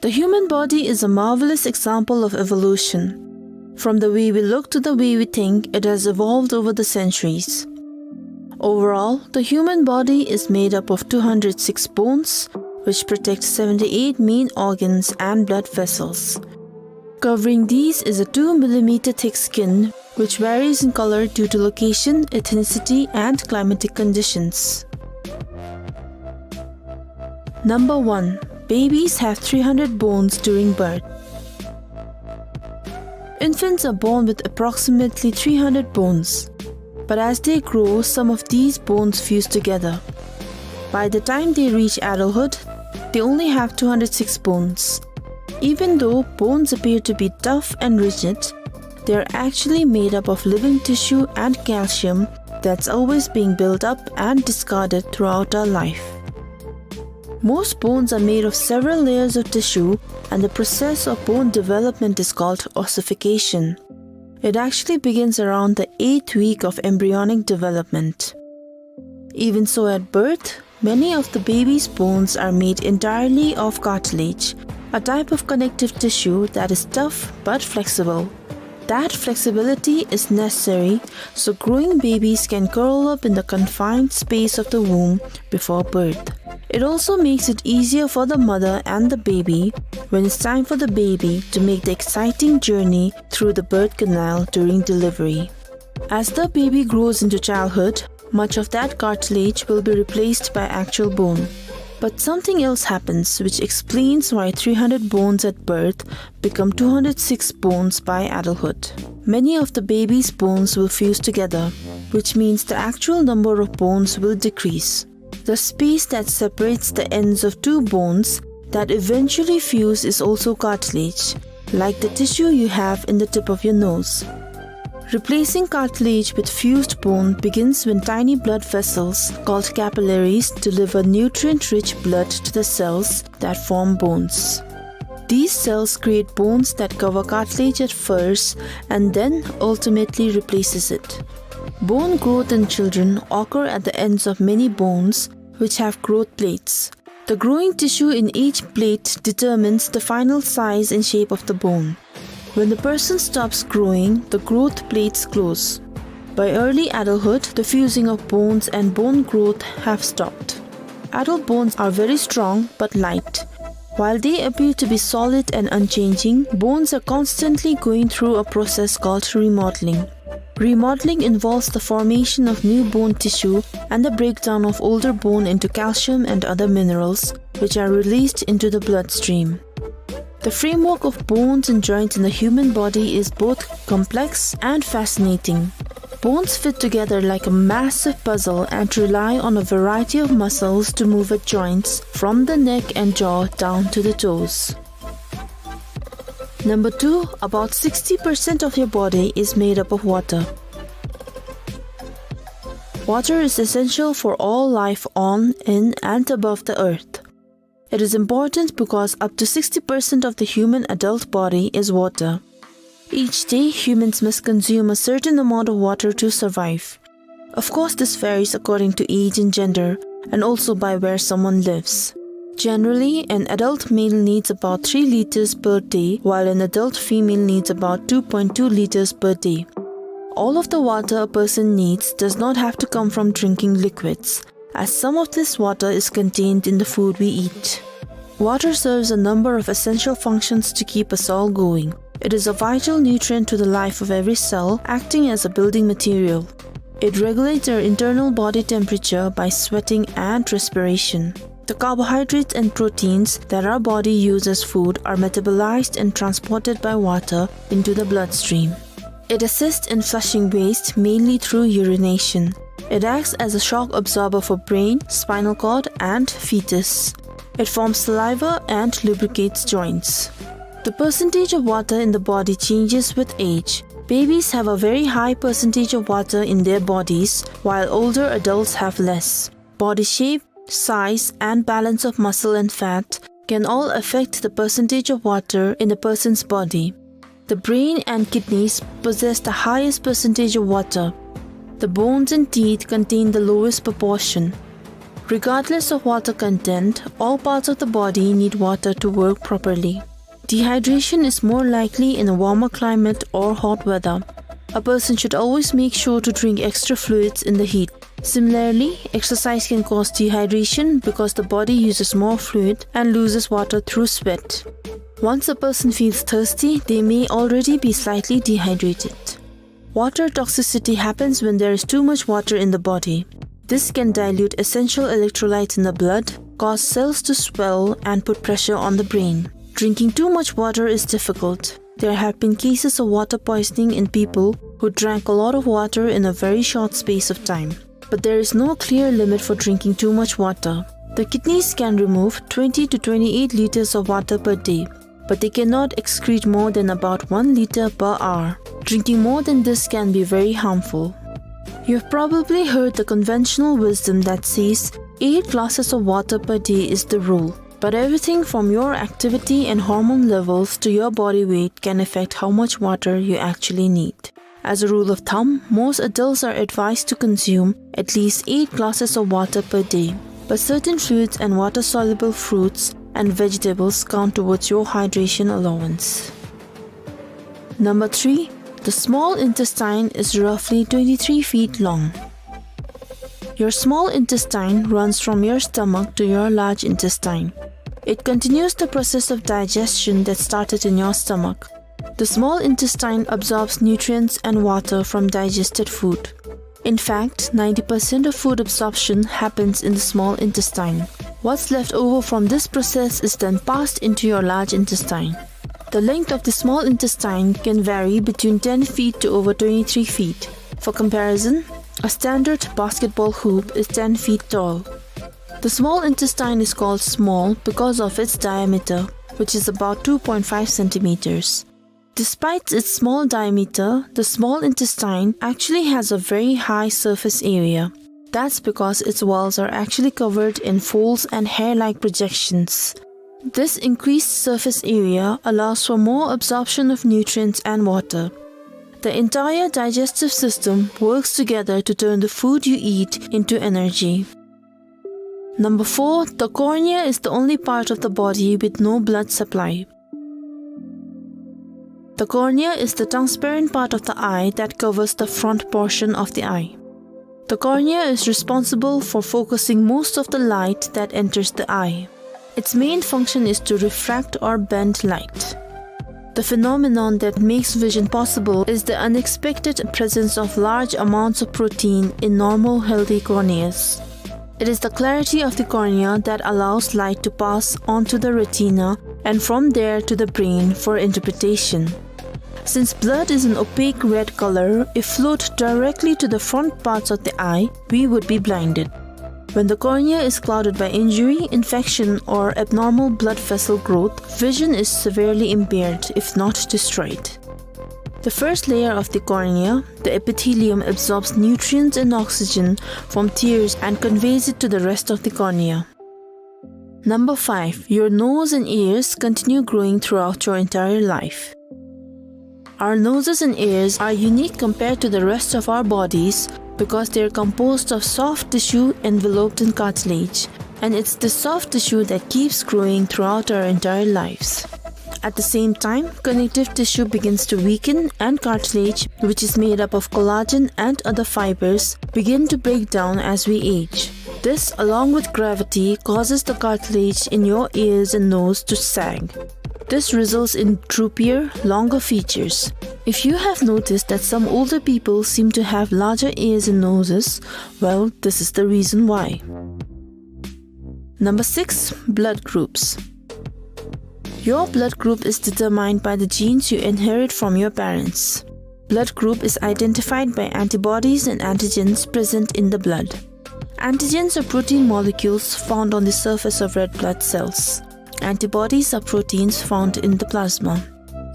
The human body is a marvelous example of evolution. From the way we look to the way we think, it has evolved over the centuries. Overall, the human body is made up of two hundred six bones, which protect seventy-eight main organs and blood vessels. Covering these is a two millimeter thick skin, which varies in color due to location, ethnicity, and climatic conditions. Number one, babies have three hundred bones during birth. Infants are born with approximately three hundred bones, but as they grow, some of these bones fuse together. By the time they reach adulthood, they only have two hundred six bones. Even though bones appear to be tough and rigid, they are actually made up of living tissue and calcium that's always being built up and discarded throughout our life. Most bones are made of several layers of tissue, and the process of bone development is called ossification. It actually begins around the eighth week of embryonic development. Even so, at birth, many of the baby's bones are made entirely of cartilage, a type of connective tissue that is tough but flexible. That flexibility is necessary so growing babies can curl up in the confined space of the womb before birth. It also makes it easier for the mother and the baby when it's time for the baby to make the exciting journey through the birth canal during delivery. As the baby grows into childhood, much of that cartilage will be replaced by actual bone. But something else happens which explains why three hundred bones at birth become two hundred six bones by adulthood. Many of the baby's bones will fuse together, which means the actual number of bones will decrease. The space that separates the ends of two bones that eventually fuse is also cartilage, like the tissue you have in the tip of your nose. Replacing cartilage with fused bone begins when tiny blood vessels, called capillaries, deliver nutrient-rich blood to the cells that form bones. These cells create bones that cover cartilage at first and then ultimately replaces it. Bone growth in children occur at the ends of many bones, which have growth plates. The growing tissue in each plate determines the final size and shape of the bone. When the person stops growing, the growth plates close. By early adulthood, the fusing of bones and bone growth have stopped. Adult bones are very strong but light. While they appear to be solid and unchanging, bones are constantly going through a process called remodeling. Remodeling involves the formation of new bone tissue and the breakdown of older bone into calcium and other minerals, which are released into the bloodstream. The framework of bones and joints in the human body is both complex and fascinating. Bones fit together like a massive puzzle and rely on a variety of muscles to move at joints, from the neck and jaw down to the toes. Number two, about sixty percent of your body is made up of water. Water is essential for all life on, in, and above the earth. It is important because up to sixty percent of the human adult body is water. Each day, humans must consume a certain amount of water to survive. Of course, this varies according to age and gender, and also by where someone lives. Generally, an adult male needs about three liters per day, while an adult female needs about two point two liters per day. All of the water a person needs does not have to come from drinking liquids, as some of this water is contained in the food we eat. Water serves a number of essential functions to keep us all going. It is a vital nutrient to the life of every cell, acting as a building material. It regulates your internal body temperature by sweating and respiration. The carbohydrates and proteins that our body uses as food are metabolized and transported by water into the bloodstream. It assists in flushing waste, mainly through urination. It acts as a shock absorber for brain, spinal cord, and fetus. It forms saliva and lubricates joints. The percentage of water in the body changes with age. Babies have a very high percentage of water in their bodies, while older adults have less. Body shape, size, and balance of muscle and fat can all affect the percentage of water in a person's body. The brain and kidneys possess the highest percentage of water. The bones and teeth contain the lowest proportion. Regardless of water content, all parts of the body need water to work properly. Dehydration is more likely in a warmer climate or hot weather. A person should always make sure to drink extra fluids in the heat. Similarly, exercise can cause dehydration because the body uses more fluid and loses water through sweat. Once a person feels thirsty, they may already be slightly dehydrated. Water toxicity happens when there is too much water in the body. This can dilute essential electrolytes in the blood, cause cells to swell, and put pressure on the brain. Drinking too much water is difficult. There have been cases of water poisoning in people who drank a lot of water in a very short space of time. But there is no clear limit for drinking too much water. The kidneys can remove twenty to twenty-eight liters of water per day, but they cannot excrete more than about one liter per hour. Drinking more than this can be very harmful. You've probably heard the conventional wisdom that says eight glasses of water per day is the rule, but everything from your activity and hormone levels to your body weight can affect how much water you actually need. As a rule of thumb, most adults are advised to consume at least eight glasses of water per day, but certain fluids and water-soluble fruits and vegetables count towards your hydration allowance. Number three, the small intestine is roughly twenty-three feet long. Your small intestine runs from your stomach to your large intestine. It continues the process of digestion that started in your stomach. The small intestine absorbs nutrients and water from digested food. In fact, ninety percent of food absorption happens in the small intestine. What's left over from this process is then passed into your large intestine. The length of the small intestine can vary between ten feet to over twenty-three feet. For comparison, a standard basketball hoop is ten feet tall. The small intestine is called small because of its diameter, which is about two point five centimeters. Despite its small diameter, the small intestine actually has a very high surface area. That's because its walls are actually covered in folds and hair-like projections. This increased surface area allows for more absorption of nutrients and water. The entire digestive system works together to turn the food you eat into energy. Number four, the cornea is the only part of the body with no blood supply. The cornea is the transparent part of the eye that covers the front portion of the eye. The cornea is responsible for focusing most of the light that enters the eye. Its main function is to refract or bend light. The phenomenon that makes vision possible is the unexpected presence of large amounts of protein in normal, healthy corneas. It is the clarity of the cornea that allows light to pass onto the retina and from there to the brain for interpretation. Since blood is an opaque red color, if flowed directly to the front parts of the eye, we would be blinded. When the cornea is clouded by injury, infection, or abnormal blood vessel growth, vision is severely impaired, if not destroyed. The first layer of the cornea, the epithelium, absorbs nutrients and oxygen from tears and conveys it to the rest of the cornea. Number five, your nose and ears continue growing throughout your entire life. Our noses and ears are unique compared to the rest of our bodies because they are composed of soft tissue enveloped in cartilage, and it's the soft tissue that keeps growing throughout our entire lives. At the same time, connective tissue begins to weaken and cartilage, which is made up of collagen and other fibers, begin to break down as we age. This, along with gravity, causes the cartilage in your ears and nose to sag. This results in droopier, longer features. If you have noticed that some older people seem to have larger ears and noses, well, this is the reason why. Number six, blood groups. Your blood group is determined by the genes you inherit from your parents. Blood group is identified by antibodies and antigens present in the blood. Antigens are protein molecules found on the surface of red blood cells. Antibodies are proteins found in the plasma.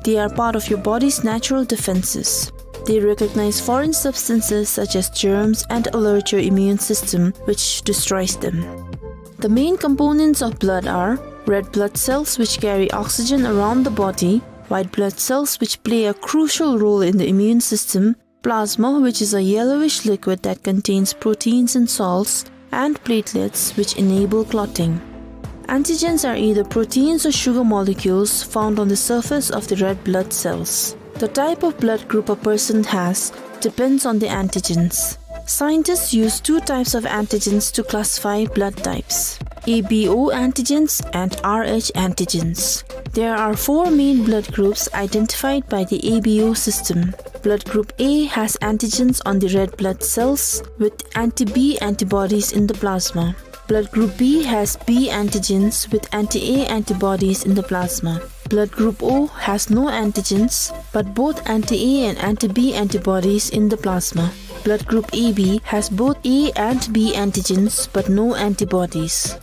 They are part of your body's natural defenses. They recognize foreign substances such as germs and alert your immune system, which destroys them. The main components of blood are red blood cells, which carry oxygen around the body, white blood cells, which play a crucial role in the immune system, plasma, which is a yellowish liquid that contains proteins and salts, and platelets, which enable clotting. Antigens are either proteins or sugar molecules found on the surface of the red blood cells. The type of blood group a person has depends on the antigens. Scientists use two types of antigens to classify blood types: A B O antigens and R H antigens. There are four main blood groups identified by the A B O system. Blood group A has antigens on the red blood cells with anti-B antibodies in the plasma. Blood group B has B antigens with anti-A antibodies in the plasma. Blood group O has no antigens, but both anti-A and anti-B antibodies in the plasma. Blood group A B has both A and B antigens, but no antibodies.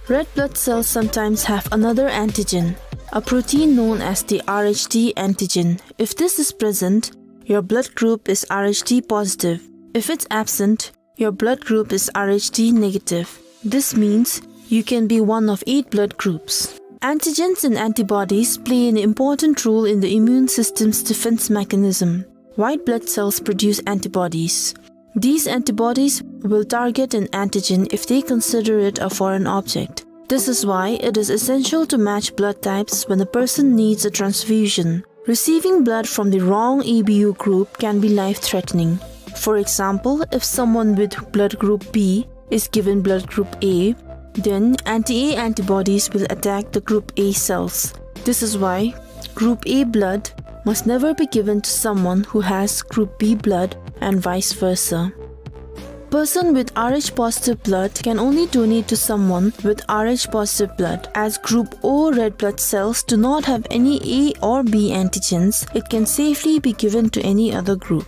Red blood cells sometimes have another antigen, a protein known as the R H D antigen. If this is present, your blood group is R H D positive. If it's absent, your blood group is R H D negative. This means you can be one of eight blood groups. Antigens and antibodies play an important role in the immune system's defense mechanism. White blood cells produce antibodies. These antibodies will target an antigen if they consider it a foreign object. This is why it is essential to match blood types when a person needs a transfusion. Receiving blood from the wrong A B O group can be life-threatening. For example, if someone with blood group B is given blood group A, then anti-A antibodies will attack the group A cells. This is why group A blood must never be given to someone who has group B blood and vice versa. Person with R H positive blood can only donate to someone with R H positive blood. As group O red blood cells do not have any A or B antigens, it can safely be given to any other group.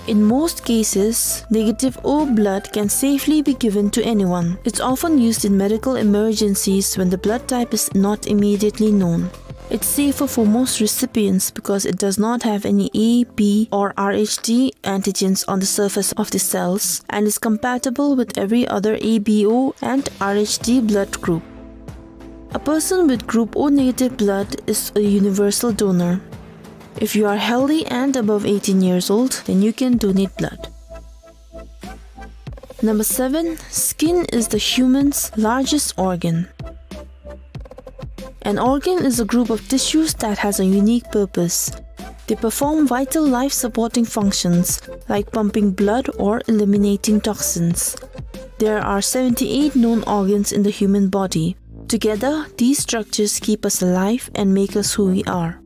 In most cases, negative O blood can safely be given to anyone. It's often used in medical emergencies when the blood type is not immediately known. It's safer for most recipients because it does not have any A, B, or R H D antigens on the surface of the cells and is compatible with every other A B O and R H D blood group. A person with group O negative blood is a universal donor. If you are healthy and above eighteen years old, then you can donate blood. Number seven, skin is the human's largest organ. An organ is a group of tissues that has a unique purpose. They perform vital life-supporting functions like pumping blood or eliminating toxins. There are seventy-eight known organs in the human body. Together, these structures keep us alive and make us who we are.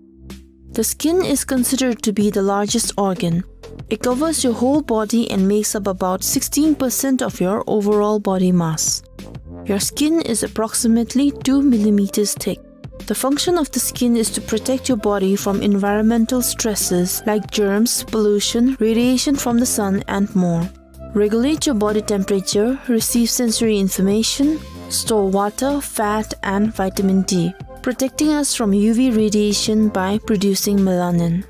The skin is considered to be the largest organ. It covers your whole body and makes up about sixteen percent of your overall body mass. Your skin is approximately two millimeters thick. The function of the skin is to protect your body from environmental stresses like germs, pollution, radiation from the sun, and more. Regulate your body temperature, receive sensory information, store water, fat, and vitamin D, protecting us from U V radiation by producing melanin.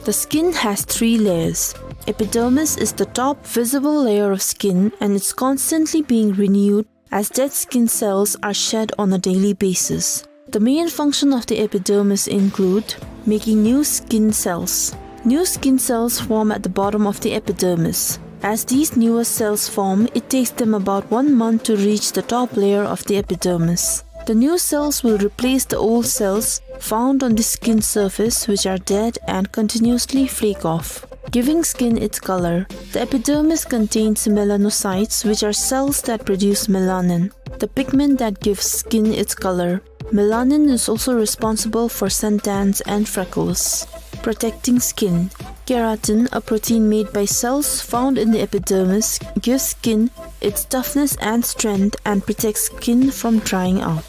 The skin has three layers. Epidermis is the top visible layer of skin, and it's constantly being renewed as dead skin cells are shed on a daily basis. The main function of the epidermis include making new skin cells. New skin cells form at the bottom of the epidermis. As these newer cells form, it takes them about one month to reach the top layer of the epidermis. The new cells will replace the old cells found on the skin surface, which are dead and continuously flake off, giving skin its color. The epidermis contains melanocytes, which are cells that produce melanin, the pigment that gives skin its color. Melanin is also responsible for suntans and freckles. Protecting skin. Keratin, a protein made by cells found in the epidermis, gives skin its toughness and strength and protects skin from drying out.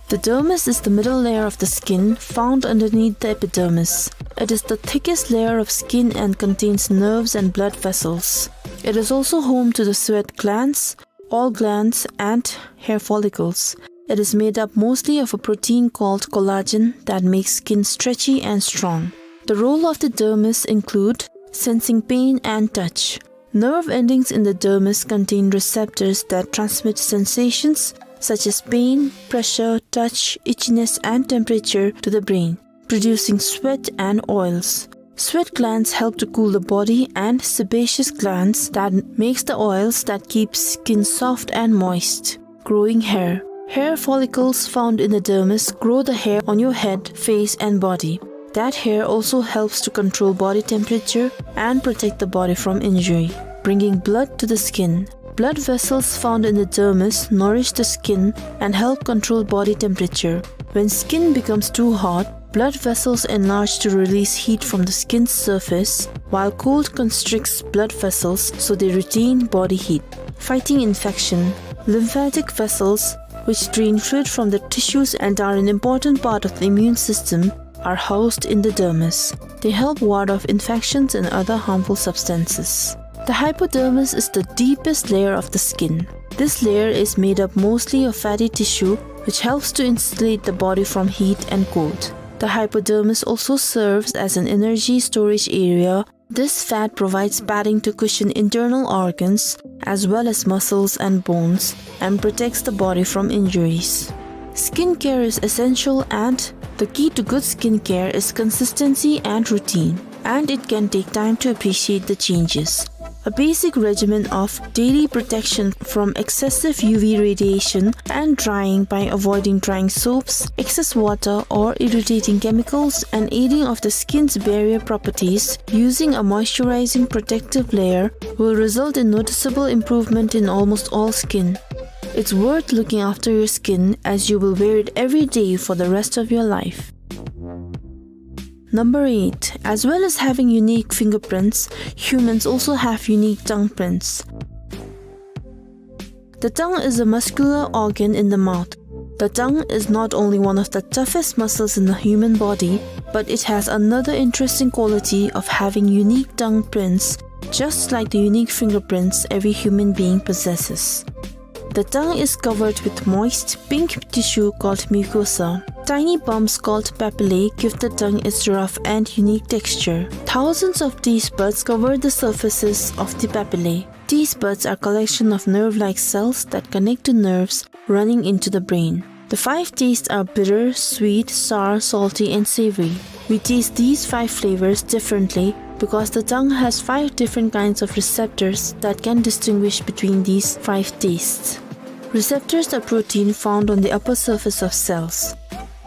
The dermis is the middle layer of the skin found underneath the epidermis. It is the thickest layer of skin and contains nerves and blood vessels. It is also home to the sweat glands, oil glands, and hair follicles. It is made up mostly of a protein called collagen that makes skin stretchy and strong. The role of the dermis include sensing pain and touch. Nerve endings in the dermis contain receptors that transmit sensations such as pain, pressure, touch, itchiness, and temperature to the brain, producing sweat and oils. Sweat glands help to cool the body and sebaceous glands that makes the oils that keep skin soft and moist. Growing hair. Hair follicles found in the dermis grow the hair on your head, face, and body. That hair also helps to control body temperature and protect the body from injury, bringing blood to the skin. Blood vessels found in the dermis nourish the skin and help control body temperature. When skin becomes too hot, blood vessels enlarge to release heat from the skin's surface, while cold constricts blood vessels so they retain body heat. Fighting infection. Lymphatic vessels, which drain fluid from the tissues and are an important part of the immune system, are housed in the dermis. They help ward off infections and other harmful substances. The hypodermis is the deepest layer of the skin. This layer is made up mostly of fatty tissue, which helps to insulate the body from heat and cold. The hypodermis also serves as an energy storage area. This fat provides padding to cushion internal organs as well as muscles and bones and protects the body from injuries. Skincare is essential, and the key to good skincare is consistency and routine, and it can take time to appreciate the changes. A basic regimen of daily protection from excessive U V radiation and drying by avoiding drying soaps, excess water, or irritating chemicals, and aiding of the skin's barrier properties using a moisturizing protective layer will result in noticeable improvement in almost all skin. It's worth looking after your skin, as you will wear it every day for the rest of your life. Number eight. As well as having unique fingerprints, humans also have unique tongue prints. The tongue is a muscular organ in the mouth. The tongue is not only one of the toughest muscles in the human body, but it has another interesting quality of having unique tongue prints, just like the unique fingerprints every human being possesses. The tongue is covered with moist pink tissue called mucosa. Tiny bumps called papillae give the tongue its rough and unique texture. Thousands of taste buds cover the surfaces of the papillae. Taste buds are collection of nerve-like cells that connect to nerves running into the brain. The five tastes are bitter, sweet, sour, salty, and savory. We taste these five flavors differently because the tongue has five different kinds of receptors that can distinguish between these five tastes. Receptors are protein found on the upper surface of cells.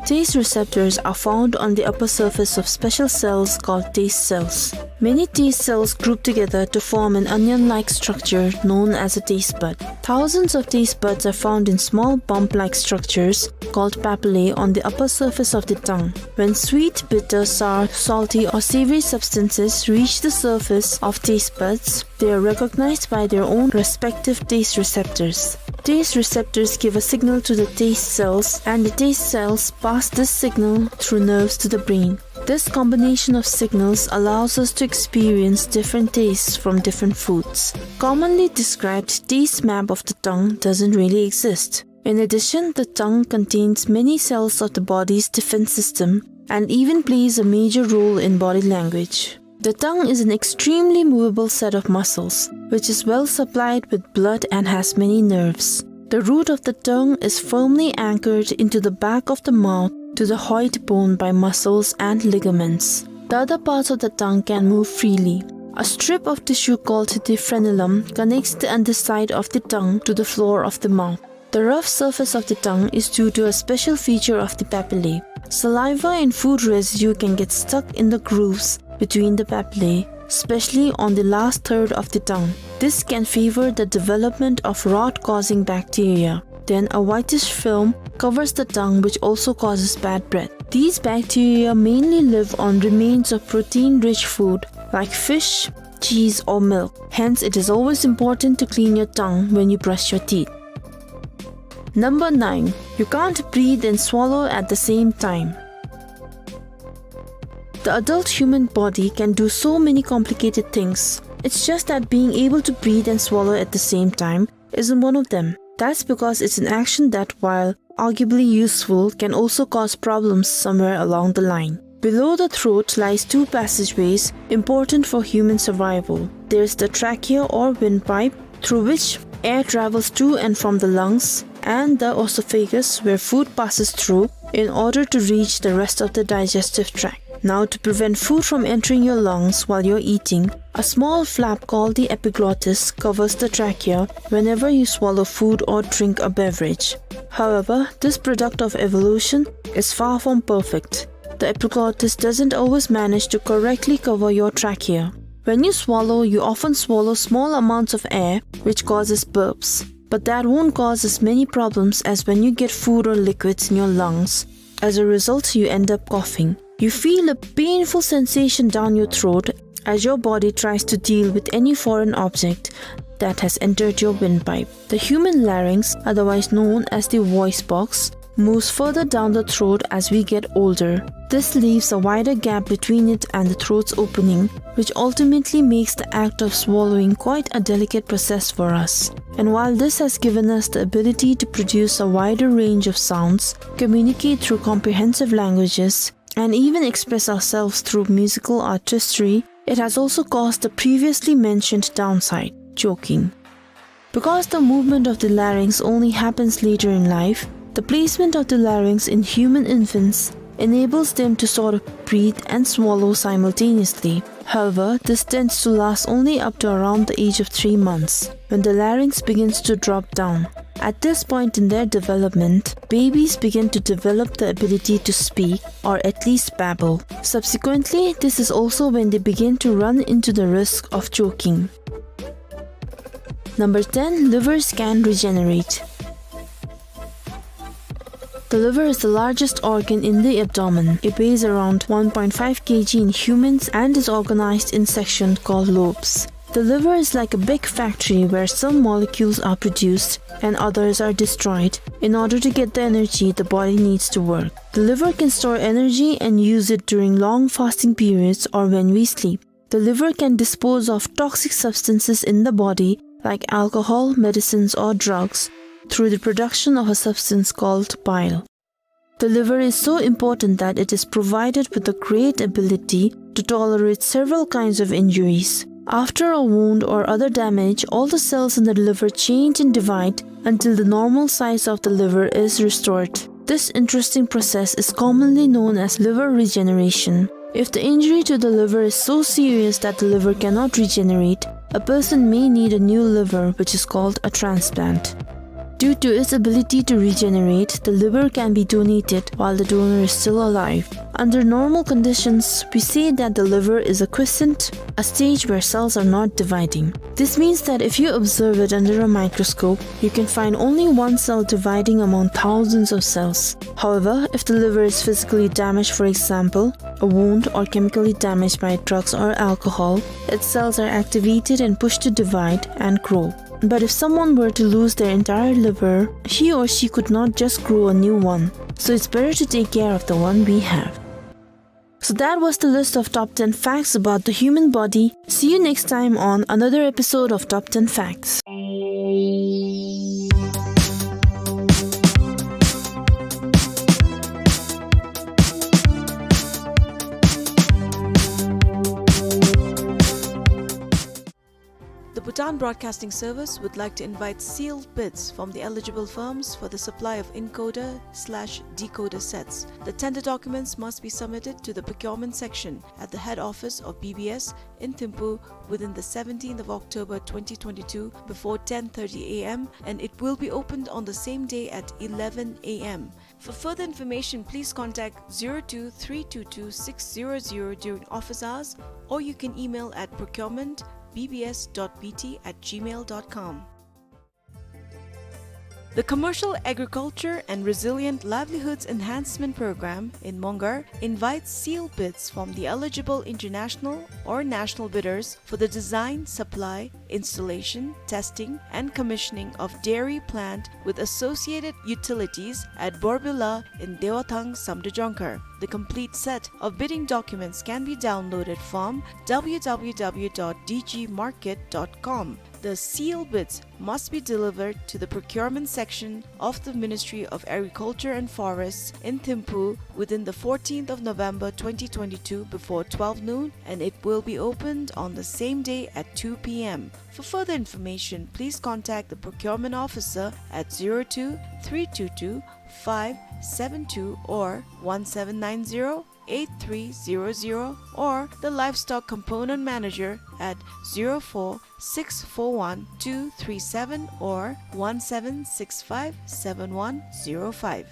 Taste receptors are found on the upper surface of special cells called taste cells. Many taste cells group together to form an onion-like structure known as a taste bud. Thousands of taste buds are found in small bump-like structures called papillae on the upper surface of the tongue. When sweet, bitter, sour, salty, or savory substances reach the surface of taste buds, they are recognized by their own respective taste receptors. Taste receptors give a signal to the taste cells, and the taste cells pass this signal through nerves to the brain. This combination of signals allows us to experience different tastes from different foods. Commonly described taste map of the tongue doesn't really exist. In addition, the tongue contains many cells of the body's defense system and even plays a major role in body language. The tongue is an extremely movable set of muscles, which is well supplied with blood and has many nerves. The root of the tongue is firmly anchored into the back of the mouth to the hyoid bone by muscles and ligaments. The other parts of the tongue can move freely. A strip of tissue called the frenulum connects the underside of the tongue to the floor of the mouth. The rough surface of the tongue is due to a special feature of the papillae. Saliva and food residue can get stuck in the grooves between the papillae, especially on the last third of the tongue. This can favor the development of rot-causing bacteria. Then a whitish film covers the tongue, which also causes bad breath. These bacteria mainly live on remains of protein-rich food like fish, cheese, or milk. Hence, it is always important to clean your tongue when you brush your teeth. Number nine, you can't breathe and swallow at the same time. The adult human body can do so many complicated things. It's just that being able to breathe and swallow at the same time isn't one of them. That's because it's an action that, while arguably useful, can also cause problems somewhere along the line. Below the throat lies two passageways important for human survival. There's the trachea or windpipe, through which air travels to and from the lungs, and the oesophagus, where food passes through in order to reach the rest of the digestive tract. Now, to prevent food from entering your lungs while you're eating, a small flap called the epiglottis covers the trachea whenever you swallow food or drink a beverage. However, this product of evolution is far from perfect. The epiglottis doesn't always manage to correctly cover your trachea. When you swallow, you often swallow small amounts of air, which causes burps. But that won't cause as many problems as when you get food or liquids in your lungs. As a result, you end up coughing. You feel a painful sensation down your throat as your body tries to deal with any foreign object that has entered your windpipe. The human larynx, otherwise known as the voice box, moves further down the throat as we get older. This leaves a wider gap between it and the throat's opening, which ultimately makes the act of swallowing quite a delicate process for us. And while this has given us the ability to produce a wider range of sounds, communicate through comprehensive languages, and even express ourselves through musical artistry, it has also caused the previously mentioned downside, choking. Because the movement of the larynx only happens later in life, the placement of the larynx in human infants enables them to sort of breathe and swallow simultaneously. However, this tends to last only up to around the age of three months, when the larynx begins to drop down. At this point in their development, babies begin to develop the ability to speak, or at least babble. Subsequently, this is also when they begin to run into the risk of choking. Number ten, livers can regenerate. The liver is the largest organ in the abdomen. It weighs around one point five kilograms in humans and is organized in sections called lobes. The liver is like a big factory where some molecules are produced and others are destroyed in order to get the energy the body needs to work. The liver can store energy and use it during long fasting periods or when we sleep. The liver can dispose of toxic substances in the body, like alcohol, medicines, or drugs, through the production of a substance called bile. The liver is so important that it is provided with a great ability to tolerate several kinds of injuries. After a wound or other damage, all the cells in the liver change and divide until the normal size of the liver is restored. This interesting process is commonly known as liver regeneration. If the injury to the liver is so serious that the liver cannot regenerate, a person may need a new liver, which is called a transplant. Due to its ability to regenerate, the liver can be donated while the donor is still alive. Under normal conditions, we say that the liver is a quiescent, a stage where cells are not dividing. This means that if you observe it under a microscope, you can find only one cell dividing among thousands of cells. However, if the liver is physically damaged, for example, a wound, or chemically damaged by drugs or alcohol, its cells are activated and pushed to divide and grow. But if someone were to lose their entire liver, he or she could not just grow a new one. So it's better to take care of the one we have. So that was the list of top ten facts about the human body. See you next time on another episode of Top ten Facts. The Bhutan Broadcasting Service would like to invite sealed bids from the eligible firms for the supply of encoder slash decoder sets. The tender documents must be submitted to the procurement section at the head office of B B S in Thimphu within the seventeenth of October twenty twenty-two before ten thirty A M, and it will be opened on the same day at eleven A M. For further information, please contact zero two three two two six zero zero during office hours, or you can email at procurement B B S dot B T at gmail dot com. The Commercial Agriculture and Resilient Livelihoods Enhancement Program in Mongar invites seal bids from the eligible international or national bidders for the design, supply, installation, testing, and commissioning of dairy plant with associated utilities at Borbyula in Dewathang, Samdrup Jongkhar. The complete set of bidding documents can be downloaded from w w w dot d g market dot com. The seal bids must be delivered to the procurement section of the Ministry of Agriculture and Forests in Thimphu within the fourteenth of November twenty twenty-two before twelve noon, and it will be opened on the same day at two p m. For further information, please contact the procurement officer at zero two three two two five seven two or one seven nine zero eight three zero zero, or the livestock component manager at zero four six four one two three seven or one seven six five seven one zero five.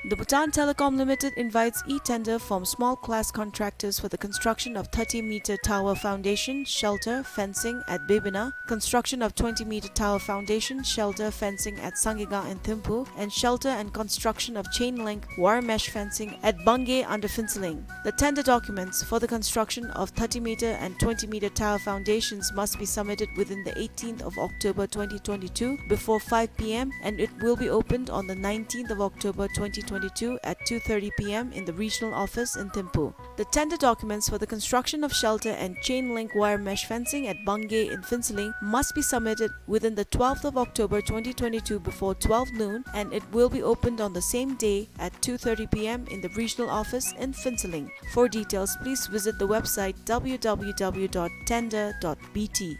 The Bhutan Telecom Limited invites e-tender from small class contractors for the construction of thirty meter tower foundation, shelter, fencing at Bebina, construction of twenty meter tower foundation, shelter, fencing at Sangega in Thimphu, and shelter and construction of chain link wire mesh fencing at Bangay under Phuentsholing. The tender documents for the construction of thirty meter and twenty meter tower foundations must be submitted within the eighteenth of October twenty twenty-two before five p m, and it will be opened on the nineteenth of October twenty twenty-two at two thirty p m in the regional office in Thimphu. The tender documents for the construction of shelter and chain link wire mesh fencing at Bangay in Phuentsholing must be submitted within the twelfth of October twenty twenty-two before twelve noon, and it will be opened on the same day at two thirty p m in the regional office in Phuentsholing. For details, please visit the website w w w dot tender dot b t.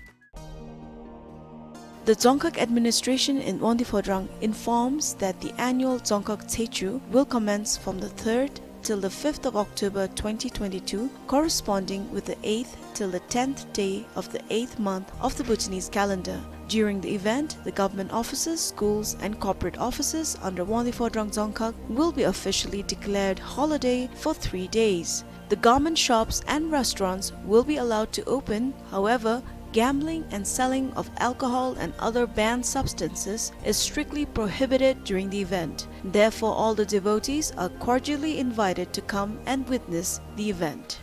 The Dzongkhag Administration in Wangdue Phodrang informs that the annual Dzongkhag Tshechu will commence from the third till the fifth of October twenty twenty-two, corresponding with the eighth till the tenth day of the eighth month of the Bhutanese calendar. During the event, the government offices, schools, and corporate offices under Wangdue Phodrang Dzongkhag will be officially declared holiday for three days. The garment shops and restaurants will be allowed to open. However, gambling and selling of alcohol and other banned substances is strictly prohibited during the event. Therefore, all the devotees are cordially invited to come and witness the event.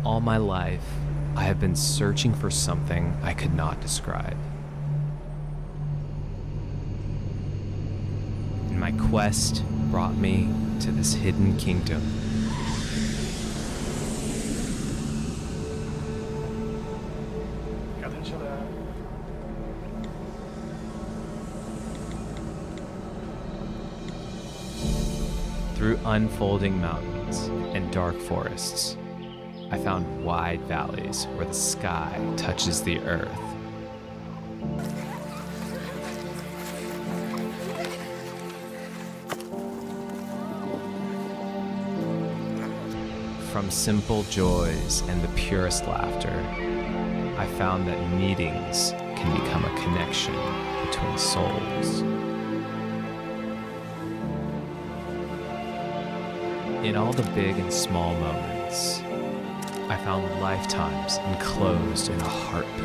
All my life, I have been searching for something I could not describe. And my quest brought me to this hidden kingdom. Through unfolding mountains and dark forests, I found wide valleys where the sky touches the earth. From simple joys and the purest laughter, I found that meetings can become a connection between souls. In all the big and small moments, I found lifetimes enclosed in a heartbeat.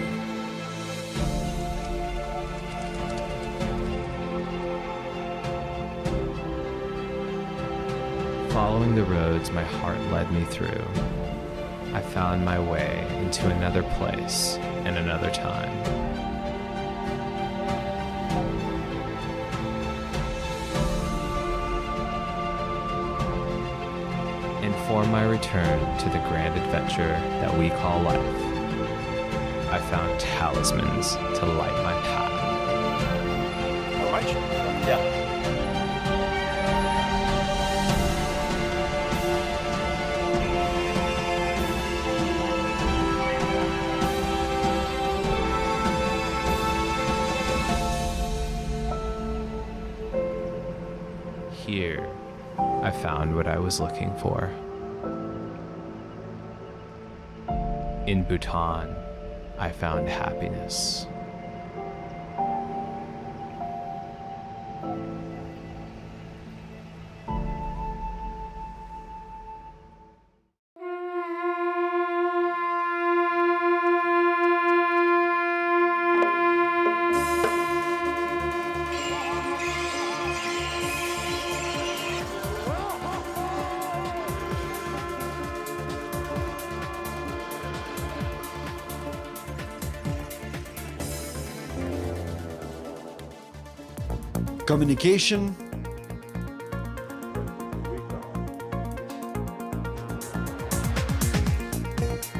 Following the roads my heart led me through, I found my way into another place and another time. And for my return to the grand adventure that we call life, I found talismans to light my path. All right. Yeah. Here, I found what I was looking for. In Bhutan, I found happiness. Communication.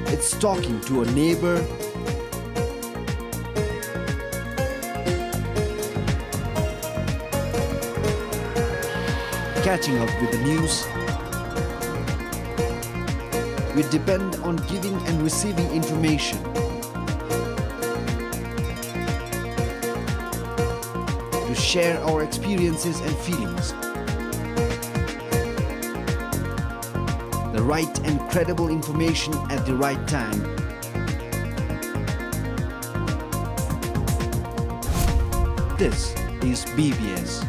It's talking to a neighbor, catching up with the news. We depend on giving and receiving information to share our experiences and feelings. The right and credible information at the right time. This is B B S.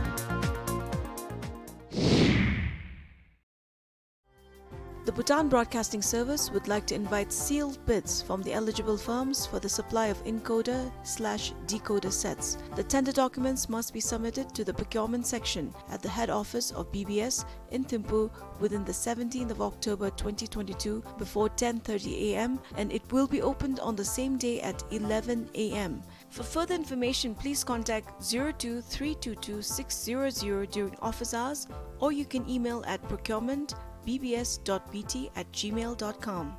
The Bhutan Broadcasting Service would like to invite sealed bids from the eligible firms for the supply of encoder slash decoder sets. The tender documents must be submitted to the procurement section at the head office of B B S in Thimphu within the seventeenth of October twenty twenty-two before ten thirty A M, and it will be opened on the same day at eleven A M. For further information, please contact zero two three two two six zero zero during office hours, or you can email at procurement B B S dot B T at gmail dot com.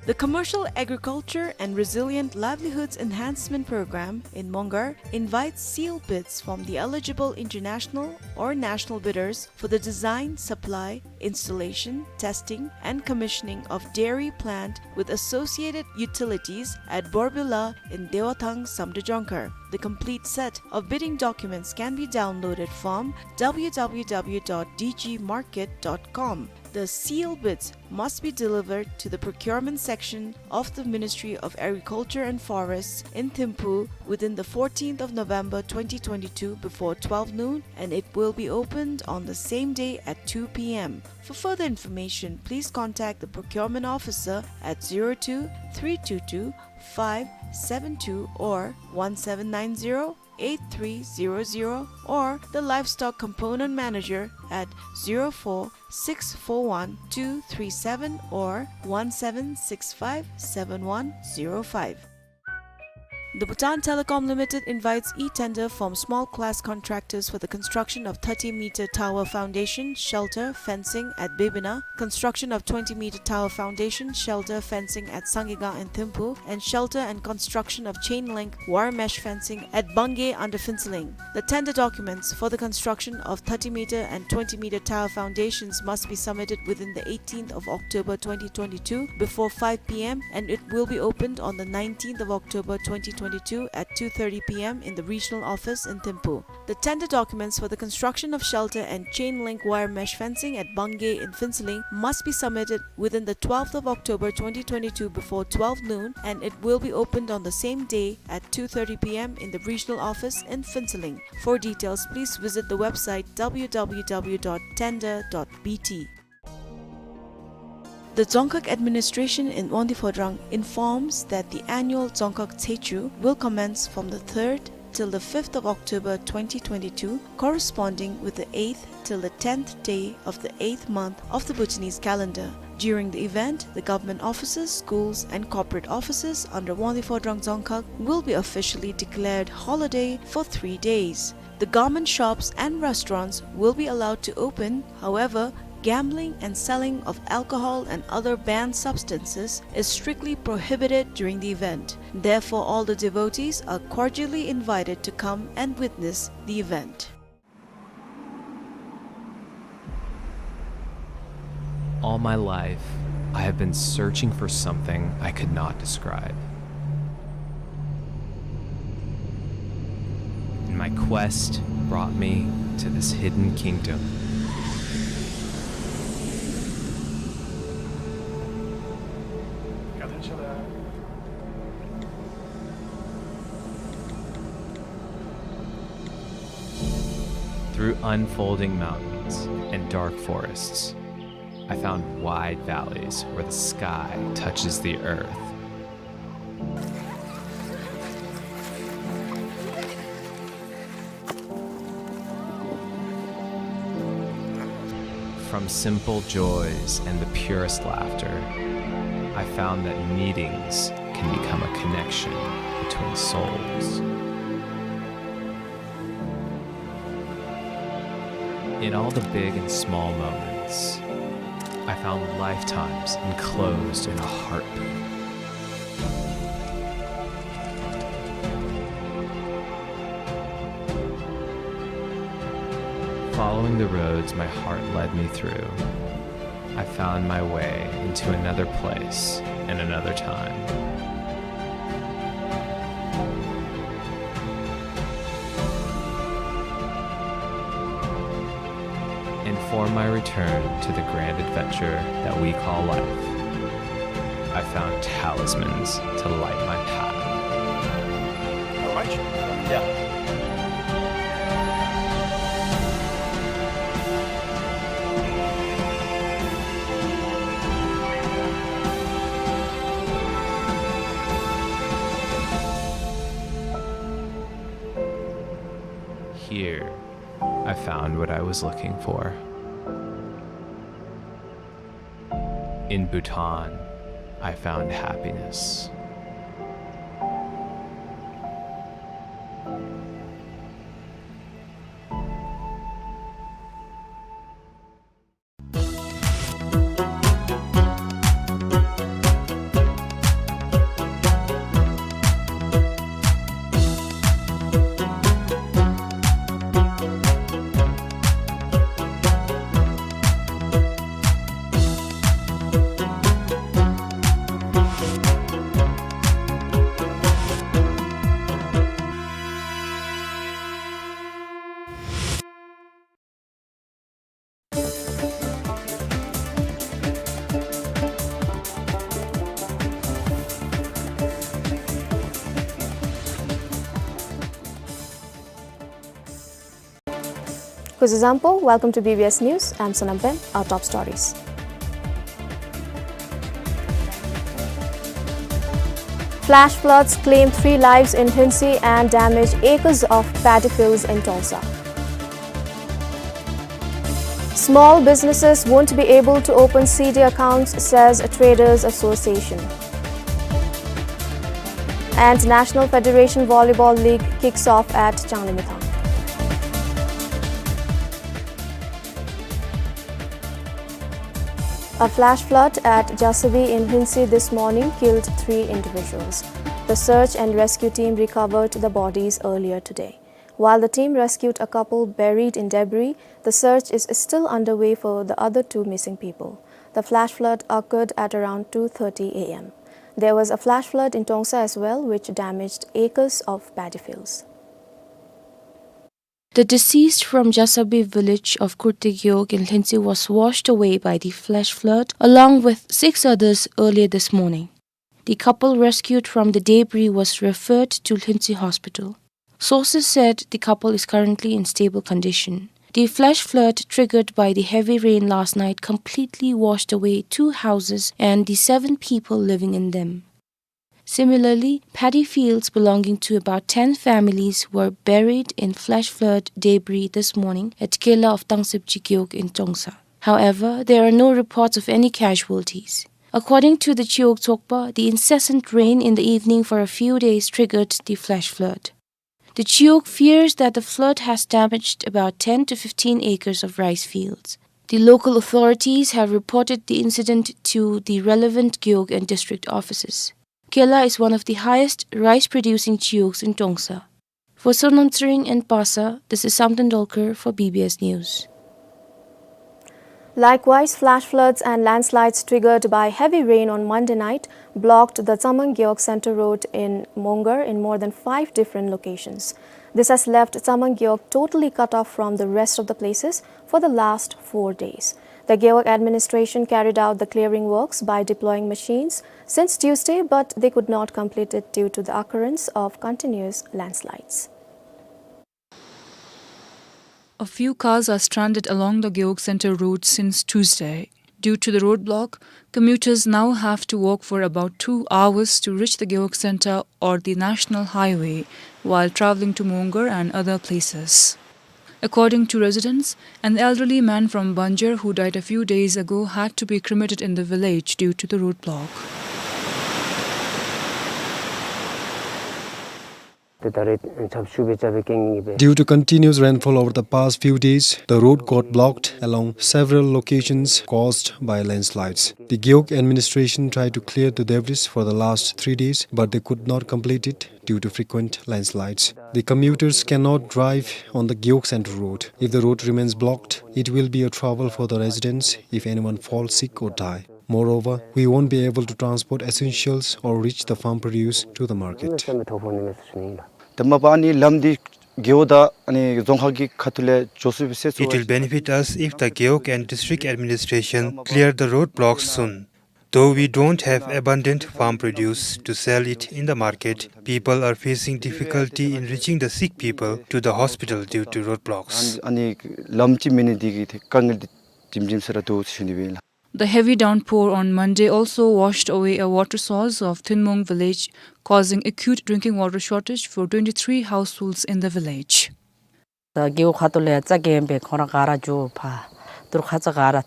The Commercial Agriculture and Resilient Livelihoods Enhancement Program in Mongar invites sealed bids from the eligible international or national bidders for the design, supply, installation, testing, and commissioning of dairy plant with associated utilities at Borbyula in Dewathang, Samdrup Jongkhar. The complete set of bidding documents can be downloaded from W W W dot D G market dot com. The sealed bids must be delivered to the procurement section of the Ministry of Agriculture and Forests in Thimphu within the fourteenth of November twenty twenty-two before twelve noon, and it will be opened on the same day at two P M. For further information, please contact the procurement officer at zero two three two two five seven two or one seven nine zero eight three zero zero, or the livestock component manager at zero four six four one two three seven or one seven six five seven one zero five. The Bhutan Telecom Limited invites e-tender from small class contractors for the construction of thirty meter tower foundation, shelter, fencing at Bebina, construction of twenty meter tower foundation, shelter, fencing at Sangega in Thimphu, and shelter and construction of chain link wire mesh fencing at Bangay under Phuentsholing. The tender documents for the construction of thirty meter and twenty meter tower foundations must be submitted within the eighteenth of October twenty twenty-two before five P M, and it will be opened on the nineteenth of October twenty twenty-two at two thirty P M in the regional office in Thimphu. The tender documents for the construction of shelter and chain link wire mesh fencing at Bangay in Phuentsholing must be submitted within the twelfth of October twenty twenty-two before twelve noon, and it will be opened on the same day at two thirty P M in the regional office in Phuentsholing. For details, please visit the website W W W dot tender dot B T. The Dzongkhag administration in Wangdue Phodrang informs that the annual Dzongkhag Tshechu will commence from the third till the fifth of October twenty twenty-two, corresponding with the eighth till the tenth day of the eighth month of the Bhutanese calendar. During the event, the government offices, schools, and corporate offices under Wangdue Phodrang Dzongkhag will be officially declared holiday for three days. The garment shops and restaurants will be allowed to open. However, gambling and selling of alcohol and other banned substances is strictly prohibited during the event. Therefore, all the devotees are cordially invited to come and witness the event. All my life, I have been searching for something I could not describe. And my quest brought me to this hidden kingdom. Through unfolding mountains and dark forests, I found wide valleys where the sky touches the earth. From simple joys and the purest laughter, I found that meetings can become a connection between souls. In all the big and small moments, I found lifetimes enclosed in a heartbeat. Following the roads my heart led me through, I found my way into another place and another time. And for my return to the grand adventure that we call life, I found talismans to light my path. All right. Yeah. Here, I found what I was looking for. In Bhutan, I found happiness. Kuzuzangpo, welcome to B B S News. I'm Sonam Pem. Our top stories. Flash floods claim three lives in Hluentsy and damage acres of paddy fields in Tongsa. Small businesses won't be able to open C D accounts, says a traders association. And National Federation Volleyball League kicks off at Changlimithang. A flash flood at Jasabi in Hluentsy this morning killed three individuals. The search and rescue team recovered the bodies earlier today. While the team rescued a couple buried in debris, the search is still underway for the other two missing people. The flash flood occurred at around two thirty A M. There was a flash flood in Tongsa as well, which damaged acres of paddy fields. The deceased from Jasabi village of Kurti Gewog in Hluentsy was washed away by the flash flood along with six others earlier this morning. The couple rescued from the debris was referred to Hluentsy Hospital. Sources said the couple is currently in stable condition. The flash flood triggered by the heavy rain last night completely washed away two houses and the seven people living in them. Similarly, paddy fields belonging to about ten families were buried in flash flood debris this morning at Kela of Tangsepji Gewog in Tongsa. However, there are no reports of any casualties. According to the Chiyok Tsokpa, the incessant rain in the evening for a few days triggered the flash flood. The Chiyok fears that the flood has damaged about ten to fifteen acres of rice fields. The local authorities have reported the incident to the relevant Gewog and district offices. Kela is one of the highest rice-producing chiyoks in Tongsa. For Sonam Tsering in Pasa, this is Samten Dolkar for B B S News. Likewise, flash floods and landslides triggered by heavy rain on Monday night blocked the Tsamang Gewog Center Road in Mongar in more than five different locations. This has left Tsamang Gewog totally cut off from the rest of the places for the last four days. The Gewog administration carried out the clearing works by deploying machines since Tuesday, but they could not complete it due to the occurrence of continuous landslides. A few cars are stranded along the Gewog Center Road since Tuesday. Due to the roadblock, commuters now have to walk for about two hours to reach the Gewog Center or the National Highway while traveling to Mongar and other places. According to residents, an elderly man from Banjar who died a few days ago had to be cremated in the village due to the roadblock. ཏེ་ད་རེས་ཆབ་ཞུ་སྦེ་རྐྱབ་པའི་རྐྱེན་གྱིས་སྦེ། Due to continuous rainfall over the past few days, the road got blocked along several locations caused by landslides. The Gewog administration tried to clear the debris for the last three days, but they could not complete it due to frequent landslides. The commuters cannot drive on the Gewog Center Road. If the road remains blocked, it will be a trouble for the residents if anyone falls sick or die. Moreover, we won't be able to transport essentials or reach the farm produce to the market. དེ་མ་པ་ཨ་ནི་ལམ་འདི་རྒེད་འོག་དང་ཨ་ནི་རྫོང་ཁག་གི་ཁ་ཐུག་ལས་འགྱོ་ཚུགས་པའི་ཟེར། It will benefit us if the Gewog and district administration clear the roadblocks soon. Though we don't have abundant farm produce to sell it in the market, people are facing difficulty in reaching the sick people to the hospital due to roadblocks. ཨ་ནི་ལམ་ཅིག་མེད་ནི་འདི་གིས་དཀའ་ངལ་འདི་ཇིམ་ཇིམ་ཟེར་ར་འདུག་ཟེར་ཞུ་ནི་སྦེ་ཨིན་ལགས། The heavy downpour on Monday also washed away a water source of Thinmung village, causing acute drinking water shortage for twenty-three households in the village. ད་རྒེད་འོག་ཁ་ཐུག་ལས་རྩྭ་སྐྱེལ་བའི་ཁོང་ར་ག་ར་འགྱོ་ཕར་ཏུར་ཁ་ཙ་ག་ར་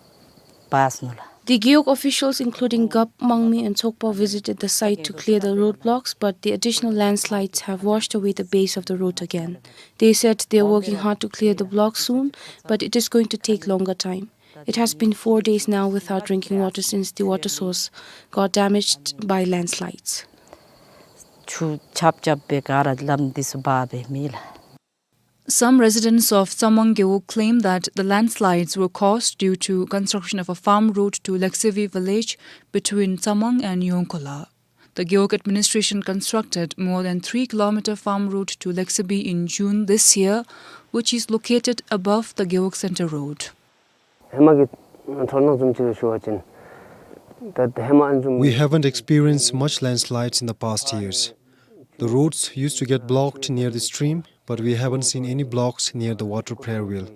བས་ནུག་ལགས། The Gewog officials, including Gap, Mangmi and Tsokpa, visited the site to clear the roadblocks, but the additional landslides have washed away the base of the road again. They said they are working hard to clear the block soon, but it is going to take longer time. It has been four days now without drinking water since the water source got damaged by landslides. ཆུ་རྐྱབ་རྐྱབ་སྦེ་ག་ར་ལམ་འདི་ཚུ་འབག་སྦེ་མེད་ལགས། Some residents of Tsamang Gewog claim that the landslides were caused due to construction of a farm road to Leksivi village between Tsamang and Yongkhola. The Gewog administration constructed more than three kilometer farm road to Leksibi in June this year, which is located above the Gewog Center Road. ཧེ་མ་གི་ཚོར་སྣང་བཟུམ་ཅིག་ལུ་ཞུ་བ་ཅིན་ད་ཧེ་མ་ཨ་ནི་བཟུམ། We haven't experienced much landslides in the past years. The roads used to get blocked near the stream, but we haven't seen any blocks near the water prayer well.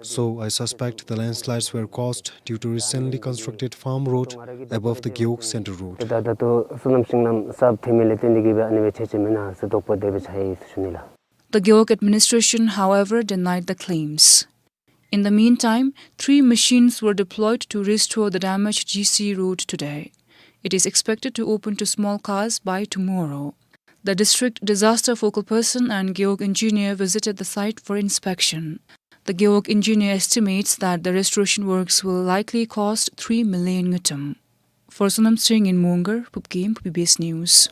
So I suspect the landslides were caused due to recently constructed farm road above the Gewog Center Road. ད་ད་ལྟོ་སོ་ནམ་ཤིང་ལམ་གསརཔ་ཐོན་མི་ལས་བརྟེན་ཏེ་གིས་སྦེ་ཨ་ནི་སྦེ་ཆགས་ཅི་མེན་ན་ཟེར་དོགས་པ་དེ་སྦེ་ཆགས་ཡི་ཟེར་ཞུ་ནི་ལགས། The Gewog administration, however, denied the claims. In the meantime, three machines were deployed to restore the damaged G C road today. It is expected to open to small cars by tomorrow. The district disaster focal person and Gewog engineer visited the site for inspection. The Gewog engineer estimates that the restoration works will likely cost three million ngultrum. For Sonam Tshering in Mongar, Phubgim, P B S News.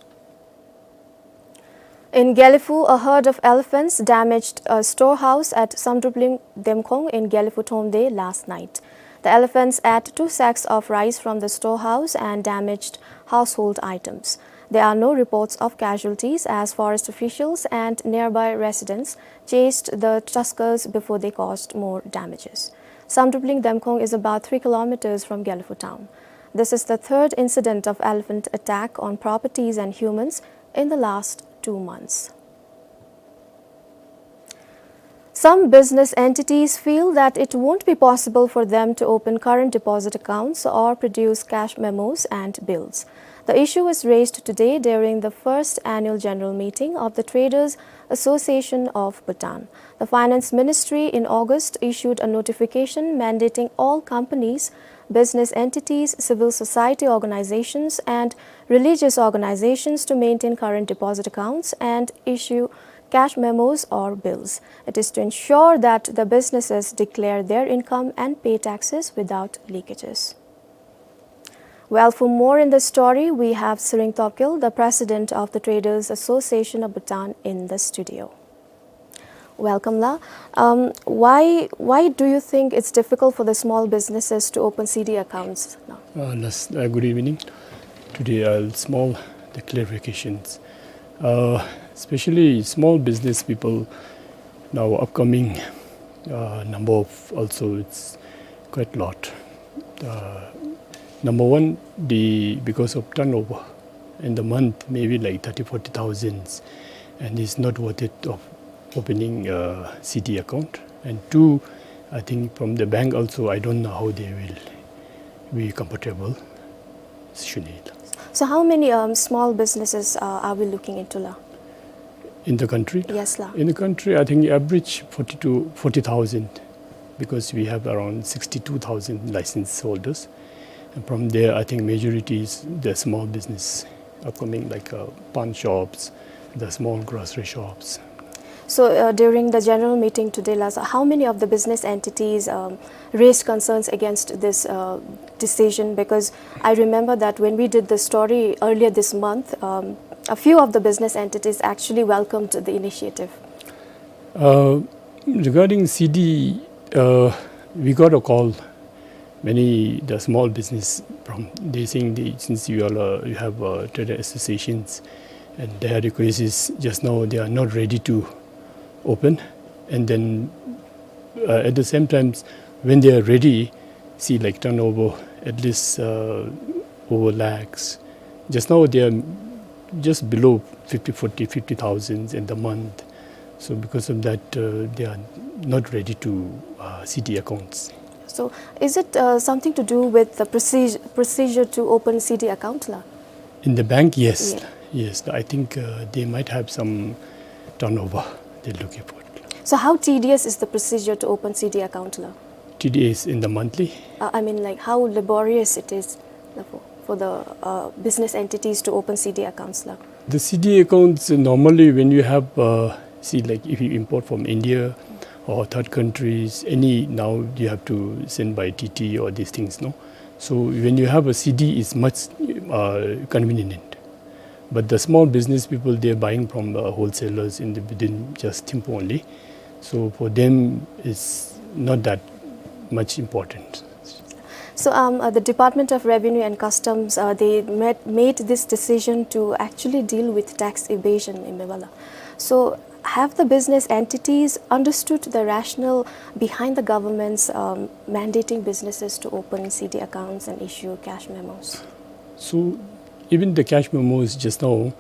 In Gelephu, a herd of elephants damaged a storehouse at Samdrupling Demkhong in Gelephu Thromde last night. The elephants ate two sacks of rice from the storehouse and damaged household items. There are no reports of casualties as forest officials and nearby residents chased the tuskers before they caused more damages. Samdrupling Demkhong is about three kilometers from Gelephu town. This is the third incident of elephant attack on properties and humans in the last two months. Some business entities feel that it won't be possible for them to open current deposit accounts or produce cash memos and bills. The issue was raised today during the first annual general meeting of the Traders Association of Bhutan. The Finance Ministry in August issued a notification mandating all companies, business entities, civil society organizations, and religious organizations to maintain current deposit accounts and issue cash memos or bills. It is to ensure that the businesses declare their income and pay taxes without leakages. Well, for more in the story, we have Tshering Topkel, the president of the Traders Association of Bhutan, in the studio. Welcome, la. Um, why, why do you think it's difficult for the small businesses to open C D accounts now? Uh, las-, uh, good evening. Today I'll small the clarifications. Uh, especially small business people now upcoming, uh, number of also it's quite lot. Uh, number one, the, because of turnover in the month, maybe like thirty, forty thousand, and it's not worth it of opening a C D account. And two, I think from the bank also, I don't know how they will be comfortable. So how many, um, small businesses, uh, are we looking into, la? In the country? Yes, la. In the country, I think average forty to forty thousand, because we have around sixty-two thousand license holders. And from there, I think majority is the small business upcoming, like, uh, pawn shops, the small grocery shops. So, uh, during the general meeting today, la, so how many of the business entities, um, raised concerns against this, uh, decision? Because I remember that when we did the story earlier this month, um, a few of the business entities actually welcomed the initiative. Uh, regarding C D, uh, we got a call, many the small business from, they saying they, since you are, uh, you have, uh, trade associations, and their request is just now they are not ready to open, and then, uh, at the same time, when they are ready, see, like, turnover at least, uh, over lakhs. Just now they are just below fifty, forty, fifty thousand in the month. So because of that, uh, they are not ready to, uh, C D accounts. So is it, uh, something to do with the procedure, procedure to open C D account, la? In the bank, yes. Yeah. Yes, I think, uh, they might have some turnover they're looking for. So how tedious is the procedure to open C D account, la? Tedious in the monthly? Uh, I mean, like, how laborious it is, la, for, for the, uh, business entities to open C D accounts, la? The C D accounts, uh, normally when you have, uh, see, like, if you import from India or third countries, any, now you have to send by T T or these things, no? So when you have a C D, it's much, uh, convenient. But the small business people, they're buying from, uh, wholesalers in the, within just Thimphu only. So for them, it's not that much important. So, um, uh, the Department of Revenue and Customs, uh, they made, made this decision to actually deal with tax evasion in Meghalaya. So have the business entities understood the rationale behind the government's, um, mandating businesses to open C D accounts and issue cash memos? So even the cash memos just now,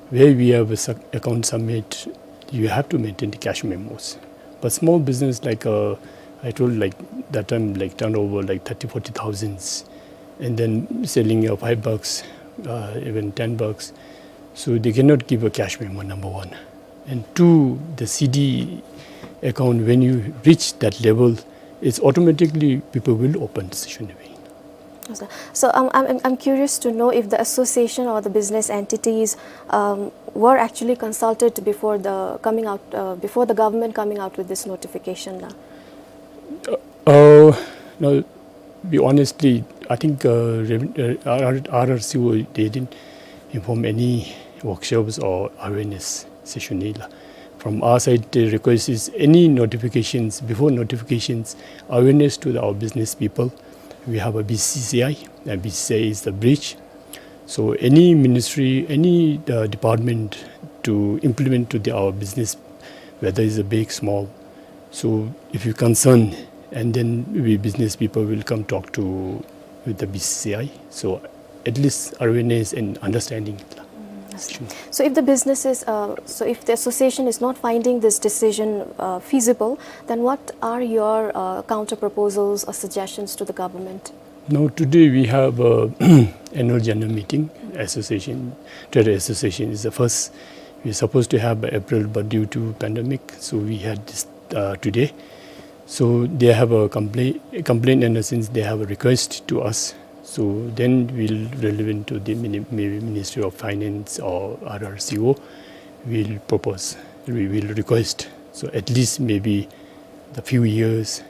where we have a sub-, account submit, you have to maintain the cash memos. But small business, like, uh, I told, like, that time, like, turnover, like, thirty, forty thousands, and then selling your five bucks, uh, even ten bucks. So they cannot give a cash memo, number one. And two, the C D account, when you reach that level, it's automatically people will open Sishuniwin. Yes, sir. So, um, I'm, I'm, I'm curious to know if the association or the business entities, um, were actually consulted before the coming out, uh, before the government coming out with this notification, la? Uh, uh, no, be honestly, I think, uh, rev-, uh, R R, R R C O, they didn't inform any workshops or awareness session, la. From our side, the request is any notifications, before notifications, awareness to the, our business people. We have a B C C I, and B C C I is the bridge. So any ministry, any, uh, department to implement to the, our business, whether it's a big, small. So if you concern, and then we business people will come talk to with the B C C I. So at least awareness and understanding. Mm, I see. Sure. So if the businesses, uh, so if the association is not finding this decision, uh, feasible, then what are your, uh, counter proposals or suggestions to the government? Now today we have a annual general meeting, association, trade association is the first. We're supposed to have April, but due to pandemic, so we had this, uh, today. So they have a complaint, complaint, and since they have a request to us, so then we'll relevant to the mini-, maybe Ministry of Finance or R R C O, we'll propose, we will request. So at least maybe the few years,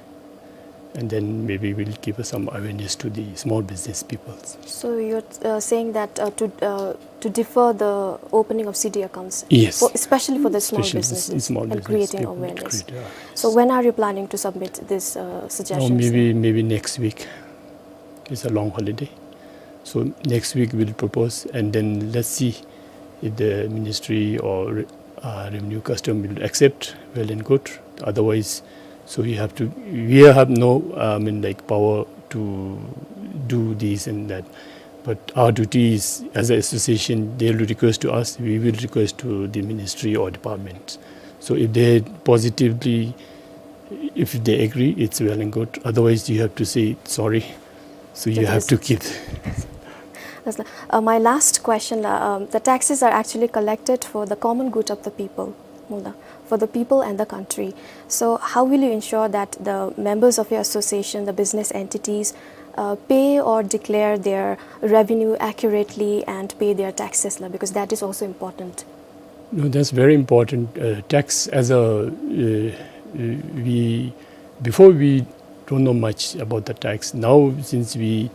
and then maybe we'll give some awareness to the small business people. So you're, uh, saying that, uh, to, uh, to defer the opening of C D accounts? Yes. For, especially for the small businesses. Especially the s-, small business, and creating awareness. Create, yeah. So when are you planning to submit this, uh, suggestions? Oh, maybe, maybe next week. It's a long holiday. So next week we'll propose, and then let's see if the ministry or re-, uh, revenue custom will accept, well and good. Otherwise, so we have to, we have no, uh, I mean, like, power to do this and that. But our duty is, as an association, they will request to us, we will request to the ministry or department. So if they positively, if they agree, it's well and good. Otherwise, you have to say sorry. So you have to give. That's the, uh, my last question, la, um, the taxes are actually collected for the common good of the people, Mullah, for the people and the country. So how will you ensure that the members of your association, the business entities, uh, pay or declare their revenue accurately and pay their taxes, la? Because that is also important. No, that's very important. Uh, tax as a, uh, uh, we, before we don't know much about the tax. Now, since we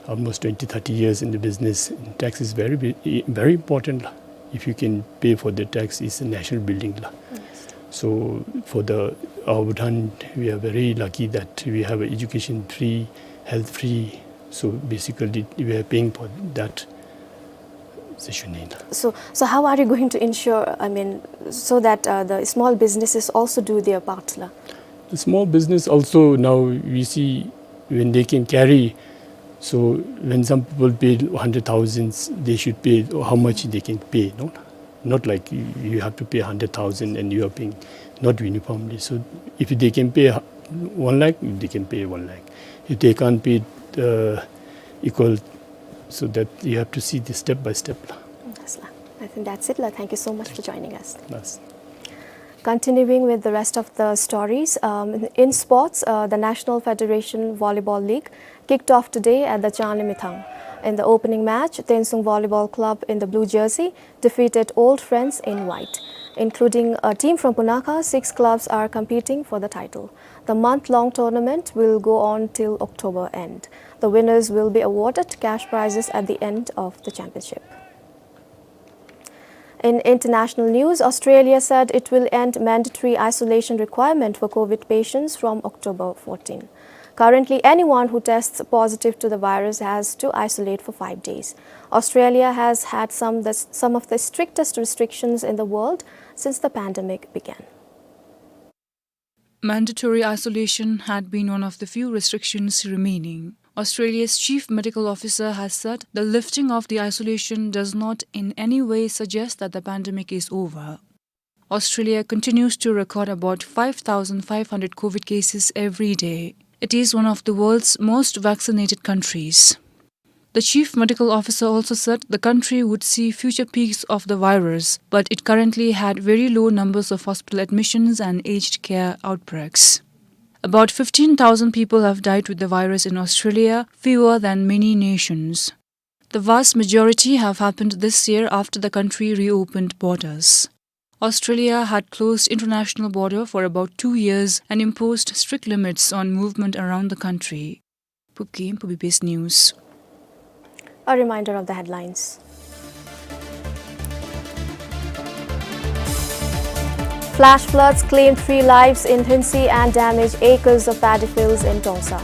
almost twenty, thirty years in the business, tax is very, ve-, very important, la. If you can pay for the tax, it's a national building, la. Yes. So for the, our Bhutan, we are very lucky that we have education free, health free. So basically, we are paying for that. So, so how are you going to ensure, I mean, so that, uh, the small businesses also do their part, la? The small business also now we see when they can carry. So when some people pay hundred thousands, they should pay how much they can pay, no? Not like you, you have to pay hundred thousand and you are paying not uniformly. So if they can pay h-, one lakh, they can pay one lakh. If they can't pay, uh, equal, so that you have to see this step by step, la. Yes, la. I think that's it, la. Thank you so much for joining us. Yes. Continuing with the rest of the stories, um, in sports, uh, the National Federation Volleyball League kicked off today at the Changlimithang. In the opening match, Tensung Volleyball Club in the blue jersey defeated Old Friends in white. Including a team from Punakha, six clubs are competing for the title. The month-long tournament will go on till October end. The winners will be awarded cash prizes at the end of the championship. In international news, Australia said it will end mandatory isolation requirement for COVID patients from October fourteen. Currently, anyone who tests positive to the virus has to isolate for five days. Australia has had some, the, some of the strictest restrictions in the world since the pandemic began. Mandatory isolation had been one of the few restrictions remaining. Australia's chief medical officer has said the lifting of the isolation does not in any way suggest that the pandemic is over. Australia continues to record about five thousand five hundred COVID cases every day. It is one of the world's most vaccinated countries. The chief medical officer also said the country would see future peaks of the virus, but it currently had very low numbers of hospital admissions and aged care outbreaks. About fifteen thousand people have died with the virus in Australia, fewer than many nations. The vast majority have happened this year after the country reopened borders. Australia had closed international border for about two years and imposed strict limits on movement around the country. Phubkeng, Phubi Best News. A reminder of the headlines. Flash floods claim three lives in Hlinsi and damage acres of paddy fields in Tongsa.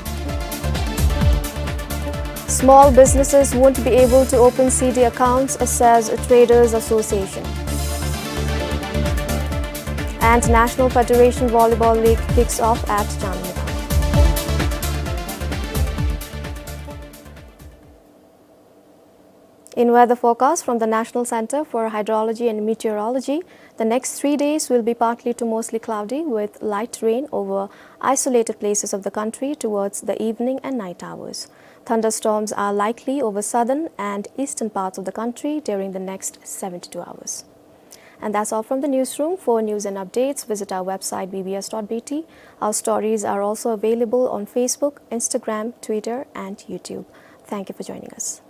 Small businesses won't be able to open C D accounts, says Traders Association. And National Federation Volleyball League kicks off at Chandni. In weather forecast from the National Center for Hydrology and Meteorology, the next three days will be partly to mostly cloudy with light rain over isolated places of the country towards the evening and night hours. Thunderstorms are likely over southern and eastern parts of the country during the next seventy-two hours. And that's all from the newsroom. For news and updates, visit our website B B S dot B T. Our stories are also available on Facebook, Instagram, Twitter, and YouTube. Thank you for joining us.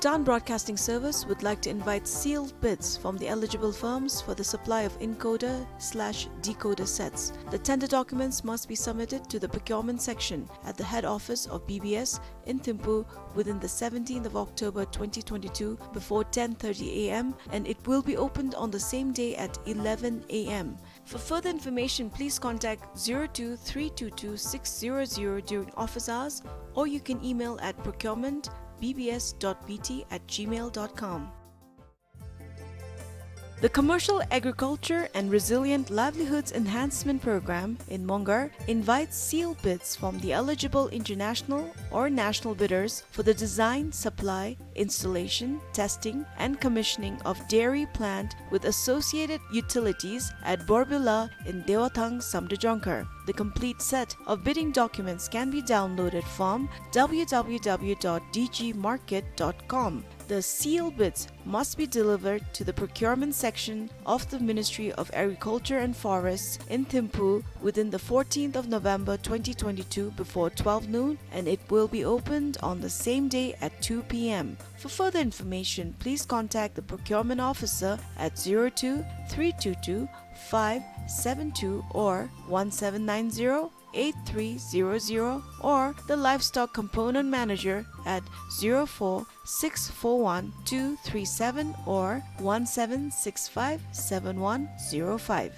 Bhutan Broadcasting Service would like to invite sealed bids from the eligible firms for the supply of encoder slash decoder sets. The tender documents must be submitted to the procurement section at the head office of B B S in Thimphu within the seventeenth of October twenty twenty-two before ten thirty A M, and it will be opened on the same day at eleven A M. For further information, please contact zero two three two two six zero zero during office hours, or you can email at procurement B B S dot B T at gmail dot com. The Commercial Agriculture and Resilient Livelihoods Enhancement Program in Mongar invites sealed bids from the eligible international or national bidders for the design, supply, installation, testing, and commissioning of dairy plant with associated utilities at Borbyula in Dewathang, Samdrup Jongkhar. The complete set of bidding documents can be downloaded from W W W dot D G market dot com. The sealed bids must be delivered to the procurement section of the Ministry of Agriculture and Forests in Thimphu within the fourteenth of November twenty twenty-two before twelve noon, and it will be opened on the same day at two P M. For further information, please contact the procurement officer at zero two three two two five seven two or one seven nine zero eight three zero zero, or the livestock component manager at zero four six four one two three seven or one seven six five seven one zero five.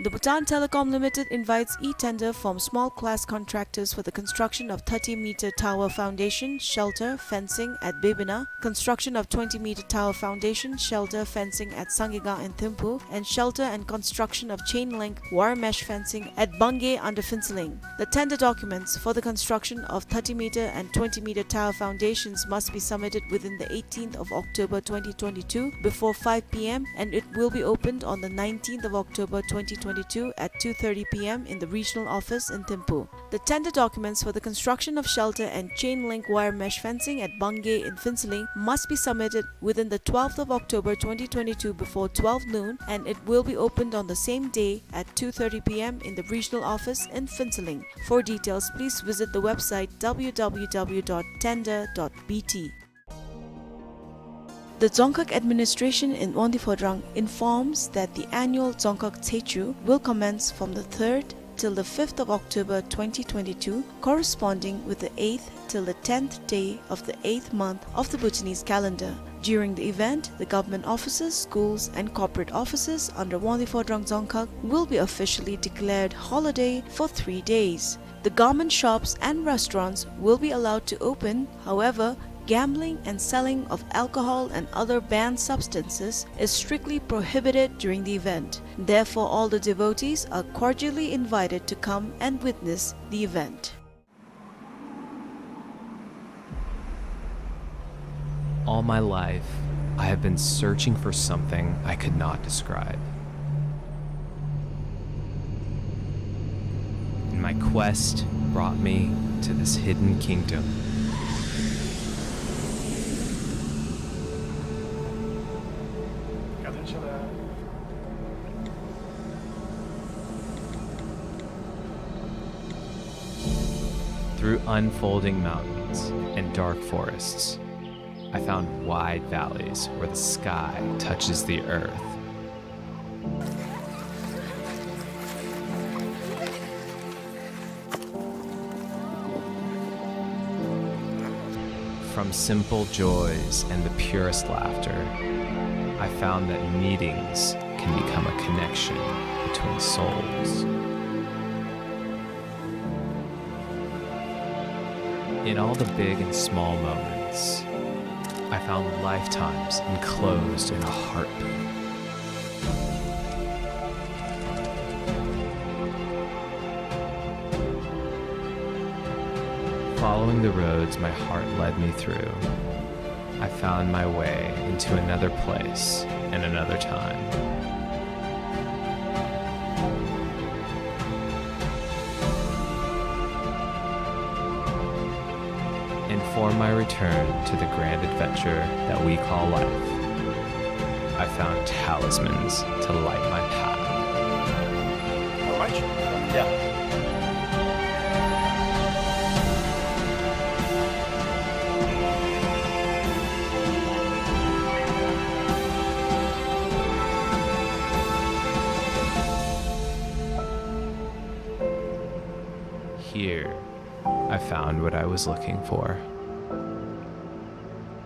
The Bhutan Telecom Limited invites e-tender from small class contractors for the construction of thirty meter tower foundation, shelter, fencing at Bebina, construction of twenty meter tower foundation, shelter, fencing at Sangega in Thimphu, and shelter and construction of chain link wire mesh fencing at Bangay under Phuentsholing. The tender documents for the construction of thirty meter and twenty meter tower foundations must be submitted within the eighteenth of October twenty twenty-two before five P M, and it will be opened on the nineteenth of October twenty twenty-two at two thirty P M in the regional office in Thimphu. The tender documents for the construction of shelter and chain link wire mesh fencing at Bangay in Phuentsholing must be submitted within the twelfth of October twenty twenty-two before twelve noon, and it will be opened on the same day at two thirty P M in the regional office in Phuentsholing. For details, please visit the website W W W dot tender dot B T. The Dzongkhag administration in Wangdue Phodrang informs that the annual Dzongkhag Tshechu will commence from the third till the fifth of October twenty twenty-two, corresponding with the eighth till the tenth day of the eighth month of the Bhutanese calendar. During the event, the government offices, schools, and corporate offices under Wangdue Phodrang Dzongkhag will be officially declared holiday for three days. The garment shops and restaurants will be allowed to open. However, gambling and selling of alcohol and other banned substances is strictly prohibited during the event. Therefore, all the devotees are cordially invited to come and witness the event. All my life, I have been searching for something I could not describe. And my quest brought me to this hidden kingdom. Through unfolding mountains and dark forests, I found wide valleys where the sky touches the earth. From simple joys and the purest laughter, I found that meetings can become a connection between souls. In all the big and small moments, I found lifetimes enclosed in a heartbeat. Following the roads my heart led me through, I found my way into another place and another time. And for my return to the grand adventure that we call life, I found talismans to light my path. All right. Yeah. Here, I found what I was looking for.